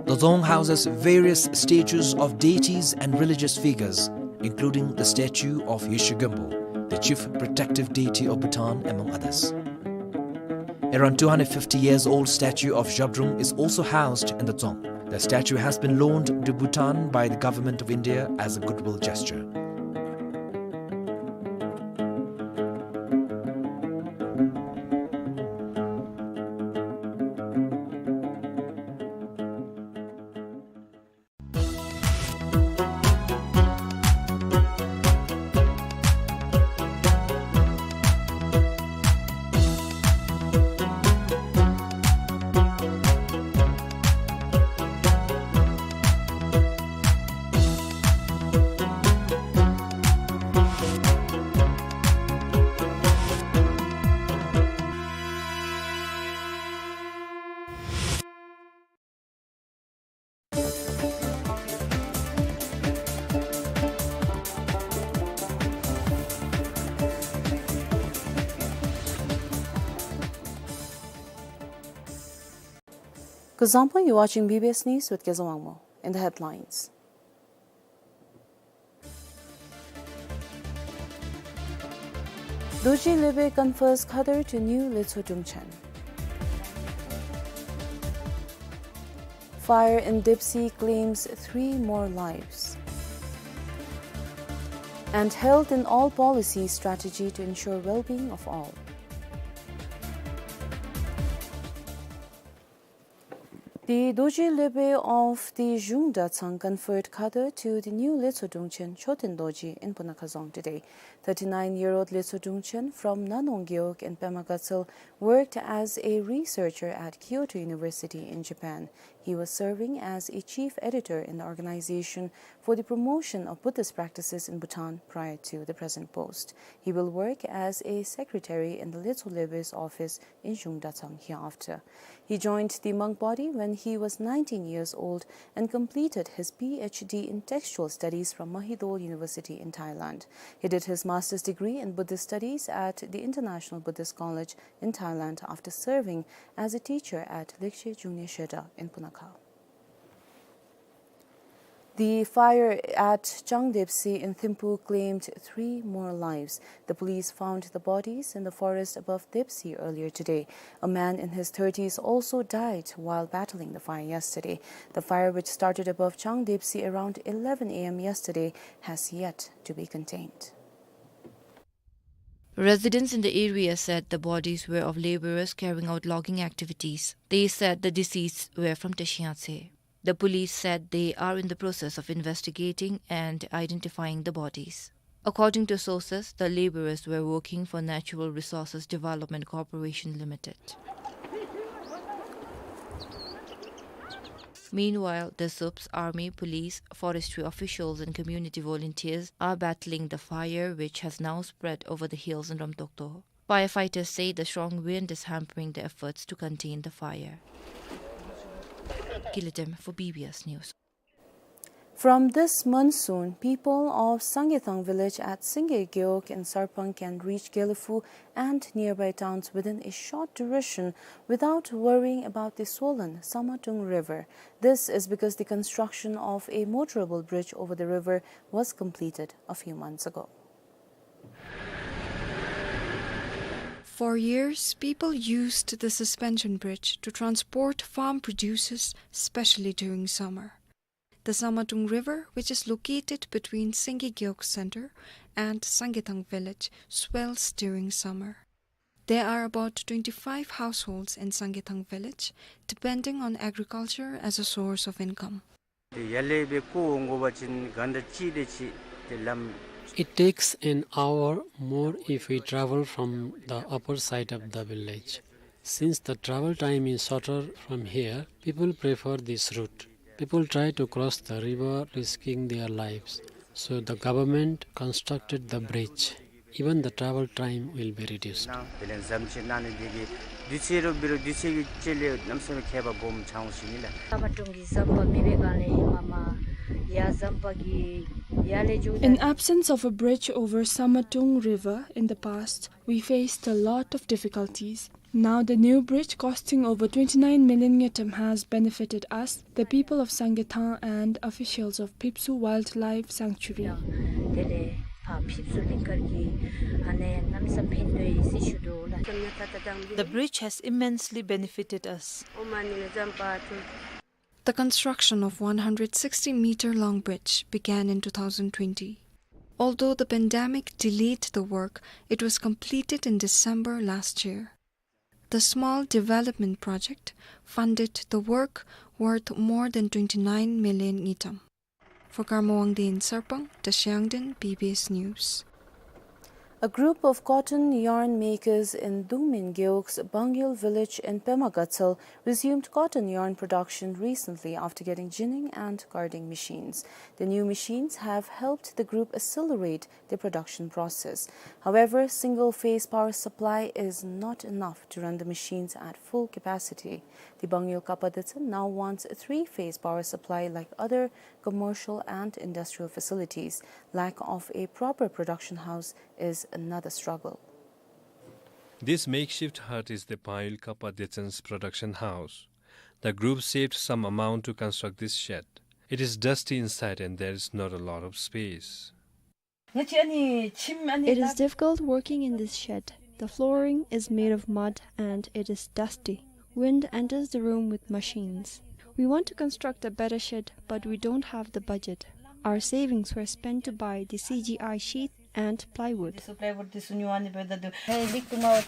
The dzong houses various statues of deities and religious figures, including the statue of Yeshe Gumpo, the chief protective deity of Bhutan, among others. Around two hundred fifty years old statue of Zhabdrung is also housed in the dzong. The statue has been loaned to Bhutan by the government of India as a goodwill gesture. Kuzuzangpo, you're watching B B S News with Kezang Wangmo. In the headlines. Dorji Lebe confers khadar to new Letso Drungchen. Fire in Dipsy claims three more lives. And health in all policy strategy to ensure well-being of all. The Dorji Lebe of the Zhung Datsang conferred khadar to the new Letso Drungchen Choten Dorji in Punakha Dzong today. Thirty-nine-year-old Letso Drungchen from Nanong Gewog in Pema Gatshel worked as a researcher at Kyoto University in Japan. He was serving as a chief editor in the Organization for the Promotion of Buddhist Practices in Bhutan prior to the present post. He will work as a secretary in the Letso Lebe's office in Zhung Datsang hereafter. He joined the monk body when he was nineteen years old and completed his P H D in textual studies from Mahidol University in Thailand. He did his master's degree in Buddhist studies at the International Buddhist College in Thailand after serving as a teacher at Lekche Jungne Shedar in Punakha. The fire at Chang Dipsy in Thimphu claimed three more lives. The police found the bodies in the forest above Dipsy earlier today. A man in his thirties also died while battling the fire yesterday. The fire, which started above Chang Dipsy around eleven A M yesterday, has yet to be contained. Residents in the area said the bodies were of laborers carrying out logging activities. They said the deceased were from Teshiatse. The police said they are in the process of investigating and identifying the bodies. According to sources, the laborers were working for Natural Resources Development Corporation Limited. Meanwhile, the Sups, army, police, forestry officials and community volunteers are battling the fire, which has now spread over the hills in Ramtokto. Firefighters say the strong wind is hampering the efforts to contain the fire. Kilatem for B B S News. From this monsoon, people of Sangethang village at Singegyeok in Sarpang can reach Gelephu and nearby towns within a short duration without worrying about the swollen Samatung River. This is because the construction of a motorable bridge over the river was completed a few months ago. For years, people used the suspension bridge to transport farm produces, especially during summer. The Samatung River, which is located between Sengegyeok Center and Sangethang village, swells during summer. There are about twenty-five households in Sangethang village, depending on agriculture as a source of income. དེ་ཡར་ལས་སྦེ་བསྐོར་འོང་དགོ་པ་ཅིན་གྷན་ཊ་གཅིག་དེ་ཅིག་དེ་ལམ། It takes an hour more if we travel from the upper side of the village. Since the travel time is shorter from here, people prefer this route. People try to cross the river risking their lives, so the government constructed the bridge. Even the travel time will be reduced. དེ་ལས་ཟམ་ཅིག་གནང་ནི་དེ་གིས་དུས་ཚོད་རུང་འབད་རུང་དུས་ཚོད་ཀྱི་དཀའ་ལས་གནམ་མེད་ས་མེད་ཁྱད་པར་སྦོམ་ཆགས་འོང་ཞུ་ནི་ལགས། ས་མ་ཏུང་གི་ཟམ་པ་མེད་པའི་སྒང་ལས་ཧེ་མ་མར་ཡར་ཟམ་པ་གི་ཡར་ལས་འགྱོ། In absence of a bridge over Samatung River in the past, we faced a lot of difficulties. Now the new bridge costing over twenty-nine million ngultrum has benefited us, the people of Sangethang and officials of Phipsum Wildlife Sanctuary. དེ་ལས་ཕར་ཕིབས་སུ་གླིང་དཀར་གྱི་ཨ་ནི་གནམ་མེད་ས་མེད་ཕན་ཐོགས་ཡི་ཟེར་ཞུ་དོ་ལགས། The bridge has immensely benefited us. The construction of one hundred sixty meter long bridge began in two thousand twenty. Although the pandemic delayed the work, it was completed in December last year. The small development project funded the work worth more than twenty-nine million ngultrum. For Karma Wangdi in Sarpang, Tashi Yangden, B B S News. A group of cotton yarn makers in Dungmen Gewog's Bangyul village in Pema Gatshel resumed cotton yarn production recently after getting ginning and carding machines. The new machines have helped the group accelerate the production process. However, single-phase power supply is not enough to run the machines at full capacity. The Bangyul Kappa Detsen now wants a three-phase power supply like other commercial and industrial facilities. Lack of a proper production house is another struggle. This makeshift hut is the Bangyul Kappa Detsen's production house. The group saved some amount to construct this shed. It is dusty inside and there is not a lot of space. It is difficult working in this shed. The flooring is made of mud and it is dusty. Wind enters the room with machines. We want to construct a better shed, but we don't have the budget. Our savings were spent to buy the C G I sheet and plywood.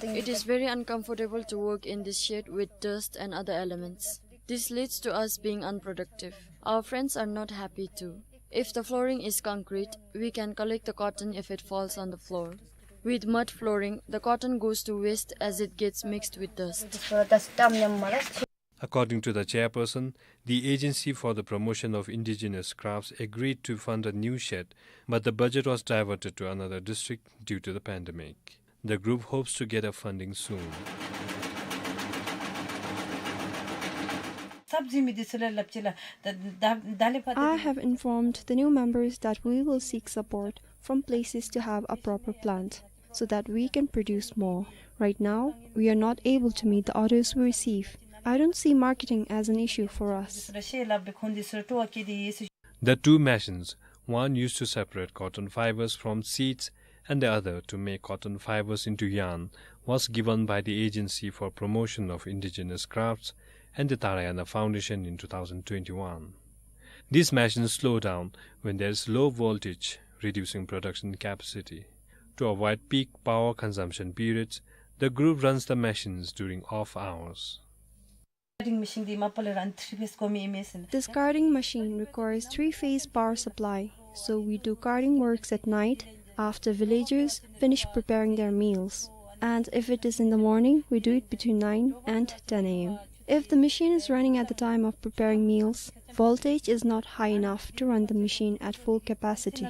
It is very uncomfortable to work in this shed with dust and other elements. This leads to us being unproductive. Our friends are not happy too. If the flooring is concrete, we can collect the cotton if it falls on the floor. With mud flooring, the cotton goes to waste as it gets mixed with dust. According to the chairperson, the Agency for the Promotion of Indigenous Crafts agreed to fund a new shed, but the budget was diverted to another district due to the pandemic. The group hopes to get a funding soon. I have informed the new members that we will seek support from places to have a proper plant so that we can produce more. Right now, we are not able to meet the orders we receive. I don't see marketing as an issue for us. The two machines, one used to separate cotton fibers from seeds and the other to make cotton fibers into yarn, was given by the Agency for Promotion of Indigenous Crafts and the Tarayana Foundation in two thousand twenty-one. These machines slow down when there is low voltage, reducing production capacity. To avoid peak power consumption periods, the group runs the machines during off hours. This carding machine requires three-phase power supply, so we do carding works at night after villagers finish preparing their meals. And if it is in the morning, we do it between nine and ten A M. If the machine is running at the time of preparing meals, voltage is not high enough to run the machine at full capacity.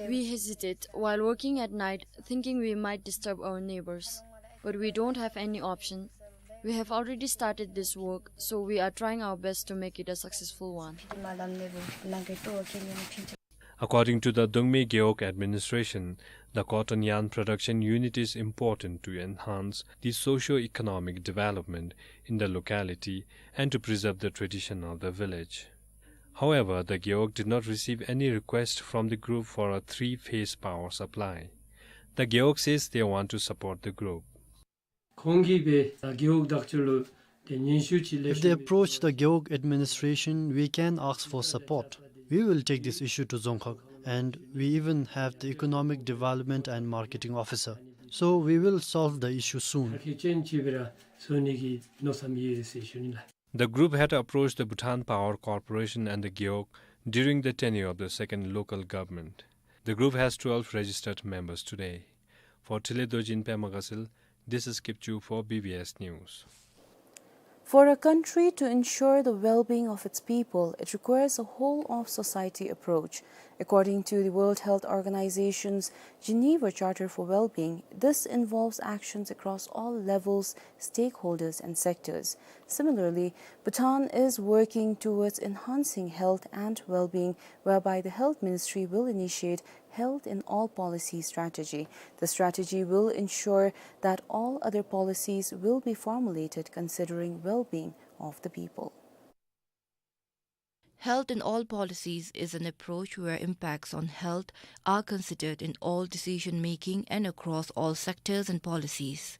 We hesitate while working at night, thinking we might disturb our neighbors. But we don't have any option. We have already started this work, so we are trying our best to make it a successful one. According to the Dungme Gewog administration, the cotton yarn production unit is important to enhance the socio-economic development in the locality and to preserve the tradition of the village. However, the Gewog did not receive any request from the group for a three-phase power supply. The Gewog says they want to support the group. If they approach the Gewog administration, we can ask for support. We will take this issue to Dzongkhag, and we even have the economic development and marketing officer. So we will solve the issue soon. The group had approached the Bhutan Power Corporation and the Gewog during the tenure of the second local government. The group has twelve registered members today. For Tshile Dorji, Pema Gasil, this is Kipchu for B B S News. For a country to ensure the well-being of its people, it requires a whole-of-society approach. According to the World Health Organization's Geneva Charter for Well-being, this involves actions across all levels, stakeholders, and sectors. Similarly, Bhutan is working towards enhancing health and well-being, whereby the Health Ministry will initiate Health in All Policy strategy. The strategy will ensure that all other policies will be formulated considering well-being of the people. Health in All Policies is an approach where impacts on health are considered in all decision-making and across all sectors and policies.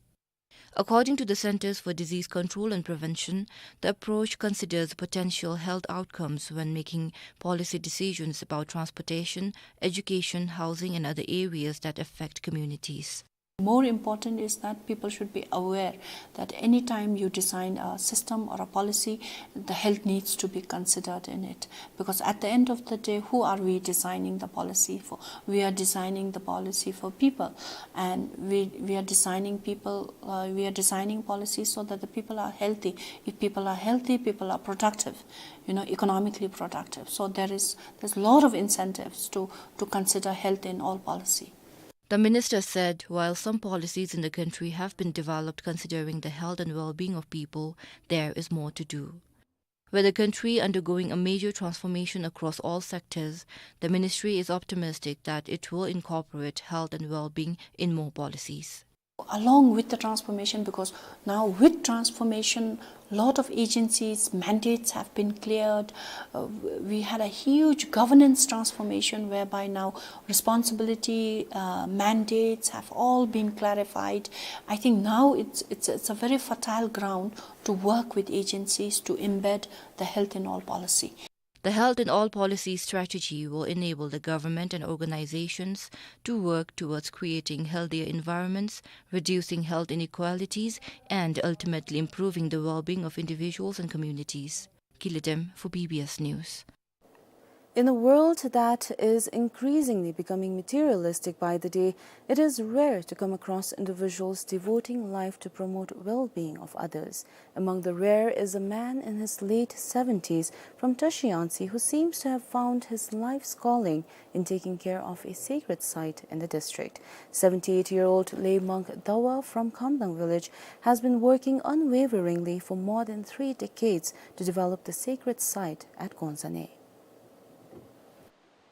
According to the Centers for Disease Control and Prevention, the approach considers potential health outcomes when making policy decisions about transportation, education, housing, and other areas that affect communities. More important is that people should be aware that anytime you design a system or a policy, the health needs to be considered in it. Because at the end of the day, who are we designing the policy for? We are designing the policy for people, and we, we are designing people, uh, we are designing policies so that the people are healthy. If people are healthy, people are productive, you know, economically productive. So there is, there's a lot of incentives to, to consider health in all policy. The minister said while some policies in the country have been developed considering the health and well-being of people, there is more to do. With the country undergoing a major transformation across all sectors, the ministry is optimistic that it will incorporate health and well-being in more policies. Along with the transformation, because now with transformation, lot of agencies' mandates have been cleared. Uh, w-, we had a huge governance transformation whereby now responsibility, uh, mandates have all been clarified. I think now it's, it's, it's a very fertile ground to work with agencies to embed the health in all policy. The Health in All Policy strategy will enable the government and organizations to work towards creating healthier environments, reducing health inequalities, and ultimately improving the well-being of individuals and communities. Kile Dem for B B S News. In a world that is increasingly becoming materialistic by the day, it is rare to come across individuals devoting life to promote well-being of others. Among the rare is a man in his late seventies from Tashi Yangtse who seems to have found his life's calling in taking care of a sacred site in the district. Seventy-eight-year-old lay monk Dawa from Khamdang village has been working unwaveringly for more than three decades to develop the sacred site at Gongzane.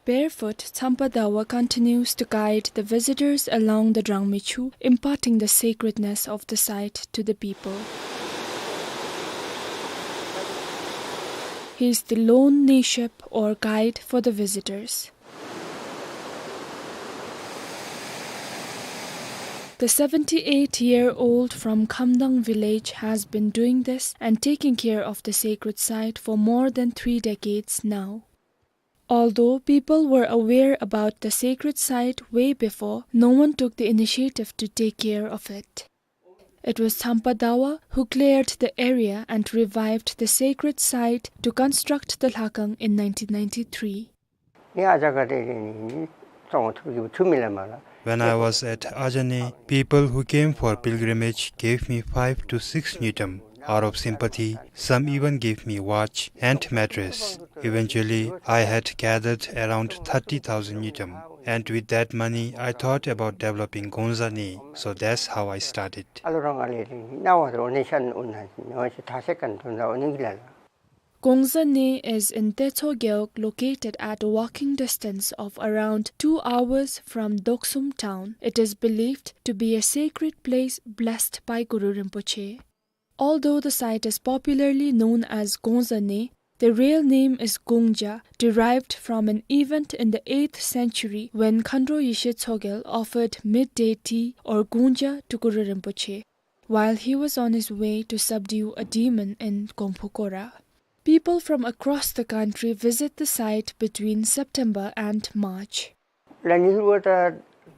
Barefoot, Tsampa Dawa continues to guide the visitors along the Drangmichu, imparting the sacredness of the site to the people. He is the lone Nishep or guide for the visitors. The seventy-eight-year-old from Khamdang village has been doing this and taking care of the sacred site for more than three decades now. Although people were aware about the sacred site way before, no one took the initiative to take care of it. It was Tsampa Dawa who cleared the area and revived the sacred site to construct the Lhakang in nineteen ninety-three. Ni aja ka de ni, ni, tsong thu ki thu mi la ma la. When I was at Ajane, people who came for pilgrimage gave me five to six ngultrum. Out of sympathy, some even gave me watch and mattress. Eventually, I had gathered around thirty thousand ngultrum. And with that money, I thought about developing Gongzane. So that's how I started. Alo rang ale ni, na wa ro ne shan un na, na wa shi ta se kan tun da un ni la la. Gongzane is in Techo Gewog, located at a walking distance of around two hours from Doksum town. It is believed to be a sacred place blessed by Guru Rinpoche. Although the site is popularly known as Gongzane, the real name is Gongja, derived from an event in the eighth century when Khandro Yeshe Tsogyal offered midday tea or Gongja to Guru Rinpoche while he was on his way to subdue a demon in Gongpokora. People from across the country visit the site between September and March.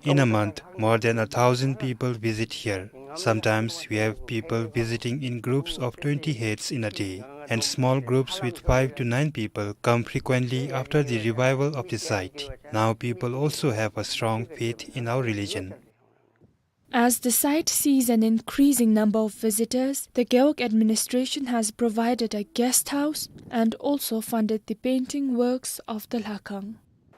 In a month, more than a thousand people visit here. Sometimes we have people visiting in groups of twenty heads in a day, and small groups with five to nine people come frequently after the revival of the site. Now people also have a strong faith in our religion. As the site sees an increasing number of visitors, the Gewog administration has provided a guest house and also funded the painting works of the Lhakhang.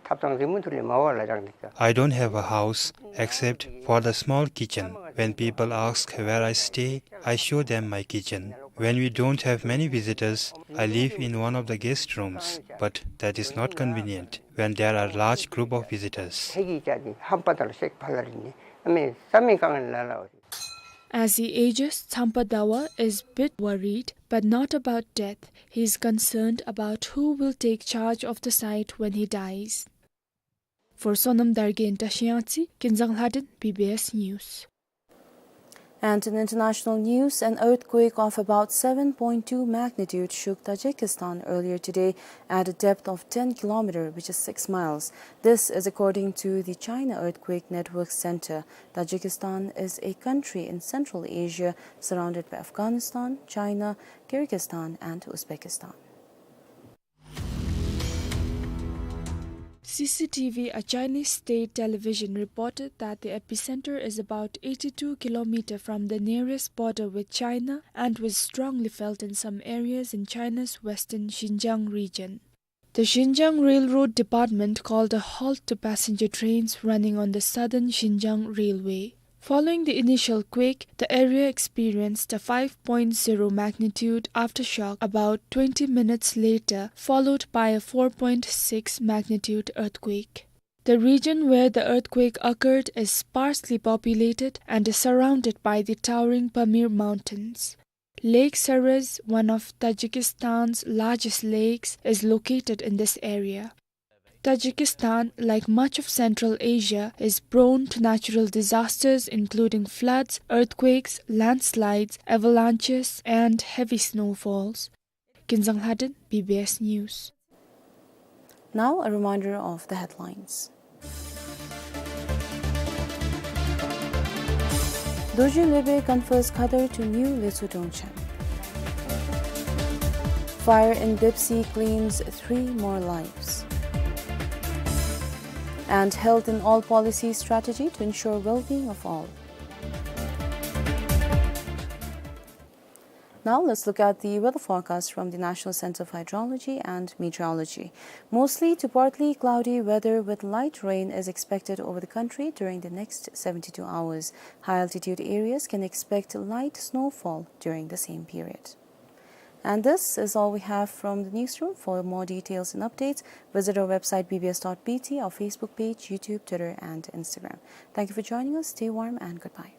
ཐབ་ཚང་རི་མོ་ཐུར་ལས་མ་བ་ལ་རང་གི་ཀ། I don't have a house except for the small kitchen. When people ask where I stay, I show them my kitchen. When we don't have many visitors, I live in one of the guest rooms, but that is not convenient when there are large group of visitors. ཐེ་གི་ཅ་དི་ཧམ་པ་ད་ལ་སེག་ཕ་ལ་རི་ནི་ཨ་མེ་ས་མེ་གང་ལ་ལ། As he ages, Tsampa Dawa is bit worried, but not about death. He is concerned about who will take charge of the site when he dies. For Sonam Dargay in Tashiangtse, Kinzang Lhaden, B B S News. And in international news, an earthquake of about seven point two magnitude shook Tajikistan earlier today at a depth of ten kilometer, which is six miles. This is according to the China Earthquake Network Center. Tajikistan is a country in Central Asia, surrounded by Afghanistan, China, Kyrgyzstan, and Uzbekistan. C C T V, a Chinese state television, reported that the epicenter is about eighty-two kilometer from the nearest border with China and was strongly felt in some areas in China's western Xinjiang region. The Xinjiang Railroad Department called a halt to passenger trains running on the southern Xinjiang Railway. Following the initial quake, the area experienced a five point zero magnitude aftershock about twenty minutes later, followed by a four point six magnitude earthquake. The region where the earthquake occurred is sparsely populated and is surrounded by the towering Pamir Mountains. Lake Sarez, one of Tajikistan's largest lakes, is located in this area. Tajikistan, like much of Central Asia, is prone to natural disasters including floods, earthquakes, landslides, avalanches, and heavy snowfalls. Kinzang Lhaden, B B S News. Now, a reminder of the headlines. Dorji Lebe confers Khadar to new Letsu Dongchen. Fire in Bepsi claims three more lives. And health in all policy strategy to ensure well-being of all. Now let's look at the weather forecast from the National Center of Hydrology and Meteorology. Mostly to partly cloudy weather with light rain is expected over the country during the next seventy-two hours. High altitude areas can expect light snowfall during the same period. And this is all we have from the newsroom. For more details and updates, visit our website B B S dot B T, our Facebook page, YouTube, Twitter, and Instagram. Thank you for joining us. Stay warm and goodbye.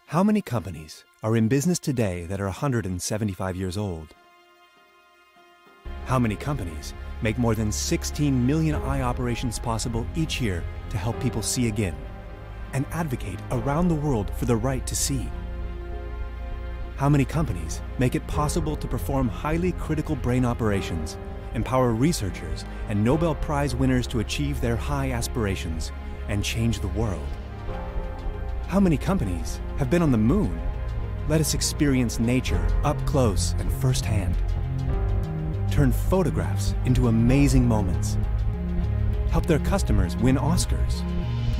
How many companies are in business today that are a hundred and seventy-five years old? How many companies make more than sixteen million eye operations possible each year to help people see again and advocate around the world for the right to see? How many companies make it possible to perform highly critical brain operations, empower researchers and Nobel Prize winners to achieve their high aspirations, and change the world? How many companies have been on the moon? Let us experience nature up close and firsthand. Turn photographs into amazing moments. Help their customers win Oscars.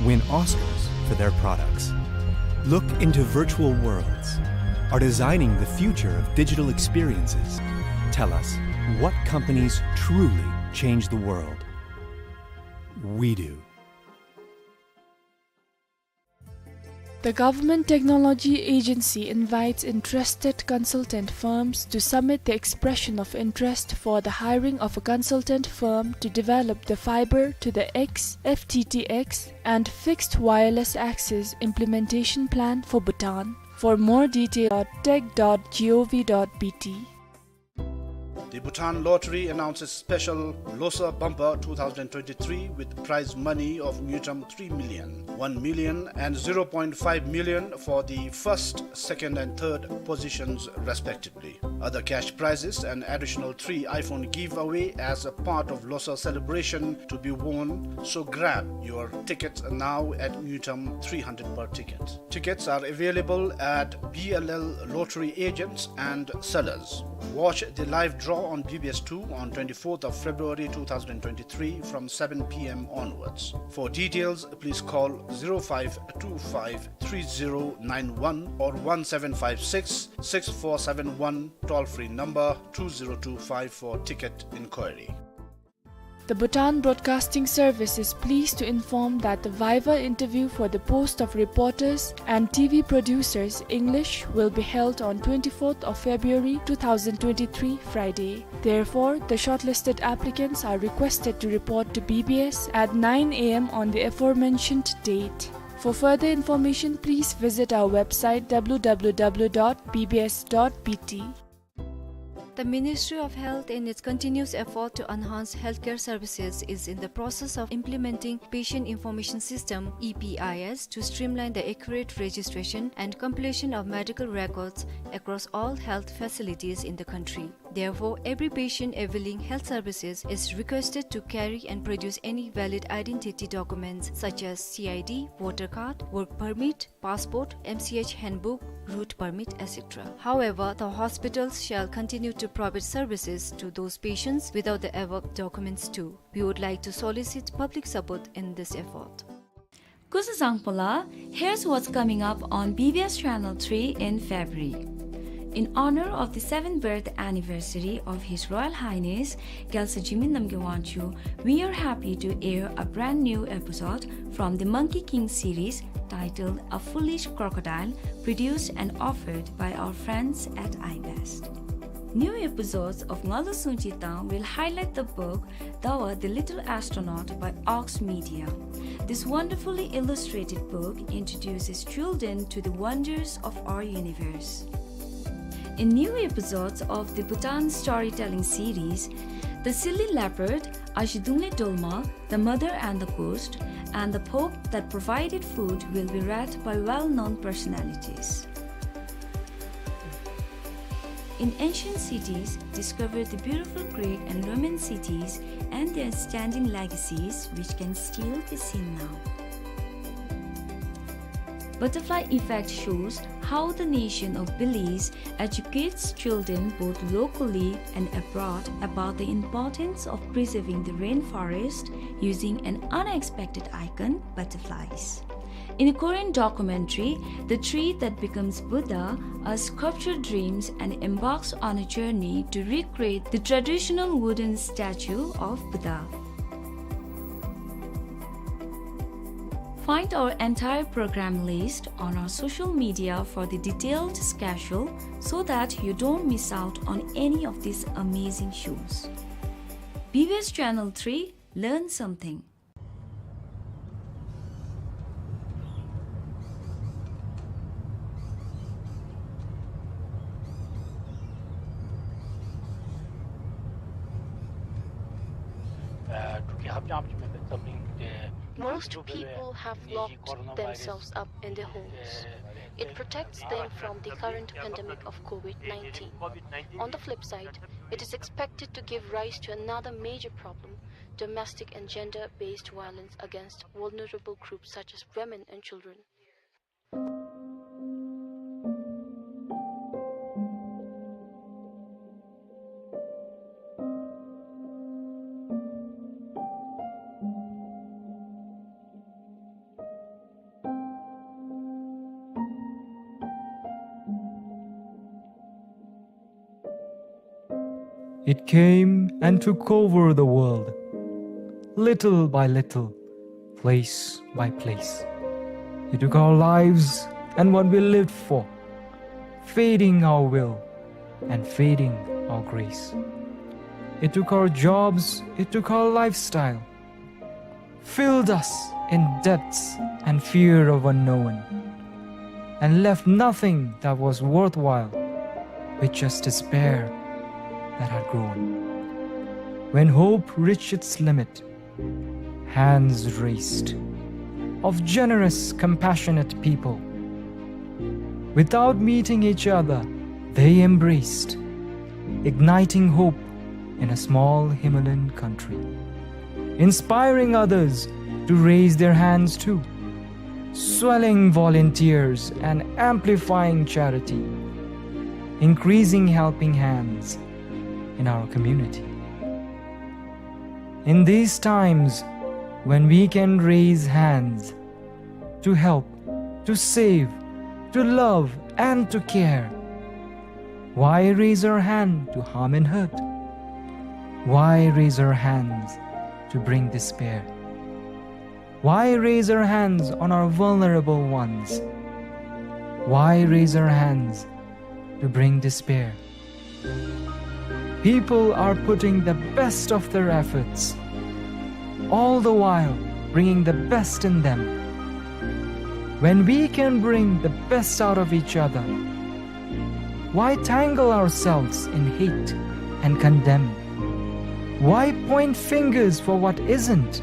Win Oscars for their products. Look into virtual worlds. Are designing the future of digital experiences. Tell us, what companies truly change the world? We do. The Government Technology Agency invites interested consultant firms to submit the expression of interest for the hiring of a consultant firm to develop the fiber to the X, F T T X, and fixed wireless access implementation plan for Bhutan. For more detail, tech dot gov dot B T. The Bhutan Lottery announces special Losar Bumper two thousand twenty-three with prize money of ngultrum three million, one million and zero point five million for the first, second and third positions respectively. Other cash prizes, an additional three iPhone giveaway as a part of Losar celebration to be won, so grab your tickets now at ngultrum three hundred per ticket. Tickets are available at B L L lottery agents and sellers. Watch the live draw on B B S two on twenty-fourth of February two thousand twenty-three from seven P M onwards. For details, please call zero five two five three zero nine one or one seven five six six four seven one, toll-free number two zero two five for ticket inquiry. The Bhutan Broadcasting Service is pleased to inform that the viva interview for the post of reporters and T V producers, English, will be held on twenty-fourth of February two thousand twenty-three, Friday. Therefore, the shortlisted applicants are requested to report to B B S at nine A M on the aforementioned date. For further information, please visit our website, W W W dot B B S dot B T. The Ministry of Health, in its continuous effort to enhance healthcare services, is in the process of implementing Patient Information System, E P I S, to streamline the accurate registration and completion of medical records across all health facilities in the country. Therefore, every patient availing health services is requested to carry and produce any valid identity documents such as C I D, voter card, work permit, passport, M C H handbook, route permit, et cetera. However, the hospitals shall continue to provide services to those patients without the above documents too. We would like to solicit public support in this effort. Kuzuzangpola, here's what's coming up on B B S Channel three in February. In honor of the seventh birth anniversary of His Royal Highness Gyaltswer Jigme Namgyal Wangchuck, we are happy to air a brand new episode from the Monkey King series titled A Foolish Crocodile, produced and offered by our friends at iBest. New episodes of Ngalu Sungchi Tang will highlight the book Dawa the Little Astronaut by Ox Media. This wonderfully illustrated book introduces children to the wonders of our universe. In new episodes of the Bhutan storytelling series, The Silly Leopard, Ashi Dungle Dolma, The Mother and the Ghost, and The Pope That Provided Food will be read by well-known personalities. In ancient cities, discover the beautiful Greek and Roman cities and their standing legacies, which can still be seen now. Butterfly Effect shows how the nation of Belize educates children both locally and abroad about the importance of preserving the rainforest using an unexpected icon, butterflies. In a Korean documentary, The Tree That Becomes Buddha, a sculpture dreams and embarks on a journey to recreate the traditional wooden statue of Buddha. Find our entire program list on our social media for the detailed schedule so that you don't miss out on any of these amazing shows. B B S Channel three, learn something. Most people have locked themselves up in their homes. It protects them from the current pandemic of COVID nineteen. On the flip side, it is expected to give rise to another major problem, domestic and gender-based violence against vulnerable groups such as women and children. It came and took over the world, little by little, place by place. It took our lives and what we lived for, fading our will and fading our grace. It took our jobs, it took our lifestyle, filled us in debts and fear of unknown, and left nothing that was worthwhile, with just despair that had grown. When hope reached its limit, hands raised of generous, compassionate people. Without meeting each other, they embraced, igniting hope in a small Himalayan country, inspiring others to raise their hands too, swelling volunteers and amplifying charity, increasing helping hands in our community. In these times when we can raise hands to help, to save, to love, and to care, why raise our hand to harm and hurt? Why raise our hands to bring despair? Why raise our hands on our vulnerable ones? Why raise our hands to bring despair? People are putting the best of their efforts, all the while bringing the best in them. When we can bring the best out of each other, why tangle ourselves in hate and condemn? Why point fingers for what isn't?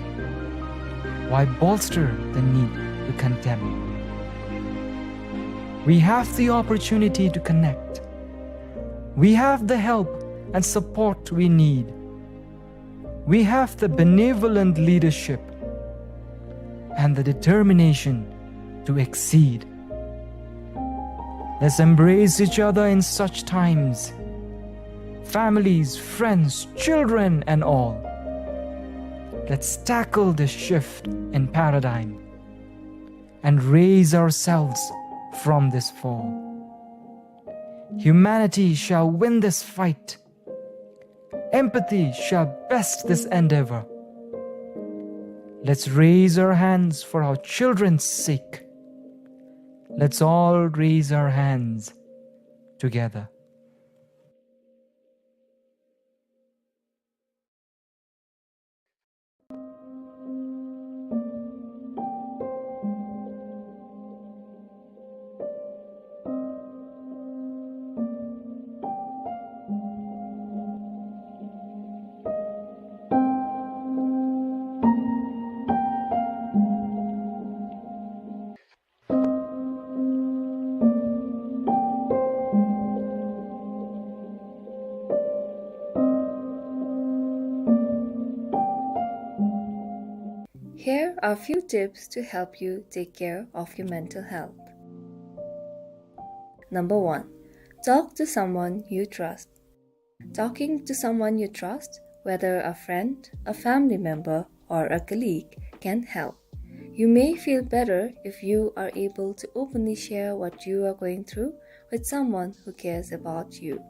Why bolster the need to condemn? We have the opportunity to connect. We have the help and support we need. We have the benevolent leadership and the determination to exceed. Let's embrace each other in such times. Families, friends, children, and all. Let's tackle this shift in paradigm and raise ourselves from this fall. Humanity shall win this fight. Empathy shall best this endeavor. Let's raise our hands for our children's sake. Let's all raise our hands together. Here are a few tips to help you take care of your mental health. Number one, talk to someone you trust. Talking to someone you trust, whether a friend, a family member, or a colleague, can help. You may feel better if you are able to openly share what you are going through with someone who cares about you.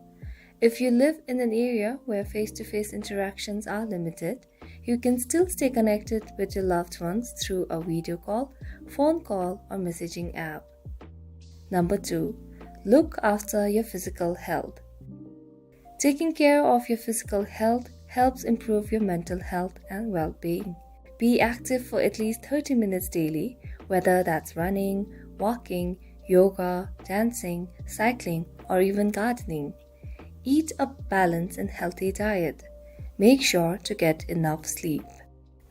If you live in an area where face-to-face interactions are limited, you can still stay connected with your loved ones through a video call, phone call, or messaging app. Number two, look after your physical health. Taking care of your physical health helps improve your mental health and well-being. Be active for at least thirty minutes daily, whether that's running, walking, yoga, dancing, cycling, or even gardening. Eat a balanced and healthy diet. Make sure to get enough sleep.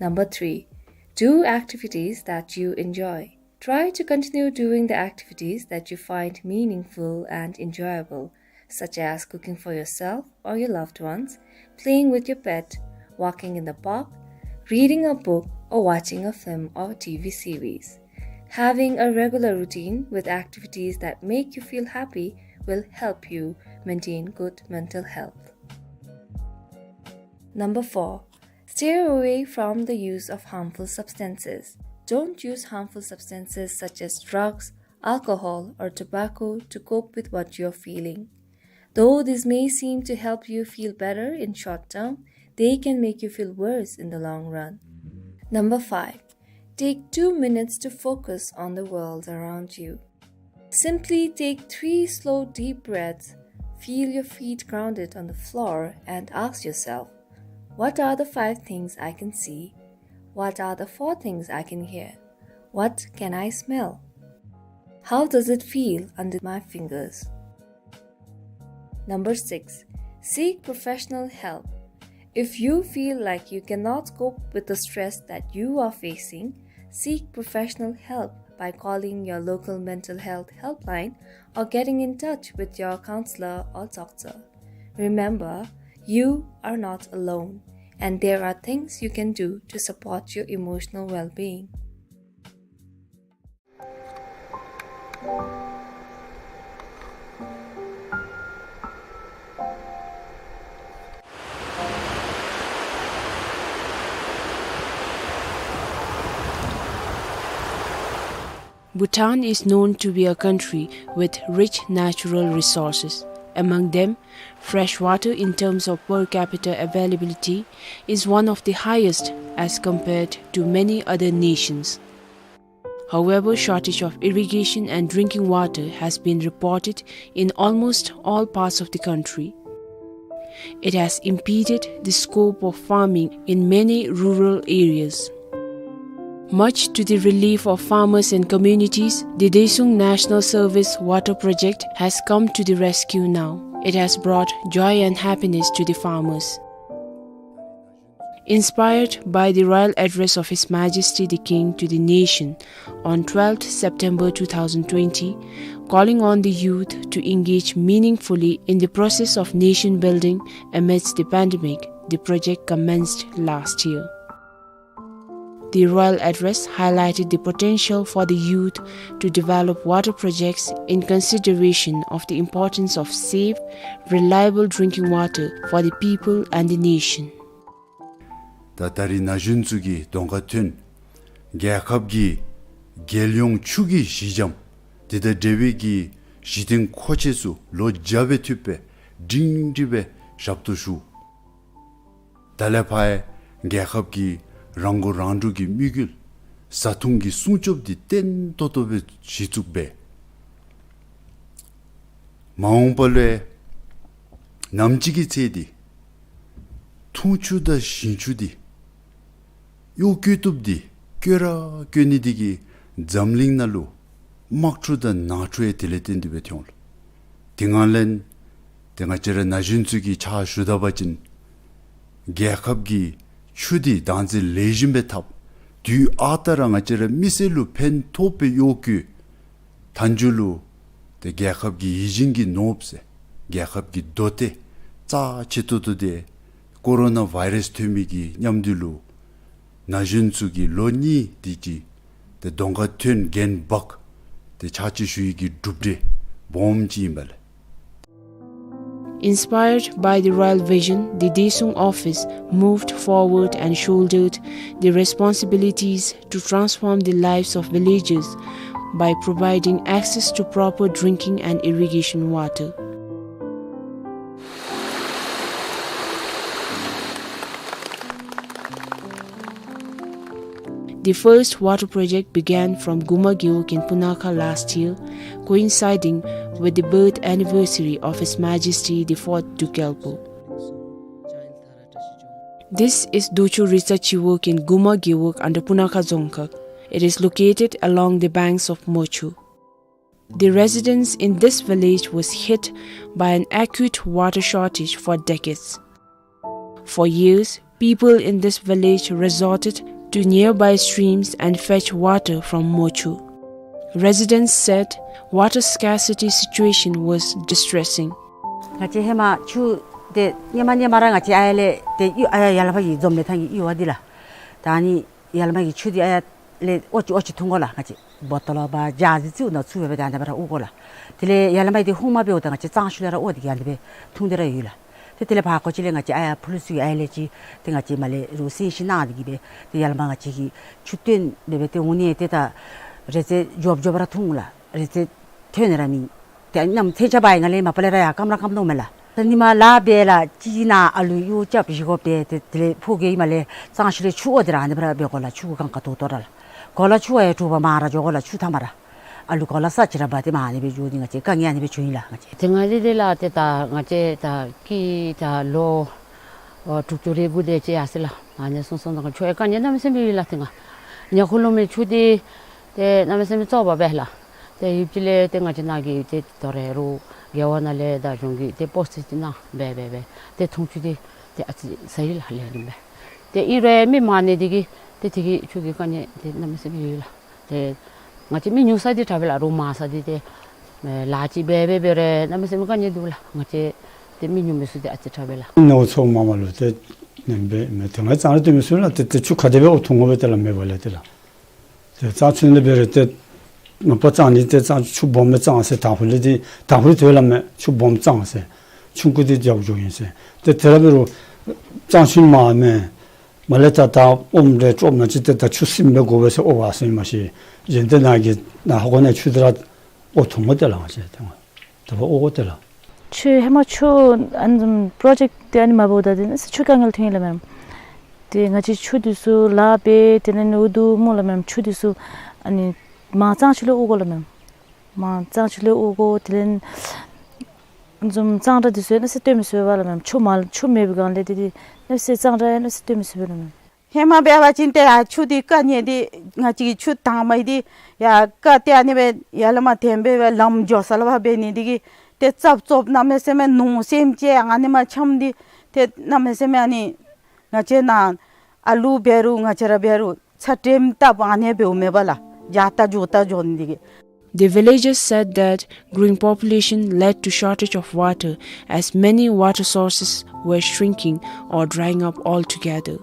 Number three, do activities that you enjoy. Try to continue doing the activities that you find meaningful and enjoyable, such as cooking for yourself or your loved ones, playing with your pet, walking in the park, reading a book, or watching a film or T V series. Having a regular routine with activities that make you feel happy will help you maintain good mental health. Number four, steer away from the use of harmful substances. Don't use harmful substances such as drugs, alcohol, or tobacco to cope with what you're feeling. Though this may seem to help you feel better in short term, they can make you feel worse in the long run. Number five, take two minutes to focus on the world around you. Simply take three slow, deep breaths, feel your feet grounded on the floor, and ask yourself, "What are the five things I can see? What are the four things I can hear? What can I smell? How does it feel under my fingers?" Number six, seek professional help. If you feel like you cannot cope with the stress that you are facing, seek professional help by calling your local mental health helpline or getting in touch with your counselor or doctor. Remember, you are not alone, and there are things you can do to support your emotional well-being. Bhutan is known to be a country with rich natural resources. Among them, fresh water in terms of per capita availability is one of the highest as compared to many other nations. However, shortage of irrigation and drinking water has been reported in almost all parts of the country. It has impeded the scope of farming in many rural areas. Much to the relief of farmers and communities, the Desuung National Service Water Project has come to the rescue now. It has brought joy and happiness to the farmers. Inspired by the royal address of His Majesty the King to the nation on twelfth September two thousand twenty, calling on the youth to engage meaningfully in the process of nation building amidst the pandemic, the project commenced last year. The royal address highlighted the potential for the youth to develop water projects in consideration of the importance of safe, reliable drinking water for the people and the nation. ད་ད་རིས་ན་གཞོན་ཚུ་གིས་གདོང་ཁར་ཐོན། རྒྱལ་ཁབ་ཀྱི་རྒྱལ་ཡོངས་ཆུ་གི་གཞི་འགྱམ་དེ་དང་འབྲེལ་བའི་གི་གཞི་རྟེན་མཁོ་ཆས་ཚུ་ལོ་བརྒྱ་སྦེ་ཐུབ་པའི་སྒྲིང་སྒྲི་སྦེ་ཞབས་ཏོག་ཞུ། ད་ལས་ཕར་རྒྱལ་ཁབ་ཀྱི་རང་མགོ་རང་འདྲོངས་ཀྱི་དམིགས་ཡུལ་བཟའ་འཐུང་གི་སྲུང་སྐྱོབ་འདི་བརྟན་ཏོག་ཏོ་སྦེ་གཞི་བཙུགས་འབད། མ་འོངས་པ་ལུ་ནམ་ཅིག་གི་ཚེ་འདི་འཐུང་ཆུ་དང་ཞིང་ཆུ་འདི་གཡོག་བཀོལ་བཏུབ་འདི་བཀོལ་ར་བཀོལ་ནི་འདི་གིས་འཛམ་གླིང་ནང་ལུ་དམག་འཁྲུག་དང་ནང་འཁྲུག་ཡང་དེ་ལས་བརྟེན་ཏེ་སྦེ་ཐོན་འོང་ལགས། དེ་ངང་ལས་ཏེ་ང་བཅས་ར་ན་གཞོན་ཚུ་གིས་ཕྱག་ཞུ་ད་པ་ཅིན་རྒྱལ་ཁབ་ཀྱི་ཆུ་འདི་བདག་འཛིན་ལེགས་ཤོམ་སྦེ་འཐབ། དུས་ཨ་རྟག་ར་ང་བཅས་ར་མི་སེར་ལུ་ཕན་ཐོགས་པའི་གཡོག་བཀོལ། མཐའ་མཇུག་ལུ་ཏེ་རྒྱལ་ཁབ་ཀྱི་ཡིད་བཞིན་གྱི་ནོར་བུ་ཟེར་རྒྱལ་ཁབ་ཀྱི་མདོ་སྡེ་རྩ་ཆེ་ཏོག་ཏོ་འདི་ཀོ་རོ་ན་བཱའི་རཱསི་ཐོན་མི་གི་མཉམ་དུ་ལུ་ན་གཞོན་ཚུ་གིས་ལོ་གཉིས་དེ་ཅིག་ཏེ་གདོང་ཁར་ཐོན་འགན་འབག་སྟེ་ཕྱག་ཕྱིད་ཞུ་ཡི་གི་གྲུབ་འབྲས་སྦོམ་ཅིག་ཨིན་པས་ལགས། Inspired by the royal vision, the Desuung office moved forward and shouldered the responsibilities to transform the lives of villagers by providing access to proper drinking and irrigation water. The first water project began from Guma Gewog in Punakha last year, coinciding with the birth anniversary of His Majesty the fourth Druk Gyalpo. This is Docho Ritsa Chiwog in Guma Gewog under Punakha Dzongkhag. It is located along the banks of Mochu. The residents in this village was hit by an acute water shortage for decades. For years, people in this village resorted to nearby streams and fetch water from Mochu. Residents said water scarcity situation was distressing. ང་བཅས་ཧེ་མ་ཆུ་དེ་སྔོན་མ་སྔོན་མ་ར་ང་བཅས་ཨ་ཡར་ལས་དེ་གཡུར་ཨ་ཡར་ཡར་ལས་ཕར་གྱི་འཛོམས་ལས་ཐང་གི་གཡུར་བ་འདི་ལགས། ད་ཨ་ནི་ཡར་ལས་མར་གྱི་ཆུ་འདི་ཨ་ཡར་ལས་ཨོ་ཅི་ཨོ་ཅི་འཐུང་དགོ་ལགས། ང་བཅས་བོ་ཏོལ་ལོ་བ་ཇག་ཟི་ཚུ་ནང་བཙུགས་སྦེ་ཏེ་ཨ་ནི་སྦེ་ར་དབོར་དགོ་ལགས། དེ་ལས་ཡར་ལས་མར་འདི་ཧཱུྃ་མ་འབདཝ་ད་ང་བཅས་གཙང་ཤུལ་ལས་ར་དབོར་ཏེ་གི་ཨ་ནི་སྦེ་འཐུང་སྟེ་ར་ཡོད་ལགས། ཏེ་དེ་ལས་ཕར་ཁ་ཅིག་ལས་ང་བཅས་ཨ་ཡར་ཕུ་ལུ་ཚུ་གི་ཨ་ཡར་ལས་ཅིག་ཏེ་ང་བཅས་མར་ལས་རོགས་སེམས་ཤིང་གནང་སྟེ་གི་སྦེ་ཏེ་ཡར་ལས་མར་ང་བཅས་ཀྱིས་ཆུ་བཏོན་སྦེ་སྦེ་ཏེ་འོང་ནི་ཏེ་ད་རེ་ཙེ་མགྱོགས་མགྱོགས་སྦེ་ར་འཐུང་ལགས། རེ་ཙེ་ཐོན་ནི་ར་མེད། ཏེ་ཨ་ནེམ་ཐེངས་ཆ་བ་ཡི་ང་ལས་མ་པ་ལས་ར་ཡར་སྐམ་ར་སྐམ་དོ་མས་ལགས། ད་ཉི་མ་ལཱ་འབད་ལགས་ཅིག་ནང་ཨ་ལུ་གཡོག་རྐྱབ་བཞེས་དགོ་པས། ཏེ་དེ་ལས་ཕོ་རྒས་ཨིནམ་ལས་གཙང་ཆུ་ལས་ཆུ་དབོ་སྟེ་ར་ཨ་ནི་སྦེ་ར་འབད་དགོ་ལགས། ཆུ་གུ་གང་ག་དོ་དོ་ར་ལགས། གོ་ལ་ཆུ་བ་ཡང་དྲོ་པ་མར་ར་འགྱོ་དགོ་ལགས། ཆུ་ཐ་མ་ར་ཨ་ལུ་གོ་ལ་ས་ཅིག་ར་འབག་སྟེ་མར་ཨ་ནི་སྦེ་འགྱོ་ནི། ང་བཅས་དཀའ་ངལ་ཨ་ནི་སྦེ་བྱུང་ཡི་ལགས། ང་བཅས་ཏེ་ང་འདི་འདི་ལགས་ཏེ་ད་ང་བཅས་ད་སྐྱེས་ད་ལོ་ཨོ་དྲུག་ཅུ་རེ་དགུ་དེ་ཅིག་ཡར་སོང་ཡི་ལགས། ཨ་ནི་སོང་སོང་ད་ཆུ་ཡང་དཀའ་ངལ་གནམ་མེད་ས་མེད་ཡོད་ལགས། ཏེ་ང་ཉ་ཁུ་ལུ་མི་ཆུ་འདི་ཏེ་གནམ་མེད་ས་མེད་བཙོག་པ་སྦེ་ལགས། ཏེ་ཡུདཔ་ཅིག་ལས་ཏེ་ང་བཅས་ནཱ་གི་ཏེ་དོ་རུང་རྒེད་འོག་ནང་ལས་དང་གཞུང་གིས་ཏེ་སྤོ་སེ་ཅིག་གནང་སྦེ་སྦེ་སྦེ་ཏེ་འཐུང་ཆུ་འདི་ཏེ་ཨ་ཙི་ཟ་ཡི་ལགས། ལས་རིམ་སྦེ་ཏེ་ཨིན་རུང་མི་མང་ནི་འདི་གིས་ཏེ་དེ་གིས་ཆུ་གི་དཀའ་ངལ་འདི་གནམ་མེད་ས་མེད་ཡོད་ལགས། ཏེ་ང་བཅས་མི་ཉུང་ས་འདི་དྲག་པས་ལགས། རོགས་མང་ས་འདི་ཏེ་ལཱ་ཅིག་འབད་འབད་འབད་རུང་གནམ་མེད་ས་མེད་དཀའ་ངལ་འདུག་ལགས། ང་བཅས་ཏེ་མི་ཉུང་མི་ཚུ་འདི་ཨ་ཙི་དྲག་པས་ལགས། ནོར་ཚོགས་མ་མ་ལུ་ཏེ་ནེམ་སྦེ་མེན། ཏེ་ང་གཙང་ར་སྟོན་མི་ཚུ་ལགས། ཏེ་ཏེ་ཆུ་ག་དེ་སྦེ་འོ་འཐུང་དགོ་པས་ཏེ་ལགས། མེད་པ་ལས་ཏེ་ལགས། ཏེ་གཙང་ཆུ་ལས་འབད་རུང་ཏེ་མ་པ་གཙང་ནི་ཏེ་གཙང་ཆུ་སྦོམ་སྦེ་གཙང་ཟེར། དང་ཕུ་ལས་འདི་དང་ཕུ་ལས་ཏེ་ལགས་མེན། ཆུ་སྦོམ་གཙང་ཟེར། ཆུང་ཀུ་འདི་རྒྱབ་འགྱོ་ཡི་ཟེར། ཏེ་དེ་ར་འབད་རུང་གཙང་ཆུ་མ་མེན། མ་ལས་ད་ད་ཨོམ་རེ་ཅོག་ནང་ཅིག་ཏེ་ད་ཆུ་སིམ་སྦེ་དགོ་པས་ཟེར་ཨོ་བ་ཟེར་མ་ཤེས། གཞན་ཏེ་ནཱ་གི་ནཱ་ཧོ་གོ་ནང་ཆུ་དེ་ར་འོ་འཐུང་དགོ་ཏེ་ལགས། ང་བཅས་ཏེ་ང་ད་འོ་དགོ་ཏེ་ལགས། ཆུ་ཧེ་མ་ཆུ་ཨ་ནི་བཟུམ་པྲོ་ཇེཀཊ་འདི་ཨ་ནི་མ་འབདཝ་ད་འདི་ནི་ཆུ་དཀའ་ངལ་ཐོན་ཡི་ལགས་མེན། ཏེ་ང་བཅས་ཆུ་འདི་ཚུ་ལཱ་འབད་དེ་ལས་ནི་འོ་བསྡུ་སྨོ་ལགས་མེན། ཆུ་འདི་ཚུ་ཨ་ནི་མར་གཙང་ཆུ་ལས་འོ་དགོ་ལགས་མེན། མར་གཙང་ཆུ་ལས་འོ་དགོ། དེ་ལས་ཨ་ནི་བཟུམ་གཙང་སྦྲ་འདི་ཚུ་ཡང་གནམ་མེད་ས་མེད་སྟོན་མི་ཚུགས་པས་ལགས་མེན། ཆུ་མ་ཆུ་མེད་པའི་སྒང་ལས་ཏེ་འདི་གནམ་མེད་ས་མེད་གཙང་སྦྲ་ཡང་གནམ་མེད་ས་མེད་སྟོན་མི་ཚུགས་པས་ལགས་མེན། ཧེ་མ་འབད་བ་ཅིན་ཏེ་ཡར་ཆུ་འདི་དཀའ་ངལ་འདི་ང་བཅས་ཀྱི་ཆུ་དྭངས་མ་འདི་ཡར་ཀ་ཏེ་ཨ་ནི་སྦེ་ཡར་ལས་མར་འཐེན་སྦེ་སྦེ་ལམ་འགྱོ་ས་ལུ་འབད་ནི་འདི་གིས་ཏེ་རྩབ་རྩོབ་གནམ་མེད་ས་མེད་ནོར་སེམས་ཅན་ཨ་ནི་མར་འཁྱམས་འདི་ཏེ་གནམ་མེད་ས་མེད་ཨ་ནི་ང་བཅས་ནཱ་ཨ་ལུ་འབད་རུང་ང་བཅས་ར་འབད་རུང་ཚ་དྲོད་ཏ་བ་ཨ་ནི་འབདཝ་མས་པ་ལགས། འགྱོ་ད་འགྱོ་ད་འགྱོ་ནི་འདི་གིས། The villagers said that growing population led to shortage of water, as many water sources were shrinking or drying up altogether.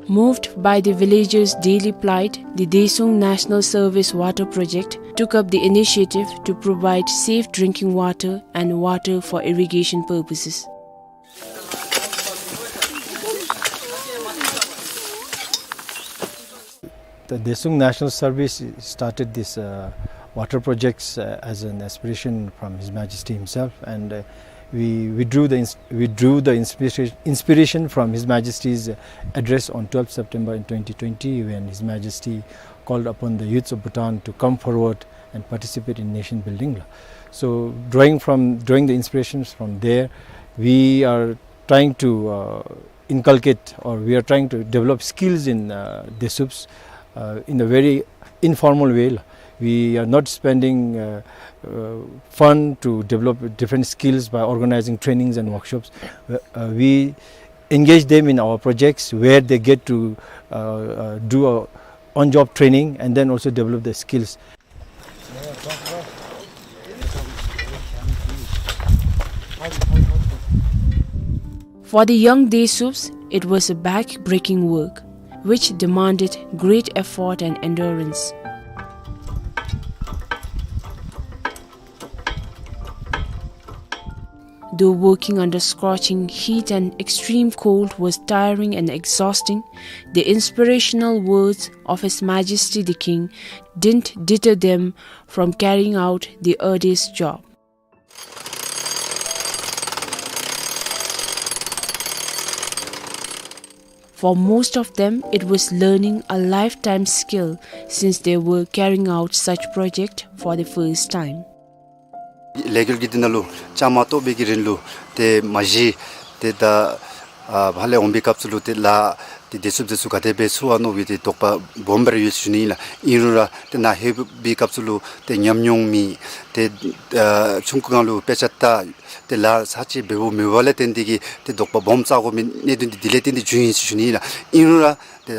Moved by the villagers' daily plight, the Desung National Service Water Project took up the initiative to provide safe drinking water and water for irrigation purposes. The Desung National Service started this, uh, water projects, uh, as an aspiration from His Majesty himself, and, uh, we, we drew the ins-, we drew the inspira-, inspiration from His Majesty's address on twelfth September in twenty twenty, when His Majesty called upon the youths of Bhutan to come forward and participate in nation building. So drawing from, drawing the inspirations from there, we are trying to, uh, inculcate, or we are trying to develop skills in, uh, Desups, uh, in a very informal way. We are not spending, uh, uh, fund to develop different skills by organizing trainings and workshops. Uh, uh, we engage them in our projects where they get to, uh, uh, do a on-job training and then also develop their skills. For the young Desups, it was a back-breaking work, which demanded great effort and endurance. Though working under scorching heat and extreme cold was tiring and exhausting, the inspirational words of His Majesty the King didn't deter them from carrying out the arduous job. For most of them, it was learning a lifetime skill since they were carrying out such project for the first time. ལས་འགུལ་གྱི་འདི་ནང་ལུ་བཅའ་མར་གཏོགས་པའི་གི་རིང་ལུ་ཏེ་མ་གཞི་ཏེ་ད་ཨ་ཕར་ལས་འོང་པའི་སྐབས་སུ་ལུ་ཏེ་ལཱ་ཏེ་དེ་ཚུ་དེ་ཚུ་ག་དེ་སྦེ་ཚུགས་ཨ་མནོ་བའི་ཏེ་དོགས་པ་སྦོམ་སྦེ་ར་ཡོད་ཟེར་ཞུ་ནི་ཨིན་ལགས། ཨིན་རུང་ར་ཏེ་ནཱ་ལྷོད་པའི་སྐབས་སུ་ལུ་ཏེ་ཉམས་མྱོང་མེད། ཏེ་ཨ་ཆུང་ཀུའི་སྒང་ལུ་དཔེ་ཆ་ལྟ་ཏེ་ལཱ་ཚར་གཅིག་འབདཝ་མེད་པ་ལས་བརྟེན་ཏེ་གིས་ཏེ་དོགས་པ་སྦོམ་བཙུགས་དགོ་མི་གནད་དོན་འདི་དེ་ལས་བརྟེན་ཏེ་བྱུང་ཡི་ཟེར་ཞུ་ནི་ཨིན་ལགས། ཨིན་རུང་ར་ཏེ་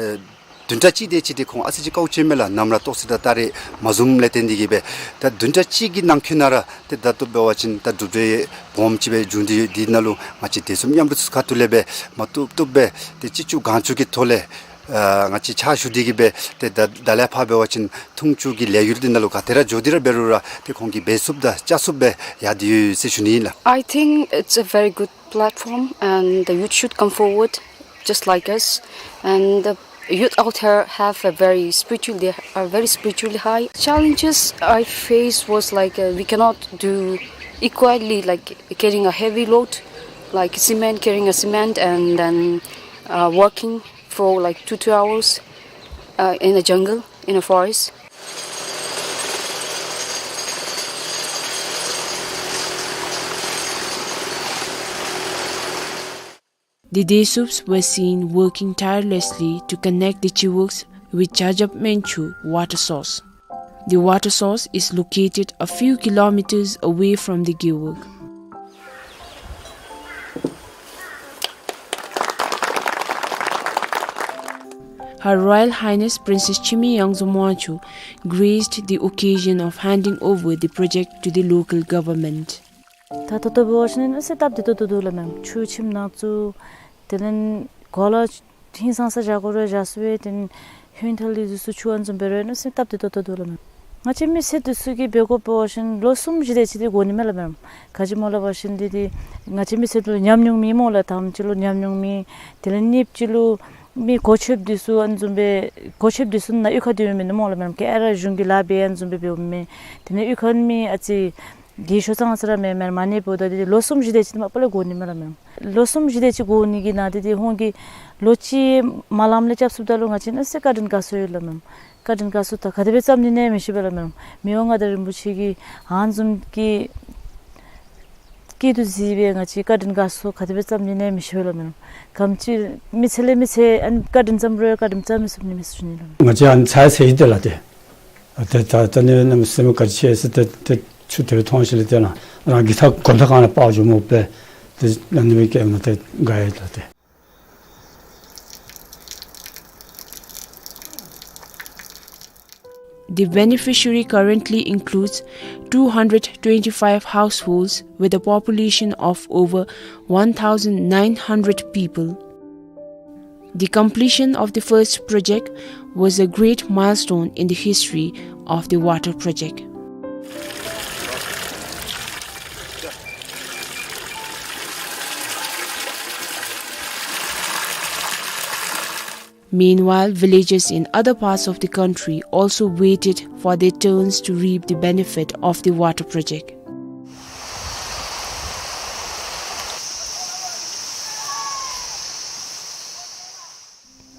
བདུན་ཕྲག་གཅིག་དེ་ཅིག་ཏེ་ཁོང་ཨ་ཙི་ཅིག་དཀའཝ་སྤྱད་མས་ལགས། ནམ་ར་ལྟོགས་སི་དང་སྟ་རེ་མ་བཟུངམ་ལས་བརྟེན་ཏེ་གིས་སྦེ། ད་བདུན་ཕྲག་གཅིག་གི་ནང་འཁོད་ནང་ར་ཏེ་ད་ལྟོ་འབད་བ་ཅིན་ད་གྲུབ་འབྲས་སྦོམ་ཅིག་སྦེ་བྱུང་སྟེ་ཡོད། འདི་ནང་ལུ་ང་བཅས་དེ་ཚུ་མཉམ་རུབ་ཚུ་ཁ་ཐུག་ལས་སྦེ་མ་བཏུབ་བཏུབ་སྦེ་ཏེ་ཅི་ལྕོགས་གང་ལྕོགས་ཀྱི་ཐོག་ལས་ཨ་ང་བཅས་ཕྱག་ཞུ་སྟེ་གིས་སྦེ་ཏེ་ད་ད་ལས་ཕར་འབད་བ་ཅིན་འཐུང་ཆུ་གི་ལས་འགུལ་འདི་ནང་ལུ་ག་ཏེ་ར་འགྱོ་སྟེ་ར་འབད་རུང་ར་ཏེ་ཁོང་གིས་འབད་ཚུགསཔ་དང་བཅའ་ཚུགསཔ་སྦེ་ཡར་སྡོད་ཡོད་ཟེར་ཞུ་ནི་ཨིན་ལགས། I think it's a very good platform, and the youth should come forward just like us. And the, Youth out here have a very spiritual, they are very spiritually high. Challenges I faced was like, uh, we cannot do equally, like carrying a heavy load, like cement, carrying a cement and then, uh, working for like two, two hours, uh, in a jungle, in a forest. The Desups were seen working tirelessly to connect the Chiwuks with Jajab Menchu water source. The water source is located a few kilometers away from the Gewog. Her Royal Highness Princess Chimi Yangzom Wangchuck graced the occasion of handing over the project to the local government. ད་ད་ལྟོ་འབད་བ་ཅིན་ཨ་ཙི་སྟབས་བདེ་ཏོག་ཏོ་འདུག་ལགས་མེན་ན། ཆུ་ཁྱིམ་ནང་བཙུགས། དེ་ལས་གོ་ལ་ཧིང་སངས་ས་བཞག་དགོ་རུང་བཞག་ཚུགས་པས། དེ་ལས་ཧུན་ཐལ་ལི་འདི་ཚུ་ཆུ་ཨ་ནི་བཟུམ་འབད་རུང་ཨ་ཙི་སྟབས་བདེ་ཏོག་ཏོ་འདུག་ལགས་མེན་ན། ང་བཅས་མི་སེར་འདི་ཚུ་གིས་འབད་དགོཔ་འབད་བ་ཅིན་ལོ་གསུམ་བཞི་དེ་ཅིག་འདི་འགོར་ནི་མས་ལགས་མེན་ན། ག་ཅི་སྨོ་ལབ་པ་ཅིན་འདི་འདི་ང་བཅས་མི་སེར་འདི་ལུ་ཉམས་མྱོང་མེད་སྨོ་ལགས། དང་པ་ཅིག་ལུ་ཉམས་མྱོང་མེད། དེ་ལས་གཉིས་པ་ཅིག་ལུ་མི་གོ་ཆོདཔ་འདི་ཚུ་ཨ་ནི་བཟུམ་སྦེ་གོ་ཆོདཔ་འདི་ཚུ་ནང་གཡུས་ཁར་སྡོད་མི་མེན་ན་སྨོ་ལགས་མེན་ན། ག་ར་གཞུང་གི་ལཱ་འབད་ཨ་ནི་བཟུམ་སྦེ་འབདཝ་མས། དེ་ལས་གཡུས་ཁར་མི་ཨ་ཙི་གི་ཤོ་ཚང་ཨ་ཙི་ར་མེན་མེན་མ་ཎི་འབདཝ་ད་འདི་ལོ་གསུམ་བཞི་དེ་ཅིག་མ་པ་ལས་འགོར་ནི་མས་ལགས་མེན་ན། ལོ་གསུམ་བཞི་དེ་ཅིག་འགོར་ནི་གི་ནང་འདི་འདི་ཁོང་གིས་ལོ་གཅིག་མ་ལངམ་ལས་རྐྱབ་ཚུགསཔ་ད་ལུ་ང་བཅས་ཨ་ཙི་བཀའ་དྲིན་དགའ་ཚོར་ཡོད་ལགས་མེན་ན། བཀའ་དྲིན་དགའ་ཚོར་ད་ག་དེ་སྦེ་བརྩམ་ནི་ཨིན་ན་མི་ཤེས་པས་ལགས་མེན་ན། མི་དབང་མངའ་བདག་རིན་པོ་ཆེ་གིས་ཨ་ནི་བཟུམ་གྱི་སྐྱིད་སྡུག་གཟིགས་སྦེ་ང་བཅས་བཀའ་དྲིན་དགའ་ཚོར་ག་དེ་སྦེ་བརྩམ་ནི་ཨིན་ན་མི་ཤེས་པས་ལགས་མེན་ན། ག་དེམ་ཅིག་མི་ཚེ་ལས་མི་ཚེ་ཨ་ནི་བཀའ་དྲིན་བརྩམ་རུང་བཀའ་དྲིན་བརྩམ་མི་ཚུགས་ནི་མས་ཟེར་ཞུ་ནི་ལགས་མེན་ན། ང་བཅས་ཨ་ནི་ཚར་ཚར་ཡི་དེ་ལགས་ཏེ། ཨ་ཏེ་ད་ད་ནི་གནམ་མེད་ས་མེད་ག་ཅི་ཟེར་ཏེ་ཏེ་ཆུ་དེ་སྦེ་མཐོང་ཞིནམ་ལས་ཏེ་ནཱ་རང་གི་ཐག་གོམ་ཐག་སྒང་ལས་སྤར་འགྱོཝ་སྨོ་པས། ཏེ་ཨ་ནི་སྦེ་བཀལཝ་ད་ཏེ་དགའ་ཡི་ལགས་ཏེ། The beneficiary currently includes two hundred twenty-five households with a population of over one thousand nine hundred people. The completion of the first project was a great milestone in the history of the water project. Meanwhile, villages in other parts of the country also waited for their turns to reap the benefit of the water project.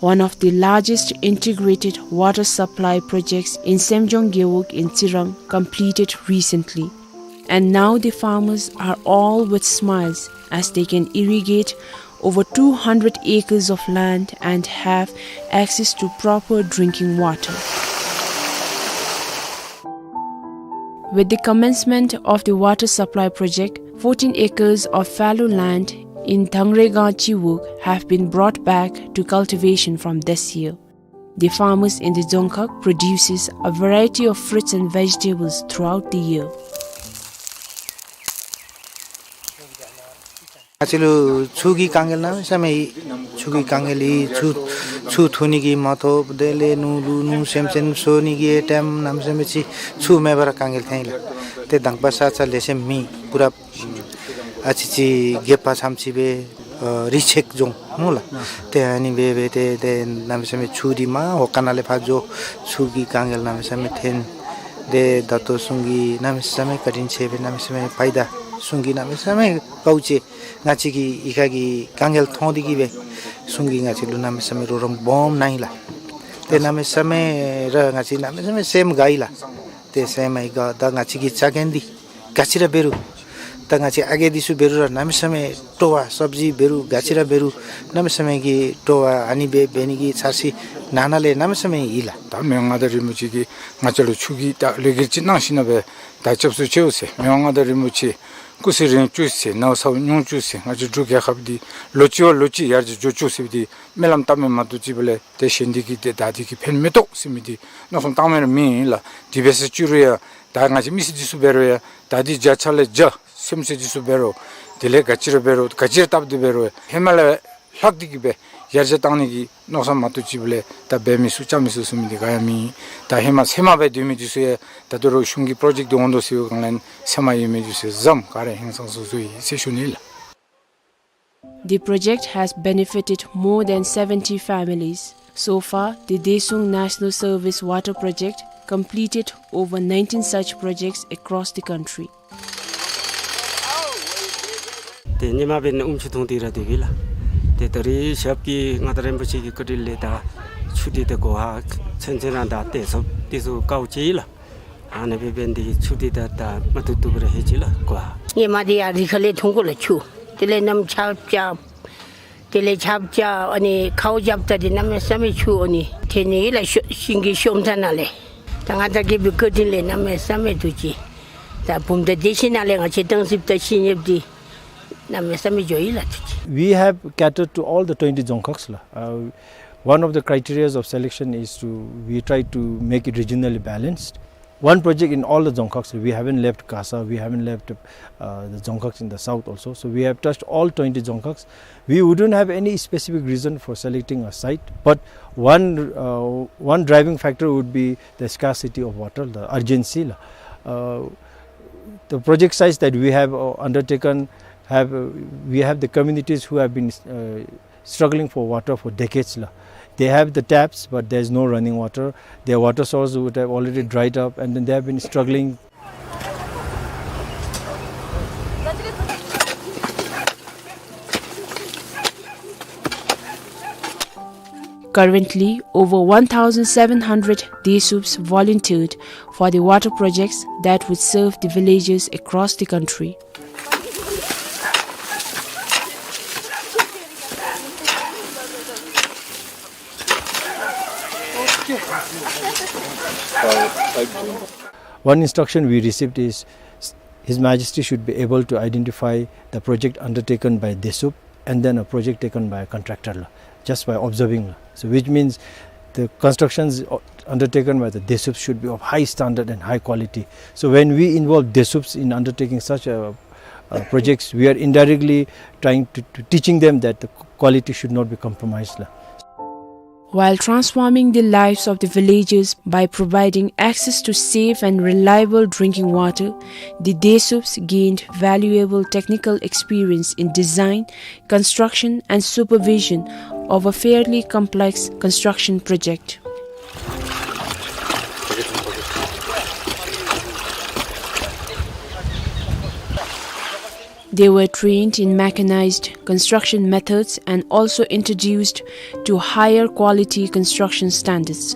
One of the largest integrated water supply projects in Semjong Gewog in Tsirang completed recently. And now the farmers are all with smiles as they can irrigate over two hundred acres of land and have access to proper drinking water. With the commencement of the water supply project, fourteen acres of fallow land in Thangregang Chiwog have been brought back to cultivation from this year. The farmers in the Dzongkhag produces a variety of fruits and vegetables throughout the year. ང་བཅས་ལུ་ཆུ་གི་དཀའ་ངལ་གནམ་མེད་ས་མེད་ཡོད། ཆུ་གི་དཀའ་ངལ་ཡོད། ཆུ་ཆུ་འཐུང་ནི་གི་མ་གཏོགས་དེ་ལས་ནོར་ལུ་ནོར་སེམས་ཅན་གསོ་ནི་གི་ཨེ་ཊེམ་གནམ་མེད་ས་མེད་ཅིག་ཆུ་མེད་པར་དཀའ་ངལ་ཐོན་ཡི་ལགས། ཏེ་དང་པ་ས་ཆ་ལེགས་ཤོམ་མེད། པུ་ར་ཨ་ཙི་ཅིག་རྒས་པ་ཙམ་ཅིག་སྦེ་ཨ་རི་ཆེག་འགྱོ་སྨོ་ལགས། ཏེ་ཨ་ནི་སྦེ་སྦེ་ཏེ་ཏེ་གནམ་མེད་ས་མེད་ཆུ་འདི་མར་འོག་ཁང་ནང་ལས་ཕར་འགྱོ། ཆུ་གི་དཀའ་ངལ་གནམ་མེད་ས་མེད་ཐོན། ཏེ་ད་ལྟོ་གཞུང་གིས་གནམ་མེད་ས་མེད་བཀའ་དྲིན་ཆེ་སྦེ་གནམ་མེད་ས་མེད་ཕྱི་ད་གཞུང་གིས་གནམ་མེད་ས་མེད་དཀའཝ་སྤྱད། ང་བཅས་ཀྱི་གཡུས་ཁ་གི་དཀའ་ངལ་མཐོང་སྟེ་གིས་སྦེ་གཞུང་གིས་ང་བཅས་ལུ་གནམ་མེད་ས་མེད་རོགས་རམ་སྦོམ་གནང་ཡི་ལགས། ཏེ་གནམ་མེད་ས་མེད་ར་ང་བཅས་གནམ་མེད་ས་མེད་སེམས་དགའ་ཡི་ལགས། ཏེ་སེམས་ཡང་དགའ། ད་ང་བཅས་ཀྱི་ཆ་རྐྱེན་འདི་ག་ཅི་ར་འབད་རུང་ད་ང་བཅས་ཨ་རྒས་འདི་ཚུ་འབད་རུང་ར་གནམ་མེད་ས་མེད་སྤྲོ་བ། སབ་ཇི་འབད་རུང་ག་ཅི་ར་འབད་རུང་གནམ་མེད་ས་མེད་ཀྱི་སྤྲོ་བ། ཨ་ནི་སྦེ་འབད་ནི་གི་འཆར་གཞི་ནང་ན་ལས་གནམ་མེད་ས་མེད་ཡོད་ལགས། ད་མི་དབང་མངའ་བདག་རིན་པོ་ཆེ་གིས་ང་བཅས་ལུ་ཆུ་གི་ད་ལས་འགུལ་ཅིག་གནང་ཞིནམ་ལས་ད་སྐྱབས་སུ་མཆིའོ་ཟེར། མི་དབང་མངའ་བདག་རིན་པོ་ཆེ་སྐུ་ཚེ་རིང་བཅུག་ཟེར། ནད་གསོཝ་ཉུང་བཅུག་ཟེར། ང་བཅས་འབྲུག་རྒྱལ་ཁབ་འདི་ལོ་གཅིག་བ་ལོ་གཅིག་ཡར་རྒྱས་འགྱོ་བཅུག་ཟེར་འདི་སྨོན་ལམ་བཏབ་མི་མ་གཏོགས་ཅིག་འབད་ལས་ཏེ་གཞན་འདི་གིས་ཏེ་ད་འདི་གིས་ཕན་མི་ཐོགས་ཟེར་མི་འདི་མནོ་བསམ་བཏང་མི་ར་མེད་ལགས། དེ་སྦེ་ཟེར་བཅུག་རུང་ཡང་ད་ང་བཅས་མི་སེར་འདི་ཚུ་འབད་རུང་ཡང་ད་འདི་བརྒྱ་ཆ་ལས་བརྒྱ་སེམས་ཅན་འདི་ཚུ་འབད་རུང་དེ་ལས་ག་ཅི་ར་འབད་རུང་ག་ཅི་ར་བཏབ་སྟེ་འབད་རུང་ཧེ་མ་ལས་ལྷག་སྟེ་གིས་སྦེ་ཡར་རྒྱས་བཏང་ནི་གི་མནོ་བསམ་མ་གཏོགས་ཅིག་འབད་ལས་ད་འབད་མི་ཚུགས་རྐྱབ་མི་ཚུགས་ཟེར་མི་འདི་ག་ཡང་མེད། ད་ཧེ་མ་ཧེ་མ་སྦེ་སྡོད་མི་འདི་ཚུ་ཡང་ད་ལྟོ་ར་གཞུང་གི་པྲོ་ཇེཀཊ་འདི་འོང་དོ་ཟེར་བའི་སྒང་ལས་ཧེ་མ་ཡོད་མི་འདི་ཚུ་ཡང་བཟུམ་ག་ར་ཧིང་སངས་ས་བཟོ་ཡི་ཟེར་ཞུ་ནི་ལགས། The project has benefited more than seventy families. So far, the Daesung National Service Water Project completed over nineteen such projects across the country. ཏེ་ཧེ་མ་འབད་ནི་ཨུམ་ཆུ་འཐུང་སྟེ་ར་སྡོད་པས་ལགས། ཏེ་ད་རེས་ཞབས་ཀྱིས་མངའ་བདག་རིན་པོ་ཆེ་གི་བཀའ་དྲིན་ལས་ད་ཆུ་འདི་ད་གོ་ཧ་ཚུན་ཚོད་ར་ད་ཏེ་སོབ་ཏེ་ཚུ་ཀའུ་ཅི་ལགས། ཨ་ནི་འབད་འབད་ནི་འདི་གིས་ཆུ་འདི་ད་ད་མ་ཐུབ་ཐུབ་པར་ལྷོད་ཅི་ལགས་གོ་ཧ། ཧེ་མ་འདི་ཡར་རི་ཁ་ལས་འཐུང་དགོ་ལགས་ཆུ། དེ་ལས་གནམ་ཆརཔ་རྐྱབ། དེ་ལས་ཆརཔ་རྐྱབ་ཨ་ནི་ཁཝ་རྐྱབ་ད་འདི་གནམ་མེད་ས་མེད་ཆུ་ཨ་ནི་ཐོན་ནི་ལགས། ཤོ་ཤིང་གི་ཤོམ་ཐ་ན་ལས། ད་མངའ་བདག་རྒྱལ་པོའི་བཀའ་དྲིན་ལས་གནམ་མེད་ས་མེད་ཐུགས་རྗེ། ད་བུམ་ཐང་དེ་ཤིང་ནང་ལས་ང་བཅས་སྟང་སི་ད་ཤིང་ཡོདཔ་འདི་གནམ་མེད་ས་མེད་འགྱོ་ཡི་ལགས་ཐུགས་རྗེ། We have catered to all the twenty Dzongkhags ལགས། Uh, one of the criterias of selection is to, we try to make it regionally balanced. One project in all the Dzongkhags. We haven't left Kasa, we haven't left, uh, the Dzongkhags in the south also. So we have touched all twenty Dzongkhags. We wouldn't have any specific reason for selecting a site, but one, uh, one driving factor would be the scarcity of water, the urgency. Uh, the project sites that we have, uh, undertaken have, uh, we have the communities who have been, uh, struggling for water for decades la. They have the taps, but there is no running water. Their water source would have already dried up, and then they have been struggling. Currently, over one thousand seven hundred Desuups volunteered for the water projects that would serve the villages across the country. One instruction we received is His Majesty should be able to identify the project undertaken by Desuup and then a project taken by a contractor la, just by observing la. So which means the constructions, uh, undertaken by the Desuups should be of high standard and high quality. So when we involve Desuups in undertaking such, uh, uh, projects, we are indirectly trying to, to teaching them that the quality should not be compromised la. While transforming the lives of the villagers by providing access to safe and reliable drinking water, the Desuups gained valuable technical experience in design, construction and supervision of a fairly complex construction project. They were trained in mechanized construction methods and also introduced to higher quality construction standards.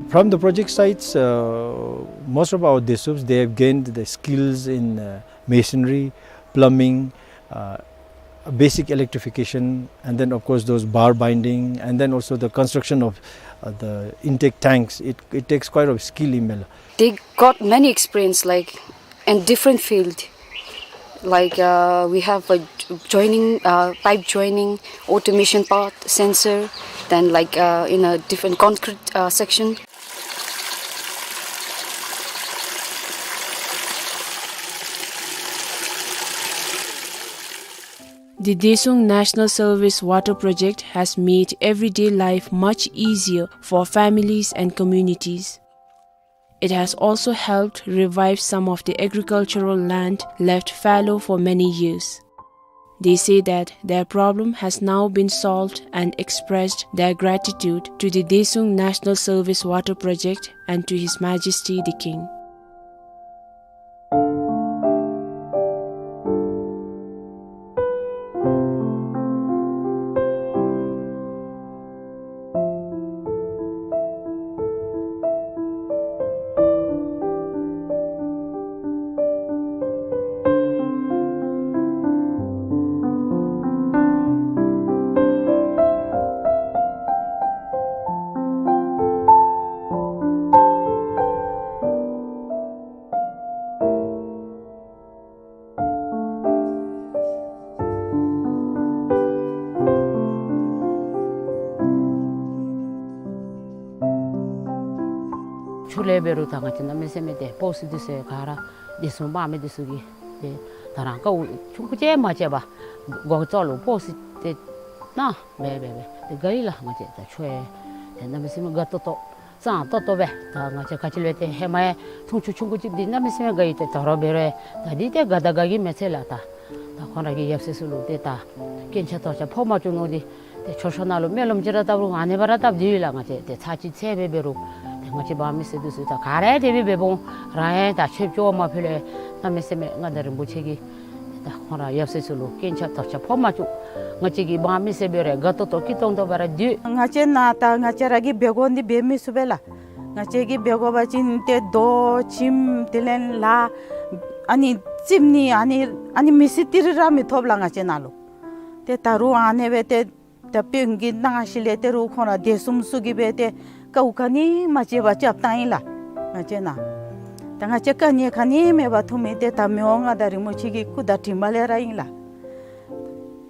From the project sites, uh, most of our Desuups, they have gained the skills in, uh, masonry, plumbing, uh, basic electrification, and then of course those bar binding, and then also the construction of, uh, the intake tanks. It, it takes quite a skill in Mela. They got many experience, like, in different field. Like, uh, we have a joining, uh, pipe joining, automation part, sensor, then, like, uh, in a different concrete, uh, section. The Desuung National Service Water Project has made everyday life much easier for families and communities. It has also helped revive some of the agricultural land left fallow for many years. They say that their problem has now been solved and expressed their gratitude to the Desuung National Service Water Project and to His Majesty the King. ཆུ་ལས་འབད་རུང་ད་ང་བཅས་གནམ་མེད་ས་མེད་ཏེ་སྤོག་སི་འདི་ཚུ་ག་ར་འདི་ཚུ་འབག་མི་འདི་ཚུ་གིས་ཏེ་ད་རང་ཀཝ་ཆུང་ཀུ་ཅིག་མ་བྱས་པར་སྒོ་ཙོགས་ལུ་སྤོག་སི་ཏེ་ནཱ་འབད་འབད་འབད་ཏེ་དགའ་ཡི་ལགས། ང་བཅས་ད་ཆུ་ཡང་ཏེ་གནམ་མེད་ས་མེད་དགའ་ཏོག་ཏོ་གཙང་ཏོག་ཏོ་སྦེ་ད་ང་བཅས་ག་ཅི་ལས་ཏེ་ཧེ་མ་ཡང་འཐུང་ཆུ་ཆུང་ཀུ་ཅིག་འདི་གནམ་མེད་ས་མེད་དགའ་ཡི། ཏེ་ད་རུང་འབད་རུང་ད་འདི་ཏེ་དགའ་དང་དགའ་གི་མེད་ཚད་ལགས། ད་ད་ཁོང་ར་གི་ཡབ་སྲས་ཚུ་ལུ་ཏེ་ད་རྐྱེན་ཆག་ཏོ་ཆག་ཕོག་མ་བཅུག་མནོ་སྟེ་ ཏེ་མཆོད་བཤམ་ནང་ལུ་སྨོན་ལམ་ཅིག་ར་བཏབ་རུང་ཨ་ནི་སྦེ་ར་བཏབ་སྟེ་ཡོད་ལགས། ང་བཅས་ཏེ་ཚར་གཅིག་ཚར་སྦེ་འབད་རུང་ཏེ་ང་བཅས་འབངས་མི་སེར་འདི་ཚུ་ད་ག་ར་དེ་སྦེ་འབདཝ་ར་ཡང་ད་ཆོས་སྐྱོང་མ་ཕུལ་ལས་གནམ་མེད་ས་མེད་མངའ་བདག་རིན་པོ་ཆེ་གིས་ད་ཁོང་ར་ཡབ་སྲས་ཚུ་ལུ་རྐྱེན་ཆག་དོགས་ཆག་ཕོག་མ་བཅུག། ང་བཅས་ཀྱི་འབངས་མི་སེར་འབད་རུང་དགའ་ཏོག་ཏོ་སྐྱིད་ཏོང་ཏོ་སྦེ་ར་སྡོད། ང་བཅས་ནཱ་ད་ང་བཅས་ར་གིས་འབད་དགོ་འདི་འབད་མི་ཚུགས་པས་ལགས། ང་བཅས་ཀྱིས་འབད་དགོ་པ་ཅིན་ཏེ་རྡོ་ཁྱིམ་དེ་ལས་ལཱ་ཨ་ནི་རྩིགཔ་ནི་ཨ་ནི་ཨ་ནི་མི་སེར་ཏི་རུ་ར་མི་ཐོབ་ལགས་ང་བཅས་ནཱ་ལུ། ཏེ་ད་རུང་ཨ་ནི་སྦེ་ཏེ་ད་དཔོན་གྱིས་གནང་ཞིནམ་ལས་ཏེ་རུང་ཁོང་ར་སྡེ་གསུམ་ཚུ་གིས་སྦེ་ཏེ་དཀའཝ་ག་ནི་མ་སྤྱད་པར་རྐྱབ་བཏང་ཡི་ལགས་ང་བཅས་ནཱ། ད་ང་བཅས་དཀའ་ངལ་ག་ནི་མེད་པར་ཐོན་མི་འདི་ད་མི་དབང་མངའ་བདག་རིན་པོ་ཆེ་གི་སྐུ་དྲིན་དྲན་པ་ལས་ར་ཨིན་ལགས།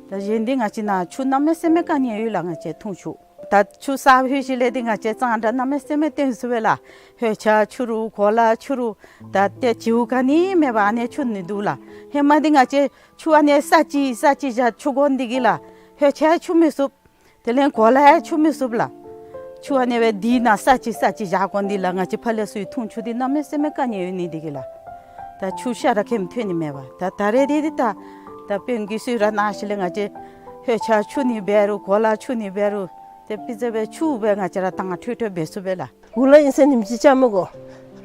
ད་གཞན་འདི་ང་བཅས་ནཱ་ཆུ་གནམ་མེད་ས་མེད་དཀའ་ངལ་ཡོད་ལགས། ང་བཅས་འཐུང་ཆུ་ད་ཆུ་ས་ཕུད་ཞིནམ་ལས་འདི་ང་བཅས་གཙང་སྦྲ་གནམ་མེད་ས་མེད་སྟོན་ཚུགས་པས་ལགས། ཧོད་ཆས་འཁྱུ་རུང་གོ་ལ་འཁྱུ་རུང་ད་ཏེ་བྱིའུ་ག་ནི་མེད་པར་ཨ་ནི་འཁྱུ་ནི་འདུག་ལགས། ཧེ་མ་འདི་ང་བཅས་ཆུ་ཨ་ནི་ས་ཅིག་ས་ཅིག་བཞག་འཁྱུ་དགོ་ནི་འདི་གིས་ལགས། ཧོད་ཆས་འཁྱུ་མི་ཚུགས། དེ་ལས་གོ་ལ་ཡང་འཁྱུ་མི་ཚུགས་ལགས། ཆུ་ཨ་ནི་སྦེ་འདི་ནང་ས་ཅིག་ས་ཅིག་བཞག་དགོ་ནི་འདི་ལགས། ང་བཅས་ཕར་ལས་ཚུར་འཐུང་ཆུ་འདི་གནམ་མེད་ས་མེད་དཀའ་ངལ་ཡོད་ནི་འདི་གིས་ལགས། ད་ཆུ་ཤ་ར་ཁེམ་ཐོན་ནི་མེད་པར་ད་ད་རེས་འདི་འདི་ད་ད་དཔོན་གྱིས་གསོལ་རས་གནང་ཞིནམ་ལས་ང་བཅས་ཧོད་ཆས་འཁྱུ་ནི་འབད་རུང་གོ་ལ་འཁྱུ་ནི་འབད་རུང་ཏེ་དཔེ་ཆ་སྦེ་ཆུ་སྦེ་ང་བཅས་ར་དྭངས་འཕྲོས་འཕྲོས་འབད་ཚུགས་པས་ལགས། གུ་ལུ་ཨིན་ཟེར་ཉིནམ་གཅིག་བཅའ་མི་དགོ།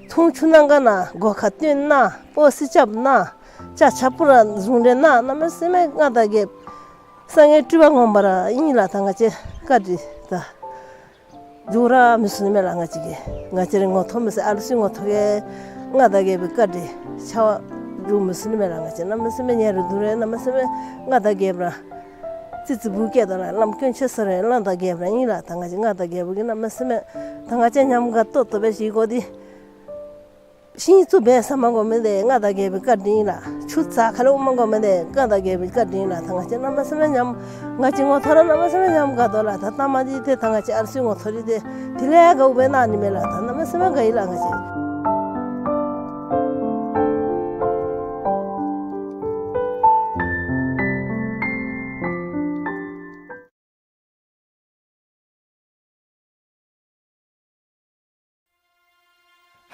འཐུང་ཆུ་གནང་ག་གནང་སྒོ་ཁར་བཏོན་གནང་སྤོ་སི་རྐྱབ་གནང་ཅ་ཆས་པུ་ར་བཟུང་སྟེ་གནང་གནམ་མེད་ས་མེད་མངའ་བདག་རྒྱལཔོ་སངས་རྒྱས་སྤྲུལ་པ་ངོ་མ་ར་ཨིན་ལགས། ད་ང་བཅས་བཀའ་དྲིན་ད་འཇུག་ར་མི་ཚུགས་ནི་མས་ལགས། ང་བཅས་ཀྱི་ང་བཅས་རའི་ངོ་ཐོག་མི་ཚུགས། ཨ་ལུ་ཚུ་ངོ་ཐོག་གི་མངའ་བདག་རྒྱལ་པོའི་བཀའ་དྲིན་ཆ་བ་འཇུག་མི་ཚུགས་ནི་མས་ལགས། ང་བཅས་གནམ་མེད་ས་མེད་ཉེ་རུ་དུ་རེ་གནམ་མེད་ས་མེད་མངའ་བདག་རྒྱལཔོ་ར་ཙི་ཙི་བུ་སྐྱེས་དོ་ར་བླམ་དཀོན་མཆོག་ཟེར་རེ་བླམ་དང་རྒྱལཔོ་ར་ཨིན་ལགས། ད་ང་བཅས་མངའ་བདག་རྒྱལ་པོ་གིས་གནམ་མེད་ས་མེད་ད་ང་བཅས་ཉམས་དགའ་ཏོག་ཏོ་སྦེ་བཞེས་དགོ་འདི་ཤིང་བཙུགས་འབད་ས་མ་དགོ་མི་འདི་མངའ་བདག་རྒྱལ་པོའི་བཀའ་དྲིན་ལགས། ཆུ་རྩ་ཁ་ལས་དབུ་མ་དགོ་མི་འདི་མངའ་བདག་རྒྱལ་པོའི་བཀའ་དྲིན་ལགས། ད་ང་བཅས་གནམ་མེད་ས་མེད་ཉམས་ང་བཅས་ངོ་ཐོག་ར་གནམ་མེད་ས་མེད་ཉམས་དགའ་དོ་ལགས། ད་ལྟ་མ་འདི་ཏེ་ད་ང་བཅས་ཨ་ལུ་ཚུ་ངོ་ཐོག་འདི་ཏེ་དེ་ལས་དགའཝ་སྦེ་གནང་ནི་མས་ལགས། ད་གནམ་མེད་ས་མེད་དགའ་ཡི་ལགས་ང་བཅས།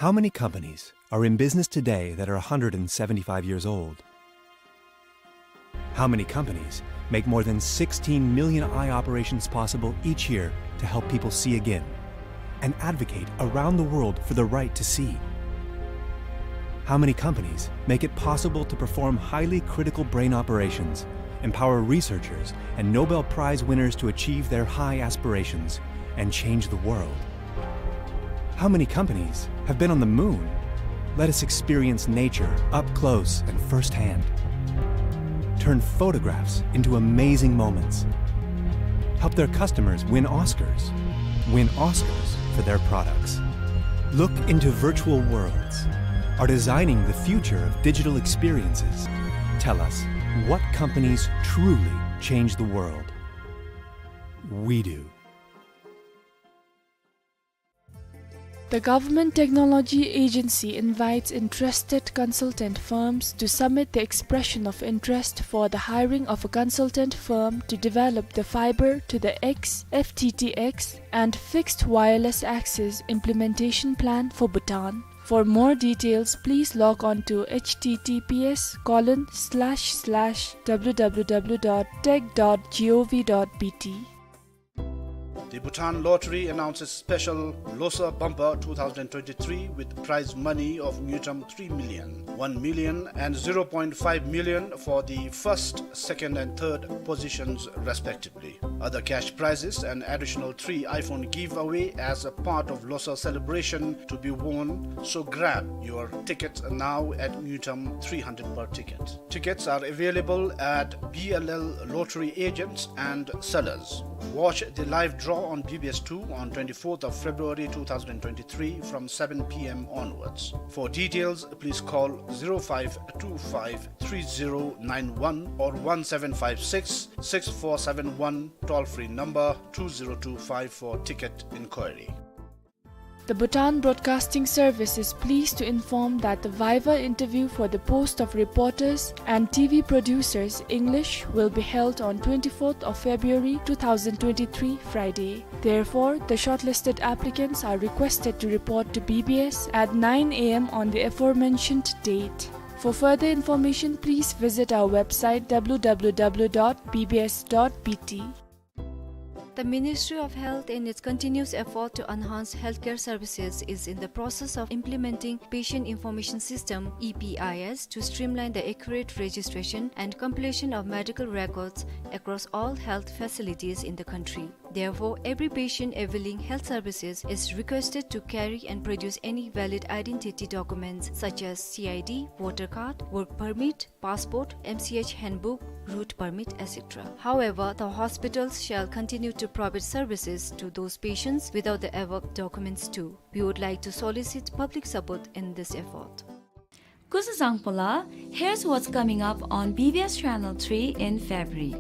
How many companies are in business today that are a hundred and seventy-five years old? How many companies make more than sixteen million eye operations possible each year to help people see again and advocate around the world for the right to see? How many companies make it possible to perform highly critical brain operations, empower researchers and Nobel Prize winners to achieve their high aspirations, and change the world? How many companies have been on the moon? Let us experience nature up close and firsthand. Turn photographs into amazing moments. Help their customers win Oscars. Win Oscars for their products. Look into virtual worlds. Are designing the future of digital experiences. Tell us, what companies truly change the world? We do. The Government Technology Agency invites interested consultant firms to submit the expression of interest for the hiring of a consultant firm to develop the fiber to the X, F T T X, and fixed wireless access implementation plan for Bhutan. For more details, please log on to H T T P S colon slash slash W W W dot tech dot gov dot B T. The Bhutan Lottery announces special Losar Bumper two thousand twenty-three with prize money of ngultrum three million, one million and zero point five million for the first, second and third positions respectively. Other cash prizes, an additional three iPhone giveaway as a part of Losar celebration to be won, so grab your tickets now at ngultrum three hundred per ticket. Tickets are available at B L L lottery agents and sellers. Watch the live draw on B B S two on twenty-fourth of February two thousand twenty-three from seven P M onwards. For details, please call zero five two five three zero nine one or one seven five six six four seven one toll-free number two zero two five for ticket inquiry. The Bhutan Broadcasting Service is pleased to inform that the viva interview for the post of reporters and T V producers, English, will be held on twenty-fourth of February two thousand twenty-three, Friday. Therefore, the shortlisted applicants are requested to report to B B S at nine A M on the aforementioned date. For further information, please visit our website W W W dot B B S dot B T. The Ministry of Health, in its continuous effort to enhance healthcare services, is in the process of implementing Patient Information System, E P I S, to streamline the accurate registration and completion of medical records across all health facilities in the country. Therefore, every patient availing health services is requested to carry and produce any valid identity documents such as C I D, voter card, work permit, passport, M C H handbook, route permit, et cetera. However, the hospitals shall continue to provide services to those patients without the above documents too. We would like to solicit public support in this effort. Kuzuzangpola, here's what's coming up on B B S Channel three in February.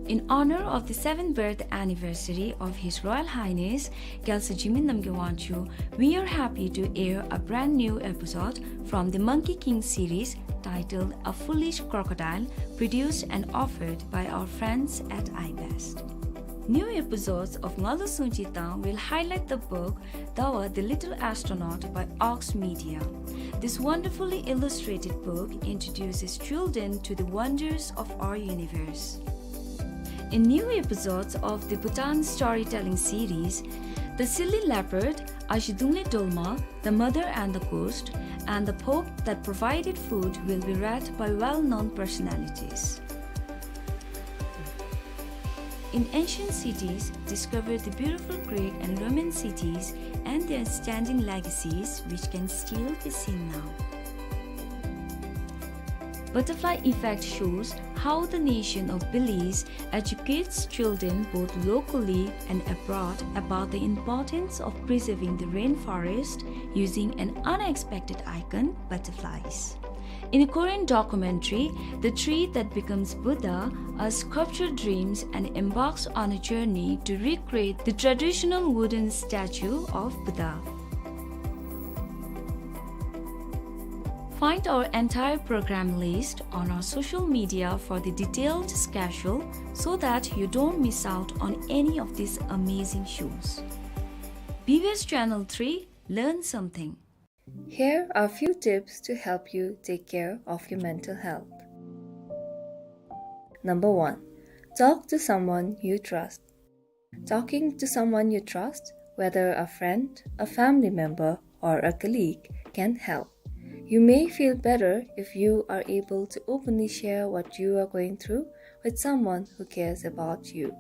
In honor of the seventh birth anniversary of His Royal Highness Gyaltswerre Jigme Namgyal Wangchuck, we are happy to air a brand new episode from the Monkey King series titled A Foolish Crocodile, produced and offered by our friends at iBest. New episodes of Ngalu Sungji Tang will highlight the book Dawa the Little Astronaut by Ox Media. This wonderfully illustrated book introduces children to the wonders of our universe. In new episodes of the Bhutan storytelling series, The Silly Leopard, Ashi Dungle Dolma, The Mother and the Ghost, and The Pope That Provided Food will be read by well-known personalities. In ancient cities, discover the beautiful Greek and Roman cities and their standing legacies, which can still be seen now. Butterfly Effect shows how the nation of Belize educates children both locally and abroad about the importance of preserving the rainforest using an unexpected icon, butterflies. In a Korean documentary, The Tree That Becomes Buddha, a sculptor dreams and embarks on a journey to recreate the traditional wooden statue of Buddha. Find our entire program list on our social media for the detailed schedule so that you don't miss out on any of these amazing shows. B B S Channel three, learn something. Here are a few tips to help you take care of your mental health. Number one, talk to someone you trust. Talking to someone you trust, whether a friend, a family member, or a colleague, can help. You may feel better if you are able to openly share what you are going through with someone who cares about you.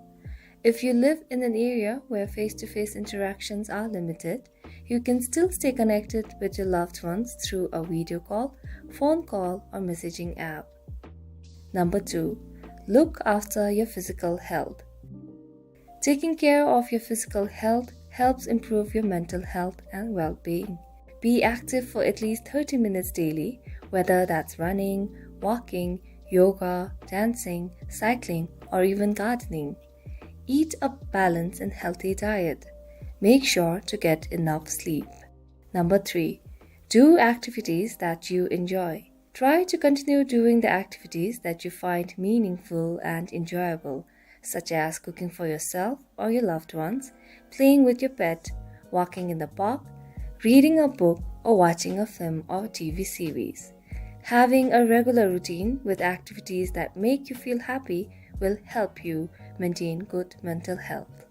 If you live in an area where face-to-face interactions are limited, you can still stay connected with your loved ones through a video call, phone call, or messaging app. Number two, look after your physical health. Taking care of your physical health helps improve your mental health and well-being. Be active for at least thirty minutes daily, whether that's running, walking, yoga, dancing, cycling, or even gardening. Eat a balanced and healthy diet. Make sure to get enough sleep. Number three, do activities that you enjoy. Try to continue doing the activities that you find meaningful and enjoyable, such as cooking for yourself or your loved ones, playing with your pet, walking in the park, reading a book, or watching a film or T V series. Having a regular routine with activities that make you feel happy will help you maintain good mental health.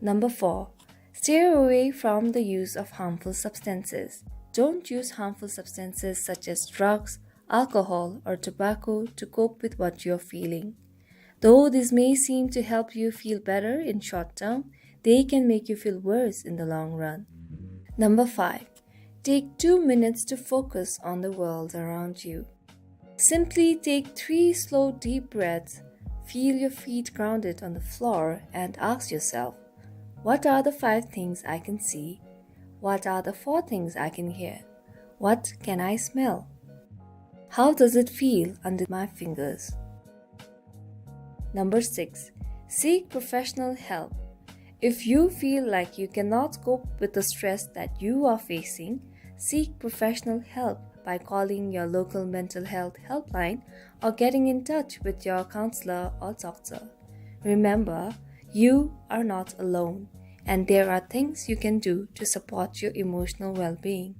Number four, steer away from the use of harmful substances. Don't use harmful substances such as drugs, alcohol, or tobacco to cope with what you're feeling. Though these may seem to help you feel better in short term, they can make you feel worse in the long run. Number five, take two minutes to focus on the world around you. Simply take three slow, deep breaths, feel your feet grounded on the floor, and ask yourself, "What are the five things I can see? What are the four things I can hear? What can I smell? How does it feel under my fingers?" Number six, seek professional help. If you feel like you cannot cope with the stress that you are facing, seek professional help by calling your local mental health helpline or getting in touch with your counselor or doctor. Remember, you are not alone, and there are things you can do to support your emotional well-being.